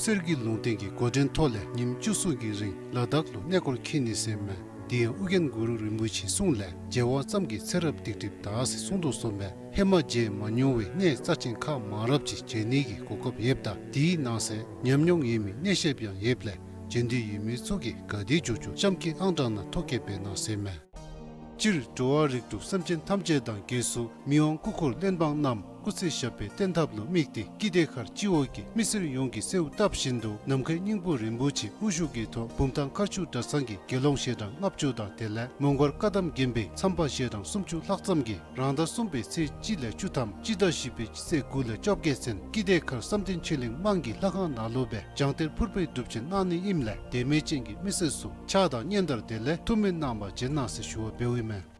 གསེར་གྱི་ལུང་བསྟན་གྱི་འགོ་འདྲེན་ཐོག་ལས་ཉིནམ་བཅུ་གསུམ་གྱི་རིང་ལ་དྭགས་ལུ་གནས་སྐོར་འཁྱིད་ནི་ཟེར་མས། དེ་ཡང་ཨོ་རྒྱན་གུ་རུ་རིན་པོ་ཆེའི་གསུང་ལས་མཇལ་བ་ཙམ་གྱིས་ཚེ་རབས་སྡིག་སྒྲིབ་དག་ཟེར་གསུངས་དོ་གསུངས་པས། ཧེ་མ་མཇལ་མ་མྱོང་བའི་གནས་རྩ་ཆེན་ཁག་མང་རབས་ཅིག་མཇལ་ནི་གི་གོ་སྐབས་ཡོདཔ་ད་དེའི་ནང་གསེས་ཉམས་མྱོང་ཡོད་མི་གནས་བཤད་པ་ཡང་ཡོདཔ་ལས་མཇལ་འདོད་ཡོད་མི་ཚུ་གིས་ག་དེ་མགྱོགས་མགྱོགས་གཤམ་གྱི་ཨང་གྲངས་ནང་ཐོ་བཀོད་འབད་གནང་ཟེར་མས། སྤྱིར་འགྲོ་བ་རིགས་དྲུག་སེམས་ཅན་ཐམས་ཅད་དང་བརྒྱད་ཟུར་མི་དབང་སྐུ་འཁོར་གླེན་པ་རྣམས་སྐུ་ཚེ་ཞབས་པད་བརྟན་ཐབས་ལུ་དམིགས་ཏེ་ཀིརྟི་མཁར་སྤྱི་འོག་གི་མི་སེར་ཡོངས་ཀྱིས་གསོལཝ་བཏབ་བཞིན་དུ་ནམ་མཁའི་སྙིང་པོ་རིན་པོ་ཆེ་དབུ་བཞུགས་ཀྱི་ཐོག་བུམ་ཐང་མཁར་ཆུ་གྲྭ་ཚང་གི་དགེ་སློང་ཞལ་གྲངས་ལྔ་བཅུ་དང་དེ་ལས་མོང་སྒར་བཀའ་གདམས་དགོན་པའི་མཚམས་པ་ཞལ་གྲངས་སུམ་ཅུ་ལྷག་ཙམ་གྱིས་རང་ཟླ་གསུམ་པའི་ཚེས་གཅིག་ལས་བཅུ་ཐམ་སྤྱི་ཟླ་བཞི་པའི་ཚེས་དགུ་ལས་བཅོ་བརྒྱད་ཚུན་ཀིརྟི་མཁར་བསམ་གཏན་ཆོས་གླིང་དམངས་ཀྱི་ལྷ་ཁང་ནང་ལུ་སྦེ་བྱང་གཏེར་ཕུར་པའི་སྒྲུབ་ཆེན་གནང་ནི་ཨིནམ་ལས་དད་མོས་ཅན་གྱི་མི་སེར་ཚུ་ཕྱག་དང་སྙན་དར་དེ་ལས་ཐུགས་སྨོན་གནང་བར་བྱོན་གནང་ཟེར་ཞུ་བ་འབདཝ་ཨིན་མས།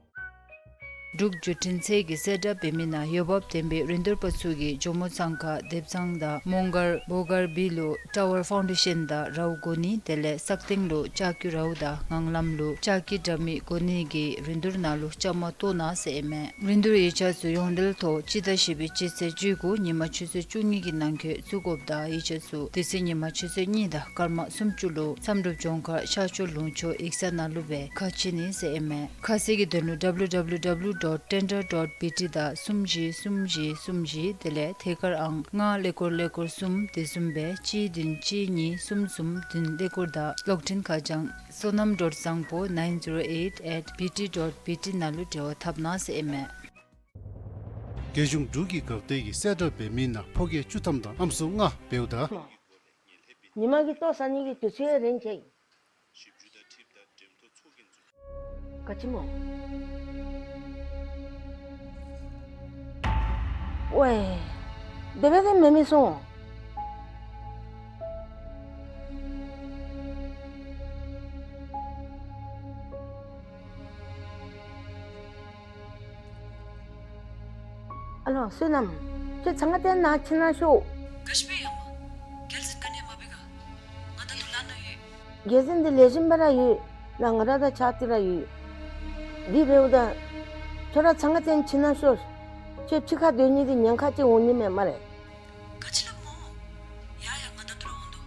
འབྲུག་བརྒྱུད་འཕྲིན་ཚད་ཀྱིས་གསལ་བསྒྲགས་འབད་མི་ནང་འོས་འབབ་ལྡན་པའི་རིན་བསྡུར་པ་ཚུ་གིས་ཇོ་མོ་གཙང་ཁ་དེབ་ཚང་དང་མོང་སྒར་བོ་སྒར་བི་ལུ་ཊ་ཝར་ཕའུན་ཌེ་ཤན་དང་རཝ་གོ་ནི་དེ་ལས་སག་སྟེང་ལུ་ལྕགས་ཀྱི་རཝ་དང་ངང་ལམ་ལུ་ལྕགས་ཀྱི་དྲ་མིག་གོ་ནི་གི་རིན་བསྡུར་ནང་ལུ་བཅའ་མར་གཏོགས་གནང་ཟེར་ཨིན་མས། རིན་བསྡུར་ཡིག་ཆ་ཚུ་ཡོངས་འབྲེལ་ཐོག་སྤྱི་ཟླ་བཞི་པའི་སྤྱི་ཚེས་བཅུ་དགུ་ཉིན་མ་ཆུ་ཚོད་བཅུ་གཉིས་ཀྱི་ནང་འཁོད་བཙུགས་དགོཔ་དང་ཡིག་ཆ་ཚུ་དེ་ཚེ་ཉིན་མ་ཆུ་ཚོད་གཉིས་དང་སྐར་མ་སུམ་ཅུ་ལུ་མཚམས་སྒྲུབ་ལྗོངས་མཁར་ཤར་ཕྱོགས་ལུང་ཕྱོགས་ཡིག་ཚང་ནང་ལུ་སྦེ་ཁ་ཕྱེ་ནི་ཟེར་ཨིན་མས། ཁ་གསལ་གྱི་དོན་ལུ་W W W dot tender dot B T དང་གསུམ་བཞི་གསུམ་བཞི་གསུམ་བཞི་དེ་ལས་ཐད་ཀར་ཨང་ལྔ་ཀླད་ཀོར་ཀླད་ཀོར་གསུམ་དེ་བཟུམ་སྦེ་གཅིག་བདུན་གཅིག་གཉིས་གསུམ་གསུམ་བདུན་ཀླད་ཀོར་དང་གློག་འཕྲིན་ཁ་བྱང་བསོད་ནམས་dot བཟང་པོ nine zero eight at B T dot B T ནང་ལུ་འབྲེལ་བ་འཐབ་གནང་ཟེར་ཨིན་མས། རྒྱལ་གཞུང་འབྲུག་གི་འགག་སྡེ་གིས་གསལ་བསྒྲགས་འབད་མི་ནང་ཕོ་སྐྱེས་བཅུ་ཐམ་དང་ཨམ་སྲུ་ལྔ་འབདཝ་ད། ཉི་མ་གི་ལྟོ་ཟ་ནི་གི་དུས་ཚོད་རན་ཆི། ག་ཅི་སྨོ། ཝའི། དེ་སྦེ་དེ་མེན་མི་སོང་། ཨ་ལོ་བསོད་ནམས། ཁྱོད་ཚང་ང་ཏེ་ནཱ་ཁྱིམ་ནང་ཤོག། ག་ཅི་སྦེ་ཡ་མ། རྒྱལ་འཛིན་ག་ནི་མ་འབད་ག། ང་ད་ལྟོ་ལཱ་ནང་ཡོད། རྒྱལ་འཛིན་འདི་ལེགས་ཤོམ་སྦེ་ར་ཡོད། ནཱ་ང་ར་དང་ཕྱག་འཚལ་ར་ཡོད། འདི་འབདཝ་ད་ཁྱོད་ར་ཚང་ང་ཏེ་ཁྱིམ་ནང་ཤོག། ཁྱོད་ཕྱི་ཁར་སྡོད་ནི་འདི་ཉེན་ཁ་ཅིག་འོང་ནི་མས་སྨ་རེ། ག་ཅི་སླབ་སྨོ། ཡ་ཡ་ང་ད་ལྟོ་ར་འོང་དོ།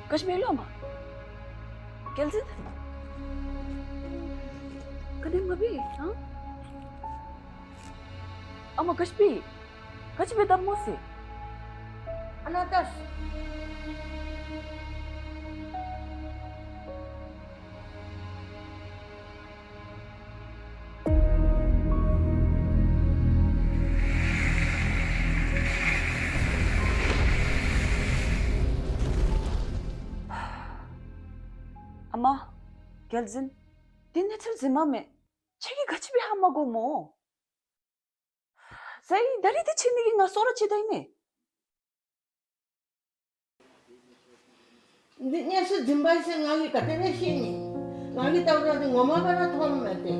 ག་ཅི་སྦེ་ལོ་མ། རྒྱལ་འཛིན། ག་ནི་མ་འབད་ཨ། ཨ་མ་ག་ཅི་སྦེ། ག་ཅི་འབད་དོ་སྨོ་ཟེར། ཨ་ནཱ་ལྟོས། ཨ་མ། རྒྱལ་འཛིན། འདི་གནས་ཚུལ་རྫུན་མ་མེན། ཁྱེད་ཀྱིས་ག་ཅི་སྦེ་ཧ་མ་གོ་སྨོ། ཟེར་ད་རིས་འདི་ཕྱེ་ནི་གི་ང་སོ་ར་ཕྱེ་ད་ཨིན་མས། འདི་གནས་ཚུལ་རྫུན་པ་ཨིན་ཟེར་ང་གིས་ག་དེ་སྦེ་ཤེས་ནི། ང་གིས་བལྟཝ་ད་འདི་ངོ་མ་སྦེ་ར་མཐོངམ་མས་ཏེ།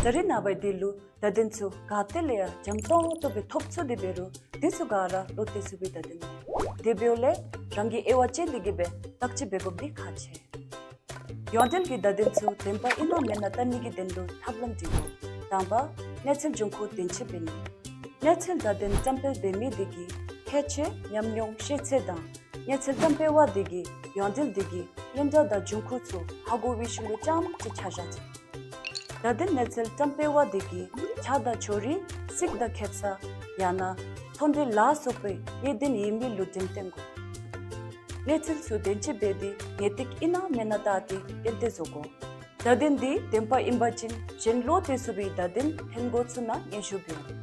ད་རིས་ནངས་པ་འདི་ལུ་བརྡ་དོན་ཚུ་ག་ཏེ་ལས་ཡང་འཇམ་ཏོང་ཏོ་སྦེ་ཐོབ་ཚུགས་ཏེ་འབད་རུང་འདི་ཚུ་ག་ར་བློ་གཏད་ཚུགས་པའི་བརྡ་དོན་མེན། དེ་འབདཝ་ལས་རང་གིས་དབྱེ་བ་དཔྱད་དེ་གིས་སྦེ་བརྟག་དཔྱད་འབད་དགོཔ་འདི་ཁག་ཆེ། ཡོངས་འབྲེལ་གྱི་བརྡ་དོན་ཚུ་བདེན་པ་ཨིན་ན་མེན་ན་བལྟ་ནི་གི་དོན་ལུ་ཐབས་ལམ་འདི་དགོ། དང་པ་གནས་ཚུལ་འབྱུང་ཁུངས་བདེན་དཔྱད་འབད་ནི། གནས་ཚུལ་བརྡ་དོན་བཀྲམ་སྤེལ་འབད་མི་དེ་གིས་ཁྱད་ཆོས་ཉམས་མྱོང་ཤེས་ཚད་དང་གནས་ཚུལ་བཀྲམ་སྤེལ་བ་དེ་གིས་ཡོངས་འབྲེལ་དེ་གི་སྙན་གྲགས་དང་འབྱུང་ཁུངས་ཚུ་ཧ་གོ་བའི་ཤུལ་ལུ་རྐྱངམ་ཅིག་ཆ་བཞག་ཚུགས། བརྡ་དོན་གནས་ཚུལ་བཀྲམ་སྤེལ་བ་དེ་གིས་ཆགས་སྡང་ཕྱོགས་རིས་རྩིས་དང་ཁེ་ས་ཡང་ན་ཚོང་འབྲེལ་ལ་སོགས་པའི་གནད་དོན་ཡོད་མི་ལུ་འགྲེམས་སྟོན་དགོ། གནས་ཚུལ་ཚུ་བདེན་དཔྱད་འབད་དེ་ངེས་ཏིག་ཨིན་ན་མེན་ན་བལྟ་སྟེ་གཏན་འཁེལ་བཟོ་དགོ། བརྡ་དོན་འདི་བདེན་པ་ཨིན་པ་ཅིན་གཞན་བློ་གཏད་ཚུགས་པའི་བརྡ་དོན་ཐོན་དགོ་ཚུགས་ན་སྙན་ཞུ་འབདཝ་ཨིན།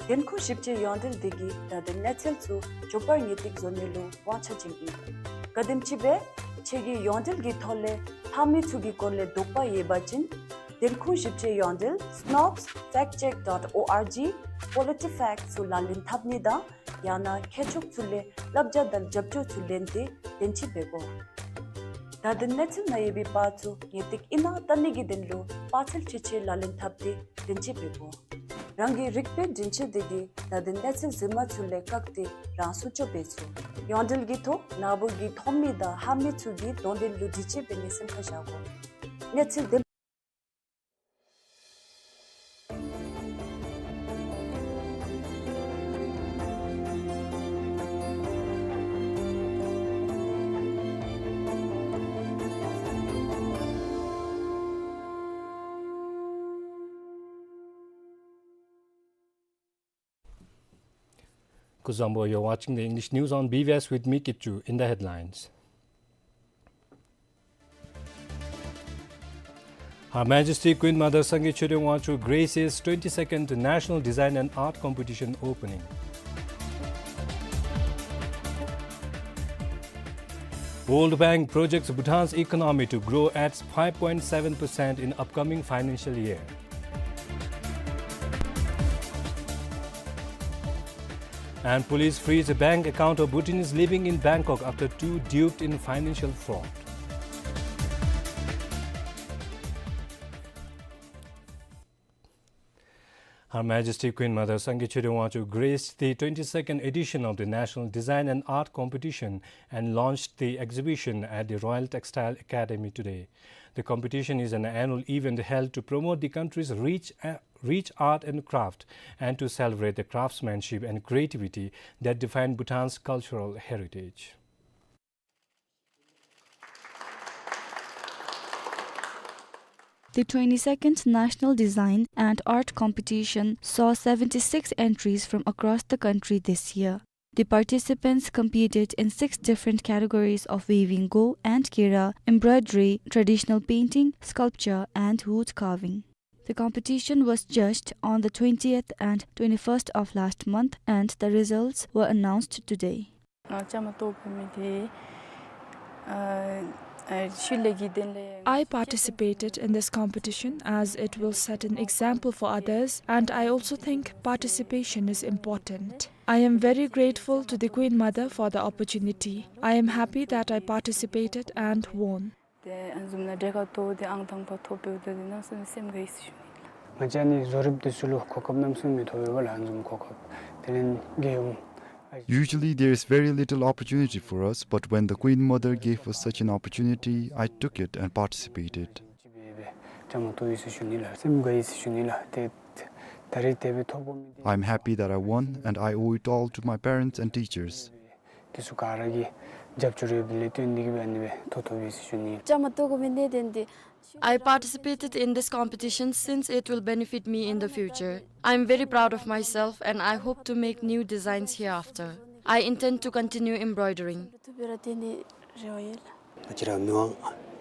བདེན་ཁུངས་ཞིབ་དཔྱད་ཡོངས་འབྲེལ་དེ་གིས་བརྡ་དོན་གནས་ཚུལ་ཚུ་མགྱོགས་པར་ངེས་ཏིག་བཟོ་ནི་ལུ་དབང་ཆ་ཅན་ཨིན། ག་དེམ་ཅིག་སྦེ་ཁྱེད་ཀྱིས་ཡོངས་འབྲེལ་གྱི་ཐོག་ལས་ལྷག་མི་ཚུ་གི་སྐོར་ལས་དོགས་པ་ཡོད་པ་ཅིན་བདེན་ཁུངས་ཞིབ་དཔྱད་ཡོངས་འབྲེལ་snopes fact check dot org PolitiFact ཚུ་ལག་ལེན་འཐབ་ནི་དང་ཡང་ན་མཁས་མཆོག་ཚུ་ལས་བསླབ་བྱ་དང་རྒྱབ་སྐྱོར་ཚུ་ལེན་ཏེ་བདེན་དཔྱད་འབད་དགོ། བརྡ་དོན་གནས་ཚུལ་ནང་ཡོད་པའི་པར་ཚུ་ངེས་ཏིག་ཨིན་ན་བལྟ་ནི་གི་དོན་ལུ་པར་ཚད་ཁྲི་ཆད་ལག་ལེན་འཐབ་སྟེ་བདེན་དཔྱད་འབད་དགོ། རང་གི་རིག་པའི་དྲིན་ཆེ་དེ་གིས་ད་ལྟའི་གནས་ཚུལ་ཟིན་མ་ཚུ་ལས་བཀག་སྟེ་རང་སྲུང་སྐྱོབ་འབད་ཚུགས། ཡོན་ཏན་གྱི་ཐོག་ནཱ་བུ་གི་ཐོན་མི་དང་ཧ་མི་ཚུ་གི་དོན་ལས་ལུ་དྲི་ཆེ་འབད་ནི་སེམས་ཁར་བཞག་དགོ། གནས་ཚུལ་དེ། Kuzuzangpo, you're watching the English news on B B S with me, Kitchu. In the headlines. Her Majesty Queen Mother Sangay Choden Wangchuck graces twenty-second National Design and Art Competition opening. World Bank projects Bhutan's economy to grow at five point seven percent in upcoming financial year. And police freeze a bank account of Bhutanese living in Bangkok after two duped in financial fraud. Her Majesty Queen Mother Sangay Choden Wangchuck graced the twenty-second edition of the National Design and Art Competition and launched the exhibition at the Royal Textile Academy today. The competition is an annual event held to promote the country's rich, uh, rich art and craft and to celebrate the craftsmanship and creativity that define Bhutan's cultural heritage. The twenty-second National Design and Art Competition saw seventy-six entries from across the country this year. The participants competed in six different categories of weaving go and kira, embroidery, traditional painting, sculpture, and wood carving. The competition was judged on the twentieth and twenty-first of last month, and the results were announced today. ང་བཅའ་མར་གཏོགས་པའི་མི་དེ། ཨ། ཨ། ཤུལ་ལས་ཀྱི་དོན་ལས། I participated in this competition as it will set an example for others, and I also think participation is important. I am very grateful to the Queen Mother for the opportunity. I am happy that I participated and won. ཏེ་ཨ་ནི་བཟུམ་ནང་གྲལ་ཁར་གཏོགས་ཏེ་ཨང་དང་པ་ཐོབ་པའི་དོན་དེ་གནམ་མེད་ས་མེད་སེམས་དགའ་ཡི་ཟེར་ཞུ་ནི་ལགས། ང་བཅས་ཨ་ནི་བཟོ་རིགཔ་འདི་ཚུ་ལུ་གོ་སྐབས་གནམ་མེད་ས་མེད་མི་ཐོབ་པས་ལགས། ཨ་ནི་བཟུམ་གོ་སྐབས་དེ་ལས་རྒྱལ་ཡུམ། Usually there is very little opportunity for us, but when the Queen Mother gave us such an opportunity, I took it and participated. བཅའ་མར་གཏོགས་ཡི་ཟེར་ཞུ་ནི་ལགས། སེམས་དགའ་ཡི་ཟེར་ཞུ་ནི་ལགས། ཏེ་ད་རིས་དེ་སྦེ་ཐོབ་དགོ་མི་དེ། I am happy that I won, and I owe it all to my parents and teachers. དེ་ཚུ་ག་ར་གི་རྒྱབ་སྐྱོར་ཡོདཔ་ལས་བརྟེན་ཏེ་གིས་སྦེ་ཨ་ནི་སྦེ་ཐོབ་ཐོབ་ཡི་ཟེར་ཞུ་ནི། བཅའ་མར་གཏོགས་དགོ་མི་ནི་དེ་འདི། I participated in this competition since it will benefit me in the future. I am very proud of myself and I hope to make new designs hereafter. I intend to continue embroidering. ང་བཅས་ར་མི་དབང་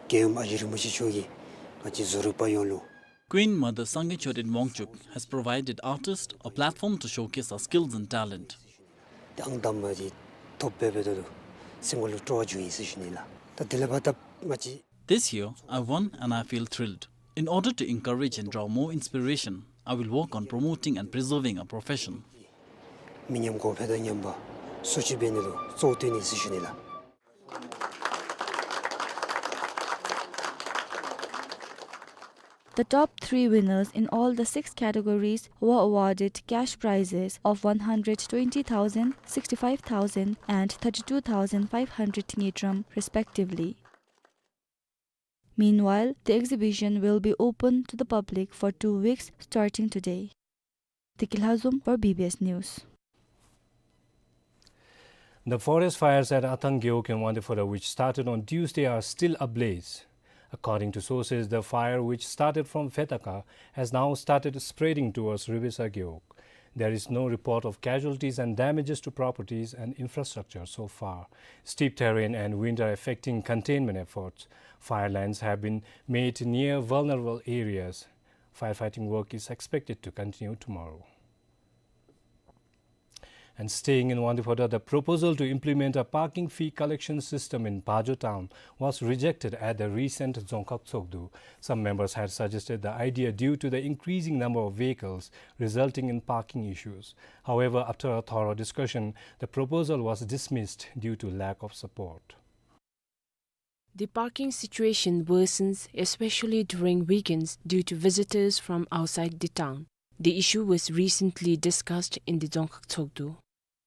རྒྱལ་ཡུམ་ཨ་ཞེ་རིན་པོ་ཆེ་མཆོག་གིས་ང་བཅས་བཟོ་རིག་པ་ཡོངས་ལུ། Queen Mother Sangay Choden Wangchuck has provided artists a platform to showcase our skills and talent. ཏེ་ཨང་དང་པ་འདི་ཐོབ་པའི་འབདཝ་ད་སེམས་ཁ་ལུ་སྤྲོ་བ་འབྱུང་ཡི་ཟེར་ཞུ་ནི་ལགས། ད་དེ་ལས་ཕར་ད་ང་བཅས། This year, I won and I feel thrilled. In order to encourage and draw more inspiration, I will work on promoting and preserving our profession. མི་ཉམས་གོང་འཕེལ་དང་ཉམས་པ་སོར་ཆུད་འབད་ནི་ལུ་གཙོ་བོ་བཏོན་ནི་ཟེར་ཞུ་ནི་ལགས། The top three winners in all the six categories were awarded cash prizes of one hundred twenty thousand, sixty-five thousand and thirty-two thousand five hundred ngultrum, respectively. Meanwhile, the exhibition will be open to the public for two weeks starting today. Tiki Lhazom for B B S News. The forest fires at Athang Gewog in Wangdue Phodrang, which started on Tuesday, are still ablaze. According to sources, the fire, which started from Phetaka, has now started spreading towards Rubesa Gewog. There is no report of casualties and damages to properties and infrastructure so far. Steep terrain and wind are affecting containment efforts. Fire lines have been made near vulnerable areas. Firefighting work is expected to continue tomorrow. And staying in Wangdue Phodrang, the proposal to implement a parking fee collection system in Phajo town was rejected at the recent Dzongkhag Tshogdu. Some members had suggested the idea due to the increasing number of vehicles resulting in parking issues. However, after a thorough discussion, the proposal was dismissed due to lack of support. The parking situation worsens, especially during weekends, due to visitors from outside the town. The issue was recently discussed in the Dzongkhag Tshogdu.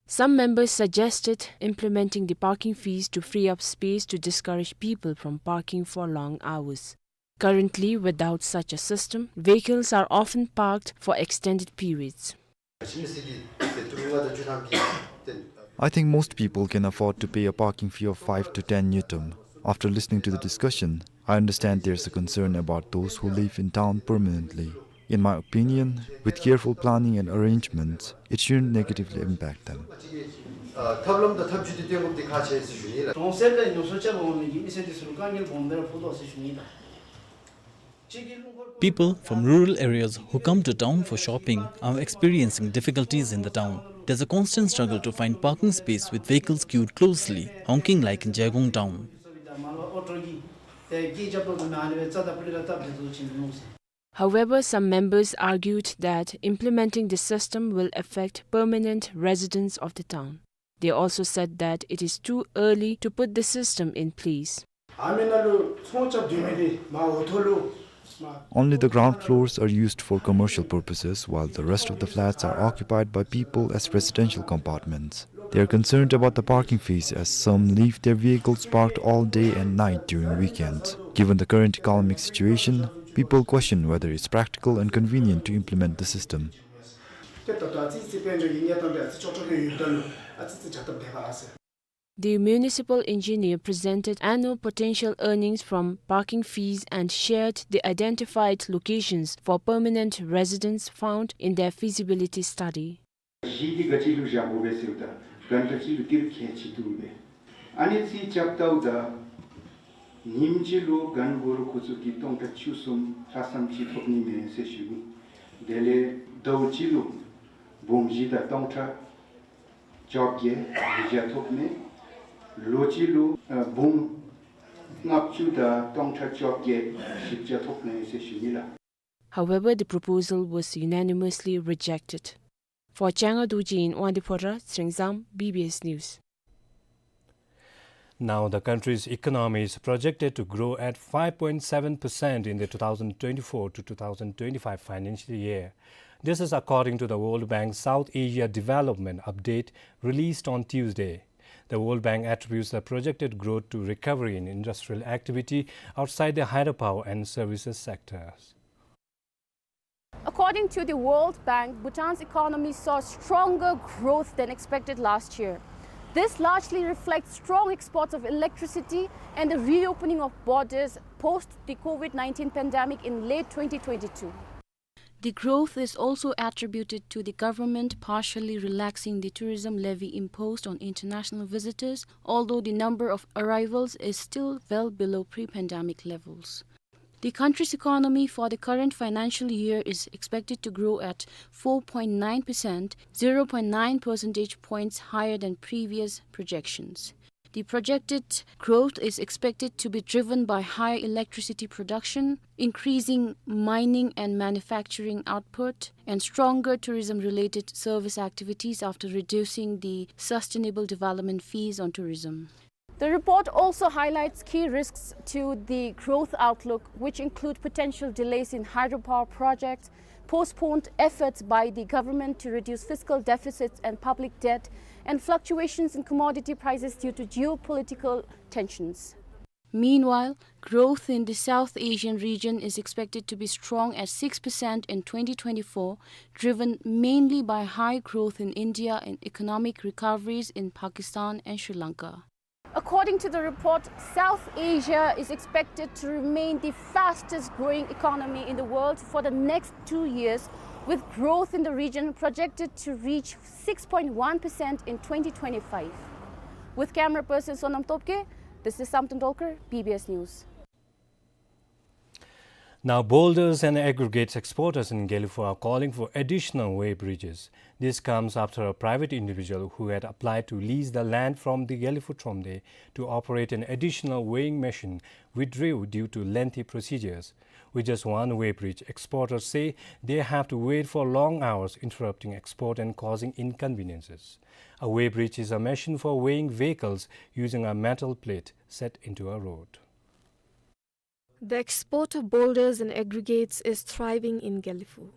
Some members suggested implementing the parking fees to free up space to discourage people from parking for long hours. Currently, without such a system, vehicles are often parked for extended periods. I think most people can afford to pay a parking fee of five to ten ngultrum. After listening to the discussion, I understand there's a concern about those who live in town permanently. In my opinion, with careful planning and arrangements, it shouldn't negatively impact them. People from rural areas who come to town for shopping are experiencing difficulties in the town. There's a constant struggle to find parking space with vehicles queued closely, honking like in Jaigong town. However, some members argued that implementing the system will affect permanent residents of the town. They also said that it is too early to put the system in place. Only the ground floors are used for commercial purposes, while the rest of the flats are occupied by people as residential compartments. They are concerned about the parking fees, as some leave their vehicles parked all day and night during weekends. Given the current economic situation, people question whether it's practical and convenient to implement the system. The municipal engineer presented annual potential earnings from parking fees and shared the identified locations for permanent residents found in their feasibility study. གཞི་འདི་ག་ཅི་ལུ་བཞག་དགོ་པས་ཟེར་བ་ད་གན་ག་ཅི་ལུ་འདི་རུ་ཁྱད་ཆེ་འདུག་པས། ཨ་ནི་རྩིས་རྐྱབ་ལྟཝ་ད་ཉིནམ་གཅིག་ལུ་གན་དགོ་རུང་ཁོ་ཚུ་གིས་སྟོང་ཕྲག་བཅུ་གསུམ་ལྷག་ཙམ་ཅིག་ཐོབ་ནི་མས་ཟེར་ཞུ་ནི། དེ་ལས་ཟླཝ་གཅིག་ལུ་འབུམ་བཞི་དང་སྟོང་ཕྲག་བཅོ་བརྒྱད་ཉིས་བརྒྱ་ཐོབ་ནི། ལོ་གཅིག་ལུ་ཨ་འབུམ་ལྔ་བཅུ་དང་སྟོང་ཕྲག་བཅོ་བརྒྱད་བཞི་བརྒྱ་ཐོབ་ནི་ཟེར་ཞུ་ནི་ལགས། However, the proposal was unanimously rejected. For Changa Dorji in Wangdue Phodrang, Tsering Zam, B B S News. Now, the country's economy is projected to grow at five point seven percent in the two thousand twenty-four to two thousand twenty-five financial year. This is according to the World Bank South Asia Development Update released on Tuesday. The World Bank attributes the projected growth to recovery in industrial activity outside the hydropower and services sectors. According to the World Bank, Bhutan's economy saw stronger growth than expected last year. This largely reflects strong exports of electricity and the reopening of borders post the COVID nineteen pandemic in late twenty twenty-two. The growth is also attributed to the government partially relaxing the tourism levy imposed on international visitors, although the number of arrivals is still well below pre-pandemic levels. The country's economy for the current financial year is expected to grow at four point nine percent, zero point nine percentage points higher than previous projections. The projected growth is expected to be driven by higher electricity production, increasing mining and manufacturing output, and stronger tourism-related service activities after reducing the sustainable development fees on tourism. The report also highlights key risks to the growth outlook, which include potential delays in hydropower projects, postponed efforts by the government to reduce fiscal deficits and public debt, and fluctuations in commodity prices due to geopolitical tensions. Meanwhile, growth in the South Asian region is expected to be strong at six percent in twenty twenty-four, driven mainly by high growth in India and economic recoveries in Pakistan and Sri Lanka. According to the report, South Asia is expected to remain the fastest growing economy in the world for the next two years, with growth in the region projected to reach six point one percent in twenty twenty-five. With camera person Sonam Topke, this is Samten Dolkar, B B S News. Now, boulders and aggregates exporters in Gelephu are calling for additional weighbridges. This comes after a private individual who had applied to lease the land from the Gelephu Thromde to operate an additional weighing machine withdrew due to lengthy procedures. With just one weighbridge, exporters say they have to wait for long hours, interrupting export and causing inconveniences. A weighbridge is a machine for weighing vehicles using a metal plate set into a road. The export of boulders and aggregates is thriving in Gelephu.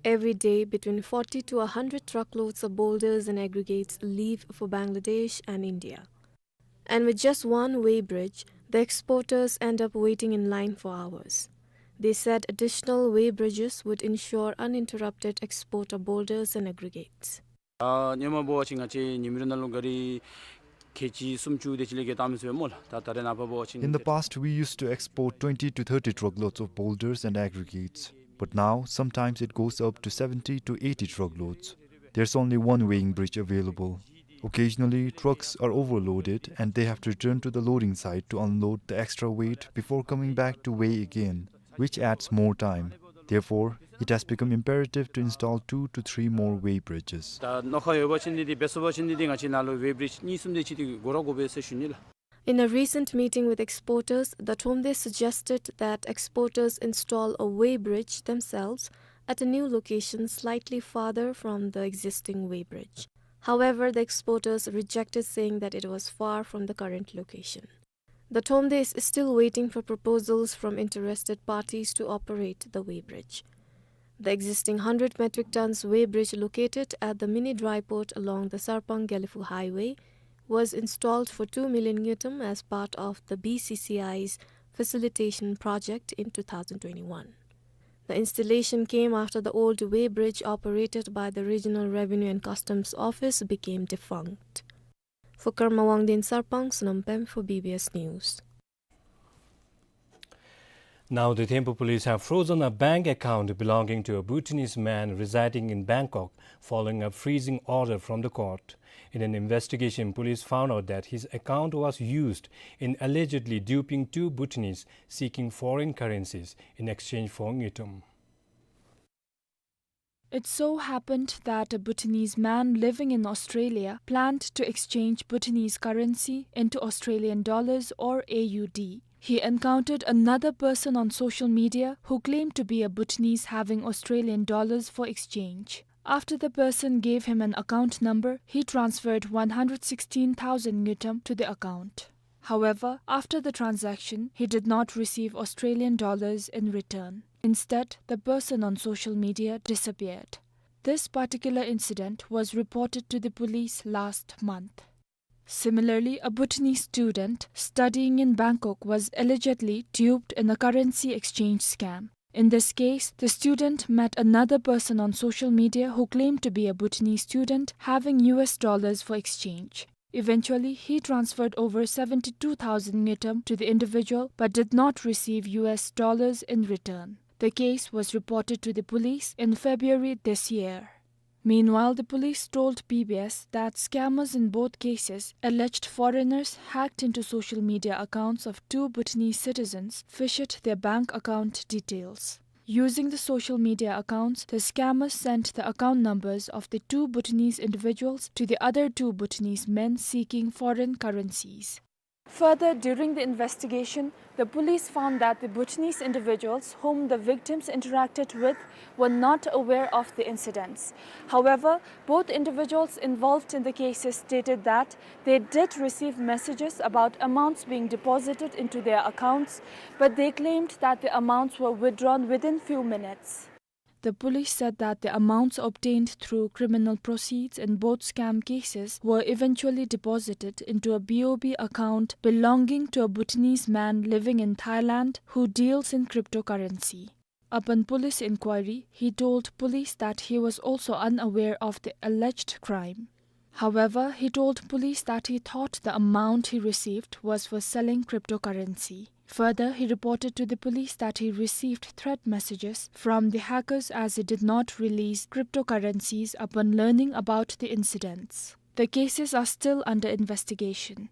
Every day, between forty to a hundred truckloads of boulders and aggregates leave for Bangladesh and India. And with just one weighbridge, the exporters end up waiting in line for hours. They said additional weighbridges would ensure uninterrupted export of boulders and aggregates. ཨ་སྔོན་མ་འབད་བ་ཅིན་ང་བཅས་ཉིནམ་རེ་ནང་ལུ་ག་རི་ཁལ་གཅིག་སུམ་ཅུ་དེ་ཅིག་ལས་བརྒལ་བཏང་མི་ཚུགས་པས་སྨོ་ལགས། ད་ད་རེས་ནངས་པ་འབད་བ་ཅིན། In the past, we used to export twenty to thirty truckloads of boulders and aggregates. But now, sometimes it goes up to seventy to eighty truckloads. There's only one weighing bridge available. Occasionally, trucks are overloaded and they have to return to the loading site to unload the extra weight before coming back to weigh again, which adds more time. Therefore, it has become imperative to install two to three more weighbridges. ད་རྣོ་ཁ་ཡོད་པ་ཅིན་འདི་འདི་འབད་ཚུགས་པ་ཅིན་འདི་འདི་ང་བཅས་ནཱ་ལུ་weighbridge གཉིས་གསུམ་དེ་ཅིག་འདི་དགོ་ར་དགོ་པས་ཟེར་ཞུ་ནི་ལགས། In a recent meeting with exporters, the Thomde suggested that exporters install a weighbridge themselves at a new location slightly farther from the existing weighbridge. However, the exporters rejected, saying that it was far from the current location. The Thomde is still waiting for proposals from interested parties to operate the weighbridge. The existing hundred metric tons weighbridge located at the mini dry port along the Sarpang-Gelephu highway was installed for two million ngultrum as part of the B C C I's facilitation project in two thousand twenty-one. The installation came after the old weighbridge operated by the Regional Revenue and Customs Office became defunct. For Karma Wangden in Sarpang, Sonam Pem for B B S News. Now, the Thimphu police have frozen a bank account belonging to a Bhutanese man residing in Bangkok following a freezing order from the court. In an investigation, police found out that his account was used in allegedly duping two Bhutanese seeking foreign currencies in exchange for ngultrum. It so happened that a Bhutanese man living in Australia planned to exchange Bhutanese currency into Australian dollars or A U D. He encountered another person on social media who claimed to be a Bhutanese having Australian dollars for exchange. After the person gave him an account number, he transferred one hundred sixteen thousand ngultrum to the account. However, after the transaction, he did not receive Australian dollars in return. Instead, the person on social media disappeared. This particular incident was reported to the police last month. Similarly, a Bhutanese student studying in Bangkok was allegedly duped in a currency exchange scam. In this case, the student met another person on social media who claimed to be a Bhutanese student having U S dollars for exchange. Eventually, he transferred over seventy-two thousand ngultrum to the individual but did not receive U S dollars in return. The case was reported to the police in February this year. Meanwhile, the police told B B S that scammers in both cases alleged foreigners hacked into social media accounts of two Bhutanese citizens, phished their bank account details. Using the social media accounts, the scammers sent the account numbers of the two Bhutanese individuals to the other two Bhutanese men seeking foreign currencies. Further, during the investigation, the police found that the Bhutanese individuals whom the victims interacted with were not aware of the incidents. However, both individuals involved in the cases stated that they did receive messages about amounts being deposited into their accounts, but they claimed that the amounts were withdrawn within few minutes. The police said that the amounts obtained through criminal proceeds in both scam cases were eventually deposited into a B O B account belonging to a Bhutanese man living in Thailand who deals in cryptocurrency. Upon police inquiry, he told police that he was also unaware of the alleged crime. However, he told police that he thought the amount he received was for selling cryptocurrency. Further, he reported to the police that he received threat messages from the hackers as he did not release cryptocurrencies upon learning about the incidents. The cases are still under investigation.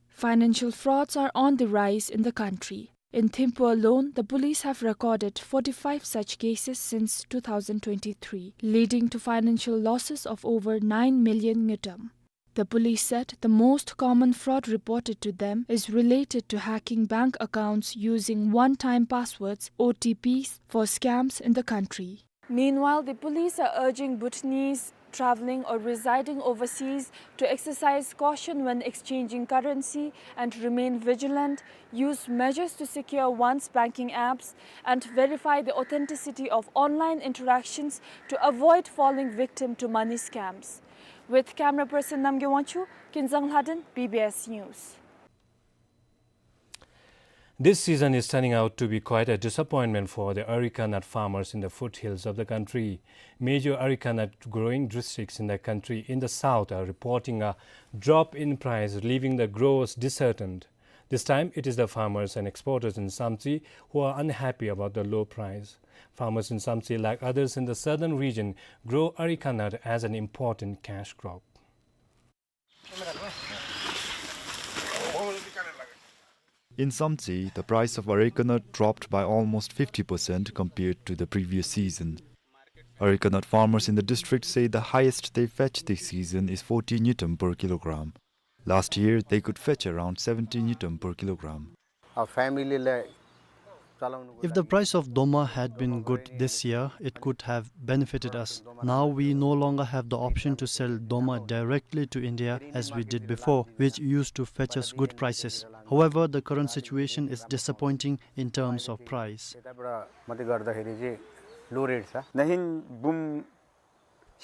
Financial frauds are on the rise in the country. In Thimphu alone, the police have recorded forty-five such cases since two thousand twenty-three, leading to financial losses of over nine million ngultrum. The police said the most common fraud reported to them is related to hacking bank accounts using one-time passwords, O T Ps, for scams in the country. Meanwhile, the police are urging Bhutanese traveling or residing overseas to exercise caution when exchanging currency and remain vigilant, use measures to secure one's banking apps, and verify the authenticity of online interactions to avoid falling victim to money scams. With camera person Namgay Wangchuk, Kinzang Lhaden, B B S News. This season is turning out to be quite a disappointment for the areca nut farmers in the foothills of the country. Major areca nut growing districts in the country in the south are reporting a drop in price, leaving the growers disheartened. This time, it is the farmers and exporters in Samtse who are unhappy about the low price. Farmers in Samtse, like others in the southern region, grow areca nut as an important cash crop. In Samtse, the price of areca nut dropped by almost fifty percent compared to the previous season. Areca nut farmers in the district say the highest they fetch this season is forty ngultrum per kilogram. Last year, they could fetch around seventy ngultrum per kilogram. अब फ्यामिलीलाई चलाउनुको If the price of doma had been good this year, it could have benefited us. Now we no longer have the option to sell doma directly to India as we did before, which used to fetch us good prices. However, the current situation is disappointing in terms of price. यताबाट मात्रै गर्दाखेरि चाहिँ लो रेट छ। नहिन बुम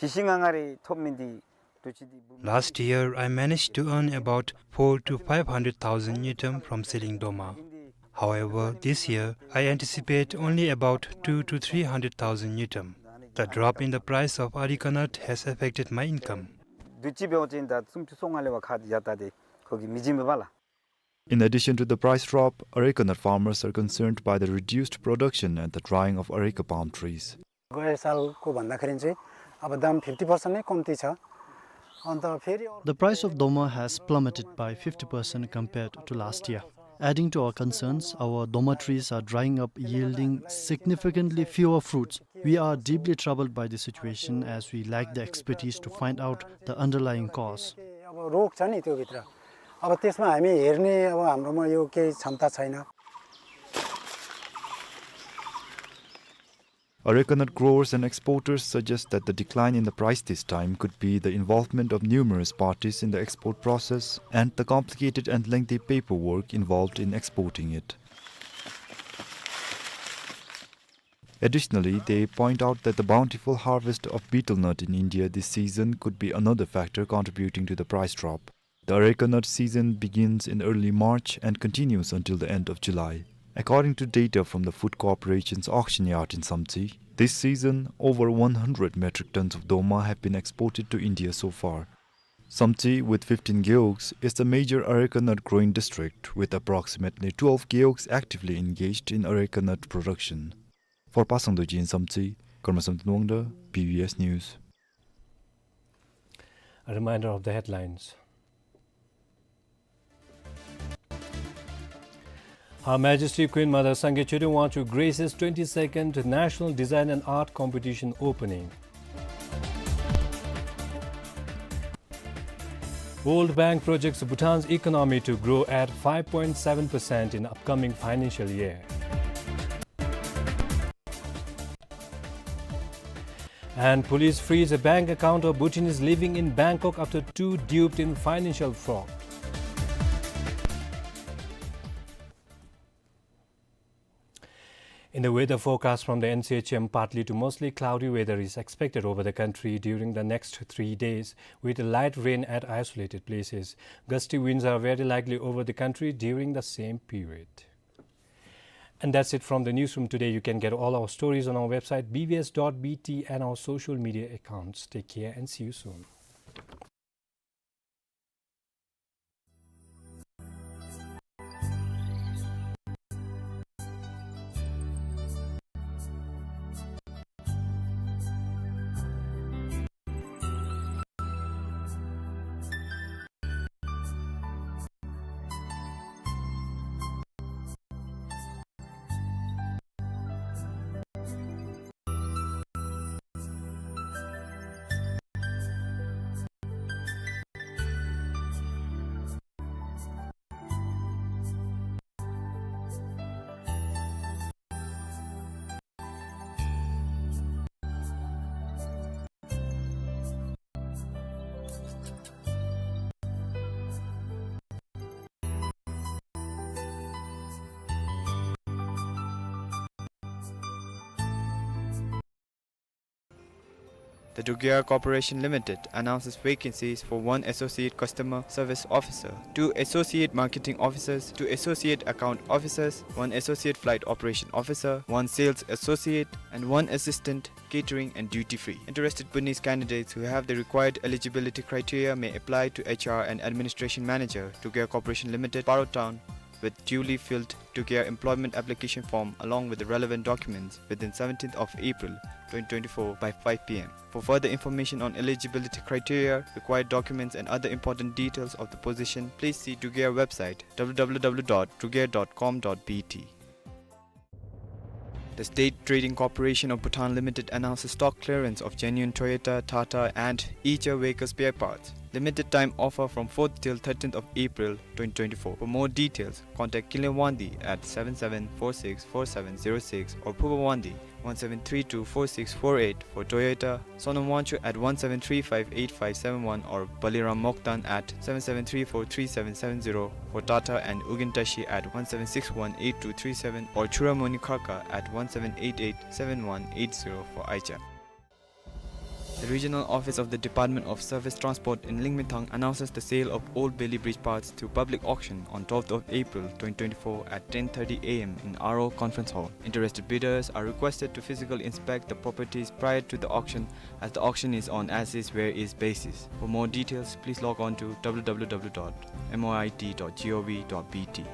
सिसिङ आङारे थोप मिन्दी Last year, I managed to earn about four to five hundred thousand ngultrum from selling doma. However, this year, I anticipate only about two to three hundred thousand ngultrum. The drop in the price of areca nut has affected my income. दुची बेवचिन दा सुम टु सोङाले वा खाद याता दे खोगी मिजिम बाला। In addition to the price drop, areca nut farmers are concerned by the reduced production and the drying of areca palm trees. गए सालको भन्दाखेरि चाहिँ अब दाम फिफ्टी पर्सेन्ट नै कम्ती छ। अन्त फेरि अर्को The price of doma has plummeted by fifty percent compared to last year. Adding to our concerns, our doma trees are drying up, yielding significantly fewer fruits. We are deeply troubled by the situation as we lack the expertise to find out the underlying cause. अब रोग छ नि त्योभित्र, अब त्यसमा हामी हेर्ने अब हाम्रोमा यो केही क्षमता छैन। Areca nut growers and exporters suggest that the decline in the price this time could be the involvement of numerous parties in the export process and the complicated and lengthy paperwork involved in exporting it. Additionally, they point out that the bountiful harvest of betel nut in India this season could be another factor contributing to the price drop. The areca nut season begins in early March and continues until the end of July. According to data from the Food Corporation's auction yard in Samtse, this season, over one hundred metric tons of doma have been exported to India so far. Samtse, with fifteen gewogs, is the major areca nut growing district, with approximately twelve gewogs actively engaged in areca nut production. For Pasang Dorji in Samtse, Karma Samten Wangda, B B S News. A reminder of the headlines. Her Majesty Queen Mother Sangay Choden Wangchuck graces twenty-second National Design and Art Competition opening. World Bank projects Bhutan's economy to grow at five point seven percent in upcoming financial year. And police frees a bank account of Bhutanese living in Bangkok after two duped in financial fraud. In the weather forecast from the N C H M, partly to mostly cloudy weather is expected over the country during the next three days, with light rain at isolated places. Gusty winds are very likely over the country during the same period. And that's it from the newsroom today. You can get all our stories on our website, B B S dot B T, and our social media accounts. Take care and see you soon. The Druk Air Corporation Limited announces vacancies for one Associate Customer Service Officer, two Associate Marketing Officers, two Associate Account Officers, one Associate Flight Operation Officer, one Sales Associate, and one Assistant Catering and Duty Free. Interested Bhutanese candidates who have the required eligibility criteria may apply to H R and Administration Manager, Druk Air Corporation Limited, Paro Town, with duly filled Druk Air employment application form along with the relevant documents within seventeenth of April twenty twenty-four by five P M. For further information on eligibility criteria, required documents, and other important details of the position, please see Druk Air website, W W W dot druk air dot com dot B T. The State Trading Corporation of Bhutan Limited announces stock clearance of genuine Toyota, Tata, and Eicher vehicle spare parts. Limited time offer from fourth till thirteenth of April twenty twenty-four. For more details, contact Kinley Wangdi at seven seven four six four seven zero six or Phuba Wangdi one seven three two four six four eight for Toyota, Sonam Wangchuk at one seven three five eight five seven one or Baliram Moktan at seven seven three four three seven seven zero for Tata, and Ugyen Tashi at one seven six one eight two three seven or Churamoni Kharka at one seven eight eight seven one eight zero for Eicher. The regional office of the Department of Surface Transport in Lingmethang announces the sale of old Bailey Bridge parts through public auction on twelfth of April twenty twenty-four at ten thirty A M in R O Conference Hall. Interested bidders are requested to physically inspect the properties prior to the auction, as the auction is on as is where is basis. For more details, please log on to W W W dot M O I T dot G O V dot B T.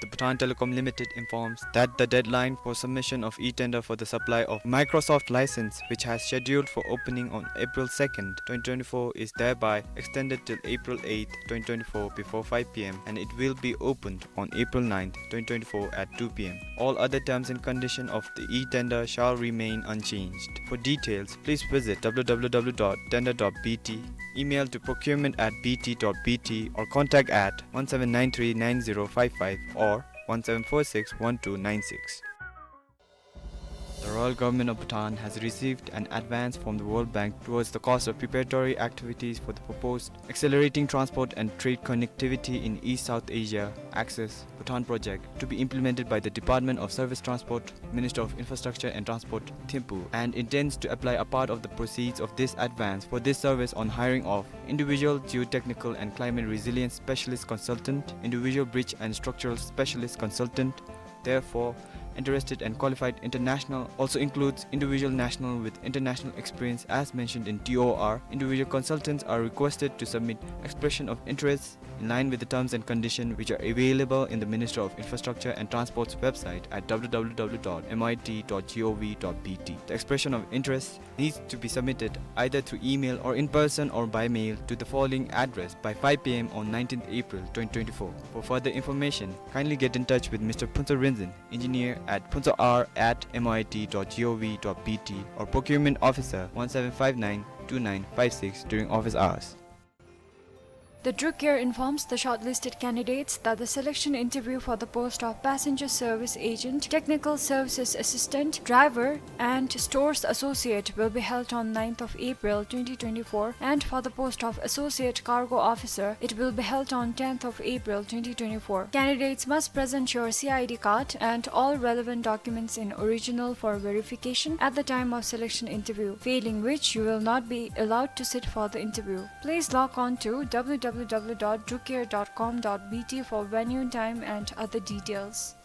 The Bhutan Telecom Limited informs that the deadline for submission of e-tender for the supply of Microsoft license, which has scheduled for opening on April second, twenty twenty-four, is thereby extended till April eighth, twenty twenty-four, before five P M, and it will be opened on April ninth, twenty twenty-four, at two P M. All other terms and conditions of the e-tender shall remain unchanged. For details, please visit W W W dot tender dot B T, email to procurement at B T dot B T, or contact at one seven nine three nine zero five five or one seven four six one two nine six. The Royal Government of Bhutan has received an advance from the World Bank towards the cost of preparatory activities for the proposed Accelerating Transport and Trade Connectivity in East South Asia, ACCESS Bhutan project, to be implemented by the Department of Surface Transport, Ministry of Infrastructure and Transport, Thimphu, and intends to apply a part of the proceeds of this advance for this service on hiring of individual geotechnical and climate resilience specialist consultant, individual bridge and structural specialist consultant. Therefore, interested and qualified international also includes individual national with international experience as mentioned in T O R. Individual consultants are requested to submit expression of interest in line with the terms and conditions, which are available in the Ministry of Infrastructure and Transport's website at W W W dot M I T dot gov dot B T. The expression of interest needs to be submitted either through email or in person or by mail to the following address by five P M on nineteenth April twenty twenty-four. For further information, kindly get in touch with Mister Phuntsog Rinzin, engineer at phuntsog R at M I T dot gov dot B T, or procurement officer one seven five nine two nine five six during office hours. The Druk Air informs the shortlisted candidates that the selection interview for the post of passenger service agent, technical services assistant, driver, and stores associate will be held on ninth of April twenty twenty-four, and for the post of associate cargo officer, it will be held on tenth of April twenty twenty-four. Candidates must present your C I D card and all relevant documents in original for verification at the time of selection interview, failing which you will not be allowed to sit for the interview. Please log on to W W W dot druk air dot com dot B T for venue, time, and other details.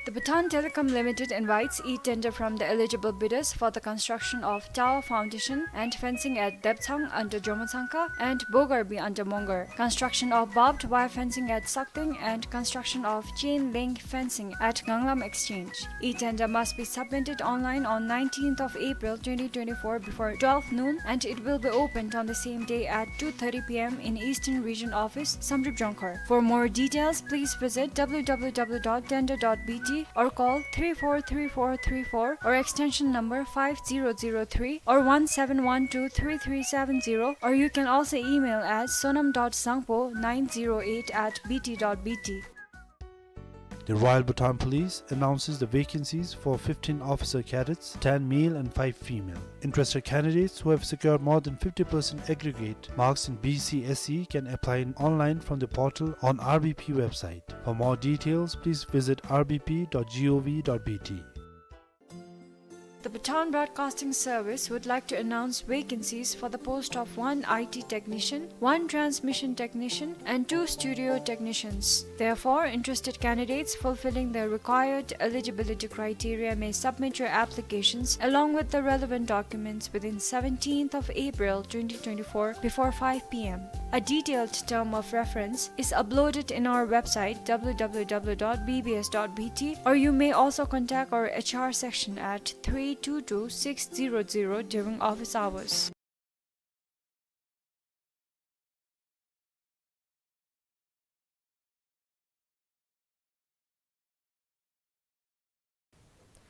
The Bhutan Telecom Limited invites e-tender from the eligible bidders for the construction of tower foundation and fencing at Deptsang under Jomotsangka and Bogarbi under Mongar, construction of barbed wire fencing at Sakteng, and construction of chain link fencing at Nganglam Exchange. E-tender must be submitted online on nineteenth of April twenty twenty-four before twelve noon, and it will be opened on the same day at two thirty P M in Eastern Region Office, Samdrup Jongkhar. For more details, please visit W W W dot tender dot B T or call three four three four three four or extension number five zero zero three or one seven one two three three seven zero, or you can also email at sonam dot sangpo nine zero eight at B T dot B T. The Royal Bhutan Police announces the vacancies for fifteen officer cadets, ten male and five female. Interested candidates who have secured more than fifty percent aggregate marks in B C S E can apply in online from the portal on R B P website. For more details, please visit R B P dot gov dot B T. The Bhutan Broadcasting Service would like to announce vacancies for the post of one I T technician, one transmission technician, and two studio technicians. Therefore, interested candidates fulfilling the required eligibility criteria may submit your applications along with the relevant documents within seventeenth of April twenty twenty-four before five p m. A detailed term of reference is uploaded in our website, w w w dot b b s dot b t, or you may also contact our H R section at three two two six zero zero during office hours.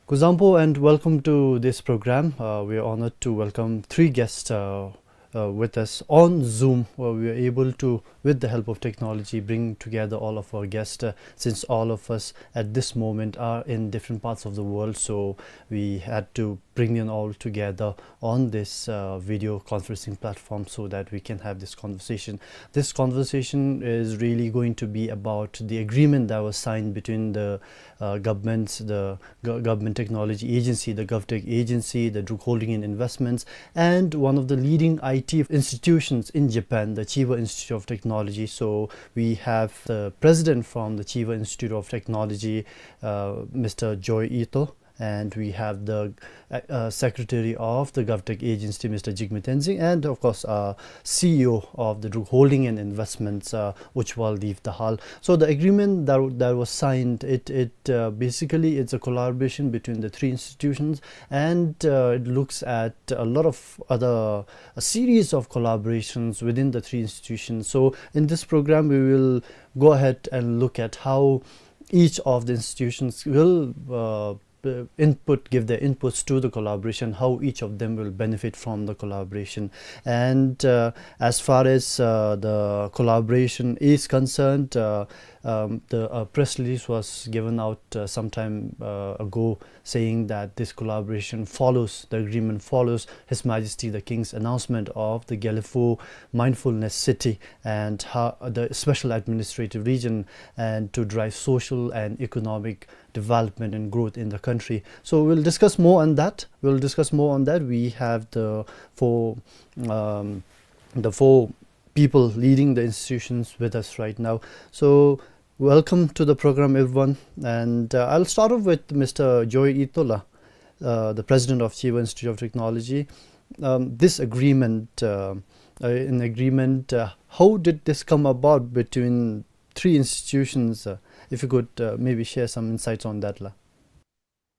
Kuzuzangpo and welcome to this program. Uh, we are honored to welcome three guests, uh, uh, with us on Zoom. Uh, we are able to, with the help of technology, bring together all of our guests, uh, since all of us at this moment are in different parts of the world. So we had to bring them all together on this, uh, video conferencing platform so that we can have this conversation. This conversation is really going to be about the agreement that was signed between the, uh, governments, the Go-, Government Technology Agency, the GovTech Agency, the Druk Holding and Investments, and one of the leading I T institutions in Japan, the Chiba Institute of Technology. So we have the president from the Chiba Institute of Technology, uh, Mister Joi Ito, and we have the, uh, uh, secretary of the GovTech agency, Mister Jigme Tenzing, and of course, uh, C E O of the Druk Holding and Investments, uh, Ujwal Dev Dahal. So the agreement that, that was signed, it, it, uh, basically it's a collaboration between the three institutions, and, uh, it looks at a lot of other, a series of collaborations within the three institutions. So in this program, we will go ahead and look at how each of the institutions will, uh, uh, input, give their inputs to the collaboration, how each of them will benefit from the collaboration. And, uh, as far as, uh, the collaboration is concerned, uh, um, the, uh, press release was given out, uh, some time, uh, ago, saying that this collaboration follows, the agreement follows His Majesty the King's announcement of the Gelephu Mindfulness City and how, the special administrative region, and to drive social and economic development and growth in the country. So we'll discuss more on that. We'll discuss more on that. We have the four, um, the four people leading the institutions with us right now. So welcome to the program, everyone. And, uh, I'll start off with Mister Joi Ito la, uh, the president of Chiba Institute of Technology. Um, this agreement, uh, uh, an agreement, uh, how did this come about between three institutions? Uh, if you could, uh, maybe share some insights on that la.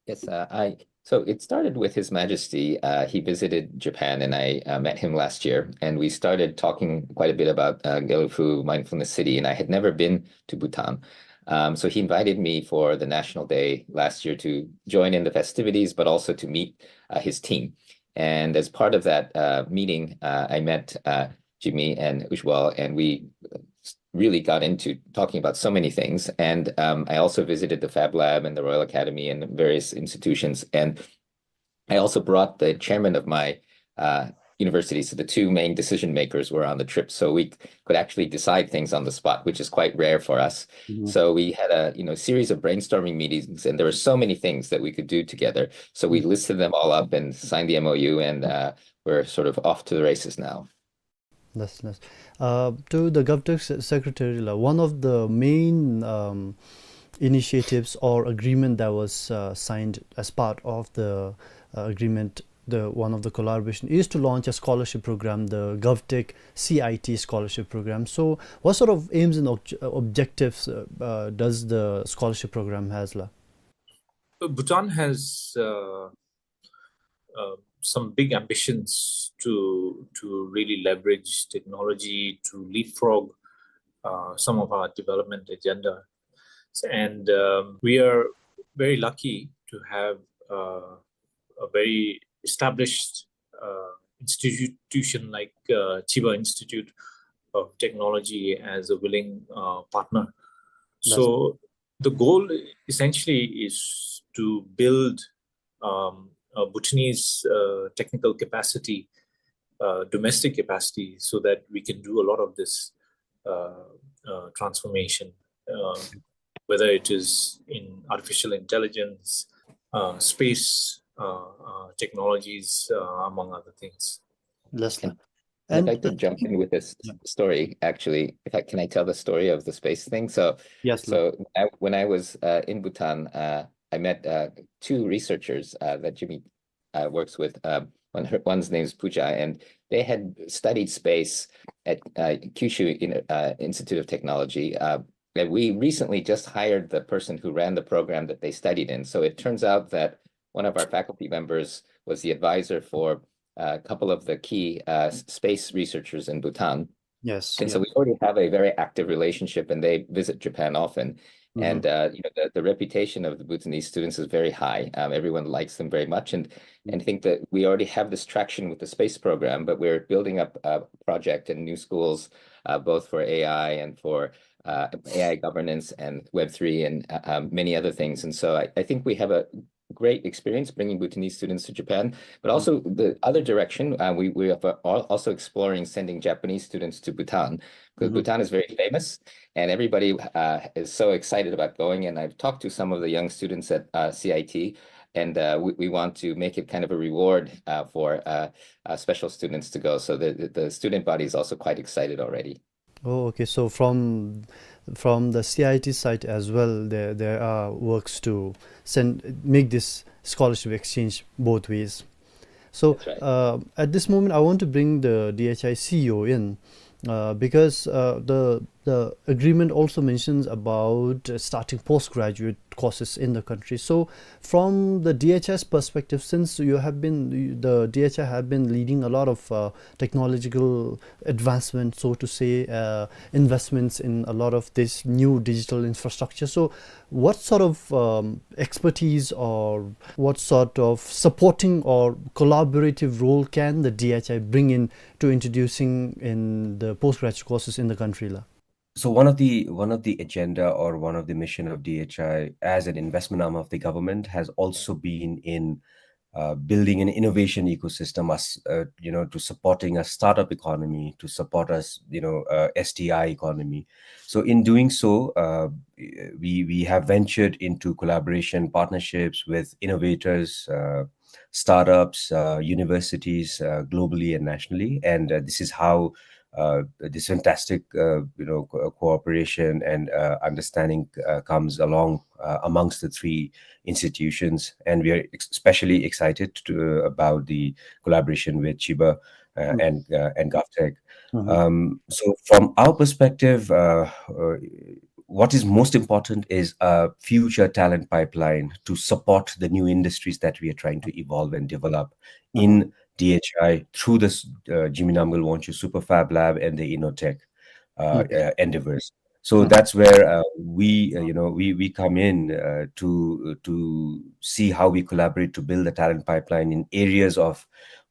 Yes, uh, I, so it started with His Majesty. Uh, he visited Japan, and I, uh, met him last year, and we started talking quite a bit about, uh, Gelephu Mindfulness City, and I had never been to Bhutan. Um, so he invited me for the National Day last year to join in the festivities, but also to meet, uh, his team. And as part of that, uh, meeting, uh, I met, uh, Jigme and Ujwal, and we really got into talking about so many things. And, um, I also visited the Fab Lab and the Royal Academy and various institutions. And I also brought the chairman of my, uh, university. So the two main decision makers were on the trip. So we could actually decide things on the spot, which is quite rare for us. Mm-hmm. So we had a, you know, series of brainstorming meetings, and there were so many things that we could do together. So we listed them all up and signed the M O U, and, uh, we're sort of off to the races now. That's nice. Uh, to the GovTech se-, secretary la, one of the main, um, initiatives or agreement that was, uh, signed as part of the, uh, agreement, the one of the collaboration is to launch a scholarship program, the GovTech C I T scholarship program. So what sort of aims and obj-, uh, objectives, uh, uh, does the scholarship program has la? Bhutan has, uh, uh, some big ambitions to, to really leverage technology to leapfrog, uh, some of our development agenda. And, um, we are very lucky to have, uh, a very established, uh, institution like, uh, Chiba Institute of Technology as a willing, uh, partner. That's So the goal essentially is to build, um, uh, Bhutanese, uh, technical capacity, uh, domestic capacity, so that we can do a lot of this, uh, uh, transformation, uh, whether it is in artificial intelligence, uh, space, uh, uh, technologies, uh, among other things. Yes, sir. And I'd like to jump in with this story, actually. If I, can I tell the story of the space thing? So, Yes, sir. so I, when I was uh, in Bhutan, uh, I met uh, two researchers uh, that Jimmy uh, works with. Um, one, her, one's name is Puja, and they had studied space at uh, Kyushu in, uh, Institute of Technology. Uh, and we recently just hired the person who ran the program that they studied in. So it turns out that one of our faculty members was the advisor for a couple of the key uh, s- space researchers in Bhutan. Yes. And so we already have a very active relationship, and they visit Japan often. And uh, you know, the, the reputation of the Bhutanese students is very high. Um, everyone likes them very much, and and think that we already have this traction with the space program, but we're building up a project and new schools, uh, both for A I and for uh, A I governance and Web three and uh, um, many other things. And so I, I think we have a great experience bringing Bhutanese students to Japan, but also the other direction, uh, we, we are al- also exploring sending Japanese students to Bhutan, because Bhutan is very famous, and everybody uh, is so excited about going. And I've talked to some of the young students at uh, C I T, and uh, we, we want to make it kind of a reward uh, for uh, uh, special students to go. So the, the, the student body is also quite excited already. Oh, okay. So from from the C I T side as well, there there are works to send, make this scholarship exchange both ways. So That's right. uh, at this moment, I want to bring the D H I C E O in uh, because uh, the the agreement also mentions about uh, starting postgraduate courses in the country. So from the D H I's perspective, since you have been, the D H I have been leading a lot of uh, technological advancement, so to say, uh, investments in a lot of this new digital infrastructure. So what sort of um, expertise or what sort of supporting or collaborative role can the D H I bring in to introducing in the postgraduate courses in the country, la? So one of the one of the agenda or one of the mission of D H I as an investment arm of the government has also been in uh, building an innovation ecosystem, as uh, you know, to supporting a startup economy, to support us, you know, uh, S T I economy. So in doing so, uh, we we have ventured into collaboration partnerships with innovators, uh, startups, uh, universities, uh, globally and nationally, and uh, this is how uh, this fantastic, uh, you know, co- cooperation and uh, understanding uh, comes along uh, amongst the three institutions. And we are ex- especially excited to, about the collaboration with Chiba uh, and uh, and GovTech. Um, so, from our perspective, uh, uh, what is most important is a future talent pipeline to support the new industries that we are trying to evolve and develop in D H I through this uh, Jimmy Namgyel Wangchuck Super Fab Lab and the Innotech uh, uh, endeavors. So that's where uh, we, uh, you know, we we come in uh, to to see how we collaborate to build the talent pipeline in areas of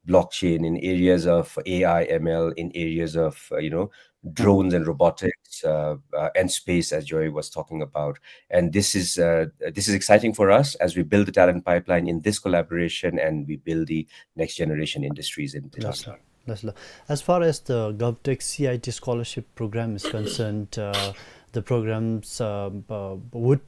blockchain, in areas of A I M L, in areas of uh, you know, drones and robotics uh, uh, and space, as Joy was talking about. And this is uh, this is exciting for us as we build the talent pipeline in this collaboration and we build the next generation industries in Bhutan. Yes, sir. Yes, sir. As far as the GovTech C I T scholarship program is concerned, uh, the programs uh, uh, would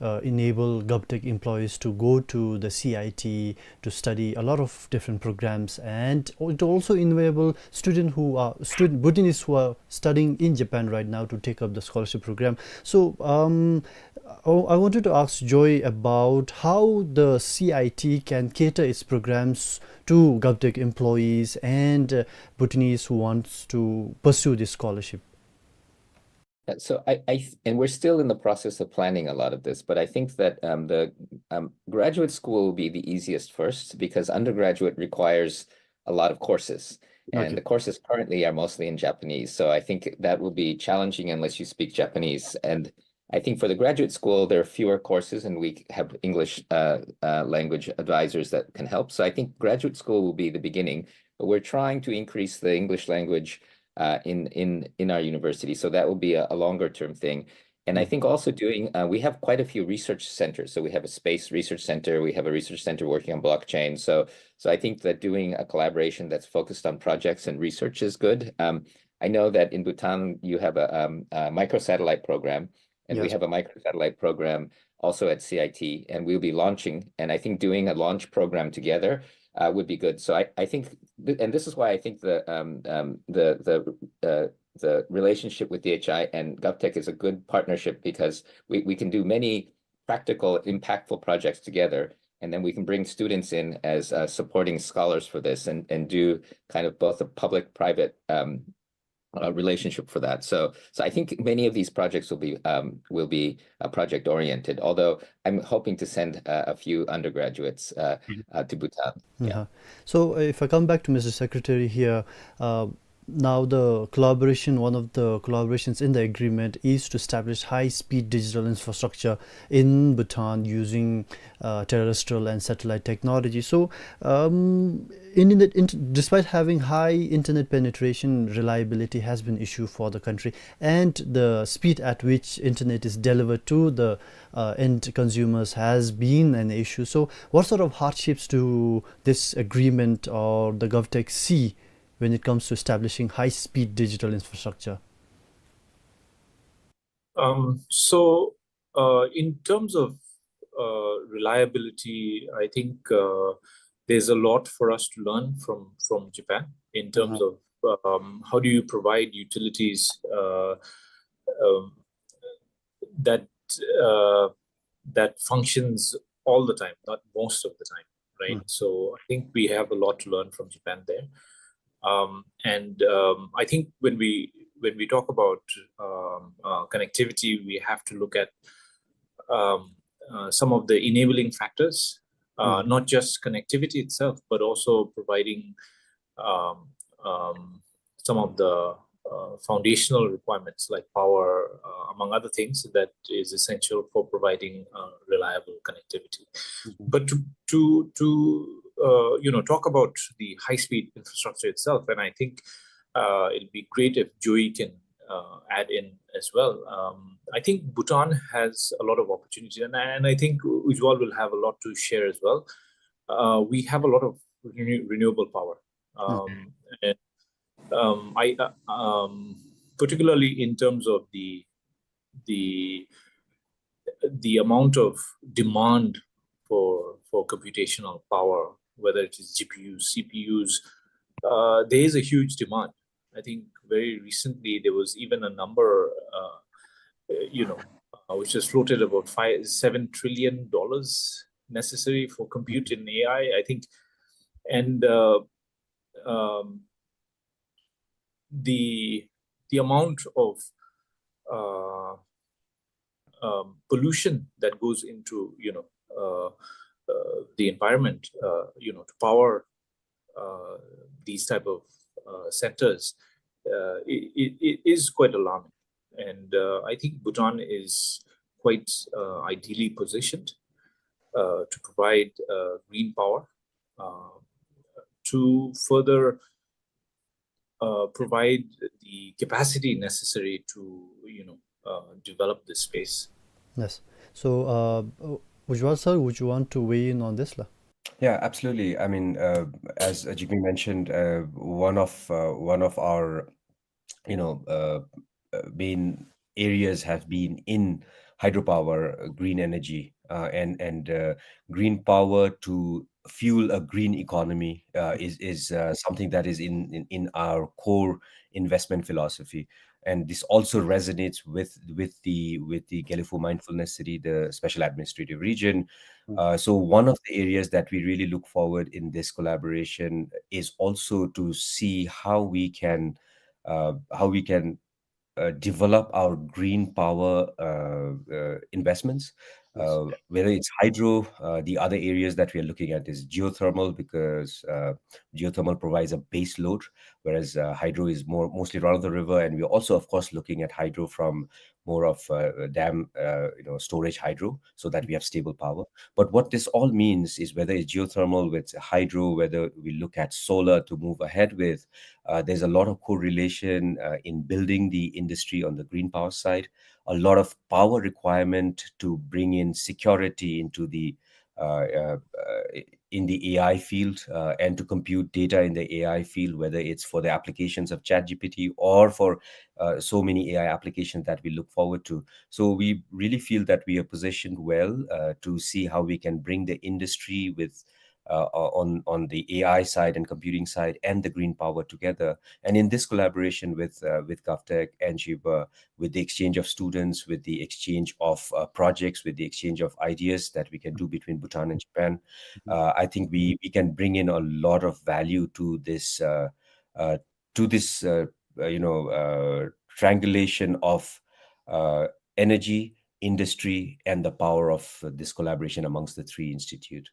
uh, enable GovTech employees to go to the C I T to study a lot of different programs, and it also enable students who are student Bhutanese who are studying in Japan right now to take up the scholarship program. So um, I I wanted to ask Joy about how the C I T can cater its programs to GovTech employees and uh, Bhutanese who wants to pursue this scholarship. Uh, So I, I th- and we're still in the process of planning a lot of this, but I think that um, the um, graduate school will be the easiest first, because undergraduate requires a lot of courses, and Okay. the courses currently are mostly in Japanese. So I think that will be challenging unless you speak Japanese. And I think for the graduate school, there are fewer courses, and we have English uh, uh, language advisors that can help. So I think graduate school will be the beginning, but we're trying to increase the English language uh, in in in our university. So that will be a, a longer term thing. And I think also doing, uh, we have quite a few research centers. So we have a space research center, we have a research center working on blockchain. So, so I think that doing a collaboration that's focused on projects and research is good. Um, I know that in Bhutan, you have a, um, a microsatellite program. And we Yes. have a microsatellite program also at C I T, and we'll be launching. And I think doing a launch program together, uh, would be good. So I, I think, th-, and this is why I think the, um, um, the, the, uh, the relationship with D H I and GovTech is a good partnership, because we, we can do many practical, impactful projects together, and then we can bring students in as, uh, supporting scholars for this and, and do kind of both a public-private, um, uh, relationship for that. So, so I think many of these projects will be, um, will be, uh, project oriented, although I'm hoping to send, uh, a few undergraduates, uh, Mm-hmm. uh, to Bhutan. Yeah. Uh-huh. So, uh, if I come back to Mister Secretary here, uh, now the collaboration, one of the collaborations in the agreement is to establish high-speed digital infrastructure in Bhutan using, uh, terrestrial and satellite technology. So, um, in, in the, in, despite having high internet penetration, reliability has been issue for the country, and the speed at which internet is delivered to the, uh, end consumers has been an issue. So, what sort of hardships do this agreement or the GovTech see when it comes to establishing high-speed digital infrastructure? Um, so, uh, in terms of, uh, reliability, I think, uh, there's a lot for us to learn from, from Japan in terms Uh-huh. of, um, how do you provide utilities, uh, um, that, uh, that functions all the time, not most of the time, right? Hmm. So I think we have a lot to learn from Japan there. Um, and, um, I think when we, when we talk about, um, uh, connectivity, we have to look at, um, uh, some of the enabling factors, uh, Hmm. not just connectivity itself, but also providing, um, um, some of the, uh, foundational requirements like power, uh, among other things, that is essential for providing, uh, reliable connectivity. Mm-hmm. But to, to, to, uh, you know, talk about the high-speed infrastructure itself, and I think, uh, it'd be great if Joy can, uh, add in as well. Um, I think Bhutan has a lot of opportunity, and, and I think Ujwal will have a lot to share as well. Uh, we have a lot of renew-, renewable power. Mm-hmm. Um, and, um, I, uh, um, particularly in terms of the, the, the amount of demand for, for computational power, whether it is G P Us, C P Us, uh, there is a huge demand. I think very recently there was even a number, uh, uh, you know, uh, which was floated about five, seven trillion dollars necessary for compute in A I, I think. And, uh, um, the, the amount of, uh, um, pollution that goes into, you know, uh, uh, the environment, uh, you know, to power, uh, these type of, uh, centers, uh, it, it, it is quite alarming. And, uh, I think Bhutan is quite, uh, ideally positioned, uh, to provide, uh, green power, uh, to further, uh, provide the capacity necessary to, you know, uh, develop this space. Yes. So, uh, Ujwal sir, would you want to weigh in on this, la? Yeah, absolutely. I mean, uh, as, uh, Jigme mentioned, uh, one of, uh, one of our, you know, uh, uh, main areas have been in hydropower, uh, green energy, uh, and, and, uh, green power to fuel a green economy, uh, is, is, uh, something that is in, in, in our core investment philosophy. And this also resonates with, with the, with the Gelephu Mindfulness City, the special administrative region. Mm. Uh, so one of the areas that we really look forward in this collaboration is also to see how we can, uh, how we can, uh, develop our green power, uh, uh, investments. Yes. Uh, whether it's hydro, uh, the other areas that we are looking at is geothermal, because, uh, geothermal provides a base load, whereas, uh, hydro is more, mostly run of the river. And we're also, of course, looking at hydro from more of, uh, dam, uh, you know, storage hydro, so that we have stable power. But what this all means is, whether it's geothermal with hydro, whether we look at solar to move ahead with, uh, there's a lot of correlation, uh, in building the industry on the green power side, a lot of power requirement to bring in security into the, uh, uh, uh, in the A I field, uh, and to compute data in the A I field, whether it's for the applications of ChatGPT or for, uh, so many A I applications that we look forward to. So we really feel that we are positioned well, uh, to see how we can bring the industry with, uh, on, on the A I side and computing side and the green power together. And in this collaboration with, uh, with GovTech and Jiva, with the exchange of students, with the exchange of, uh, projects, with the exchange of ideas that we can do between Bhutan and Japan, uh, I think we, we can bring in a lot of value to this, uh, uh, to this, uh, uh, you know, uh, triangulation of, uh, energy, industry, and the power of, uh, this collaboration amongst the three institute.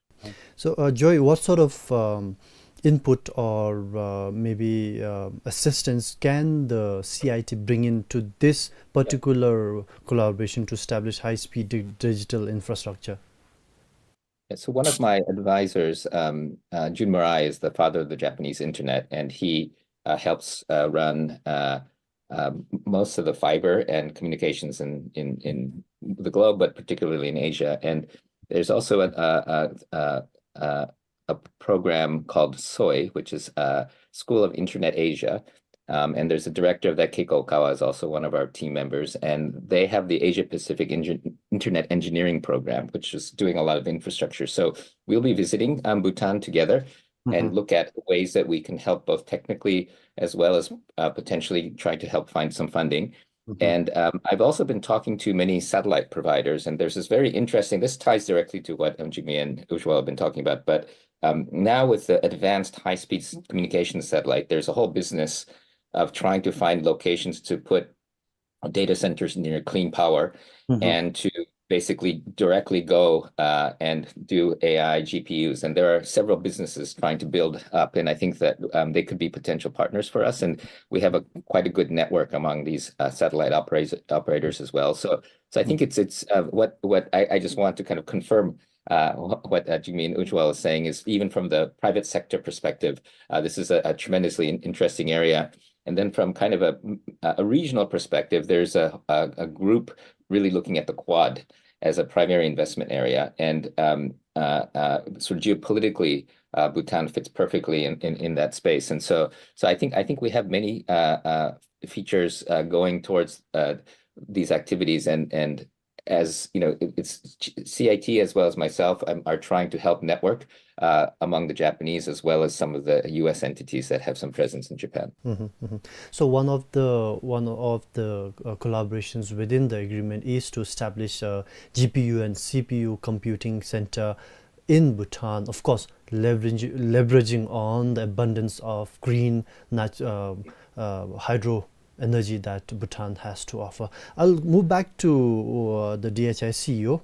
So, uh, Joy, what sort of, um, input or, uh, maybe, uh, assistance can the C I T bring into this particular collaboration to establish high-speed di-, digital infrastructure? Yeah, so one of my advisors, um, uh, Jun Murai, is the father of the Japanese internet, and he, uh, helps, uh, run, uh, um, most of the fiber and communications in, in, in the globe, but particularly in Asia. And there's also a, a, a, a, a program called SOI, which is, uh, School of Internet Asia. Um, and there's a director of that, Keiko Okawa, is also one of our team members. And they have the Asia Pacific Engi-, Internet Engineering Program, which is doing a lot of infrastructure. So we'll be visiting, um, Bhutan together and look at ways that we can help both technically as well as, uh, potentially try to help find some funding. And, um, I've also been talking to many satellite providers, and there's this very interesting, this ties directly to what, um, Jigme and Ujwal have been talking about, but, um, now with the advanced high-speed s-, communication satellite, there's a whole business of trying to find locations to put data centers near clean power and to basically directly go, uh, and do A I G P Us. And there are several businesses trying to build up, and I think that, um, they could be potential partners for us. And we have a quite a good network among these, uh, satellite operators, operators as well. So, so I think it's, it's, uh, what, what I, I just want to kind of confirm, uh, wh-, what, uh, Jigme and Ujwal is saying is, even from the private sector perspective, uh, this is a, a tremendously in-, interesting area. And then from kind of a, a regional perspective, there's a, a, a group really looking at the Quad as a primary investment area. And, um, uh, uh, sort of geopolitically, uh, Bhutan fits perfectly in, in, in that space. And so, so I think, I think we have many, uh, uh, features, uh, going towards, uh, these activities. And, and as, you know, it, it's C I T as well as myself, um, are trying to help network, uh, among the Japanese as well as some of the U S entities that have some presence in Japan. So one of the, one of the, uh, collaborations within the agreement is to establish a G P U and C P U computing center in Bhutan, of course, leverage-, leveraging on the abundance of green nat-, uh, uh, hydro energy that Bhutan has to offer. I'll move back to, uh, the D H I C E O.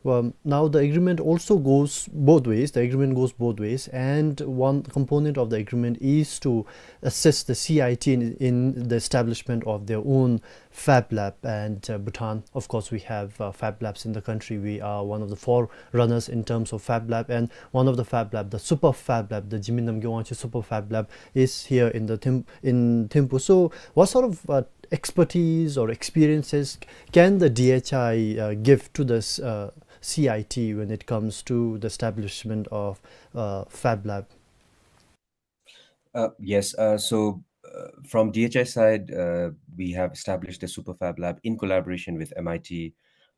Um, now, the agreement also goes both ways. The agreement goes both ways, and one component of the agreement is to assist the C I T in, in the establishment of their own Fab Lab. And, uh, Bhutan, of course, we have, uh, Fab Labs in the country. We are one of the forerunners in terms of Fab Lab, and one of the Fab Lab, the Super Fab Lab, the Jigme Namgay Wangchuk Super Fab Lab, is here in the Thim-, in Thimphu. So what sort of, uh, expertise or experiences can the D H I, uh, give to this, uh, C I T when it comes to the establishment of, uh, Fab Lab? Uh, yes, uh, so, uh, from D H I side, uh, we have established the Super Fab Lab in collaboration with M I T,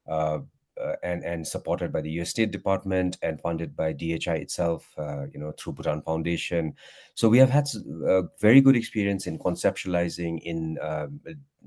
uh, uh, and, and supported by the U S State Department and funded by D H I itself, uh, you know, through Bhutan Foundation. So we have had s-, uh, very good experience in conceptualizing, in, uh,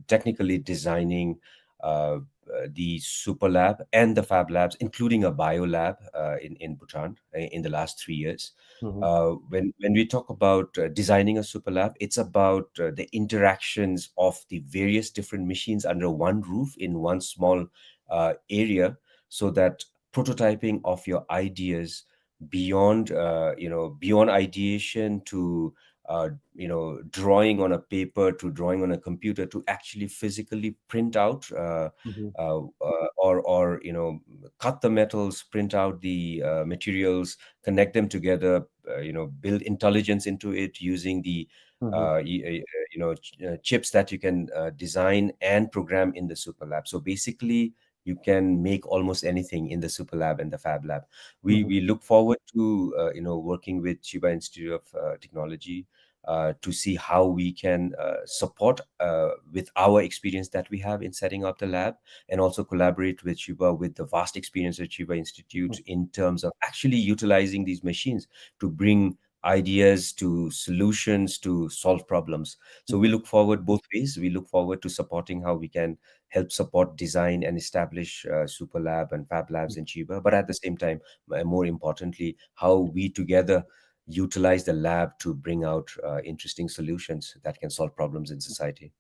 technically designing, uh, uh, the Super Lab and the Fab Labs, including a bio lab, uh, in, in Bhutan, uh, in the last three years. Uh, when, when we talk about, uh, designing a Super Lab, it's about, uh, the interactions of the various different machines under one roof in one small, uh, area, so that prototyping of your ideas beyond, uh, you know, beyond ideation to, uh, you know, drawing on a paper, to drawing on a computer, to actually physically print out, uh, uh, uh, or, or, you know, cut the metals, print out the, uh, materials, connect them together, uh, you know, build intelligence into it using the, uh, y-, uh, you know, ch-, uh, chips that you can, uh, design and program in the Super Lab. So basically, you can make almost anything in the Super Lab and the Fab Lab. We, mm-hmm, we look forward to, uh, you know, working with Chiba Institute of, uh, Technology, uh, to see how we can, uh, support, uh, with our experience that we have in setting up the lab, and also collaborate with Chiba, with the vast experience of Chiba Institute, mm, in terms of actually utilizing these machines to bring ideas to solutions to solve problems. So we look forward both ways. We look forward to supporting how we can help support, design, and establish, uh, Super Lab and Fab Labs in Chiba. But at the same time, uh, more importantly, how we together utilize the lab to bring out, uh, interesting solutions that can solve problems in society.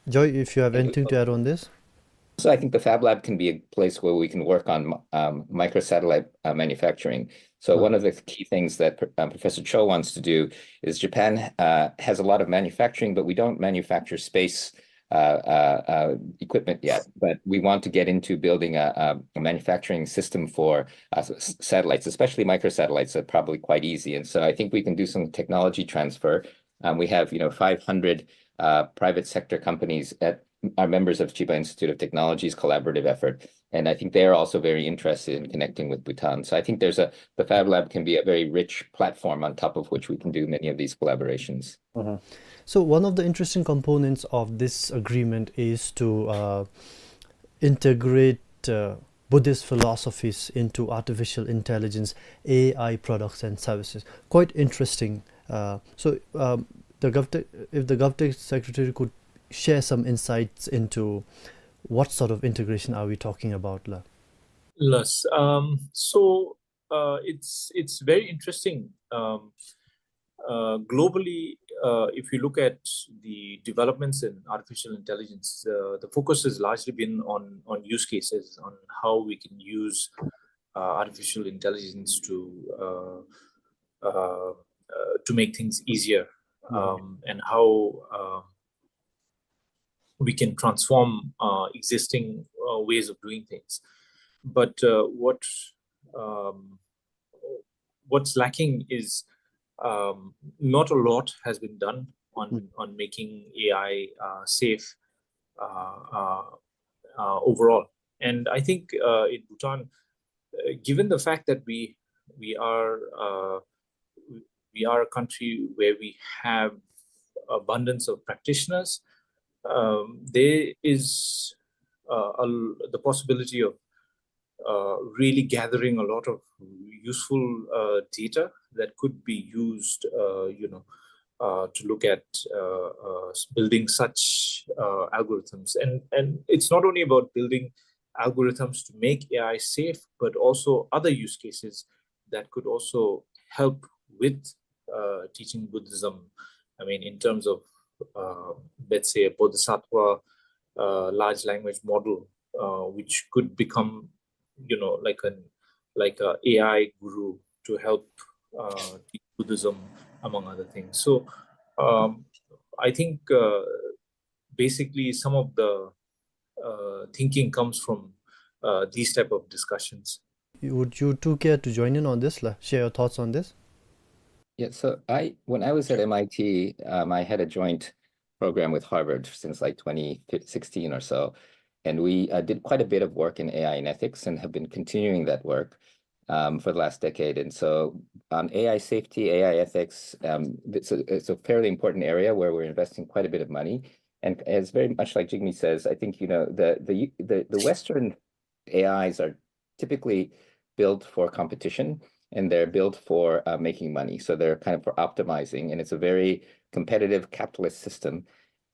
Joy, if you have anything to add on this? So I think the Fab Lab can be a place where we can work on, um, microsatellite, uh, manufacturing. So, mm, one of the key things that Pro-, uh, Professor Cho wants to do is Japan, uh, has a lot of manufacturing, but we don't manufacture space, uh, uh, uh, equipment yet. But we want to get into building a, a, a manufacturing system for, uh, s-, s-, satellites, especially microsatellites, are probably quite easy. And so I think we can do some technology transfer. Um, we have, you know, five hundred, uh, private sector companies that are members of Chiba Institute of Technology's collaborative effort. And I think they're also very interested in connecting with Bhutan. So I think there's a, the Fab Lab can be a very rich platform on top of which we can do many of these collaborations. Mm-hmm. So one of the interesting components of this agreement is to, uh, integrate, uh, Buddhist philosophies into artificial intelligence, A I products and services. Quite interesting. Uh, so, um, the Govtech, if the Govtech secretary could share some insights into what sort of integration are we talking about, la? Yes. Um, so, uh, it's, it's very interesting. Um, uh, globally, uh, if you look at the developments in artificial intelligence, uh, the focus has largely been on, on use cases, on how we can use, uh, artificial intelligence to, uh, uh, uh, to make things easier, mm-hmm, um, and how, uh, we can transform, uh, existing, uh, ways of doing things. But, uh, what, um, what's lacking is, um, not a lot has been done on, mm, on making A I, uh, safe, uh, uh, uh, overall. And I think, uh, in Bhutan, uh, given the fact that we, we are, uh, we are a country where we have abundance of practitioners, um, there is, uh, a l-, the possibility of, uh, really gathering a lot of useful, uh, data that could be used, uh, you know, uh, to look at, uh, uh, s-, building such, uh, algorithms. And, and it's not only about building algorithms to make A I safe, but also other use cases that could also help with, uh, teaching Buddhism. I mean, in terms of, uh, let's say, a bodhisattva, uh, large language model, uh, which could become, you know, like an, like a A I guru to help, uh, teach Buddhism, among other things. So, um, I think, uh, basically some of the, uh, thinking comes from, uh, these type of discussions. Would you two care to join in on this, la? Share your thoughts on this? Yeah, so I, when I was at M I T, um, I had a joint program with Harvard since, like, twenty sixteen or so. And we, uh, did quite a bit of work in A I and ethics and have been continuing that work, um, for the last decade. And so on A I safety, A I ethics, um, it's a, it's a fairly important area where we're investing quite a bit of money. And it's very much like Jigme says, I think, you know, the, the, the, the Western A Is are typically built for competition, and they're built for, uh, making money. So they're kind of for optimizing, and it's a very competitive capitalist system.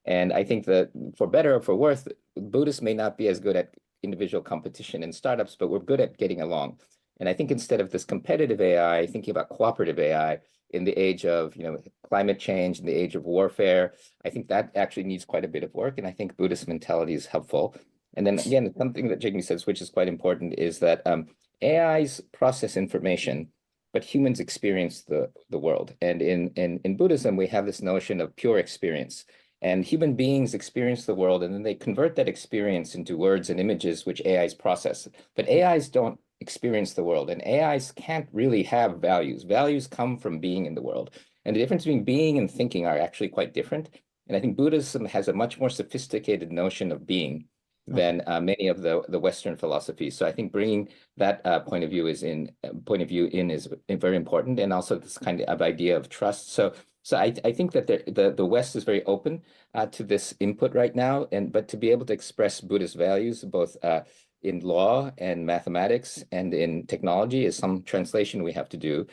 And I think that for better or for worse, Buddhists may not be as good at individual competition and startups, but we're good at getting along. And I think instead of this competitive A I, thinking about cooperative A I in the age of, you know, climate change, in the age of warfare, I think that actually needs quite a bit of work. And I think Buddhist mentality is helpful. And then again, something that Jigme says, which is quite important, is that, um, A Is process information, but humans experience the, the world. And in, in, in Buddhism, we have this notion of pure experience. And human beings experience the world, and then they convert that experience into words and images, which A Is process. But A Is don't experience the world, and A Is can't really have values. Values come from being in the world. And the difference between being and thinking are actually quite different. And I think Buddhism has a much more sophisticated notion of being. than uh, many of the, the Western philosophies. So I think bringing that uh, point of view is in uh, point of view in is very important, and also this kind of idea of trust. So so I, I think that the, the, the West is very open uh, to this input right now, and but to be able to express Buddhist values both uh, in law and mathematics and in technology is some translation we have to do.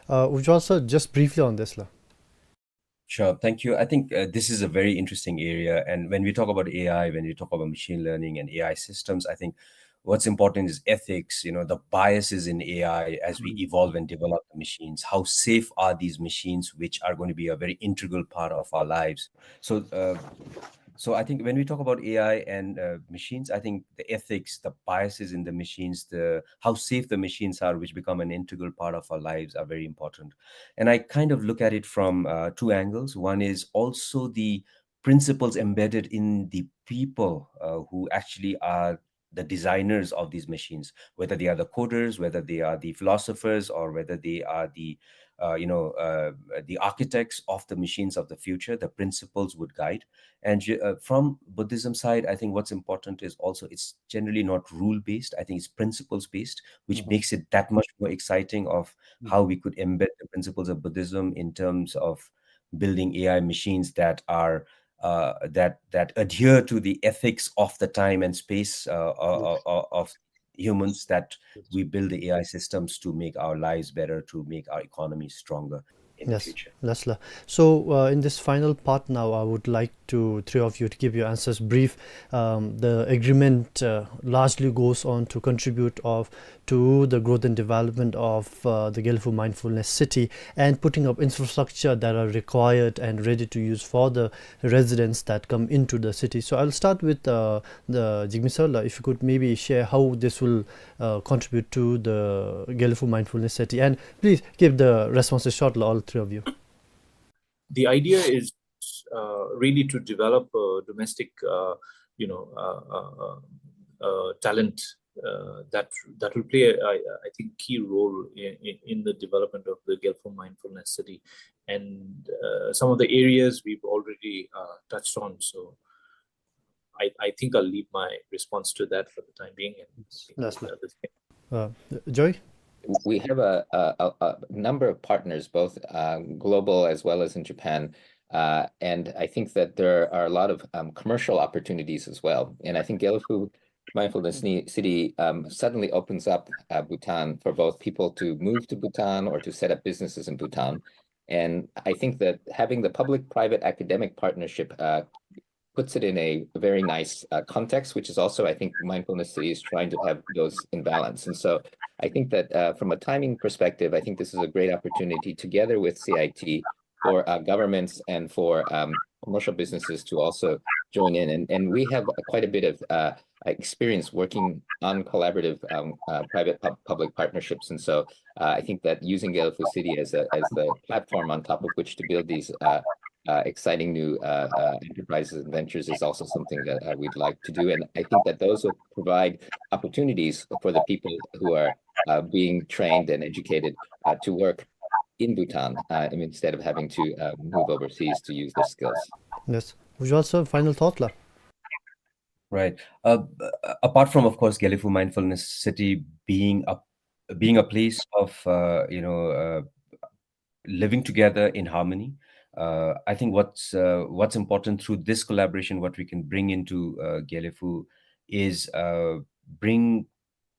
Uh, Ujjwal sir, just briefly on this la. Sure, thank you. I think uh, this is a very interesting area. And when we talk about A I, when we talk about machine learning and A I systems, I think what's important is ethics, you know, the biases in A I as we evolve and develop the machines. How safe are these machines, which are going to be a very integral part of our lives? So, uh, so I think when we talk about A I and uh, machines, I think the ethics, the biases in the machines, the how safe the machines are, which become an integral part of our lives, are very important. And I kind of look at it from uh, two angles. One is also the principles embedded in the people uh, who actually are the designers of these machines, whether they are the coders, whether they are the philosophers, or whether they are the uh, you know uh, the architects of the machines of the future. The principles would guide. And uh, from Buddhism side, I think what's important is also it's generally not rule based. I think it's principles based, which mm-hmm. makes it that much more exciting of mm-hmm. how we could embed the principles of Buddhism in terms of building A I machines that are uh, that that adhere to the ethics of the time and space uh, uh, uh, of humans, that we build the A I systems to make our lives better, to make our economy stronger in yes. the future. Yes, sir. So, uh, in this final part now, I would like to three of you to give your answers brief. Um, the agreement uh, largely goes on to contribute of to the growth and development of uh, the Gelephu Mindfulness City and putting up infrastructure that are required and ready to use for the residents that come into the city. So I'll start with uh, the Jigme sir la, if you could maybe share how this will uh, contribute to the Gelephu Mindfulness City, and please keep the responses short la, all three of you. The idea is uh, really to develop a domestic, uh, you know, uh, uh, uh, uh, talent uh, that that will play, I, I think, key role in, in the development of the Gelephu Mindfulness City, and uh, some of the areas we've already uh, touched on. So I, I think I'll leave my response to that for the time being. And that's uh, uh, Joy. We have a, a, a, number of partners, both uh, global as well as in Japan. Uh, and I think that there are a lot of um, commercial opportunities as well. And I think Gelephu Mindfulness City um, suddenly opens up uh, Bhutan for both people to move to Bhutan or to set up businesses in Bhutan. And I think that having the public-private academic partnership uh, puts it in a very nice uh, context, which is also, I think, Mindfulness City is trying to have those in balance. And so I think that uh, from a timing perspective, I think this is a great opportunity together with C I T for uh, governments and for um, commercial businesses to also join in. And, and we have quite a bit of uh, experience working on collaborative um, uh, private pub- public partnerships. And so uh, I think that using Gelephu City as, a, as the platform on top of which to build these uh, uh, exciting new uh, uh, enterprises and ventures is also something that uh, we'd like to do. And I think that those will provide opportunities for the people who are uh, being trained and educated uh, to work in Bhutan uh, instead of having to uh, move overseas to use their skills. Yes. Ujjwal sir, final thought la. Right. Uh, apart from, of course, Gelephu Mindfulness City being a being a place of uh, you know uh, living together in harmony, uh, I think what's uh, what's important through this collaboration, what we can bring into uh, Gelephu, is uh, bring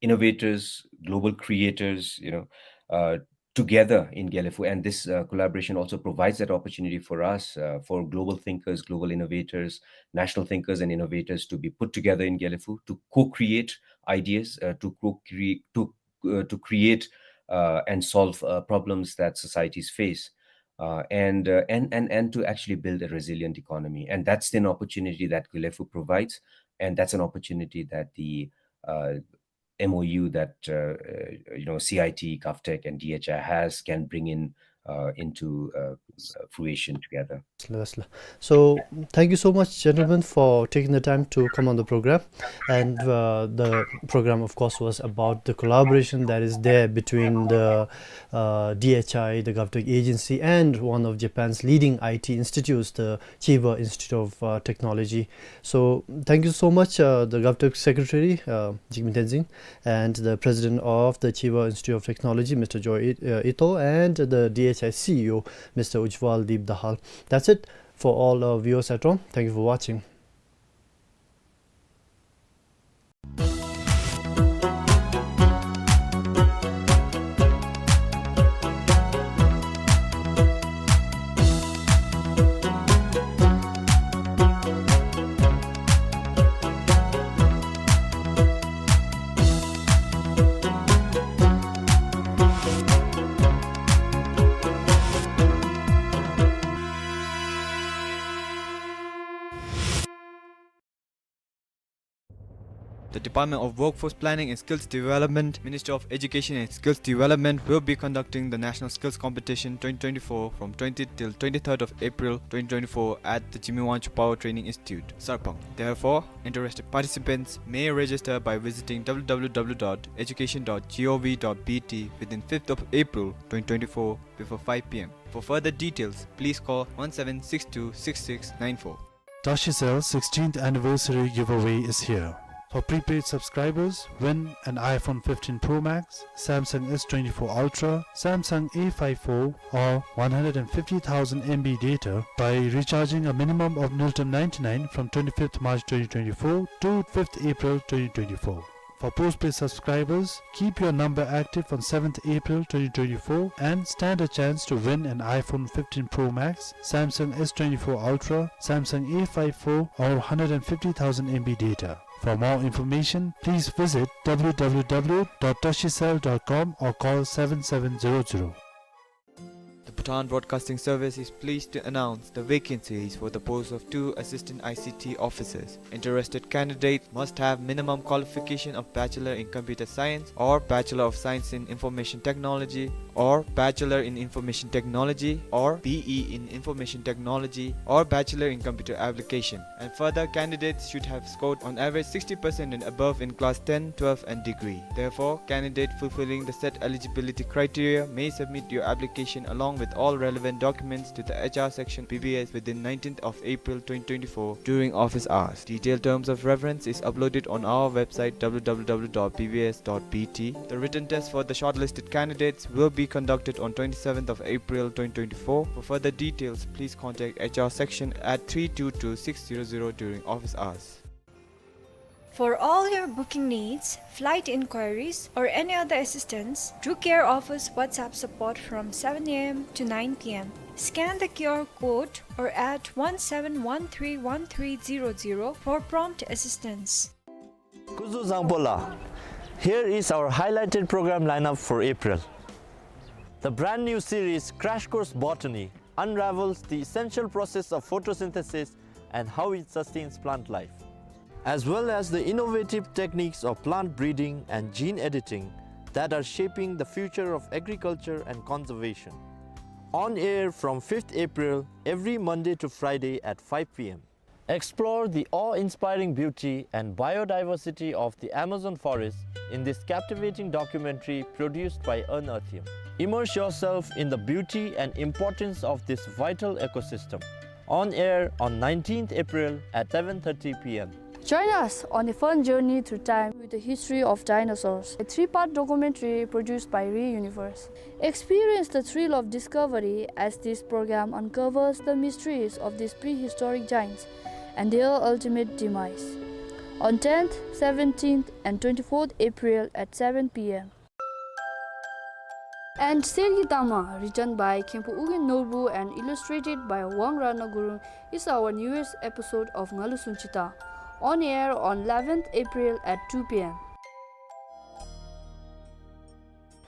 innovators, global creators, you know, uh, together in Gelephu. And this uh, collaboration also provides that opportunity for us, uh, for global thinkers, global innovators, national thinkers and innovators to be put together in Gelephu to co-create ideas, uh, to co-create, to, uh, to create uh, and solve uh, problems that societies face. Uh, and, uh, and and and to actually build a resilient economy, and that's an opportunity that Gelephu provides, and that's an opportunity that the uh, M O U that uh, uh, you know C I T, GovTech, and D H I has can bring in uh, into, uh, fruition together. Yes, yes. So, thank you so much, gentlemen, for taking the time to come on the program. And, uh, the program, of course, was about the collaboration that is there between the, uh, D H I, the GovTech agency, and one of Japan's leading I T institutes, the Chiba Institute of, uh, Technology. So, thank you so much, uh, the GovTech Secretary, uh, Jigme Tenzin, and the President of the Chiba Institute of Technology, Mister Joe I-, uh, Ito, and the D H I C E O, Mister Ujjwal Deep Dahal. That's it for all our viewers at home. Thank you for watching. The Department of Workforce Planning and Skills Development, Ministry of Education and Skills Development, will be conducting the National Skills Competition twenty twenty-four from twentieth till twenty-third of April twenty twenty-four at the Jigme Wangchuck Power Training Institute, Sarpang. Therefore, interested participants may register by visiting W W W dot education dot gov dot B T within fifth of April twenty twenty-four before five P M. For further details, please call one seven six two six six nine four. Tashicell sixteenth anniversary giveaway is here. For prepaid subscribers, win an iPhone fifteen Pro Max, Samsung S twenty-four Ultra, Samsung A five four, or one hundred and fifty thousand M B data by recharging a minimum of Ngultrum ninety-nine from twenty-fifth March twenty twenty-four to fifth April twenty twenty-four. For postpaid subscribers, keep your number active on seventh April twenty twenty-four and stand a chance to win an iPhone fifteen Pro Max, Samsung S twenty-four Ultra, Samsung A five four, or hundred and fifty thousand M B data. For more information, please visit W W W dot tashicell dot com or call seven seven zero zero. The Bhutan Broadcasting Service is pleased to announce the vacancies for the post of two assistant I C T officers. Interested candidates must have minimum qualification of Bachelor in Computer Science or Bachelor of Science in Information Technology or Bachelor in Information Technology or B E in Information Technology or Bachelor in Computer Application. And further, candidates should have scored on average sixty percent and above in class ten, twelve and degree. Therefore, candidate fulfilling the set eligibility criteria may submit your application along with all relevant documents to the H R section B B S within nineteenth of April twenty twenty-four during office hours. Detailed terms of reference is uploaded on our website W W W dot B B S dot B T. The written test for the shortlisted candidates will be conducted on twenty-seventh of April twenty twenty-four. For further details, please contact H R section at three two two six zero zero during office hours. For all your booking needs, flight inquiries, or any other assistance, Drew Care offers WhatsApp support from seven A M to nine P M. Scan the Q R code or add one seven one three one three zero zero for prompt assistance. Kuzuzangpo la, here is our highlighted program lineup for April. The brand new series Crash Course Botany unravels the essential process of photosynthesis and how it sustains plant life, as well as the innovative techniques of plant breeding and gene editing that are shaping the future of agriculture and conservation. On air from fifth April, every Monday to Friday at five P M. Explore the awe-inspiring beauty and biodiversity of the Amazon forest in this captivating documentary produced by Unearthium. Immerse yourself in the beauty and importance of this vital ecosystem. On air on nineteenth April at seven thirty P M. Join us on a fun journey through time with the history of dinosaurs, a three-part documentary produced by ReUniverse. Experience the thrill of discovery as this program uncovers the mysteries of these prehistoric giants and their ultimate demise. On tenth, seventeenth, and twenty-fourth April at seven P M. And Sergi Tama, written by Khenpo Ugyen Norbu and illustrated by Wang Ratna Gurung, is our newest episode of Ngalu Sunchita, on air on eleventh April at two P M.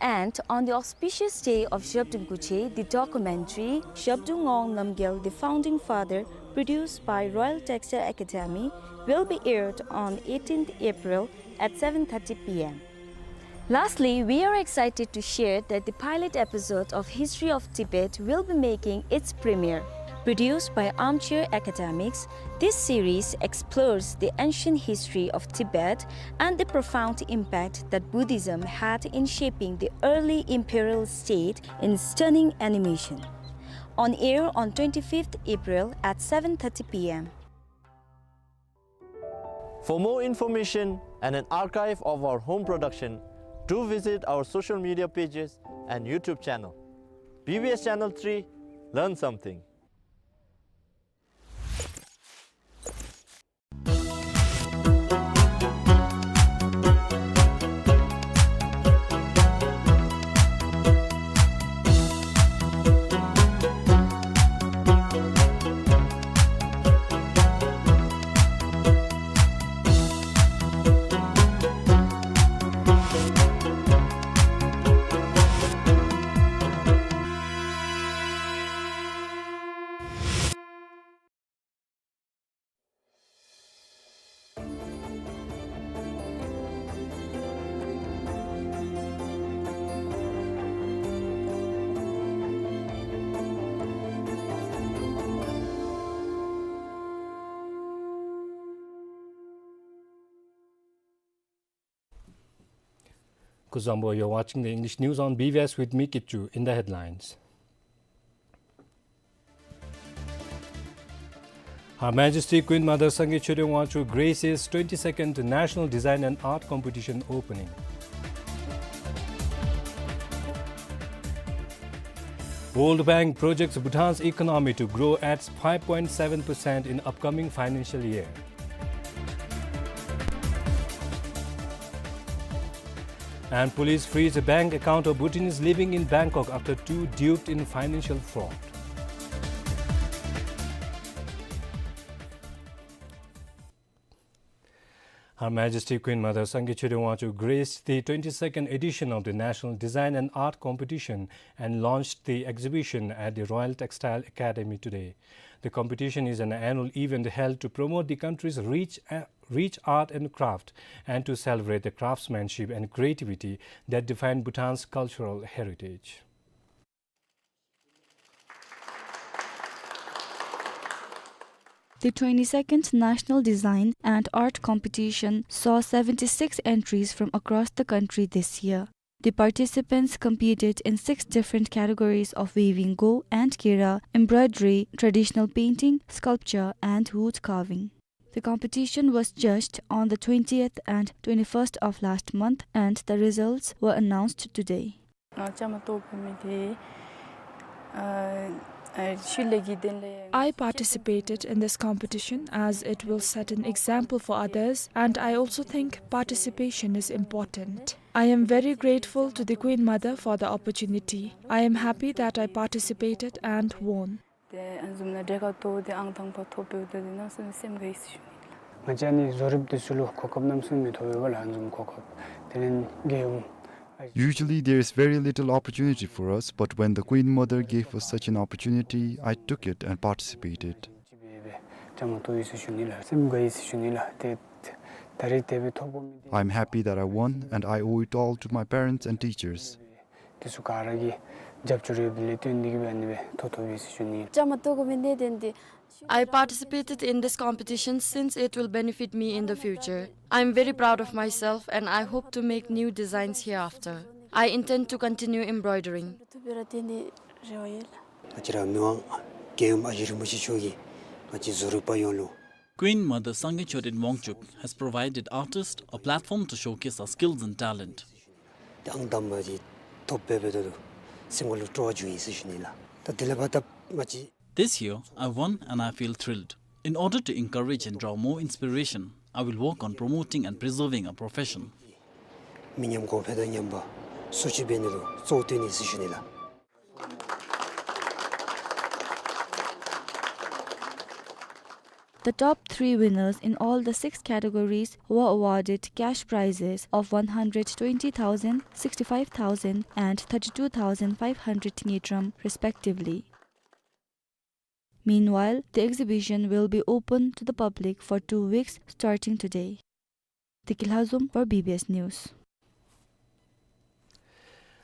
And on the auspicious day of Zhabdrung Ngushe, the documentary Zhabdrung Ngawang Namgyel, the Founding Father, produced by Royal Textile Academy, will be aired on eighteenth April at seven thirty P M. Lastly, we are excited to share that the pilot episode of History of Tibet will be making its premiere. Produced by Armchair Academics, this series explores the ancient history of Tibet and the profound impact that Buddhism had in shaping the early imperial state in stunning animation. On air on twenty-fifth April at seven thirty p m. For more information and an archive of our home production, do visit our social media pages and YouTube channel. B B S Channel three, learn something. Kuzuzangpo, you're watching the English news on B B S with me, Kitchu. In the headlines, Her Majesty Queen Mother Sangay Choden Wangchuck graces twenty-second National Design and Art Competition opening. World Bank projects Bhutan's economy to grow at five point seven percent in upcoming financial year. And police frees a bank account of Bhutanese living in Bangkok after two duped in financial fraud. Her Majesty Queen Mother Sangay Choden Wangchuck graced the twenty-second edition of the National Design and Art Competition and launched the exhibition at the Royal Textile Academy today. The competition is an annual event held to promote the country's rich, uh, rich art and craft and to celebrate the craftsmanship and creativity that define Bhutan's cultural heritage. The twenty-second National Design and Art Competition saw seventy-six entries from across the country this year. The participants competed in six different categories of weaving go and kera, embroidery, traditional painting, sculpture, and wood carving. The competition was judged on the twentieth and twenty-first of last month, and the results were announced today. ང་བཅའ་མར་གཏོགས་པའི་མི་དེ། ཨ། ཨ། ཤུལ་ལས་ཀྱི་དོན་ལས། I participated in this competition as it will set an example for others, and I also think participation is important. I am very grateful to the Queen Mother for the opportunity. I am happy that I participated and won. ཏེ་ཨ་ནི་བཟུམ་ནང་གྲལ་ཁར་གཏོགས་ཏེ་ཨང་དང་པ་ཐོབ་ཡོདཔ་ད་དེ་ནང་སེམས་སེམས་དགའ་ཡི་ཟེར་ཞུ་ནི་ལགས། ང་བཅས་ཨ་ནི་བཟོ་རིགཔ་འདི་ཚུ་ལུ་གོ་སྐབས་གནམ་མེད་ས་མེད་ཐོབ་ཡོདཔ་ལགས། ཨ་ནི་བཟུམ་གོ་སྐབས་དེ་ལས་རྒྱལ་ཡུམ། Usually there is very little opportunity for us, but when the Queen Mother gave us such an opportunity, I took it and participated. བཅའ་མར་གཏོགས་ཡི་ཟེར་ཞུ་ནི་ལགས། སེམས་དགའ་ཡི་ཟེར་ཞུ་ནི་ལགས། ཏེ་ད་རིས་དེ་སྦེ་ཐོབ་དགོ་མི་དེ། I am happy that I won, and I owe it all to my parents and teachers. དེ་ཚུ་ག་ར་གི་རྒྱབ་སྐྱོར་ཡོདཔ་ལས་བརྟེན་ཏེ་གིས་སྦེ་ཨ་ནི་སྦེ་ཐོབ་ཐོབ་ཡི་ཟེར་ཞུ་ནི། བཅའ་མར་གཏོགས་དགོ་མི་གནད་དོན་འདི། I participated in this competition since it will benefit me in the future. I am very proud of myself and I hope to make new designs hereafter. I intend to continue embroidering. ང་བཅས་ར་མི་དབང་རྒྱལ་ཡུམ་ཨ་ཞེ་རིན་པོ་ཆེ་མཆོག་གིས་ང་བཅས་བཟོ་རིག་པ་ཡོངས་ལུ། Queen Mother Sangay Choden Wangchuck has provided artists a platform to showcase our skills and talent. ཏེ་ཨང་དང་པ་འདི་ཐོབ་སྦེ་འབདཝ་ད་ལུ་སེམས་ཁར་ལུ་སྤྲོ་བ་བྱུང་ཡི་ཟེར་ཞུ་ནི་ལགས། ད་དེ་ལས་ཕར་ད་ང་བཅས། This year, I won and I feel thrilled. In order to encourage and draw more inspiration, I will work on promoting and preserving our profession. མི་ཉམས་གོང་འཕེལ་དང་ཉམས་པ་སོར་ཆུད་འབད་ནི་ལུ་གཙོ་བོར་བཏོན་ནི་ཟེར་ཞུ་ནི་ལགས། The top three winners in all the six categories were awarded cash prizes of one hundred twenty thousand, sixty-five thousand and thirty-two thousand five hundred ngultrum respectively. Meanwhile, the exhibition will be open to the public for two weeks starting today. Tiki Lhazom for B B S News.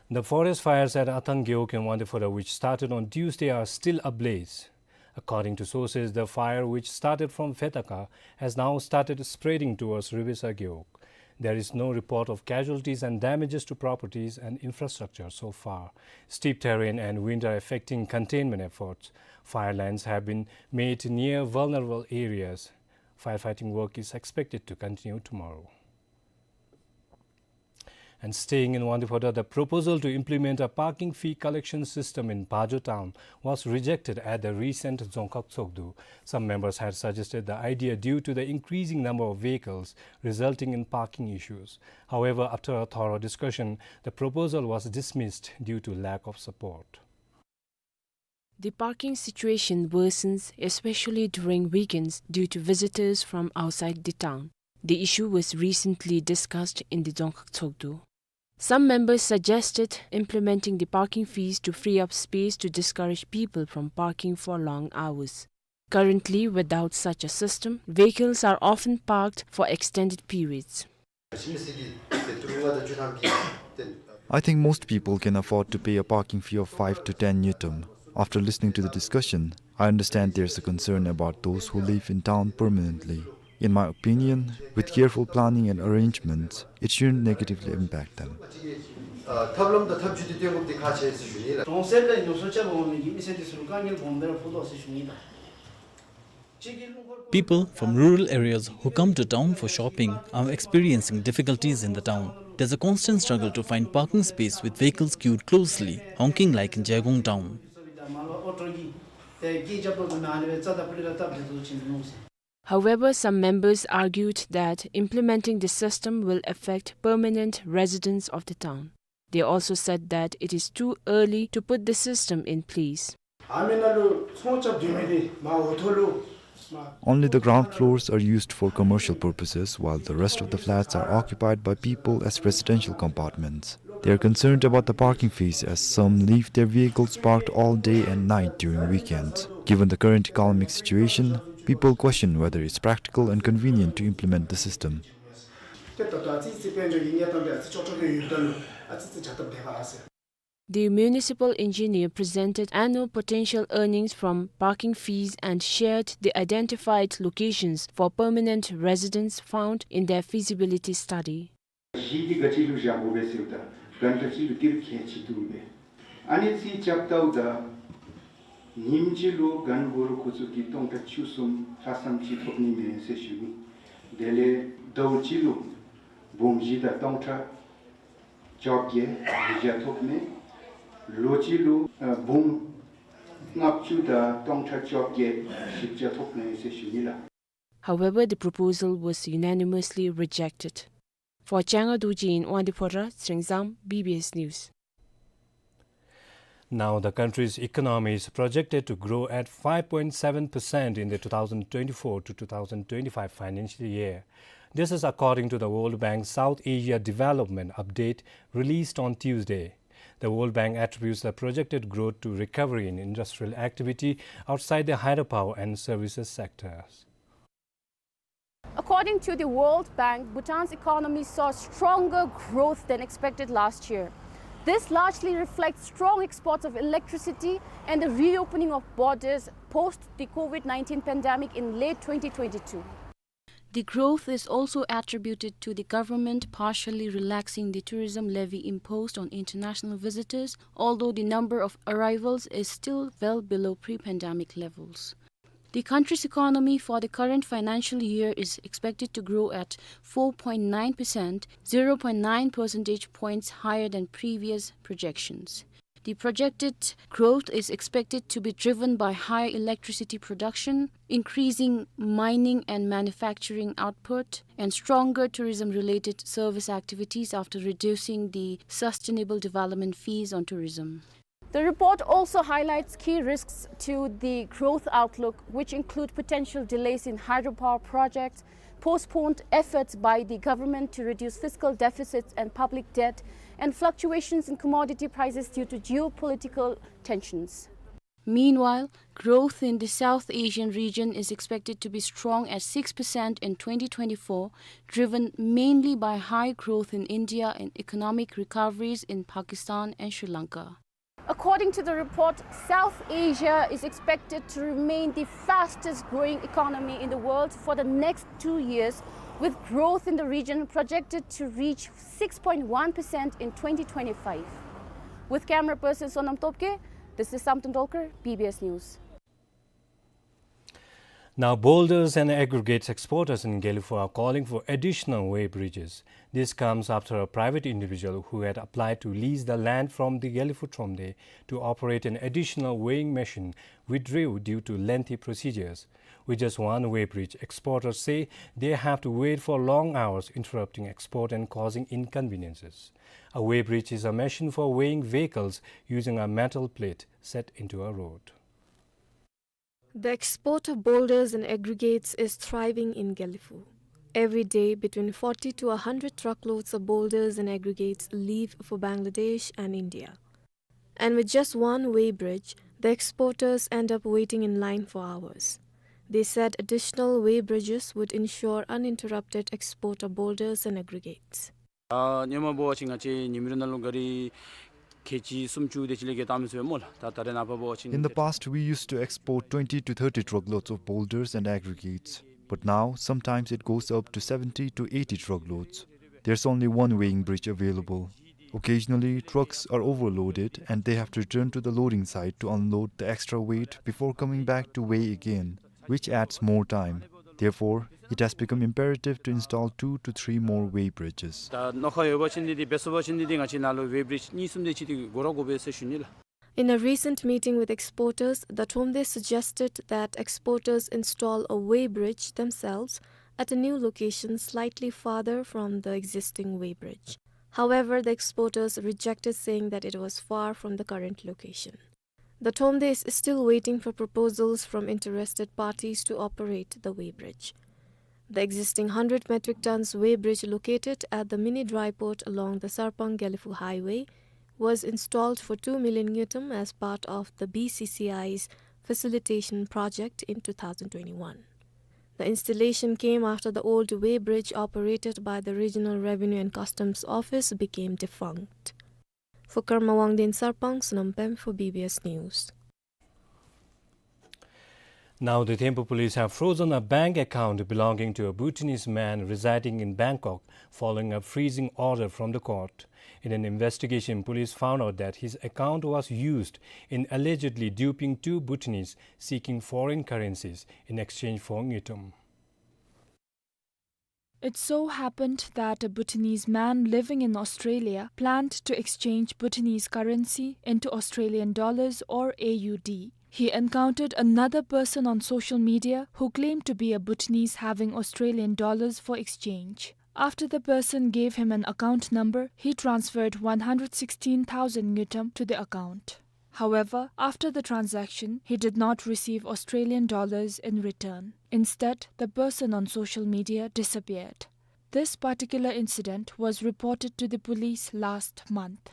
The forest fires at Athang Gewog in Wangdue Phodrang, which started on Tuesday, are still ablaze. According to sources, the fire, which started from Phetaka, has now started spreading towards Rubesa Gewog. There is no report of casualties and damages to properties and infrastructure so far. Steep terrain and wind are affecting containment efforts. Fire lines have been made near vulnerable areas. Firefighting work is expected to continue tomorrow. And staying in Wangdue Phodrang, the proposal to implement a parking fee collection system in Phajo town was rejected at the recent Dzongkhag Tshogdu. Some members had suggested the idea due to the increasing number of vehicles resulting in parking issues. However, after a thorough discussion, the proposal was dismissed due to lack of support. The parking situation worsens, especially during weekends, due to visitors from outside the town. The issue was recently discussed in the Dzongkhag Tshogdu. Some members suggested implementing the parking fees to free up space to discourage people from parking for long hours. Currently, without such a system, vehicles are often parked for extended periods. I think most people can afford to pay a parking fee of five to ten ngultrum. After listening to the discussion, I understand there's a concern about those who live in town permanently. In my opinion, with careful planning and arrangements, it shouldn't negatively impact them. People from rural areas who come to town for shopping are experiencing difficulties in the town. There's a constant struggle to find parking space with vehicles queued closely, honking like in Jaigong town. However, some members argued that implementing the system will affect permanent residents of the town. They also said that it is too early to put the system in place. Only the ground floors are used for commercial purposes, while the rest of the flats are occupied by people as residential compartments. They are concerned about the parking fees, as some leave their vehicles parked all day and night during weekends. Given the current economic situation, people question whether it's practical and convenient to implement the system. The municipal engineer presented annual potential earnings from parking fees and shared the identified locations for permanent residents found in their feasibility study. གཞི་འདི་ག་ཅི་ལུ་བཞག་དགོ་པས་ཟེརཝ་ད་གན་ག་ཅི་ལུ་སྟེར་གལ་ཆེ་དོ་པས། ཨ་ནི་རྩིས་རྐྱབ་ལྟཝ་ད་ཉིནམ་གཅིག་ལུ་གན་འབོར་ཁོ་ཚུ་གིས་སྟོང་ཕྲག་བཅུ་གསུམ་ལྷག་ཙམ་ཅིག་ཐོབ་ནི་མས་ཟེར་ཞུ་ནི། དེ་ལས་ཟླཝ་གཅིག་ལུ་འབུམ་བཞི་དང་སྟོང་ཕྲག་བཅོ་བརྒྱད་ཉིས་བརྒྱ་ཐོབ་མས། ལོ་གཅིག་ལུ་ཨ་འབུམ་ལྔ་བཅུ་དང་སྟོང་ཕྲག་བཅོ་བརྒྱད་བཞི་བརྒྱ་ཐོབ་མས་ཟེར་ཞུ་ནི་ལགས། However, the proposal was unanimously rejected. For Changa Dorji in Wangdue Phodrang, Tsering Zam, B B S News. Now, the country's economy is projected to grow at five point seven percent in the two thousand twenty-four to two thousand twenty-five financial year. This is according to the World Bank South Asia Development Update released on Tuesday. The World Bank attributes the projected growth to recovery in industrial activity outside the hydropower and services sectors. According to the World Bank, Bhutan's economy saw stronger growth than expected last year. This largely reflects strong exports of electricity and the reopening of borders post the COVID nineteen pandemic in late twenty twenty-two. The growth is also attributed to the government partially relaxing the tourism levy imposed on international visitors, although the number of arrivals is still well below pre-pandemic levels. The country's economy for the current financial year is expected to grow at four point nine percent, zero point nine percentage points higher than previous projections. The projected growth is expected to be driven by higher electricity production, increasing mining and manufacturing output, and stronger tourism-related service activities after reducing the sustainable development fees on tourism. The report also highlights key risks to the growth outlook, which include potential delays in hydropower projects, postponed efforts by the government to reduce fiscal deficits and public debt, and fluctuations in commodity prices due to geopolitical tensions. Meanwhile, growth in the South Asian region is expected to be strong at six percent in twenty twenty-four, driven mainly by high growth in India and economic recoveries in Pakistan and Sri Lanka. According to the report, South Asia is expected to remain the fastest growing economy in the world for the next two years, with growth in the region projected to reach six point one percent in twenty twenty-five. With camera person Sonam Topke, this is Samten Dolkar, B B S News. Now, boulders and aggregates exporters in Gelephu are calling for additional weighbridges. This comes after a private individual who had applied to lease the land from the Gelephu Thromde to operate an additional weighing machine withdrew due to lengthy procedures. With just one weighbridge, exporters say they have to wait for long hours, interrupting export and causing inconveniences. A weighbridge is a machine for weighing vehicles using a metal plate set into a road. The export of boulders and aggregates is thriving in Gelephu. Every day, between forty to a hundred truckloads of boulders and aggregates leave for Bangladesh and India. And with just one weighbridge, the exporters end up waiting in line for hours. They said additional weighbridges would ensure uninterrupted export of boulders and aggregates. ཨ་སྔོན་མ་འབད་བ་ཅིན་ང་བཅས་ཉིནམ་རེ་ནང་ལུ་ག་རི་ཁལ་གཅིག་སུམ་ཅུ་དེ་ཅིག་ལས་བརྒལ་བཏང་མི་ཚུགས་པས་སྨོ་ལགས། ད་ད་རེས་ནངས་པ་འབད་བ་ཅིན། In the past, we used to export twenty to thirty truckloads of boulders and aggregates, but now sometimes it goes up to seventy to eighty truckloads. There's only one weighing bridge available. Occasionally, trucks are overloaded and they have to return to the loading site to unload the extra weight before coming back to weigh again, which adds more time. Therefore, it has become imperative to install two to three more weighbridges. ད་རྣམ་ཁ་ཡོད་པ་ཅིན་འདི་འདི་འབད་ཚུགས་པ་ཅིན་འདི་འདི་ང་བཅས་ནང་ལུ་weighbridge གཉིས་གསུམ་དེ་ཅིག་འདི་དགོ་ར་དགོ་པས་ཟེར་ཞུ་ནི་ལགས། In a recent meeting with exporters, the Thromde suggested that exporters install a weighbridge themselves at a new location slightly farther from the existing weighbridge. However, the exporters rejected, saying that it was far from the current location. The Thromde is still waiting for proposals from interested parties to operate the weighbridge. The existing hundred metric tons weighbridge located at the mini dry port along the Sarpang-Gelephu highway was installed for two million ngultrum as part of the B C C I's facilitation project in two thousand twenty-one. The installation came after the old weighbridge operated by the Regional Revenue and Customs Office became defunct. For Karma Wangden Sarpang, Sonam Pem for B B S News. Now, the Thimphu police have frozen a bank account belonging to a Bhutanese man residing in Bangkok following a freezing order from the court. In an investigation, police found out that his account was used in allegedly duping two Bhutanese seeking foreign currencies in exchange for ngultrum. It so happened that a Bhutanese man living in Australia planned to exchange Bhutanese currency into Australian dollars or A U D. He encountered another person on social media who claimed to be a Bhutanese having Australian dollars for exchange. After the person gave him an account number, he transferred one hundred sixteen thousand ngultrum to the account. However, after the transaction, he did not receive Australian dollars in return. Instead, the person on social media disappeared. This particular incident was reported to the police last month.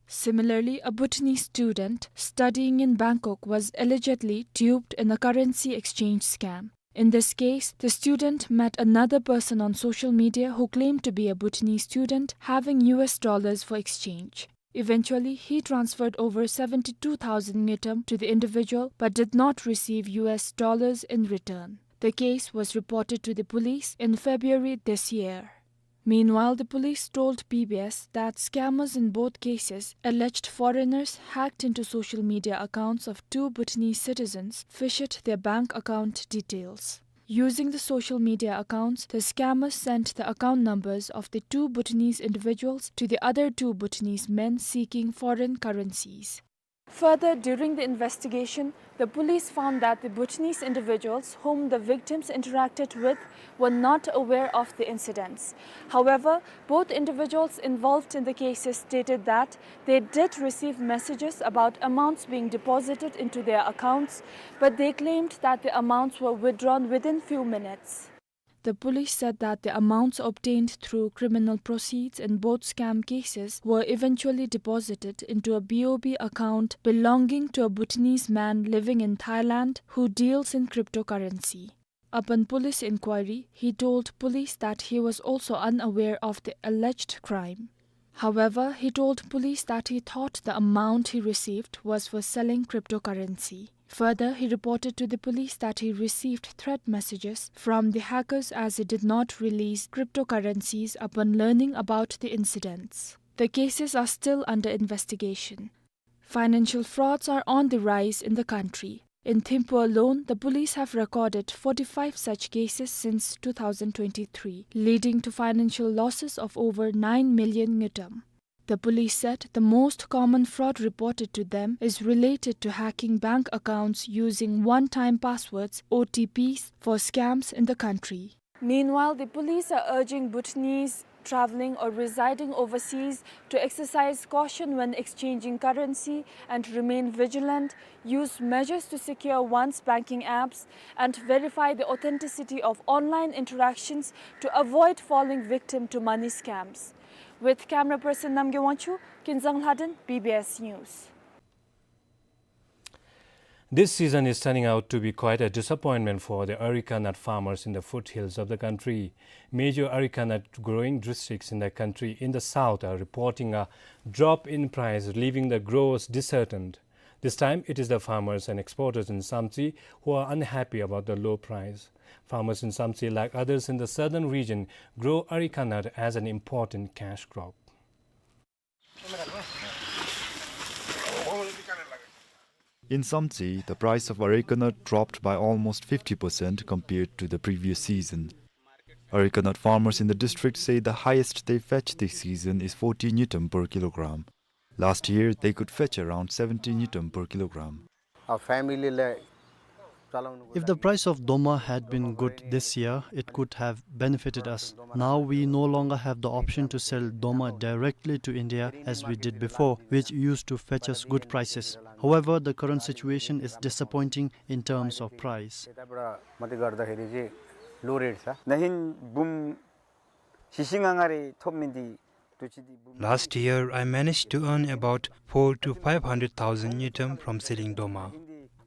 Similarly, a Bhutanese student studying in Bangkok was allegedly duped in a currency exchange scam. In this case, the student met another person on social media who claimed to be a Bhutanese student having U S dollars for exchange. Eventually, he transferred over seventy-two thousand ngultrum to the individual but did not receive U S dollars in return. The case was reported to the police in February this year. Meanwhile, the police told B B S that scammers in both cases alleged foreigners hacked into social media accounts of two Bhutanese citizens, phished their bank account details. Using the social media accounts, the scammers sent the account numbers of the two Bhutanese individuals to the other two Bhutanese men seeking foreign currencies. Further, during the investigation, the police found that the Bhutanese individuals whom the victims interacted with were not aware of the incidents. However, both individuals involved in the cases stated that they did receive messages about amounts being deposited into their accounts, but they claimed that the amounts were withdrawn within few minutes. The police said that the amounts obtained through criminal proceeds in both scam cases were eventually deposited into a B O B account belonging to a Bhutanese man living in Thailand who deals in cryptocurrency. Upon police inquiry, he told police that he was also unaware of the alleged crime. However, he told police that he thought the amount he received was for selling cryptocurrency. Further, he reported to the police that he received threat messages from the hackers as he did not release cryptocurrencies upon learning about the incidents. The cases are still under investigation. Financial frauds are on the rise in the country. In Thimphu alone, the police have recorded forty-five such cases since two thousand twenty-three, leading to financial losses of over nine million ngultrum. The police said the most common fraud reported to them is related to hacking bank accounts using one-time passwords, O T Ps, for scams in the country. Meanwhile, the police are urging Bhutanese traveling or residing overseas to exercise caution when exchanging currency and remain vigilant, use measures to secure one's banking apps, and verify the authenticity of online interactions to avoid falling victim to money scams. With camera person Namgay Wangchuk, Kinzang Lhaden, B B S News. This season is turning out to be quite a disappointment for the areca nut farmers in the foothills of the country. Major areca nut growing districts in the country in the south are reporting a drop in price, leaving the growers disheartened. This time, it is the farmers and exporters in Samtse who are unhappy about the low price. Farmers in Samtse, like others in the southern region, grow areca nut as an important cash crop. In Samtse, the price of areca nut dropped by almost fifty percent compared to the previous season. Areca nut farmers in the district say the highest they fetch this season is forty ngultrum per kilogram. Last year, they could fetch around seventy ngultrum per kilogram. अब फ्यामिलीलाई चलाउनुको लागि If the price of doma had been good this year, it could have benefited us. Now we no longer have the option to sell doma directly to India as we did before, which used to fetch us good prices. However, the current situation is disappointing in terms of price. यताबाट मात्रै गर्दाखेरि चाहिँ लो रेट छ। नहिन बुम सिसिङ आङारे थोप मिन्दी Last year, I managed to earn about four to five hundred thousand ngultrum from selling doma.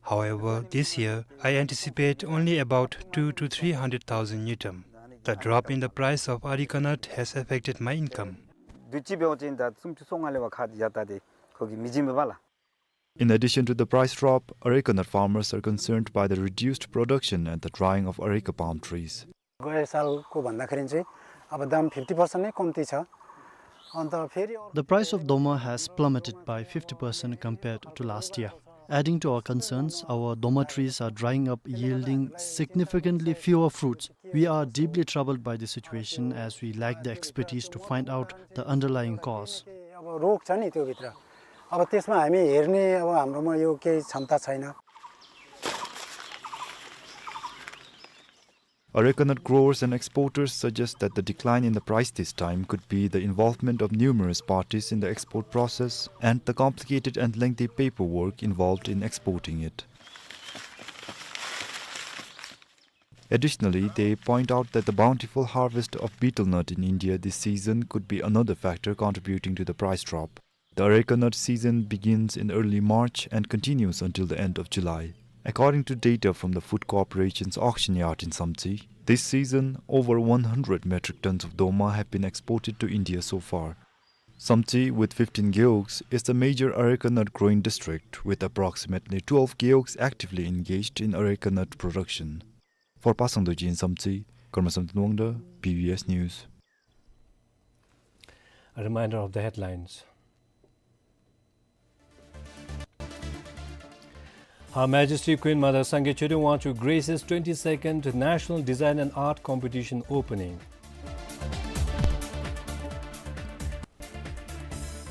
However, this year, I anticipate only about two to three hundred thousand ngultrum. The drop in the price of areca nut has affected my income. दुची बेउ चाहिँ दा सुम टु सोङाले वा खात याता दे खोकी मिजिम बाला। In addition to the price drop, areca nut farmers are concerned by the reduced production and the drying of areca palm trees. गए सालको भन्दाखेरि चाहिँ अब दाम फिफ्टी पर्सेन्ट नै कम्ती छ। अन्त फेरि अर्को The price of doma has plummeted by fifty percent compared to last year. Adding to our concerns, our doma trees are drying up, yielding significantly fewer fruits. We are deeply troubled by the situation as we lack the expertise to find out the underlying cause. अब रोग छ नि त्योभित्र, अब त्यसमा हामी हेर्ने अब हाम्रोमा यो केही क्षमता छैन। Areca nut growers and exporters suggest that the decline in the price this time could be the involvement of numerous parties in the export process and the complicated and lengthy paperwork involved in exporting it. Additionally, they point out that the bountiful harvest of betel nut in India this season could be another factor contributing to the price drop. The areca nut season begins in early March and continues until the end of July. According to data from the Food Corporation's auction yard in Samtse, this season, over one hundred metric tons of doma have been exported to India so far. Samtse, with fifteen gewogs, is the major areca nut growing district, with approximately twelve gewogs actively engaged in areca nut production. For Pasang Dorji in Samtse, Karma Samten Wangda, B B S News. A reminder of the headlines. Her Majesty Queen Mother Sangay Choden Wangchuck graces twenty-second National Design and Art Competition opening.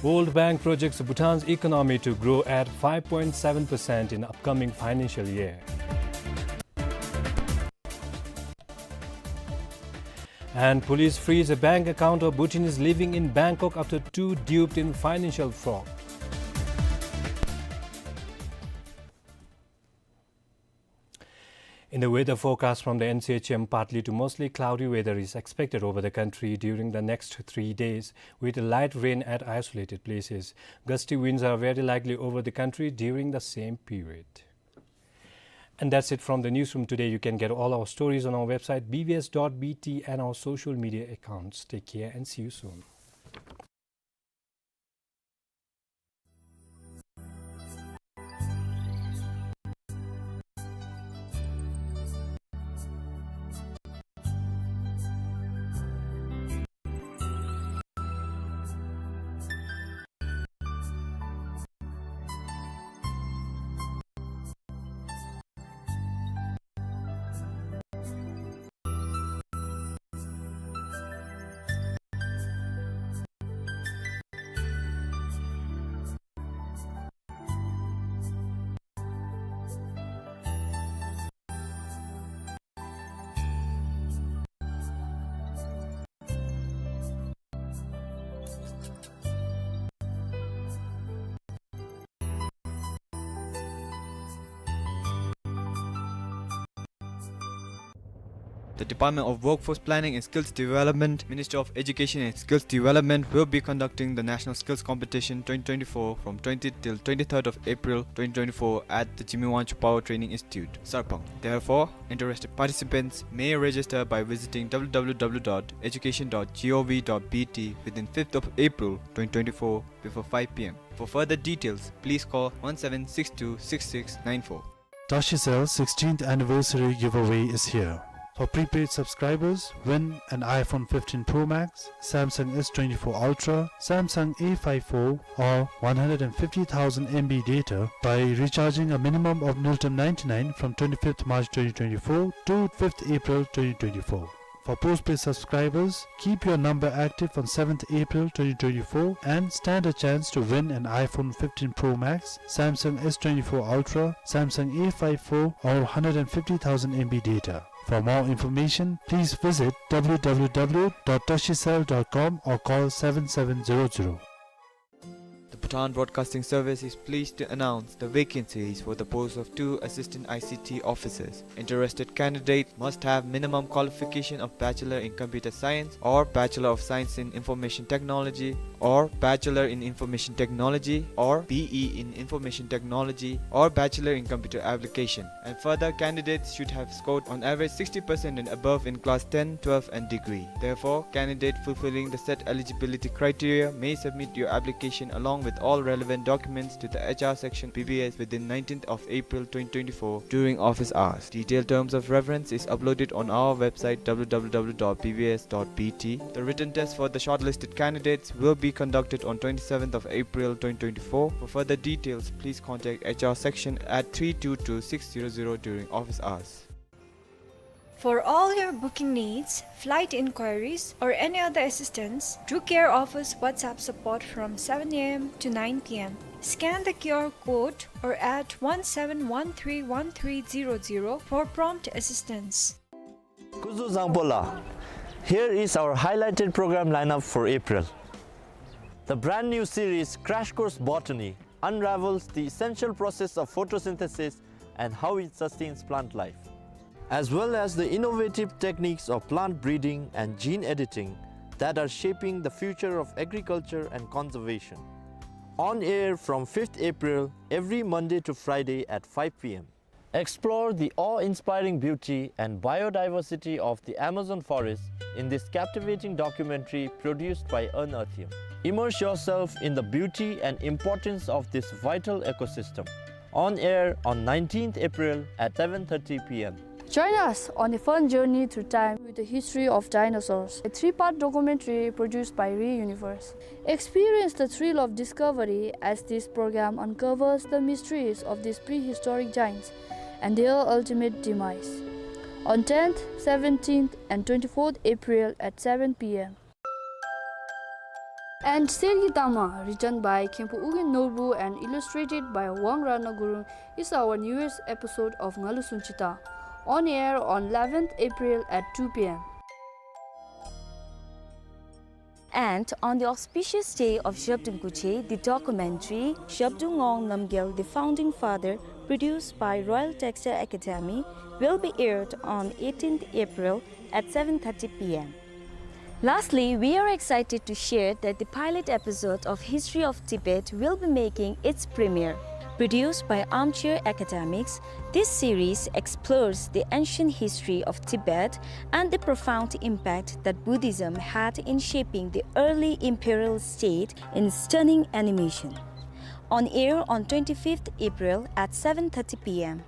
World Bank projects Bhutan's economy to grow at five point seven percent in upcoming financial year. And police freeze a bank account of Bhutanese living in Bangkok after two duped in financial fraud. In the weather forecast from the N C H M, partly to mostly cloudy weather is expected over the country during the next three days, with light rain at isolated places. Gusty winds are very likely over the country during the same period. And that's it from the newsroom today. You can get all our stories on our website, B B S dot B T, and our social media accounts. Take care and see you soon. The Department of Workforce Planning and Skills Development, Ministry of Education and Skills Development, will be conducting the National Skills Competition twenty twenty-four from twentieth till twenty-third of April twenty twenty-four at the Jigme Wangchuck Power Training Institute, Sarpang. Therefore, interested participants may register by visiting W W W dot education dot gov dot B T within fifth of April twenty twenty-four before five P M. For further details, please call one seven six two six six nine four. Tashicel sixteenth anniversary giveaway is here. For prepaid subscribers, win an iPhone fifteen Pro Max, Samsung S twenty-four Ultra, Samsung A five four, or one hundred and fifty thousand M B data by recharging a minimum of Ngultrum ninety-nine from twenty-fifth March twenty twenty-four to fifth April twenty twenty-four. For postpaid subscribers, keep your number active on seventh April twenty twenty-four and stand a chance to win an iPhone fifteen Pro Max, Samsung S twenty-four Ultra, Samsung A five four, or hundred and fifty thousand M B data. For more information, please visit W W W dot tashicel dot com or call seven seven zero zero. The Bhutan Broadcasting Service is pleased to announce the vacancies for the post of two assistant I C T officers. Interested candidate must have minimum qualification of Bachelor in Computer Science or Bachelor of Science in Information Technology or Bachelor in Information Technology or B E in Information Technology or Bachelor in Computer Application. And further, candidates should have scored on average sixty percent and above in class ten, twelve and degree. Therefore, candidate fulfilling the set eligibility criteria may submit your application along with all relevant documents to the H R section B B S within nineteenth of April twenty twenty-four during office hours. Detailed terms of reference is uploaded on our website W W W dot B B S dot B T. The written test for the shortlisted candidates will be conducted on twenty-seventh of April twenty twenty-four. For further details, please contact H R section at three two two six zero zero during office hours. For all your booking needs, flight inquiries, or any other assistance, Druk Air offers WhatsApp support from seven A M to nine P M. Scan the Q R code or add one seven one three one three zero zero for prompt assistance. Kuzuzangpo la. Here is our highlighted program lineup for April. The brand new series Crash Course Botany unravels the essential process of photosynthesis and how it sustains plant life, as well as the innovative techniques of plant breeding and gene editing that are shaping the future of agriculture and conservation. On air from fifth April, every Monday to Friday at five P M. Explore the awe-inspiring beauty and biodiversity of the Amazon forest in this captivating documentary produced by Unearthium. Immerse yourself in the beauty and importance of this vital ecosystem. On air on nineteenth April at seven thirty P M. Join us on a fun journey through time with the history of dinosaurs, a three-part documentary produced by Re Universe. Experience the thrill of discovery as this program uncovers the mysteries of these prehistoric giants and their ultimate demise. On tenth, seventeenth, and twenty-fourth April at seven P M. And Sergi Tama, written by Khenpo Ugyen Norbu and illustrated by Wang Ratna Gurung, is our newest episode of Ngalu Sunchita, on air on eleventh April at two P M. And on the auspicious day of Zhabdrung Kuche, the documentary Zhabdrung Ngawang Namgyal, the Founding Father, produced by Royal Textile Academy, will be aired on eighteenth April at seven thirty p m. Lastly, we are excited to share that the pilot episode of History of Tibet will be making its premiere. Produced by Armchair Academics, this series explores the ancient history of Tibet and the profound impact that Buddhism had in shaping the early imperial state in stunning animation. On air on twenty-fifth April at seven thirty p m.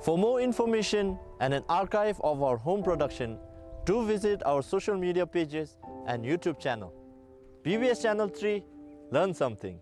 For more information and an archive of our home production, do visit our social media pages and YouTube channel. B B S Channel three, learn something.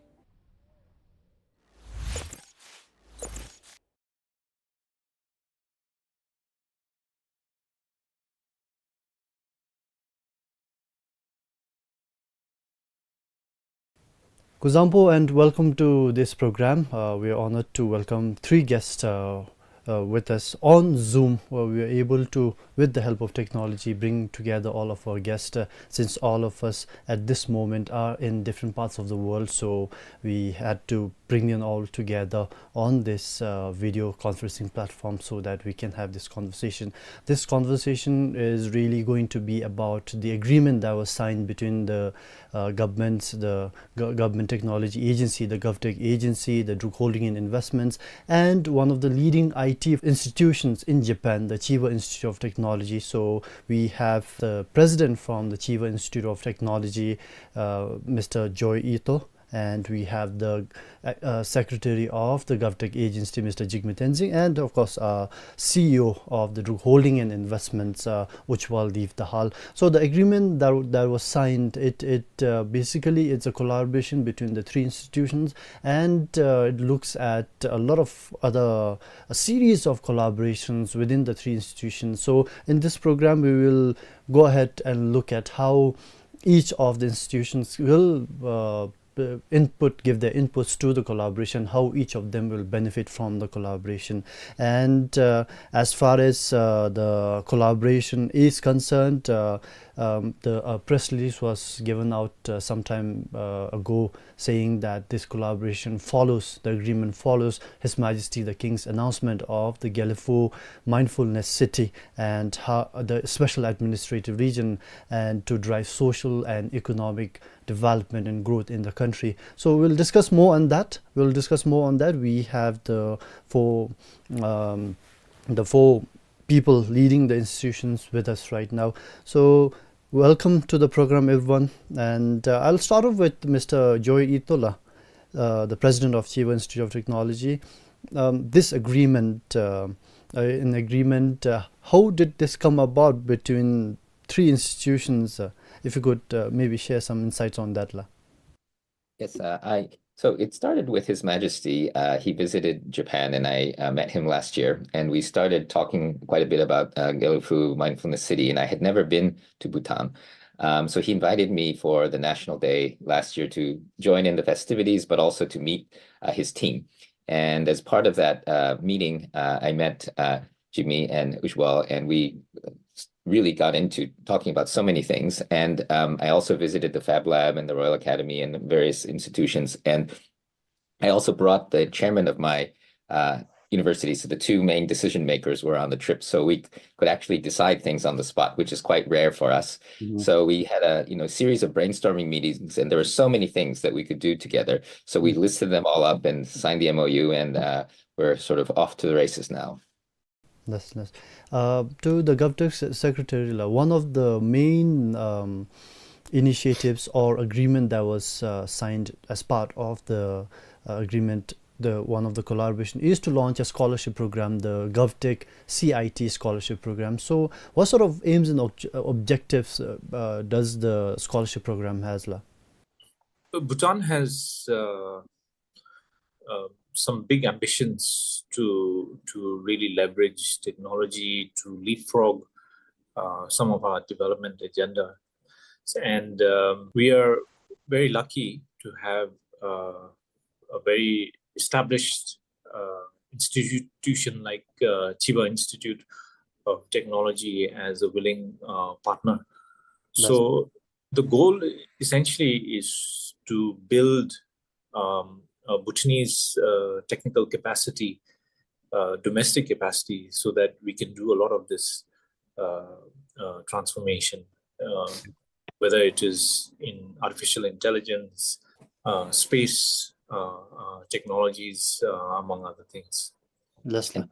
Kuzuzangpo and welcome to this program. Uh, we are honored to welcome three guests, uh, uh, with us on Zoom, where we are able to, with the help of technology, bring together all of our guests, uh, since all of us at this moment are in different parts of the world. So we had to bring them all together on this, uh, video conferencing platform so that we can have this conversation. This conversation is really going to be about the agreement that was signed between the, uh, governments, the Go-, Government Technology Agency, the GovTech Agency, the Druk Holding and Investments, and one of the leading I T institutions in Japan, the Chiba Institute of Technology. So we have the president from the Chiba Institute of Technology, uh, Mister Joi Ito, and we have the, uh, uh, secretary of the GovTech Agency, Mister Jigme Tenzing, and of course, uh, C E O of the Druk Holding and Investments, uh, Ujwal Dev Dahal. So the agreement that, that was signed, it, it, uh, basically it's a collaboration between the three institutions, and, uh, it looks at a lot of other, a series of collaborations within the three institutions. So in this program, we will go ahead and look at how each of the institutions will, uh, uh, input, give their inputs to the collaboration, how each of them will benefit from the collaboration. And, uh, as far as, uh, the collaboration is concerned, uh, um, the, uh, press release was given out, uh, some time, uh, ago, saying that this collaboration follows, the agreement follows His Majesty the King's announcement of the Gelephu Mindfulness City and ha-, the special administrative region, and to drive social and economic development and growth in the country. So we'll discuss more on that. We'll discuss more on that. We have the four, um, the four people leading the institutions with us right now. So welcome to the program, everyone. And, uh, I'll start off with Mister Joi Ito la, uh, the president of Chiba Institute of Technology. Um, this agreement, uh, uh, an agreement, uh, how did this come about between three institutions? Uh, if you could, uh, maybe share some insights on that la. Yes, uh, I, so it started with His Majesty. Uh, he visited Japan, and I, uh, met him last year, and we started talking quite a bit about, uh, Gelephu Mindfulness City, and I had never been to Bhutan. Um, so he invited me for the National Day last year to join in the festivities, but also to meet, uh, his team. And as part of that, uh, meeting, uh, I met, uh, Jigme and Ujwal, and we, uh, s-, really got into talking about so many things. And, um, I also visited the Fab Lab and the Royal Academy and various institutions. And I also brought the chairman of my, uh, university. So the two main decision makers were on the trip. So we c-, could actually decide things on the spot, which is quite rare for us. Mm-hmm. So we had a, you know, series of brainstorming meetings, and there were so many things that we could do together. So we, mm-hmm, listed them all up and signed the M O U, and, uh, we're sort of off to the races now. Nice, nice. Uh, to the GovTech se-, secretary la, one of the main, um, initiatives or agreement that was, uh, signed as part of the, uh, agreement, the one of the collaboration is to launch a scholarship program, the GovTech C I T scholarship program. So what sort of aims and obj-, objectives, uh, uh, does the scholarship program has la? Bhutan has, uh, uh, some big ambitions to, to really leverage technology to leapfrog, uh, some of our development agenda. And, um, we are very lucky to have, uh, a very established, uh, institution like, uh, Chiba Institute of Technology as a willing, uh, partner. So the goal essentially is to build um, uh, Bhutanese uh, technical capacity, uh, domestic capacity, so that we can do a lot of this uh, uh, transformation, uh, whether it is in artificial intelligence, uh, space uh, uh, technologies, uh, among other things. That's And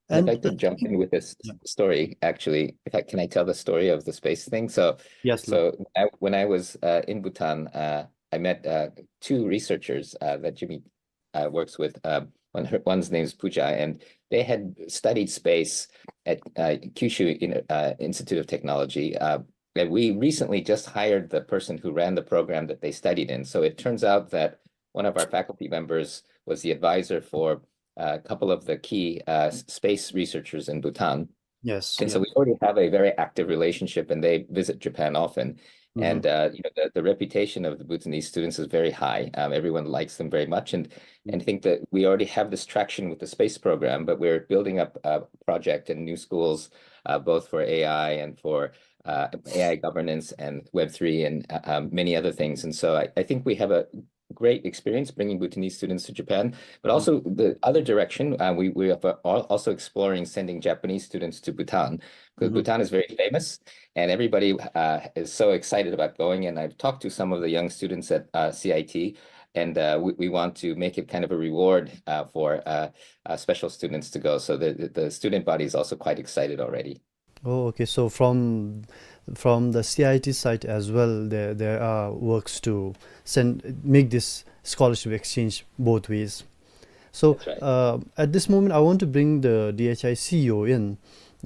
And if I uh, could jump in with this yeah. story, actually, if I, can I tell the story of the space thing? So, Yes, Lord. so I, when I was uh, in Bhutan, uh, I met uh, two researchers uh, that Jimmy uh, works with. Uh, one, her, one's name is Pooja, and they had studied space at uh, Kyushu in, uh, Institute of Technology. Uh, and we recently just hired the person who ran the program that they studied in. So it turns out that one of our faculty members was the advisor for uh, a couple of the key uh, s- space researchers in Bhutan. Yes. And so Yeah. we already have a very active relationship, and they visit Japan often. Mhm. And uh, you know, the, the reputation of the Bhutanese students is very high. Um, everyone likes them very much, and and Mm. think that we already have this traction with the space program. But we're building up a project and new schools, uh, both for A I and for uh, A I governance and Web three and uh, um, many other things. And so I, I think we have a great experience bringing Bhutanese students to Japan, but also the other direction. Uh, we we are al- also exploring sending Japanese students to Bhutan, because Mhm. Bhutan is very famous, and everybody uh, is so excited about going. And I've talked to some of the young students at uh, C I T, and uh, we, we want to make it kind of a reward uh, for uh, uh, special students to go. So the, the the student body is also quite excited already. Oh, okay. So from from the C I T side as well, there there are works to send, make this scholarship exchange both ways. So That's right. uh, at this moment, I want to bring the D H I C E O in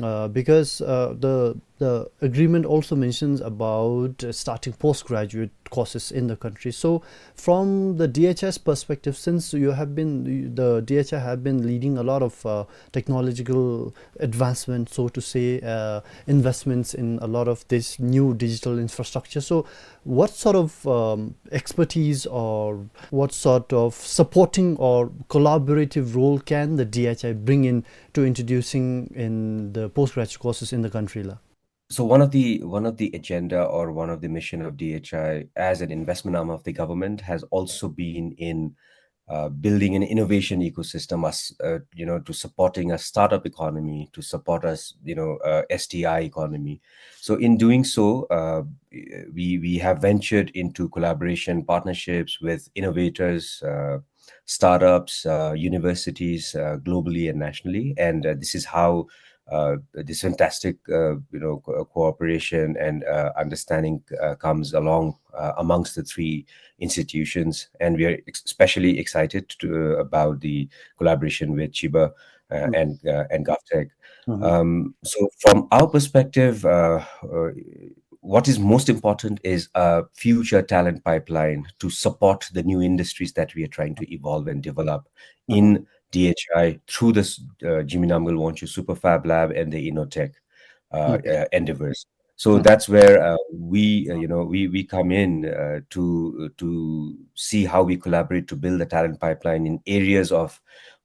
uh, because uh, the the agreement also mentions about uh, starting postgraduate courses in the country. So from the D H I's perspective, since you have been, the D H I have been leading a lot of uh, technological advancement, so to say, uh, investments in a lot of this new digital infrastructure. So what sort of um, expertise or what sort of supporting or collaborative role can the D H I bring in to introducing in the postgraduate courses in the country, la? So one of the one of the agenda or one of the mission of D H I as an investment arm of the government has also been in uh, building an innovation ecosystem, us uh, you know, to supporting a startup economy, to support us, you know, uh, S T I economy. So in doing so, uh, we we have ventured into collaboration partnerships with innovators, uh, startups, uh, universities, uh, globally and nationally, and uh, this is how uh, this fantastic, uh, you know, co- cooperation and uh, understanding uh, comes along uh, amongst the three institutions. And we are ex- especially excited to, about the collaboration with Chiba uh, Mm. and uh, and GovTech. Mhm. Um, so, from our perspective, uh, uh, what is most important is a future talent pipeline to support the new industries that we are trying to evolve and develop Mhm. in D H I through this uh, Zemi Namgyel Wangchuk Super Fab Lab and the Innotech uh, Okay. uh, endeavors. So Mhm. that's where uh, we, uh, you know, we we come in uh, to to see how we collaborate to build the talent pipeline in areas of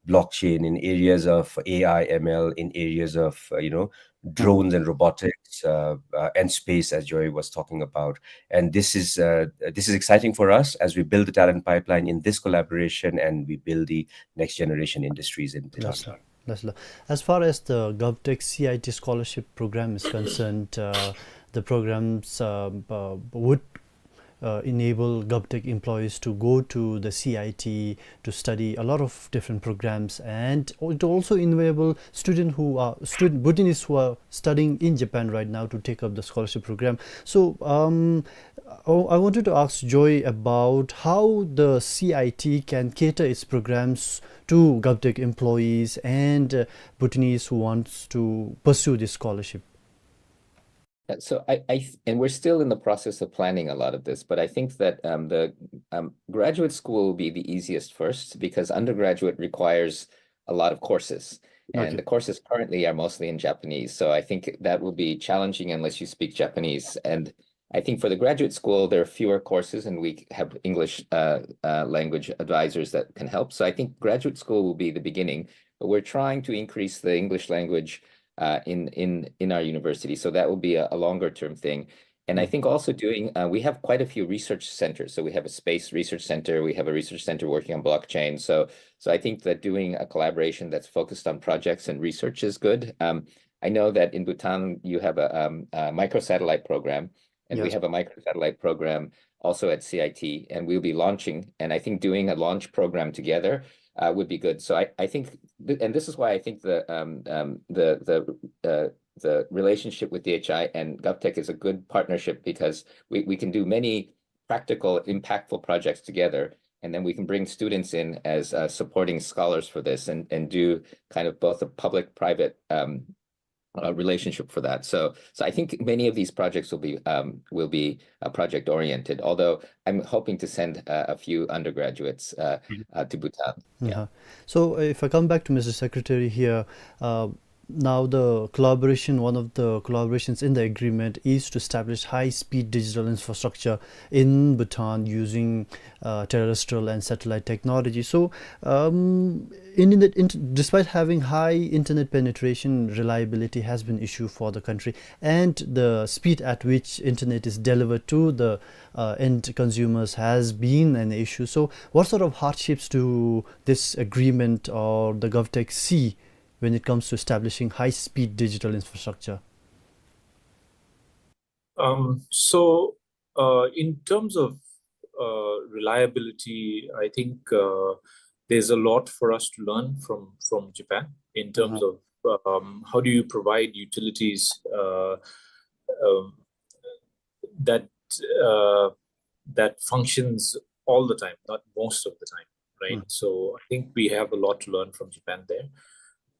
blockchain, in areas of A I M L, in areas of uh, you know, drones and robotics uh, uh, and space, as Joy was talking about. And this is uh, this is exciting for us as we build the talent pipeline in this collaboration and we build the next generation industries in Bhutan. That's right. That's lo- As far as the GovTech C I T scholarship program is concerned, uh, the programs uh, uh, would uh, enable GovTech employees to go to the C I T to study a lot of different programs, and it also enable student who are student Bhutanese who are studying in Japan right now to take up the scholarship program. So um, I I wanted to ask Joy about how the C I T can cater its programs to GovTech employees and uh, Bhutanese who wants to pursue this scholarship. Uh, So I, I th- and we're still in the process of planning a lot of this, but I think that um, the um, graduate school will be the easiest first, because undergraduate requires a lot of courses, and Okay. the courses currently are mostly in Japanese. So I think that will be challenging unless you speak Japanese. And I think for the graduate school, there are fewer courses, and we have English uh, uh, language advisors that can help. So I think graduate school will be the beginning, but we're trying to increase the English language uh, in in in our university. So that will be a, a longer term thing. And I think also doing, uh, we have quite a few research centers. So we have a space research center, we have a research center working on blockchain. So, so I think that doing a collaboration that's focused on projects and research is good. Um, I know that in Bhutan, you have a, um, a microsatellite program, and we have a microsatellite program also at C I T, and we'll be launching. And I think doing a launch program together, uh, would be good. So I, I think, th-, and this is why I think the, um, um, the, the, uh, the relationship with D H I and GovTech is a good partnership, because we, we can do many practical, impactful projects together. And then we can bring students in as, uh, supporting scholars for this and, and do kind of both a public-private, um, uh, relationship for that. So, so I think many of these projects will be, um, will be, uh, project oriented, although I'm hoping to send, uh, a few undergraduates, uh, uh, to Bhutan. Yeah. Uh-huh. So, uh, if I come back to Mister Secretary here, uh, now the collaboration, one of the collaborations in the agreement is to establish high-speed digital infrastructure in Bhutan using, uh, terrestrial and satellite technology. So, um, in, in the, in, despite having high internet penetration, reliability has been issue for the country, and the speed at which internet is delivered to the, uh, end consumers has been an issue. So, what sort of hardships do this agreement or the GovTech see when it comes to establishing high-speed digital infrastructure? Um, so, uh, in terms of, uh, reliability, I think, uh, there's a lot for us to learn from, from Japan in terms of, um, how do you provide utilities, uh, um, that, uh, that functions all the time, not most of the time, right? So I think we have a lot to learn from Japan there.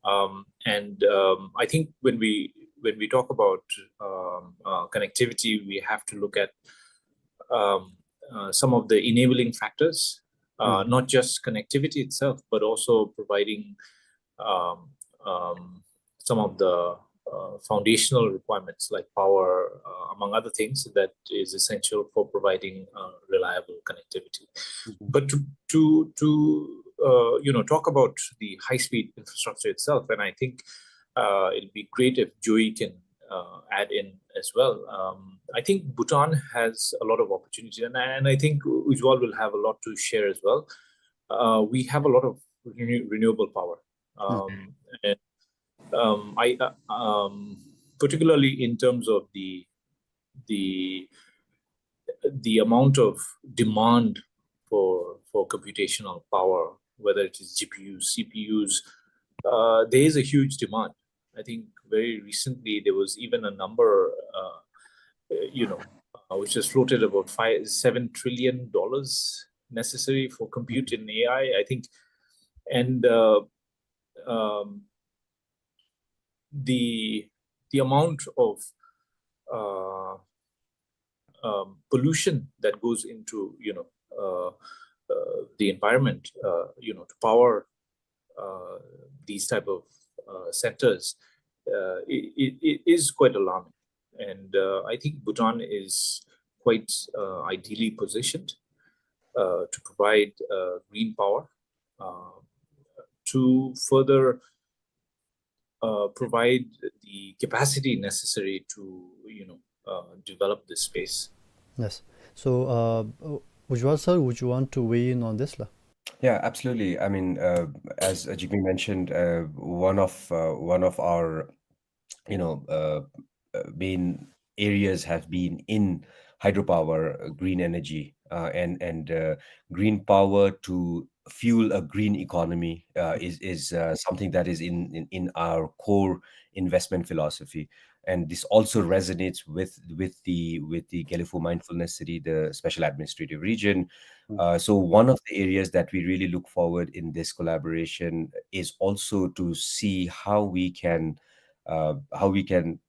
Um, and, um, I think when we, when we talk about, um, uh, connectivity, we have to look at, um, uh, some of the enabling factors, uh, not just connectivity itself, but also providing, um, um, some of the, uh, foundational requirements like power, uh, among other things, that is essential for providing, uh, reliable connectivity. But to, to, to, uh, you know, talk about the high-speed infrastructure itself, and I think, uh, it'd be great if Joey can, uh, add in as well. Um, I think Bhutan has a lot of opportunity, and, and I think Ujwal will have a lot to share as well. Uh, we have a lot of renew-, renewable power. Um, and, um, I, uh, um, particularly in terms of the, the, the amount of demand for, for computational power, whether it is G P Us, C P Us, uh, there is a huge demand. I think very recently there was even a number, uh, uh, you know, uh, which was floated about five, seven trillion dollars necessary for compute in A I, I think. And, uh, um, the, the amount of, uh, um, pollution that goes into, you know, uh, uh, the environment, uh, you know, to power, uh, these type of, uh, centers, uh, it, it, it is quite alarming. And, uh, I think Bhutan is quite, uh, ideally positioned, uh, to provide, uh, green power, uh, to further, uh, provide the capacity necessary to, you know, uh, develop this space. Yes. So, uh, uh, Ujwal sir, would you want to weigh in on this, la? Yeah, absolutely. I mean, uh, as, uh, Jigme mentioned, uh, one of, uh, one of our, you know, uh, uh, main areas have been in hydropower, uh, green energy, uh, and, and, uh, green power to fuel a green economy, uh, is, is, uh, something that is in, in, in our core investment philosophy. And this also resonates with, with the, with the Gelephu Mindfulness City, the Special Administrative Region. Uh, so one of the areas that we really look forward in this collaboration is also to see how we can, uh, how we can,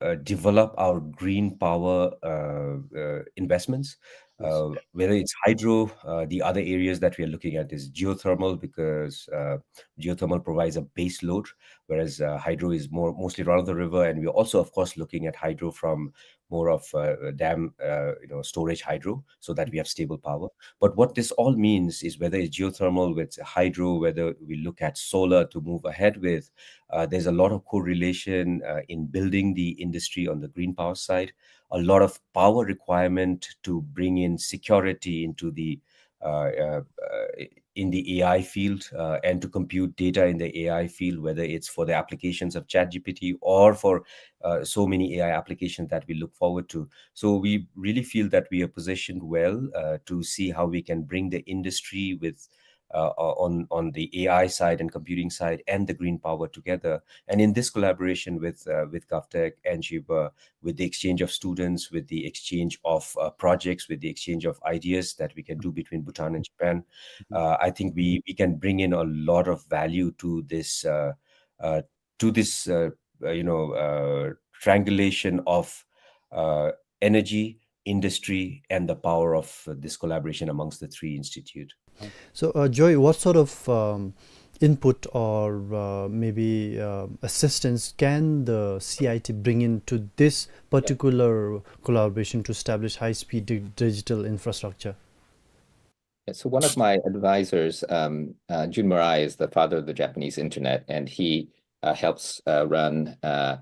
uh, develop our green power, uh, uh, investments. Uh, whether it's hydro, uh, the other areas that we are looking at is geothermal, because, uh, geothermal provides a base load, whereas uh, hydro is more mostly run of the river, and we're also, of course, looking at hydro from more of uh, dam, uh, you know, storage hydro, so that we have stable power. But what this all means is, whether it's geothermal with hydro, whether we look at solar to move ahead with, uh, there's a lot of correlation uh, in building the industry on the green power side, a lot of power requirement to bring in security into the uh, uh, uh, in the A I field uh, and to compute data in the A I field, whether it's for the applications of ChatGPT or for uh, so many A I applications that we look forward to. So we really feel that we are positioned well uh, to see how we can bring the industry with uh, on on the A I side and computing side and the green power together. And in this collaboration with uh, with GovTech and Chiba, with the exchange of students, with the exchange of uh, projects, with the exchange of ideas that we can do between Bhutan and Japan, uh, I think we we can bring in a lot of value to this uh, uh, to this uh, uh, you know uh, triangulation of uh, energy, industry, and the power of uh, this collaboration amongst the three institute. So, uh, Joy, what sort of um, input or uh, maybe uh, assistance can the C I T bring into this particular collaboration to establish high-speed di- digital infrastructure? Yeah, so one of my advisors, um, uh, Jun Murai, is the father of the Japanese internet, and he uh, helps uh, run uh,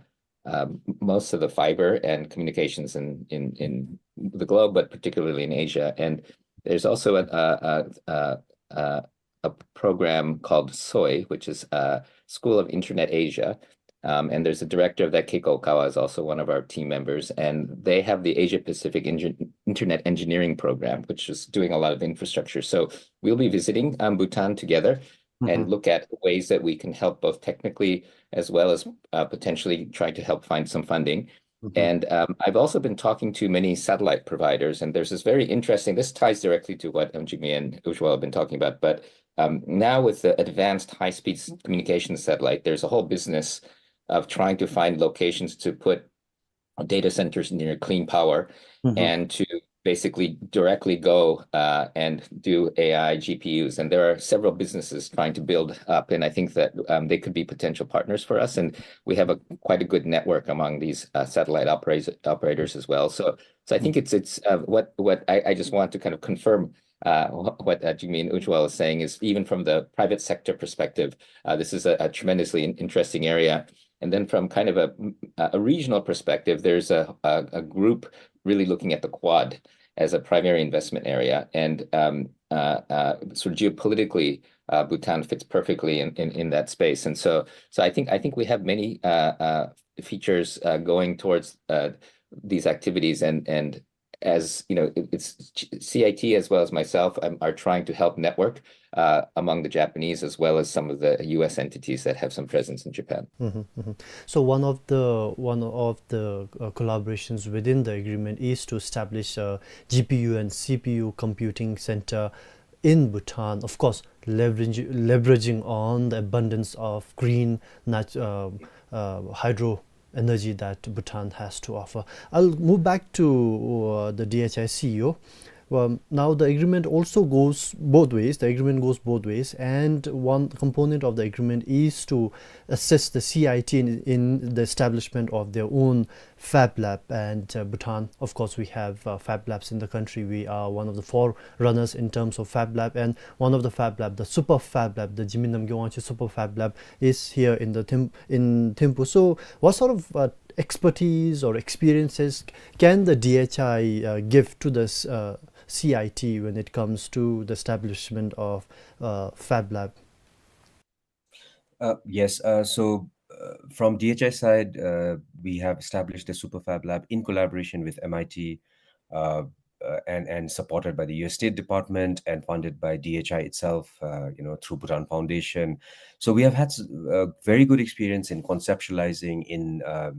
um, most of the fiber and communications in, in, in the globe, but particularly in Asia. And there's also a, a, a, a, a program called SOI, which is a School of Internet Asia. Um, and there's a director of that, Keiko Okawa, is also one of our team members. And they have the Asia Pacific Inter- Internet Engineering Program, which is doing a lot of infrastructure. So we'll be visiting um, Bhutan together and look at ways that we can help both technically as well as uh, potentially trying to help find some funding. And um, I've also been talking to many satellite providers, and there's this very interesting, this ties directly to what um, Jigme and Ujwal have been talking about, but um, now with the advanced high-speed communication satellite, there's a whole business of trying to find locations to put data centers near clean power and to basically directly go uh, and do A I G P Us. And there are several businesses trying to build up, and I think that um, they could be potential partners for us. And we have a quite a good network among these uh, satellite operators, operators as well. So, so I think it's it's uh, what what I, I just want to kind of confirm uh, what uh, Jigme and Ujwal is saying is, even from the private sector perspective, uh, this is a, a tremendously in- interesting area. And then from kind of a, a regional perspective, there's a, a, a group really looking at the Quad as a primary investment area. And um, uh, uh, sort of geopolitically, uh, Bhutan fits perfectly in, in, in that space. And so, so I think I think we have many uh, uh, features uh, going towards uh, these activities, and and as you know, it- it's C I T as well as myself um, are trying to help network uh, among the Japanese as well as some of the U S entities that have some presence in Japan. So one of the one of the uh, collaborations within the agreement is to establish a G P U and C P U computing center in Bhutan. Of course, leverage, leveraging on the abundance of green nat- uh, uh, hydro energy that Bhutan has to offer. I'll move back to uh, the D H I C E O. Um, now, the agreement also goes both ways. The agreement goes both ways, and one component of the agreement is to assist the C I T in, in the establishment of their own Fab Lab. And uh, Bhutan, of course, we have uh, Fab Labs in the country. We are one of the forerunners in terms of Fab Lab, and one of the Fab Lab, the Super Fab Lab, the Jigme Namgay Wangchuk Super Fab Lab, is here in the Thim- in Thimphu. So, what sort of uh, expertise or experiences can the D H I uh, give to this uh, C I T when it comes to the establishment of uh, Fab Lab? Uh, yes, uh, so uh, from D H I side, uh, we have established the Super Fab Lab in collaboration with M I T uh, uh, and and supported by the U S State Department and funded by D H I itself, uh, you know, through Bhutan Foundation. So we have had s- uh, very good experience in conceptualizing, in uh,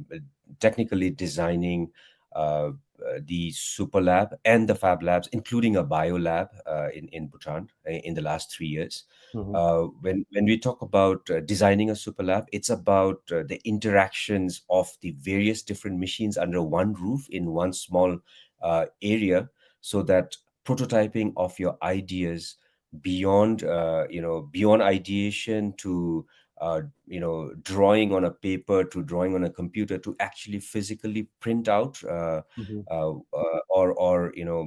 technically designing uh, uh, the Super Lab and the Fab Labs, including a bio lab uh, in in Bhutan uh, in the last three years. Uh, when when we talk about uh, designing a super lab, it's about uh, the interactions of the various different machines under one roof in one small uh, area, so that prototyping of your ideas beyond uh, you know beyond ideation to uh, you know, drawing on a paper to drawing on a computer to actually physically print out, uh, Mhm. uh, uh, or or you know,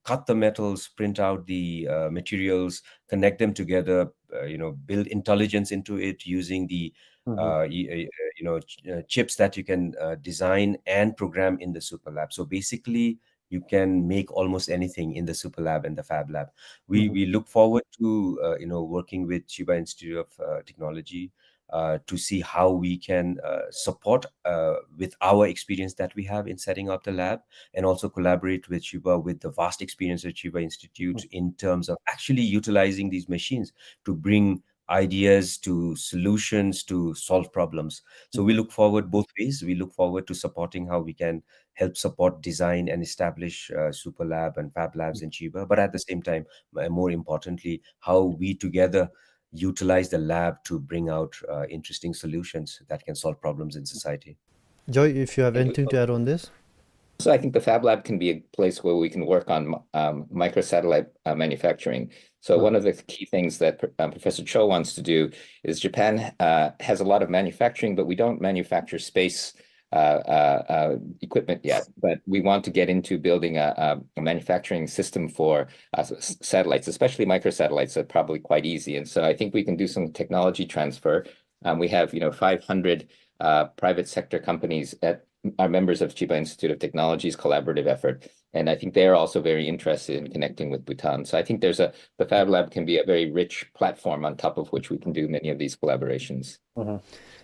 cut the metals, print out the uh, materials, connect them together, uh, you know, build intelligence into it using the Mhm. uh, y- uh, you know, ch- uh, chips that you can uh, design and program in the super lab. So basically, you can make almost anything in the super lab and the fab lab. We Mhm. we look forward to uh, you know, working with Chiba Institute of uh, Technology uh, to see how we can uh, support uh, with our experience that we have in setting up the lab, and also collaborate with Chiba, with the vast experience of Chiba Institute, in terms of actually utilizing these machines to bring ideas to solutions to solve problems. So we Mhm. look forward both ways. We look forward to supporting how we can help support, design, and establish uh, super lab and fab labs Mhm. in Chiba, but at the same time, uh, more importantly, how we together utilize the lab to bring out uh, interesting solutions that can solve problems in society. Joy, if you have Anyway, anything to add on this. So I think the Fab Lab can be a place where we can work on um, microsatellite uh, manufacturing. So Uh, one of the key things that Pr- um, Professor Cho wants to do is Japan uh, has a lot of manufacturing, but we don't manufacture space uh, uh, uh, equipment yet. But we want to get into building a, a, a manufacturing system for uh, s- s- satellites, especially microsatellites. Are probably quite easy, and so I think we can do some technology transfer. Um, we have, you know, five hundred uh, private sector companies that are members of Chiba Institute of Technology's collaborative effort. And I think they are also very interested in connecting with Bhutan. So I think there's a, the Fab Lab can be a very rich platform on top of which we can do many of these collaborations.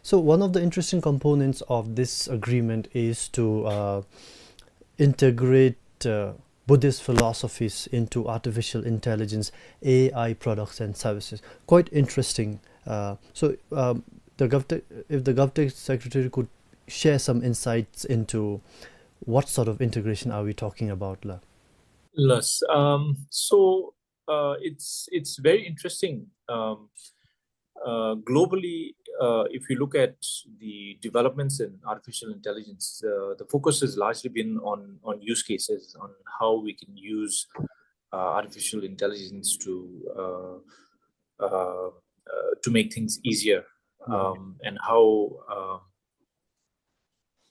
So one of the interesting components of this agreement is to uh, integrate uh, Buddhist philosophies into artificial intelligence, A I products and services. Quite interesting. Uh, so um, the GovTech, if the GovTech secretary could share some insights into what sort of integration are we talking about, la? Yes. Um, so uh, it's it's very interesting. Um, uh, globally, uh, if you look at the developments in artificial intelligence, uh, the focus has largely been on on use cases, on how we can use uh, artificial intelligence to uh, uh, uh, to make things easier, Mhm. um, and how uh,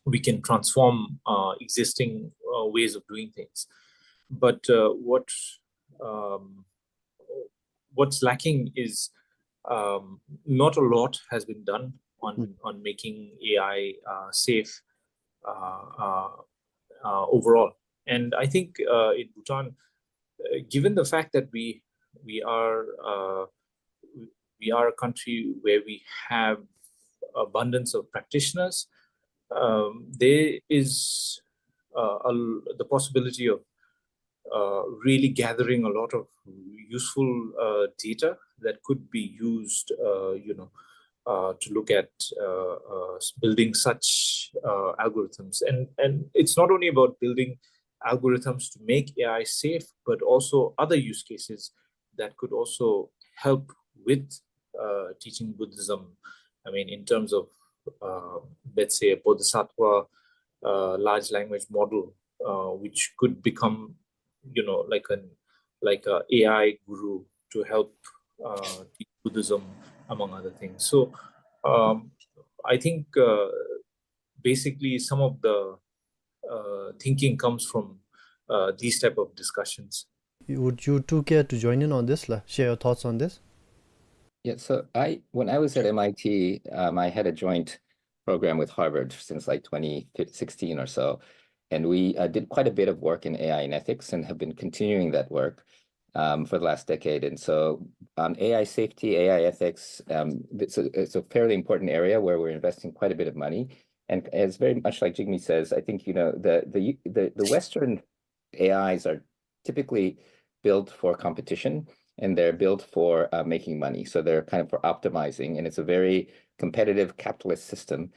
we can transform uh, existing uh, ways of doing things. But uh, what um, what's lacking is um, not a lot has been done on Mm. on making A I uh, safe uh, uh, uh, overall. And I think uh, in Bhutan, uh, given the fact that we we are uh, we are a country where we have abundance of practitioners, um, there is uh, a l- the possibility of uh, really gathering a lot of useful uh, data that could be used, uh, you know, uh, to look at uh, uh, s- building such uh, algorithms. And and it's not only about building algorithms to make A I safe, but also other use cases that could also help with uh, teaching Buddhism. I mean, in terms of uh, let's say a Bodhisattva uh, large language model, uh, which could become, you know, like an like a A I guru to help uh, teach Buddhism, among other things. So um, I think uh, basically some of the uh, thinking comes from uh, these type of discussions. Would you two care to join in on this, la? Share your thoughts on this? Yeah, so I, when I was at M I T, um, I had a joint program with Harvard since like twenty sixteen or so. And we uh, did quite a bit of work in A I and ethics and have been continuing that work um, for the last decade. And so on A I safety, A I ethics, um, it's, a, it's a fairly important area where we're investing quite a bit of money. And it's very much like Jigme says, I think, you know, the, the, the, the Western A Is are typically built for competition and they're built for uh, making money. So they're kind of for optimizing, and it's a very competitive capitalist system.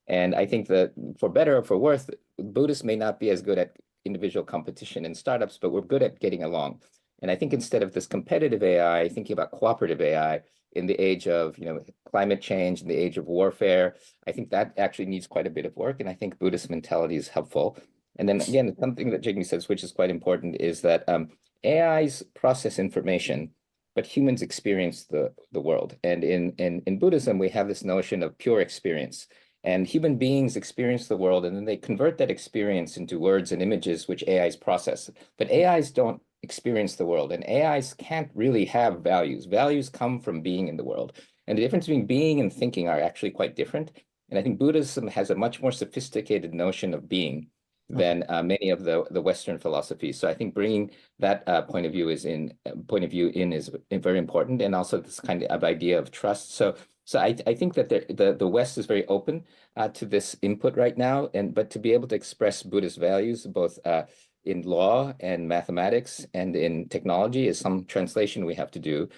And I think that for better or for worse, Buddhists may not be as good at individual competition and startups, but we're good at getting along. And I think instead of this competitive A I, thinking about cooperative A I in the age of, you know, climate change, in the age of warfare, I think that actually needs quite a bit of work. And I think Buddhist mentality is helpful. And then again, something that Jigme says, which is quite important, is that um, A Is process information but humans experience the, the world. And in, in, in Buddhism, we have this notion of pure experience. And human beings experience the world, and then they convert that experience into words and images, which A Is process. But A Is don't experience the world, and A Is can't really have values. Values come from being in the world. And the difference between being and thinking are actually quite different. And I think Buddhism has a much more sophisticated notion of being than uh, many of the, the Western philosophies. So I think bringing that uh, point of view is in uh, point of view in is very important, and also this kind of idea of trust. So so I, I think that the, the, the West is very open uh, to this input right now, and but to be able to express Buddhist values both uh, in law and mathematics and in technology is some translation we have to do.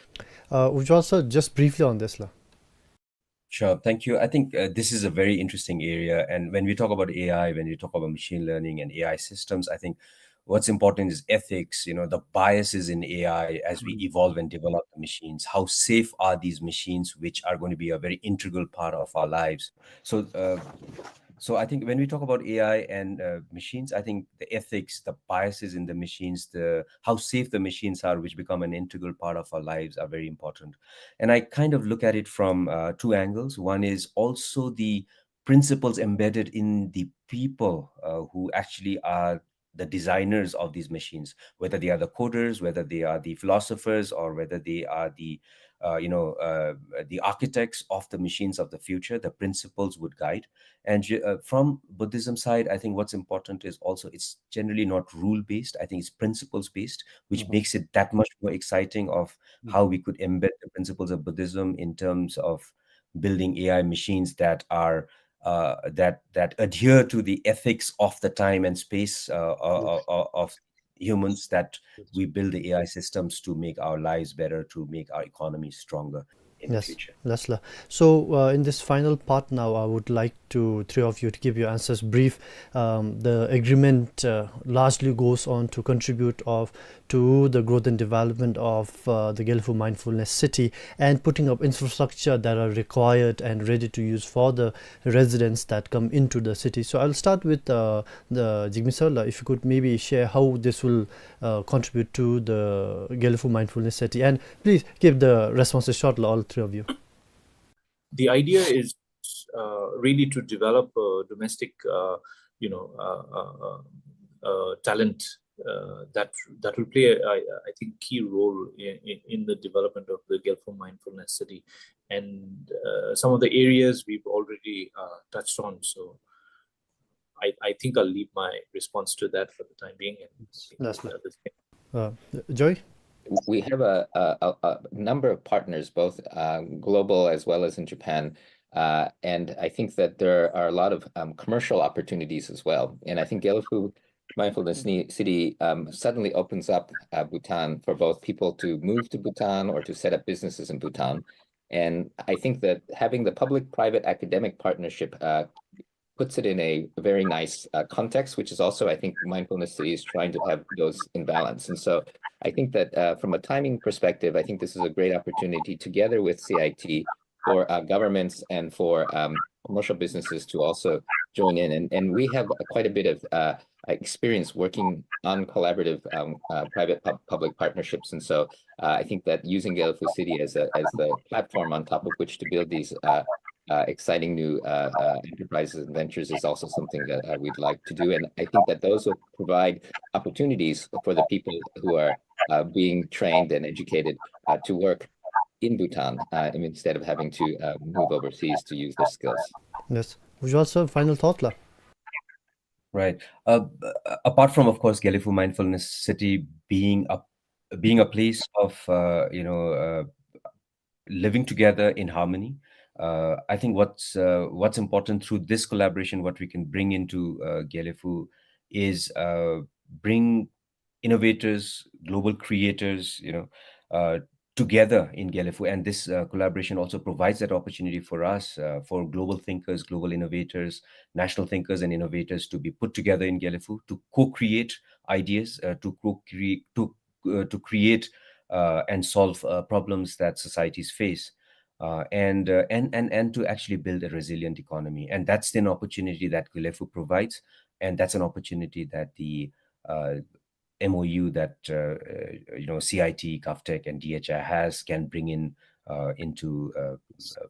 Uh, Ujjwal sir, just briefly on this la. Sure, thank you. I think uh, this is a very interesting area. And when we talk about A I, when we talk about machine learning and A I systems, I think what's important is ethics, you know, the biases in A I as we evolve and develop the machines. How safe are these machines, which are going to be a very integral part of our lives? So, uh, so I think when we talk about A I and uh, machines, I think the ethics, the biases in the machines, the how safe the machines are, which become an integral part of our lives, are very important. And I kind of look at it from uh, two angles. One is also the principles embedded in the people uh, who actually are the designers of these machines, whether they are the coders, whether they are the philosophers, or whether they are the uh, you know uh, the architects of the machines of the future. The principles would guide. And uh, from Buddhism side, I think what's important is also it's generally not rule based. I think it's principles based, which mm-hmm. makes it that much more exciting of mm-hmm. how we could embed the principles of Buddhism in terms of building A I machines that are uh, that that adhere to the ethics of the time and space uh, uh, uh, uh, of humans, that we build the A I systems to make our lives better, to make our economy stronger in yes. the future. Yes, sir. So, uh, in this final part now, I would like to three of you to give your answers brief. Um, the agreement uh, largely goes on to contribute of to the growth and development of uh, the Gelephu Mindfulness City and putting up infrastructure that are required and ready to use for the residents that come into the city. So I'll start with uh, the Jigme sir la, if you could maybe share how this will uh, contribute to the Gelephu Mindfulness City. And please keep the responses short la, all three of you. The idea is uh, really to develop a domestic, uh, you know, uh, uh, uh, uh, talent uh, that that will play, I, I think, key role in, in, in the development of the Gelephu Mindfulness City. And uh, some of the areas we've already uh, touched on. So I, I think I'll leave my response to that for the time being. And That's uh, uh, Joy? We have a, a, a number of partners, both uh, global as well as in Japan. Uh, and I think that there are a lot of um, commercial opportunities as well. And I think Gelephu Mindfulness City um, suddenly opens up uh, Bhutan for both people to move to Bhutan or to set up businesses in Bhutan. And I think that having the public-private academic partnership uh, puts it in a very nice uh, context, which is also, I think, Mindfulness City is trying to have those in balance. And so I think that uh, from a timing perspective, I think this is a great opportunity together with C I T for uh, governments and for um, commercial businesses to also join in. And, and we have quite a bit of uh, experience working on collaborative um, uh, private pub- public partnerships. And so uh, I think that using Gelephu City as, a, as the platform on top of which to build these uh, uh, exciting new uh, uh, enterprises and ventures is also something that uh, we'd like to do. And I think that those will provide opportunities for the people who are uh, being trained and educated uh, to work in Bhutan uh, instead of having to uh, move overseas to use their skills. Yes. Ujjwal sir, final thought la? Right. Uh, apart from, of course, Gelephu Mindfulness City being a being a place of uh, you know uh, living together in harmony, uh, I think what's uh, what's important through this collaboration, what we can bring into uh, Gelephu, is uh, bring innovators, global creators, you know, uh, together in Gelephu. And this uh, collaboration also provides that opportunity for us, uh, for global thinkers, global innovators, national thinkers and innovators to be put together in Gelephu to co-create ideas, uh, to co-create, to, uh, to create uh, and solve uh, problems that societies face. Uh, and, uh, and and and to actually build a resilient economy, and that's an opportunity that Gelephu provides, and that's an opportunity that the uh, M O U that, uh, uh, you know, C I T, GovTech, and D H I has can bring in, uh, into, uh,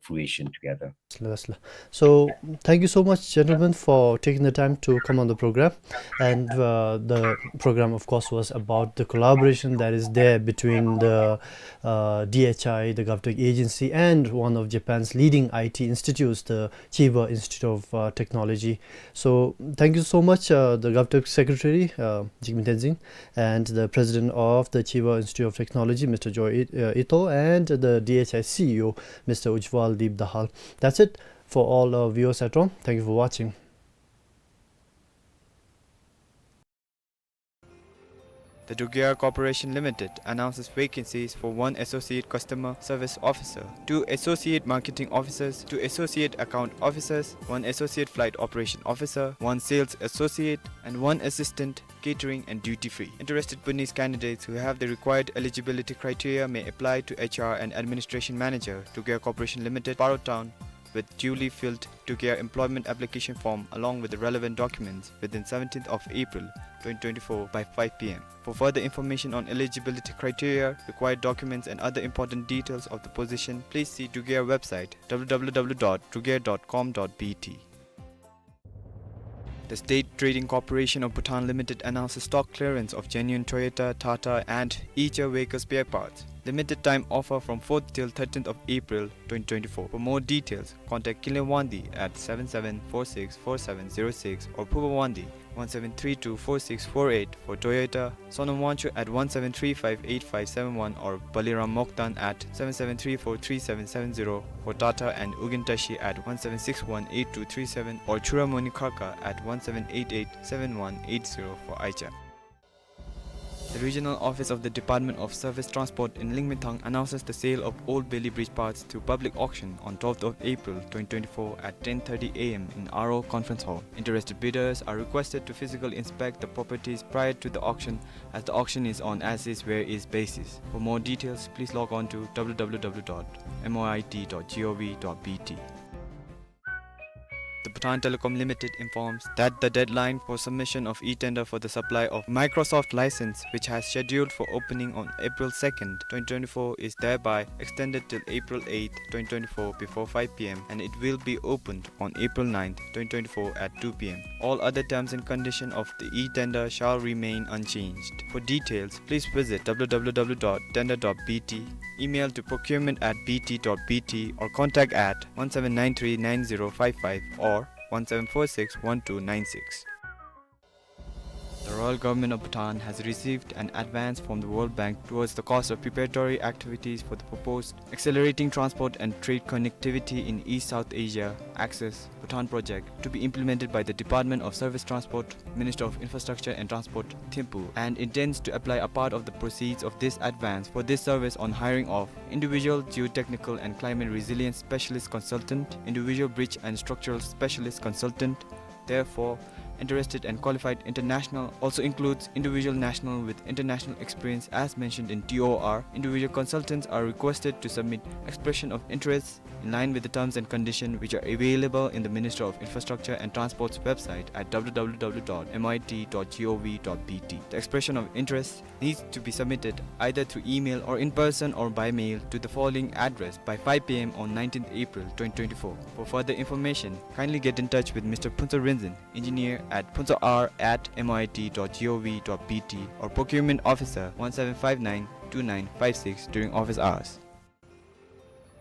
fruition together. Yes, yes. So, thank you so much, gentlemen, for taking the time to come on the program. And, uh, the program, of course, was about the collaboration that is there between the, uh, D H I, the GovTech agency, and one of Japan's leading I T institutes, the Chiba Institute of, uh, Technology. So, thank you so much, uh, the GovTech Secretary, uh, Jigme Tenzin, and the President of the Chiba Institute of Technology, Mister Joy It-, uh, Ito, and the D H I C E O, Mister Ujjwal Deep Dahal. That's it for all our viewers at home. Thank you for watching. The Drugear Corporation Limited announces vacancies for one Associate Customer Service Officer, two Associate Marketing Officers, two Associate Account Officers, one Associate Flight Operation Officer, one Sales Associate, and one Assistant Catering and Duty Free. Interested Bhutanese candidates who have the required eligibility criteria may apply to H R and Administration Manager, Drugear Corporation Limited, Paro Town, with duly filled Drugear employment application form along with the relevant documents within seventeenth of April twenty twenty-four by five P M. For further information on eligibility criteria, required documents, and other important details of the position, please see Drugear website, W W W dot drugear dot com dot B T. The State Trading Corporation of Bhutan Limited announces stock clearance of genuine Toyota, Tata, and Eicher vehicle spare parts. Limited time offer from fourth till thirteenth of April twenty twenty-four. For more details, contact Kinley Wangdi at seven seven four six four seven zero six or Phuba Wangdi one seven three two four six four eight for Toyota, Sonam Wangchuk at one seven three five eight five seven one or Baliram Moktan at seven seven three four three seven seven zero for Tata and Ugyen Tashi at one seven six one eight two three seven or Churamoni Kharka at one seven eight eight seven one eight zero for Eicher. The Regional Office of the Department of Surface Transport in Lingmethang announces the sale of old Bailey Bridge parts through public auction on twelfth of April twenty twenty-four at ten thirty A M in R O Conference Hall. Interested bidders are requested to physically inspect the properties prior to the auction, as the auction is on as is where is basis. For more details, please log on to W W W dot M O I T dot G O V dot B T. The Bhutan Telecom Limited informs that the deadline for submission of e-tender for the supply of Microsoft license, which has scheduled for opening on April second, twenty twenty-four, is thereby extended till April eighth, twenty twenty-four, before five P M, and it will be opened on April ninth, twenty twenty-four, at two P M. All other terms and conditions of the e-tender shall remain unchanged. For details, please visit W W W dot tender dot B T, email to procurement at B T dot B T, or contact at one seven nine three nine zero five five or one seven four six one two nine six. The Royal Government of Bhutan has received an advance from the World Bank towards the cost of preparatory activities for the proposed Accelerating Transport and Trade Connectivity in East South Asia, ACCESS, Bhutan project, to be implemented by the Department of Surface Transport, Ministry of Infrastructure and Transport, Thimphu, and intends to apply a part of the proceeds of this advance for this service on hiring of individual geotechnical and climate resilience specialist consultant, individual bridge and structural specialist consultant. Therefore, interested and qualified international also includes individual national with international experience as mentioned in T O R. Individual consultants are requested to submit expression of interest in line with the terms and conditions which are available in the Ministry of Infrastructure and Transport's website at W W W dot M I T dot G O V dot B T. The expression of interest needs to be submitted either through email or in person or by mail to the following address by five P M on nineteenth April twenty twenty-four. For further information, kindly get in touch with Mister Phuntsog Rinzin, engineer at phuntsog R at M I T dot G O V dot B T or procurement officer one seven five nine two nine five six during office hours.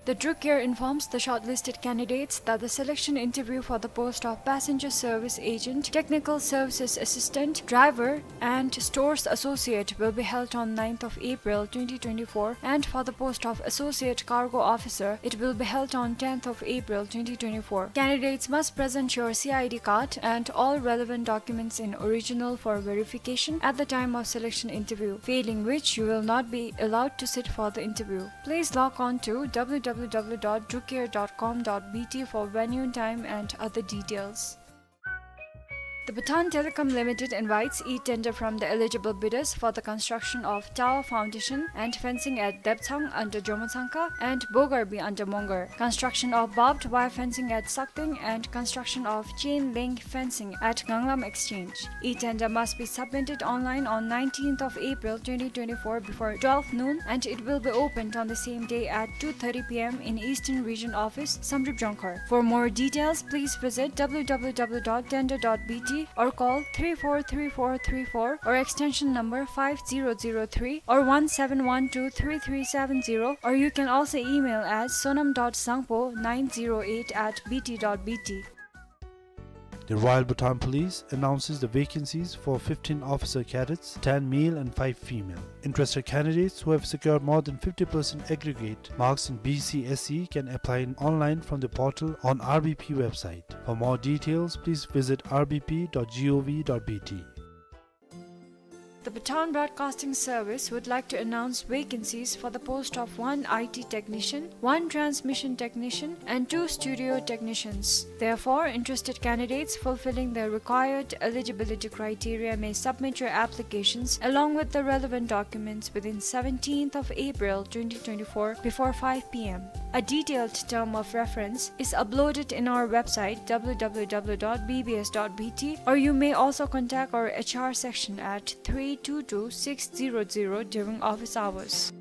The Drugear informs the shortlisted candidates that the selection interview for the post of passenger service agent, technical services assistant, driver, and stores associate will be held on ninth of April twenty twenty-four, and for the post of associate cargo officer, it will be held on tenth of April twenty twenty-four. Candidates must present your C I D card and all relevant documents in original for verification at the time of selection interview, failing which you will not be allowed to sit for the interview. Please log on to W W W dot drugear dot com dot B T for venue, time, and other details. The Bhutan Telecom Limited invites e-tender from the eligible bidders for the construction of tower foundation and fencing at Deptsang under Jomotsangka and Bogarbi under Mongar, construction of barbed wire fencing at Sakteng, and construction of chain link fencing at Nganglam Exchange. E-tender must be submitted online on nineteenth of April twenty twenty-four before twelve noon, and it will be opened on the same day at two thirty p m in Eastern Region Office, Samdrup Jongkhar. For more details, please visit w w w dot tender dot b t or call three four three four three four or extension number five zero zero three or one seven one two three three seven zero, or you can also email as sonam dot sangpo nine zero eight at b t dot b t. The Royal Bhutan Police announces the vacancies for fifteen officer cadets, ten male and five female. Interested candidates who have secured more than fifty percent aggregate marks in B C S E can apply online from the portal on R B P website. For more details, please visit r b p dot g o v dot b t. The Bhutan Broadcasting Service would like to announce vacancies for the post of one I T technician, one transmission technician, and two studio technicians. Therefore, interested candidates fulfilling the required eligibility criteria may submit your applications along with the relevant documents within seventeenth of April twenty twenty-four before five p m. A detailed term of reference is uploaded in our website w w w dot b b s dot b t, or you may also contact our H R section at three two two six zero zero during office hours.